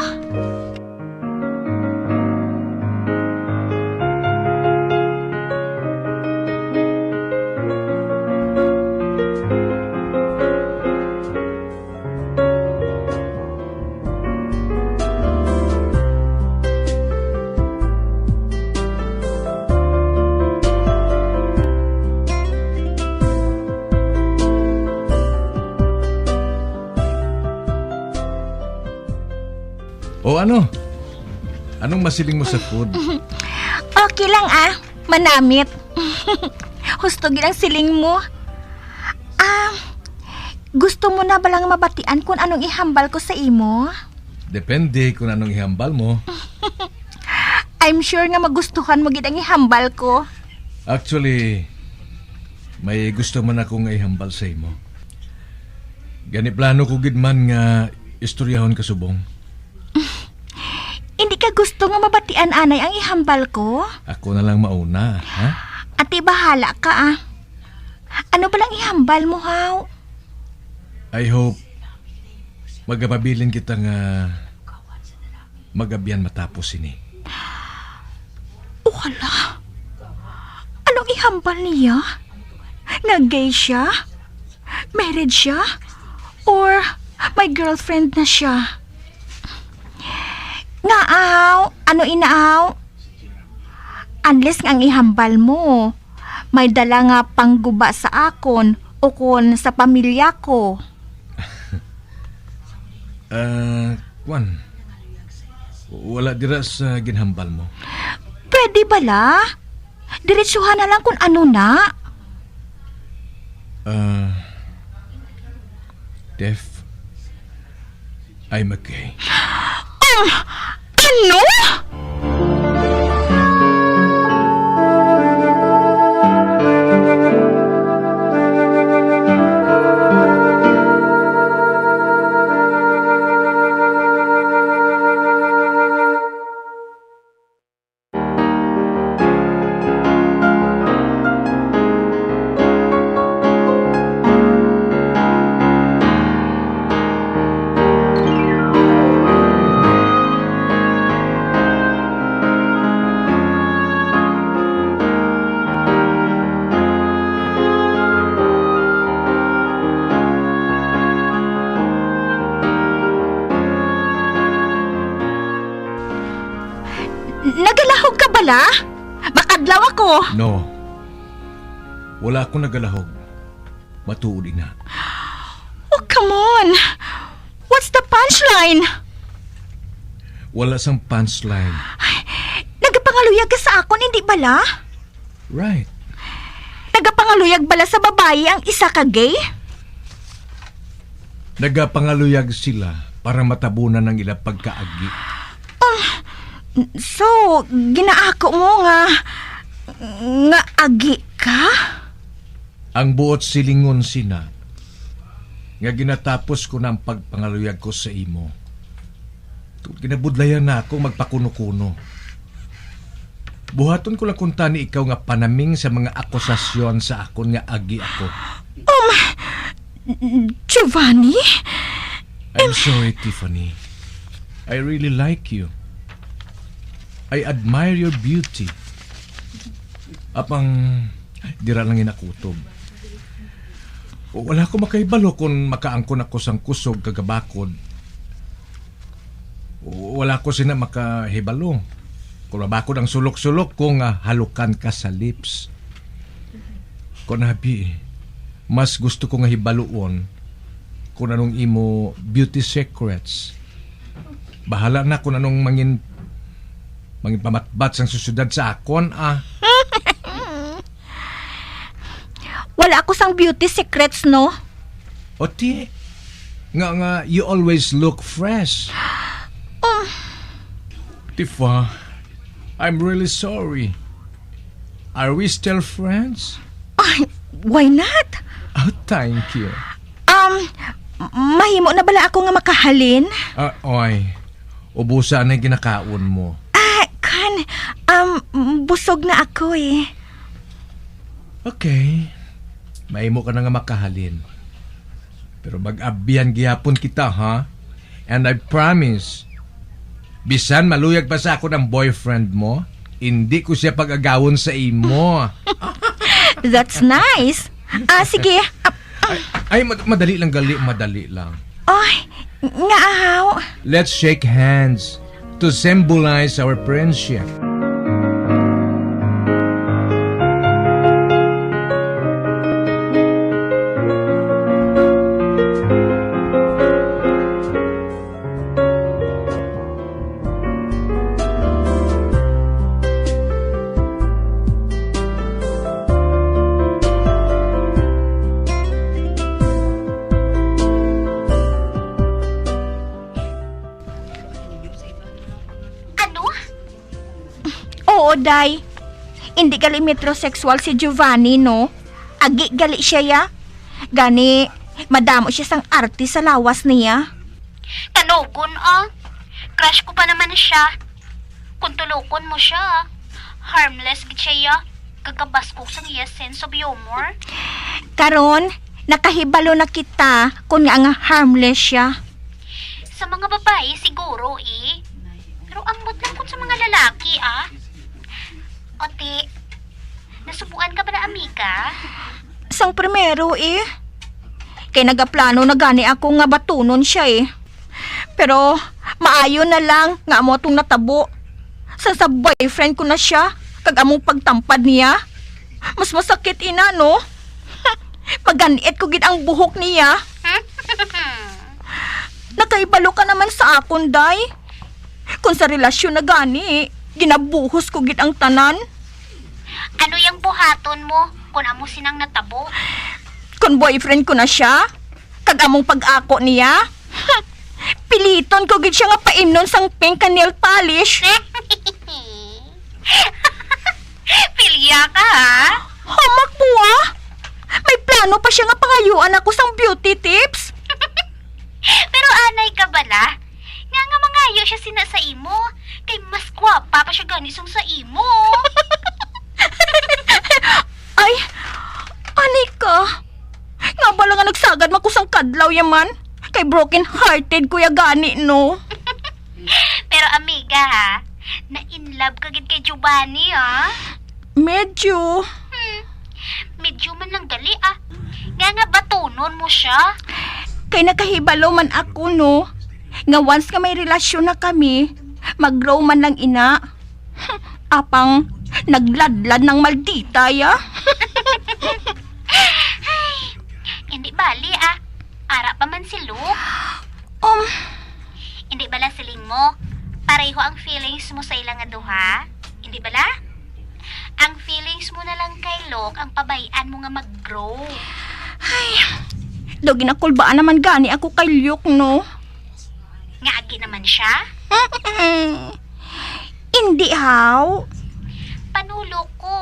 O ano? Anong masiling mo sa food? Okay lang, ah. Manamit. Husto gid ang siling mo. Ah, gusto mo na ba lang mabatian kung anong ihambal ko sa imo? Depende kung anong ihambal mo. I'm sure nga magustuhan mo gid ang ihambal ko. Actually, may gusto man ako nga ihambal sa imo. Gani plano ko gid man nga istoryahon ka subong. Hindi ka gusto nga mabatian anay ang ihambal ko? Ako na lang mauna, ha? Ati, bahala ka, ah. Ano ba lang ihambal mo, haw? I hope magapabilin kita nga magabyan matapos sini. O hala, anong ihambal niya? Nga gay siya? Married siya? Or may girlfriend na siya? Nga aw, ano inaaw? Unless nga ang ihambal mo may dala nga pangguba sa akon o kon sa pamilya ko. Ah, kwan. Wala dira sa ginhambal mo. Pwede bala? Diretsuhan na lang kung ano na. Ah, Def, I'm okay. Um, ano? Nagalahog ka bala? Makadlaw ako. No. Wala ako nagalahog. Matuod ina. Oh, come on. What's the punchline? Wala sang punchline. Nagapangaluyag ka sa akon, hindi bala? Right. Nagapangaluyag bala sa babayi ang isa ka gay? Nagapangaluyag sila para matabunan ang ila pagkaagi. Um, so, ginaako mo nga, nga agi ka? Ang buot silingon sina, nga ginatapos ko na ang pagpangaluyag ko sa imo. Tungod ginabudlayan na ako magpakuno-kuno. Buhaton ko lang kuntani ikaw nga panaming sa mga akusasyon sa akon nga agi ako. Um, Giovanni? I'm sorry, Tiffany. I really like you. I admire your beauty. Apang, dira lang inakutob. Wala ko makahibalo kung makaangkon ako sang kusog kag abakod. Wala ko sina makahibalo kung mabakod ang sulok-sulok ko nga halukan ka sa lips. Kon abi, mas gusto ko nga hibaluon kung anong imo beauty secrets. Bahala na kung anong mangin-, mangin pamatbat sang susyudad sa akon, ah. Wala ako sang beauty secrets, no? O ti, nga, nga, you always look fresh. Um, Tifa, I'm really sorry. Are we still friends? Ay, why not? Oh, thank you. Um, mahimo na bala ako nga makahalin? Ah, oy, ubusa na yung ginakaon mo. Ah, kan, um, busog na ako eh. Okay. Mahimo ka na nga makahalin. Pero mag-abyan gihapon kita, ha? And I promise, bisan maluyag pa sa akon ang boyfriend mo, hindi ko siya pag-agawon sa imo. That's nice. Ah, sige. Ah, Ay, ay, mad- madali lang, gali, madali lang. Ay, nga ahaw. Let's shake hands to symbolize our friendship. Ano? Oo, day. Hindi gali metrosexual si Giovanni, no? Agi gali siya, ya. Gani, madamo siya sang arte sa lawas niya. Tanugon, ah. Crush ko pa naman siya. Kung tulokon mo siya, harmless gid siya, ya. Kagabaskog sang iya sense of humor. Karon, nakahibalo na kita kung nga nga harmless siya. Sa mga babayi, siguro, eh. Pero ambot lang kung sa mga lalaki, ah. Ote, nasubuan ka ba na, amiga? Sang primero, eh. Kay nagaplano na gani ako nga batunon siya, eh. Pero maayo na lang nga amo atong natabo. Sa, sa boyfriend ko na siya, kag among pagtampad niya. Mas masakit ina, no? Maganit ko gid ang buhok niya. Nakaibalo ka naman sa akon, day. Kung sa relasyon na gani, ginabuhos ko gid ang tanan. Ano yang buhaton mo kung amo sinang natabo? Kung boyfriend ko na siya, kag among pag-ako niya, piliton ko gid siya nga paimnon sang pink nga nail polish. Pilya ka, ha? Hamak mo, ah! May plano pa siya nga pangayuan ako sang beauty tips. Pero anay ka bala? Nga nga mangayo siya sina sa imo, kay mas gwapa pa siya gani sang sa imo. Ay, ani ka? Nga bala nga nagsagad man ko sang kadlaw yaman? Kay broken hearted ko ya gani, no? Pero amiga, ha, na in love ka gid kay Giovanni, ha? Medyo. Hmm. Medyo man lang gali, ah. Nga nga batunon mo siya. Kay nakahibalo man ako, no, nga once nga may relasyon na kami, mag-grow man lang ina. Apang nagladlad ng maldita, ya. Ay, hindi bali, ah. Ara pa man si Luke. Um, Hindi bala siling mo, pareho ang feelings mo sa ila nga duha? Hindi bala? Ang feelings mo na lang kay Luke ang pabay-an mo nga mag-grow. Ay, daw ginakulbaan naman gani ako kay Luke, no? Nga agi naman siya? Hindi, haw. Panulok ko.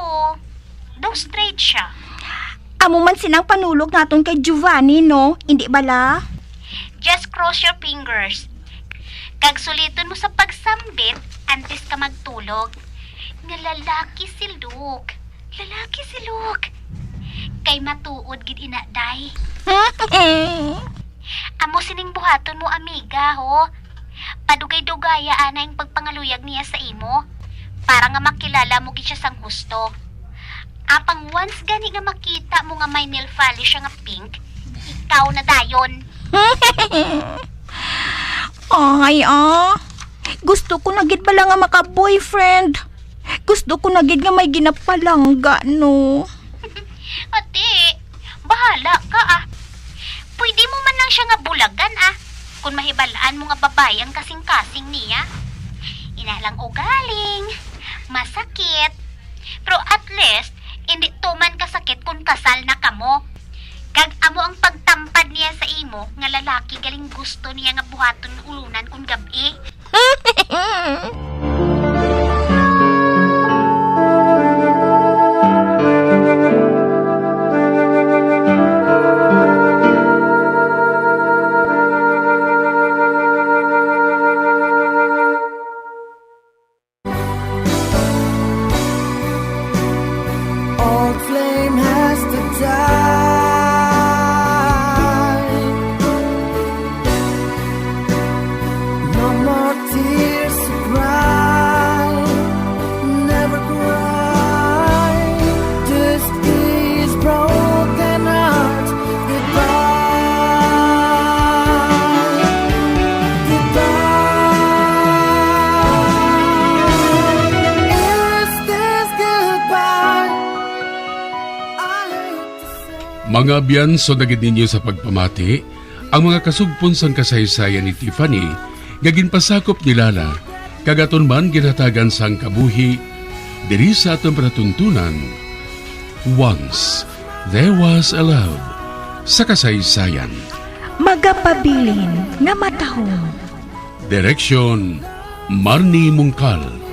Daw straight siya. Amo man sinang panulog naton kay Giovanni, no? Hindi bala? Just cross your fingers. Kag suliton mo sa pagsambit antes ka magtulog nga lalaki si Luke. Lalaki si Luke. Kay matuod gid ina, day. Amo sining buhaton mo, amiga, ho. Padugay-dugaya ana ang pagpangaluyag niya sa imo. para nga makilala mo gid siya sang husto. Apang once gani nga makita mo nga may nail polish siya nga pink, ikaw na dayon. Ay, ah. Gusto ko na gid bala nga maka-boyfriend. Gusto ko na gid nga may ginapalangga, no? Ate, bahala ka, ah. Pwede mo man lang siya nga bulagan, ah. Kung mahibalaan mo nga babae ang kasing-kasing niya. Ina lang ugaling, masakit. Pero at least, hindi tuman kasakit kung kasal na kamo. Kag amo ang pagtampad niya sa imo nga lalaki galing gusto niya nga buhaton ulunan kung gab-i. Old flame has to die. No more tears to cry. Never cry. This is broken heart. Goodbye. Goodbye. Is this goodbye? I hate to say. Mga abyan, sugad gid ninyo sa pagpamati, ang mga kasugpon sang kasaysayan ni Tiffany nga ginpasakop ni Lala, kag aton man ginhatagan sang kabuhi diri sa aton palatuntunan, Once There Was a Love, sa kasaysayan. Magapabilin nga matahom. Direksyon, Marnie Mungkal.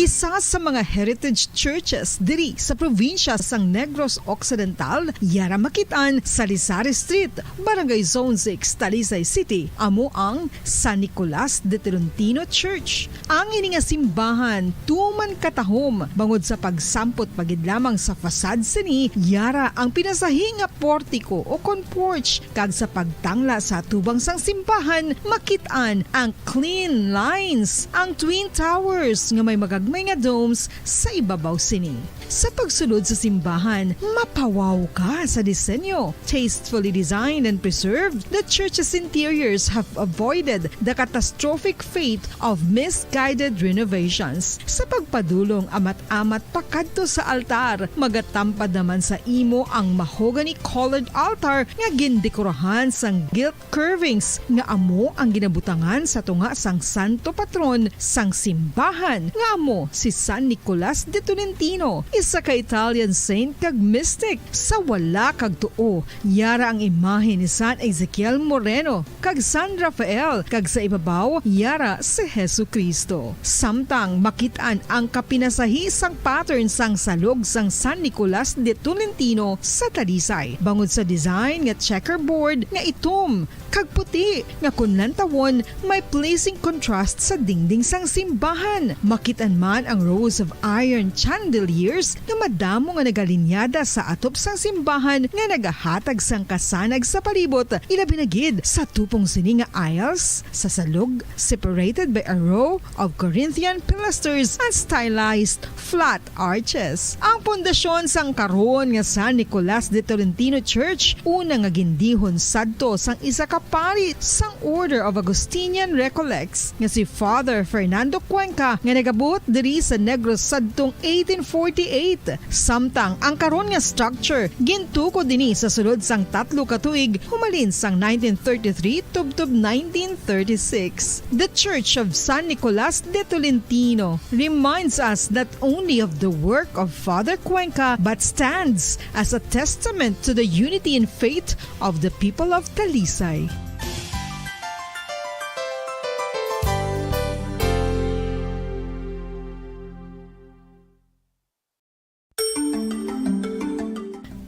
Isa sa mga heritage churches diri sa probinsya sang Negros Occidental, yara makit-an sa Lisari Street, Barangay Zone six, Talisay City, amo ang San Nicolas de Tolentino Church. Ang ini nga simbahan tuman katahom bangod sa pagsampot pa gid lamang sa facade sini, yara ang pinasahi nga portiko o kon porch, kag sa pagtangla sa atubang sang simbahan, makit-an ang clean lines, ang twin towers nga may magagmay nga domes sa ibabaw sini. Sa pagsulod sa simbahan, mapawaw ka sa disenyo. Tastefully designed and preserved, the church's interiors have avoided the catastrophic fate of misguided renovations. Sa pagpadulong amat-amat pakadto sa altar, magatampad naman sa imo ang mahogany-colored altar nga gindekorahan sang gilt curvings nga amo ang ginabutangan sa tunga sang santo patron sang simbahan, nga amo si San Nicolas de Tolentino, isa ka Italian saint kag mystic. Sa wala kag tuo, yara ang imahe ni San Ezekiel Moreno kag San Rafael, kag sa ibabaw, yara si Jesu-Cristo. Samtang makit-an ang kapinasahi sang pattern sang salog sang San Nicolas de Tolentino sa Talisay, bangod sa design nga checkerboard nga itom kag puti, nga kon lantawon, may pleasing contrast sa dingding sang simbahan. Makit-an man ang rows of iron chandeliers nga madamo nga nagalinyada sa atop sang simbahan nga nagahatag sang kasanag sa palibot, ilabi na gid sa tupong sini nga aisles, sa salog, separated by a row of Corinthian pilasters and stylized flat arches. Ang pundasyon sang karon nga San Nicolas de Tolentino Church, una nga gindihon sadto sang isa ka pari sang Order of Augustinian Recollects nga si Father Fernando Cuenca, nga nagabuot diri sa Negros sadtong eighteen forty-eight. Samtang ang karon nga structure gintukod dinhi sa sulod sang tatlo ka tuig, humalin sang nineteen thirty-three tubtob nineteen thirty-six. The Church of San Nicolas de Tolentino reminds us not only of the work of Father Cuenca, but stands as a testament to the unity in faith of the people of Talisay.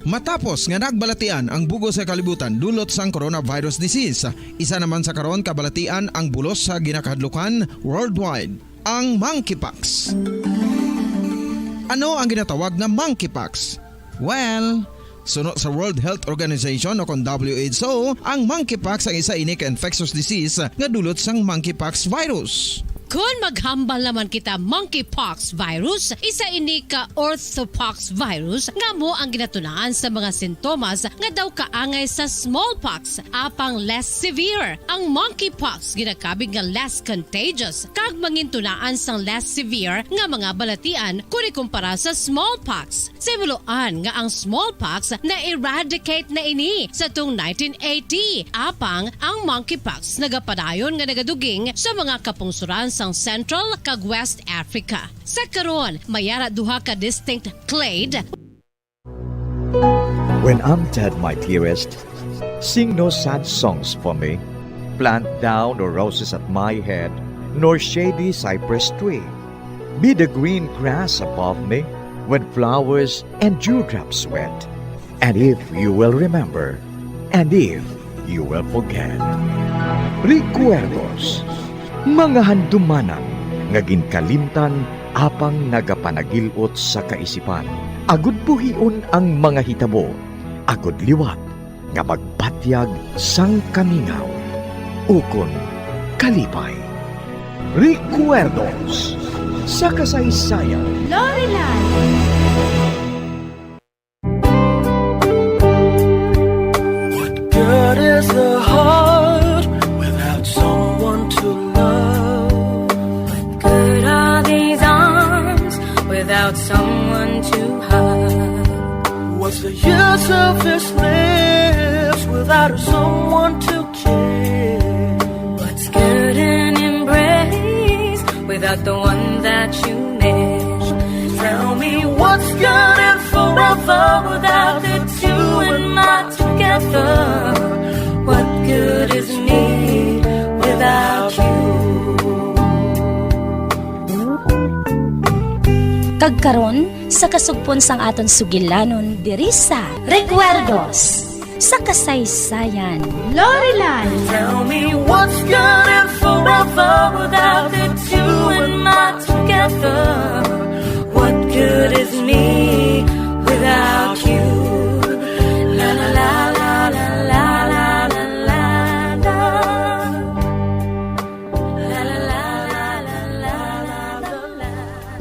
Matapos nga nagbalatian ang bug-os nga kalibutan dulot sang coronavirus disease, isa naman sa karon kabalatian ang bulos sa ginakahadlukan worldwide, ang monkeypox. Ano ang ginatawag nga monkeypox? Well, suno sa World Health Organization o kon W H O, ang monkeypox ang isa ini ka infectious disease nga dulot sang monkeypox virus. Kon maghambal naman kita monkeypox virus, isa ini ka orthopox virus nga amo ang ginatunaan sa mga sintomas nga daw kaangay sa smallpox, apang less severe. Ang monkeypox ginakabig nga less contagious kag mangintunaan sang less severe nga mga balatian kon ikumpara sa smallpox. Sa himuloan nga ang smallpox na-eradicate na ini sa tuong nineteen eighty, apang ang monkeypox nagapadayon nga nagaduging sa mga kapungsoran sang Central kag West Africa. Sa karon, may ara duha ka distinct clade. When I'm dead, my dearest, sing no sad songs for me. Plant thou no roses at my head, nor shady cypress tree. Be the green grass above me when flowers and dewdrops wet. And if you will remember, and if you will forget. Recuerdos, mga handumanan nga ginkalimtan apang nagapanagil-ot sa kaisipan, agud buhion ang mga hitabo, agud liwat nga magbatyag sang kamingaw ukon kalipay. Recuerdos sa kasaysayan. Lorelan. What good is the heart without someone to love? What good are these arms without someone to hug? What's the use of his lips without someone to kiss? What's good an embrace without the one that you miss? Tell me what's good and forever without the two and my together. What good is me without you? Kag karon, sa kasugpon sang aton sugilanon diri sa Recuerdos sa Kasaysayan. Lorelan. Tell me what's good and forever without the two and my together. What good is me without you? La, la, la.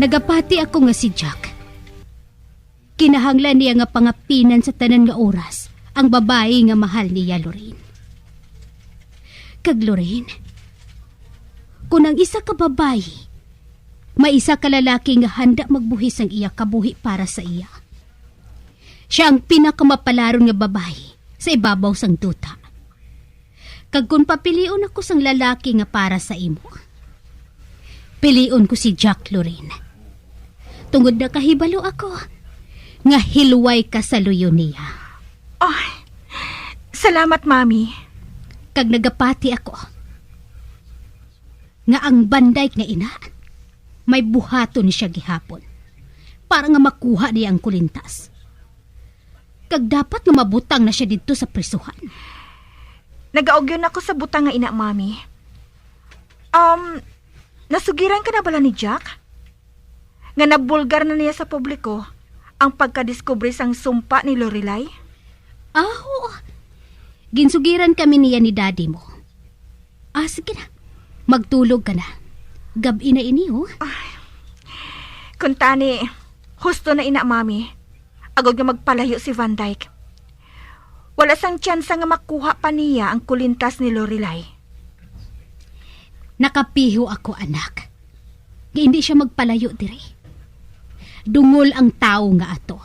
Nagapati ako nga si Jack kinahanglan niya nga pangapinan sa tanan nga oras ang babayi nga mahal niya, Lorraine. Kag Lorraine, kun ang isa ka babayi may isa ka lalaki nga handa magbuhi sang iya kabuhi para sa iya, siya ang pinakamapalaron nga babayi sa ibabaw sang duta. Kag kon papilion ako sang lalaki nga para sa imo, pilion ko si Jack, Lorraine. Tungod nakahibalo ako nga hilway ka sa luyo niya. Ay, salamat, Mami. Kag nagapati ako nga ang Van Dyke nga ina may buhaton siya gihapon para nga makuha niya ang kulintas. Kag dapat nga mabutang na siya didto sa prisuhan. Nagaugyon ako sa butang nga ina, Mami. Um, nasugiran ka na bala ni Jack? Nga nabulgar na niya sa publiko ang pagkadiskubre sang sumpa ni Lorelai? Ah, oo. Ginsugiran kami niya ni Daddy mo. Ah, sige na. Magtulog ka na. Gab-i na ini, oh. Ay, kuntani, husto na ina, Mami. Agod nga magpalayo si Van Dyke, wala sang tsansa nga makuha pa niya ang kulintas ni Lorelai. Nakapiho ako, anak, nga indi siya magpalayo diri. Dungol ang tawo nga ato.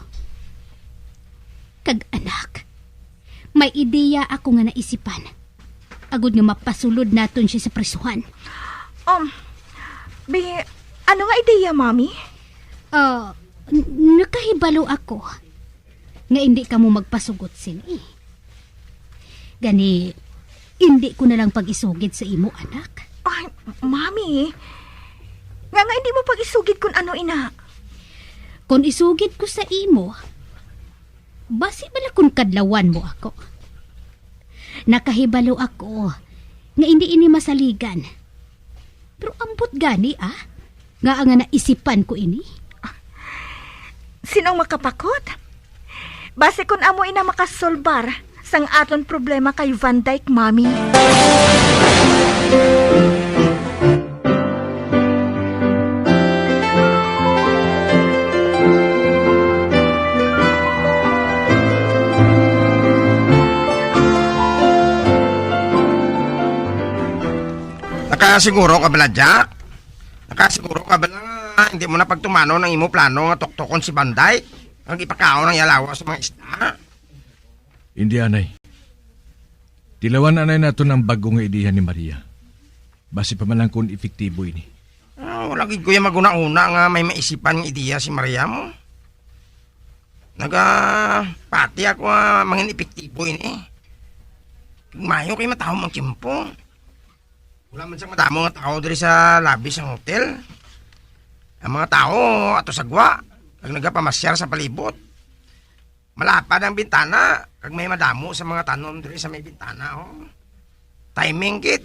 Kag, anak, may ideya ako nga naisipan, agod nga mapasulod naton siya sa prisuhan. Um, bi, ano nga ideya, Mami? Ah, n-, nakahibalo ako nga indi kamo magpasugot sini. Gani, indi ko na lang pag-isugid sa imo, anak. Ay, Mami, nga nga indi mo pag-isugid kun ano ina? Kon isugid ko sa imo, Basi bala kun kadlawan mo ako. Nakahibalo ako nga indi ini masaligan. Pero ambot gani, ah, nga nga naisipan ko ini. Sinong makapakot? Basi kun amo ina makasolbar sang aton problema kay Van Dyke, Mami. Nakasiguro ka bala, Jack? Nakasiguro ka bala nga hindi mo na pagtumanon ang imo plano nga tuktukon si Van Dyke kag ipakaon ang iya lawas sa mga isda? Hindi, anay. Tilawan anay naton ang bag-o nga ideya ni Maria. Basi pa man lang kon epektibo ini. Ah, wala gid ko ya maghunahuna nga may maisipan nga ideya si Maria mo. Nagapati ako nga mangin epektibo ini. Maayo kay matahom ang tiyempo. Wala man sang madamo nga tawo diri sa lobby sang hotel. Ang mga tawo ato sa gwa, kag nagapamasyar sa palibot. Malapad ang bintana, kag may madamo sa mga tanom diri sa may bintana, oh. Timing gid.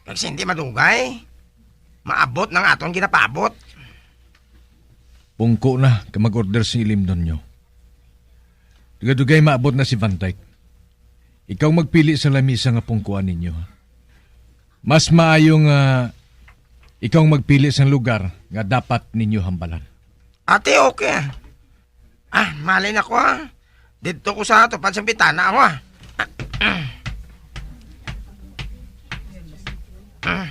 Kag sa hindi madugay, maabot nang aton ginapaabot. Pungko na ka mag-order si Ilim Donyo. Dugay-dugay maabot na si Van Dyke. Ikaw magpili sa lamisa nga pungkuan ninyo, ha? Mas maayo nga ikaw magpili sang lugar nga dapat ninyo hambalan. Ate, okay, ah. Ah, malay na ko, ah. Didto ko sa tupad sang bintana ako, ah. Ah,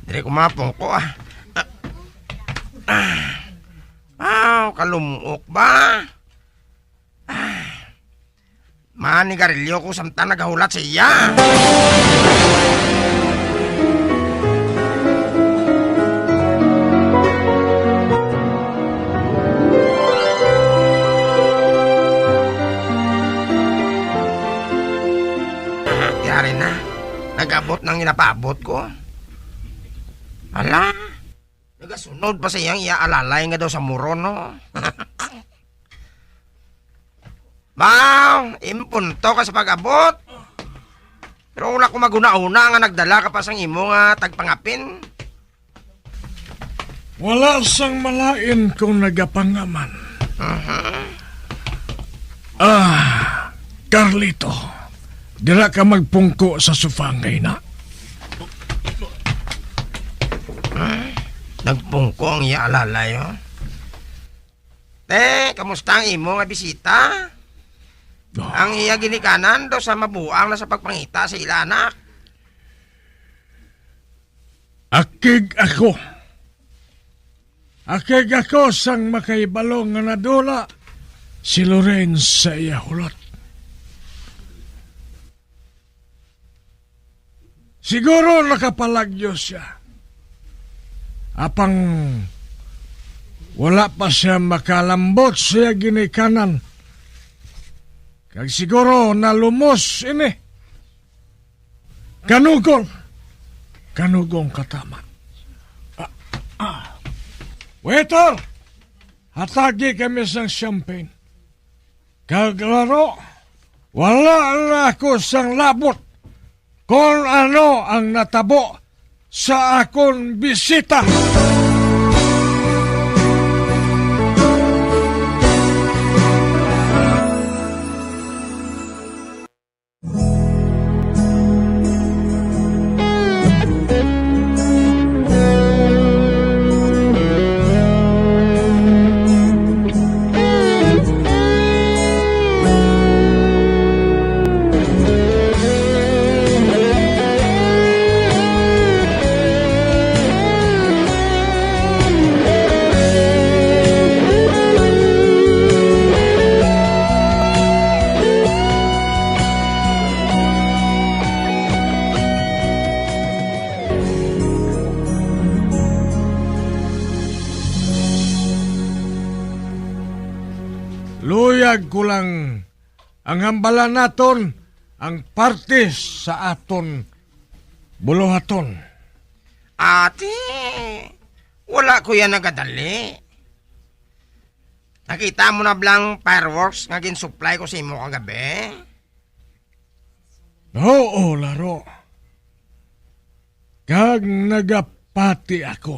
diri ko mapungko, ah. Ah, ah, kalumok ba? Ah, manigarilyo ko samtang nagahulat sa iya. Ah, yari na. Nag-abot nang ginapaabot ko. Ala, nagasunod pa sa iyang iya alalay nga daw sa muron, no? Baw, impunto ka sa pag-abot. Pero wala ko maghunahuna nga nagdala ka pa sang imo nga tagpangapin. Wala sang malain kung nagapangaman. Mhm. Ah, Carlito, dira ka magpungko sa sofangay na. Hmm? Nagpungko ang iya alalay, oh. Te, kamusta ang imo nga bisita? Oh. Ang iya ginikanan daw sa mabuang na sa pagpangita sa ila anak. Akig ako. Akig ako sang makahibalo nga nadula si Loren sa iya hulat. Siguro nakapalagyo sia. Apang wala pa sia makalambot sa iya ginikanan. Kag siguro nalumos ini. Kanugol. Kanugong katama. Ah, ah. Waiter! Hatagi kami sang champagne. Kag klaro, wala na ako sang labot kon ano ang natabo sa akon bisita. Luyag ko lang ang hambalan naton ang parte sa aton buluhaton. Ate, wala ko yan nagadali. Nakita mo na bala ang fireworks nga gin-supply ko sa imo kagabi? Oo, Laro. Kag nagapati ako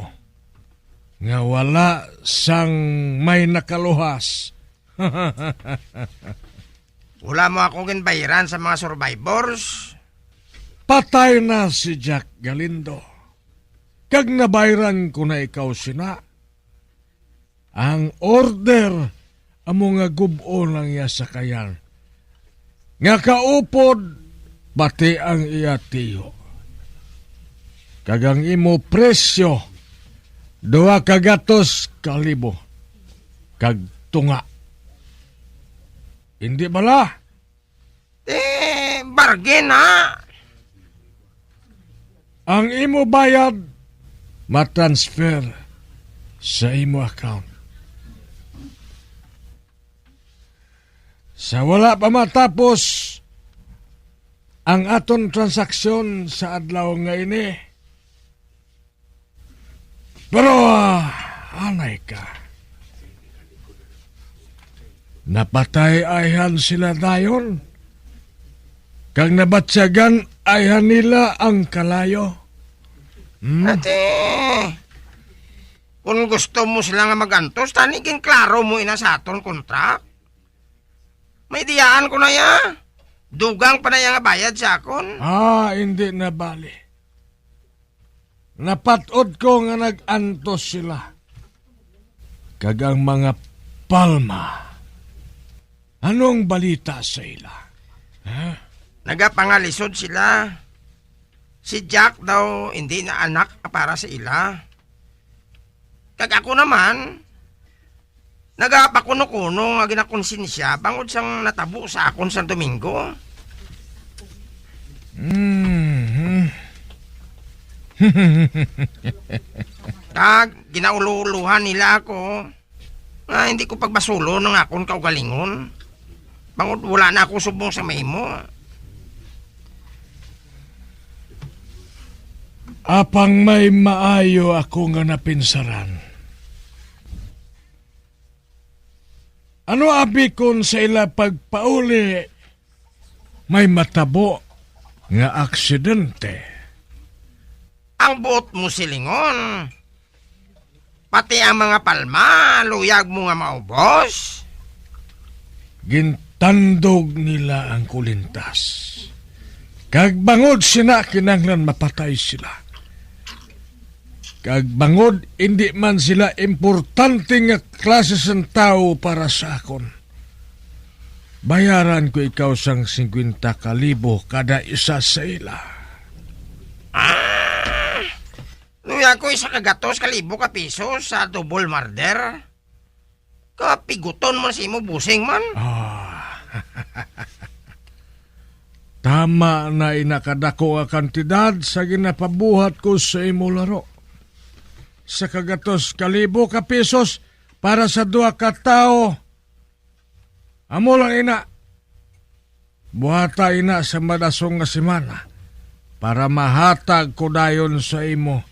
nga wala sang may nakaluwas. Wala mo ako ginbayran sa mga survivors? Patay na si Jack Galindo, kag nabayran ko na ikaw sina. Ang order amo nga gub-on ang iya sakayan, nga kaupod pati ang iya tiyo, kag ang imo presyo duha ka gatos ka libo kag tunga. Indi bala? Eh, bargain, ha? Ang imo bayad matransfer sa imo account. Sa wala pa matapos ang aton transaksyon sa adlaw nga ini, pero, ah, anay ka. Napatay ayhan sila dayon, kag nabatyagan ayhan nila ang kalayo. Hmm? Ate, kung gusto mo sila nga magantos, tani ginklaro mo ina sa aton kontra. May diyaan ko na ya. Dugang pa na ya nga bayad sa akon. Ah, hindi na bali. Napat-od ko nga nag-antos sila. Kag ang mga Palma, anong balita sa ila? Ha? Nagapangalisod sila. Si Jack daw hindi na anak para sa ila. Kag ako naman, nagapakuno-kuno nga ginakonsensya bangod sang natabo sa akon sang Domingo. Mhm. Kag ginaulo-ulohan nila ako nga hindi ko pagbasulon ang akon kaugalingon, bangod wala na ako subong sa mahimo. Apang may maayo ako nga napinsaran. Ano abi kon sa ila pagpauli may matabo nga aksidente? Ang buot mo silingon, pati ang mga Palma, luyag mo nga maubos? Gintandog nila ang kulintas, kag bangod sina kinahanglan mapatay sila. Kag bangod indi man sila importante nga klase sang tawo para sa akon, bayaran ko ikaw sang singkwenta ka libo kada isa sa ila. Ah! Luya ko isa ka gatos ka libo ka piso sa double murder. Kapiguton mo na sa imo, busing man. Ah. Tama na ina kadako nga kantidad sa ginapabuhat ko sa imo, Laro. Sa kagatos ka libo ka pisos para sa duha ka tawo. Amo lang ina. Buhata ina sa madasong nga semana, para mahatag ko dayon sa imo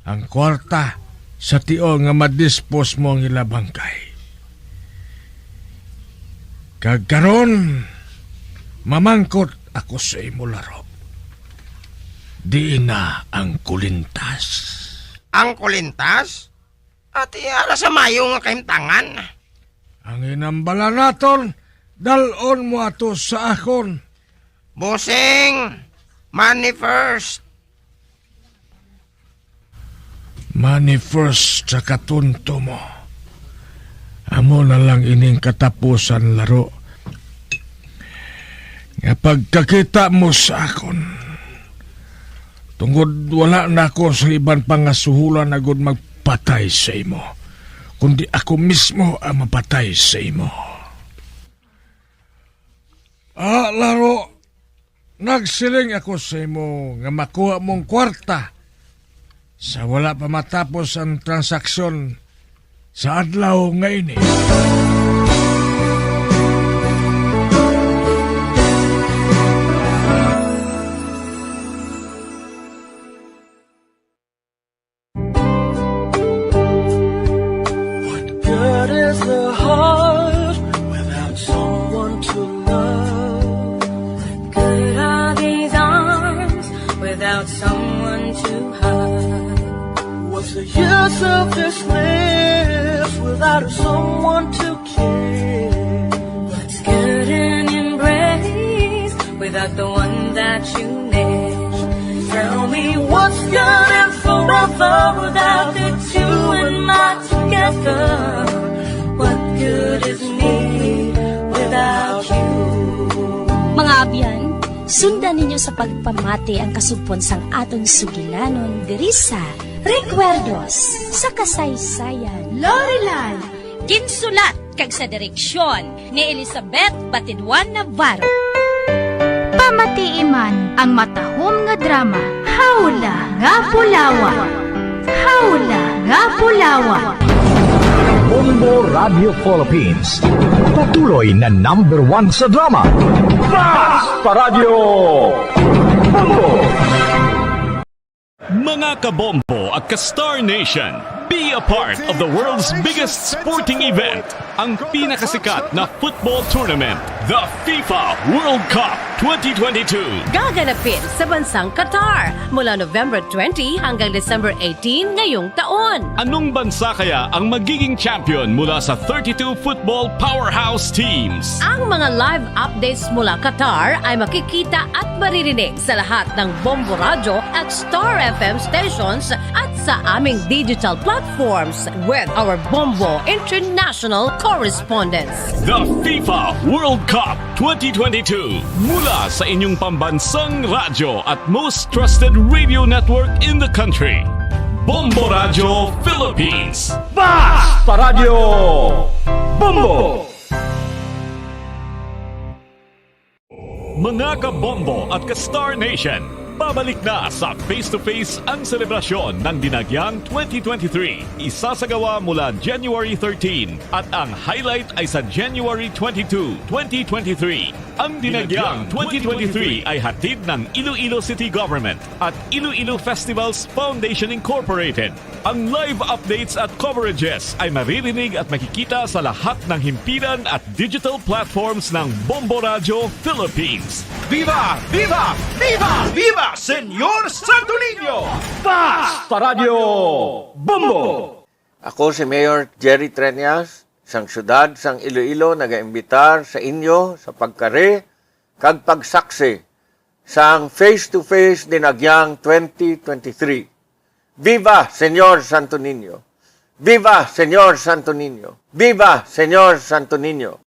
ang kwarta sa tion nga madispos mo ang ila bangkay. Kag karon, mamangkot ako sa imo, Laro. Diin na ang kulintas? Ang kulintas? Ati ara sa mayo nga kahimtangan. Ang hinambala naton, dal-on mo ato sa akon. Bossing, money first. Money first sa katunto mo. Amo na lang ining katapusan, Laro. Nga pagkakita mo sa akon, tungod wala na ako sa iban pangasuhulan agud magpatay sa imo, kundi ako mismo ang mapatay sa imo. Ah, Laro, nagsiling ako sa imo nga makuha mong kwarta sa wala pa matapos ang transaksyon sa adlaw nga ini. A heart without someone to love. What good are these arms without someone to hug? What's the use of this lips without someone to kiss? What's good an embrace without the one that you miss? Tell me what's good and forever without the two and my together. What good is me without you? Mga abyan, sundan ninyo sa pagpamati ang kasugpon sang aton sugilanon diri sa Recuerdos sa Kasaysayan. Lorelan. Ginsulat kag sa direksyon ni Elizabeth Batidwan Navarro. Pamatii man ang matahom nga drama, Hawla nga Pulawan. Hawla nga Pulawan. Bombo Radio Philippines, patuloy na number one sa drama. Basta Radyo Bombo! Mga kabombo at ka-Star Nation, be a part of the world's biggest sporting event, ang pinakasikat na football tournament, the FIFA World Cup twenty twenty-two. Gaganapin sa bansang Qatar mula November twenty hanggang December eighteen ngayong taon. Anong bansa kaya ang magiging champion mula sa thirty-two football powerhouse teams? Ang mga live updates mula Qatar ay makikita at maririnig sa lahat ng Bombo Radyo at Star F M stations at sa aming digital platforms with our Bombo International correspondents. The FIFA World Cup twenty twenty-two, mula sa inyong pambansang radyo at most trusted radio network in the country, Bombo Radyo Philippines. Basta Radyo Bombo! Mga kabombo at ka-Star Nation, pabalik na sa Face to Face ang selebrasyon ng Dinagyang twenty twenty-three. Isasagawa mula January thirteen at ang highlight ay sa January twenty-two, twenty twenty-three. Ang Dinagyang twenty twenty-three ay hatid ng Iloilo City Government at Iloilo Festivals Foundation Incorporated. Ang live updates at coverages ay maririnig at makikita sa lahat ng himpilan at digital platforms ng Bombo Radyo Philippines. Viva! Viva! Viva! Viva Senyor Santo Niño! Basta Radyo Bombo! Ako si Mayor Jerry Treñas, sang siyudad sang Iloilo, nagaimbitar sa inyo sa pagkari kag pagsaksi sang Face to Face Dinagyang twenty twenty-three. Viva Señor Santo Niño! Viva Señor Santo Niño! Viva Señor Santo Niño!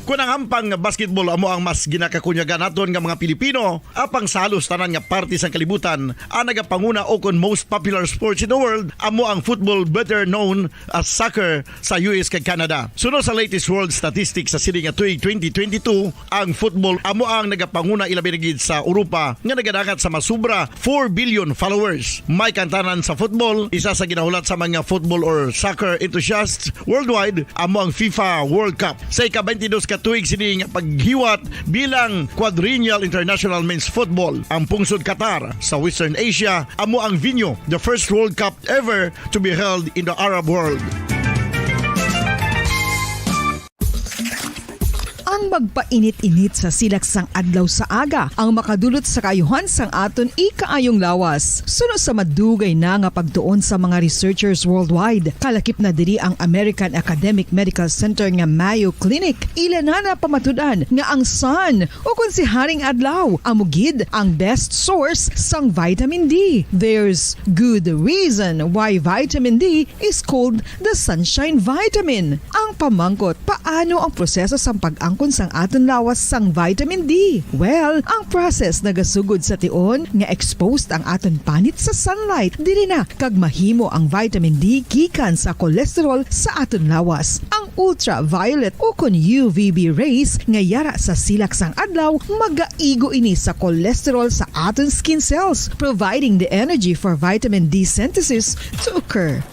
Kon ang hampang nga basketball amo ang mas ginakakunyagan naton nga mga Pilipino, apang sa halos tanan nga parte sang kalibutan, ang nagapanguna o kon most popular sports in the world amo ang football, better known as soccer, sa U S kag Canada. Suno sa latest world statistics sa sini nga tuig twenty twenty-two, ang football amo ang nagapanguna, ilabi na gid sa Europa, nga nagadangat sa masobra four billion followers. May kantanan sa football, isa sa ginahulat sa mga football or soccer enthusiasts worldwide amo ang FIFA World Cup. Sa ika-twenty-dos ka tuig sini nga paghiwat bilang Quadrennial International Men's Football, ang pungsod Qatar sa Western Asia amo ang venue, the first World Cup ever to be held in the Arab world. Ang pagpainit-init sa silak sang adlaw sa aga ang makadulot sa kaayuhan sang aton ikaayong lawas. Suno sa madugay na nga pagtuon sa mga researchers worldwide, kalakip na diri ang American Academic Medical Center nga Mayo Clinic, ila na napamatud-an nga ang sun, ukon si Haring Adlaw, amo gid ang best source sang vitamin D. There's good reason why vitamin D is called the sunshine vitamin. Ang pamangkot, paano ang proseso sang pag-angkon sang aton lawas sang vitamin D? Well, ang process nagasugod sa tion nga exposed ang aton panit sa sunlight. Diri na kag mahimo ang vitamin D gikan sa cholesterol sa aton lawas. Ang ultraviolet ukon U V B rays nga yara sa silak sang adlaw magaigo ini sa cholesterol sa aton skin cells, providing the energy for vitamin D synthesis to occur.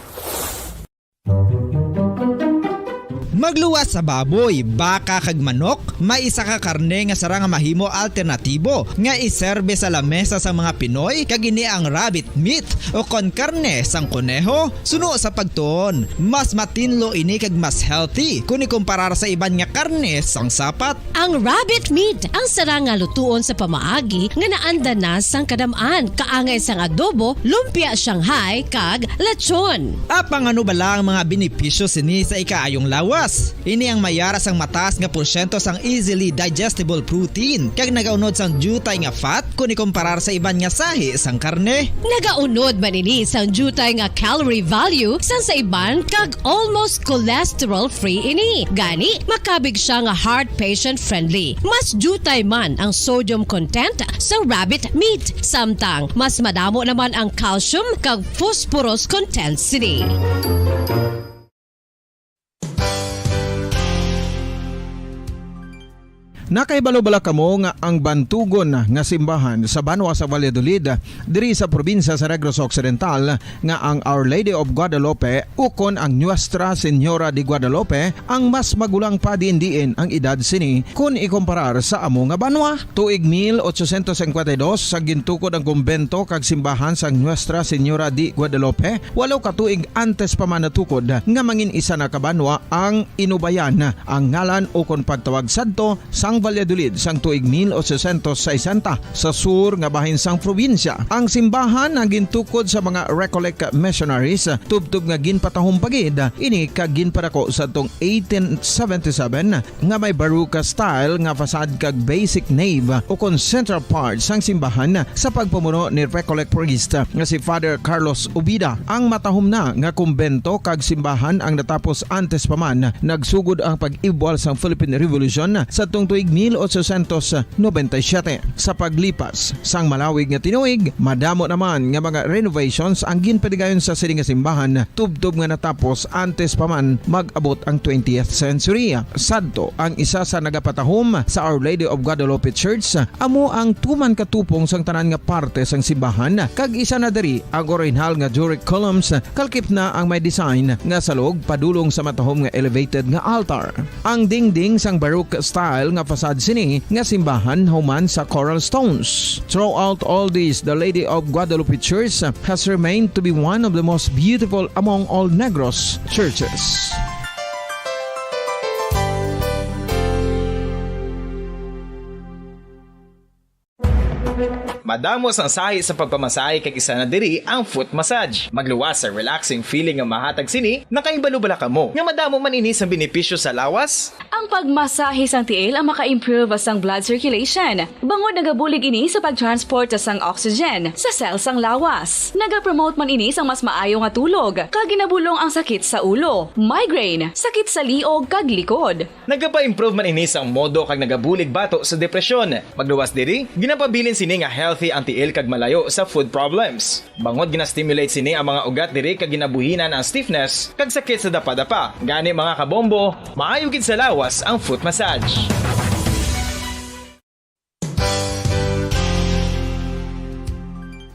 Magluwas sa baboy, baka, kag manok, may isa ka karne nga sarang nga mahimo alternatibo nga iserbe sa lamesa sang mga Pinoy, kag ini ang rabbit meat, ukon karne sang koneho. Suno sa pagtuon, mas matinlo ini kag mas healthy kon ikumparar sa iban nga karne sang sapat. Ang rabbit meat ang sarang nga lutuon sa pamaagi nga naanda na sang kadam-an, kaangay sang adobo, lumpia Shanghai, kag lechon. Apang ano bala ang mga benepisyo sini sa ikaayong lawas? Ini ang mayara sang mataas nga porsyento sang easily digestible protein, kag nagaunod sang diutay nga fat kon ikumparar sa iban nga sahi sang karne. Nagaunod man ini sang diutay nga calorie value sang sa iban, kag almost cholesterol-free ini. Gani, makabig sia nga heart patient-friendly. Mas diutay man ang sodium content sa rabbit meat, samtang mas madamo naman ang calcium kag phosphorus content sini. Nakahibalo bala kamo nga ang bantugon nga simbahan sa banwa sa Valladolid, diri sa probinsya sa Negros Occidental, nga ang Our Lady of Guadalupe ukon ang Nuestra Señora de Guadalupe ang mas magulang pa diin-diin ang edad sini kon ikumparar sa amo nga banwa? Tuig mil ochocientos cincuenta y dos sa gintukod ang kumbento kag simbahan sang Nuestra Señora de Guadalupe, walo ka tuig antes pa man natukod nga mangin isa na ka banwa ang Inubayan ang ngalan ukon pagtawag sadto sang Valladolid sang tuig mil ochocientos sesenta sa sur nga bahin sang probinsya. Ang simbahan ang gintukod sa mga Recollect missionaries, tubtob nga ginpatahom pa gid ini kag ginpadako sadtong eighteen seventy-seven, nga may Baroque style nga facade kag basic nave ukon central part sang simbahan sa pagpamuno ni Recollect priest nga si Father Carlos Ubida. Ang matahom na nga kumbento kag simbahan ang natapos antes pa man nagsugod ang pag-ibwal sang Philippine Revolution sadtong tuig mil ochocientos noventa y siete. Sa paglipas sang malawig nga tinuig, madamo naman nga mga renovations ang ginpadigayon sa sini nga simbahan, tubtob nga natapos antes pa man mag-abot ang twentieth century. Sadto, ang isa sa nagapatahom sa Our Lady of Guadalupe Church amo ang tuman ka tupong sang tanan nga parte sang simbahan, kag isa na diri ang orihinal nga Doric columns, kalkip na ang may design nga salog padulong sa matahom nga elevated nga altar. Ang dingding sang Baroque style nga facade sini nga simbahan human sa coral stones. Throughout all this, the Lady of Guadalupe Church has remained to be one of the most beautiful among all Negros churches. Madamo sang sahi sa pagpamasahe kag isa na diri ang foot massage. Magluwas sa relaxing feeling nga mahatag sini, nakahibalo bala kamo nga madamo man ini sang benepisyo sa lawas? Ang pagmasahe sang tiil ang maka-improve sang blood circulation, bangod nagabulig ini sa pag-transport sang oxygen sa cell sang lawas. Nagapromote man ini sang mas maayo nga tulog, kag ginabulong ang sakit sa ulo, migraine, sakit sa liog kag likod. Nagapa-improve man ini sang modo kag nagabulig bato sa depresyon. Magluwas diri, ginapabilin sini nga healthy ang tiil kag malayo sa foot problems. Bangod gina-stimulate sini ang mga ugat diri kag ginabuhinan ang stiffness kag sakit sa dapadapa. Gani, mga kabombo, maayo gid sa lawas ang foot massage.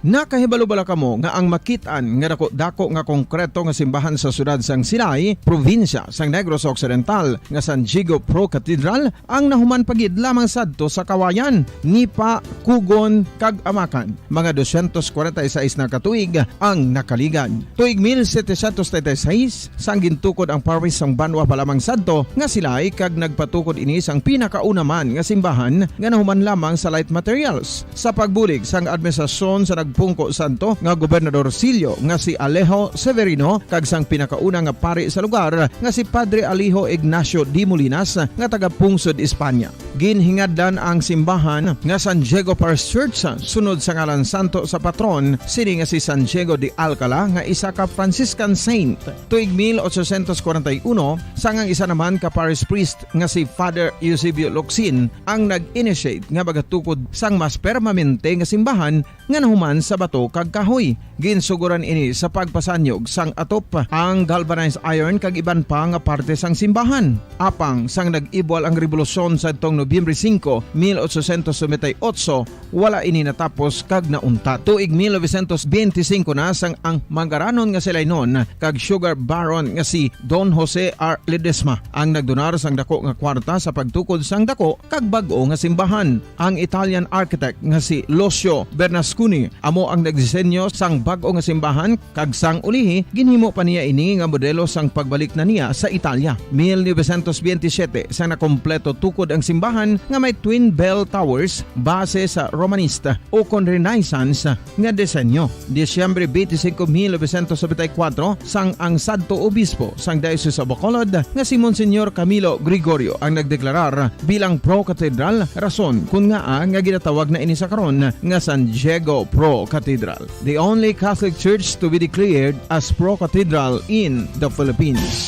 Nakahibalo bala kamo nga ang makit-an nga dako-dako nga konkreto nga simbahan sa siyudad sang Silay, probinsya sang Negros Occidental, nga San Diego Pro Cathedral, ang nahuman pa gid lamang sadto sa kawayan, nipa, kugon, kag amakan? Mga dosyentos kwarenta y seis na ka tuig ang nakaligad. Tuig mil setecientos treinta y seis, sang gintukod ang parish sang banwa pa lamang sadto nga Silay, kag nagpatukod ini sang pinakauna man nga simbahan nga nahuman lamang sa light materials. Sa pagbulig sang administrasyon sa nagpungko sadto nga Gobernador Sillo nga si Alejo Severino kag sang pinakauna nga pari sa lugar nga si Padre Alejo Ignacio de Molinas nga taga Pungsod, Espanya. Ginhingadlan ang simbahan nga San Diego Parish Church sunod sa ngalan santo sa patron sini nga si San Diego de Alcala nga isa ka Franciscan saint. Tuig mil ochocientos kwarenta y uno, sang ang isa naman ka parish priest nga si Father Eusebio Locsin ang nag-initiate nga magatukod sang mas permanente nga simbahan nga nahuman sa bato kag kahoy. Ginsugoran ini sa pagpasanyog sang atop, ang galvanized iron kag iban pa nga parte sang simbahan. Apang sang nag-ibwal ang rebolusyon sadtong Nobyembre singko, mil ochocientos noventa y ocho, wala ini natapos kag nauntat. Tuig mil novecientos benti singko na sang ang manggaranon nga si Lainon kag sugar baron nga si Don Jose R. Ledesma ang nagdonar sang dako nga kwarta sa pagtukod sang dako kag bag-o nga simbahan. Ang Italian architect nga si Lucio Bernasconi amo ang nagdisenyo sang bag-o nga simbahan, kag sang ulihi ginhimo pa niya ini nga modelo sang pagbalik na niya sa Italia. Mil novecientos benti siyete, sang nakompleto tukod ang simbahan nga may twin bell towers base sa Romanista o kon Renaissance nga disenyo. Disyembre twenty-five, mil novecientos noventa y cuatro, sang ang sadto obispo sang Diocese of Bacolod nga si Monsignor Camilo Gregorio ang nagdeklarar bilang Pro Cathedral, rason kun ngaa nga ginatawag na ini sa karon nga San Diego Pro Cathedral, the only Catholic Church to be declared as Pro Cathedral in the Philippines.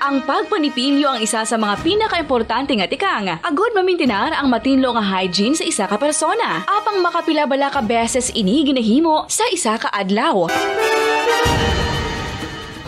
Ang pagpanipilyo ang isa sa mga pinakaimportante nga tikang agud mamintinar ang matinlo nga hygiene sa isa ka persona. Apang makapila bala ka beses ini ginahimo sa isa ka adlaw?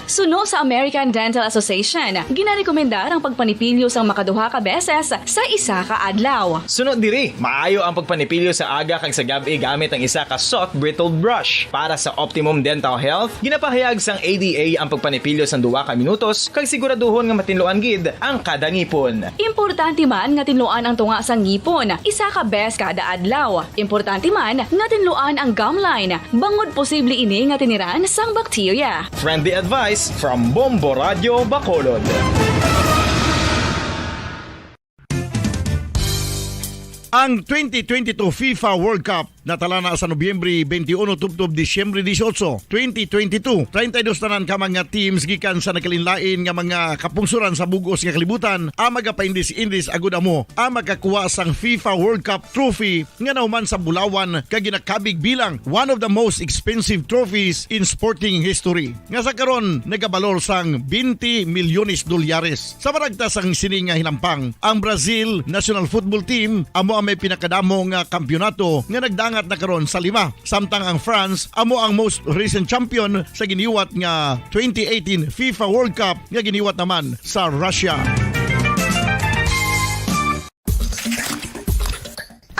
Suno sa American Dental Association, ginarekomendar ang pagpanipilyo sang makaduha ka beses sa isa ka adlaw. Suno diri, maayo ang pagpanipilyo sa aga kag sa gab-i gamit ang isa ka soft bristled brush. Para sa optimum dental health, ginapahayag sang A D A ang pagpanipilyo sang duha ka minutos kag siguraduhon nga matinluan gid ang kada ngipon. Importante man nga tinluan ang tunga sang ngipon isa ka bes kada adlaw. Importante man nga tinluan ang gum line, bangod posible ini nga tiniran sang bakterya. Friendly advice from Bombo Radio Bacolod. Ang twenty twenty-two FIFA World Cup natala na sa Nobyembre twenty-one tubtob Disyembre dieciocho, twenty twenty-two. Treinta y dos tanan ka mga teams gikan sa nagkalainlain nga mga kapungsoran sa bug-os nga kalibutan ang magapaindis-indis agud amo ang makakuha sang FIFA World Cup trophy nga nahuman sa bulawan kag ginakabig bilang one of the most expensive trophies in sporting history, nga sa karon nagabalor sang twenty milyones dolyares. Sa maragta sang sini nga hinampang, ang Brazil national football team amo ang may pinakadamo nga kampiyonato nga nagdangat na karon sa lima, samtang ang France amo ang most recent champion sa giniwat nga twenty eighteen FIFA World Cup nga giniwat naman sa Russia.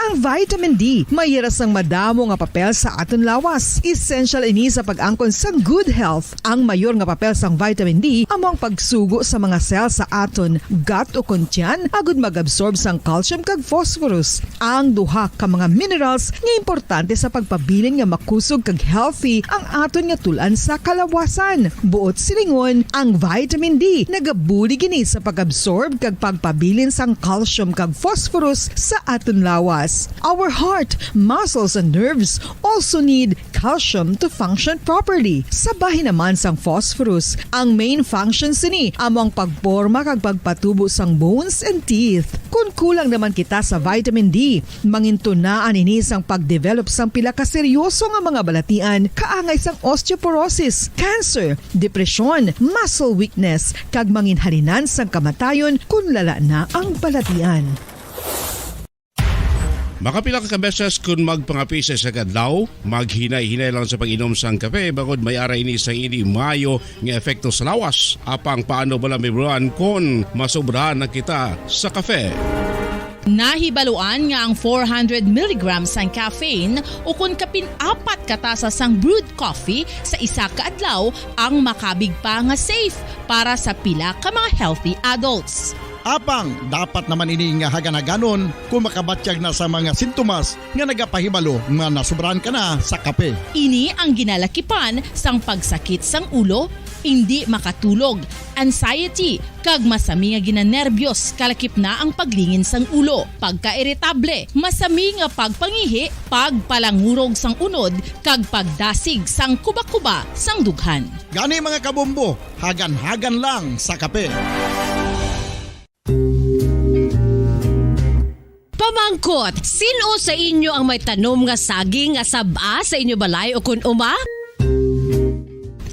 Ang vitamin D may hira sang madamo nga papel sa aton lawas. Essential ini sa pag-angkon sang good health. Ang mayor nga papel sang vitamin D amo ang pagsugo sa mga cell sa aton gut o kon tiyan agud mag-absorb sang calcium kag phosphorus, ang duha ka mga minerals nga importante sa pagpabilin nga makusog kag healthy ang aton nga tul-an sa kalawasan. Buot silingon, ang vitamin D nagabulig ini sa pag-absorb kag pagpabilin sang calcium kag phosphorus sa aton lawas. Our heart, muscles, and nerves also need calcium to function properly. Sa bahin naman sang phosphorus, ang main function sini amo ang pagporma kag pagpatubo sang bones and teeth. Kon kulang naman kita sa vitamin D, mangintunaan ini sang pag-develop sang pila ka seryoso nga mga balatian, kaangay sang osteoporosis, cancer, depresyon, muscle weakness, kag manginhalinan sang kamatayon kon lala na ang balatian. Makapila ka beses kun magpangape sa isa ka adlaw, maghinay-hinay lang sa pag-inom sang kape, bangod may ara ini sang indi maayo nga epekto sa lawas. Apang paano bala mahibaluan kon masobrahan na kita sa kape? Nahibaluan nga ang four hundred milligrams sang caffeine ukon kapin apat ka tasa sang brewed coffee sa isa ka adlaw ang makabig pa nga safe para sa pila ka mga healthy adults. Apang dapat naman ini nga hagan-haganon kung makabatyag na sa mga sintomas nga nagapahibalo nga nasobrahan ka na sa kape. Ini ang ginalakipan sang pagsakit sang ulo, indi makatulog, anxiety, kag masami nga ginanerbyos, kalakip na ang paglingin sang ulo, pagkairitable, masami nga pagpangihi, pagpalangurog sang unod, kag pagdasig sang kuba-kuba sang dughan. Gani, mga kabombo, hagan-hagan lang sa kape. Pamangkot, sin-o sa inyo ang may tanom nga saging nga sab-a sa inyo balay ukon uma?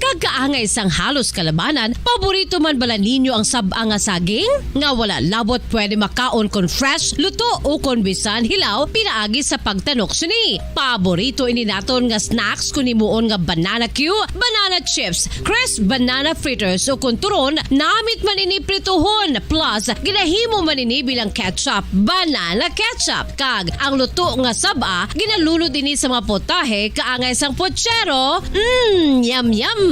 Kag kaangay sang halos kalabanan, paborito man bala ninyo ang sab-a nga saging? Nga wala labot pwede makaon kon fresh, luto, ukon bisan hilaw pinaagi sa pagtanok sini. Paborito ini naton nga snacks kon himuon nga banana cue, banana chips, crisp banana fritters, ukon turon, namit man ini prituhon, plus ginahimo man ini bilang ketchup, banana ketchup. Kag ang luto nga sab-a, ginalunod ini sa mga potahe kaangay sang pochero. Mm, yum, yum!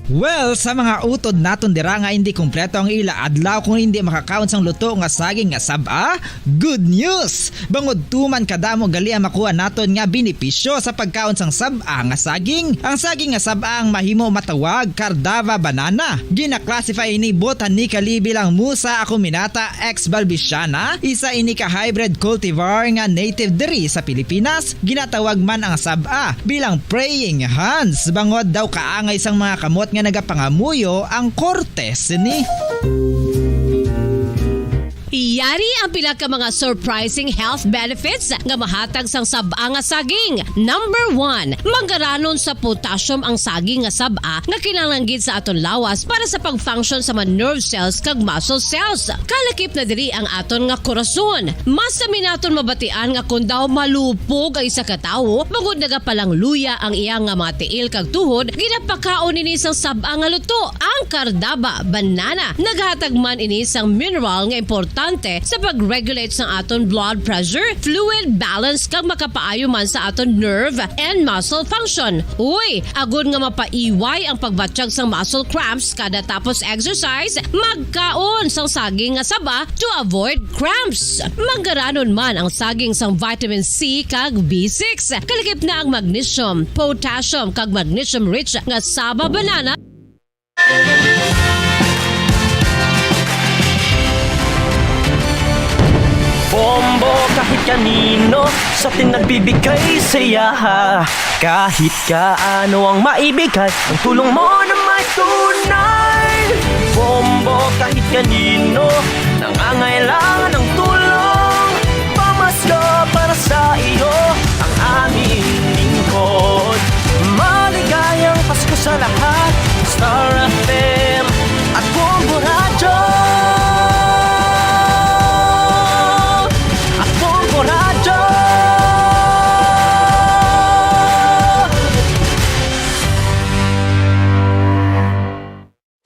Well, sa mga utod naton dira nga indi kompleto ang ila adlaw kung indi makakaon sang luto nga saging nga sab-a, good news! Bangod tuman kadamo gali ang makuha naton nga benepisyo sa pagkaon sang sab-a nga saging. Ang saging nga sab-a ang mahimo matawag Cardava banana. Gina-classify ini botanically bilang Musa acuminata exbalbisiana, isa ini ka hybrid cultivar nga native diri sa Pilipinas. Ginatawag man ang sab-a bilang praying hands, bangod daw kaangay sang mga kamot nga nagapangamuyo ang korte sini. Yari ang pila ka mga surprising health benefits nga mahatag sang sab-a nga saging. Number one, manggaranon sa potassium ang saging nga sab-a nga kinahanglan gid sa aton lawas para sa pag-function sa mga nerve cells kag muscle cells. Kalakip na diri ang aton nga korason. Masami naton mabatian nga kon daw malupog ang isa ka tawo, bangod nagapalangluya ang iya nga mga tiil kag tuhod, ginapakaon ini sang sab-a nga luto, ang cardaba banana. Naghatag man ini sang mineral nga importante sa pag-regulate sang aton blood pressure, fluid balance, kag makapaayo man sa aton nerve and muscle function. Uy, agod nga mapaiway ang pagbatyag sang muscle cramps kada tapos exercise, magkaon sang saging nga saba to avoid cramps. Manggaranon man ang saging sang vitamin C kag B six. Kalakip na ang magnesium, potassium, kag magnesium-rich nga saba banana. Bombo kahit kanino sa atin nagbibigay saya. Kahit kaano ang maibigay, ang tulong mo na may tunay. Bombo kahit kanino nangangailangan ng tulong. Pamasko para sa iyo ang aming lingkod. Maligayang Pasko sa lahat. Star F M at Bombo Radyo. At Bombo Radyo.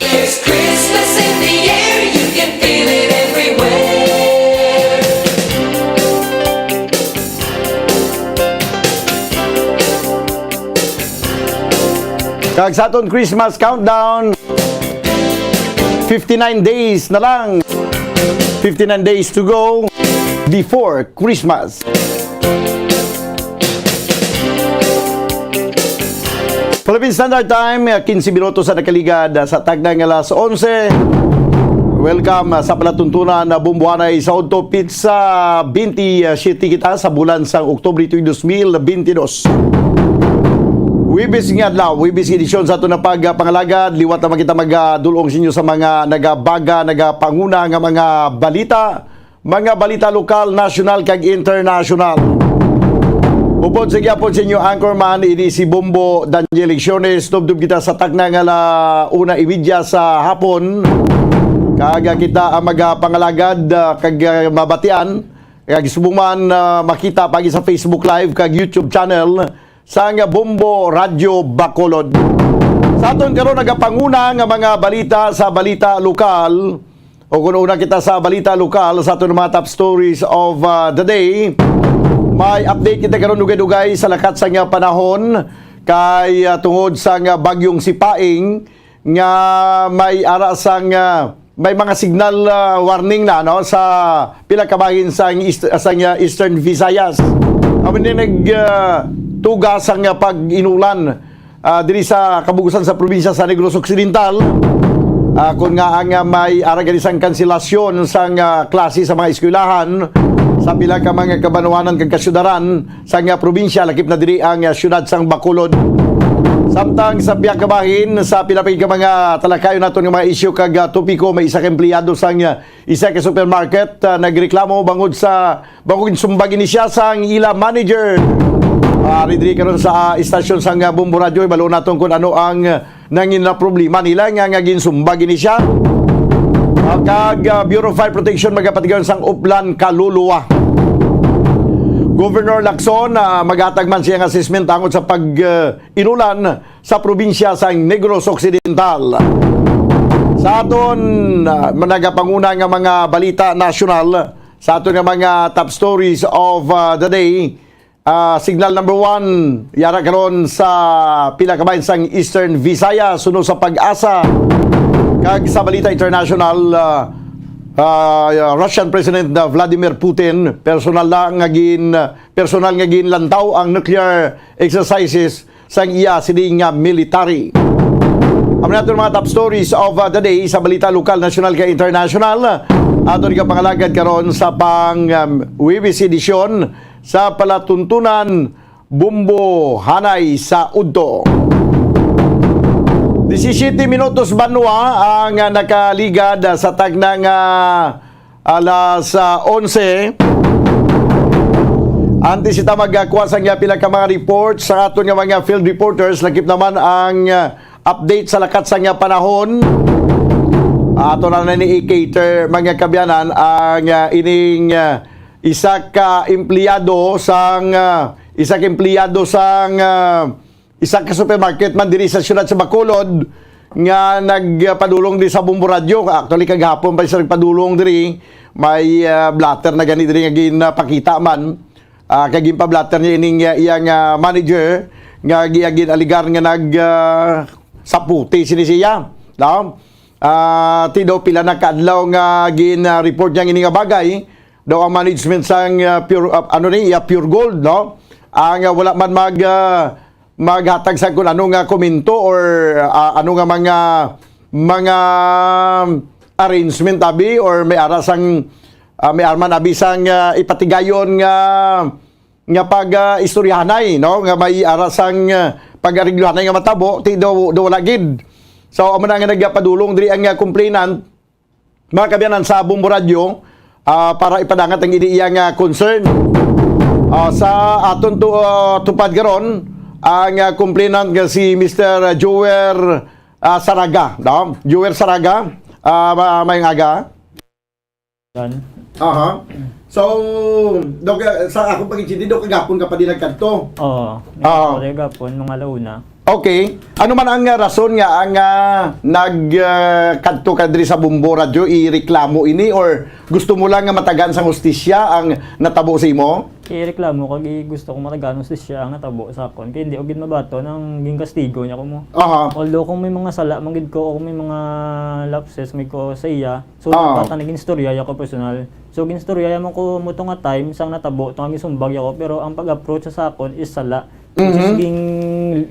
There's Christmas in the air, you can feel it everywhere. Kag sa aton Christmas countdown, fifty-nine days na lang. Fifty-nine days to go before Christmas. Philippine Standard Time, ah, quince minutos sa nakaligad, ah, sa takna nga alas onse. Welcome, ah, sa palatuntunan na Bumbuanay sa Udto Pizza twenty-seven kita sa bulan sang Oktubre tuig dos mil benti dos. Webes nga adlaw, Webes nga edisyon sa aton nga pagpangalagad. Liwat naman kita magadulong sa inyo sa mga nagabaga, nagapanguna nga mga balita. Mga balita lokal, nasyonal, kag internasyonal. Upod sa gihapon sa inyo anchorman, ini si Bombo Daniel Lecciones. Tubtob kita sa takna nga ala una imedya sa hapon. Kag kita ang magapangalagad, ah, kag, ah, mabatian Kag subong man, ah, makita pagi sa Facebook Live kag YouTube channel sang Bombo Radyo Bacolod. Sa aton karon nagapanguna nga mga balita sa balita lokal, o kung una kita sa balita lokal, sa aton mga top stories of, ah, the day, may update kita karon dugay-dugay sa lakat sang panahon kay, ah, tungod sang Bagyong Sipaing nga may ara sang, ah, may mga signal, ah, warning na, no, sa pila ka bahin sang east-, sang, ah, Eastern Visayas. Amo ni nag, ah, tuga sang, ah, pag-inulan, ah, diri sa kabugusan sa probinsya sa Negros Occidental. Ah, kun nga ang, ah, may ara gani sang kanselasyon sang, ah, klase sa mga eskwelahan sa pila ka mga kabanwanan kag kasyudaran sang, ah, probinsya, lakip na diri ang, ah, siyudad sang Bacolod. Samtang sa pihak ka bahin, sa pila pa gid ka mga talakayon naton nga mga isyu kag, ah, topiko, may isa ka empleyado sang, ah, isa ka supermarket, ah, nagreklamo bangod sa, bangod ginsumbag ini siya sang ila manager. Ah, ari diri karon sa, ah, istasyon sang, ah, Bombo Radyo, ibalo naton kung ano ang, ah, nangin na problema nila nga, nga ginsumbag ini siya. Ah, kag, ah, Bureau of Fire Protection magapatigayon sang uplan kaluluwa. Governor Lacson, ah, maghatag man siya nga assessment tungod sa pag, ah, inulan sa probinsya sa Negros Occidental. Sa aton, ah, nagapanguna nga mga balita nasyonal, sa aton nga mga top stories of, ah, the day, ah, signal number one, yara karon sa pila ka bahin sang Eastern Visayas, suno sa Pag-asa, kag sa balita international, ah, ah, Russian President na Vladimir Putin, personal lang nga gin-, personal nga ginlantaw ang nuclear exercises sang iya sini nga military. Amo na aton mga top stories of, uh, the day sa balita lokal, nasyonal, kag international. Aton ikapangalagad karon sa pang, um, Huwebes edisyon sa palatuntunan Bombo Hanay sa Udto. Disisiyete minutos banwa ang, uh, nakaligad, uh, sa tagna nga alas, ah, onse. Antes kita magkuha sa nga pila ka mga report sa aton nga mga field reporters, lakip naman ang, ah, update sa lakat sa nga panahon. Ato na na ni i-cater, mga kabyanan, ang, ah, ining, ah, isa ka empleyado sang, ah, isa ka empleyado sang, ah, isa ka supermarket man diri sa siyudad sa Bacolod nga nagpadulong diri sa Bombo Radyo. Actually, kagahapon pa siya nagpadulong diri. May, ah, blotter na gani diri nga ginpakita man. Ah, kag ginpa-blotter niya ining, ah, iyang, ah, manager nga gi-, ginaligar nga nag, ah, saputi sini siya. No? Ah, ti daw pila na ka adlaw nga gin, ah, report niya ini nga bagay. Daw ang management sang, ah, Pure, ah, ano ni, ah, Pure Gold, no? Ang, ah, wala man mag, ah, maghatag sa kung ano nga komento or, ah, ano nga mga, mga arrangement abi or may ara sang, ah, may arman abi sang, ah, ipatigayon nga, nga pag, ah, istoryahanay, no? Nga may ara sang, ah, pag-arigluhanay nga matabo, ti daw, daw wala gid. So, amo na nga nagpadulong diri ang, ah, complainant, mga kabyanan sa Bombo Radyo, ah, para ipadangat ang ini iya nga concern. Ah, sa aton tu-, ah, tupad karon, ang, ah, complainant nga si Mister Joer, ah, Saraga, no? Joer Saraga, ah, ma-, mayong aga. Yan. Aha. So, daw ka, sa akong pag-intindi, daw kagapon ka pa din nagkadto. Oo. Ah. May gapon, mga alauna. Okay. Ano man ang, ah, rason nga ang, ah, nag, ah, kadto ka diri sa Bombo Radyo, ireklamo ini, or gusto mo lang nga matagaan sang hustisya ang natabo sa imo? Ireklamo kag i-, gusto ko matagaan hustisya ang natabo sa akon. Kay hindi ko gid mabaton ang ginkastigo niya ko mo. Aha. Although kung may mga sala man gid ko o kung may mga lapses may ko sa iya, so, ah, dapat na ginstorya ya ko personal. So, ginstorya ya mo ko mo to nga time sang natabo, to nga ginsumbag ya ko, pero ang pag-approach sa akon is sala. Which is, mhm, ging,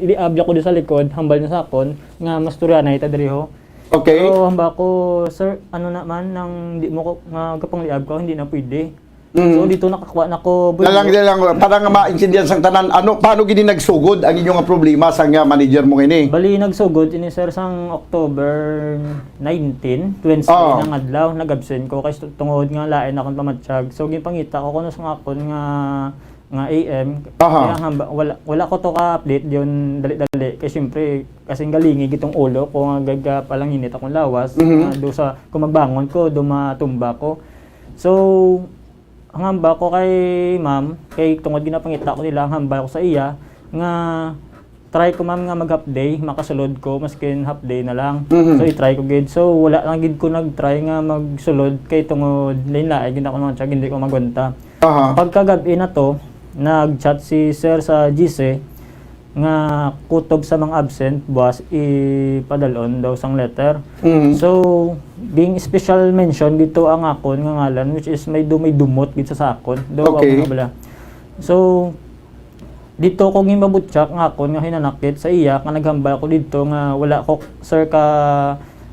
iliab ya ko di sa likod, hambal na sa akon, nga mastorya na ita diri ho. Okay. Pero hamba ko, "Sir, ano naman, nang di mo ko, nga gapangliab ka, hindi na pwede." Mhm. So, dito nakakuha na ko, Lalang, lalang, para nga maintindihan sang tanan, ano, paano gini nagsugod ang inyong problema sa nga manager mo ini? Bali, nagsugod ini, sir, sang October nineteen, Wednesday, oo, nga adlaw, nag-absent ko kay stu-, tungod nga lain akong pamatyag. So, ginpangita ko kuno sa akon nga, nga A M. Aha. Kaya hamba, wala, wala ko to ka-update yun dali-dali. Kay siyempre, kasing galingi gitong ulo ko nga gagapalanginit akong lawas. Mhm. Nga do sa, kung magbangon ko, do matumba ko. So, Ang hambal ko kay ma'am, kay tungod ginapangita ko nila, ang hambal ko sa iya nga try ko, ma'am, nga mag half day, makasulod ko maskin half day na lang. Mhm. So i-try ko gid. So wala lang gid ko nag-try nga magsulod kay tungod lain-lain gid ako man siya, hindi ko magwanta. Aha. Pagkagabi na to, nag-chat si sir sa G C nga kutob sa mga absent, buwas ipadalon daw sang letter. Mhm. So, ging special mention dito ang akon nga ngalan, which is may du-, may dumot gid sa sakon. Daw Okay. Ako na bala. So, dito ko gin mabutyak nga akon nga hinanakit sa iya, nga naghambal ko dito nga wala ko, sir, ka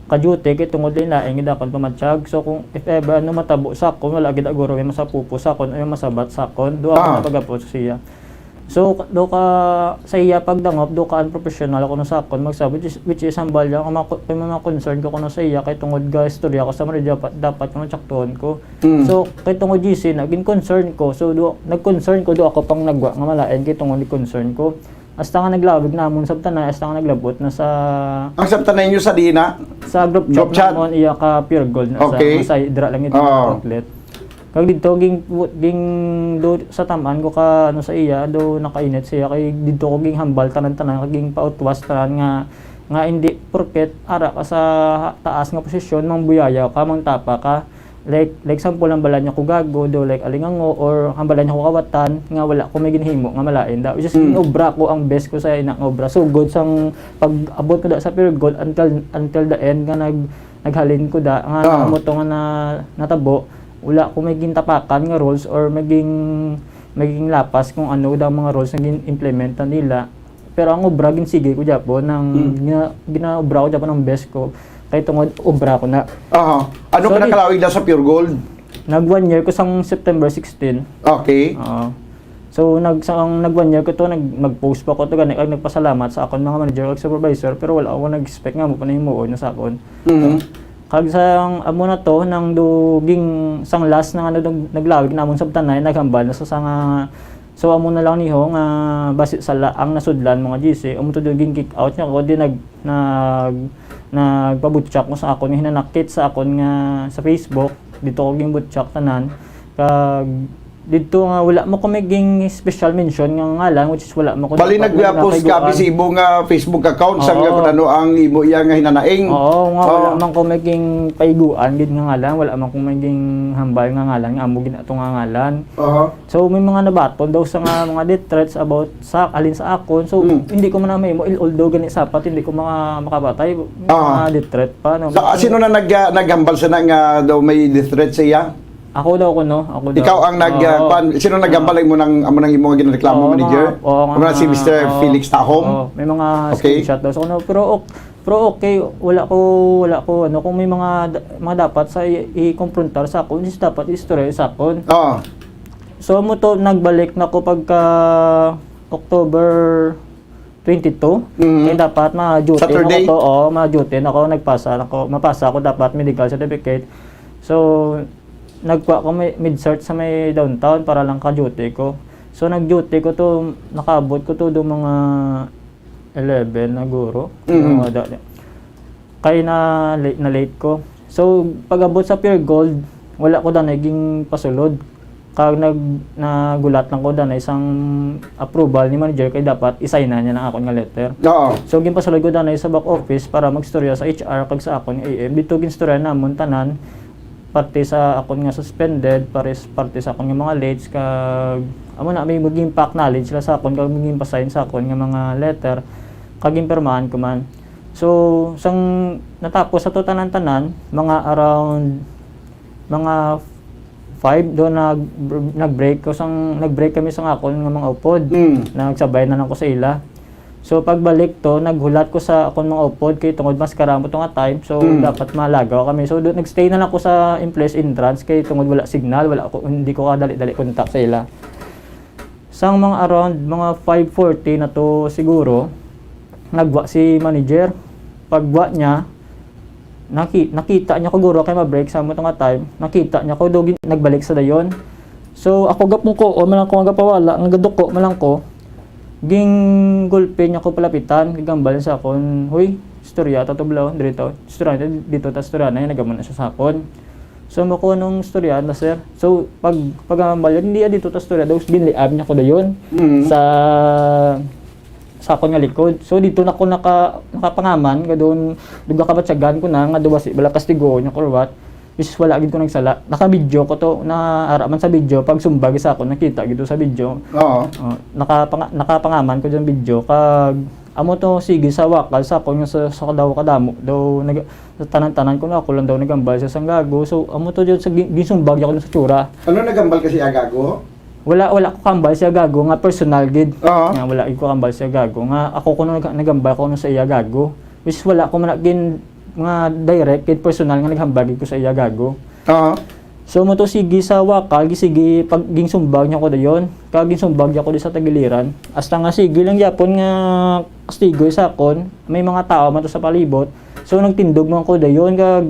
ka-duty kay tungod din lain gid akon pamatyag. So kung if ever ano matabo sa akon, wala gid guro may masapupo sa akon o may masabat sa akon. Do ako Ah. na pagapos sa iya. So do ka sa iya pagdangop, do ka unprofessional ako na sa akon magsabi, which is, which is hambal niya kung mga, kung mga concern ko kuno sa iya kay tungod ga istorya ko sa mga dapat dapat nga matsaktuhan ko. Mm. So kay tungod G C na gin concern ko. So do nag-concern ko, do ako pang nagwa nga malain kay tungod ni concern ko. Hasta nga naglawig namon sabtanay, hasta nga naglabot na sa Ang sabtanay nyo sa diin na? Sa group chat, Group chat? Namon iya ka Pure Gold na Okay. sa, sa Hidra lang ito Oo. outlet. Kag dito ging ging do sa tamaan ko ka ano sa iya, do nakainit siya kay dito ko ging hambal tanan-tanan kag ging pautwas tanan nga nga hindi porket ara ka sa taas nga posisyon, mangbuyaya ka, mangtapa ka. Like like sample ang balan niya ko gago, do like alingango or ang balan niya ko kawatan nga wala ko may ginhimo nga malain da. Just Mm. Obra ko ang best ko sa ina nga obra. So good sang pag-abot ko da sa Pure Gold until until the end nga nag naghalin ko da nga Ah. amo to nga na, natabo, wala ko may gintapakan nga rules or maging maging lapas kung ano daw mga rules nga gin-implement na nila. Pero ang obra ginsigi ko gyapon nang Mm. gina, ginaobra ko gyapon ang best ko kay tungod obra ko na. Aha. Ano ka Sorry. Nakalawig na sa Pure Gold? Nag one year ko sang September sixteen. Okay. Oo. So nag sang nag one year ko to, nag nag-post pa ko to gani kag nagpasalamat sa akon mga manager ug supervisor, pero wala ako nag-expect nga mo pa nahimuon na sa akon. Mhm. Kag sang amo na to nang duging sang last na nga nag, naglawig namon sa tanay naghambal na sa sanga. So amo na lang niho nga basi sa laang nasudlan mga G C, amo to duging kick out niya ko di nag nag nagpabutyak ko sa akon nga hinanakit sa akon nga sa Facebook, dito ko ginbutyak tanan. Kag dito nga wala mo ko may ging special mention nga ngalan, which is wala mo ko Bali nagpa- nag-post ka nagpaigoan. Sa imo nga Facebook account sa nga Oo. Kung ano ang imo iya nga hinanaing. Oo, nga wala Oo. man ko may ging paiguan gid nga ngalan, wala man ko may ging hambal nga ngalan nga amo gid ato nga ngalan. Aha. So may mga nabaton daw sa nga mga death threats about sa alin sa akon. So Mm. Hindi ko man na mahimo, il- although gani sapat hindi ko maka makapatay mga Ah. death threat pa no. Sa, sino na nag, naghambal sa na nga daw may death threat sa iya? Ako daw ko no, ako daw. Ikaw ang nag Oo. ah, kwan, sino naghambal mo nang amo nang imo nga ginreklamo Oo, manager? mga- oo, Amo na si mga- Mister oo. Felix Tahom? Oo, may mga Okay. Screenshot daw sa kuno. Pero ok- pero okay, wala ko wala ko ano kung may mga da- mga dapat sa i- i-confrontar sa akon, is dapat istorya sa akon. Oo. So mo to nagbalik na ko pagka October twenty-two. Mhm. Kaya dapat ma-duty na Saturday? ko to. Oo, ma-duty na ko. Nagpasa na ko. Mapasa ako dapat medical certificate. So, nagkuha ko may med-search sa may downtown para lang ka-duty ko. So, nag-duty ko to, nakaabot ko to do mga eleven na guro. Mhm. Mga da- Kay na late, na late ko. So, pag-abot sa Pure Gold, wala ko danay ging pasulod. Kag nag nagulat lang ko danay sang approval ni manager kay dapat i-sign na niya ang akon nga letter. Oo. So, ginpasulod ko danay sa back office para magstorya sa H R kag sa akon A M. Dito ginstorya namon tanan, parte sa akon nga suspended, pares parte sa akon nga mga late kag amo na may maging pa-acknowledge sila sa akon kag maging pa-sign sa akon nga mga letter kag ginpirmahan ko man. So, sang natapos sa to tanan-tanan, mga around mga five do nag nag-break ko sang nag-break kami sang akon nga mga upod. Mm. Nagsabay na lang ko sa ila. So pagbalik to, naghulat ko sa akon mga upod kay tungod mas karamo to nga time, so Mm. dapat malagaw kami. So do, nagstay na lang ko sa employees entrance kay tungod wala signal, wala ko, hindi ko kadali-dali kontak sa ila. Sang mga around mga five forty na to siguro, nagwa si manager. Pagwa niya, naki, nakita niya ko guro kay ma-break sa mo to nga time. Nakita niya ko do gin- nagbalik sa dayon. So ako gapon ko, o man lang ko nga gapawala, nga gaduko man lang ko. Ginggulpi niya ko palapitan, gigambal sa akon, "Hoy, istorya ta to balaw, diri to. Istorya ta dito ta istorya na, nagamo na siya sa akon." So, mo ko nung istorya na, sir. So, pag, pag, ah, mali, hindi, ah, dito ta istorya, daw, ginliab niya ko dayon Mm. sa, sa akon nga likod. So, dito na ko naka-, nakapangaman, nga doon, duga kabatyagan ko na, nga duwa si, bala kastigo niya ko or what. Which is, wala gid ko nagsala. Naka-video ko to, na ara man sa video, pag sumbag sa akon, nakita gid to sa video. Oo. Oh, nakapanga-, nakapangaman ko dyan video, kag amo to, sige, sa wakal, sa akon nga sa, sa daw kadamo, daw, nag-, sa tanan-tanan ko na, ako lang daw nagambal sa sang gago. So, amo to dyan sa gi-, ginsumbag niya ko sa tsura. Ano, nagambal ka sa iya gago? Wala, wala ko kambal siya gago nga personal gid. Oo. Nga wala gid ko kambal siya gago. Nga ako kuno nag-, nagambal ko kuno sa iya gago. Which is wala ko man gin-, nga direct gid personal nga naghambal gid ko sa iya gago. Oo. So, mo to sige sa wakal, gi-, sige, pag ginsumbag niya ko dayon. Kag ginsumbag niya ko di sa tagiliran. Hasta nga sige lang gyapon nga kastigo sa akon. May mga tao man to sa palibot. So, nagtindog man ko dayon, kag,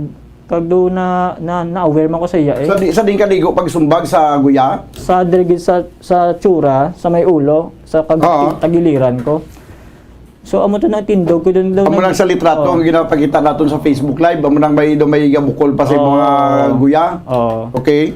kag do na, na, na-aware man ko sa iya, eh. Sa di, sa din kaligo pag sumbag sa guya? Sa diri gid sa, sa tsura, sa may ulo, sa kag-, Oo. tagiliran ko. So, amo to nagtindog ko dun, dun Amo nag-, lang sa litrato Oo. nga ginapakita naton sa Facebook Live, amo nang may, do may gabukol pa sa Oo. mga guya. Oo. Okay.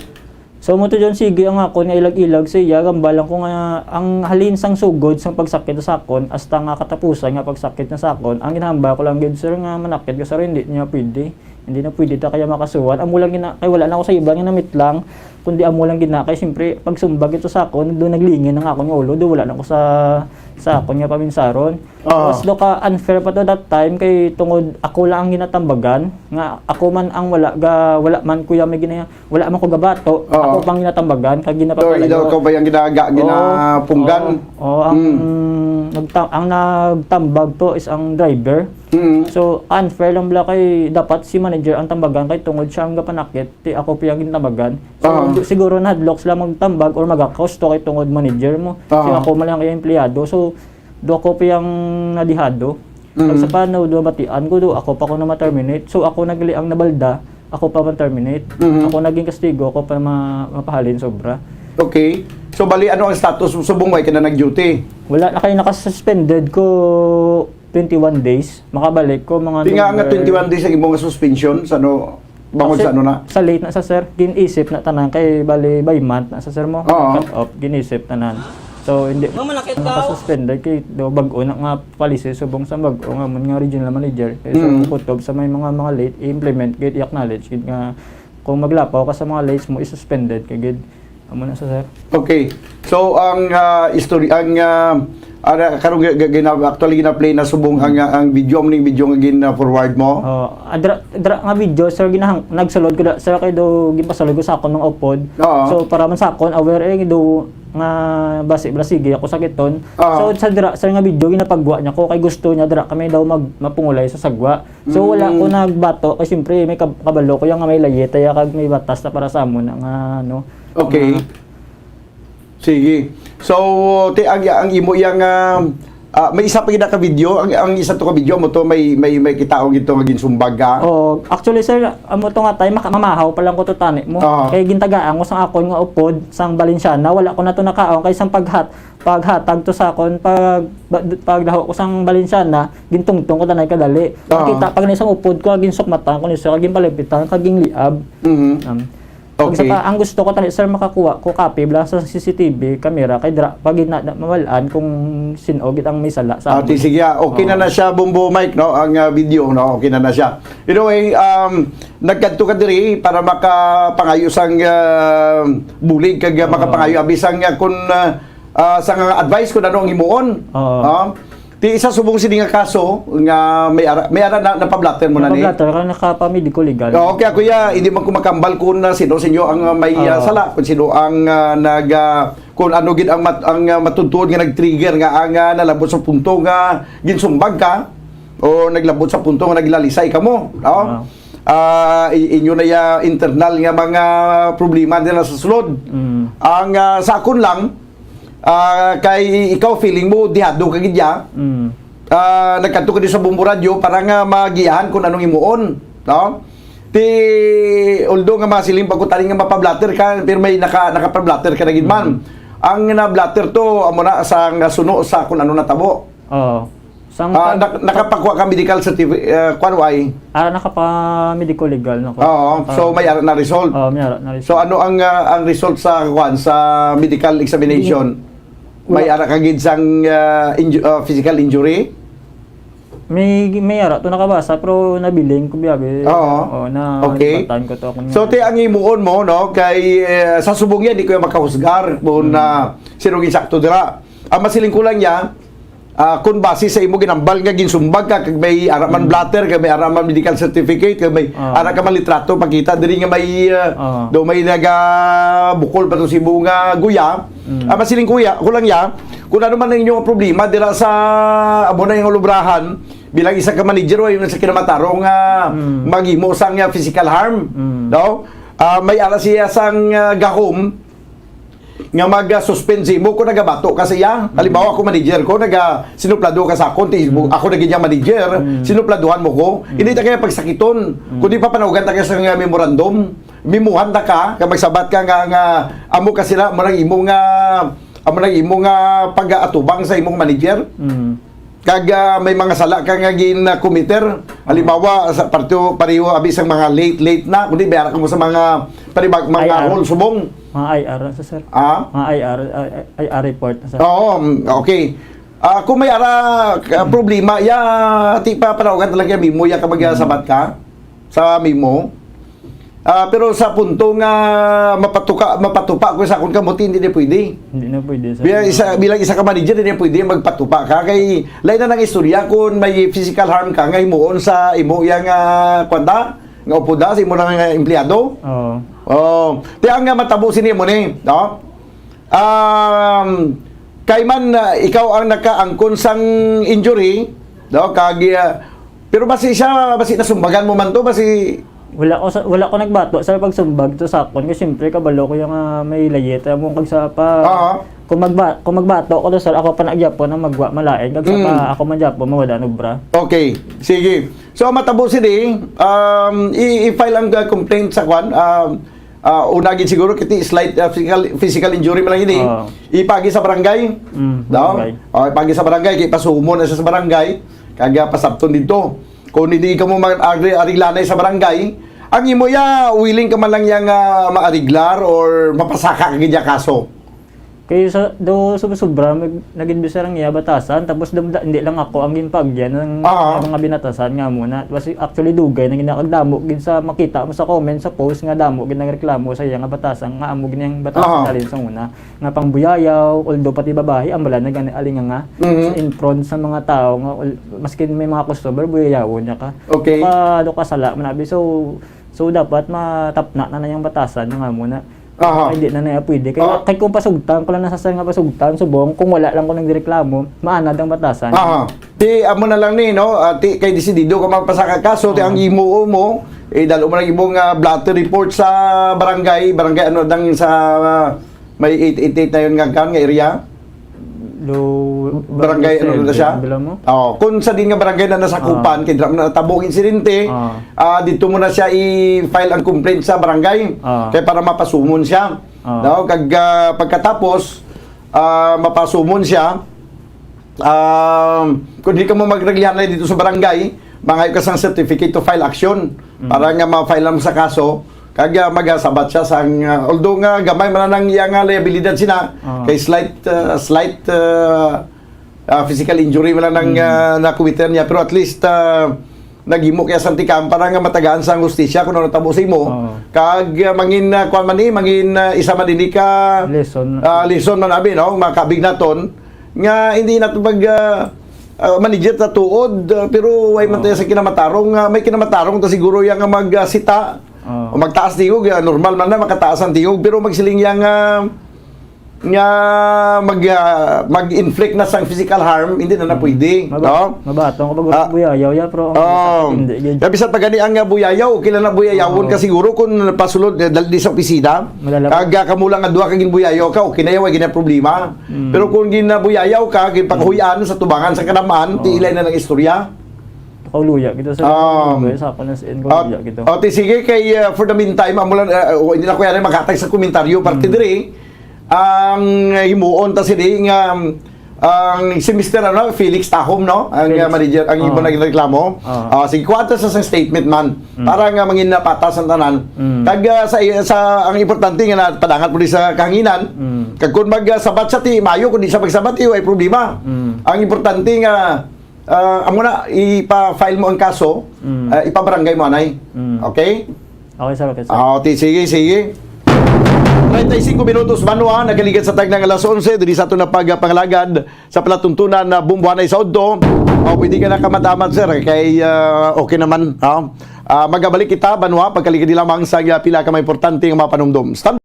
So, mo to dyan, sige, ang ako nga ilag-ilag sa iya, gambalan ko nga, ang halin sang sugod sang pagsakit sa akon, hasta nga katapusan nga pagsakit na sa akon, ang ginahambal ko lang gid, sir, nga manakit ka, sir, hindi niya pwede. Hindi na pwede ta kaya makasuhan. Amo lang gina-, kay wala na ako sa iba nga namit lang, kundi amo lang gina-, kay siyempre, pag sumbag ito sa akon, doon naglingin ang akon nga ulo, doon wala na ako sa, sa akon nga paminsaron. Oo. Mas do ka unfair pa to that time, kay tungod ako lang ang ginatambagan, nga ako man ang wala ga, wala man kuya may gina-, wala man ko gabato, Oo. ako pang ginatambagan, kag So, ginapapalayo. ikaw, ikaw ba yung ginaga-, Oo. ginapunggan? Oo. Oo, ang Mm. nagta-, ang nagtambag to is ang driver. Mm. So, unfair lang bala kay dapat si manager ang tambagan kay tungod siya ang gapanakit, ti ako pa yung gintambagan. So, Oo. du-, siguro nahadlok sila magtambag or mag-accuse to kay tungod manager mo. Oo. Kay ako man lang yung empleyado. So, do ako pa yung nadihado. Mm. Pag sa pano, do matian ko, do ako pa ko na ma-terminate. So, ako nagli ang nabalda, ako pa man terminate. Mhm. Ako naging kastigo, ako pa ma-, mapahalin sobra. Okay. So, bali, ano ang status mo? Subong way ka na nag-duty? Wala na kayo, nakasuspended ko twenty-one days. Makabalik ko mga Di nga nga November. twenty-one days ang imong suspension sa ano, bangod Actually, sa ano na? sa late na sa, sir, ginisip na tanan kay bali by month na sa, sir, mo. Oo. Cut off, ginisip tanan. So, hindi Ma'am, manakit ka? nakasuspended kay do bag-o na nga policy subong sa bag-o nga man nga regional manager. Kay sa Mm. kutob sa may mga, mga late, i-implement gid, i-acknowledge gid nga kung maglapaw ka sa mga late mo, i-suspended ka gid. Amo na sa, sir. Okay. So, ang, ah, history, ang, ah, ara, karong gi-, gi-, gina-, actually gina-play na subong ang, ah, ang video, amo ning video nga gina-forward mo? Oh, adra, adra nga video, sir, ginahang, nagsulod ko da, sir, kay do, gipasulod ko sa akon mga upod. Oo. So, para man sa akon, aware, eh, do, nga basi, bala, sige, ako sakiton. Oo. So, sa dira, sir, nga video, ginapagwa niya ko, kay gusto niya, dira kami daw mag-, mapungulay sa sagwa. So, wala Mm. ko nagbato, kay siyempre, may kab-, kabalo ko yung nga may layet, kaya kag may batas na para sa amo na nga, ano, Okay. nga Sige. So, ti-, ang, ang imo yang, ah, ah, may isa pa gid ka video, ang, ang isa to ka video mo to, may, may, may kita og ito nga ginsumbag ka. Oh, actually, sir, amo to nga time, maka-, mamahaw pa lang ko to tani mo. Oo. Kay gintagaan ko sang akon nga upod, sang Balenciana, wala ko na to nakaon, kay sang paghat-, paghatag to sa akon, pag, ba-, pagdaho ko sang Balenciana, gintungtong ko tanay kadali. Oo. Nakita, pag na isang upod ko, ginsukmatan ko ni sir, ginpalipitan, kag ginliab. Mhm. Um, Okay. Pag sa pa, ang gusto ko tani, sir, makakuha ko copy bala sa C C T V camera kay dira pa gid na, na mawal-an kung sin-o gid ang may sala sa Ah, amon. Di sige, ah. Okay na Oh. na siya, Bombo Mike, no? Ang, ah, video, no? Okay na na siya. Anyway, um, nagkadto ka diri para makapangayo sang, ah, bulig kag, ah, Oh. makapangayo abi sang, ah, kun, ah, ah, sang advice kung ano ang himuon. Oo. Ah, Ti isa subong sini nga kaso nga may ara, may ara na, napablatter mo na ni? Napablatter, kaya nakapamedico legal. Ah, okay, ako ya, hindi man ko makambal kung na sino sa inyo ang, ah, may, ah, Oo. sala, kung sino ang, ah, nag, ah, kung ano gid ang mat-, ang, ah, matutuod nga nag-trigger nga ang, ah, nalabot sa punto nga ginsumbag ka o naglabot sa punto nga naglalisay ka mo, no? Oo. Ah, i-, inyo na ya internal nga mga problema nila sa sulod. Mm. Ang, ah, sa akon lang, Ah, kay ikaw, feeling mo, dihado ka gid ya. Mm. Ah, nagkadto ka di sa Bombo Radyo para nga magiyahan kung anong himuon, no? Ti, although nga masiling pa ko tani nga mapablatter ka, pero may naka-, nakapablatter ka na gid man. Mm. Ang na-blatter to, amo na sa nga suno sa kung ano natabo. Oo. Sang Ah, tag- nak- nakapakuha ka medical certificate, ah, kwan, why? Ara na ka pa medical legal na ko. Oo, so may ara na result. Oo, may ara na result. So ano ang, ah, ang result sa, kwan, sa medical examination? May Wala. ara ka gid sang, ah, inju- ah, physical injury? May, may ara to nakabasa, pero nabiling ko, biyabi. Oo. Oo, na Okay. nalipatan ko to akong So, ti ang himuon mo, no, kay, eh, sa subong yan, di ko yan makahusgar kung Hmm. na sino ang insakto dira. Ang masiling ko lang niya, ah, kung base sa imo ginambal nga ginsumbag ka, kag may ara man Hmm. blotter, kag may ara man medical certificate, kag may Ah. ara ka man litrato, pakita diri nga may, ah, Ah. do may nagabukol pa to sa imo nga guya. Hmm. Ang masiling ko ya, ko lang ya, kung ano man ang inyong problema dira sa amo na yung lubrahan, bilang isa ka manager, wa yun sa kinamatarong nga Mm. maghimo sang, ah, physical harm, Mm. no? Ah, may ara siya sang, ah, gahom nga mag-suspend sa imo kung nagabato ka sa iya. Mm. Halimbawa, ako manager ko, naga sinuplado ka sa akon, ti Mm. ako na gid ang manager, Mm. sinupladuhan mo ko, Mm. hindi ta kaya pagsakiton, Mm. kundi papanaugan ta kaya sa nga memorandum, mimuhan ta ka, kag magsabat ka nga, nga amo ka sila, mo nang imo nga, amo nang imo nga pag-atubang sa imong manager. Mm. Kag, ah, may mga sala ka nga gin-, ah, committer. Halimbawa, sa parto-, pareho abi sang mga late, late na, kundi may ara ka mo sa mga panibag-, mga I R. rule subong. Mga I R, sa, sir. Ah? Mga I R, I R report, sir. Oo, mm, okay. Ah, kung may ara, ah, problema, ya, ti pa panawagan talaga mimo, ya ka magsabat ka sa mimo. Ah, pero sa punto nga mapatuka, mapatupa ko sa akon kamuti, hindi na pwede. Hindi na pwede, sir. Bilang isa, bilang isa ka manager, hindi na pwede magpatupa ka. Kay, lain na nang istorya kung may physical harm ka nga himuon sa imo yang, ah, kwanta, nga upoda sa imo lang nga empleyado. Oo. Oh, ti ang nga matabo sini mo ni, no? Um, kay man, ah, ikaw ang nakaangkon sang injury, no? Kag, ah, pero basi siya, basi nasumbagan mo man to, basi Wala ko sa, wala ko nagbato sa pagsumbag to sa akon, kay siyempre kabalo ko yung, ah, may layit. Amo kag sa pa, Oo. kung magba-, kung magbato ko to, sir, ako pa na gyapon ang magwa malain, kag sa Mm. pa, ako man gyapon mawala ng obra. Okay, sige. So, matabo sini, um, i-, i-file ang, uh, complaint sa kwan, um, uh, una gid siguro, kiti slight, uh, physical, physical injury man lang ini. Oo. Ipagi sa barangay. Mm, No? barangay. O, ipagi sa barangay, kay pasumon na siya sa barangay, kag, uh, pasabton dito. Kung hindi ka mo mag-, ari-, arilanay sa barangay, ang imo ya, willing ka man lang yang, uh, maariglar or mapasaka ka gid ya kaso? Kay sa, do, sub-, sobra, mag-, nag-imbestigar ang iya batasan, tapos dam-, da-, hindi lang ako ang ginpaagyan ng Ah. mga binatasan nga muna. Tapos actually, dugay na ginakagdamo gid sa makita mo sa comment, sa post, nga damo gid nagreklamo sa iya nga batasan, nga amo gid ang batasan Ah. dalin sa una. Nga pangbuyayaw, although pati babayi, ang bala na gani, aling nga, Mhm. sa in front sa mga tao, nga, ul-, maskin may mga customer, buyayawon niya ka. Okay. Ka, do kasala, manabi. So, so dapat matapna na na yung batasan, nga muna. Aha. Ay, di na na pwede. Kay, Ah. kay kung pasugtan ko lang nasasal nga pasugtan, subong, kung wala lang ko nagreklamo, maanad ang batasan. Aha. Ti, amo na lang ni, no? Ah, ti, kay desidido ka magpasaka kaso, ti ang Ah. imo mo, eh, dalo mo lang imo nga blotter report sa barangay, barangay ano dang sa, ah, may eight eight eight na yun nga kan nga area? Do, Barangay, ano na siya? Bila mo? Oh, kung sa din nga barangay na nasakupan, Ah. kay dira man natabo ang insidente, Ah. ah, dito mo na siya i-file ang complaint sa barangay. Ah. Kay para mapasumon siya. Ah. No? Kag, ah, pagkatapos, ah, mapasumon siya, ah, kung di ka mo magreglihanay dito sa barangay, mangayo ka sang certificate to file action Mm. para nga ma-file mo sa kaso. Kag, ah, magasabat siya sang, ah, although nga gamay man ang iya nga liabilidad sina, Ah. kay slight, ah, slight, ah, ah, physical injury man lang, Mm. ah, na-committer niya, pero at least, ah, naghimo kaya sang tikang para nga matagaan sang hustisya kung ano tabo sa imo. Oo. Kag, ah, mangin, ah, kuwan man ni, mangin, ah, isa man ini ka, Lesson. ah, lesson man abi, no? Makabig naton nga hindi nato mag, ah, ah, manager ta tuod, ah, pero way man Oo. tayo sa kinamatarong, ah, may kinamatarong ta siguro yang nga mag, ah, sita. Oo. O magtaas tingog, ah, normal man na makataas ang tingog, pero magsiling yang, ah, nga mag, ah, mag-inflict na sang physical harm, hindi na na Mm. pwede, Maba-, no? mabatong ko pag Ah. buyayaw, ya, pero ang Oh. sakit, hindi, gid. Ya, bisan pa gani ang, ah, buyayaw, okay lang na buyayawon Oo. ka siguro kung pasulod, eh, dal-, di sa opisina. Malala. Kag, ah, kamo lang nga duha ka ginbuyayaw ka, okay na yaw, ay gina problema. Mm. Pero kung ginabuyayaw ka, ginpakahuy-an sa tubangan sa kanaman, Oo. ti ilay na lang istorya. Kauluya kita sa Ah. sa ako na sa Ah, kauluya kita. ah, ti sige kay, ah, for the meantime, amo lang, ah, oh, hindi na ko yan makatag sa komentaryo, parte Mm. diri. Ang himuon ta sini nga, um, Ang si Mister ano, Felix Tahom, no? Ang, Felix. uh, manager, ang imo Oo. naging reklamo. Oo. Ah, sige, kuha ta sa, sa statement man. Mm. Para nga mangin napatas ang tanan. Mm. Kag, ah, sa, sa, ang importante nga napadangat mo di sa kahanginan. Mm. Kag kung mag, ah, sabat sa ti, mayo, kung di sa pagsabat, iyo ay problema. Mm. Ang importante nga, ah, amo na, ipa-file mo ang kaso, Mm. ah, ipabarangay mo, anay. Mm. Okay? Okay, sir. Okay, sir. Ah, okay, sige, sige. Treinta y cinco minutos, banwa, nagaligan sa tagna nga alas onse, diri sa aton na pagpangalagad sa palatuntunan na Bumbuanay sa Udto. O, pwede ka na kamat-amat, sir, kay, ah, okay naman, ha? Ah, magabalik kita, banwa, pagkaligid lamang sa, ah, pila ka mga importante nga mga panumdom. Stand-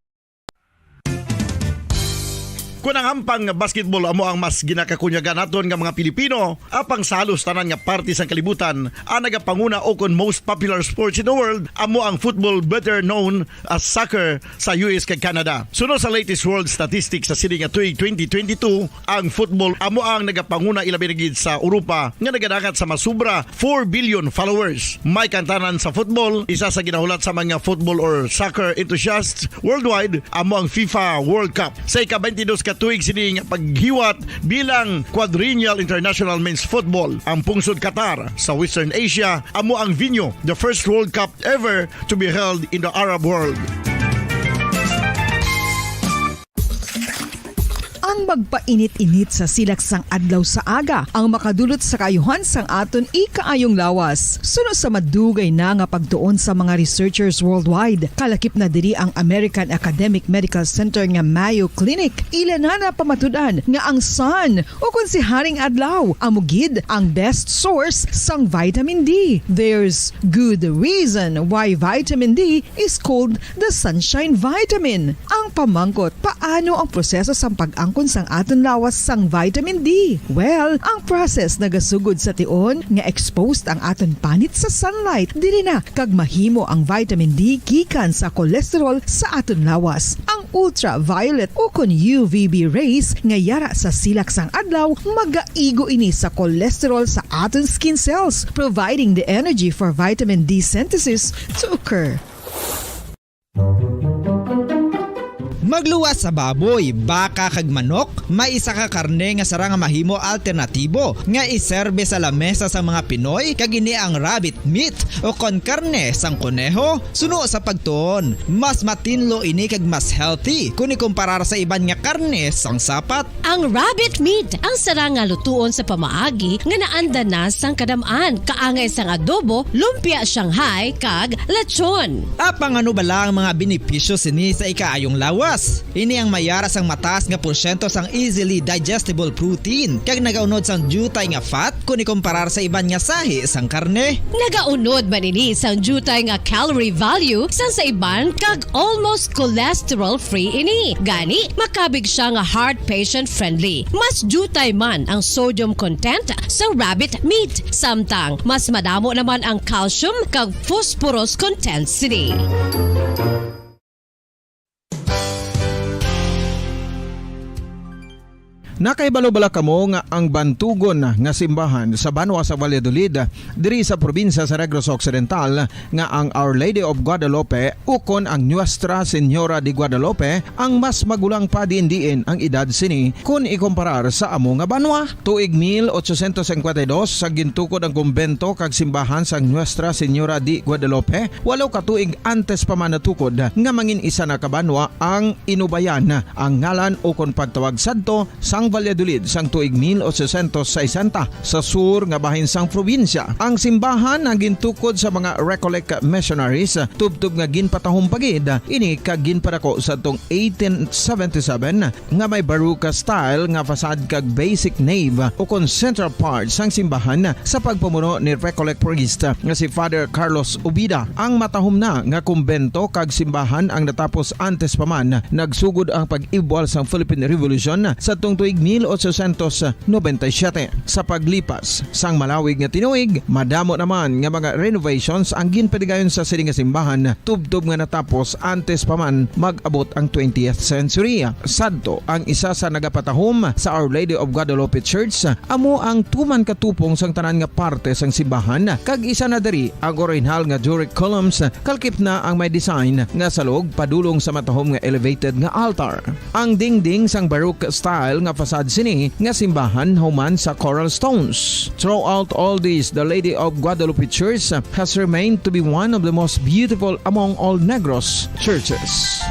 Kung ang hampang nga basketball amo ang mas ginakakunyagan naton nga mga Pilipino, apang sa halos tanan nga parte sang kalibutan, ang nagapanguna o kon most popular sports in the world amo ang football, better known as soccer, sa U S kag Canada. Suno sa latest world statistics sa sini nga tuig twenty twenty-two, ang football amo ang nagapanguna, ilabi na gid sa Europa nga nagadangat sa masubra four billion followers. May kantanan sa football, isa sa ginahulat sa mga football or soccer enthusiasts worldwide amo ang FIFA World Cup. Sa ika-twenty-dos ka tuig sini nga paghiwat bilang Quadrennial International Men's Football, ang pungsod Qatar sa Western Asia amo ang venue, the first World Cup ever to be held in the Arab world. Ang magpainit-init sa silak sang adlaw sa aga ang makadulot sa kaayuhan sang aton ikaayong lawas. Suno sa madugay na nga pagtuon sa mga researchers worldwide, kalakip na diri ang American Academic Medical Center nga Mayo Clinic. Ila na napamatud-an nga ang sun, o kon si Haring Adlaw, amo gid ang best source sang vitamin D. There's good reason why vitamin D is called the sunshine vitamin. Ang pamangkot, paano ang proseso sang pag-angkon sang aton lawas sang vitamin D? Well, ang process nagasugod sa tion nga exposed ang aton panit sa sunlight. Diri na kag mahimo ang vitamin D gikan sa cholesterol sa aton lawas. Ang ultraviolet o kon U V B rays nga yara sa silak sang adlaw magaigo ini sa cholesterol sa aton skin cells, providing the energy for vitamin D synthesis to occur. Magluwas sa baboy, baka kag manok, may isa ka karne nga sarang nga mahimo alternatibo nga iserbe sa lamesa sa mga Pinoy, kag ini ang rabbit meat o kon karne sang koneho. Suno sa pagtuon, mas matinlo ini kag mas healthy kon ikumparar sa iban nga karne sang sapat. Ang rabbit meat ang sarang nga lutuon sa pamaagi nga naanda na sang kadam-an, kaangay sang adobo, lumpia Shanghai, kag lechon. Apang ano bala ang mga benepisyo sini sa ikaayong lawas? Ini ang mayara sang mataas nga porsyento sang easily digestible protein, kag nagaunod sang diutay nga fat kon ikumparar sa iban nga sahi sang karne. Nagaunod man ini sang diutay nga calorie value sang sa iban kag almost cholesterol-free ini. Gani, makabig siya nga heart patient-friendly. Mas diutay man ang sodium content sa rabbit meat, samtang mas madamo naman ang calcium kag phosphorus content sini. Nakahibalo bala kamo nga ang bantugon nga simbahan sa banwa sa Valladolid, diri sa probinsya sa Negros Occidental, nga ang Our Lady of Guadalupe ukon ang Nuestra Señora de Guadalupe ang mas magulang pa diin-diin ang edad sini kon ikumparar sa amo nga banwa? Tuig mil ochocientos cincuenta y dos, sa gintukod ang kumbento kag simbahan sang Nuestra Señora de Guadalupe, walo ka tuig antes pa man natukod nga mangin isa na ka banwa ang Inubayan ang ngalan ukon pagtawag sadto sang Valladolid sang tuig mil ochocientos sesenta sa sur nga bahin sang probinsya. Ang simbahan ang gintukod sa mga Recollect missionaries, tubtob nga ginpatahom pa gid ini kag ginpadako sadtong eighteen seventy-seven nga may Baroque style nga facade kag basic nave ukon central part sang simbahan sa pagpamuno ni Recollect priest nga si Father Carlos Ubida. Ang matahom na nga kumbento kag simbahan ang natapos antes pa man nagsugod ang pag-ibwal sang Philippine Revolution sadtong tuig mil ochocientos noventa y siete. Sa paglipas sang malawig nga tinuig, madamo naman nga mga renovations ang ginpadigayon sa sini nga simbahan, tubtob nga natapos antes pa man mag-abot ang twentieth century. Sadto, ang isa sa nagapatahom sa Our Lady of Guadalupe Church amo ang tuman ka tupong sang tanan nga parte sang simbahan, kag isa na diri ang orihinal nga Doric columns, kalakip na ang may design nga salog padulong sa matahom nga elevated nga altar. Ang dingding sang Baroque style nga Sad sini nga simbahan human sa Coral Stones. Throughout all this, the Lady of Guadalupe Church has remained to be one of the most beautiful among all Negros churches.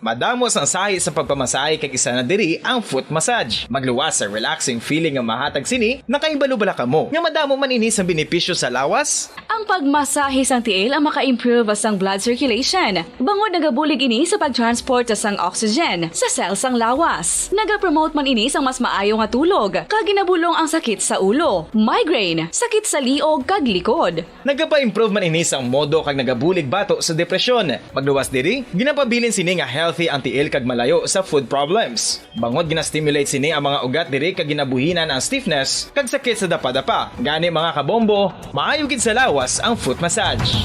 Madamo sang sahi sa pagpamasahe kag isa na diri ang foot massage. Magluwas sa relaxing feeling nga mahatag sini, nakahibalo bala kamo nga madamo man ini sang benepisyo sa lawas? Ang pagmasahe sang tiil ang maka-improve sang blood circulation, bangod nagabulig ini sa pag-transport sang oxygen sa cell sang lawas. Nagapromote man ini sang mas maayo nga tulog, kag ginabulong ang sakit sa ulo, migraine, sakit sa liog kag likod. Nagapa-improve man ini sang modo kag nagabulig bato sa depresyon. Magluwas diri, ginapabilin sini nga healthy ang tiil kag malayo sa foot problems. Bangod gina-stimulate sini ang mga ugat diri kag ginabuhinan ang stiffness kag sakit sa dapadapa. Gani, mga kabombo, maayo gid sa lawas ang foot massage.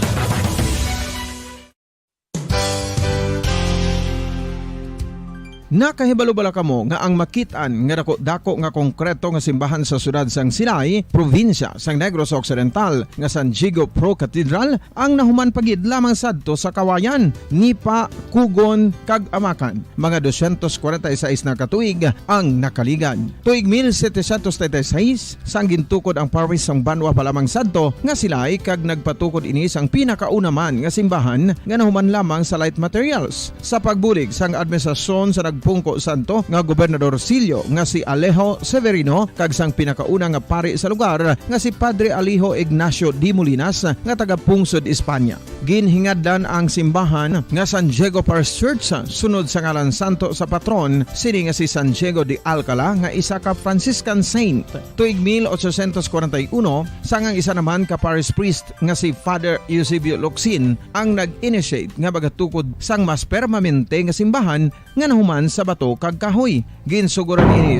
Nakahibalo bala kamo nga ang makit-an nga dako-dako nga konkreto nga simbahan sa siyudad sang Silay, probinsya sang Negros Occidental, nga San Diego Pro Cathedral ang nahuman pa gid lamang sadto sa Kawayan, Nipa, Kugon, kag Amacan? Mga dosyentos kwarenta y seis na ka tuig ang nakaligad. Tuig mil setecientos treinta y seis, sang gintukod ang parish sang banwa pa lamang sadto nga Silay, kag nagpatukod ini sang pinakauna man nga simbahan nga nahuman lamang sa light materials. Sa pagbulig sang administrasyon sa nagpungko sadto nga gobernadorsilyo nga si Alejo Severino kag sang pinakauna nga pari sa lugar nga si Padre Alejo Ignacio de Molinas nga taga Pungsod, Espanya. Ginhingadlan ang simbahan nga San Diego Parish Church sunod sa ngalan santo sa patron sini nga si San Diego de Alcala, nga isa ka Franciscan saint. Tuig mil ochocientos kwarenta y uno, sang ang isa naman ka parish priest nga si Father Eusebio Locsin ang nag-initiate nga magatukod sang mas permanente nga simbahan nga nahuman sa bato kag kahoy. Ginsuguran ini.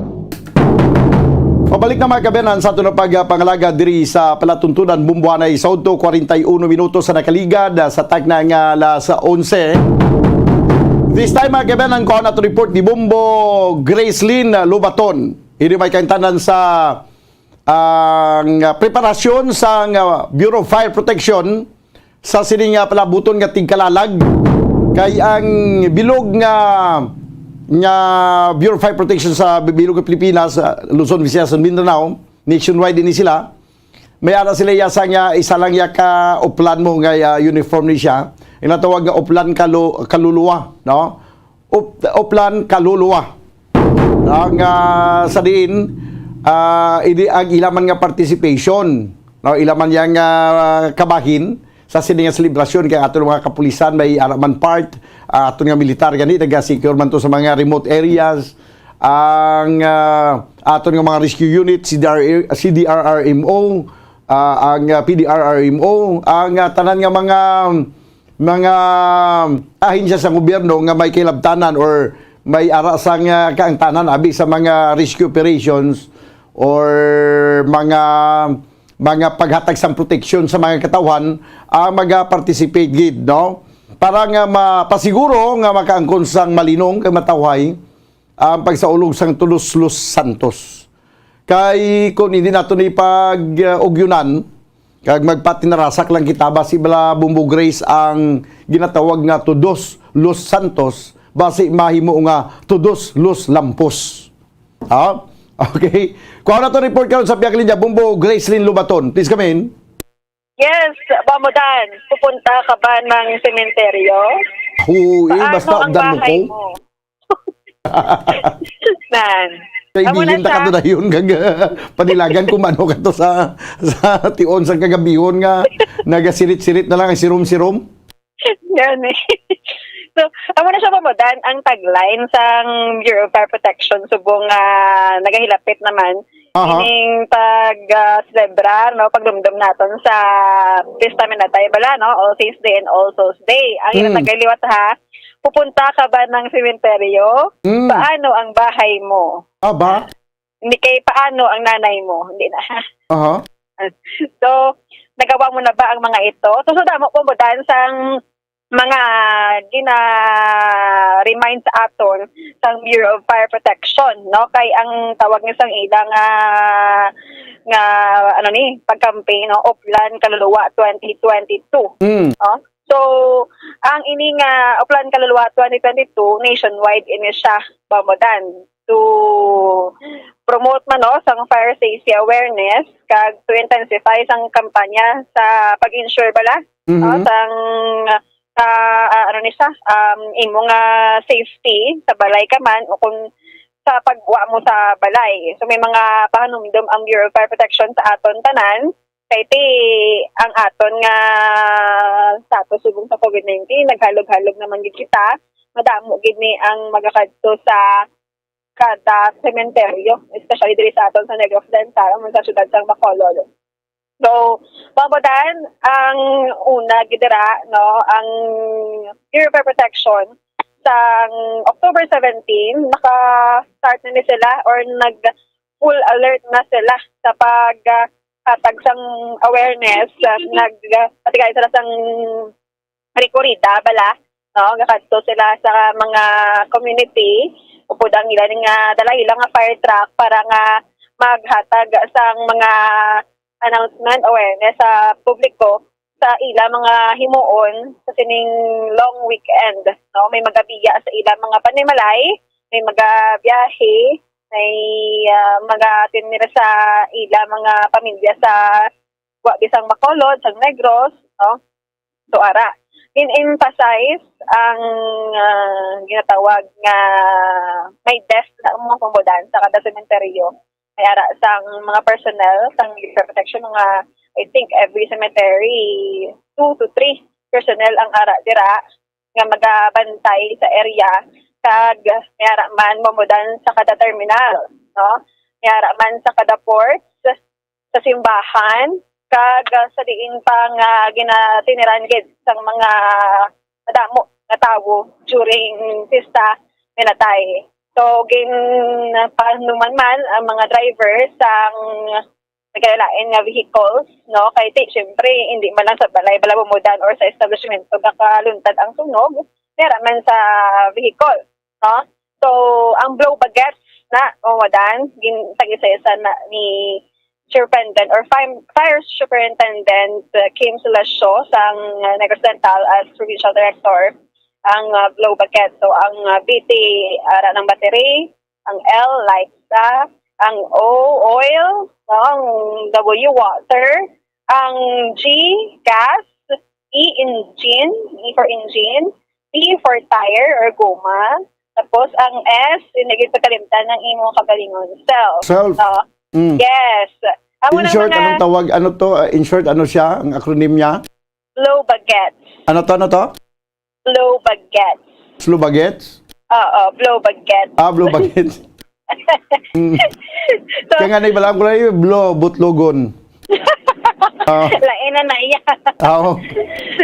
Pabalik na, mga kabayan, sa aton pagpangalaga diri sa palatuntunan, Bumbuanay sa udto, kwarenta y uno minutos sa nakaligad, ah, sa tagna nga alas onse. This time, mga kabayan, ang kuha nato report ni Bombo Gracelyn Lobaton. Ini may kaintanan sa ang, ah, preparasyon sa, ah, Bureau of Fire Protection sa sini nga palabuton nga tigkalalag, kay ang bilog nga, nga Bureau of Fire Protection sa bilog nga Pilipinas, ah, Luzon, Visayas, and Mindanao, nationwide ini sila. May ara sila iya sa nga isa lang iya ka uplan mo nga, ah, uniform ni siya. Ang natawag nga uplan kalu-, kaluluwa, no? Up-, uplan kaluluwa. No, nga sa diin, ah, idi ang ila man nga participation, no, ila man yang, ah, kabahin sa sini nga selebrasyon, kay aton mga kapulisan may ara man part, ah, aton nga militar gani naga-secure man to sa mga remote areas, ang, ah, aton nga mga rescue unit, C D R, C D R R M O, ah, ang, ah, P D R R M O, ang, ah, tanan nga mga mga ahensya sa gobyerno nga may kahilabtanan or may ara sang, ah, kaangtanan abi sa mga rescue operations or mga, mga paghatag sang proteksyon sa mga katawhan, ang maga-participate gid, no? Para nga mapasiguro nga makaangkon sang malinong kag matawhay ang pagsaulog sang Todos los Santos. Kay kung hindi nato ni pag-ugyunan, kag magpatinarasak lang kita, basi bala, Bombo Grace, ang ginatawag nga Todos los Santos, basi mahimo nga Todos los Lampos. Ha? Okay. Kuha na to report karon sa Pihak Linya, Bombo Gracelyn Lobaton. Please come in. Yes, Bombo Dan, pupunta ka ba ng sementeryo? Hui, Paano basta ang updan mo bahay ko. Mo? Nan. Kay Amo na bilin ta siya. Ka dayon kag, ah, panilagan kung ano ka to sa, sa tion sa kagabihon nga nagasirit-sirit na lang ang sirom-sirom. Gani. So, amo na siya, Bombo Dan, ang tagline sang Bureau of Fire Protection subong nga nagahilapit naman Aha. Ining pag, ah, selebrar, no, paglumdom naton sa Pista Minatay bala, no, All Saints Day and All Souls Day. Ang ilang Mm. nagaliwat, ha, pupunta ka ba ng sementeryo? Mm. Paano ang bahay mo? Aba? Hindi kay paano ang nanay mo? Hindi na, ha? Aha. So, nagawa mo na ba ang mga ito? So, so damo po mo dahil sang mga gina-remind sa aton sang Bureau of Fire Protection, no? Kay ang tawag ni sang ila nga, nga, ano ni, pag-campaign, no? Oplan Kaluluwa twenty twenty-two. Mm. No? So, ang ini nga Oplan Kaluluwa twenty twenty-two, nationwide ini siya, Bombo Dan, to promote man, no, sang fire safety awareness kag to intensify sang kampanya sa pag-ensure bala, no, Mhm. sang, ah, ah, ano ni siya, um, imo nga safety sa balay ka man o kung sa pagwa mo sa balay. So, may mga pahanumdom ang Bureau of Fire Protection sa aton tanan. Kay ti ang aton nga status subong sa COVID nineteen, naghalog-halog naman gid kita. Madamo gid ni ang magakadto sa kada sementeryo, especially diri sa aton sa Negros Oriental, amo sa siyudad sang Bacolod. So, Bombo Dan, ang una gid dira, no, ang Bureau of Fire Protection, sang October seventeen, naka-start na ni sila or nag full alert na sila sa pag, ah, hatag sang awareness, ah, nag, ah, patigay sila sang rikorida bala, no? Gakadto sila sa mga community, upod ang ila nga dala ila nga fire truck para nga maghatag sang mga announcement, awareness sa publiko sa ila mga himuon sa sining long weekend, no? May magabiya sa ila mga panimalay, may magabiyahe, may, ah, magatinira sa ila mga pamilya sa wa bisang Bacolod, sa Negros, no? So, ara, gin-emphasize ang, ah, ginatawag nga may desk na ang mga pambodan sa kada sementeryo. May ara sang mga personnel sang Bureau of Protection, mga, I think, every cemetery, two to three personnel ang ara dira nga magabantay sa area, kag may ara man mamudan sa kada terminal, no? May ara man sa kada ports, sa simbahan, kag, ah, sa diin pa nga ginatiniran gid sang mga madamo nga tawo during pista minatay. So, ginpanuman man ang mga driver sang nagkalain nga vehicles, no? Kay ti, syempre, hindi man lang sa balay bala bumudan or sa establishmento nakaluntad ang sunog, may ara man sa vehicle, no? So, ang blow baguettes na, o, dan, gin-, tag-isa-isa na ni Superintendent or Fire, Fire Superintendent, uh, Kim Sulacio sang, uh, Negros Oriental as Provincial Director, ang, uh, blow baguette. So, ang, uh, B T, ara ng battery, ang L, lights, ah, ang O, oil, no? Ang W, water, ang G, gas, E, engine, E for engine, T for tire or goma, tapos ang S, hindi gid pagkalimtan ang imong kaugalingon. Self. Self. No? Mm. Yes. Amo In na short, mga anong tawag? Ano to? Uh, in short, ano siya? Ang acronym niya? Blow baguettes. Ano to? Ano to? Blow baguettes. Slow baguettes? Oo, blow baguettes. Ah, blow baguettes. Mm. So, Kaya nga na ibalaan ko lang yung blow, butlogon. Ah. Lain na na iya. Ah, oo.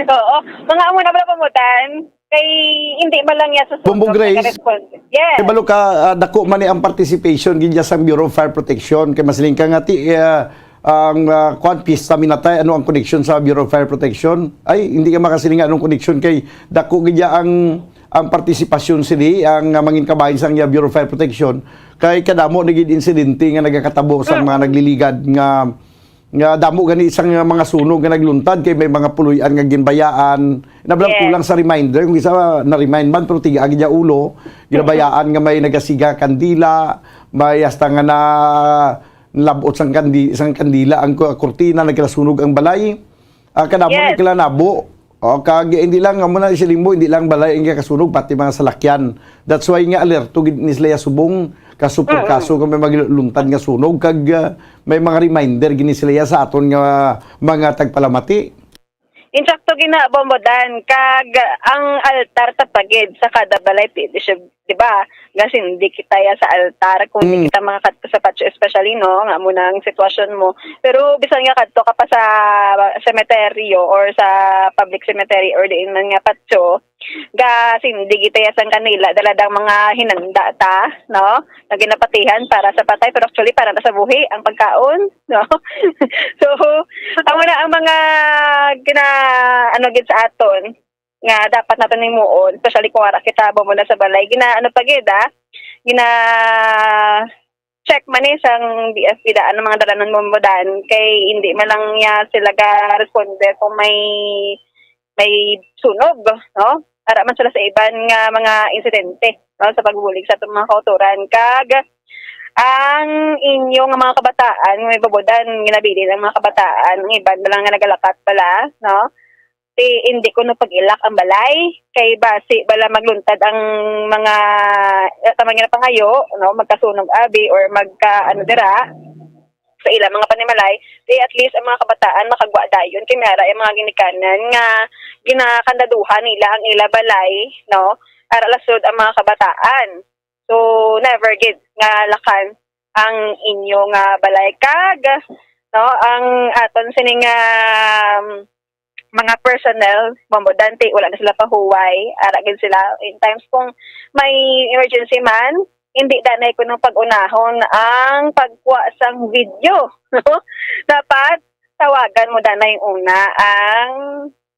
Oo. Mga amo na pala pamutan, kay hindi man lang niya sa Bumbong Grace. Nag-respond. Yes. Kay balo ka, ah, dako man ni ang participation gid sa Bureau of Fire Protection. Kay masiling ka nga ti, ah, ang, ah, kuwan, pista minatay, ano ang koneksyon sa Bureau of Fire Protection? Ay, hindi ka makasiling nga anong koneksyon kay dako gid ang, ang partisipasyon sini, ang, ah, mangin kabahin sang iya Bureau of Fire Protection. Kay kadamo na gid insidente nga nagakatabo sa Mm. mga nagliligad nga, nga damo gani isang mga sunog nga nagluntad kay may mga puloy-an nga ginbayaan. Nablang Yes. kulang sa reminder, kung isa na-remind man, pero tiga gid iya ulo, ginabayaan nga may nagasiga kandila, may hasta nga na nalabot sang kandi-, sang kandila ang ku-, kurtina, nagkasunog ang balay. Ah, kadamo Yes. na kila nabo. O, kag hindi lang, amo na siling mo, hindi lang balay ang kasunog, pati mga salakyan. That's why nga alerto gid ni sila subong, kaso por Mm-mm. kaso kung may magluntad nga sunog, kag, ah, may mga reminder gini sila sa aton nga mga tagpalamati. Insakto gina, Bombo Dan, kag ang altar tapagid sa kada balay, pwede siya, di ba? Gasindi kita ya sa altar kung di Mm. kita makakadto sa patio, especially, no, nga amo na ang sitwasyon mo. Pero bisan nga kadto ka pa sa cemetery or sa public cemetery or diin man nga patio, gasindi kita ya sang kanila, dala dang mga hinanda ta, no? Nga ginapatihan para sa patay, pero actually para na sa buhi ang pagkaon, no? So, amo na ang mga gina-, ano gid sa aton, nga dapat naton himuon, especially kung wala kita, amo na sa balay. Gina-, ano pa gid, ah? Gina-check man ni sang B F P daan ang mga dalanon mo, mo daan, kay hindi man lang niya sila ga-responde kung may may sunog, no? Ara man sila sa iban nga mga insidente, no, sa pagbulig sa atong mga kautoran. Kag ang inyo nga mga kabataan, may babodan, ginabilin ang mga kabataan, ang iban na lang nga nagalakat pala, no? Ti, hindi ko no pag-ilak ang balay, kay basi bala magluntad ang mga, eh, tama nga na pangayo, no? Magkasunog abi or magka, ano, dira, sa ilang mga panimalay, di at least ang mga kabataan makagwa dayon kay may ara ang mga ginikanan nga ginakandaduhan nila ang ila balay, no? Ara lasod ang mga kabataan. So, never gid nga lakan ang inyo nga balay. Kag, no, ang aton sining, um, mga personnel, Bombo Dante, wala na sila pahuway, ara gid sila. In times kung may emergency man, hindi danay ko nang pag-unahon ang pagkuha sang video, no? Dapat tawagan mo danay una ang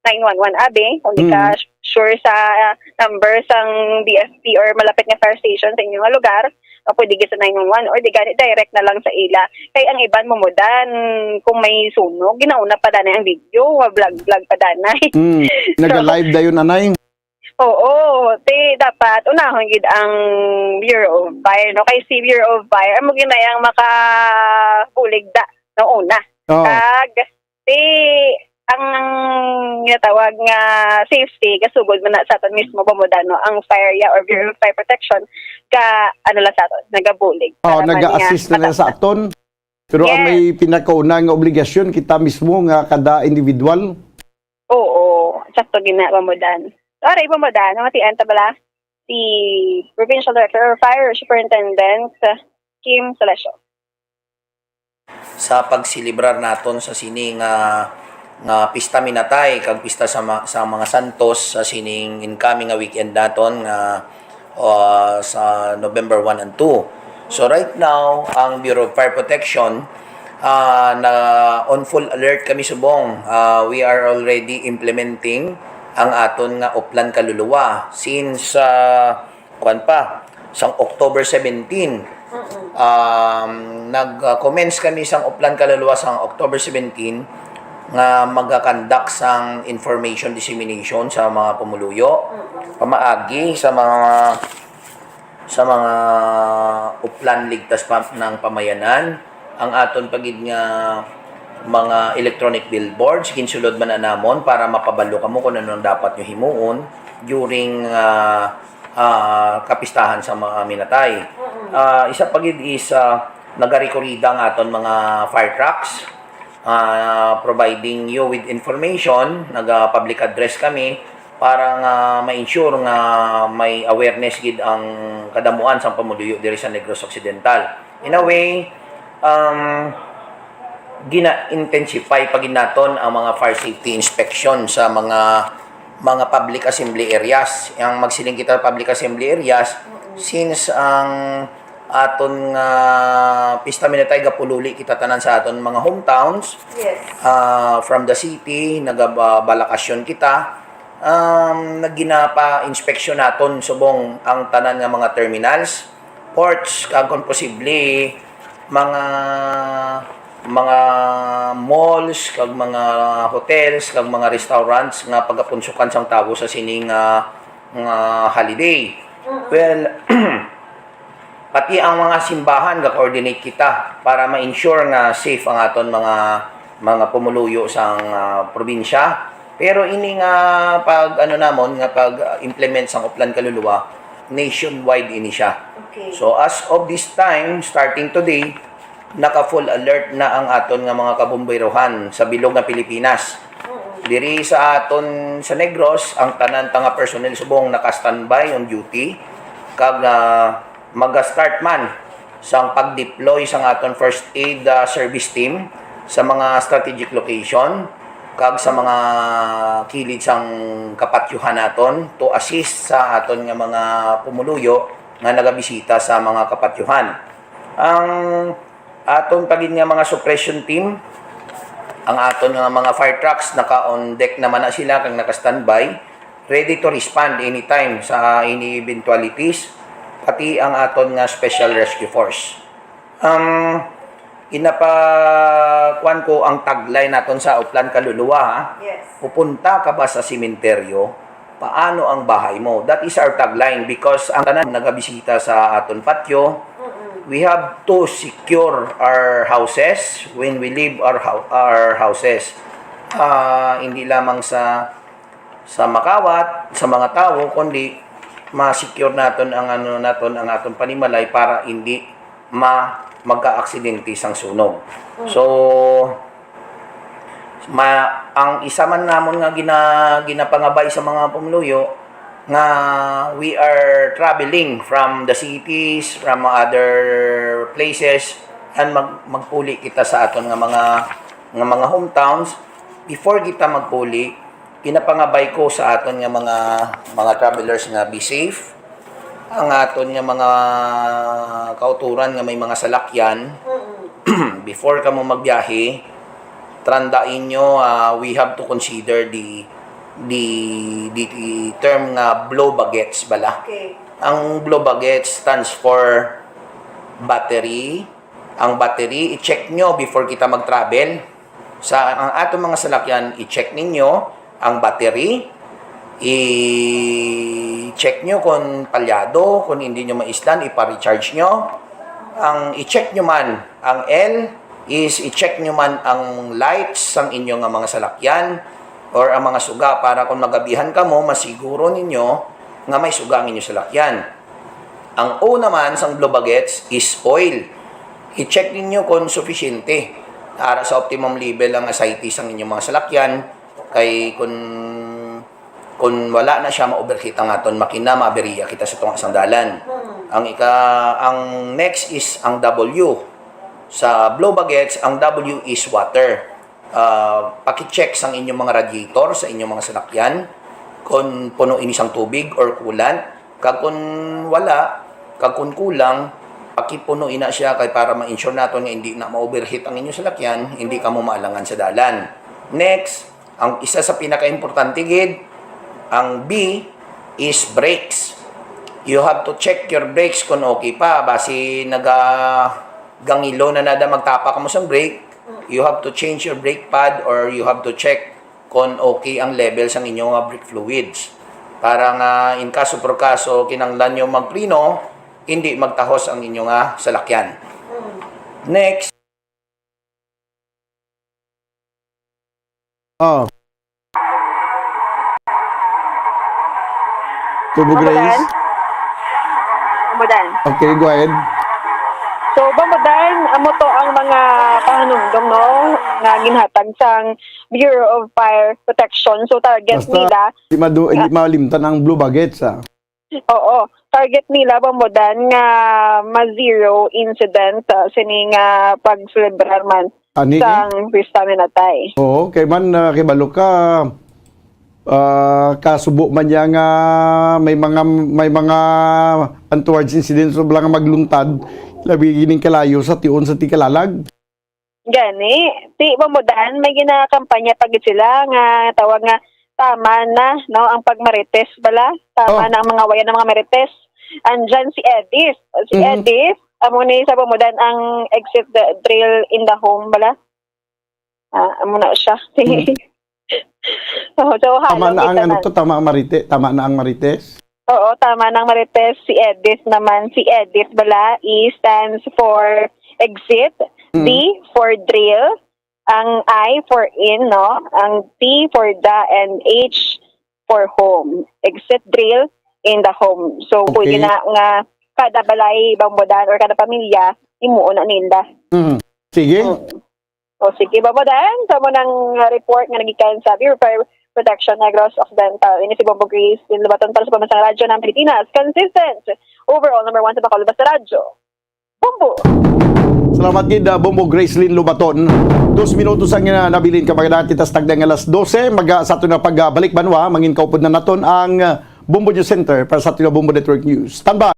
nine one one, abi, kung di ka Hmm. sure sa number sang B F P or malapit nga fire station sa inyong lugar, o pwede gid sa nine one one or di gani direct na lang sa ila. Kay ang iban mo mudan, kung may sunog, ginauna pa danay ang video, wa vlog-vlog pa danay. Mm. So, naga-live dayon, anay. Oo, ti dapat unahon gid ang Bureau of Fire, no? Kay si Bureau of Fire, amo gid na ang makabulig da, no, una. Oo. Kag, ti, ang ginatawag nga safety, gasugod man na sa aton mismo, Bombo Dan, no? Ang fire ya or Bureau of Fire Protection, ga, ano lang sa aton, nagabulig. Oo, para man nga naga-assist na lang sa mata-, aton. Pero ang, yes, may pinakauna nga obligasyon, kita mismo nga kada individual. Oo, sakto gid na, Bombo Dan. Sorry, Bombo Dan, namatian ta bala si Provincial Director of Fire, Superintendent Kim Salesio. Sa pagselebrar naton sa sini nga, nga Pista Minatay kag Pista sa ma-, sa mga Santos sa sining incoming nga weekend naton nga, uh, sa November one and two. So right now, ang Bureau of Fire Protection, ah, na on full alert kami subong. Ah, we are already implementing ang aton nga Oplan Kaluluwa since, ah, kuwan pa, sang October seventeen. Mm-mm. Um, nag-, uh, commence kami sang Oplan Kaluluwa sang October seventeen nga maga-conduct sang information dissemination sa mga pumuluyo, mm-mm, pamaagi sa mga, sa mga Oplan Ligtas pa ng Pamayanan, ang aton pa gid nga mga electronic billboards, ginsulod man na namon para mapabalo kamo kung ano ang dapat nyo himuon during, ah, ah, kapistahan sa mga minatay. Mm-mm. Ah, isa pa gid is, ah, nagarekorida ang aton mga fire trucks, ah, providing you with information, naga-public address kami para nga ma-ensure nga may awareness gid ang kadamuan sang pumuluyo diri sa Negros Occidental. In a way, um, gina-intensify pa gid naton ang mga fire safety inspection sa mga, mga public assembly areas. Ang magsiling kita public assembly areas, mm-mm, since ang aton nga Pista Minatay gapululi kita tanan sa aton mga hometowns. Yes. Ah, from the city, nagabalakasyon kita. Um, nagginapa-inspeksyon naton subong ang tanan nga mga terminals, ports, kag kung posible, mga, mga malls, kag mga hotels, kag mga restaurants nga pagapunsukan sang tawo sa sining, ah, nga holiday. Mm-mm. Well, pati ang mga simbahan, ga-coordinate kita para ma-ensure nga safe ang aton mga, mga pumuluyo sang, ah, probinsya. Pero ini nga pag, ano namon, nga pag-implement sang Oplan Kaluluwa, nationwide ini siya. Okay. So, as of this time, starting today, naka-full alert na ang aton nga mga kabomberohan sa bilog nga Pilipinas. Mm. Diri sa aton sa Negros, ang tanan ta nga personnel subong naka-standby on duty, kag, ah, maga-start man sang pag-deploy sang aton first aid, ah, service team sa mga strategic location kag sa mga kilid sang kapatyuhan naton to assist sa aton nga mga pumuluyo nga nagabisita sa mga kapatyuhan. Ang aton pa gid nga mga suppression team, ang aton nga mga fire trucks, naka-on deck naman na sila kag naka-standby, ready to respond anytime sa any eventualities, pati ang aton nga Special Rescue Force. Um, Inapa, kuwan ko ang tagline naton sa Oplan Kaluluwa, ha? Yes. Pupunta ka ba sa sementeryo? Paano ang bahay mo? That is our tagline because ang tanan nagabisita sa aton patio, Mm-mm. we have to secure our houses when we leave our hou-, our houses. Ah, hindi lamang sa sa makawat sa mga tawo, kundi ma-secure naton ang ano naton, ang aton panimalay para hindi ma-, magka-aksidente sang sunog. Mm. So, ma-, ang isa man namon nga gina-, ginapangabay sa mga pumuluyo nga we are traveling from the cities, from other places, and mag-, magpuli kita sa aton nga mga, nga mga hometowns. Before kita magpuli, ginapangabay ko sa aton nga mga, mga travelers nga be safe. Ang aton nga mga kauturan nga may mga salakyan, Mm-mm. before kamo magbiyahe, tandaan nyo, ah, we have to consider the, the, the, the term nga blow bagets bala. Okay. Ang blow bagets stands for battery. Ang battery, i-check nyo before kita mag-travel. Sa ang aton mga salakyan, i-check ninyo ang battery, i-check nyo kung palyado, kung hindi nyo maisdan, ipa-recharge nyo. Ang i-check nyo man, ang L is i-check nyo man ang lights sang inyo nga mga salakyan or ang mga suga para kung magabihan kamo, masiguro ninyo nga may suga ang inyo salakyan. Ang O naman sang blow bagets is oil. I-check ninyo kung sufisyente para sa optimum level ang ascites sang inyong mga salakyan. Kay kung, kung wala na siya, ma-overheat ang aton makina, maaberya kita sa tunga sang dalan. Ang ika-, ang next is ang W. Sa blow bagets, ang W is water. Ah, paki-check sang inyong mga radiator sa inyong mga salakyan kung puno ini sang tubig or coolant. Kag kung wala, kag kung kulang, pakipuno ina siya kay para ma-ensure naton nga hindi na ma-overheat ang inyong salakyan, hindi kamo maalangan sa dalan. Next, ang isa sa pinakaimportante gid, ang B is brakes. You have to check your brakes kung okay pa. Basi naga-, gangilo na nada magtapa kamo sa brake, you have to change your brake pad or you have to check kung okay ang level sang inyo nga brake fluids. Para nga in kaso por kaso kinahanglan nyo magpreno, hindi magtahos ang inyo nga salakyan. Next. Oh. Bambodan. Grace? Bambodan. Okay, go ahead. So, Bambodan, amo to ang mga pahanumdom, no, nga ginhatag sang Bureau of Fire Protection. So, target Basta nila, hindi madu-, hindi ah, malimtan ang blue baguettes, ah. Oo. Target nila, Bambodan, nga ma-zero incident, ah, sini nga pagselebrar man Ani, sang Fiesta Minatay. Oo, kay man, ah, kibalo ka, ah, kasubo man niya nga may mga, may mga untoward incidents o bala nga magluntad, labi gining kalayo sa tion sa Tikalalag. Gani, ti, Bambodan, may ginakampanya pa gid sila nga tawag nga tama na, no, ang pagmarites bala. Tama Oh. na ang mga wayan ng mga marites. Andyan si Edith. Si Mhm. Edith, amo ni sa Bambodan ang exit the drill in the home bala. Ah, amo na siya. Mhm. Oh, so, Tama halo na ang kita ano na. to, tama ang marite-, tama na ang marites. Oo, tama nang marites. Si Edith naman. Si Edith bala, E stands for exit, Mm. D for drill, ang I for in, no? Ang T for the, and H for home. Exit drill in the home. So, pwede Okay. na nga kada balay, Bambodan, or kada pamilya, imuon na ninda. Mm. Sige. Mm. O, sige, Bambodan, sa mo nang, uh, report nga nagikan sa Bureau of Fire Protection Negros Occidental. Ini si Bombo Grace, Lin Lobaton para sa Pambansang Radyo ng Pilipinas. Consistent. Overall, number one sa Bacolod, basta radyo. Bombo! Salamat gid, ah, Bombo Grace Lin Lobaton. Dos minutos ang, ah, nabilin, kapaganahan kita sa tagda nga alas dose. Maga sa aton na pagbalik banwa, mangin kaupod na naton ang, ah, Bombo News Center para sa aton na Bombo Network News. Standby!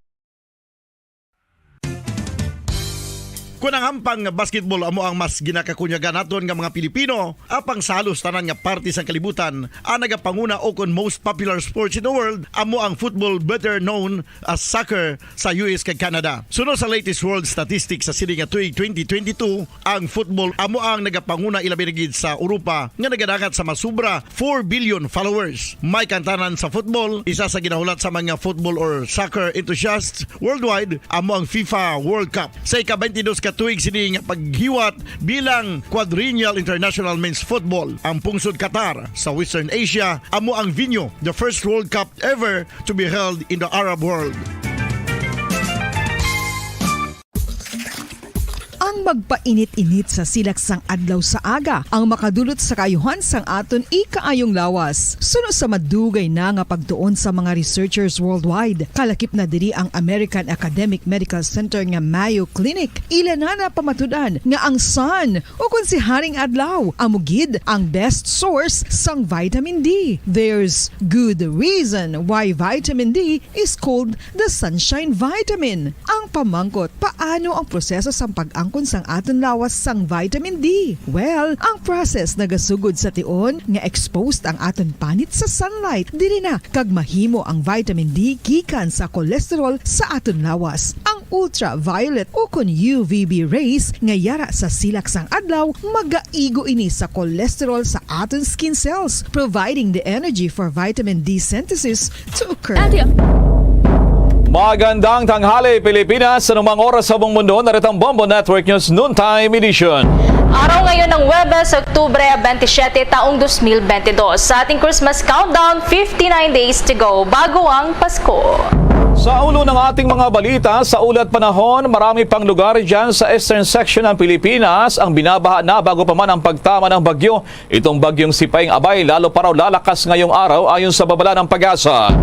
Panangampang nga basketball amo ang mas ginakakunyagan naton nga mga Pilipino, apang sa halos tanan nga parte sang kalibutan, ang nagapanguna o kon most popular sports in the world amo ang football, better known as soccer, sa U S kag Canada. Suno sa latest world statistics sa sini nga tuig twenty twenty-two, ang football amo ang nagapanguna, ilabi na gid sa Europa, nga nagadangat sa masubra four billion followers. May kantanan sa football, isa sa ginahulat sa mga football or soccer enthusiasts worldwide amo ang FIFA World Cup. Sa ika-twenty-dos ka tuig sini nga paghiwat bilang Quadrennial International Men's Football, ang pungsod Qatar sa Western Asia amo ang venue, the first World Cup ever to be held in the Arab world. Ang magpainit-init sa silak sang adlaw sa aga ang makadulot sa kaayuhan sang aton ikaayong lawas. Suno sa madugay na nga pagtuon sa mga researchers worldwide, kalakip na diri ang American Academic Medical Center nga Mayo Clinic. Ila na napamatud-an nga ang sun, o kon si Haring Adlaw, amo gid ang best source sang vitamin D. There's good reason why vitamin D is called the sunshine vitamin. Ang pamangkot, paano ang proseso sang pag-angkon sang aton lawas sang vitamin D? Well, ang process nagasugod sa tion nga exposed ang aton panit sa sunlight. Diri na kag mahimo ang vitamin D gikan sa cholesterol sa aton lawas. Ang ultraviolet o kon U V B rays nga yara sa silak sang adlaw, magaigo ini sa cholesterol sa aton skin cells, providing the energy for vitamin D synthesis to occur. Magandang tanghali, Pilipinas. Sa anumang oras sa buong mundo, narito ang Bombo Network News Noontime Edition. Araw ngayon ng Huwebes, Oktubre twenty-seven, taong dos mil bentidós. Sa ating Christmas countdown, fifty-nine days to go bago ang Pasko. Sa ulo ng ating mga balita, sa ulat panahon, marami pang lugar dyan sa eastern section ng Pilipinas ang binabaha na bago pa man ang pagtama ng bagyo. Itong bagyong Sipaing, abay, lalo pa raw lalakas ngayong araw ayon sa babala ng PAGASA.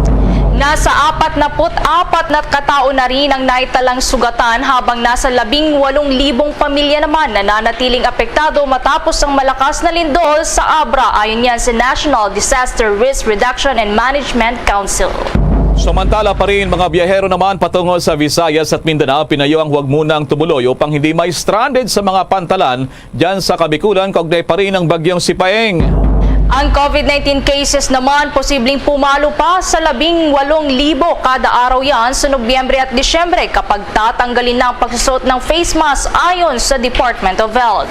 Nasa apat na put apat na katao na rin ang naitalang sugatan, habang nasa labing walong libong pamilya naman nananatiling apektado matapos ang malakas na lindol sa Abra, ayon yan sa National Disaster Risk Reduction and Management Council. Samantala pa rin, mga biyahero naman patungo sa Visayas at Mindanao, pinayo ang huwag munang tumuloy upang hindi ma-stranded sa mga pantalan dyan sa Kabikulan, kaugnay pa rin ang bagyong Sipaing. Ang COVID nineteen cases naman posibleng pumalo pa sa labing walong libo kada araw yan sa Nobyembre at Disyembre, kapag tatanggalin na ang pagsusuot ng face mask, ayon sa Department of Health.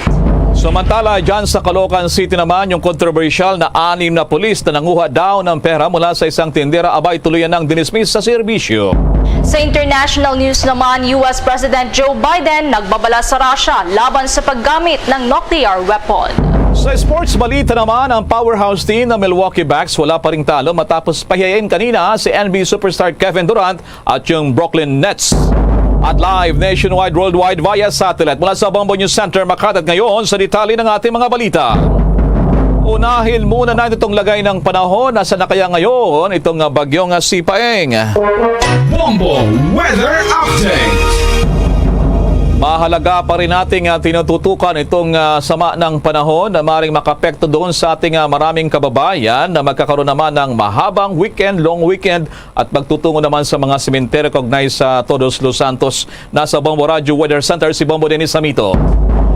Samantala, dyan sa Caloocan City naman, yung kontrobersyal na anim na pulis na nanguha daw ng pera mula sa isang tindera, abay, tuluyan ng dinismiss sa serbisyo. Sa international news naman, U S President Joe Biden nagbabala sa Russia laban sa paggamit ng nuclear weapon. Sa sports balita naman, ang powerhouse team ng Milwaukee Bucks wala pa ring talo matapos pahiyain kanina si N B A superstar Kevin Durant at yung Brooklyn Nets. At live nationwide, worldwide via satellite mula sa Bombo News Center, makatag ngayon sa detalye ng ating mga balita. Unahin muna natin itong lagay ng panahon. Nasa na kaya ngayon itong, ah, bagyong, ah, Sipaeng? Bombo Weather Update. Mahalaga pa rin nating, ah, tinututukan itong, ah, sama ng panahon na maring makapekto doon sa ating, ah, maraming kababayan na magkakaroon naman ng mahabang weekend, long weekend, at magtutungo naman sa mga sementeryo kaugnay sa Todos Los Santos. Nasa Bombo Radyo Weather Center si Bombo Dennis Samito.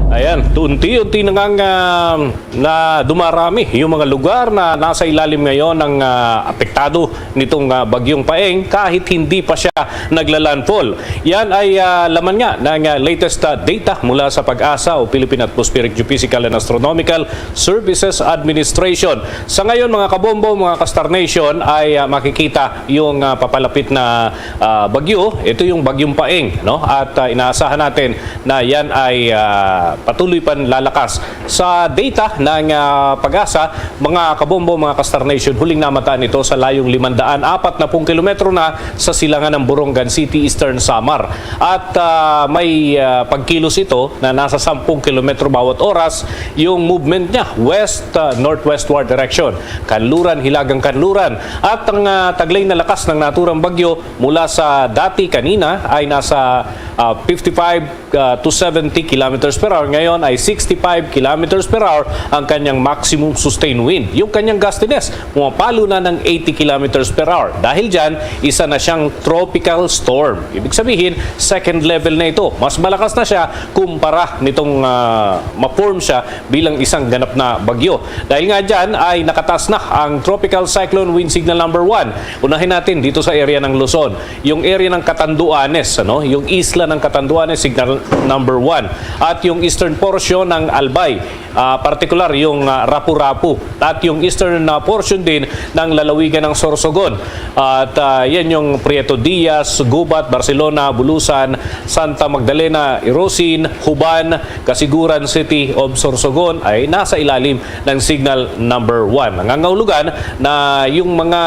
Ayan, unti-unti na nga, ah, na dumarami yung mga lugar na nasa ilalim ngayon ng, ah, apektado nitong, ah, bagyong Paeng kahit hindi pa siya naglalandfall. Yan ay, ah, laman nga ng, ah, latest, ah, data mula sa PAGASA o Philippine Atmospheric Geophysical and Astronomical Services Administration. Sa ngayon, mga kabombo, mga ka-Star Nation, ay, ah, makikita yung, ah, papalapit na, ah, bagyo. Ito yung bagyong Paeng, no? At, ah, inaasahan natin na yan ay, ah, patuloy pa lalakas. Sa data ng, ah, PAGASA, mga kabombo, mga ka-Star Nation, huling namataan ito sa layong limandaan apat na pung kilometro na sa silangan ng Borongan City, Eastern Samar. At, ah, may, ah, pagkilos ito na nasa sampung kilometro bawat oras yung movement niya, west, ah, northwestward direction, kanluran, hilagang kanluran. At ang, ah, taglay na lakas ng naturang bagyo mula sa dati kanina ay nasa, ah, fifty-five, ah, to seventy kilometers per hour. ngayon ay sixty-five kilometers per hour ang kanyang maximum sustained wind. Yung kanyang gustiness, pumapalo na ng eighty kilometers per hour. Dahil dyan, isa na siyang tropical storm. Ibig sabihin, second level na ito. Mas malakas na siya kumpara nitong ah, ma-form siya bilang isang ganap na bagyo. Dahil nga dyan ay nakataas na ang Tropical Cyclone Wind Signal number one. Unahin natin dito sa area ng Luzon. Yung area ng Catanduanes, ano? Yung isla ng Catanduanes, signal number one. At yung eastern portion ng Albay, ah, partikular yung ah, Rapu-Rapu. At yung eastern na portion din ng lalawigan ng Sorsogon. At ah, yan yung Prieto Diaz, Gubat, Barcelona, Bulusan, Santa Magdalena, Irosin, Juban, Casiguran City of Sorsogon ay nasa ilalim ng signal number one. Nangangahulugan na yung mga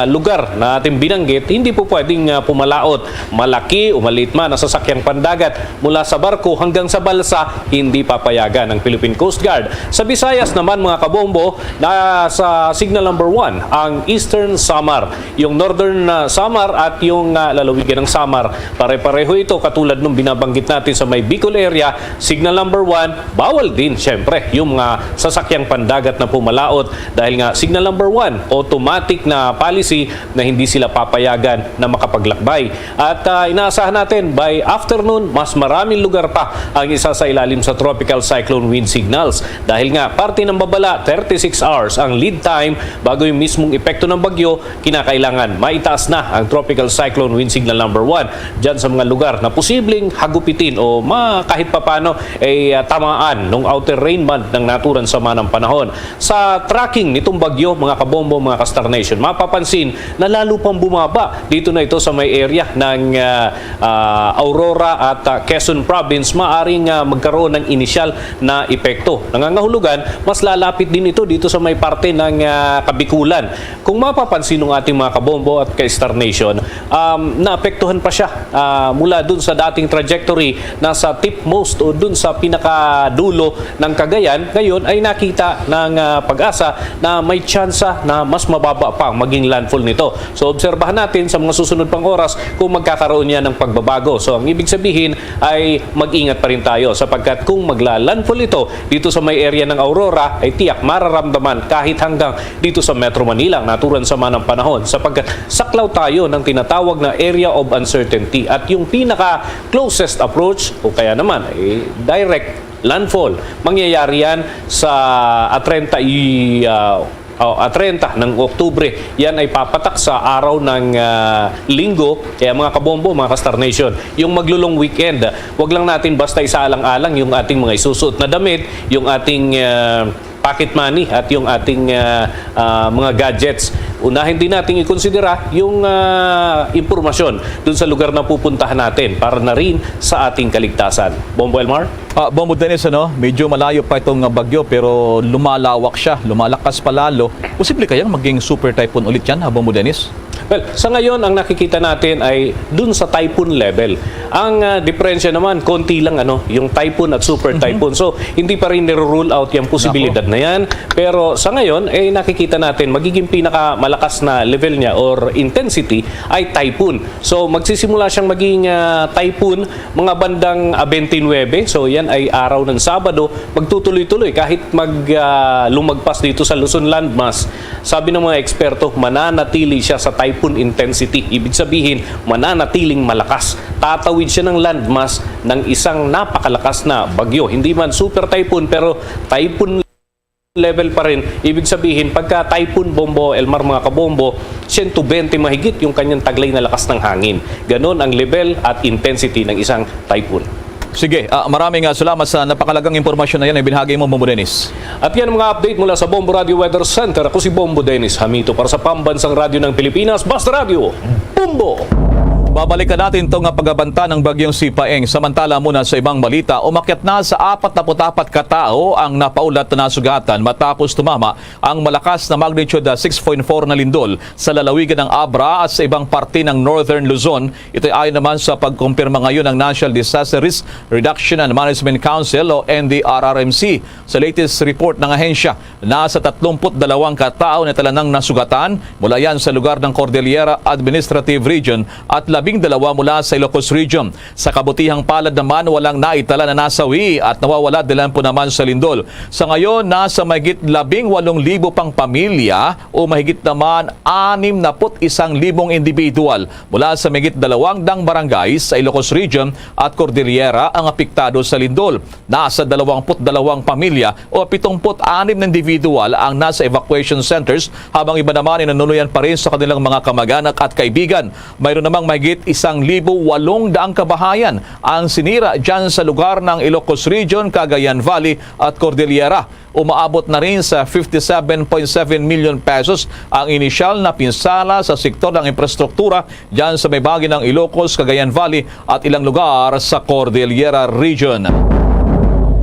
lugar na ating binanggit, hindi po pwedeng ah, pumalaot. Malaki o maliit man na sasakyang pandagat, mula sa barko hanggang sa balsa, hindi papayagan ng Philippine Coast Guard. Sa Visayas naman, mga kabombo, na sa signal number one ang Eastern Samar, yung Northern ah, Samar at yung ah, lalawigan ng Samar. Pare-pareho ito katulad nung binabanggit natin sa may Bicol area, signal number one, bawal din, syempre, yung mga sasakyang pandagat na pumalaot dahil nga signal number one, automatic na policy na hindi sila papayagan na makapaglakbay. At ah, inaasahan natin, by afternoon, mas maraming lugar pa ang isa sa ilalim sa tropical cyclone wind signals. Dahil nga, parte ng babala, thirty-six hours ang lead time bago yung mismong epekto ng bagyo, kinakailangan maitaas na ang tropical cyclone wind signal number one dyan sa mga lugar na posibleng hagupitin o ma, kahit papano ay ah, tamaan ng outer rain band ng naturang sama ng panahon. Sa tracking nitong bagyo, mga kabombo, mga ka-Star Nation, mapapansin na lalo pang bumaba. Dito na ito sa may area ng ah, ah, Aurora at ah, Quezon Province. Maaring ah, magkaroon ng inisyal na epekto. Nangangahulugan, mas lalapit din ito dito sa may parte ng ah, Kabikulan. Kung mapapansin ng ating mga kabombo at ka-Star Nation, um, naapektuhan pa siya ah, mula dun sa dating trajectory na sa tip most o dun sa pinakadulo ng Cagayan, ngayon ay nakita ng ah, PAGASA na may tsansa na mas mababa pa ang maging landfall nito. So, obserbahan natin sa mga susunod pang oras kung magkakaroon niya ng pagbabago. So, ang ibig sabihin ay mag-ingat pa rin tayo, sapagkat kung magla-landfall ito dito sa may area ng Aurora, ay tiyak mararamdaman kahit hanggang dito sa Metro Manila ang naturan sama ng panahon, sapagkat saklaw tayo ng tinatawag na area of uncertainty, at yung pinaka closest approach o kaya naman ay direct landfall. Mangyayari yan sa ah, treinta y, ah, oh, ah, treinta ng Oktubre. Yan ay papatak sa araw ng ah, Linggo. Kaya, mga kabombo, mga ka-Star Nation, yung maglulong weekend, wag lang natin basta isaalang-alang yung ating mga isusuot na damit, yung ating ah, pocket money at yung ating ah, ah, mga gadgets. Unahin din nating ikonsidera yung ah, impormasyon dun sa lugar na pupuntahan natin para na rin sa ating kaligtasan. Bombo Elmar? Ah, Bombo Dennis, ano, medyo malayo pa itong ah, bagyo, pero lumalawak siya, lumalakas pa lalo. Posible kayang maging super typhoon ulit yan, ha, Bombo Dennis? Well, sa ngayon, ang nakikita natin ay dun sa typhoon level. Ang ah, diferensya naman, konti lang, ano, yung typhoon at super typhoon. So, hindi pa rin niro-rule out yung posibilidad na yan. Pero sa ngayon, eh, nakikita natin, magiging pinakamalakas na level niya or intensity ay typhoon. So, magsisimula siyang maging ah, typhoon mga bandang ah, twenty-nine. So, yan ay araw ng Sabado. Magtutuloy-tuloy kahit mag ah, lumagpas dito sa Luzon landmass. Sabi ng mga eksperto, mananatili siya sa typhoon intensity. Ibig sabihin, mananatiling malakas. Tatawid siya ng landmass ng isang napakalakas na bagyo. Hindi man super typhoon, pero typhoon level pa rin. Ibig sabihin, pagka typhoon, Bombo Elmar, mga kabombo, siyento bente mahigit yung kanyang taglay na lakas ng hangin. Ganon ang level at intensity ng isang typhoon. Sige, ah, maraming ah, salamat sa napakalagang impormasyon na yan na ibinahagi mo, Bombo Dennis. At yan ang mga update mula sa Bombo Radio Weather Center. Ako si Bombo Dennis Hamito para sa Pambansang Radyo ng Pilipinas, Basta Radyo, Bombo! Babalikan natin itong ah, pagbabanta ng Bagyong Sipaeng. Samantala, muna sa ibang balita, umakyat na sa apat na put apat ka tawo ang napaulat na nasugatan matapos tumama ang malakas na magnitude ah, six point four na lindol sa lalawigan ng Abra at sa ibang parte ng Northern Luzon. Ito'y ayon naman sa pagkumpirma ngayon ng National Disaster Risk Reduction and Management Council o N D R R M C. Sa latest report ng ahensya, nasa tatlumput dalawang ka tawo na talanang nasugatan, mula yan sa lugar ng Cordillera Administrative Region at labing dalawa mula sa Ilocos Region. Sa kabutihang palad naman, walang naitala na nasawi at nawawala dilan po naman sa lindol. Sa ngayon, nasa mahigit labing walong libo pang pamilya o mahigit naman anim na put isang libong individual mula sa mahigit dalawang dang barangay sa Ilocos Region at Cordillera ang apektado sa lindol. Nasa dalawang put dalawang pamilya o pitung put anim na individual ang nasa evacuation centers, habang iba naman ay nanuluyan pa rin sa kanilang mga kamag-anak at kaibigan. Mayroon namang mahigit isang libo walong daang kabahayan ang sinira dyan sa lugar ng Ilocos Region, Cagayan Valley at Cordillera. Umaabot na rin sa fifty seven point seven million pesos ang inisyal na pinsala sa sektor ng infrastruktura dyan sa may bahagi ng Ilocos, Cagayan Valley at ilang lugar sa Cordillera Region.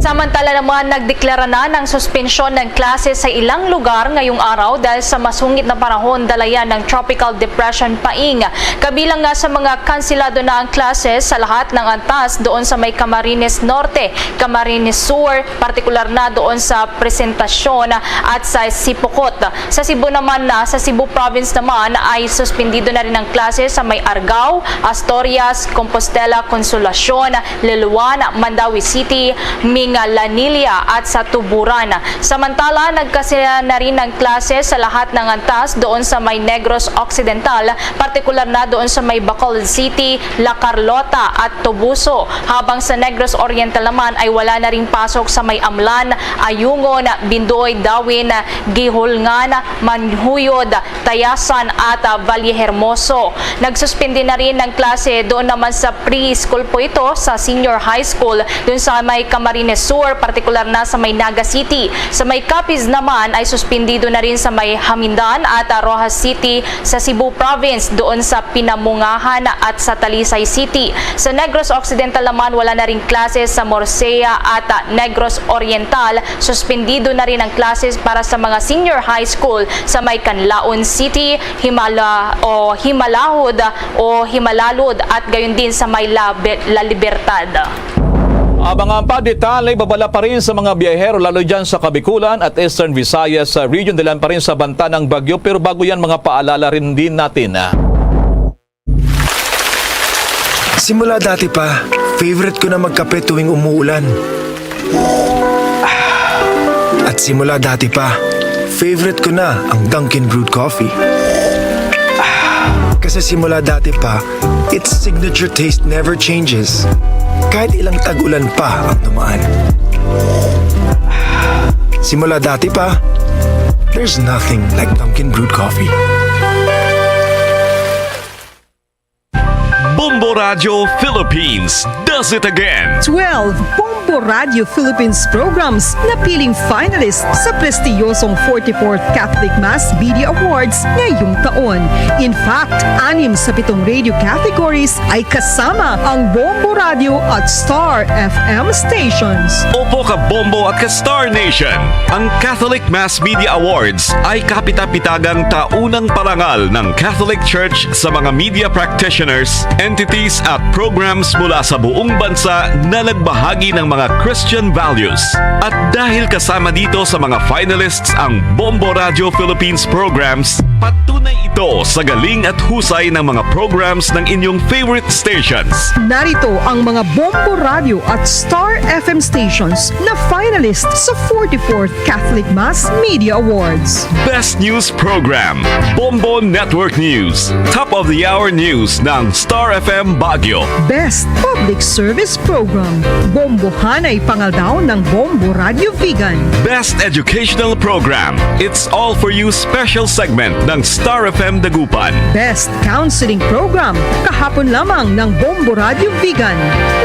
Samantala naman, nagdeklara na ng suspensyon ng klase sa ilang lugar ngayong araw dahil sa masungit na panahon dala yan ng Tropical Depression Paing. Kabilang nga sa mga kansilado na ang klase sa lahat ng antas doon sa may Camarines Norte, Camarines Sur, partikular na doon sa Presentacion at sa Sipocot. Sa Cebu naman na, sa Cebu Province naman ay suspendido na rin ang klase sa may Argao, Asturias, Compostela, Consolacion, Liloan, Mandaue City, Mingalanilla at sa Tuburan. Samantala, nagkasila na rin ang klase sa lahat ng antas doon sa may Negros Occidental, partikular na doon sa may Bacolod City, La Carlota at Tobuso, habang sa Negros Oriental naman ay wala na ring pasok sa may Amlan, Ayungon, Bindoy, Dawin, Guihulngan, Manjuyod, Tayasan at, ah, Vallehermoso. Nagsuspindi na rin ng klase doon naman sa preschool po ito sa senior high school doon sa may Camarines Sur, partikular na sa may Naga City. Sa may Capiz naman ay suspendido na rin sa may Jamindan at, ah, Roxas City sa Cebu Province, doon sa Pinamungahan at sa Talisay City. Sa Negros Occidental naman, wala na ring klase sa Morcea at, ah, Negros Oriental. Suspendido na rin ang klase para sa mga senior high school sa may Canlaon City, Himala-, o Himalahod o Himalalod at gayon din sa may La Be-, La Libertad. Abangan pa detalye, babala pa rin sa mga biyahero, lalo dyan sa Kabikulan at Eastern Visayas, sa region, dilan pa rin sa banta ng bagyo. Pero bago yan, mga paalala rin din natin. Simula dati pa, favorite ko na magkape tuwing umuulan. At simula dati pa, favorite ko na ang Dunkin Brewed Coffee. Kasi simula dati pa, its signature taste never changes. Kahit ilang tag-ulan pa ang dumaan. Simula dati pa, there's nothing like Dunkin Brewed Coffee. Bombo Radio Philippines does it again. Twelve Bombo Radio Philippines programs napiling finalist sa prestiyosong forty-fourth Catholic Mass Media Awards ngayong taon. In fact, anim sa pitong radio categories ay kasama ang Bombo Radio at Star F M stations. Opo, ka Bombo at ka Star Nation. Ang Catholic Mass Media Awards ay kapita-pitagang taunang parangal ng Catholic Church sa mga media practitioners, entities, at programs mula sa buong bansa na nagbahagi ng mga Christian values. At dahil kasama dito sa mga finalists ang Bombo Radio Philippines programs, patunay ito sa galing at husay ng mga programs ng inyong favorite stations. Narito ang mga Bombo Radio at Star F M stations na finalist sa forty-fourth Catholic Mass Media Awards. Best News Program, Bombo Network News. Top of the Hour News ng Star F M Baguio. Best Public Service Program, Bombohanay Pangaldaw ng Bombo Radio Vigan. Best Educational Program, It's All For You Special Segment ng Star F M Dagupan. Best Counseling Program, kahapon lamang ng Bombo Radio Vigan.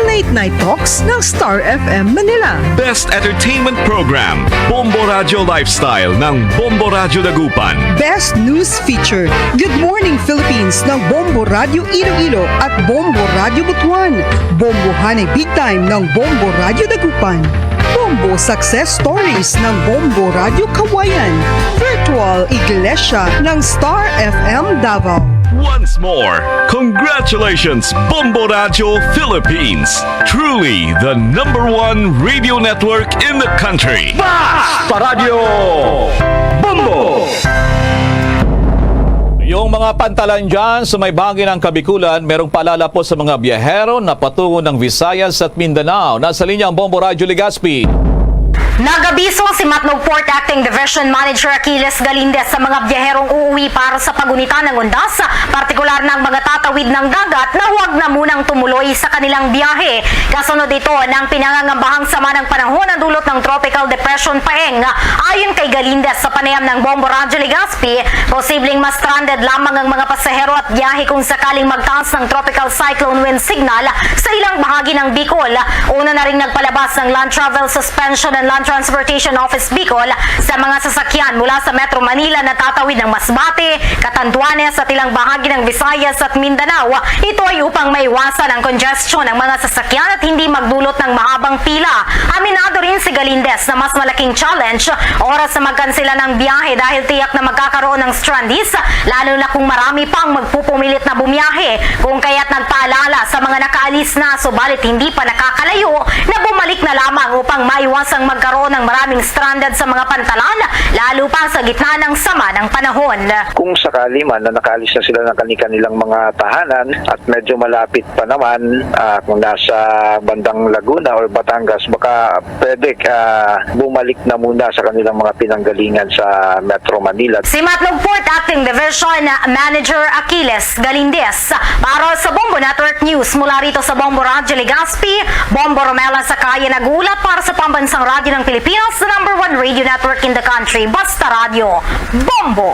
Late Night Talks ng Star F M Manila. Best Entertainment Program, Bombo Radio Lifestyle ng Bombo Radio Dagupan. Best News Feature, Good Morning Philippines ng Bombo Radio Iloilo at Bombo Radio Butuan. Bombohanay Big Time ng Bombo Radio Dagupan. Bombo Success Stories ng Bombo Radio Cauayan. Virtual Iglesia ng Star F M Davao. Once more, congratulations, Bombo Radio Philippines. Truly the number one radio network in the country. Basta Radyo Bombo! Yung mga pantalan dyan sa may bahagi ng Kabikulan, merong paalala po sa mga biyahero na patungo ng Visayas at Mindanao. Nasa linya ang Bombo Radyo Legazpi. Nagabiso si Matnog Port Acting Division Manager Achilles Galindez sa mga biyaherong uuwi para sa paggunita ng undas, partikular na ang mga tatawid ng dagat, na huwag na munang tumuloy sa kanilang biyahe. Kasunod ito ng pinangangambahang sama ng panahon ang dulot ng Tropical Depression Paeng. Ayon kay Galindez, sa panayam ng Bombo Radyo Legazpi, posibleng ma-stranded lamang ang mga pasahero at biyahe kung sakaling magtaas ng Tropical Cyclone Wind Signal sa ilang bahagi ng Bicol. Una na ring nagpalabas ng Land Travel Suspension and Land Transportation Office Bicol sa mga sasakyan mula sa Metro Manila na tatawid ng Masbate, Catanduanes at ilang bahagi ng Visayas at Mindanao. Ito ay upang maiwasan ang congestion ng mga sasakyan at hindi magdulot ng mahabang pila. Aminado rin si Galindez na mas malaking challenge oras na magkansela ng biyahe dahil tiyak na magkakaroon ng strandees, lalo na kung marami pang magpupumilit na bumiyahe. Kung kaya't nagpaalala sa mga nakaalis na subalit hindi pa nakakalayo na bumalik na lamang upang maiwas ang magkaroon ng maraming stranded sa mga pantalan, lalo pa sa gitna ng sama ng panahon. Kung sakali man na nakaalis na sila ng kani-kanilang mga tahanan at medyo malapit pa naman, ah, kung nasa bandang Laguna or Batangas, baka pwede, ah, bumalik na muna sa kanilang mga pinanggalingan sa Metro Manila. Si Matnog Port Acting Division Manager Achilles Galindez para sa Bombo Network News mula rito sa Bombo Radyo Legazpi. Bombo Romela Sakaya nag-uulat para sa Pambansang Radyo ng Pilipinas, the number one radio network in the country. Basta Radyo, Bombo!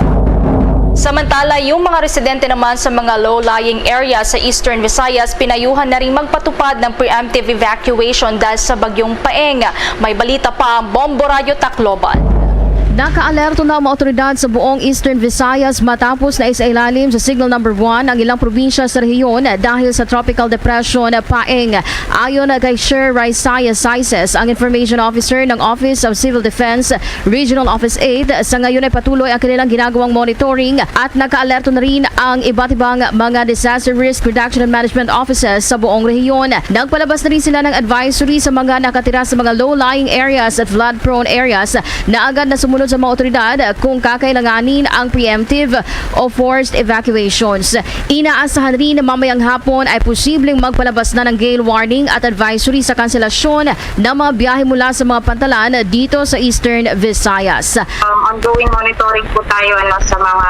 Samantala, yung mga residente naman sa mga low-lying area sa Eastern Visayas, pinayuhan na ring magpatupad ng preemptive evacuation dahil sa Bagyong Paeng. May balita pa ang Bombo Radyo Tacloban. Nakaalerto na ang mga otoridad sa buong Eastern Visayas matapos na isailalim sa Signal Number One ang ilang probinsya sa rehiyon dahil sa Tropical Depression Paeng. Ayon kay Sher Raisaya Saises, ang Information Officer ng Office of Civil Defense, Regional Office eight, sa ngayon ay patuloy ang kanilang ginagawang monitoring at nakaalerto na rin ang iba't ibang mga Disaster Risk Reduction and Management Offices sa buong rehiyon. Nagpalabas na rin sila ng advisory sa mga nakatira sa mga low-lying areas at flood-prone areas na agad na sumunod sa mga otoridad kung kakailanganin ang preemptive o forced evacuations. Inaasahan rin na mamayang hapon ay posibleng magpalabas na ng gale warning at advisory sa kanselasyon ng mga biyahe mula sa mga pantalan dito sa Eastern Visayas. Um, ongoing monitoring po tayo, ano, sa mga,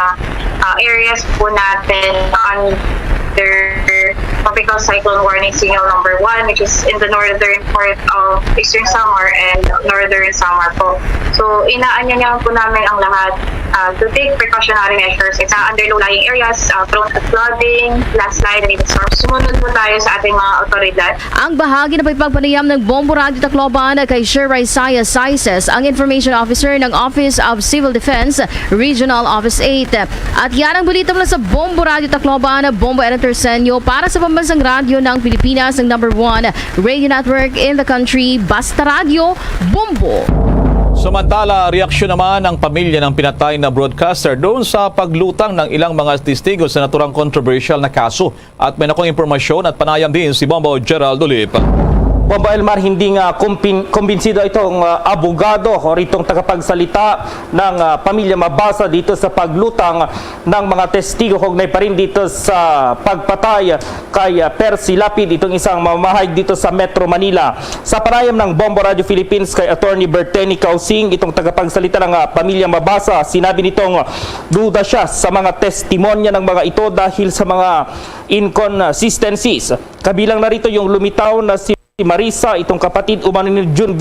ah, areas po natin under Tropical Cyclone Warning Signal Number One, which is in the northern part of Eastern Samar and Northern Samar po. So, inaanyayahan po namin ang lahat, ah, to take precautionary measures. It's, ah, under low-lying areas, ah, prone to flooding, landslide, and even storms. Sumunod po tayo sa ating mga otoridad. Ang bahagi na pagpagpanayam ng Bombo Radyo Tacloban kay Sher Raisaya Saises, ang Information Officer ng Office of Civil Defense, Regional Office eight. At yan ang balita mula sa Bombo Radyo Tacloban, Bombo Aaron Terceño para sa Pambansang Radyo ng Pilipinas, ang number one radio network in the country, Basta Radyo, Bombo. Samantala, reaksyon naman ang pamilya ng pinatay na broadcaster doon sa paglutang ng ilang mga testigo sa naturang kontrobersyal na kaso. At may nakong impormasyon at panayam din si Bombo Gerald Ulip. Bombo Elmar, hindi nga kumpin-, kumbinsido itong, ah, abogado o itong tagapagsalita ng, ah, pamilya Mabasa dito sa paglutang ng mga testigo kaugnay pa rin dito sa pagpatay kay, ah, Percy Lapid, itong isang mamamahay dito sa Metro Manila. Sa panayam ng Bombo Radio Philippines kay Attorney Berteni Causing, itong tagapagsalita ng, ah, pamilya Mabasa, sinabi nitong duda siya sa mga testimonya ng mga ito dahil sa mga inconsistencies. Kabilang na rito yung lumitaw na si Marisa, itong kapatid umano ni Jun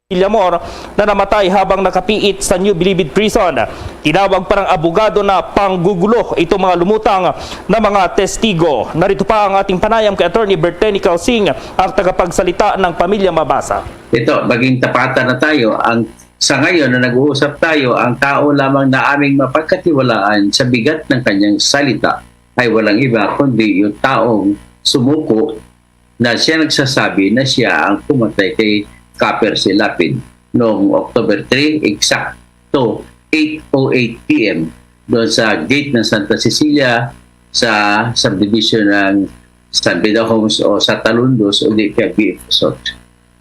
Villamor, na namatay habang nakapiit sa New Bilibid Prison. Tinawag pa ng abogado na panggugulo itong mga lumutang na mga testigo. Narito pa ang ating panayam kay Attorney Berteni Causing, ang tagapagsalita ng pamilya Mabasa. Ito, maging tapatan na tayo. Ang, sa ngayon na nag-uusap tayo, ang tao lamang na aming mapagkatiwalaan sa bigat ng kanyang salita ay walang iba kundi yung taong sumuko na siya nagsasabi na siya ang pumatay kay Ka Percy Lapid noong October three, eksakto eight oh eight P M, doon sa gate ng Santa Cecilia sa subdivision ng San Beda Homes o sa Talundos o di kaya B F Resort.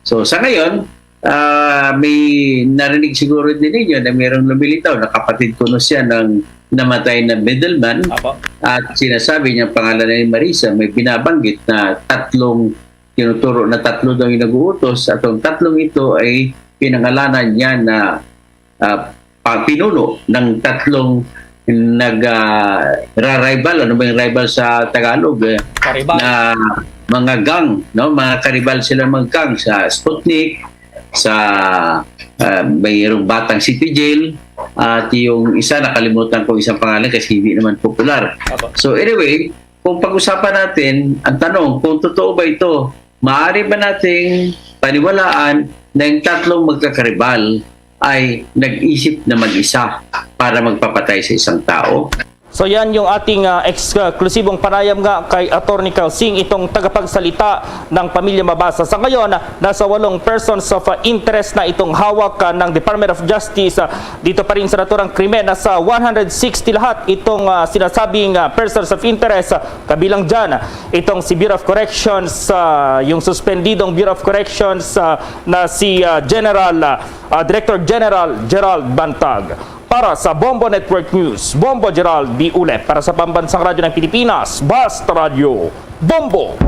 So, sa ngayon, Ah, may narinig siguro din ninyo na mayroong lumilitaw na kapatid ko na siya ng namatay na middleman. Apo. At sinasabi niya ang pangalan ni Marisa, may binabanggit na tatlong tinuturo na tatlo daw yung nag-uutos at ang tatlong ito ay pinangalanan niya na ah, pa-, pinuno ng tatlong nag, ah, ra-rival, ano ba yung rival sa Tagalog, eh? Karibal. Na mga gang, no? Mga karibal sila, mga gang sa Sputnik, sa, ah, mayroong Batang City Jail, at yung isa, nakalimutan ko isang pangalan kasi hindi naman popular. Apo. So anyway, kung pag-usapan natin, ang tanong, kung totoo ba ito, maaari ba nating paniwalaan na yung tatlong magkakaribal ay nag-isip na mag-isa para magpapatay sa isang tao? So yan yung ating, ah, eksklusibong panayam nga kay Attorney Carl Singh, itong tagapagsalita ng Pamilya Mabasa. Sa ngayon, nasa walong persons of, ah, interest na itong hawak, ah, ng Department of Justice, ah, dito pa rin sa naturang krimen. Nasa one hundred sixty lahat itong, ah, sinasabing, ah, persons of interest, ah, kabilang dyan itong si Bureau of Corrections, ah, yung suspendidong Bureau of Corrections, ah, na si, ah, General, ah, ah, Director General Gerald Bantag. Para sa Bombo Network News, Bombo Gerald B. Ulep. Para sa Pambansang Radyo ng Pilipinas, Basta Radyo, Bombo!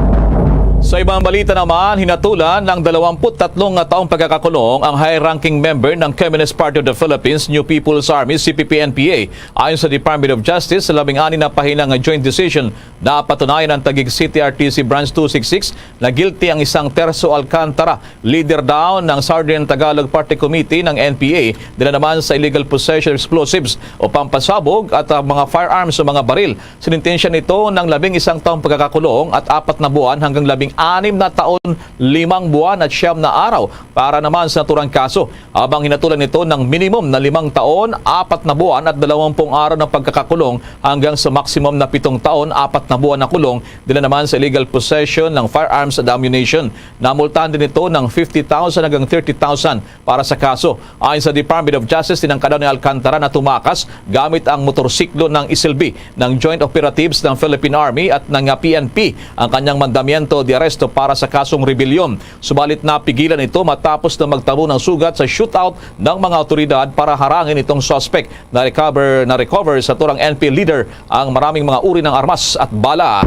Sa ibang balita naman, hinatulan ng dalawampu't tatlong taong pagkakakulong ang high-ranking member ng Communist Party of the Philippines, New People's Army, C P P N P A. Ayon sa Department of Justice, sa labing-anim na pahinang joint decision, napatunayan ang Taguig City R T C Branch two six six na guilty ang isang Terso Alcantara, leader daw ng Southern Tagalog Party Committee ng N P A, dala naman sa illegal possession of explosives o pampasabog at, ah, mga firearms o mga baril. Sinintensya nito ng labing isang taong pagkakakulong at apat na buwan hanggang labing anim na taon, limang buwan at siyam na araw para naman sa naturang kaso. Habang hinatulan nito ng minimum na limang taon, apat na buwan at dalawampung araw na pagkakakulong hanggang sa maximum na pitong taon, apat na buwan na kulong, dala naman sa illegal possession ng firearms at ammunition. Namultahan din ito ng fifty thousand hanggang thirty thousand para sa kaso. Ayon sa Department of Justice, tinangkad daw ni Alcantara na tumakas gamit ang motorsiklo nang isilbi ng joint operatives ng Philippine Army at ng P N P ang kanyang mandamiento de arresto para sa kasong rebelyon. Subalit napigilan ito matapos na magtabo ng sugat sa shootout ng mga awtoridad para harangin itong suspect. Na-recover, na-recover sa naturang N P A leader ang maraming mga uri ng armas at bala.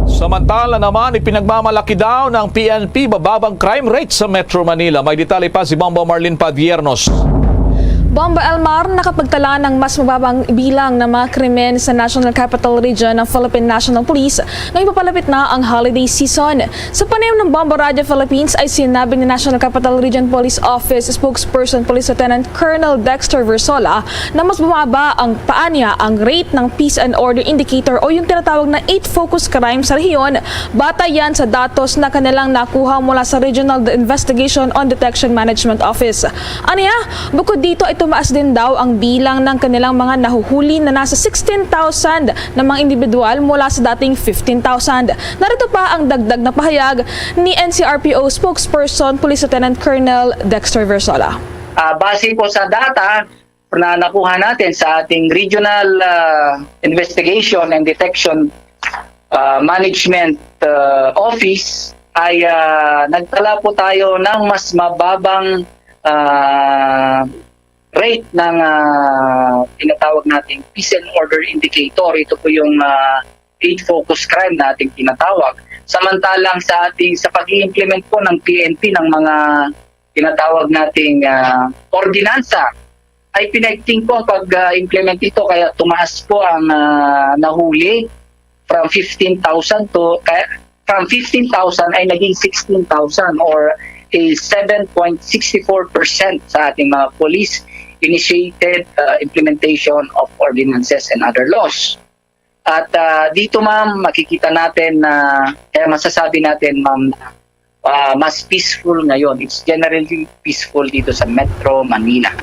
Samantala naman, ipinagmamalaki daw ng P N P mababang crime rate sa Metro Manila. May detalye pa si Bombo Marlene Padiernos. Bombo Elmar, nakapagtala ng mas mababang bilang ng mga krimen sa National Capital Region ng Philippine National Police ngayong papalapit na ang holiday season. Sa panayam ng Bombo Radio Philippines ay sinabi ni National Capital Region Police Office Spokesperson Police Lieutenant Colonel Dexter Versola na mas bumaba ang, paa niya, ang rate ng peace and order indicator o yung tinatawag na eight focus crime sa rehiyon, batay yan sa datos na kanilang nakuha mula sa Regional Investigation on Detection Management Office. Aniya, bukod dito ay tumaas din daw ang bilang ng kanilang mga nahuhuli na nasa sixteen thousand na mga individual mula sa dating fifteen thousand. Narito pa ang dagdag na pahayag ni N C R P O spokesperson Police Lieutenant Colonel Dexter Versola. Ah, base po sa data na nakuha natin sa ating Regional, ah, Investigation and Detection, ah, Management, ah, Office, ay, ah, nagtala po tayo ng mas mababang, ah, rate ng, ah, tinatawag nating peace and order indicator. Ito po yung, ah, eight focus crime na ating tinatawag. Samantalang sa ating, sa pag-i-implement po ng P N P ng mga tinatawag nating, ah, ordinansa, ay pinaigting po ang pag-implement ito, kaya tumaas po ang, ah, nahuli from fifteen thousand to, kaya from fifteen thousand ay naging sixteen thousand, or a seven point six four percent sa ating mga police initiated, ah, implementation of ordinances and other laws. At, ah, dito, ma'am, makikita natin na, kaya masasabi natin, ma'am, na, ah, mas peaceful ngayon. It's generally peaceful dito sa Metro Manila.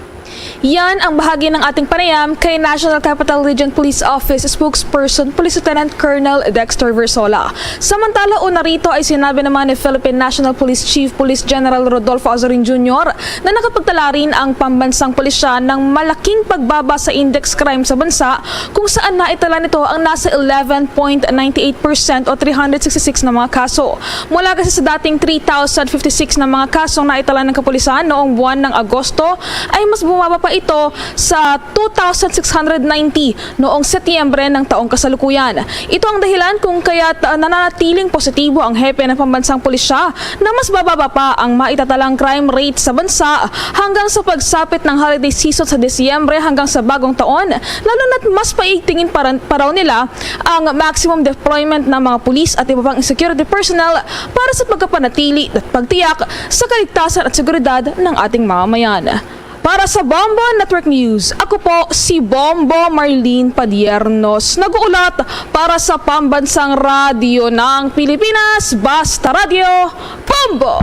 Yan ang bahagi ng ating panayam kay National Capital Region Police Office Spokesperson Police Lieutenant Colonel Dexter Versola. Samantala, una rito ay sinabi naman ni Philippine National Police Chief Police General Rodolfo Azorin Junior na nakapagtala rin ang pambansang pulisya ng malaking pagbaba sa index crime sa bansa, kung saan naitala nito ang nasa eleven point nine eight percent o three hundred sixty six na mga kaso. Mula kasi sa dating three thousand fifty six na mga kasong naitala ng kapulisan noong buwan ng Agosto, ay mas bumaba pa ito sa two thousand six hundred ninety noong Setyembre ng taong kasalukuyan. Ito ang dahilan kung kaya't, ah, nananatiling positibo ang hepe ng pambansang pulisya na mas bababa pa ang maitatalang crime rate sa bansa hanggang sa pagsapit ng holiday season sa Disyembre hanggang sa Bagong Taon, lalo na't mas paigtingin pa, ran- pa raw nila ang maximum deployment ng mga pulis at iba pang security personnel para sa pagkapanatili at pagtiyak sa kaligtasan at seguridad ng ating mamamayan. Para sa Bombo Network News, ako po si Bombo Marlene Padiernos, nag-uulat para sa Pambansang Radyo ng Pilipinas, Basta Radyo, Bombo!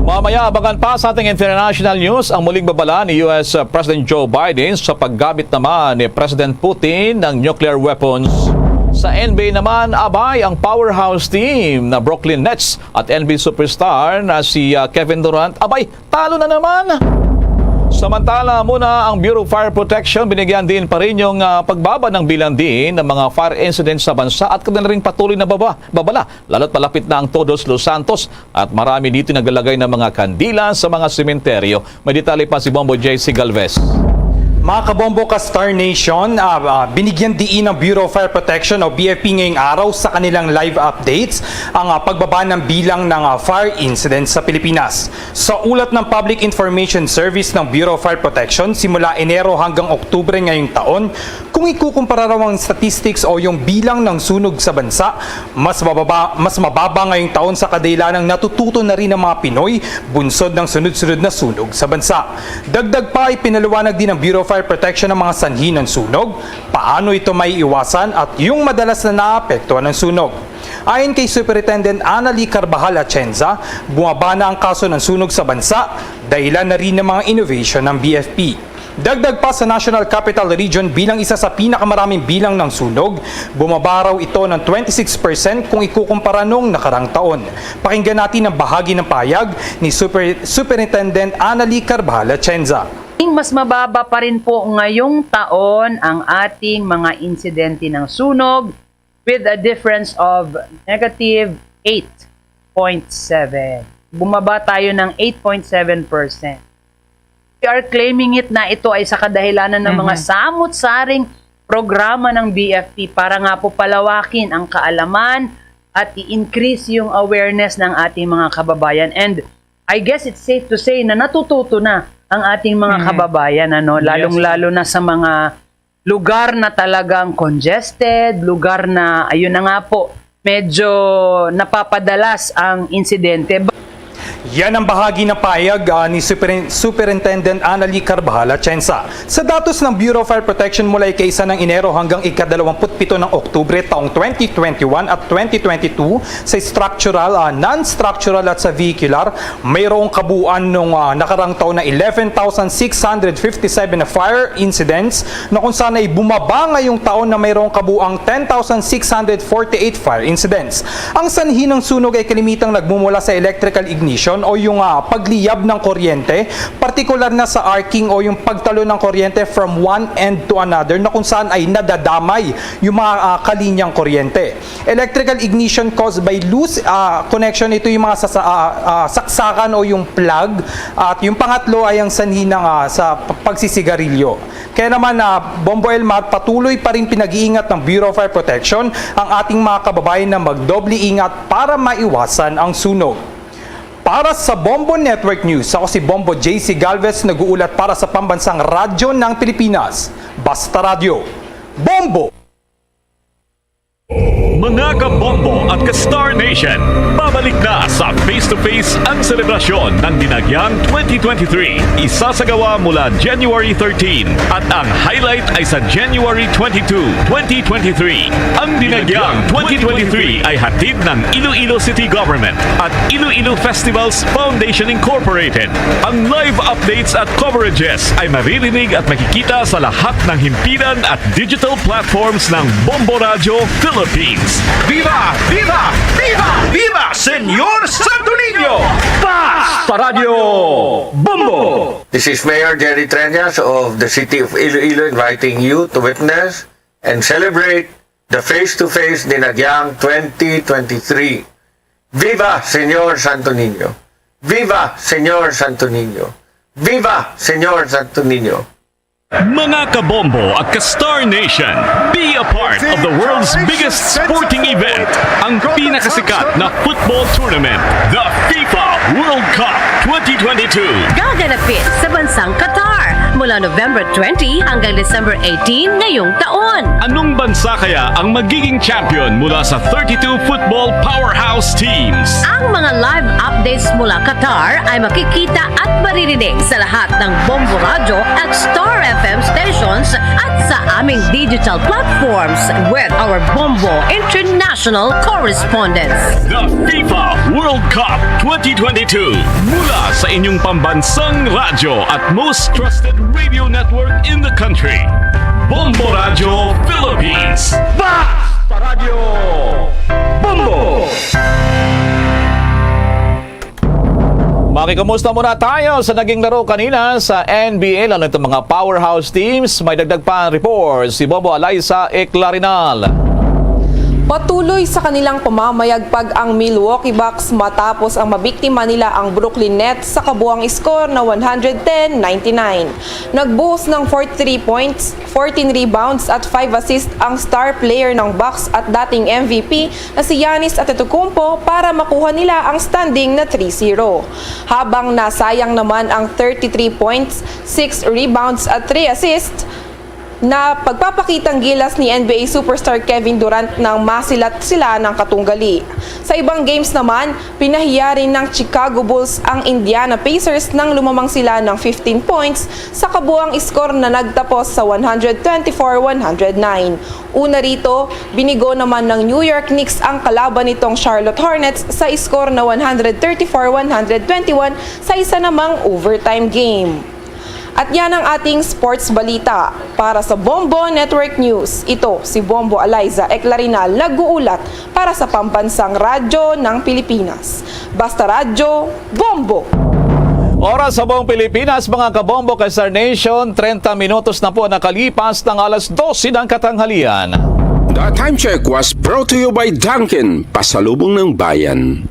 Mamaya, abangan pa sa ating international news ang muling babala ni U S President Joe Biden sa paggamit naman ni President Putin ng nuclear weapons sa N B A naman. Abay, ang powerhouse team na Brooklyn Nets at N B A superstar na si, ah, Kevin Durant, abay, talo na naman. Samantala, muna ang Bureau of Fire Protection, binigyan din pa rin yung, ah, pagbaba ng bilang din ng mga fire incidents sa bansa at kanilang patuloy na baba, babala, lalo't malapit na ang Todos Los Santos at marami dito naglalagay ng mga kandila sa mga sementeryo. May detalye pa si Bombo J C Galvez. Mga kabombo ka Star Nation, ah, ah, binigyan diin ng Bureau of Fire Protection o B F P ngayong araw sa kanilang live updates ang, ah, pagbaba ng bilang ng, ah, fire incidents sa Pilipinas. Sa ulat ng Public Information Service ng Bureau of Fire Protection, simula Enero hanggang Oktubre ngayong taon, kung ikukumpara raw ang statistics o yung bilang ng sunog sa bansa, mas mababa, mas mababa ngayong taon sa kadahilanang natututo na rin ang mga Pinoy bunsod ng sunod-sunod na sunog sa bansa. Dagdag pa, ipinaliwanag din ng Bureau of Fire Protection ang mga sanhi ng sunog, paano ito maiiwasan at yung madalas na naapektuhan ng sunog. Ayon kay Superintendent Annalie Carvajal Atienza, bumaba na ang kaso ng sunog sa bansa, dahilan na rin ng mga innovation ng B F P. Dagdag pa, sa National Capital Region, bilang isa sa pinakamaraming bilang ng sunog, bumaba raw ito ng twenty-six percent kung ikukumpara noong nakarang taon. Pakinggan natin ang bahagi ng pahayag ni Super-, Superintendent Annalie Carvajal Atienza. Mas mababa pa rin po ngayong taon ang ating mga insidente ng sunog with a difference of negative eight point seven. Bumaba tayo ng eight point seven percent. We are claiming it na ito ay sa kadahilanan ng mga Mhm. samot-saring programa ng B F P para nga po palawakin ang kaalaman at i-increase yung awareness ng ating mga kababayan. And I guess it's safe to say na natututo na ang ating mga Mhm. kababayan, ano, Yes. lalong-lalo na sa mga lugar na talagang congested, lugar na, ayun na nga po, medyo napapadalas ang insidente. Yan ang bahagi ng pahayag, ah, ni Superin-, Superintendent Annalie Carvajal Atienza. Sa datos ng Bureau of Fire Protection, mula ika-isa ng Enero hanggang ikadalawamput pito ng Oktubre taong twenty twenty-one at twenty twenty-two, sa structural, ah, non-structural at sa vehicular, mayroong kabuuan nung, ah, nakarang taon na eleven thousand six hundred fifty-seven na fire incidents, na kung saan ay bumaba ngayong taon na mayroong kabuang ten thousand six hundred forty-eight fire incidents. Ang sanhi ng sunog ay kalimitang nagmumula sa electrical ignition o yung, ah, pagliyab ng kuryente, partikular na sa arcing o yung pagtalon ng kuryente from one end to another, na kung saan ay nadadamay yung mga, ah, kalinyang kuryente. Electrical ignition caused by loose, ah, connection, ito yung mga sa, sa, ah, ah, saksakan o yung plug, at yung pangatlo ay ang sanhi ng, ah, sa p-, pagsisigarilyo. Kaya naman, ah, Bombo Elmar, patuloy pa rin pinag-iingat ng Bureau of Fire Protection ang ating mga kababayan na magdoble ingat para maiwasan ang sunog. Para sa Bombo Network News, ako si Bombo J C Galvez, nag-uulat para sa Pambansang Radyo ng Pilipinas, Basta Radyo. Bombo! Mga kabombo at ka-Star Nation, babalik na sa Face to Face ang selebrasyon ng Dinagyang twenty twenty-three. Isasagawa mula January thirteen at ang highlight ay sa January twenty-two, twenty twenty-three. Ang Dinagyang twenty twenty-three ay hatid ng Iloilo City Government at Iloilo Festivals Foundation Incorporated. Ang live updates at coverages ay maririnig at makikita sa lahat ng himpilan at digital platforms ng Bombo Radyo Philippines. Viva! Viva! Viva! Viva Señor Santo Niño! Basta Radyo Bombo! This is Mayor Jerry Treñas of the City of Iloilo inviting you to witness and celebrate the Face to Face Dinagyang twenty twenty-three. Viva Señor Santo Niño! Viva Señor Santo Niño! Viva Señor Santo Niño! Mga kabombo at ka-Star Nation, be a part of the world's biggest sporting event, ang pinakasikat na football tournament, the FIFA World Cup twenty twenty-two. Gaganapin sa bansang Qatar mula November twenty hanggang December eighteen ngayong taon. Anong bansa kaya ang magiging champion mula sa thirty-two football powerhouse teams? Ang mga live updates mula Qatar ay makikita at maririnig sa lahat ng Bombo Radyo at Star F M stations at sa aming digital platforms with our Bombo International correspondents. The FIFA World Cup twenty twenty-two. Mula sa inyong pambansang radyo at most trusted radio network in the country, Bombo Radyo Philippines. Basta Radyo Bombo! Makikamusta muna tayo sa naging laro kanina sa N B A, lalo itong mga powerhouse teams. May dagdag pa ang report si Bobo Alaysa Eclarinal. Patuloy sa kanilang pamamayagpag ang Milwaukee Bucks matapos ang mabiktima nila ang Brooklyn Nets sa kabuang score na one hundred ten ninety-nine. Nagbuhos ng forty-three points, fourteen rebounds at five assists ang star player ng Bucks at dating M V P na si Giannis Antetokounmpo para makuha nila ang standing na three zero. Habang nasayang naman ang thirty-three points, six rebounds at three assists, na pagpapakitang gilas ni N B A superstar Kevin Durant nang masilat sila ng katunggali. Sa ibang games naman, pinahiya rin ng Chicago Bulls ang Indiana Pacers nang lumamang sila ng fifteen points sa kabuang score na nagtapos sa one hundred twenty-four one hundred nine. Una rito, binigo naman ng New York Knicks ang kalaban nitong Charlotte Hornets sa score na one hundred thirty-four one hundred twenty-one sa isa namang overtime game. At yan ang ating sports balita. Para sa Bombo Network News, ito si Bombo Eliza Eclarinal, nag-uulat para sa Pambansang Radyo ng Pilipinas. Basta Radyo, Bombo! Oras sa buong Pilipinas, mga kabombo, ka-Star Nation, treinta minutos na po nakalipas ng alas dose ng katanghalian. The time check was brought to you by Dunkin, pasalubong ng bayan.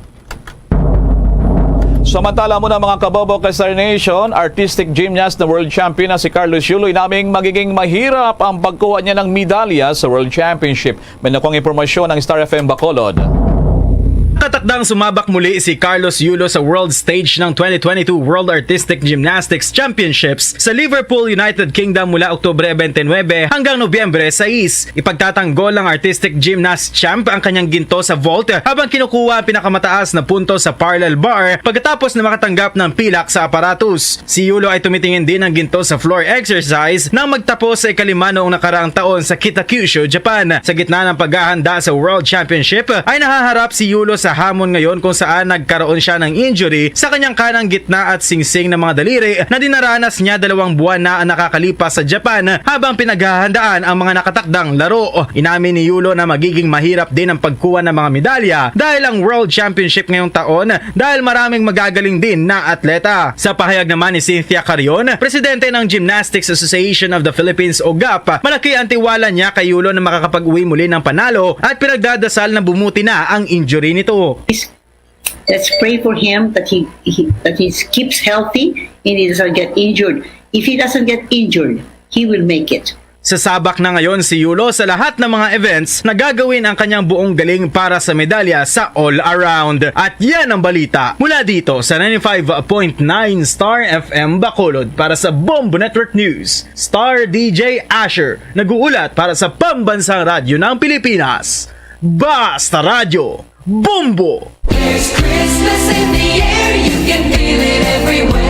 Samantala muna, mga kabobo, ka-Star Nation, artistic gymnast na world champion na si Carlos Yulo, inaming magiging mahirap ang pagkuha niya ng medalya sa World Championship. May nakuhang impormasyon ang Star F M Bacolod. Katakdang sumabak muli si Carlos Yulo sa world stage ng twenty twenty-two World Artistic Gymnastics Championships sa Liverpool, United Kingdom mula Oktubre twenty-nine hanggang Nobyembre sais. Ipagtatanggol ng artistic gymnast champ ang kanyang ginto sa vault habang kinukuha ang pinakamataas na punto sa parallel bar pagkatapos na makatanggap ng pilak sa aparatus. Si Yulo ay tumitingin din ng ginto sa floor exercise nang magtapos sa ikalima noong nakaraang taon sa Kitakyushu, Japan. Sa gitna ng paghahanda sa World Championship, ay nahaharap si Yulo sa hamon ngayon kung saan nagkaroon siya ng injury sa kanyang kanang gitna at singsing ng mga daliri na dinaranas niya dalawang buwan na ang nakakalipas sa Japan habang pinaghahandaan ang mga nakatakdang laro. Inamin ni Yulo na magiging mahirap din ang pagkuha ng mga medalya dahil ang World Championship ngayong taon dahil maraming magagaling din na atleta. Sa pahayag naman ni Cynthia Carrion, presidente ng Gymnastics Association of the Philippines o gap, malaki ang tiwala niya kay Yulo na makakapag-uwi muli ng panalo at pinagdadasal na bumuti na ang injury nito. Let's pray for him that he, he that he keeps healthy and he doesn't get injured. If he doesn't get injured, he will make it. Sasabak na ngayon si Yulo sa lahat ng mga events na gagawin ang kanyang buong galing para sa medalya sa all-around. At yan ang balita mula dito sa ninety-five point nine Star F M Bacolod. Para sa Bombo Network News, Star D J Asher, nag-uulat para sa Pambansang Radyo ng Pilipinas, Basta Radyo, Bombo! There's Christmas in the air, you can feel it everywhere.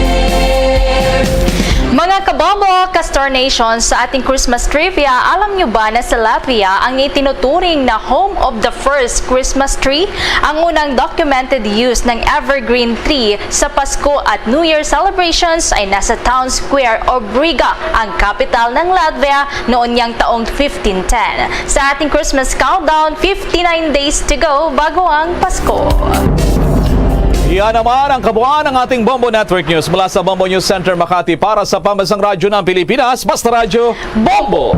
Mga kabombo, ka-Star Nation, sa ating Christmas trivia, alam nyo ba na si Latvia ang itinuturing na home of the first Christmas tree? Ang unang documented use ng evergreen tree sa Pasko at New Year celebrations ay nasa town square of Riga, ang kapital ng Latvia, noon niyang taong fifteen ten. Sa ating Christmas countdown, fifty-nine days to go bago ang Pasko. Yan naman ang kabuuan ng ating Bombo Network News mula sa Bombo News Center Makati para sa Pambansang Radyo ng Pilipinas, Basta Radyo, Bombo!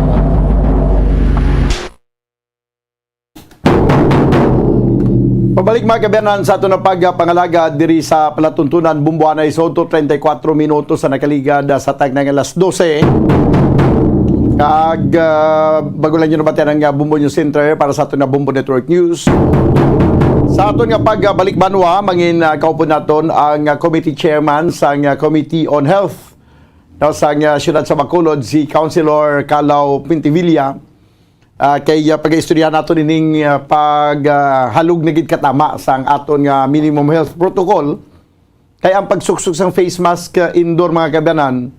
Pabalik, mga kaabyanan, sa aton nga pagpangalagad diri sa palatuntunan, Bombo anay sa otro, treinta y cuatro minutos sa nakaligad, ah, sa tagna nga alas dose. Kag, ah, bago lang nyo nabatian ang, ah, Bombo News Center para sa aton nga Bombo Network News. Sa aton nga pagbalik banwa, mangin, ah, kaupod naton ang, ah, committee chairman sang, ah, Committee on Health, no, sang, ah, siyudad sa Bacolod, si Councilor Calaw Pintivilla. Ah, kay, ah, pagaistoryahan naton ining, ah, pag, ah, halog na gid katama sang aton nga minimum health protocol, kay ang pagsuksok sang face mask, ah, indoor, mga kaabyanan,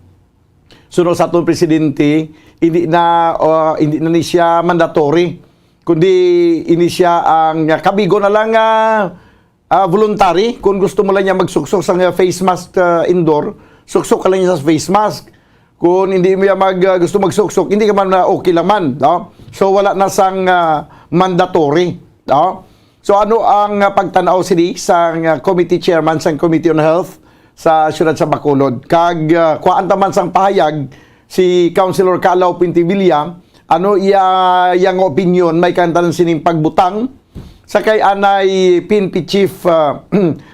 suno sa aton presidente, hindi na, ah, hindi na ni siya mandatory, kundi ini siya ang, ah, kabigo na lang, ah, ah, voluntary. Kung gusto mo lang niya magsuksok sang, ah, face mask, ah, indoor, suksok ka lang niya sa face mask. Kung hindi mo yan mag, ah, gusto magsuksok, hindi ka man, ah, okay lang man, no? So, wala na sang, ah, mandatory, no? So, ano ang, ah, pagtanaw sini sang, ah, committee chairman sang Committee on Health sa siyudad sa Bacolod? Kag, ah, kuhaan ta man sang pahayag si Councilor Calaw Pintivilla, ano iya, iya nga opinyon may kantanan sining pagbutang sa kay anay P N P Chief, ah,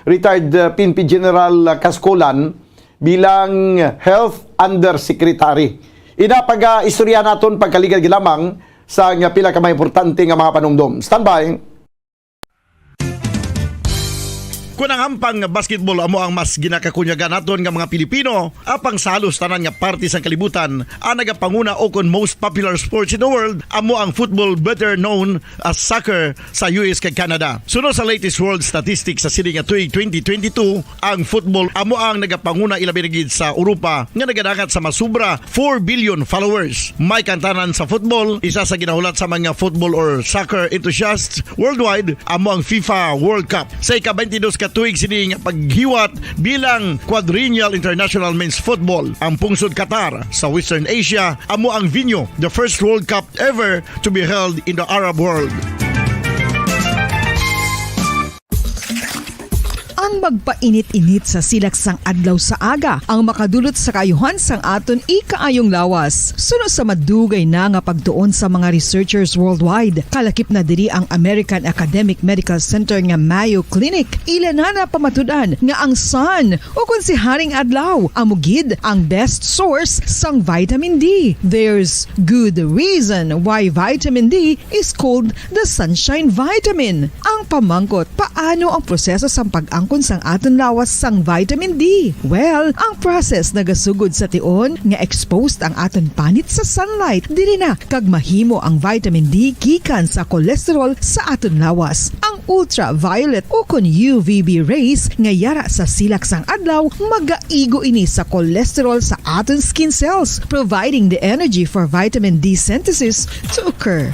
retired, ah, P N P General, ah, Kaskulan bilang Health Undersecretary. Ina, pag-istorya naton pagkaligad lamang sa nga pila ka mga importante nga mga panumdom. Standby. Kun ang ampang nga basketball amo ang mas ginakakunyagan naton nga mga Pilipino, apang sa halos tanan nga parte sang kalibutan, ang nagapanguna o kon most popular sports in the world amo ang football, better known as soccer, sa U S kag Canada. Suno sa latest world statistics sa sini nga tuig twenty twenty-two, ang football amo ang nagapanguna, ilabi na gid sa Europa, nga nagadangat sa masubra four billion followers. May kantanan sa football, isa sa ginahulat sa mga football or soccer enthusiasts worldwide amo ang FIFA World Cup. Sa ika-twenty-dos ka tuig sini nga paghiwat bilang Quadrennial International Men's Football, ang pungsod Qatar sa Western Asia amo ang venue, the first World Cup ever to be held in the Arab world. Ang magpainit-init sa silak sang adlaw sa aga ang makadulot sa kaayuhan sang aton ikaayong lawas. Suno sa madugay na nga pagtuon sa mga researchers worldwide, kalakip na diri ang American Academic Medical Center nga Mayo Clinic. Ila na napamatud-an nga ang sun, o kon si Haring Adlaw, amo gid ang best source sang vitamin D. There's good reason why vitamin D is called the sunshine vitamin. Ang pamangkot, paano ang proseso sang pag-angkon sang aton lawas sang vitamin D? Well, ang process nagasugod sa tion nga exposed ang aton panit sa sunlight. Diri na kag mahimo ang vitamin D gikan sa cholesterol sa aton lawas. Ang ultraviolet o kon U V B rays nga yara sa silak sang adlaw magaigo ini sa cholesterol sa aton skin cells, providing the energy for vitamin D synthesis to occur.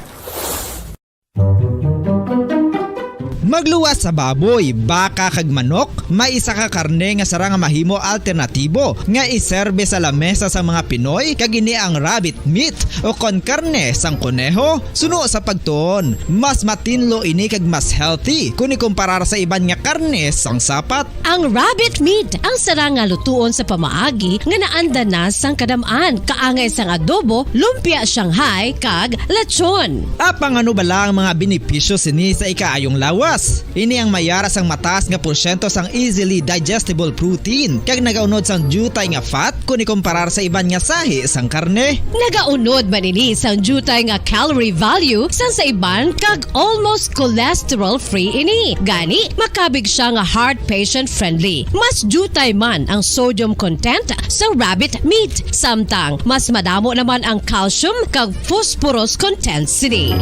Magluwas sa baboy, baka kag manok, may isa ka karne nga sarang nga mahimo alternatibo nga iserbe sa lamesa sa mga Pinoy, kag ini ang rabbit meat o kon karne sang koneho. Suno sa pagtuon, mas matinlo ini kag mas healthy kun ikumparar sa iban nga karne sang sapat. Ang rabbit meat ang sarang nga lutuon sa pamaagi nga naanda na sang kadam-an, kaangay sang adobo, lumpia Shanghai, kag lechon. Apang ano bala ang mga benepisyo sini sa ikaayong lawas? Ini ang mayara sang mataas nga porsyento sang easily digestible protein, kag nagaunod sang diutay nga fat kun ikumparar sa iban nga sahi sang karne. Nagaunod man ini sang diutay nga calorie value sang sa iban, kag almost cholesterol-free ini. Gani, makabig sia nga heart patient-friendly. Mas diutay man ang sodium content sa rabbit meat, samtang mas madamo naman ang calcium kag phosphorus content sini.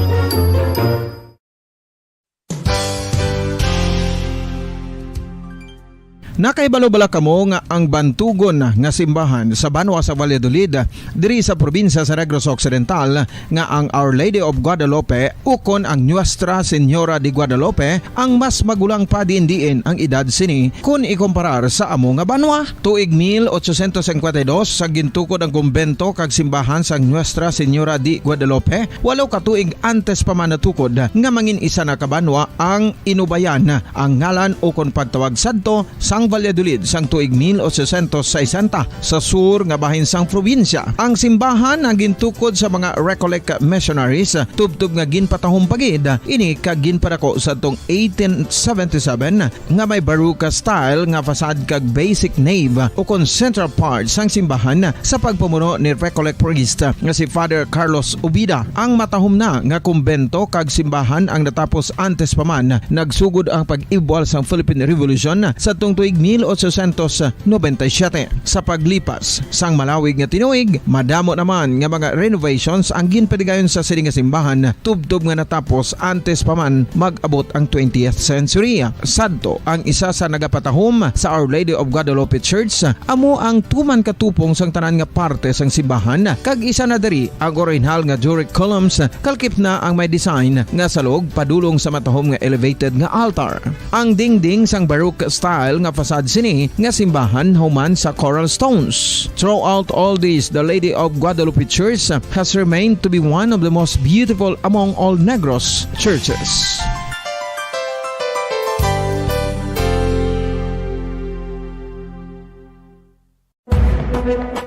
Nakahibalo bala kamo nga ang bantugon nga simbahan sa banwa sa Valladolid, diri sa probinsya sa Negros Occidental, nga ang Our Lady of Guadalupe ukon ang Nuestra Señora de Guadalupe ang mas magulang pa diin-diin ang edad sini kon ikumparar sa amo nga banwa? Tuig mil ochocientos cincuenta y dos, sa gintukod ang kumbento kag simbahan sang Nuestra Señora de Guadalupe, walo ka tuig antes pa man natukod nga mangin isa na ka banwa ang Inubayan, ang ngalan ukon pagtawag sadto sang Valladolid sang tuig mil ochocientos sesenta, sa sur nga bahin sang probinsya. Ang simbahan ang gintukod sa mga Recollect missionaries, tubtob nga ginpatahom pa gid ini kag ginpadako sadtong eighteen seventy-seven, nga may Baroque style nga facade kag basic nave ukon central part sang simbahan sa pagpamuno ni Recollect priest nga si Father Carlos Ubida. Ang matahom na nga kumbento kag simbahan ang natapos antes pa man nagsugod ang pag-ibwal sang Philippine Revolution sadtong tuig mil ochocientos noventa y siete. Sa paglipas sang malawig nga tinuig, madamo naman nga mga renovations ang ginpatigayon sa sini nga simbahan, tubtob nga natapos antes pa man mag-abot ang twentieth century. Sadto, ang isa sa nagapatahom sa Our Lady of Guadalupe Church amo ang tuman katupong sang tanan nga parte sang simbahan, kag isa na diri ang orihinal nga Doric columns, kalkip na ang may design nga salog padulong sa matahom nga elevated nga altar. Ang dingding sang Baroque style nga facade sini nga simbahan human sa coral stones. Throughout all this, the Lady of Guadalupe Church has remained to be one of the most beautiful among all Negros churches.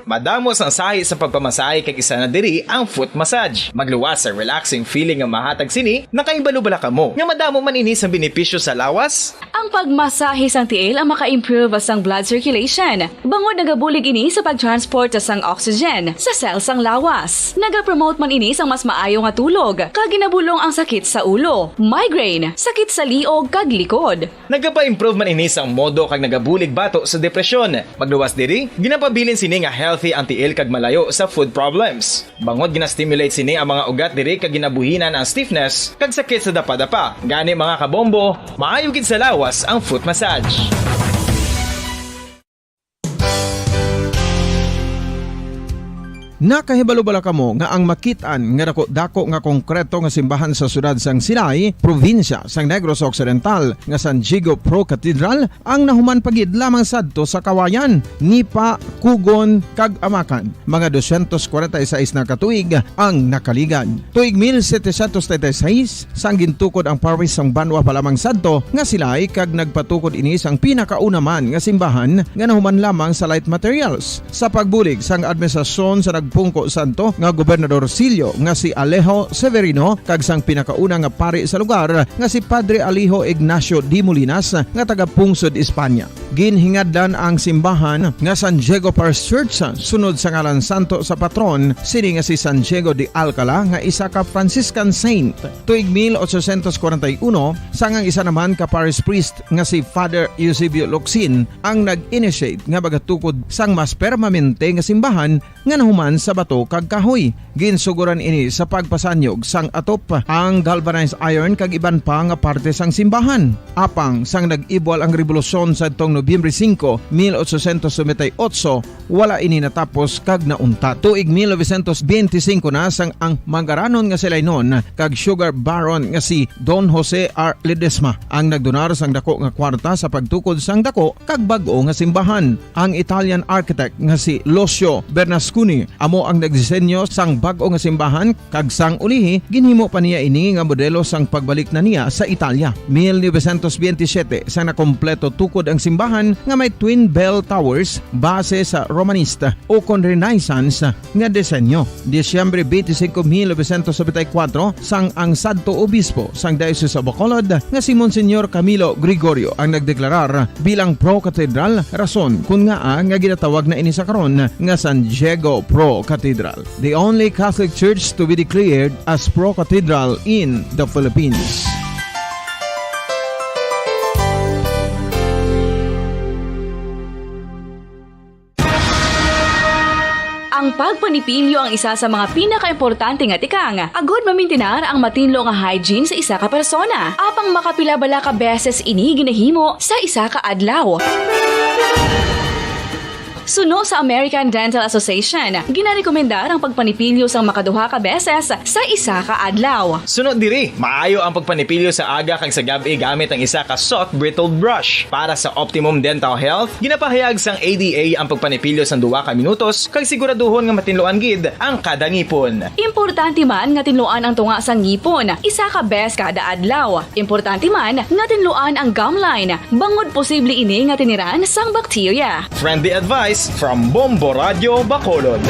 Madamo sang sahi sa pagpamasahe kag isa na diri ang foot massage. Magluwas sa relaxing feeling nga mahatag sini, nakahibalo bala kamo nga madamo man ini sang benepisyo sa lawas? Ang pagmasahe sang tiil ang maka-improve sang blood circulation, bangod nagabulig ini sa pag-transport sang oxygen sa cell sang lawas. Nagapromote man ini sang mas maayo nga tulog, kag ginabulong ang sakit sa ulo, migraine, sakit sa liog, kag likod. Nagapa-improve man ini sang modo kag nagabulig bato sa depresyon. Magluwas diri, ginapabilin sini nga healthy ang tiil kag malayo sa foot problems. Bangod gina-stimulate sini ang mga ugat diri kag ginabuhinan ang stiffness kag sakit sa dapadapa. Gani, mga kabombo, maayo gid sa lawas ang foot massage. Nakahibalo bala kamo nga ang makit-an nga dako-dako nga konkreto nga simbahan sa siyudad sang Silay, probinsya sang Negros Occidental, nga San Diego Pro Cathedral ang nahuman pa gid lamang sadto sa Kawayan, Nipa, Cogon, kag Amacan, mga dosyentos kwarenta y seis na ka tuig ang nakaligad. Tuig mil setecientos treinta y seis, sang gintukod ang parish sang banwa pa lamang sadto nga Silay, kag nagpatukod ini sang pinakauna man nga simbahan nga nahuman lamang sa light materials. Sa pagbulig sang administrasyon sa nagpungko sadto nga Gobernador Silio nga si Alejo Severino kag sang pinakauna nga pari sa lugar nga si Padre Alejo Ignacio de Molinas nga taga-pungsod Espanya. Ginhingadlan ang simbahan nga San Diego Parish Church sunod sa ngalan santo sa patron sini nga si San Diego de Alcala, nga isa ka Franciscan saint. Tuig mil ochocientos kwarenta y uno, sang ang isa naman ka parish priest nga si Father Eusebio Locsin ang nag-initiate nga magatukod sang mas permanente nga simbahan nga nahuman sa bato kag kahoy. Ginsugoran ini sa pagpasanyog sang atop, ang galvanized iron kag iban pa nga parte sang simbahan. Apang sang nag-ibwal ang rebolusyon sadtong Nobyembre singko, mil ochocientos noventa y ocho, wala ini natapos kag nauntat. Tuig mil novecientos benti singko na sang ang mangaranon nga Silaynon kag sugar baron nga si Don Jose R. Ledesma ang nagdonar sang dako nga kwarta sa pagtukod sang dako kag bag-o nga simbahan. Ang Italian architect nga si Lucio Bernasconi amo ang nagdisenyo sang bag-o nga simbahan, kag sang ulihi, ginhimo pa niya ini nga modelo sang pagbalik na niya sa Italia. Mil novecientos benti siyete, sang nakompleto tukod ang simbahan nga may twin bell towers base sa Romanista ukon Renaissance nga disenyo. Disyembre benti singko, mil novecientos nobenta y kuwatro, sang ang sadto obispo sang Diocese of Bacolod nga si Monsignor Camilo Gregorio ang nagdeklarar bilang pro-cathedral, rason kon ngaa nga ginatawag na ini sa karon nga San Diego Pro Cathedral, the only Catholic church to be declared as pro-cathedral in the Philippines. Ang pagpanipilyo ang isa sa mga pinakaimportante nga tikang, agod mamintinar ang matinlo nga hygiene sa isa ka persona. Apang makapila bala ka beses ini ginahimo sa isa ka adlaw? Suno sa American Dental Association, ginarekomendar ang pagpanipilyo sang makaduha ka beses sa isa ka adlaw. Suno diri, maayo ang pagpanipilyo sa aga kag sa gab-i gamit ang isa ka soft bristled brush. Para sa optimum dental health, ginapahayag sang A D A ang pagpanipilyo sang duha ka minutos kag siguraduhon nga matinluan gid ang kada ngipon. Importante man nga tinluan ang tunga sang ngipon isa ka bes kada adlaw. Importante man nga tinluan ang gum line, bangod posible ini nga tiniran sang bakterya. Friendly advice from Bombo Radio Bacolod.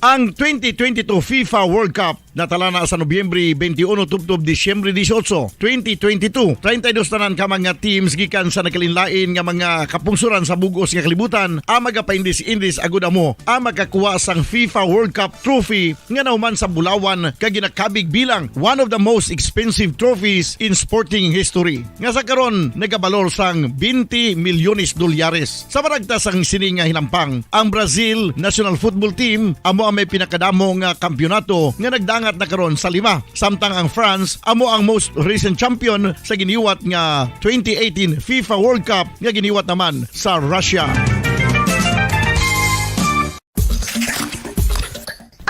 Ang twenty twenty-two FIFA World Cup natala na sa Nobyembre twenty-one tubtob Disyembre dieciocho, twenty twenty-two. Treinta y dos tanan ka mga teams gikan sa nagkalainlain nga mga kapungsoran sa bug-os nga kalibutan ang magapaindis-indis agud amo ang makakuha sang FIFA World Cup trophy nga nahuman sa bulawan kag ginakabig bilang one of the most expensive trophies in sporting history, nga sa karon nagabalor sang twenty milyones dolyares. Sa maragta sang sini nga hinampang, ang Brazil national football team amo ang may pinakadamo nga kampiyonato nga nagdangat na karon sa lima, samtang ang France amo ang most recent champion sa giniwat nga twenty eighteen FIFA World Cup nga giniwat naman sa Russia.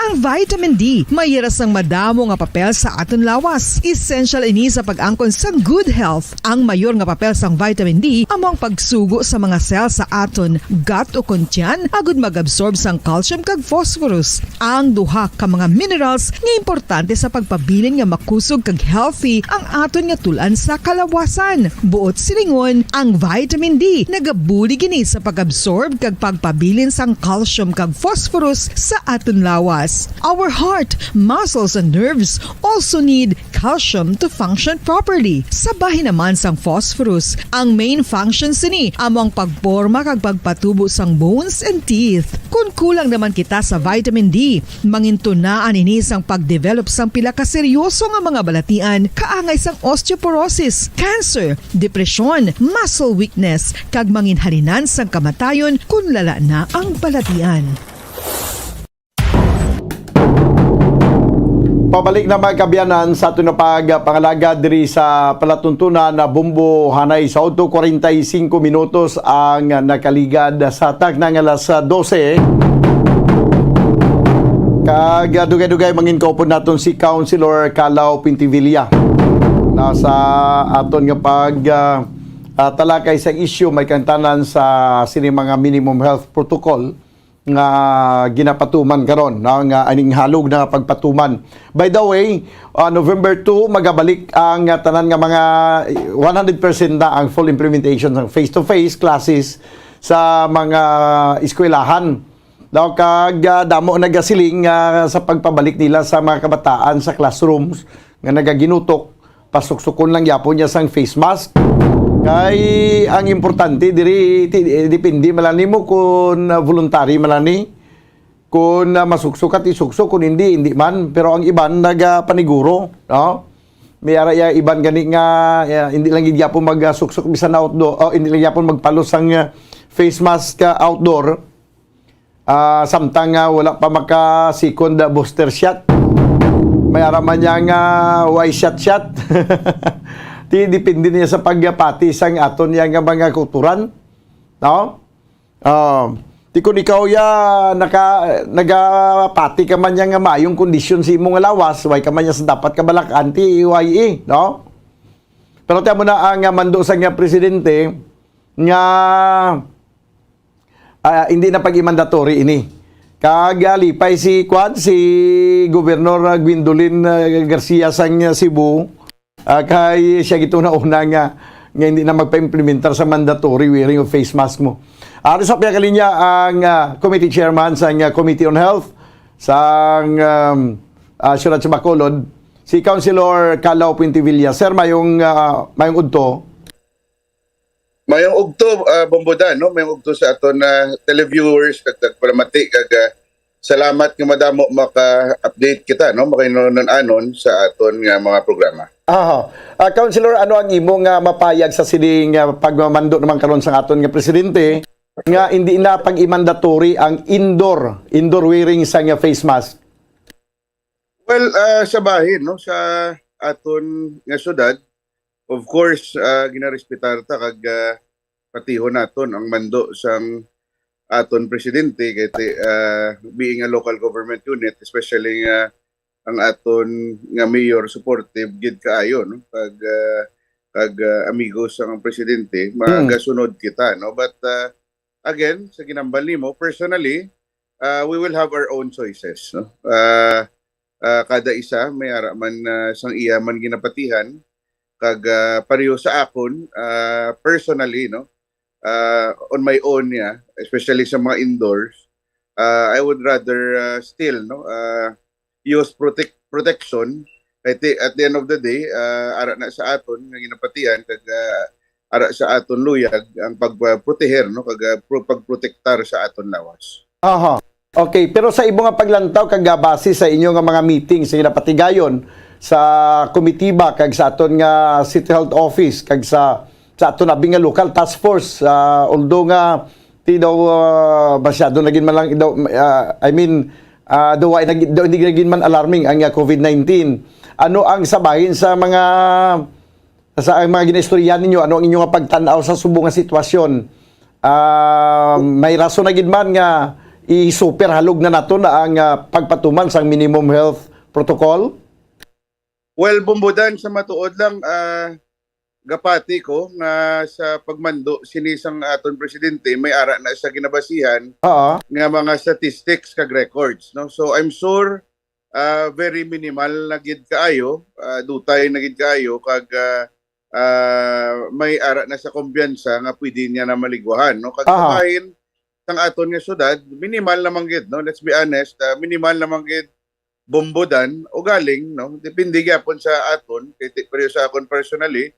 Ang vitamin D may ira sang madamo nga papel sa aton lawas. Essential ini sa pag-angkon sang good health. Ang mayor nga papel sang vitamin D amo ang pagsugo sa mga cell sa aton gut o kon tiyan agud mag-absorb sang calcium kag phosphorus, ang duha ka mga minerals nga importante sa pagpabilin nga makusog kag healthy ang aton nga tul-an sa kalawasan. Buot silingon, ang vitamin D nagabulig ini sa pag-absorb kag pagpabilin sang calcium kag phosphorus sa aton lawas. Our heart, muscles, and nerves also need calcium to function properly. Sa bahin naman sang phosphorus, ang main function sini amo ang pagporma kag pagpatubo sang bones and teeth. Kon kulang naman kita sa vitamin D, mangintunaan ini sang pagdevelop sang pila ka seryoso nga mga balatian, kaangay sang osteoporosis, cancer, depresyon, muscle weakness, kag manginhalinan sang kamatayon kon lala na ang balatian. Pabalik na, mga kaabyanan, sa aton nga pagpangalagad diri sa palatuntunan na Bombo Hanay sa Auto. Kwarenta y singko minutos ang nakaligad sa takna nga alas dose. Kag, ah, dugay-dugay mangin kaupod naton si Councilor Calaw Pintivilla na sa aton nga pag, ah, ah, talakay sa isyu may kaangtanan sa sini mga minimum health protocol nga ginapatuman karon, no, nga aning halog na pagpatuman. By the way, uh, November two, magabalik ang, uh, tanan nga mga one hundred percent na ang full implementation ng face-to-face classes sa mga eskwelahan. No, kag, uh, damo nagasiling, uh, sa pagpabalik nila sa mga kabataan sa classrooms nga nagaginutok, pasuksukon lang gyapon niya sang face mask. Kay ang importante diri, ti-, eh, depende man lang nimo kung, ah, voluntary man lang ni. Kung, ah, masuksok ka, ti suksok. Kung hindi, hindi man. Pero ang iban nagapaniguro, no? May ara ya iban gani nga, eh, hindi lang gid gyapon magsuksok bisan outdoor, o hindi lang gyapon magpalos sang, ah, face mask ka outdoor. Ah, samtang nga wala pa maka second booster shot. May ara man niya nga way shot shot. Ti depende niya sa pagpati sang aton niya nga mga kautoran, no? Ah, ti kun ikaw ya naka, nagapati ka man niya nga mayong kondisyon sa imo nga lawas, way ka man niya sa dapat kabalakan, ti Y E, no? Pero tiyan mo na ang, ah, mando sa nga presidente nga, ah, hindi na pag-i-mandatory ini. Kag, ah, lipay si, kwan, si Gobernador, ah, Gwendolyn, ah, Garcia sang, ah, Cebu, ah, kay siya gid una-una nga, nga hindi na magpa-implementar sa mandatory wearing of face mask mo. Ari sa pihak linya ang, ah, committee chairman sang, ah, Committee on Health sang, um, ah, Siyudad sa Bacolod, si Councilor Calaw Puentevilla. Sir, mayong, ah, mayong udto. Mayong udto, ah, Bombo Dan, no? Mayong udto sa aton, ah, televiewers, kag tagpalamati, kag, ah, salamat nga madamo maka-update kita, no? Makaingon-anon sa aton nga mga programa. Aha. Ah, Councilor, ano ang imo nga mapayag sa sining, ah, pagmamando naman karon sa aton nga presidente nga hindi na pag-i-mandatory ang indoor, indoor wearing sa nga face mask? Well, ah, sa bahin, no, sa aton nga syudad, Of course, ah, ginarespetar ta kag, ah, patihon naton ang mando sang aton presidente kay ti-, ah, being a local government unit, especially nga ang aton nga mayor supportive gid kaayo, no? Kag, ah, kag, ah, amigo sang presidente, Mm. magasunod kita, no? But, ah, again, sa ginambal nimo, personally, ah, we will have our own choices, no? Ah, ah, kada isa may ara man, ah, sang iya man ginapatihan, kag, ah, pareho sa akon, ah, personally, no? Ah, on my own niya, especially sa mga indoors, ah, I would rather, ah, still, no, ah, use protect protection. Kay ti-, at the end of the day, ah, ara na sa aton nga ginapatihan kag, ah, ara sa aton luyag ang pagproteher, no, kag, ah, pro-, pagprotektar sa aton lawas. Aha. Okay, pero sa imo nga paglantaw kag base sa inyo nga mga meeting sa ginapatigayon sa komitiba kag sa aton nga City Health Office kag sa, sa aton abi nga local task force, ah, although nga ti daw, ah, masyado na gid man lang daw, ah, I mean, ah, daw, ay, nag-, daw hindi na gid man alarming ang, ah, COVID nineteen. Ano ang sabahin sa mga, sa mga ginaistorya ninyo? Ano ang inyong pagtan-aw sa subong nga sitwasyon? Ah, may rason na gid man nga i-super halog na nato na ang, ah, pagpatuman sang minimum health protocol? Well, Bombodan, sa matuod lang, ah, gapati ko nga sa pagmando sini sang aton presidente, may ara na sa ginabasihan Oo. nga mga statistics kag records, no? So, I'm sure, ah, very minimal na gid kaayo, ah, dutay na gid kaayo, kag, ah, ah, may ara na sa kumpiyansa nga pwede niya na maligwahan, no? Kag Aha. Sabahin, sang aton nga syudad, minimal lamang gid, no? Let's be honest, ah, minimal lamang gid, Bombodan, ugaling, no? Depende gyapon sa aton, kay ti-, pero sa akon personally,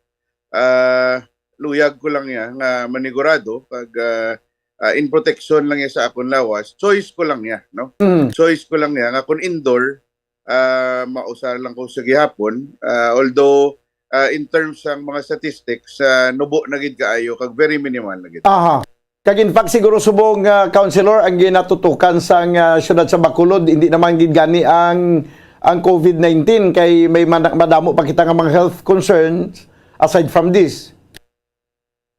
ah, luyag ko lang niya nga manigurado kag, ah, ah, in protection lang niya sa akon lawas, choice ko lang niya, no? Mm. Choice ko lang niya nga kung indoor, ah, mausa lang ko sa gihapon, ah, although, ah, in terms sang mga statistics, ah, nubo na gid kaayo kag very minimal na gid. Aha. Kag in fact, siguro subong, ah, Councilor, ang ginatutukan sang, ah, siyudad sa Bacolod, hindi naman gid gani ang, ang COVID nineteen, kay may man-, madamo pa kita nga mga health concerns aside from this.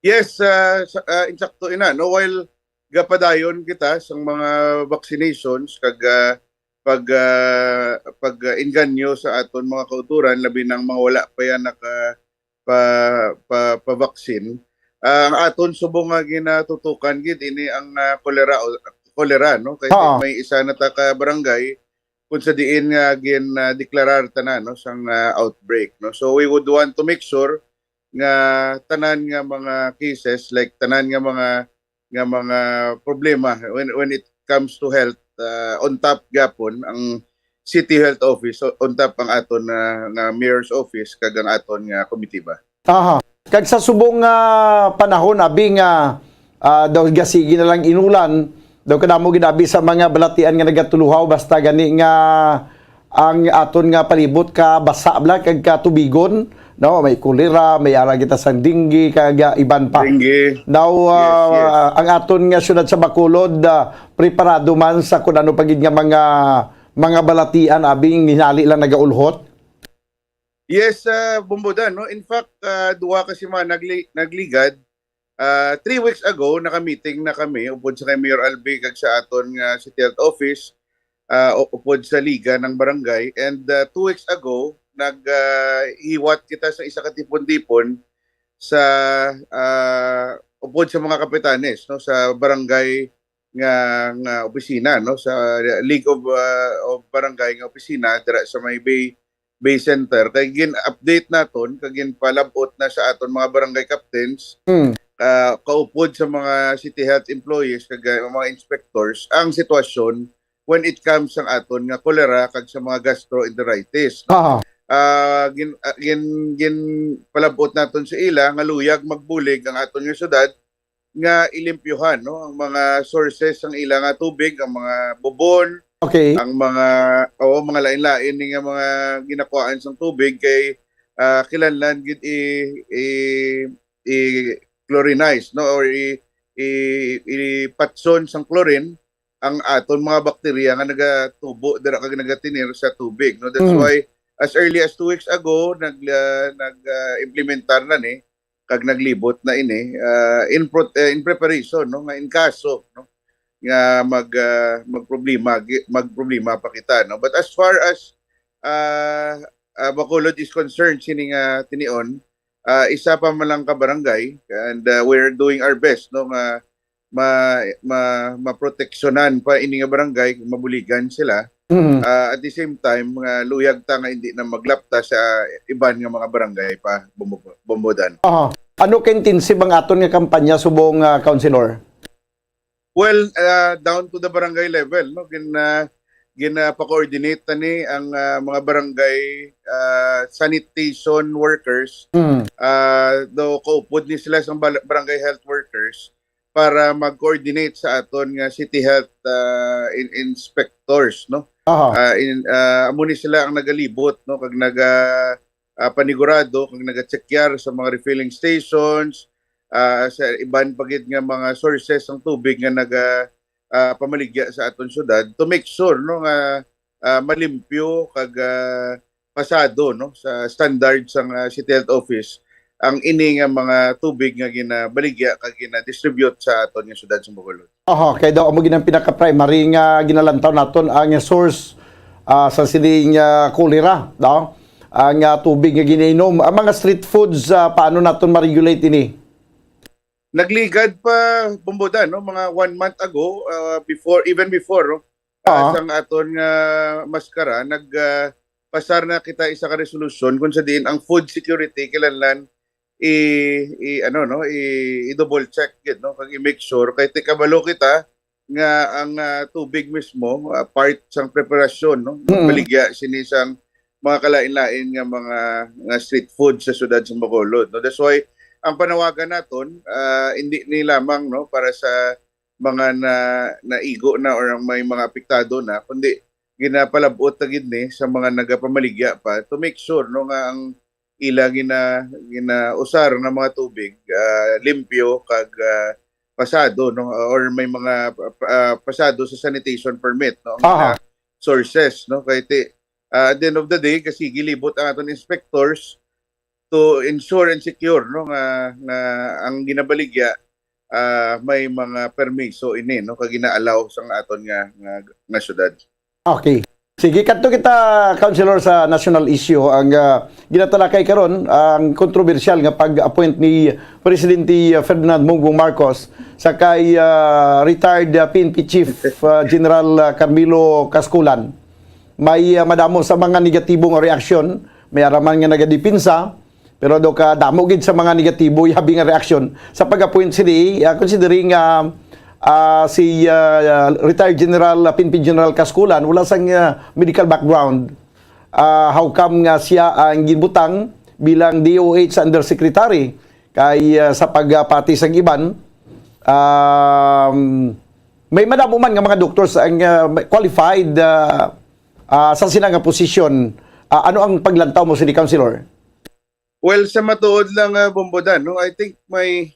Yes, ah, sa, ah, insakto ina, no? While gapadayon kita sang mga vaccinations kag, ah, pag, ah, pag, ah, engganyo sa aton mga kautoran, labi nang mga wala pa yan naka, pa, pa, pa-vaccine. Ah, ang aton subong nga ginatutukan gid ini ang, ah, kolera o, kolera, no? Kay Oo. may isa na ta ka barangay kung sa diin nga gin, ah, deklarar tanan, no, sang, ah, outbreak, no? So we would want to make sure nga tanan nga mga cases, like tanan nga mga, nga mga problema when, when it comes to health, ah, on top gyapon ang City Health Office, o, on top ang aton, ah, nga Mayor's Office kag ang aton nga komitiba. Aha. Kag sa subong nga panahon, abi nga, ah, daw gasigi na lang inulan, daw kadamo gid abi sa mga balatian nga nagatuluhaw, basta gani nga ang aton nga palibot ka basa bala kag katubigon, no? May kolera, may ara kita sang dengue, kag, ah, iban pa. Dengue. Now, Yes, ah, yes. ang aton nga syudad sa Bacolod, ah, preparado man sa kun ano pa gid nga mga, mga balatian, abing hinali lang nagaulhot? Yes, ah, Bombodan, no? In fact, ah, duha ka semana nagli-, nagligad, ah, three weeks ago, naka-meeting na kami upod sa kay Mayor Albi kag sa aton nga City Health Office, ah, u-, upod sa Liga ng Barangay. And, ah, two weeks ago, nag, ah, hiwat kita sa isa ka tipon-tipon sa, ah, upod sa mga kapitanes, no, sa barangay nga, nga opisina, no, sa League of, ah, of Barangay nga opisina dira sa may Bay, Bay Center. Kay gin-update naton, kag ginpalab-ot na sa aton mga barangay captains, Mm. ah, kaupod sa mga city health employees, kag, ah, mga inspectors, ang sitwasyon when it comes sa aton nga kolera kag sa mga gastroenteritis, no? Aha. Ah, gin-, ah, gin-, ginpalab-ot naton sa ila nga luyag magbulig ang aton nga syudad nga ilimpyuhan, no, ang mga sources sang ila nga tubig, ang mga bubon, Okay. ang mga, oo, mga lain-lain ni nga mga ginakuhaan sang tubig kay, ah, kinahanglan gid i, i, i-chlorinize, no, or i, i, ipatson sang chlorine ang aton mga bakterya nga nagatubo dira kag nagatinir sa tubig, no. That's Mm. why as early as two weeks ago, nag, ah, nag, ah, implementar na ni, kag naglibot na ini, ah, in pro-, eh, in preparation, no, nga in kaso, no, nga mag, ah, magproblema, gi-, magproblema pa kita, no. But as far as, ah, ah, Bacolod is concerned, sini nga tinion, ah, isa pa man lang ka barangay, and, ah, we're doing our best, no, nga ma-, ma-, maproteksyonan pa ini nga barangay, mabuligan sila. Mm. Ah, at the same time, nga luyag ta nga hindi na maglapta sa iban nga mga barangay pa, Bombo-, Bombodan. Aha. Ano ka-intensive ang aton nga kampanya subong, ah, Councilor? Well, ah, down to the barangay level, no? Gin-, ah, ginapa-coordinate na ni ang, ah, mga barangay, ah, sanitation workers. Mm. Ah, do kaupod ni sila sa bal-, barangay health workers para mag-coordinate sa aton nga city health, ah, in-, inspectors, no? Aha. Ah, in, ah, amo ni sila ang nagalibot, no, kag naga, ah, panigurado kag naga-check sa mga refilling stations, ah, sa iban pa gid nga mga sources sang tubig nga naga, ah, pamaligya sa aton syudad to make sure, no, nga, ah, malimpyo kag, ah, pasado, no, sa standard sang, ah, City Health Office ang ini nga mga tubig nga ginabaligya kag gina-distribute sa aton nga syudad sa Bacolod. Aha, kay daw amo gid ang pinaka-primary nga ginalantaw naton ang source, ah, sa sining, ah, cholera, no? Ang, ah, tubig nga ginainom, ang mga street foods, ah, paano naton ma-regulate ini? Nagligad pa, Bombodan, no? Mga one month ago, ah, before, even before, no? Ah, ah, sang aton nga maskara, nag, ah, pasar na kita isa ka resolusyon kung sa diin ang food security kinahanglan i, i, ano, no, i, i-double check gid, no, kag i-make sure kay ti kabalo kita nga ang, ah, tubig mismo, ah, part sang preparasyon, no, mm, baligya sini sang mga kalain-lain nga mga, nga street food sa siyudad sa Bacolod, no. That's why ang panawagan naton, ah, hindi ni lamang, no, para sa mga na, naigo na or ang may mga apektado na, kundi ginapalab-ot na gid ni sa mga nagapamaligya pa to make sure, no, nga ang ila gina-, ginausar nga mga tubig, ah, limpyo kag, ah, pasado, no, or may mga, ah, pasado sa sanitation permit, no, ang, aha, mga sources, no, kay ti-, ah, at the end of the day, kasi gilibot ang aton inspectors to ensure and secure, no, nga, nga ang ginabaligya, ah, may mga permiso ini, no, kag gina-allow sang aton nga, nga, nga syudad. Okay. Sige, kadto kita, Councilor, sa national issue. Ang, ah, ginatalakay karon, ang kontrobersyal nga pag-appoint ni Presidente, ah, Ferdinand Bongbong Marcos sa kay, ah, retired, ah, P N P Chief, ah, General, ah, Carmelo Casculan. May, ah, madamo sa mga negatibo nga reaksyon. May ara man nga nagadepensa, pero daw kadamo gid sa mga negatibo, yabi nga reaksyon sa pag-appoint sini, ah, considering, ah, ah, si, ah, retired General, ah, P N P General Casculan, wala sang, ah, medical background. Ah, how come nga siya ang ginbutang bilang D O H Undersecretary kay, ah, sa pagpati sang iban, um, may madamo man nga mga doctors ang, ah, qualified, ah, ah, sa sina nga posisyon. Ah, ano ang paglantaw mo sini, Councilor? Well, sa matuod lang, ah, Bombodan, no, I think may,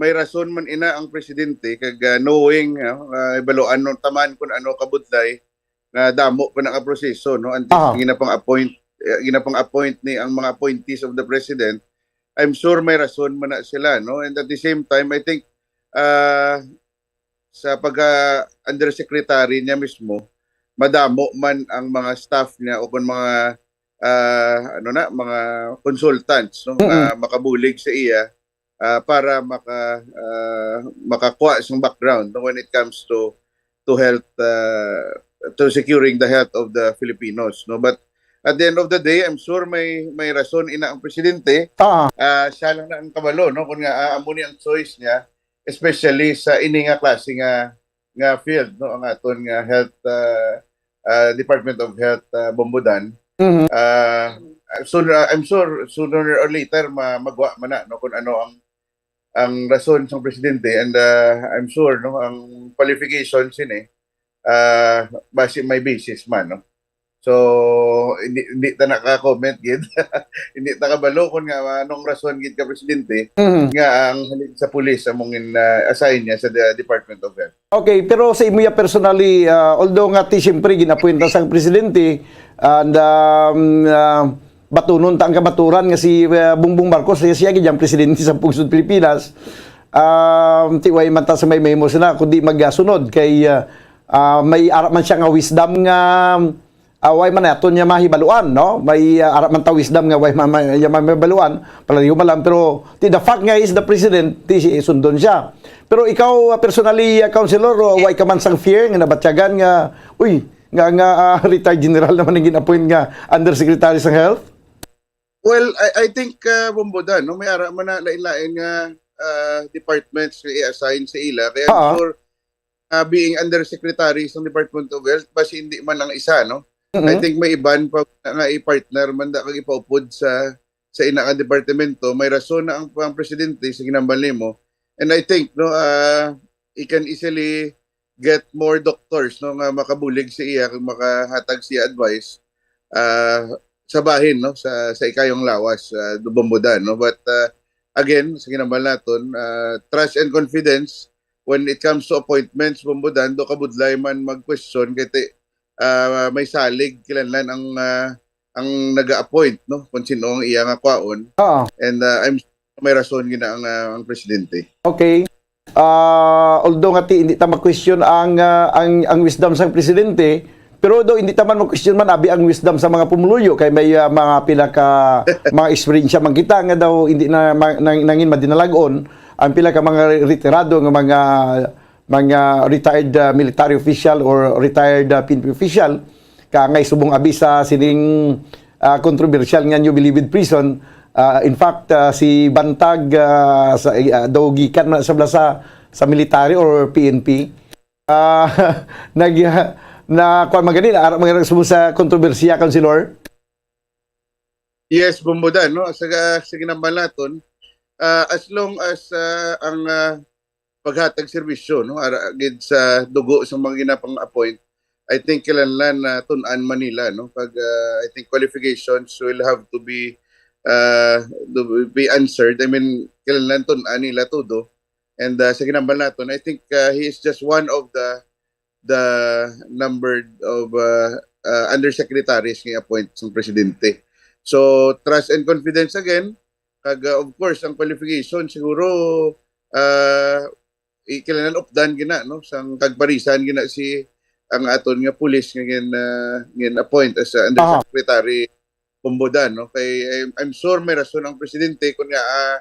may rason man ina ang presidente kag, ah, knowing, ah, ah, ibaluan, no, taman kung ano kabudlay nga damo pa na nga proseso, no, until, aha, ginapang-appoint, eh, ginapang-appoint ni ang mga appointees of the president. I'm sure may rason man na sila, no, and at the same time, I think, ah, sa pagka undersecretary niya mismo, madamo man ang mga staff niya o kung mga, ah, ano na, mga consultants, no, mm, nga makabulig sa iya, ah, para maka-, ah, makakuha sang background, no, when it comes to, to health, ah, to securing the health of the Filipinos, no. But at the end of the day, I'm sure may, may rason ina ang presidente. Ah. Ah, siya lang na ang kabalo, no, kung nga, ah, amo ni ang choice niya, especially sa ini nga klase nga, nga field, no, ang aton nga health, ah, ah, Department of Health, ah, Bombodan. Mhm. Ah, sooner, I'm sure sooner or later ma-, magwa man na, no, kung ano ang, ang rason sang presidente, and, ah, I'm sure, no, ang qualification sini, ah, basi may basis man, no. So, hindi, hindi ta naka-comment gid. Hindi ta kabalo kung nga anong rason gid ka presidente, mhm, nga ang halin sa pulis among in, ah, assign niya sa de-, Department of Health. Okay, pero sa imo ya personally, ah, although nga ti siyempre gin-appoint na sang presidente, And, um, ah, batunon ta ang kamaturan nga si, ah, Bongbong Marcos, siya, siya gid ang presidente sa pungsod Pilipinas. Um, ti way man ta sa may mahimo sina, kundi magasunod kay, ah, ah, may ara man siya nga wisdom nga, ah, way man naton niya mahibaluan, no? May, ah, ara man ta wisdom nga way ma-, ma-, niya mahibaluan, palayo man lang, pero ti the fact nga is the president, ti si-, sundon siya. Pero ikaw, ah, personally, ah, Councilor, ah, way ka man sang fear nga nabatyagan nga, uy, nga, nga, ah, retired general naman ang gin-appoint nga undersecretary sa health? Well, I, I think, uh, Bombodan, no, may ara man na lain-lain nga, uh, departments nga i-assign sa ila. Kaya I'm Oo. sure, uh, being undersecretary sa Department of Health, basi hindi man ang isa, no? Mm-mm. I think may iban pa nga i-partner man da kag ipaupod sa, sa ina nga departamento. May rason na ang, ang presidente sa ginambal nimo. And I think, no, uh, he can easily get more doctors, no, nga makabulig sa iya kag makahatag siya advice, ah, sa bahin, no, sa, sa ikayong lawas, ah, Bombodan, no. But, ah, again, sa ginambal naton, ah, trust and confidence when it comes to appointments, Bombodan, do kabudlay man mag-question kay ti-, ah, may salig kinahanglan ang, ah, ang naga-appoint, no, kung sino ang iya nga kwaon. Oo. And, ah, I'm sure may rason gina ang, ah, ang presidente. Okay. Ah, although nga ti, hindi ta ma-question ang, ah, ang, ang wisdom sang presidente, pero do hindi ta man ma-question man abi ang wisdom sa mga pumuluyo kay may, ah, mga pila ka mga eksperyensya man kita nga daw hindi na ma-, nang-, nangin madinalag-on ang pila ka mga retirado nga mga, mga retired, ah, military official or retired, ah, P N P official. Kaangay subong abi sa sining, ah, kontrobersyal nga New Bilibid Prison. Ah, in fact, ah, si Bantag, ah, sa, ah, daw gikan man sa, sa, sa military or P N P. Ah, nag, ah, na, kuwan man gani, ara man gani subong sa kontrobersiya, Councilor? Yes, Bombodan, no? Sa, sa ginambal naton, ah, as long as, ah, ang, ah, paghatag serbisyo, no, ara gid sa dugo sa mga ginapang-appoint, I think kinahanglan na tun-an man nila, no? Pag, ah, I think qualifications will have to be, ah, to be answered. I mean, kinahanglan tun-an nila todo. And, ah, sa ginambal naton, I think, ah, he is just one of the, the numbered of, ah, ah, undersecretaries nga appoint sa presidente. So, trust and confidence again, kag, ah, of course, ang qualification siguro, ah, i-, kinahanglan updan gina, no? Sang kagparisan gina si ang aton nga pulis nga gin-, ah, gin-appoint as a Aha. undersecretary Bombodan, no? Kay I'm, I'm sure may rason ang presidente kung nga, ah,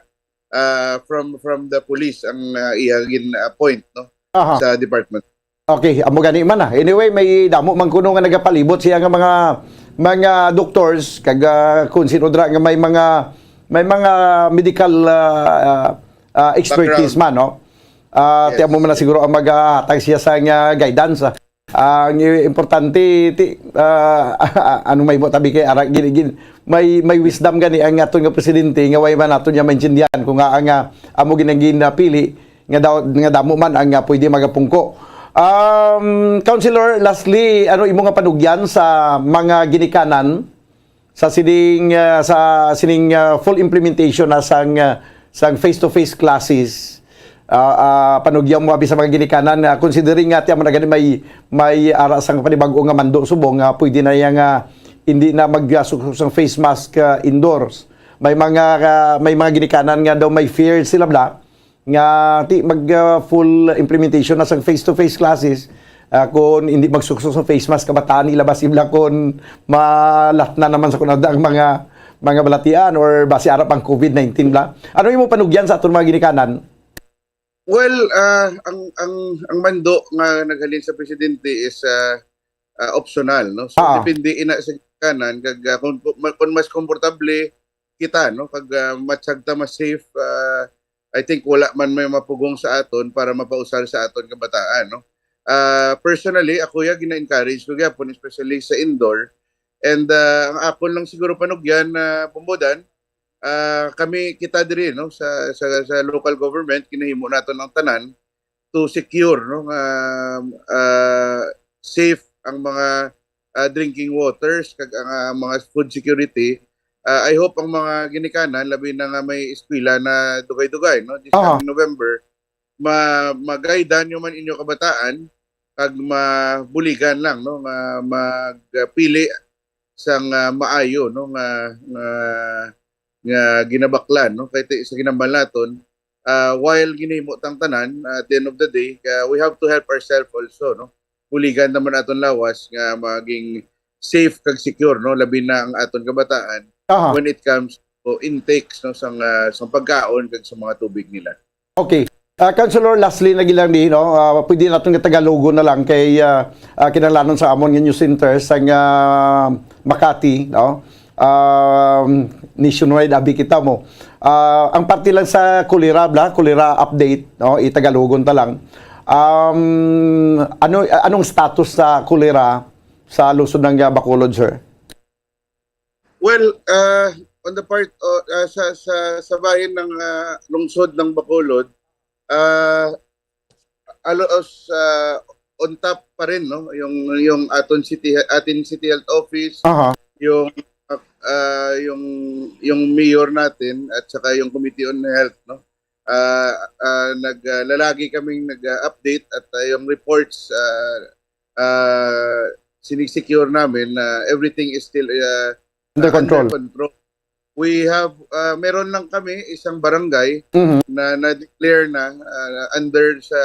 ah, from, from the police ang, ah, iya gin-appoint, no? Aha. Sa department. Okay, amo gani man, ah. Anyway, may damo man kuno nga nagapalibot siya nga mga, mga doctors kag, ah, kung sino dira nga may mga, may mga medical, ah, ah, ah, expertise Background. man, no? Ah, Yes. ti amo man na siguro ang magahatag siya sa nga guidance, ah. Ang i-, importante, ti, ah, ano may mo tabi kay ara, gini, gini, may, may wisdom gani ang aton nga presidente nga way man naton niya maintindihan kung nga ang, ah, amo ginang ginapili nga daw, nga damo man ang, ah, pwede magapungko. Um, Councilor, lastly, ano imo nga panugyan sa mga ginikanan sa sining, ah, sa sining, ah, full implementation na sang, ah, sang face-to-face classes? Ah, ah, panugyan mo abi sa mga ginikanan, ah, considering nga ti amo na gani may, may ara sang panibag-o nga mando subong nga pwede na iya nga hindi na magsuksok sang face mask, ah, indoors. May mga, ah, may mga ginikanan nga daw may fear sila bla nga ti mag, ah, full implementation na sang face-to-face classes, ah, kung hindi magsuksok sa face mask kabataan nila, basi bla kung malatna naman sa kunada ang mga, mga balatian or basi ara pang covid nineteen bla. Ano imo panugyan sa aton mga ginikanan? Well, ah, ang, ang, ang mando nga naghalin sa presidente is, ah, ah, optional, no? So, Ah. depende ina sa ginikanan kag, ah, kung, kung mas komportable kita, no? Kag, ah, matyag ta mas safe, ah, I think wala man may mapugong sa aton para mapausar sa aton kabataan, no? Ah, personally, ako ya gina-encourage ko gyapon, especially sa indoor. And, ah, ang akon lang siguro panugyan na pumbodan, ah, kami, kita diri, no, sa, sa, sa local government, ginahimo naton ang tanan to secure, no, nga, ah, safe ang mga, ah, drinking waters kag ang, ah, mga food security. Ah, I hope ang mga ginikanan, labi na nga may eskwela na dugay-dugay, no, this Aha. coming November, ma-, ma-guide-an nyo man inyo kabataan kag mabuligan lang, no, nga magpili sang, ah, maayo, no, nga, nga, nga ginabaklan, no? Kay ti-, sa ginambal naton, ah, while ginahimo tang tanan, at the end of the day, ah, we have to help ourselves also, no? Buligan naman aton lawas nga maging safe kag secure, no? Labi na ang aton kabataan Aha. when it comes to intakes, no, sang, ah, sang pagkaon kag sa mga tubig nila. Okay. Ah, Councilor, lastly na gilang di, no? Ah, pwede naton nga Tagalogon na lang kay, ah, ah, kinahanglanon sa amon nga news center sa nga Makati, no? Um, nationwide abi kita mo. Ah, ang parte lang sa kolera, bla, kolera update, no? Itagalogon ta lang. Um, ano, anong status sa kolera sa lungsod ng, ah, Bacolod, sir? Well, uh, on the part, uh, uh, sa, sa, sa bahin ng, uh, lungsod ng Bacolod, uh, alos, uh, on top pa rin, no? Yung, yung aton city, ating city health office, Aha. yung, uh, yung, yung mayor natin at saka yung Committee on Health, no? Uh, uh, nag, uh, lalagi kaming nag-update at, uh, yung reports, uh, uh, sinisecure namin na everything is still, uh, Under uh, control. under control. We have, uh, meron lang kami isang barangay Mhm. na na-declare na, uh, under sa,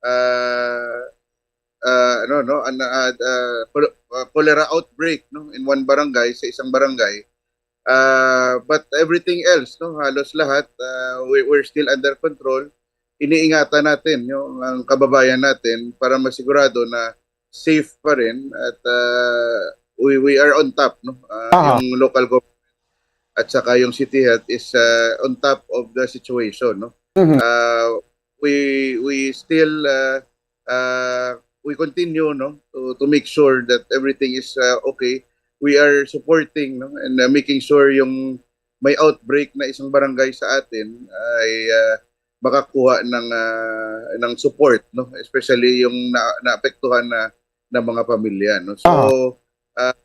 uh, uh, ano, no, an-, uh, uh, chol-, uh, cholera outbreak, no, in one barangay, sa isang barangay. Uh, but everything else, no, halos lahat, uh, we, we're still under control. Iniingatan natin yung ang kababayan natin para masigurado na safe pa rin at, uh, we, we are on top, no? Uh, Aha. Yung local government at saka yung city health is, uh, on top of the situation, no? Mhm. Uh, we, we still, uh, uh, we continue, no, to, to make sure that everything is, uh, okay. We are supporting, no, and, uh, making sure yung may outbreak na isang barangay sa atin ay, uh, makakuha ng, uh, ng support, no, especially yung na, naapektuhan na, na mga pamilya, no. So, Aha. uh,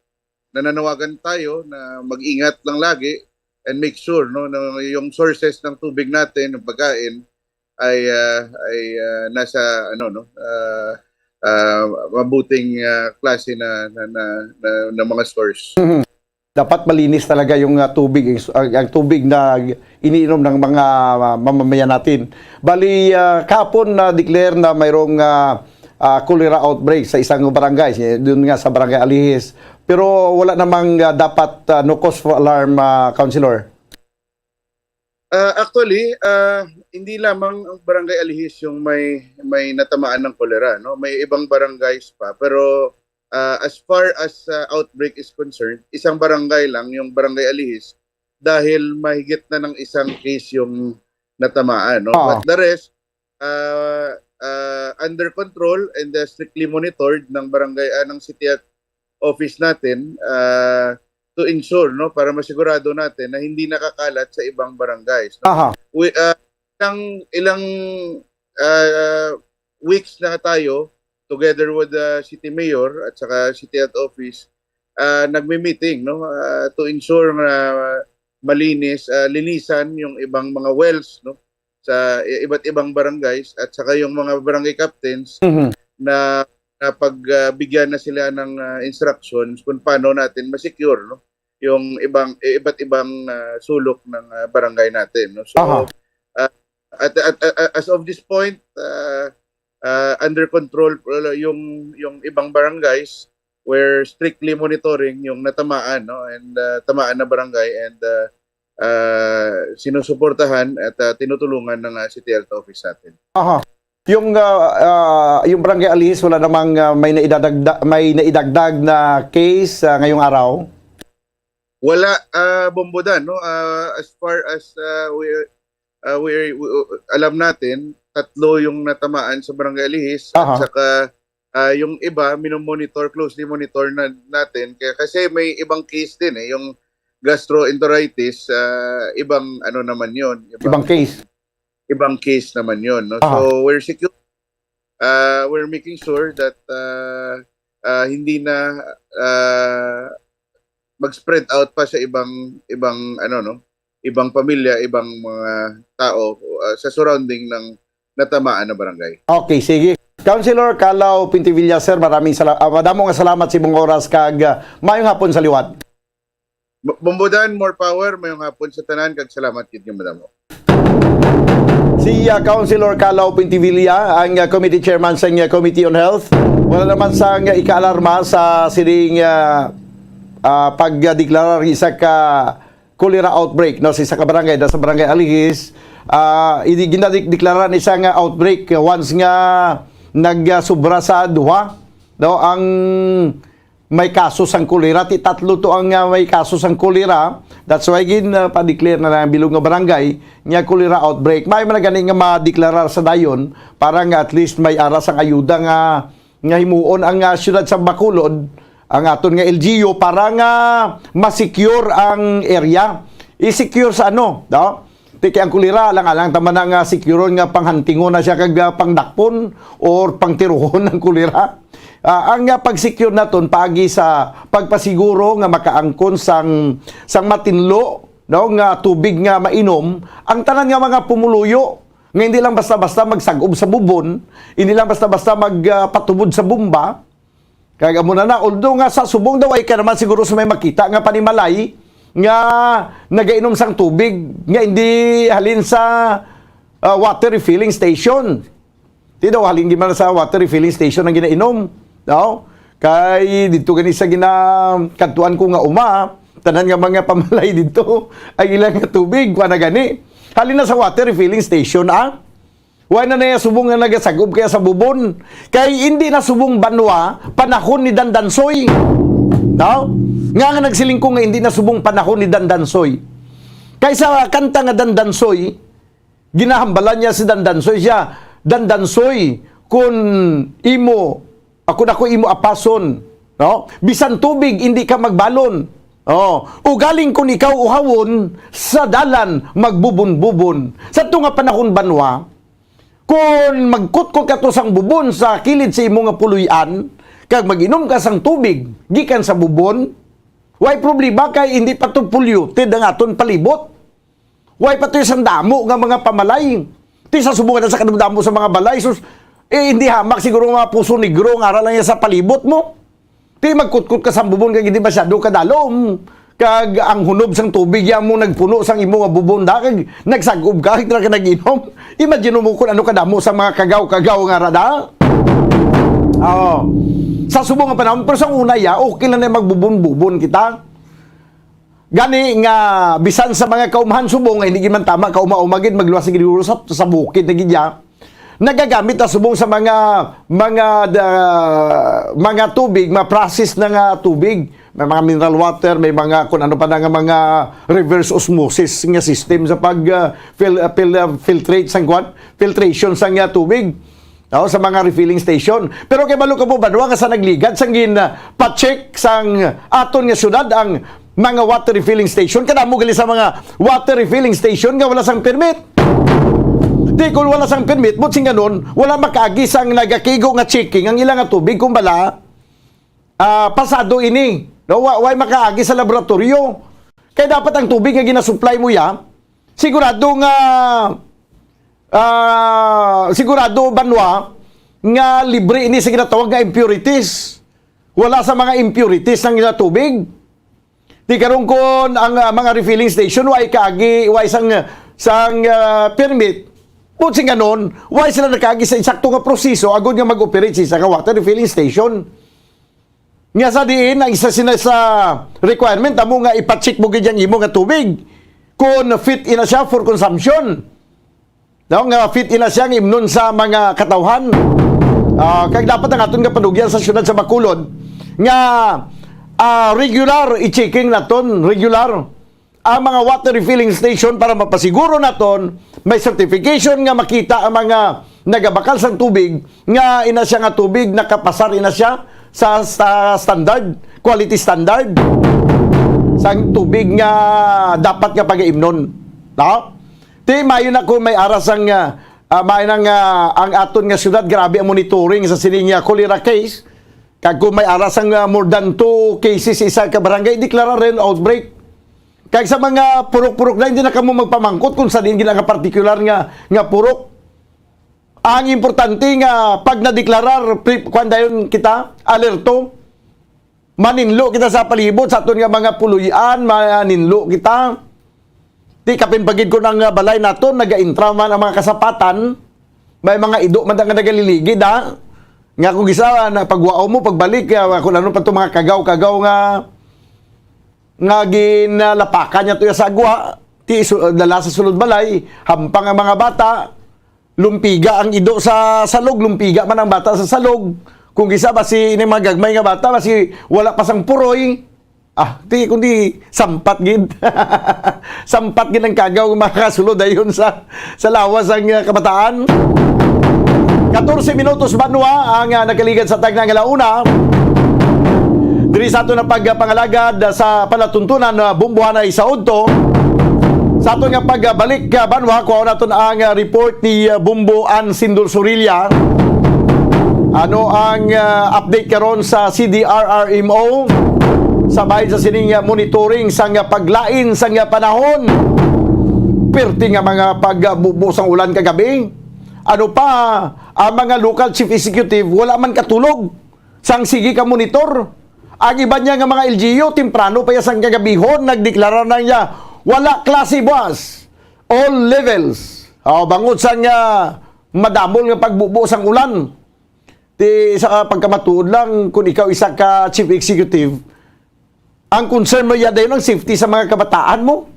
nananawagan tayo na mag-ingat lang lagi and make sure, no, na yung sources ng tubig natin, ng pagkain ay, uh, ay, uh, nasa, ano, no, uh, uh, mabuting, uh, klase na, na, na, na, na mga source. Mhm. Dapat malinis talaga yung, uh, tubig, ang, ang tubig na iniinom ng mga, uh, mamamayan natin. Bali, uh, kahapon na-declare na mayroong, uh, uh, cholera outbreak sa isang barangay, si-, doon nga sa Barangay Alihis. Pero wala namang, uh, dapat, uh, no cause for alarm, uh, Councilor. Uh, actually, uh, hindi lamang ang Barangay Alihis yung may, may natamaan ng cholera, no? May ibang barangays pa, pero, uh, as far as, uh, outbreak is concerned, isang barangay lang, yung Barangay Alihis, dahil mahigit na ng isang case yung natamaan, no? Oo. But the rest, uh, uh, under control and, uh, strictly monitored ng barangay, uh, ng city at office natin, uh, to ensure, no, para masigurado natin na hindi nakakalat sa ibang barangays, no? Aha. We, uh, ilang, ilang, uh, weeks na tayo together with the city mayor at saka city health office, uh, nagmi-meeting, no, uh, to ensure na malinis, uh, linisan yung ibang mga wells, no, sa i-, iba't ibang barangays at saka yung mga barangay captains Mhm. na, na pag, ah, bigyan na sila ng, ah, instructions kung paano natin ma-secure, no, yung ibang, i-, iba't ibang, ah, sulok ng, ah, barangay natin, no. So, Aha. ah, at, at, at, as of this point, ah, ah, under control, uh, yung, yung ibang barangays. We're strictly monitoring yung natamaan, no, and, ah, tamaan na barangay and, ah, ah, sinusuportahan at, ah, tinutulungan ng, ah, City Health Office natin. Aha. Yung, ah, ah, yung Barangay Alihis, wala namang, ah, may naidadagda-, may naidagdag na case, ah, ngayong araw? Wala, ah, Bombodan, no? Ah, as far as, ah, we, ah, we, we, alam natin, tatlo yung natamaan sa Barangay Alihis at Aha. saka, ah, yung iba, minomonitor, closely monitor na natin. Kaya, kasi may ibang case din eh, yung gastroenteritis, ah, ibang ano naman yon, ibang Ibang case. ibang case naman yon, no? Aha. So, we're secure, ah, we're making sure that, ah, ah, hindi na, ah, mag-spread out pa sa ibang, ibang, ano, no? Ibang pamilya, ibang mga tao, ah, sa surrounding ng natamaan na barangay. Okay, sige. Councilor Kalaw Pintivilla, sir, maraming sala-, ah, madamo nga salamat sa imong oras kag, ah, maayong hapon sa liwat. B-, Bombodan, more power, mayong hapon sa tanan, kag salamat gid nga madamo. Si, ah, Councilor Kalaw Pintivilla, ang, ah, committee chairman sa, ah, Committee on Health. Wala naman sang, ah, ikaalarma sa sining, ah, ah, pagdeklarar isa ka cholera outbreak, no, sa isa ka barangay, sa Barangay Alihis. Ah, ini ginadeklara ni isa nga outbreak once nga nagsubra sa duha, no, ang may kaso sang kolera. Ti tatlo to ang, ah, may kaso sang kolera. That's why gin, ah, pa-declare na lang ang bilog nga barangay nga cholera outbreak. May man gani nga madeklarar sa dayon para nga at least may ara sang ayuda nga, nga himuon ang, ah, siyudad sa Bacolod, ang aton nga L G U, para nga ma-secure ang area. I-secure sa ano, no? Ti kay ang kolera, alang-alang ta man nga securon nga panghantingon na siya kag, ah, pangdakpon or pangtiruhon ang kolera. Ah, ang, ah, pag-secure naton paagi sa pagpasiguro nga makaangkon sang, sang matinlo, no, nga tubig nga mainom ang tanan nga mga pumuluyo, nga hindi lang basta-basta magsag-ob sa bubon, hindi lang basta-basta mag, ah, patubod sa bomba, Kag amo na na, although nga sa subong daw ay ka naman siguro sa may makita nga panimalay nga nagainom sang tubig nga hindi halin sa, ah, water refilling station. Di daw halin gid man sa water refilling station ang ginainom, no? Kay didto gani sa ginakadtuan ko nga uma, tanan nga mga pamalay didto ay ilang nga tubig, kuha na gani. Halin na sa water refilling station, ah. Wala na niya subong nga nagasag-ob kaya sa bubon. Kay hindi na subong banwa, panahon ni Dandansoy. No? Nga nga nagsiling ko nga hindi na subong panahon ni Dandansoy. Kay sa kanta nga Dandansoy, ginahambalan niya si Dandansoy siya, "Dandansoy, kun imo, ako na ko imo apason, no? Bisan tubig, hindi ka magbalon. Oh, ugaling kun ikaw uhawon, sa dalan magbubon-bubon." Sa to nga panahon banwa, kun magkutkot ka to sang bubon sa kilid sa imo nga puloy-an, kag mag-inom ka sang tubig gikan sa bubon, way problema kay hindi pa to polluted ang aton palibot. Way pa to sang damo nga mga pamalay. Ti sa subong na sa kadamo sa mga balay, sus, eh, hindi hamak siguro mga puso negro nga ara lang yan sa palibot mo. Ti magkutkot ka sa bubon kag hindi masyado kadalom. Kag ang hunob sang tubig ya mo nagpuno sang imo nga bubon da, kag nagsag-ob ka, kag ka nag-inom. Imagine mo kung ano kadamo sa mga kagaw-kagaw nga ara da. Oo. Sa subong nga panahon, pero sa una ya, okay lang na magbubon-bubon kita. Gani nga, bisan sa mga kaumahan subong nga hindi gid man tama kauma-uma gid, magluwas gid siguro sa, sa bukid na gid ya. Nagagamit na subong sa mga, mga, da-, mga tubig, mga process na nga tubig. May mga mineral water, may mga kung ano pa na nga mga reverse osmosis nga system sa pag, ah, fil-, ah, fil-, ah, filtrate sang kwan, filtration sang, ah, tubig. O, sa mga refilling station. Pero kay balo ka po, banwa nga sa nagligad sang gin, ah, pa-check sang aton nga syudad ang mga water refilling station. Kadamo gali sa mga water refilling station nga wala sang permit. Di kung wala sang permit, buot silingon, wala makaagi sang nagakigo nga checking ang ila nga tubig kung bala, ah, pasado ini. No, wa-, way makaagi sa laboratorio. Kay dapat ang tubig nga ginasupply mo ya, sigurado nga, ah, sigurado, banwa, nga libre ini sa ginatawag nga impurities. Wala sa mga impurities ang ginatubig. Di karon kon ang, ah, mga refilling station way kaagi, way sang, sang, ah, permit, buot silingon, way sila nakaagi sa insakto nga proseso agud nga mag-operate sa isa ka water refilling station. Nga sa diin, ang isa sina sa requirement amo nga ipa-check mo gid ang imo nga tubig kung fit ina siya for consumption. No, nga fit ina siya nga imnon sa mga katawhan. Ah, kag dapat ang aton nga panugyan sa siyudad sa Bacolod nga, ah, regular i-checking naton, regular ang mga water refilling station para mapasiguro naton may certification nga makita ang mga nagabakal sang tubig nga ina siya nga tubig nakapasar ina siya sa, sa standard, quality standard sang tubig nga dapat nga pagaimnon. No? Ti maayo na kung may aras ang, ah, ah, maayo na nga ang aton nga syudad, grabe ang monitoring sa sining, ah, cholera case. Kag kung may aras ang, ah, more than two cases sa isa ka barangay, deklara rin outbreak. Kag sa mga purok-purok na, hindi na kamo magpamangkot kung sa diin gid ang partikular nga, nga purok. Ang importante nga pag nadeklarar, pre-, kwan dayon kita, alerto. Maninlo kita sa palibot, sa aton nga mga puloy-an, maninlo kita. Di kapin pagid ko ng, ah, balay naton, nagaintra man ang mga kasapatan, may mga ido man nga nagaliligid, ha? Nga kung gisa, na pagwao mo, pagbalik, ah, kung ano pa to mga kagaw-kagaw nga, nga ginalapakan niya to sa agwa, ti su-, dala sa sulod balay, hampang ang mga bata, lumpiga ang ido sa salog, lumpiga man ang bata sa salog. Kung gisa, basi ini mga gagmay nga bata, basi wala pa sang puroy. Ah, ti, kundi sampat gid. Sampat gid ang kagaw nga makasulod dayon sa, sa lawas ang, ah, kabataan. Katorse minutos banwa ang, ah, nakaligad sa tagna nga launa. Diri sa aton ang pagpangalagad sa palatuntunan, ah, Bumbuhanay sa udto. Sa aton nga pagbalik, ah, banwa, kuhaon naton ang, ah, report ni, ah, Bumbo Ann Sindol Sorilla. Ano ang, ah, update karon sa C D R R M O? Sa bahin sa sining, ah, monitoring sang, ah, paglain sang, ah, panahon. Perti nga mga pagbubo sang ulan kagabi. Ano pa, ang mga local chief executive wala man katulog. Sang sige ka monitor. Ang iban niya nga mga L G U, temprano pa ya sang kagabihon, nagdeklara na niya, wala klase buwas. All levels. Oh, bangod sang, ah, madamol nga pagbubo sang ulan. Ti, sa pagkamatuod lang, kung ikaw isa ka chief executive, ang concern mo ya dayon ang safety sa mga kabataan mo.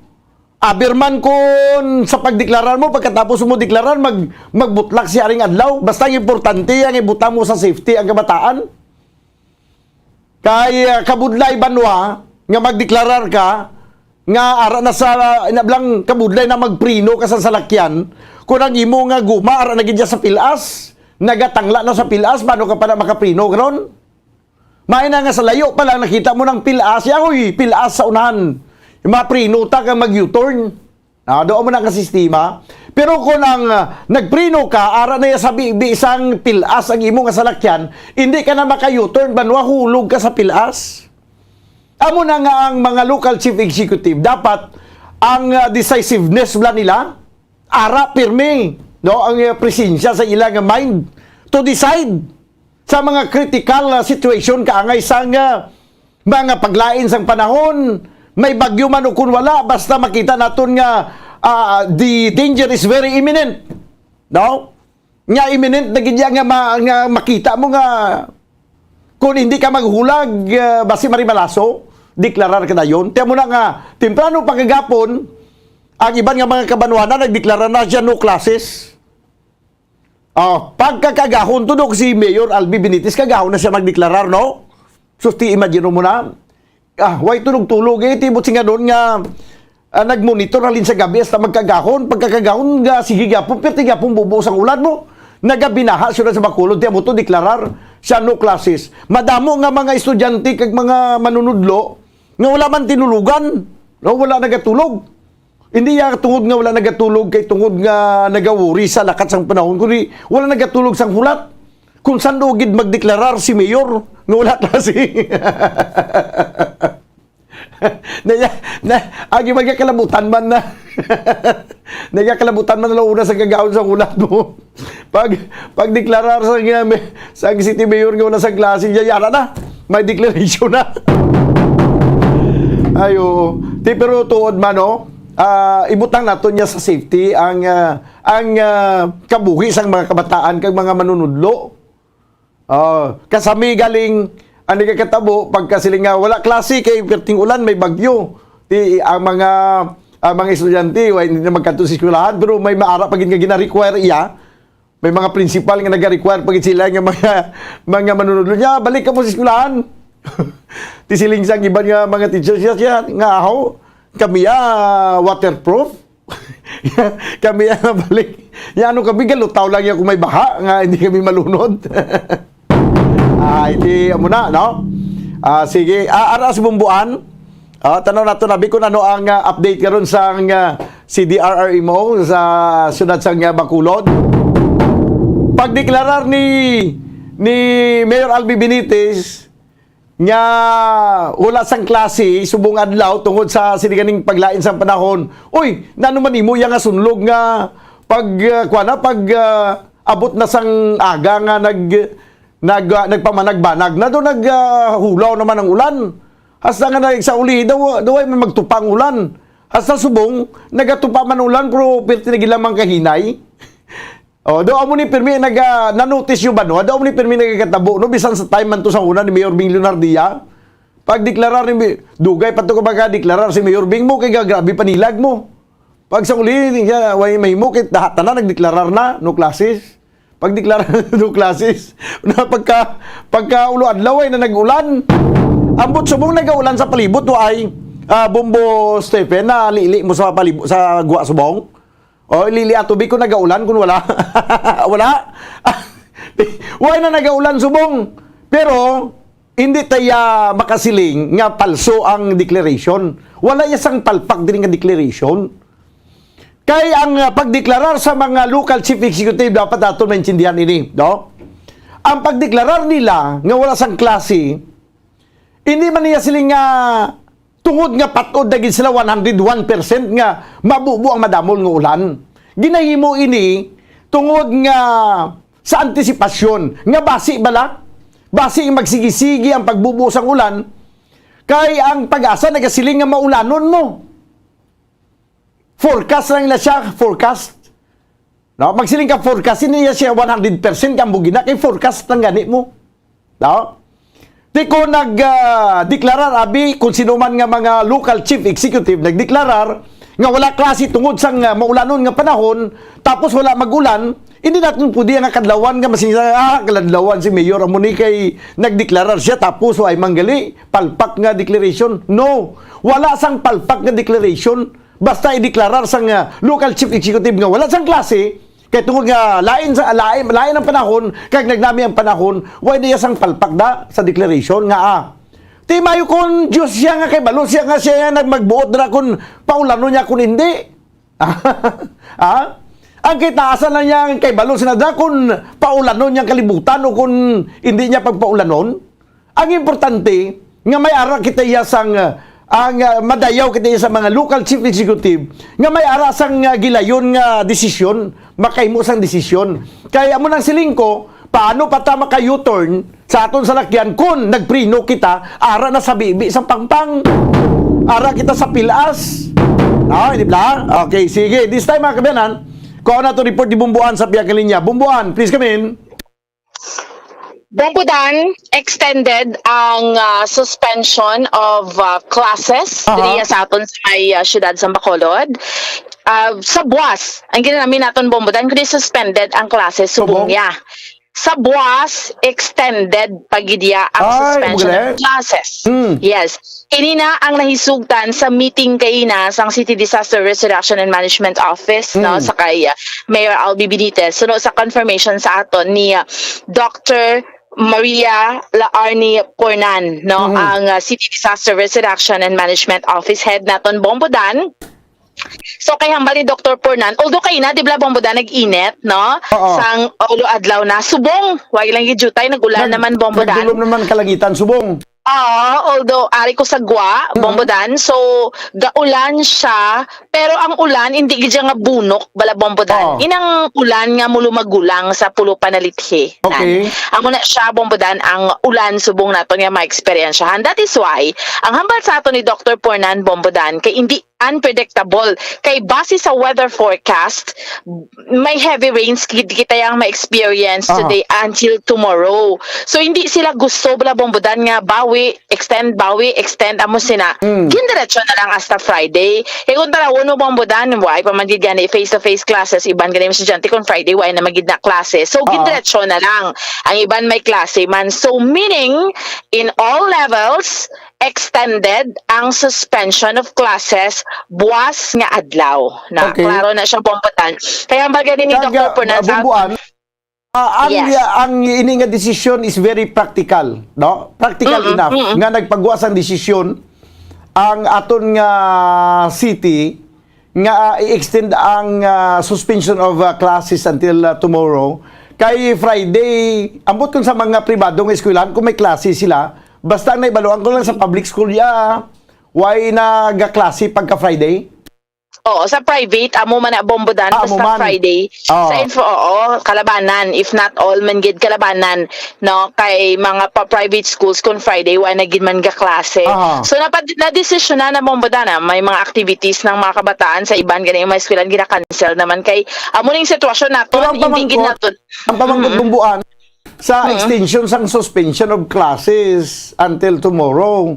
Aber man kun sa pagdeklarar mo, pagkatapos mo deklarar, mag-, magbutlak siya ring adlaw. Basta ang importante, ang ibutang mo sa safety ang kabataan. Kay, ah, kabudlay banwa nga magdeklarar ka nga ara na sa, ina bala, kabudlay na magpreno ka sa salakyan, kung ang imo nga guma ara na gid siya sa pilas, nagatangla na sa pilas, paano ka pa na makapreno karon? May na nga sa layo pa lang nakita mo ng pilas, ya, uy, pilas sa unahan. Mapreno ta kag mag-U-turn. Ah, doon mo na nga sistema. Pero kung ang, ah, nagpreno ka, ara na ya sa bibi sang pilas ang imo nga salakyan, hindi ka na maka-U-turn, banwa hulog ka sa pilas. Amo na nga ang mga local chief executive, dapat ang, ah, decisiveness bala nila, ara pirmi, no, ang, ah, presensya sa ila nga mind to decide sa mga critical, ah, situation, kaangay sang, ah, mga paglain sang panahon, may bagyo man o kun wala, basta makita naton nga, ah, the danger is very imminent. No? Nga imminent na gid ya nga ma-, nga makita mo nga kung hindi ka maghulag, ah, basi marimalaso, deklarar ka dayon. Tiyan mo na nga, temprano pa kagapon, ang iban nga mga kabanwanan nagdeklara na siya no classes. Oh, pagkakagahon, tudok si Mayor Albi Benitez, kagahon na siya magdeklarar, no? Sus, ti, imagine mo na. Ah, way tulog-tulog, eh, tibot si nga doon nga, ah, nagmonitor halin sa gabi hasta magkagahon. Pagkakagahon nga, sige gyapon, pirti gyapon bubo sang ulan mo. Nagabinaha sila sa Bacolod, tiyan mo to, deklarar siya no classes. Madamo nga mga estudyante kag mga manunudlo nga wala man tinulugan, no? Wala nagatulog. Hindi ya tungod nga wala nagatulog kay tungod nga nagawori sa lakat sang panahon, kundi wala nagatulog sang hulat. Kung saan daw gid magdeklarar si Mayor nga wala klase. Na, na, agi magkakalabutan man na. Nagkakalabutan man na una sa kagaon sa hulat mo. Pag, pag deklarar sa, nga may, sa city mayor nga wala sa klase, ya, yara na. May declaration na. Ay, oo. Ti, pero tuod man, no? Ah, ibutang naton niya sa safety ang, ah, ang, ah, kabuhi sang mga kabataan kag mga manunudlo. Oh, kasami galing ang nagakatabo pagkasiling nga wala klase kay perting ulan, may bagyo. Ti, ang mga, ang mga estudyante, wa, hindi na magkadto sa eskwelahan, pero may maara pa gid nga gina-require iya. May mga principal nga naga-require pa gid sila nga mga, mga manunudlo niya, "Balik ka mo sa eskwelahan." Ti siling sang iban nga mga teachers, "Siya, siya, nga aho, kami, ah, waterproof." Kami ang balik. Ya, ano kami, galutaw lang ya kung may baha, nga hindi kami malunod. Ah, hindi, amo na, no? Ah, sige. Ah, ara sa Bumbuan. Ah, tanaw nato na, bi, kung ano ang, ah, update karon sa, ah, C D R R M O sa siyudad sa, ah, Bacolod. Pagdeklarar ni, ni Mayor Albi Benitez, nga wala sang klase subong adlaw tungod sa sini ganing paglain sang panahon. Uy, nano man nimo iya nga sunlog nga pag, ah, kuwan na, pag, ah, Abot na sang aga nga nag-, nag-, ah, nagpamanagbanag na do, nag, ah, hulaw naman ang ulan. Hasta nga nag-, sa uli daw, daw ay may magtupa ang ulan. Hasta subong, nagatupa man ulan, pero pirti na gid lamang kahinay. Oh, do amo ni pirmi naga, na-notice nyo ba, no? Do amo ni pirmi nagakatabo, no? Bisan sa time man to sa una ni Mayor Bing Leonardia, pagdeklarar ni, dugay pa to ka makadeklarar si Mayor Bing mo, kay ga-, grabe panilag mo. Pag sa uli, niya, way mahimo, kay taha-, tanan nagdeklarar na, no classes. Pagdeklarar, no classes. Na pagka, pagka ulo adlaw ay na nag-ulan. Ambot subong nagaulan sa palibot, wa ay, ah, Bombo Stephen, na lili mo sa palibot, sa guwa subong. O, lili ato, bi, kung nagaulan, kung wala. Wala. Way na nagaulan subong. Pero, hindi taya makasiling nga palso ang declaration. Wala ya sang palpak diri nga declaration. Kay ang, ah, pagdeklarar sa mga local chief executive, dapat ato maintindihan ini, no? Ang pagdeklarar nila nga wala sang klase, hindi man niya siling nga tungod nga patod na gid sila one hundred one percent nga mabubo ang madamol nga ulan. Ginahimo ini tungod nga sa antisipasyon nga basi bala, basi magsigi-sigi ang pagbubo sang ulan, kay ang PAGASA nagasiling nga maulanon mo. Forecast lang nila siya, forecast. No? Magsiling ka forecast, hindi niya siya one hundred percent kang bugina, kay forecast lang gani mo. No? Di ko nag, ah, deklarar, abi, kung sino man nga mga local chief executive nagdeklarar nga wala klase tungod sang, ah, maulanon nga panahon, tapos wala mag-ulan, hindi natin pwede nga kadlawan nga masing, ah, kadlawan si Mayor amo ni kay nagdeklarar siya tapos ay manggali palpak nga declaration. No, wala sang palpak nga declaration. Basta ideklarar sang, ah, local chief executive nga wala sang klase, kay tungod nga lain sa, lain, lain ang panahon, kag nagnami ang panahon, way niya sang palpak da sa declaration nga, ah, ti mayo kon Diyos siya nga kay balo siya nga siya nga nagmagbuot dira kon paulanon niya kon hindi. Ha? Ang kita asa na niya ang kay balo sina da kon paulanon niya ang kalibutan o kon hindi niya pagpaulanon? Ang importante nga may ara kita iya sang, ah, ang, ah, madayaw kita iya sa mga local chief executive nga may ara sang, ah, gilayon nga desisyon, makahimo sang desisyon. Kay amo nang siling ko, paano pa ta maka-U-turn sa aton salakyan kun nagpreno kita ara na sa bibi sa pangpang? Ara kita sa pilas. Ah, di ba? Okay, sige. This time, mga kabayanan, kuha na to report ni Bumbuan sa pihak linya. Bumbuan, please come in. Bombodan, extended ang ah, suspension of ah, classes Aha. Diri sa aton sa may ah, siyudad sa Bacolod. Ah, sa buwas, ang ginanami naton Bombodan, kundi suspended ang classes Subong? subong niya. Sa buwas, extended pa gid iya ang Ay, suspension magaling. Of classes. Hmm. Yes. Ini na ang nahisugtan sa meeting kaina sang City Disaster Risk Reduction and Management Office, no, Mm. sa kay uh, Mayor Albi Benitez. Suno sa confirmation sa aton ni uh, Doctor Maria Laarni Pornan, no, Mhm. ang uh, City Disaster Risk Reduction and Management Office head naton Bombodan. So kay hambal ni Doctor Pornan, although kaina di bala Bombodan nag-init, no? Oo. Sang ulo adlaw na subong, wag lang gid jutay, nag-ulan Nag- naman Bombodan. Nagdulom naman kalangitan subong. Oo, although ari ko sa Gwa, Mhm. Bombodan, so gaulan siya, pero ang ulan hindi gid siya nga bunok bala Bombodan. Oo. Inang ulan nga mulumagulang sa pulo panalithi. Okay. Amo na siya Bombodan ang ulan subong naton nga ma-experiensyahan. That is why ang hambal sa ato ni Doctor Pornan Bombodan kay hindi unpredictable kay base sa weather forecast may heavy rains gid kita yang ma-experience Aha. Today until tomorrow. So hindi sila gusto bala Bombodan nga bawi, extend, bawi, extend amo sina. Mm. Gindiretso na lang hasta Friday. Kay kung tarawon mo Bombodan, why pa man gid gani face to face classes iban gani mga estudyante kung Friday why na magid na klase. So Ah. Gindiretso na lang. Ang iban may klase man. So meaning in all levels extended ang suspension of classes buwas nga adlaw. Na Okay. Klaro na siya Bombodan. Kaya ang bagay ni Kag, Doctor Pornan sa Bumbuan, ah, ang, Yes. ang ini nga desisyon is very practical, no? Practical Mm-mm, enough mm-mm. Nga nagpagwa sang desisyon ang aton nga city nga, ah, i-extend ang, ah, suspension of, ah, classes until, ah, tomorrow. Kay Friday, ambot kun sa mga pribado nga eskwelahan, kung may klase sila, basta ang naibaluan ko lang sa public school, ya, why nagaklase pagka Friday? Oo, sa private, amo man na, Bombo Dan, Ah, amo basta man. Friday. Oo. Sa info, oo, kalabanan, if not all man gid kalabanan, no, kay mga pa private schools kun Friday, wa na gid man ga klase. Aha. So, napad-, nadesisyonan na, Bombo Dan, ah, may mga activities ng mga kabataan sa iban gani mga eskwelahan gina-cancel naman kay amo ning sitwasyon naton, Pero ang hindi gid pamangkot, naton. Ang pamangkot, Mm. Bombo Dan, sa Mm. extension sang suspension of classes until tomorrow,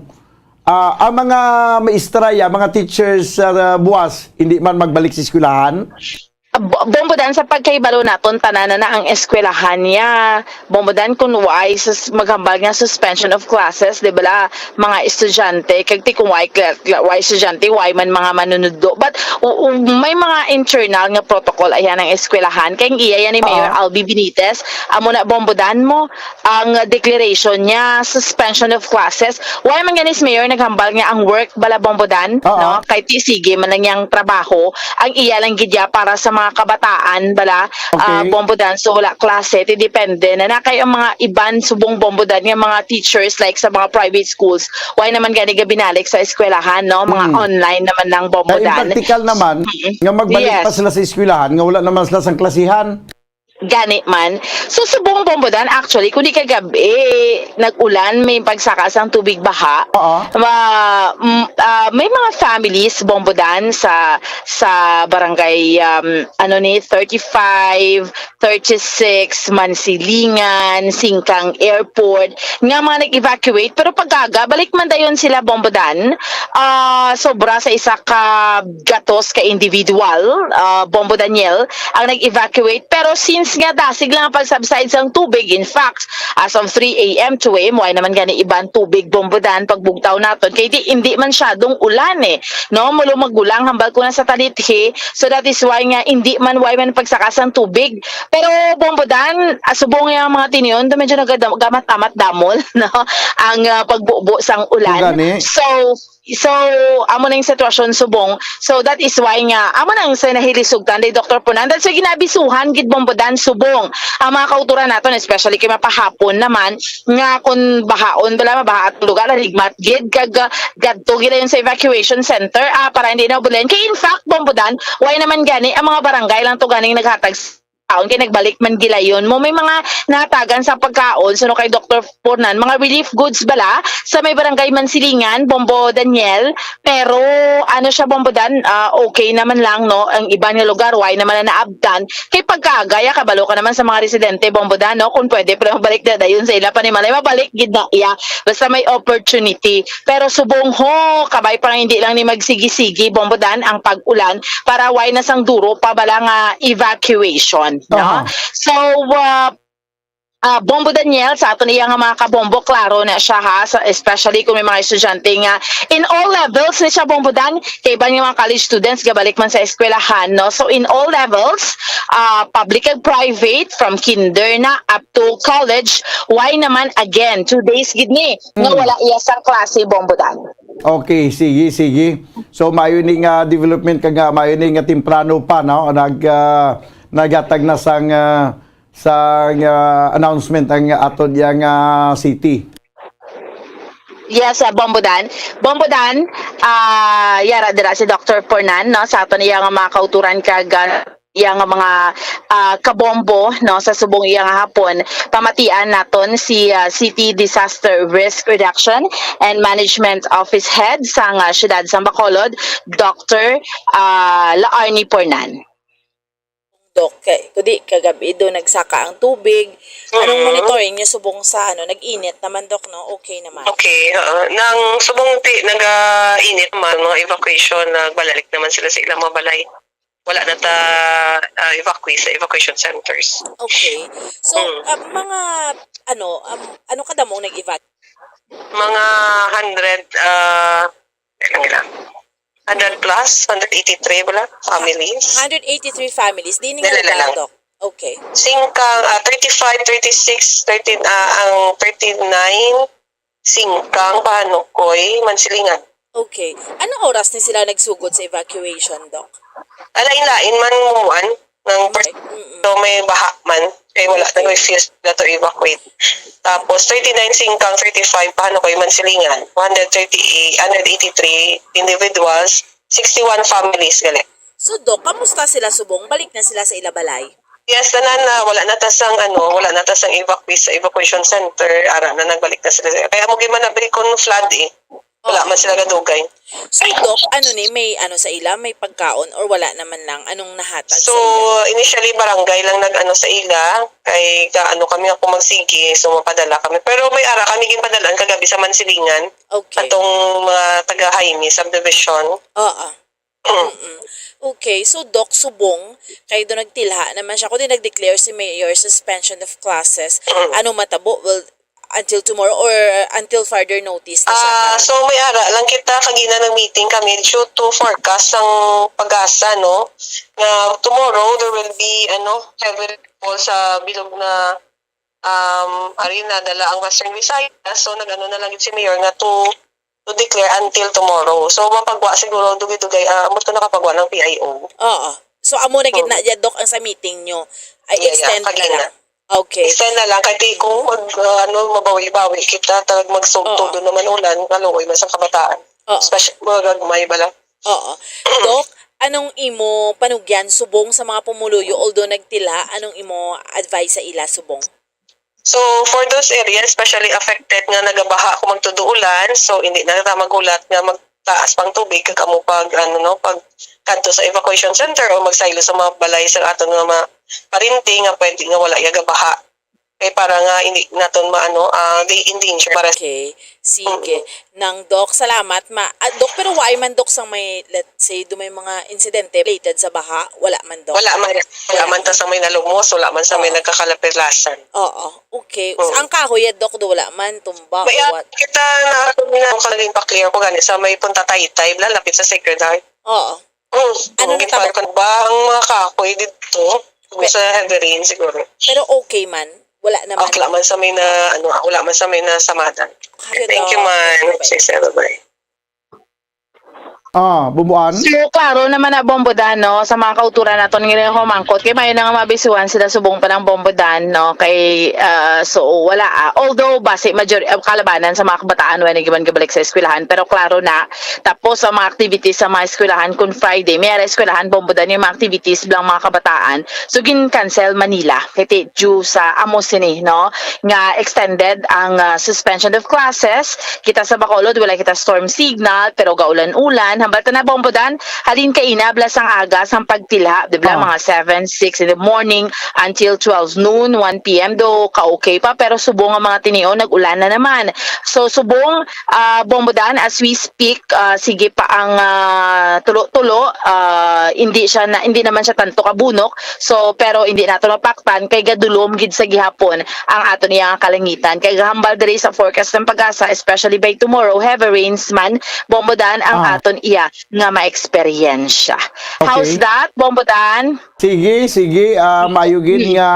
ah, ang mga maestra, ya, mga teachers, ah, buwas, hindi man magbalik sa eskwelahan? Ah, Bo-, Bombo Dan, sa pagkahibalo naton, tanan na ang eskwelahan niya. Bombo Dan, kun why sus-, maghambal nga suspension of classes, di ba la, mga estudyante, kag ti kung why, kla-, kla-, why estudyante, why man mga manunudlo. But, u-, u-, may mga internal nga protocol, ayan, ang eskwelahan. Kay ang iya yan ni Mayor Oo. Albi Benitez, amo na, Bombo Dan, mo, ang declaration niya, suspension of classes. Why man gani si Mayor naghambal nga ang work bala, Bombo Dan, Oo. no? Kay ti sige man lang yang trabaho, ang iya lang gid ya para sa mga kabataan bala, Okay. ah, Bombo Dan, so wala klase, ti depende na na kay ang mga iban subong, Bombo Dan, nga mga teachers, like sa mga private schools, why naman gani ga binalik sa eskwelahan, no? Mga Mm. online naman lang, Bombo Kay in Dan. practical naman, Mm. nga magbalik Yes. pa sila sa eskwelahan, nga wala naman sila sang klasihan. Gani man. So, subong, Bombo Dan, actually, kundi kagabi, nag-ulan, may pagsaka sang tubig baha. Oo. Ma-, m-, ah, may mga families, Bombo Dan, sa, sa barangay, um, ano ni, thirty-five, thirty-six, Mansilingan, Singkang Airport, nga mga nag-evacuate, pero pag aga, balik man dayon sila, Bombo Dan. Ah, sobra sa isa ka gatos ka individual, ah, Bombo Daniel, ang nag-evacuate. Pero since nga dasig lang ang pag-subside sang tubig, in fact, as of three a m, two a m, why naman gani iban tubig, Bombo Dan, pagbugtaw naton, kay di, hindi man syadong ulan eh, no? Mulo magulang, hambal ko na sa talithi, so that is why nga hindi man, why man pagsaka sang tubig. Pero, Bombo Dan, ah, subong nga mga tinion, medyo nagada-, gamat-amat damol, no? Ang, ah, pagbubo sang ulan. Kung gani. So, so, amo na yung sitwasyon subong. So, that is why nga, amo na yung sa nahilisugtan ni Doktor Punan. That's why ginabisuhan gid, Bombo Dan, subong ang mga kauturan naton, especially kay mapahapon naman, nga kung bahaon bala, mabaha atong lugar, ligmat gid, kag, ah, gadto gid dayon sa evacuation center, ah, para hindi na ubulen. Kay in fact, Bombo Dan, why naman gani ang mga barangay lang to ganing naghatag taon kay nagbalik man gilayon mo. May mga natagan sa pagkaon, suno kay Doktor Pornan, mga relief goods bala sa may barangay Mansilingan, Bombo Daniel. Pero ano siya, Bombo Dan, ah, okay naman lang, no? Ang iban nga lugar, why naman na naabtan? Kay pagkaagaya, kabalo ka naman sa mga residente, Bombo Dan, no? Kung pwede, pero mabalik na dayon sa ila panimalay, mabalik gid na iya. Basta may opportunity. Pero subong ho, kabay pa nga hindi lang ni magsigi-sigi, Bombo Dan, ang pag-ulan para why na sang duro pa bala nga evacuation, no? Aha. So, uh, uh, Bombo Daniel, sa aton iya nga mga kabombo, klaro na siya ha, sa, especially kung may mga estudyante nga in all levels ni siya, Bombo Dan, kay iban nga mga college students gabalik man sa eskwelahan, no? So, in all levels, uh, public and private, from kinder na up to college, why naman again? Two days gid ni nga Mm. wala iya sang klase, Bombo Dan. Okay, sige, sige. So, maayo ni nga development kag, ah, maayo ni nga temprano pa, no? Nag, ah, naghatag na sang, ah, sang, ah, announcement ang aton yang, ah, city. Yes, ah, Bombo Dan. Bombo Dan, ah, yara dira si Doktor Pornan, no, sa aton iya nga mga kauturan kag, ah, iya nga mga, ah, kabombo, no, sa subong iya nga hapon. Pamatian naton si, ah, City Disaster Risk Reduction and Management Office Head sang, ah, Siyudad sang Bacolod, Doktor, ah, Laarni Pornan. Dok, kay, kundi kagabi do nagsaka ang tubig. Anong Mm. monitoring niyo subong sa, ano, nag-init naman, Dok, no? Okay naman. Okay, oo. Nang subong ti, naga-init man, mga evacuation, nagbalik naman sila sa ilang mga balay. Wala na ta, ah, evacuee sa evacuation centers. Okay. So, Mm. ah, mga, ano, um, ano kadamo ang nag-evacuate? Mga hundred, ah, teka lang. Hundred plus, hundred eighty-three bala, families. Hundred eighty-three families. Di ni Nila nga lang. Dok. Okay. Singkang, ah, thirty-five, thirty-six, thirty, ah, ang thirty-nine, Singkang, Panukoy, Mansilingan. Okay. Anong oras ni sila nagsugod sa evacuation, Doc? Alain-lain man mo, an, ng pers-, Mm-mm. so may baha man. Kay wala na Okay. may field na to evacuate. Tapos, thirty-nine Singkang, thirty-five Panukoy, Mansilingan, one hundred thirty-eight, hundred eighty-three individuals, sixty-one families, gali. So, Doc, kamusta sila subong? Balik na sila sa ila balay? Yes, tanan na, wala na ta sang ano, wala na ta sang evacuee sa evacuation center, ara na, nagbalik na sila. Kaya mo gyud man na kon flood eh. Wala man sila gadugay. So, Doc, ano ni, may ano sa ila, may pagkaon or wala naman lang? Anong nahatag So, sa ila? Initially, barangay lang nag-ano sa ila, kay kaano kami ako magsigi, so mapadala kami. Pero may ara kami ginpadalaan kagabi sa Mansilingan, Okay. Atong mga taga Jaime subdivision. Oo. Mm-mm. Okay, so Doc, subong, kay do nagtilha naman siya, kundi nag-declare si Mayor suspension of classes. Ano matabo? Well, until tomorrow or until further notice na siya? Ah, so may ara lang kita kagina nag-meeting kami due to forecast sang PAGASA, no, nga tomorrow there will be ano, heavy rainfall sa bilog na um, ari na dala ang Western Visayas. So nag-ano na lang gid si Mayor nga to to declare until tomorrow. So mapagwa siguro dugay-dugay, ah, ambot ko nakapagwa ng P I O. Oo. So, amo na gid na, ya, Doc, ang sa meeting nyo. Ay, Yeah, yeah, extend na kagina. lang. Okay. Extend na lang kay di kung mag, uh, ano, mabawi-bawi kita, tag magsugto Oo. doon naman ulan, kaluoy man sa kabataan. Oo. Especially mga gagmay bala. Oo. Doc, anong imo panugyan subong sa mga pumuluyo? Although nagtilha, anong imo advice sa ila subong? So for those areas especially affected nga nagabaha kung magtudo ulan, so hindi na ta maghulat nga magtaas pang tubig kag amo pag ano no, pag kadto sa evacuation center o magsaylo sa mga balay sa aton nga mga parinti nga pwede nga wala ya gabaha. Kay para nga hindi naton maano, ah, they endanger para Okay. Sige. Nang Doc, salamat. Ma ah, Doc, pero waay man, Doc, sang may, let's say, do may mga insidente related sa baha? Wala man, Doc? Wala man, wala man ta sa may nalumos, wala man sa may Oo. nagkakalapilasan. Oo. Okay. Oo. Sa ang kahoy, Doc, do wala man, tumba, May o what? Kita na ako nila ang kagaling pa-clear ko gani sa may Punta Taytay, bla, lapit sa Sacred Heart. Oo. Mm, Ano mm, kita ipalitan ba ang mga kahoy dito? Kung sa heavy rain siguro. Pero okay man. Wala naman. Wala man sa may na, ano, wala man sa may nasamadan. Kayo Thank you, daw. man. Say, say, bye-bye. Ah, Bumbuan? So, klaro naman na, Bombo Dan, no, sa mga kauturan naton nga humangkot, kay maayo na nga mabisuhan sila subong pa ng Bombo Dan, no, kay, ah, so, wala, ah. Although, basi, major, ah, kalabanan sa mga kabataan, wala giban gabalik sa eskwelahan, pero klaro na, tapos ang mga activities sa mga eskwelahan, kung Friday, may ara eskwelahan, Bombo Dan, yung mga activities bilang mga kabataan, so, gin-cancel Manila, kay ti-, due sa amo sini, no, nga extended ang, ah, suspension of classes, kita sa Bacolod, wala kita storm signal, pero gaulan-ulan. Hambal ta na, Bombo Dan, halin kaina, bla sang aga, sang pagtilha, di ba? Ah. Mga seven, six in the morning until twelve noon, one P M, do ka-okay pa, pero subong ang mga tinion, nag-ulan na naman. So, subong, ah, Bombo Dan, as we speak, ah, sige pa ang, ah, tulo-tulo, ah, hindi siya na, hindi naman siya tanto kabunok. So, pero hindi nato mapaktan kay gadulom gid sa gihapon ang aton iya nga kalangitan. Kay gahambal diri sa forecast ng PAGASA, especially by tomorrow, heavy rains man, Bombo Dan, ang Ah. aton iya nga ma-experience. Okay. How's that, Bombo Dan? Sige, sige. Ah, maayo gid nga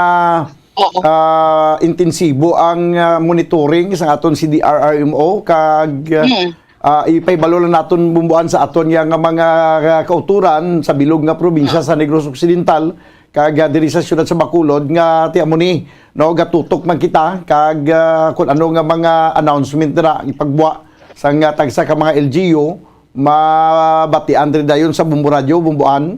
Oo. ah, intensibo ang ah, monitoring sa aton C D R R M O kag ah, Mm. ah, ipahibalo lang naton, Bumbuan, sa aton ya nga mga ah, kauturan sa bilog nga probinsya sa Negros Occidental kag ah, diri sa siyudad sa Bacolod nga ti amo ni, no, gatutok man kita kag ah, kung ano nga mga announcement dira ipagbuwa sang ah, tagsa ka mga L G U, mabatian diri dayon sa Bombo Radio, Bumbuan.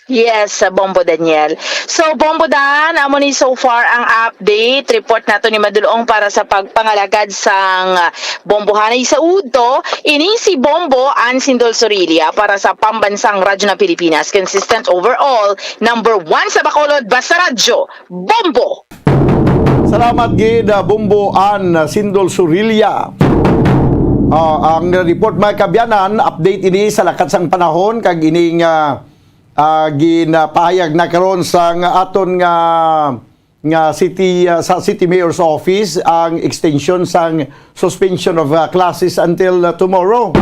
Yes, sa Bombo Daniel. So, Bombo Dan, amo ni so far ang update. Report nato ni Madulong para sa pagpangalagad sang Bombohanay sa udto. Ini si Bombo Ann Sindol Sorilla para sa Pambansang Radyo ng Pilipinas. Consistent overall, number one sa Bacolod, basta radyo, Bombo! Salamat gid, ah, Bombo Ann Sindol Sorilla. Ah, ang report, mga kabyanan, update ini sa lakat sang panahon kag ining ah, ah, ginapahayag na karon sang aton nga nga city ah, sa City Mayor's Office ang extension sang suspension of ah, classes until ah, tomorrow,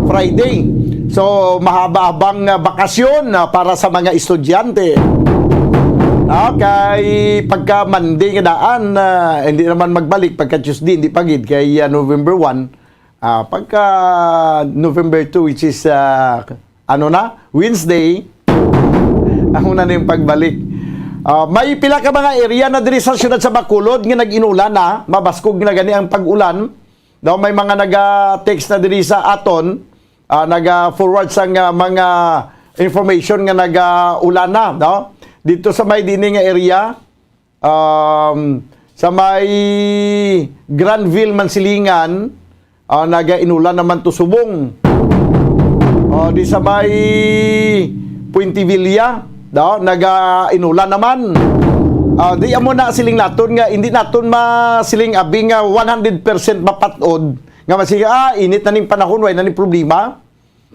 Friday. So mahaba-habang ah, bakasyon ah, para sa mga estudyante. Okay, pagka Monday nga daan, ah, hindi naman magbalik, pagka Tuesday, hindi pa gid kay ah, November one. Ah, pagka November two, which is ah, ano na, Wednesday, amo na yung pagbalik. Ah, may pila ka mga area na diri sa siyudad sa Bacolod nga nag-inulan na, mabaskog na gani ang pag-ulan. Daw may mga naga-text na diri sa aton, ah, naga-forward sang ah, mga information nga nagaulan na, no? Dito sa may dini nga area, um, sa may Granville, Mansilingan, ah, nagainulan naman to subong. Oh, di sa may Puente Villa, no? Nagainulan naman. Ah, di amo na siling naton nga, hindi naton masiling abi nga one hundred percent mapatod nga masig, ah, init na ning panahon, way na ning problema.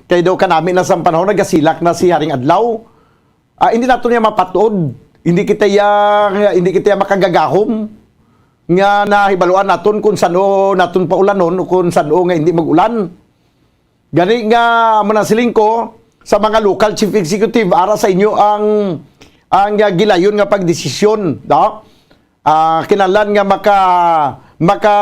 Kay daw kanami na sang panahon, nagasilak na si Haring Adlaw. Ah, hindi naton niya mapatod. Hindi kita ya, hindi kita ya makagagahom nga nahibaluan naton kung sano naton paulanon o kung sano nga hindi mag-ulan. Gani nga, amo na siling ko sa mga local chief executive, ara sa inyo ang, ang, ah, gilayon nga pagdesisyon, no? Ah, kinahanglan nga maka, maka,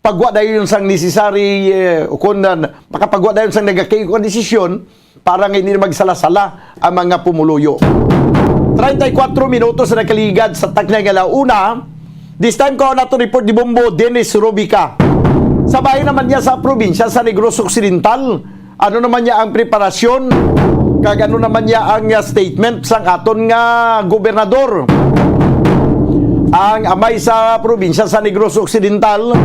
pagwa dayon sang necessary, eh, o kung, ah, makapagwa dayon sang nagakaigo nga desisyon para nga hindi na magsala-sala ang mga pumuluyo. Treinta y cuatro minutos na nakaligad sa takna nga alauna. This time, kuha nato report ni Bombo Dennis Rubica. Sa bahin naman niya sa probinsya sa Negros Occidental, ano naman niya ang preparasyon? Kag ano naman niya ang, ah, statement sang aton nga gobernador? Ang amay sa probinsya sa Negros Occidental,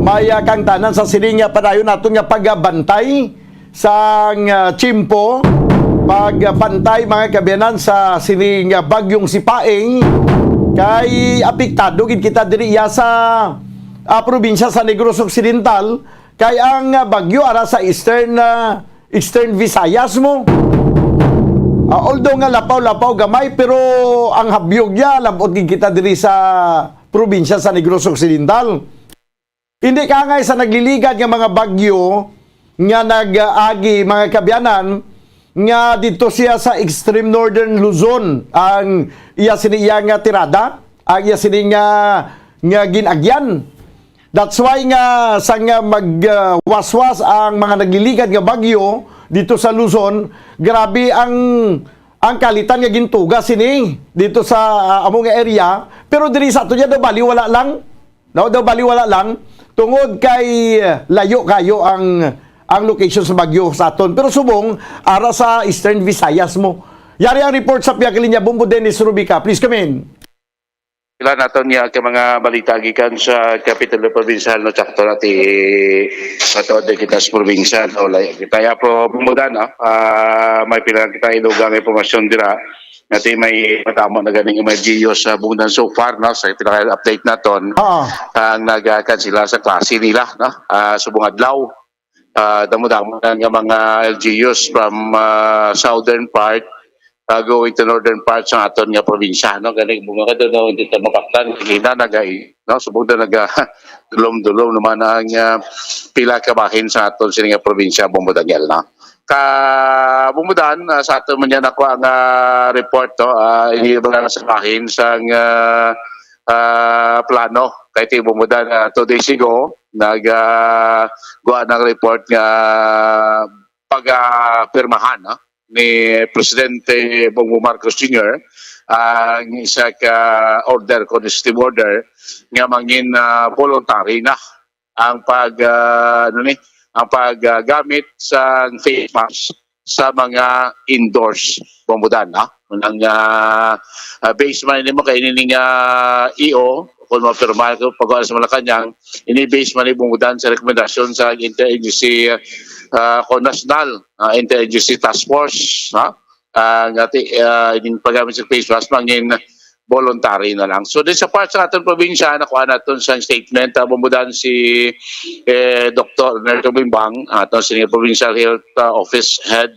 may, ah, kaangtanan sa sining nga padayon naton nga pagbantay sang, ah, tiyempo, pagbantay, mga kaabyanan, sa sining, ah, bagyong Sipaing, kay apektado gid kita diri iya sa, ah, probinsya sa Negros Occidental, kay ang, ah, bagyo ara sa Eastern, ah, Eastern Visayas mo. Ah, although nga lapaw-lapaw gamay, pero ang habyog niya, labot gid kita diri sa probinsya sa Negros Occidental. Hindi kaangay sa nagliligad nga mga bagyo nga nag-agi, mga kaabyanan, nga didto siya sa extreme northern Luzon ang iya sini, iya nga tirada, ang iya sini nga, nga gin-agyan. That's why nga sa nga mag, ah, waswas ang mga nagliligad nga bagyo dito sa Luzon, grabe ang, ang kalitan nga gintuga sini dito sa, ah, amo nga area. Pero diri sa ato niya daw baliwala lang, no? Daw baliwala lang tungod kay, ah, layo kayo ang, ang location sa bagyo sa aton. Pero subong ara sa Eastern Visayas mo. Yari ang report sa Piyag Linya, Bombo Dennis Rubica. Please come in. Sila naton niya ka mga balita gikan sa Kapitolyo Provincial, no, sakto na ti patod kita sa probinsya, no, lay-, kita ya po bumuda, no? Ah, may pila kita ilugang impormasyon dira. Nati may madamo na ganing M L G Us sa bumudan so far, no, sa pinaka-update naton. Oo. Ang nagakansela sa klase nila, no? Ah, subong adlaw. Ah, damo-damo na nga mga L G Us from, ah, southern part, ah, going to northern part sa aton nga probinsya, no? Gani, mga kadto, no, hindi ta mapaktan, hindi na nagai-, no? Subong na naga-, dulom-dulom naman ang, ah, pila ka bahin sa aton sini nga probinsya, Bombo Daniel, no? Ka, Bombo Dan, ah, sa aton man yan ako ang, ah, report, no? Ah, ini ba sa bahin sang, ah, ah, plano. Kay ti Bombo Dan, ah, two days ago, nag, ah, guwa ng report nga pagpirmahan, no, ni Presidente Bongbong Marcos Junior ang isa ka order, constitutive order, nga mangin, ah, voluntary na ang pag, ah, ano ni, ang paggamit sa face mask sa mga indoors, Bombo Dan, no? Unang, ah, ah, base man ini mo kay ini nga E O, kung mapirma ko pag sa Malacañang, ini base man ni Bombo Dan sa rekomendasyon sa interagency, ah, kung national, ah, interagency task force, no? Ah, nga ti, ah, ining paggamit sa face mask mangin voluntary na lang. So, din sa part sa aton probinsya, nakuha naton sa statement, ah, Bombo Dan, si, eh, Doktor Nerto Bimbang, aton senior provincial health, ah, office head,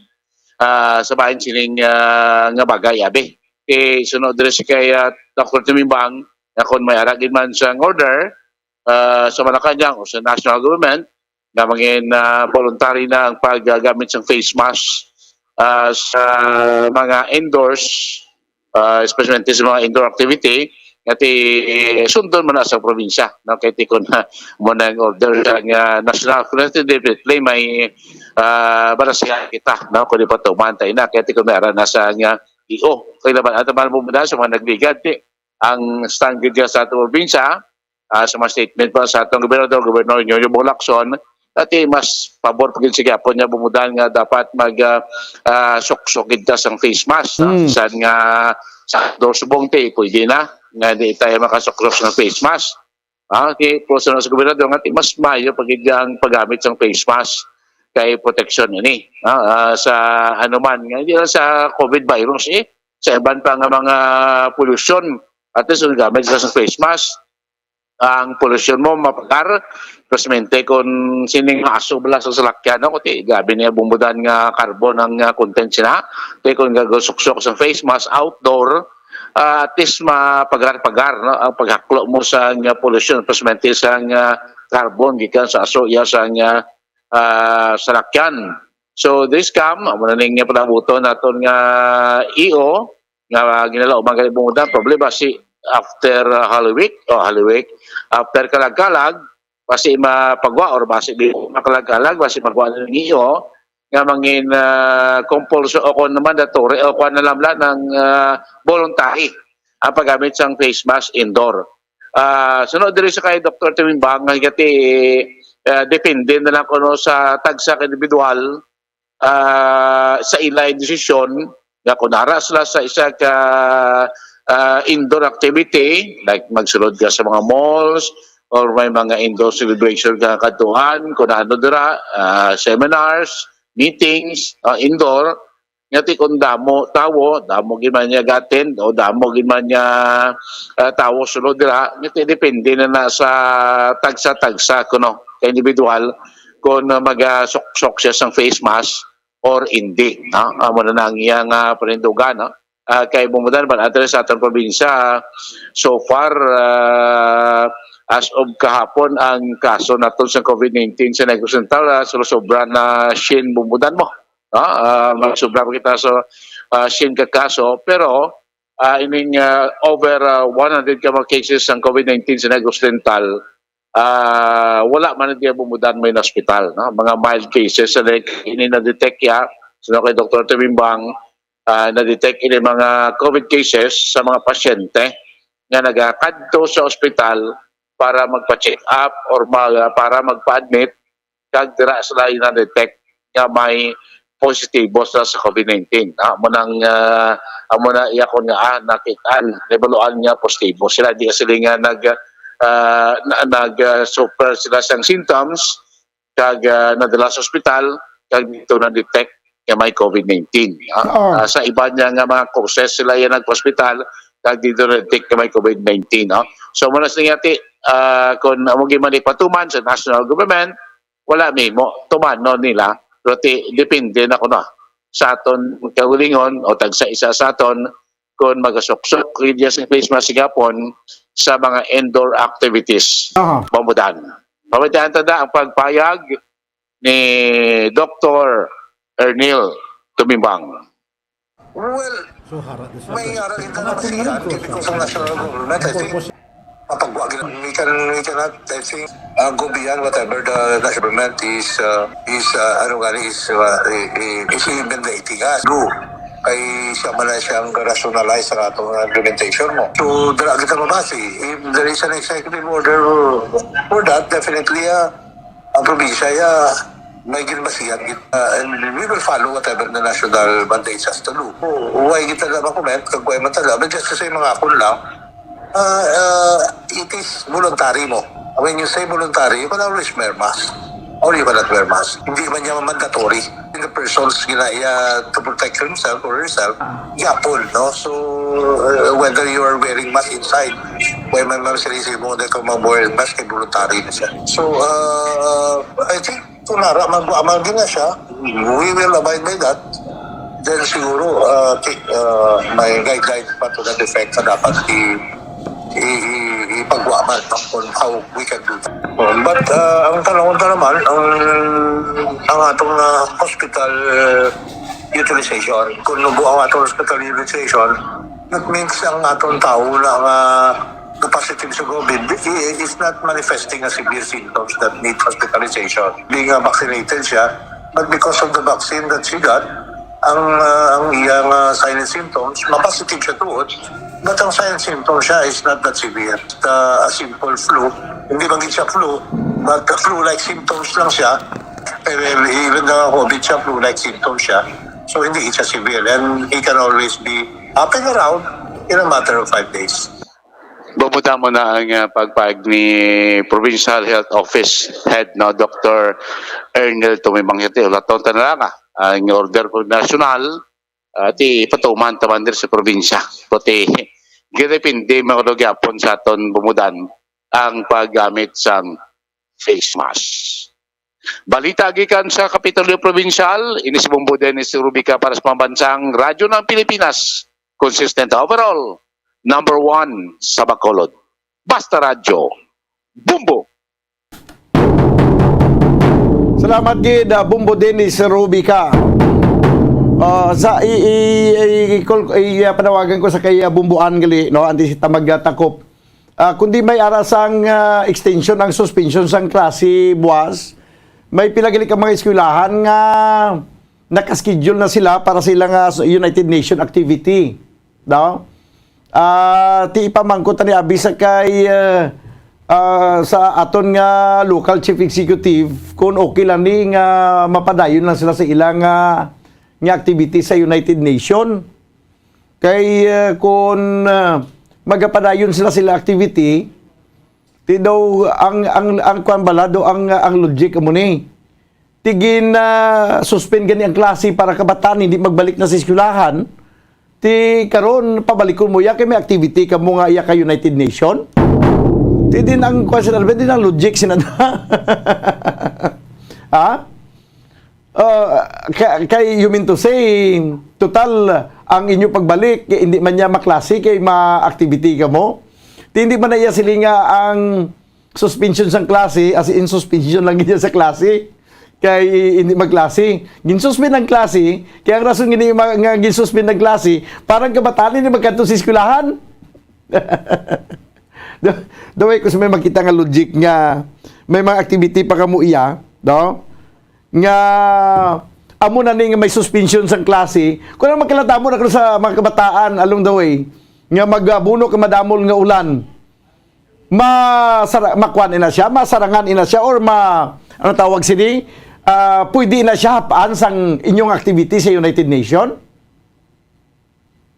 ah, sa bahin sining, ah, nga bagay, abi. Eh, sunod diri si kay, ah, Doktor Bimbang, na kung may aragin man siyang order, ah, sa Malacañang o sa national government, nga mangin, ah, voluntary na ang paggamit sa face mask, ah, sa mga indoors, ah, especially sa mga indoor activity, nga ti sundon man na sa probinsya, no? Kay ti kun mo nang order sa nga national, kung natin definitely may, ah, balansehan kita, no? Kung di pa tuman tayo na, kay ti kun may ara na sa nga E O. Kay laban, ato man mo muna sa mga nagligad, ti, ang stand gid sa ato probinsya, ah, sa mga statement pa sa atong gobernador, Gobernador Nyoyo Bong Lacson, Dati mas pabor pa gid sa gihapon nga bumudan nga dapat mag, ah, ah, suksok gid ta sang face mask, no? Mm. Bisan nga sa outdoor subong ti, pwede na. Nga di tayo makasuksok sa face mask. Ah, ti, puso na sa gobernador nga ti mas maayo pa gid ang paggamit sang face mask kay proteksyon ini, no? Ah, sa anuman, nga hindi lang sa COVID virus, eh. Sa iban pa nga mga polusyon, at least, kung gamit ka sa face mask, ang polusyon mo mapagar, especially kung sining aso bala sa salakyan, no? Kuti, grabe niya bumudan nga carbon ang, ah, content sina. Kaya kung gagasuksok sa face mask outdoor, ah, at least mapagar-pagar, no? Ang paghaklo mo sa nga polusyon, especially sa nga carbon gikan sa aso, iya sa nga, ah, salakyan. So, this cam, amo na ning panabuton naton nga E O, nga ginalauman gani bumudan, problema si after, uh, Holy Week, o Holy Week, after Kalag-Kalag, basi mapagwa or basi di makalag-kalag, basi magwa na ninyo nga mangin, uh, compulsory o kung mandatory o kung nalamla ng, uh, voluntary ang paggamit sang face mask indoor. Ah, sunod diri sa kay Doktor Timimbang, nga gati, uh, depende na lang kuno sa tagsa ka individual, ah, sa ila desisyon nga kung ara sila sa isa ka, ah, indoor activity, like magsulod ka sa mga malls or may mga indoor celebration ka kadtuan, kung ano dira, ah, seminars, meetings, ah, indoor, nga ti kung damo tawo, damo gid man niya gatin o damo gid man niya, ah, tawo sulod dira, nga ti depende na na sa tagsa-tagsa kuno ka individual kung, ah, magasuksok siya sang face mask or hindi, no? Amo na na ang iyang, ah, panindugan, no? Ah, kay bumudan man, ato sa atong probinsya, so far, ah, as of kahapon, ang kaso naton sa COVID nineteen sa Negros Oriental, ah, sumusobra na siyam bumudan mo, no? Ah, magsobra pa kita sa, ah, siyam ka kaso, pero, ah, ining, ah, over, ah, one hundred ka mga cases ang COVID nineteen sa Negros Oriental, ah, wala man diya bumudan may hospital, no? Mga mild cases, like, ini na-detect ya, sino kay Doktor Tibimbang, ah, na-detect ini mga COVID cases sa mga pasyente nga nagakadto sa ospital para magpa-check up or mag-, para magpa-admit, kag dira sila na-detect nga may positibo sila sa COVID nineteen. Ah, amo nang, ah, amo na iya kon nga, ah, nakitaan, nabaluan nga positibo sila. Di sila nga nag, ah, na-, nag, ah, suffer sila sang symptoms, kag, ah, nadala sa ospital, kag dito na-detect nga may COVID nineteen, ah. Oo. Ah, sa iba niya nga mga causes, sila yan nagpa-ospital, kag dito na-detect nga may COVID nineteen, no? So, muna sa nga ti, ah, kung amo gyud man ipatuman sa national government, wala nimo, tumano nila, pero ti, depende na kuno sa aton kaugalingon o tagsa isa sa aton kung magasuksok gid sa face mask gihapon sa mga indoor activities. Aha. Bumudan. Pamatian ta na ang pagpayag ni Doktor Ernil Tumimbang. Well, may ara kita na masihan, because of national government, I think, mapagwa gid. We can, we cannot, I think, uh, go beyond whatever the national government is, uh, is, uh, ano gani, is, uh, i-, i-, is mandating us do. Kay siya man na siyang rationalize sa atong implementation mo. So, dira kita mabase. If there is an executive order for that, definitely, uh, ang probinsya, ya, may ginbasihan gid, uh, and we will follow whatever the national mandates us to do. Why kita na ma-comment, kag why man tala, but just to say, mga akon lang, uh, uh, it is voluntary mo. When you say voluntary, you can always wear mask. Or you cannot wear mask. Hindi man niya mandatory. In the person's ginaiya to protect himself or herself, yapon, no? So, uh, whether you are wearing mask inside, why man, ma'am, sila mo na kung mag-wear mask, kay voluntary na siya. So, uh, I think, kung nara, mag-, mag-, na siya, we will abide by that. Then siguro, uh, ti-, uh, may guidelines pa to that effect na dapat i-, i-, i-, ipagwa man, no, on how we can do that. Um, but, uh, ang tanong ko naman, ang, ang atong, uh, hospital utilization, kung nubo ang atong hospital utilization, that means ang atong tao na nga na positive sa COVID i-, is not manifesting as severe symptoms that need hospitalization. Being, uh, vaccinated siya, but because of the vaccine that she got, ang, uh, ang iyang, uh, sign and symptoms, mapositive siya tuod, but ang sign and symptoms siya is not that severe. It's, uh, a simple flu. Hindi man gid siya flu, But flu-like symptoms lang siya. And then, even though COVID siya, flu-like symptoms siya. So, hindi siya severe. And he can always be up and around in a matter of five days. Bumuta mo na ang uh, pagpag ni Provincial Health Office Head, no, Doctor Ernel Tumimang Hiti. Ulaton ta na lang, ah, ang order ko nasyonal, at ipatuman taman diri sa probinsya. Pati, girepindi mo gyapon sa aton bumudan ang paggamit sang face mask. Balita gikan sa Kapitolyo Provincial, ini si Bombo Dennis Rubica para sa Pambansang Radyo ng Pilipinas. Consistent overall, number one sa Bacolod. Basta Radyo, Bombo! Salamat gid, ah, Bombo Dennis Rubica. Ah, sa i, i, i, i, call- i, ah, panawagan ko sa kay ah, Bomboan gali, no, anti sita magtakop. Ah, kundi may ara sang ah, extension ang suspension sang klase buwas, may pila gali ka mga eskwelahan nga nakaschedule na sila para sa ilang ah, United Nation activity. No? Ah, ti ipamangkot ni abi sa kay ah, ah, sa aton nga local chief executive kung okay lang ni nga mapadayon lang sila sa ilang ah, nga activity sa United Nation. Kay ah, kung ah, magapadayon sila sila activity, ti daw ang ang ang kwan bala do ang ang logic amo ni. Ti gin ah, suspend gani ang klase para kabataan hindi magbalik na sa eskwelahan. Ti karon pabalikon mo ya kay may activity kamo nga iya ka United Nation. Ti din ang kwan sila din ang logic sila. Ha? Uh, kay, kay you mean to say, total, ang inyo pagbalik, kay hindi man niya maklase, kay ma-activity ka mo. Ti hindi man na iya silinga ang suspension sang klase, as in suspension lang niya sa klase. Kay hindi magklase. Ginsuspend ang klase, kaya ang rason gini ma- nga ginsuspend ang klase, parang kabataan hindi magkadto sa eskwelahan. Daw ko sa may makita nga logic nga may mga activity pa kamo iya, no? Nga amo na ni nga may suspension sang klase, kung ano magkalatamo na sa mga kabataan along the way, nga magabuno ka madamol nga ulan, masara, makuan ina siya, masarangan ina siya, or ma, ano tawag sini, ah, pwede na siya hapaan sang inyong activity sa United Nation?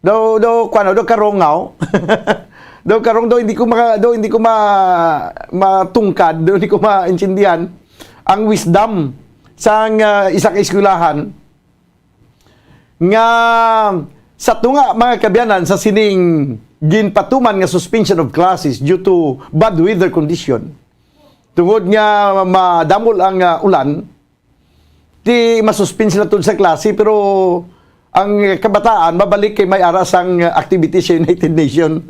Daw, daw, kuan, daw karongaw. Daw karong daw hindi ko maka, daw hindi ko ma, matungkad, daw hindi ko maintindihan ang wisdom sang ah, isa ka eskwelahan nga sa tunga mga kaabyanan sa sining ginpatuman nga suspension of classes due to bad weather condition. Tungod nga madamol ang ah, ulan, ti masuspend sila tungod sa klase, pero ang kabataan mabalik kay may ara sang activity sa United Nation.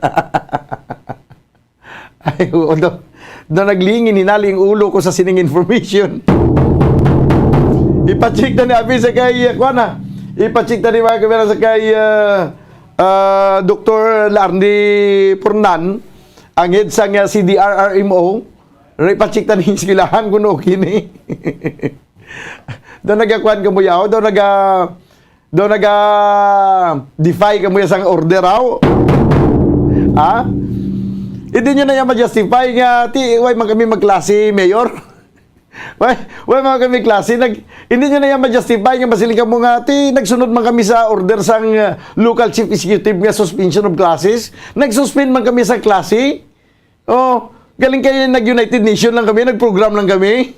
Ay, oo, do, do naglingin hinali ang ulo ko sa sining information. Ipacheck na ni abi sa kay, uh, kuwan na. Ipacheck na ni mga kamera sa kay uh, uh, Doktor Larny Pornan, ang head sang uh, C D R R M O. Ipacheck na ni eskwelahan kung okay ni. Daw nagakuan ka mo yaw, daw naga daw naga defy ka mo sang order aw. Ha? Hindi nyo na yan ma-justify nga ti why man kami magklase, Mayor? Why, why man kami klase? Nag, hindi nyo na yan ma-justify nga masiling ka mo nga ti nagsunod man kami sa order sang uh, local chief executive nga suspension of classes. Nag-suspend man kami sa klase. Oh, galing kayo nag-United Nation lang kami, nag-program lang kami.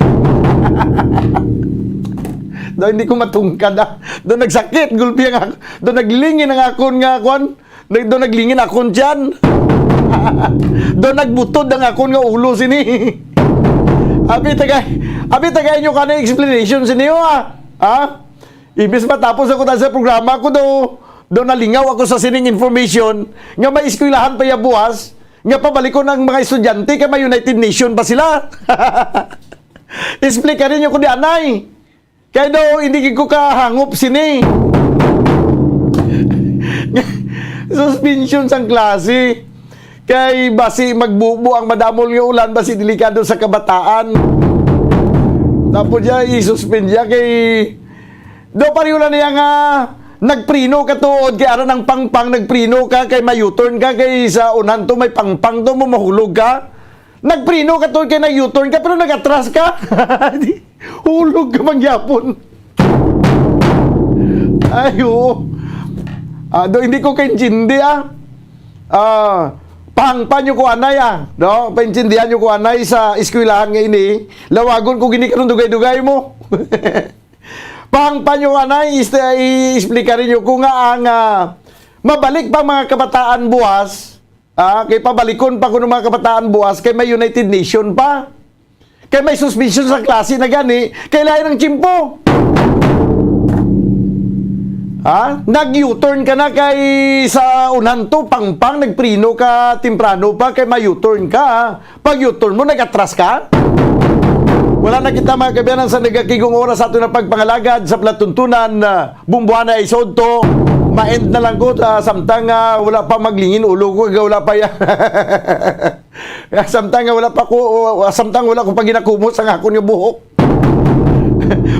Daw hindi ko matungkad ah. Daw nagsakit, gulpi ang ak- daw naglingin ang akon nga kwan. Nag daw naglingin akon tiyan. Daw nagbutod ang akon nga ulo sini. Abi tagay, abi tagay nyo ka na explanation sini ah. Ha? Imbis matapos ako ta sa programa ko do, do nalingaw ako sa sining information nga may eskwelahan pa ya buwas nga pabalikon ang mga estudyante kay may United Nation pa sila. Explica ninyo ko di anay. Kay daw hindi gid ko kahangop sini. Suspension sang klase. Kay basi magbubo ang madamol nga ulan, basi delikado sa kabataan. Tapos siya, i-suspend siya kay do pareho na niya nga nagprino ka tuod kay aran ang pangpang nagprino ka kay may U-turn ka kay sa unan to may pangpang to mo mahulog ka. Nagpreno ka to kay nag-U-turn ka, pero nag-atras ka. Di, hulog ka man gyapon. Ay, oo. Ah, do, hindi ko kaintindi, ah. Ah, pahangpan nyo ko anay, ah. No? Paintindihan nyo ko anay sa eskwelahan nga ini. Lawagon ko gini karon dugay-dugay mo. Pahangpan nyo anay, is-, i-explica ninyo ko nga ang, ah, mabalik pa mga kabataan buwas, ah, kay pabalikon pa kuno mga kabataan buwas, kay may United Nation pa. Kay may suspension sa klase na gani, kay lain ang tiyempo. Ha? Nag-U-turn ka na kay sa unan to, pangpang, nagpreno ka, temprano pa, kay may U-turn ka, ha? Pag U-turn mo, nag-atras ka? Wala na kita, mga kaabyanan, sa nagakigong oras sa aton na pagpangalagad sa palatuntunan, ah, Bumbuana Isodto. Ma-end na lang ko, ah, samtang, ah, wala pa maglingin ulo ko, wala pa yan. Samtang nga wala pa ko, o, samtang wala ko pa ginakumot sa akon nga buhok.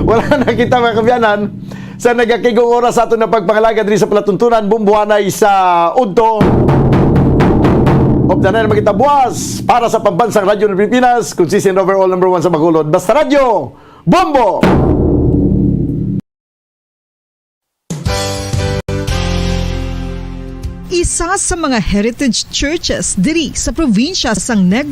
Wala na kita, mga kaabyanan, sa nagakigong oras sa aton na pagpangalagad diri sa palatuntunan, Bumbuanay sa Udto. Updanan naman kita buwas para sa Pambansang Radyo ng Pilipinas, consistent overall number one sa Bacolod. Basta Radyo, Bombo! Isa sa mga heritage churches diri sa probinsya sang Negros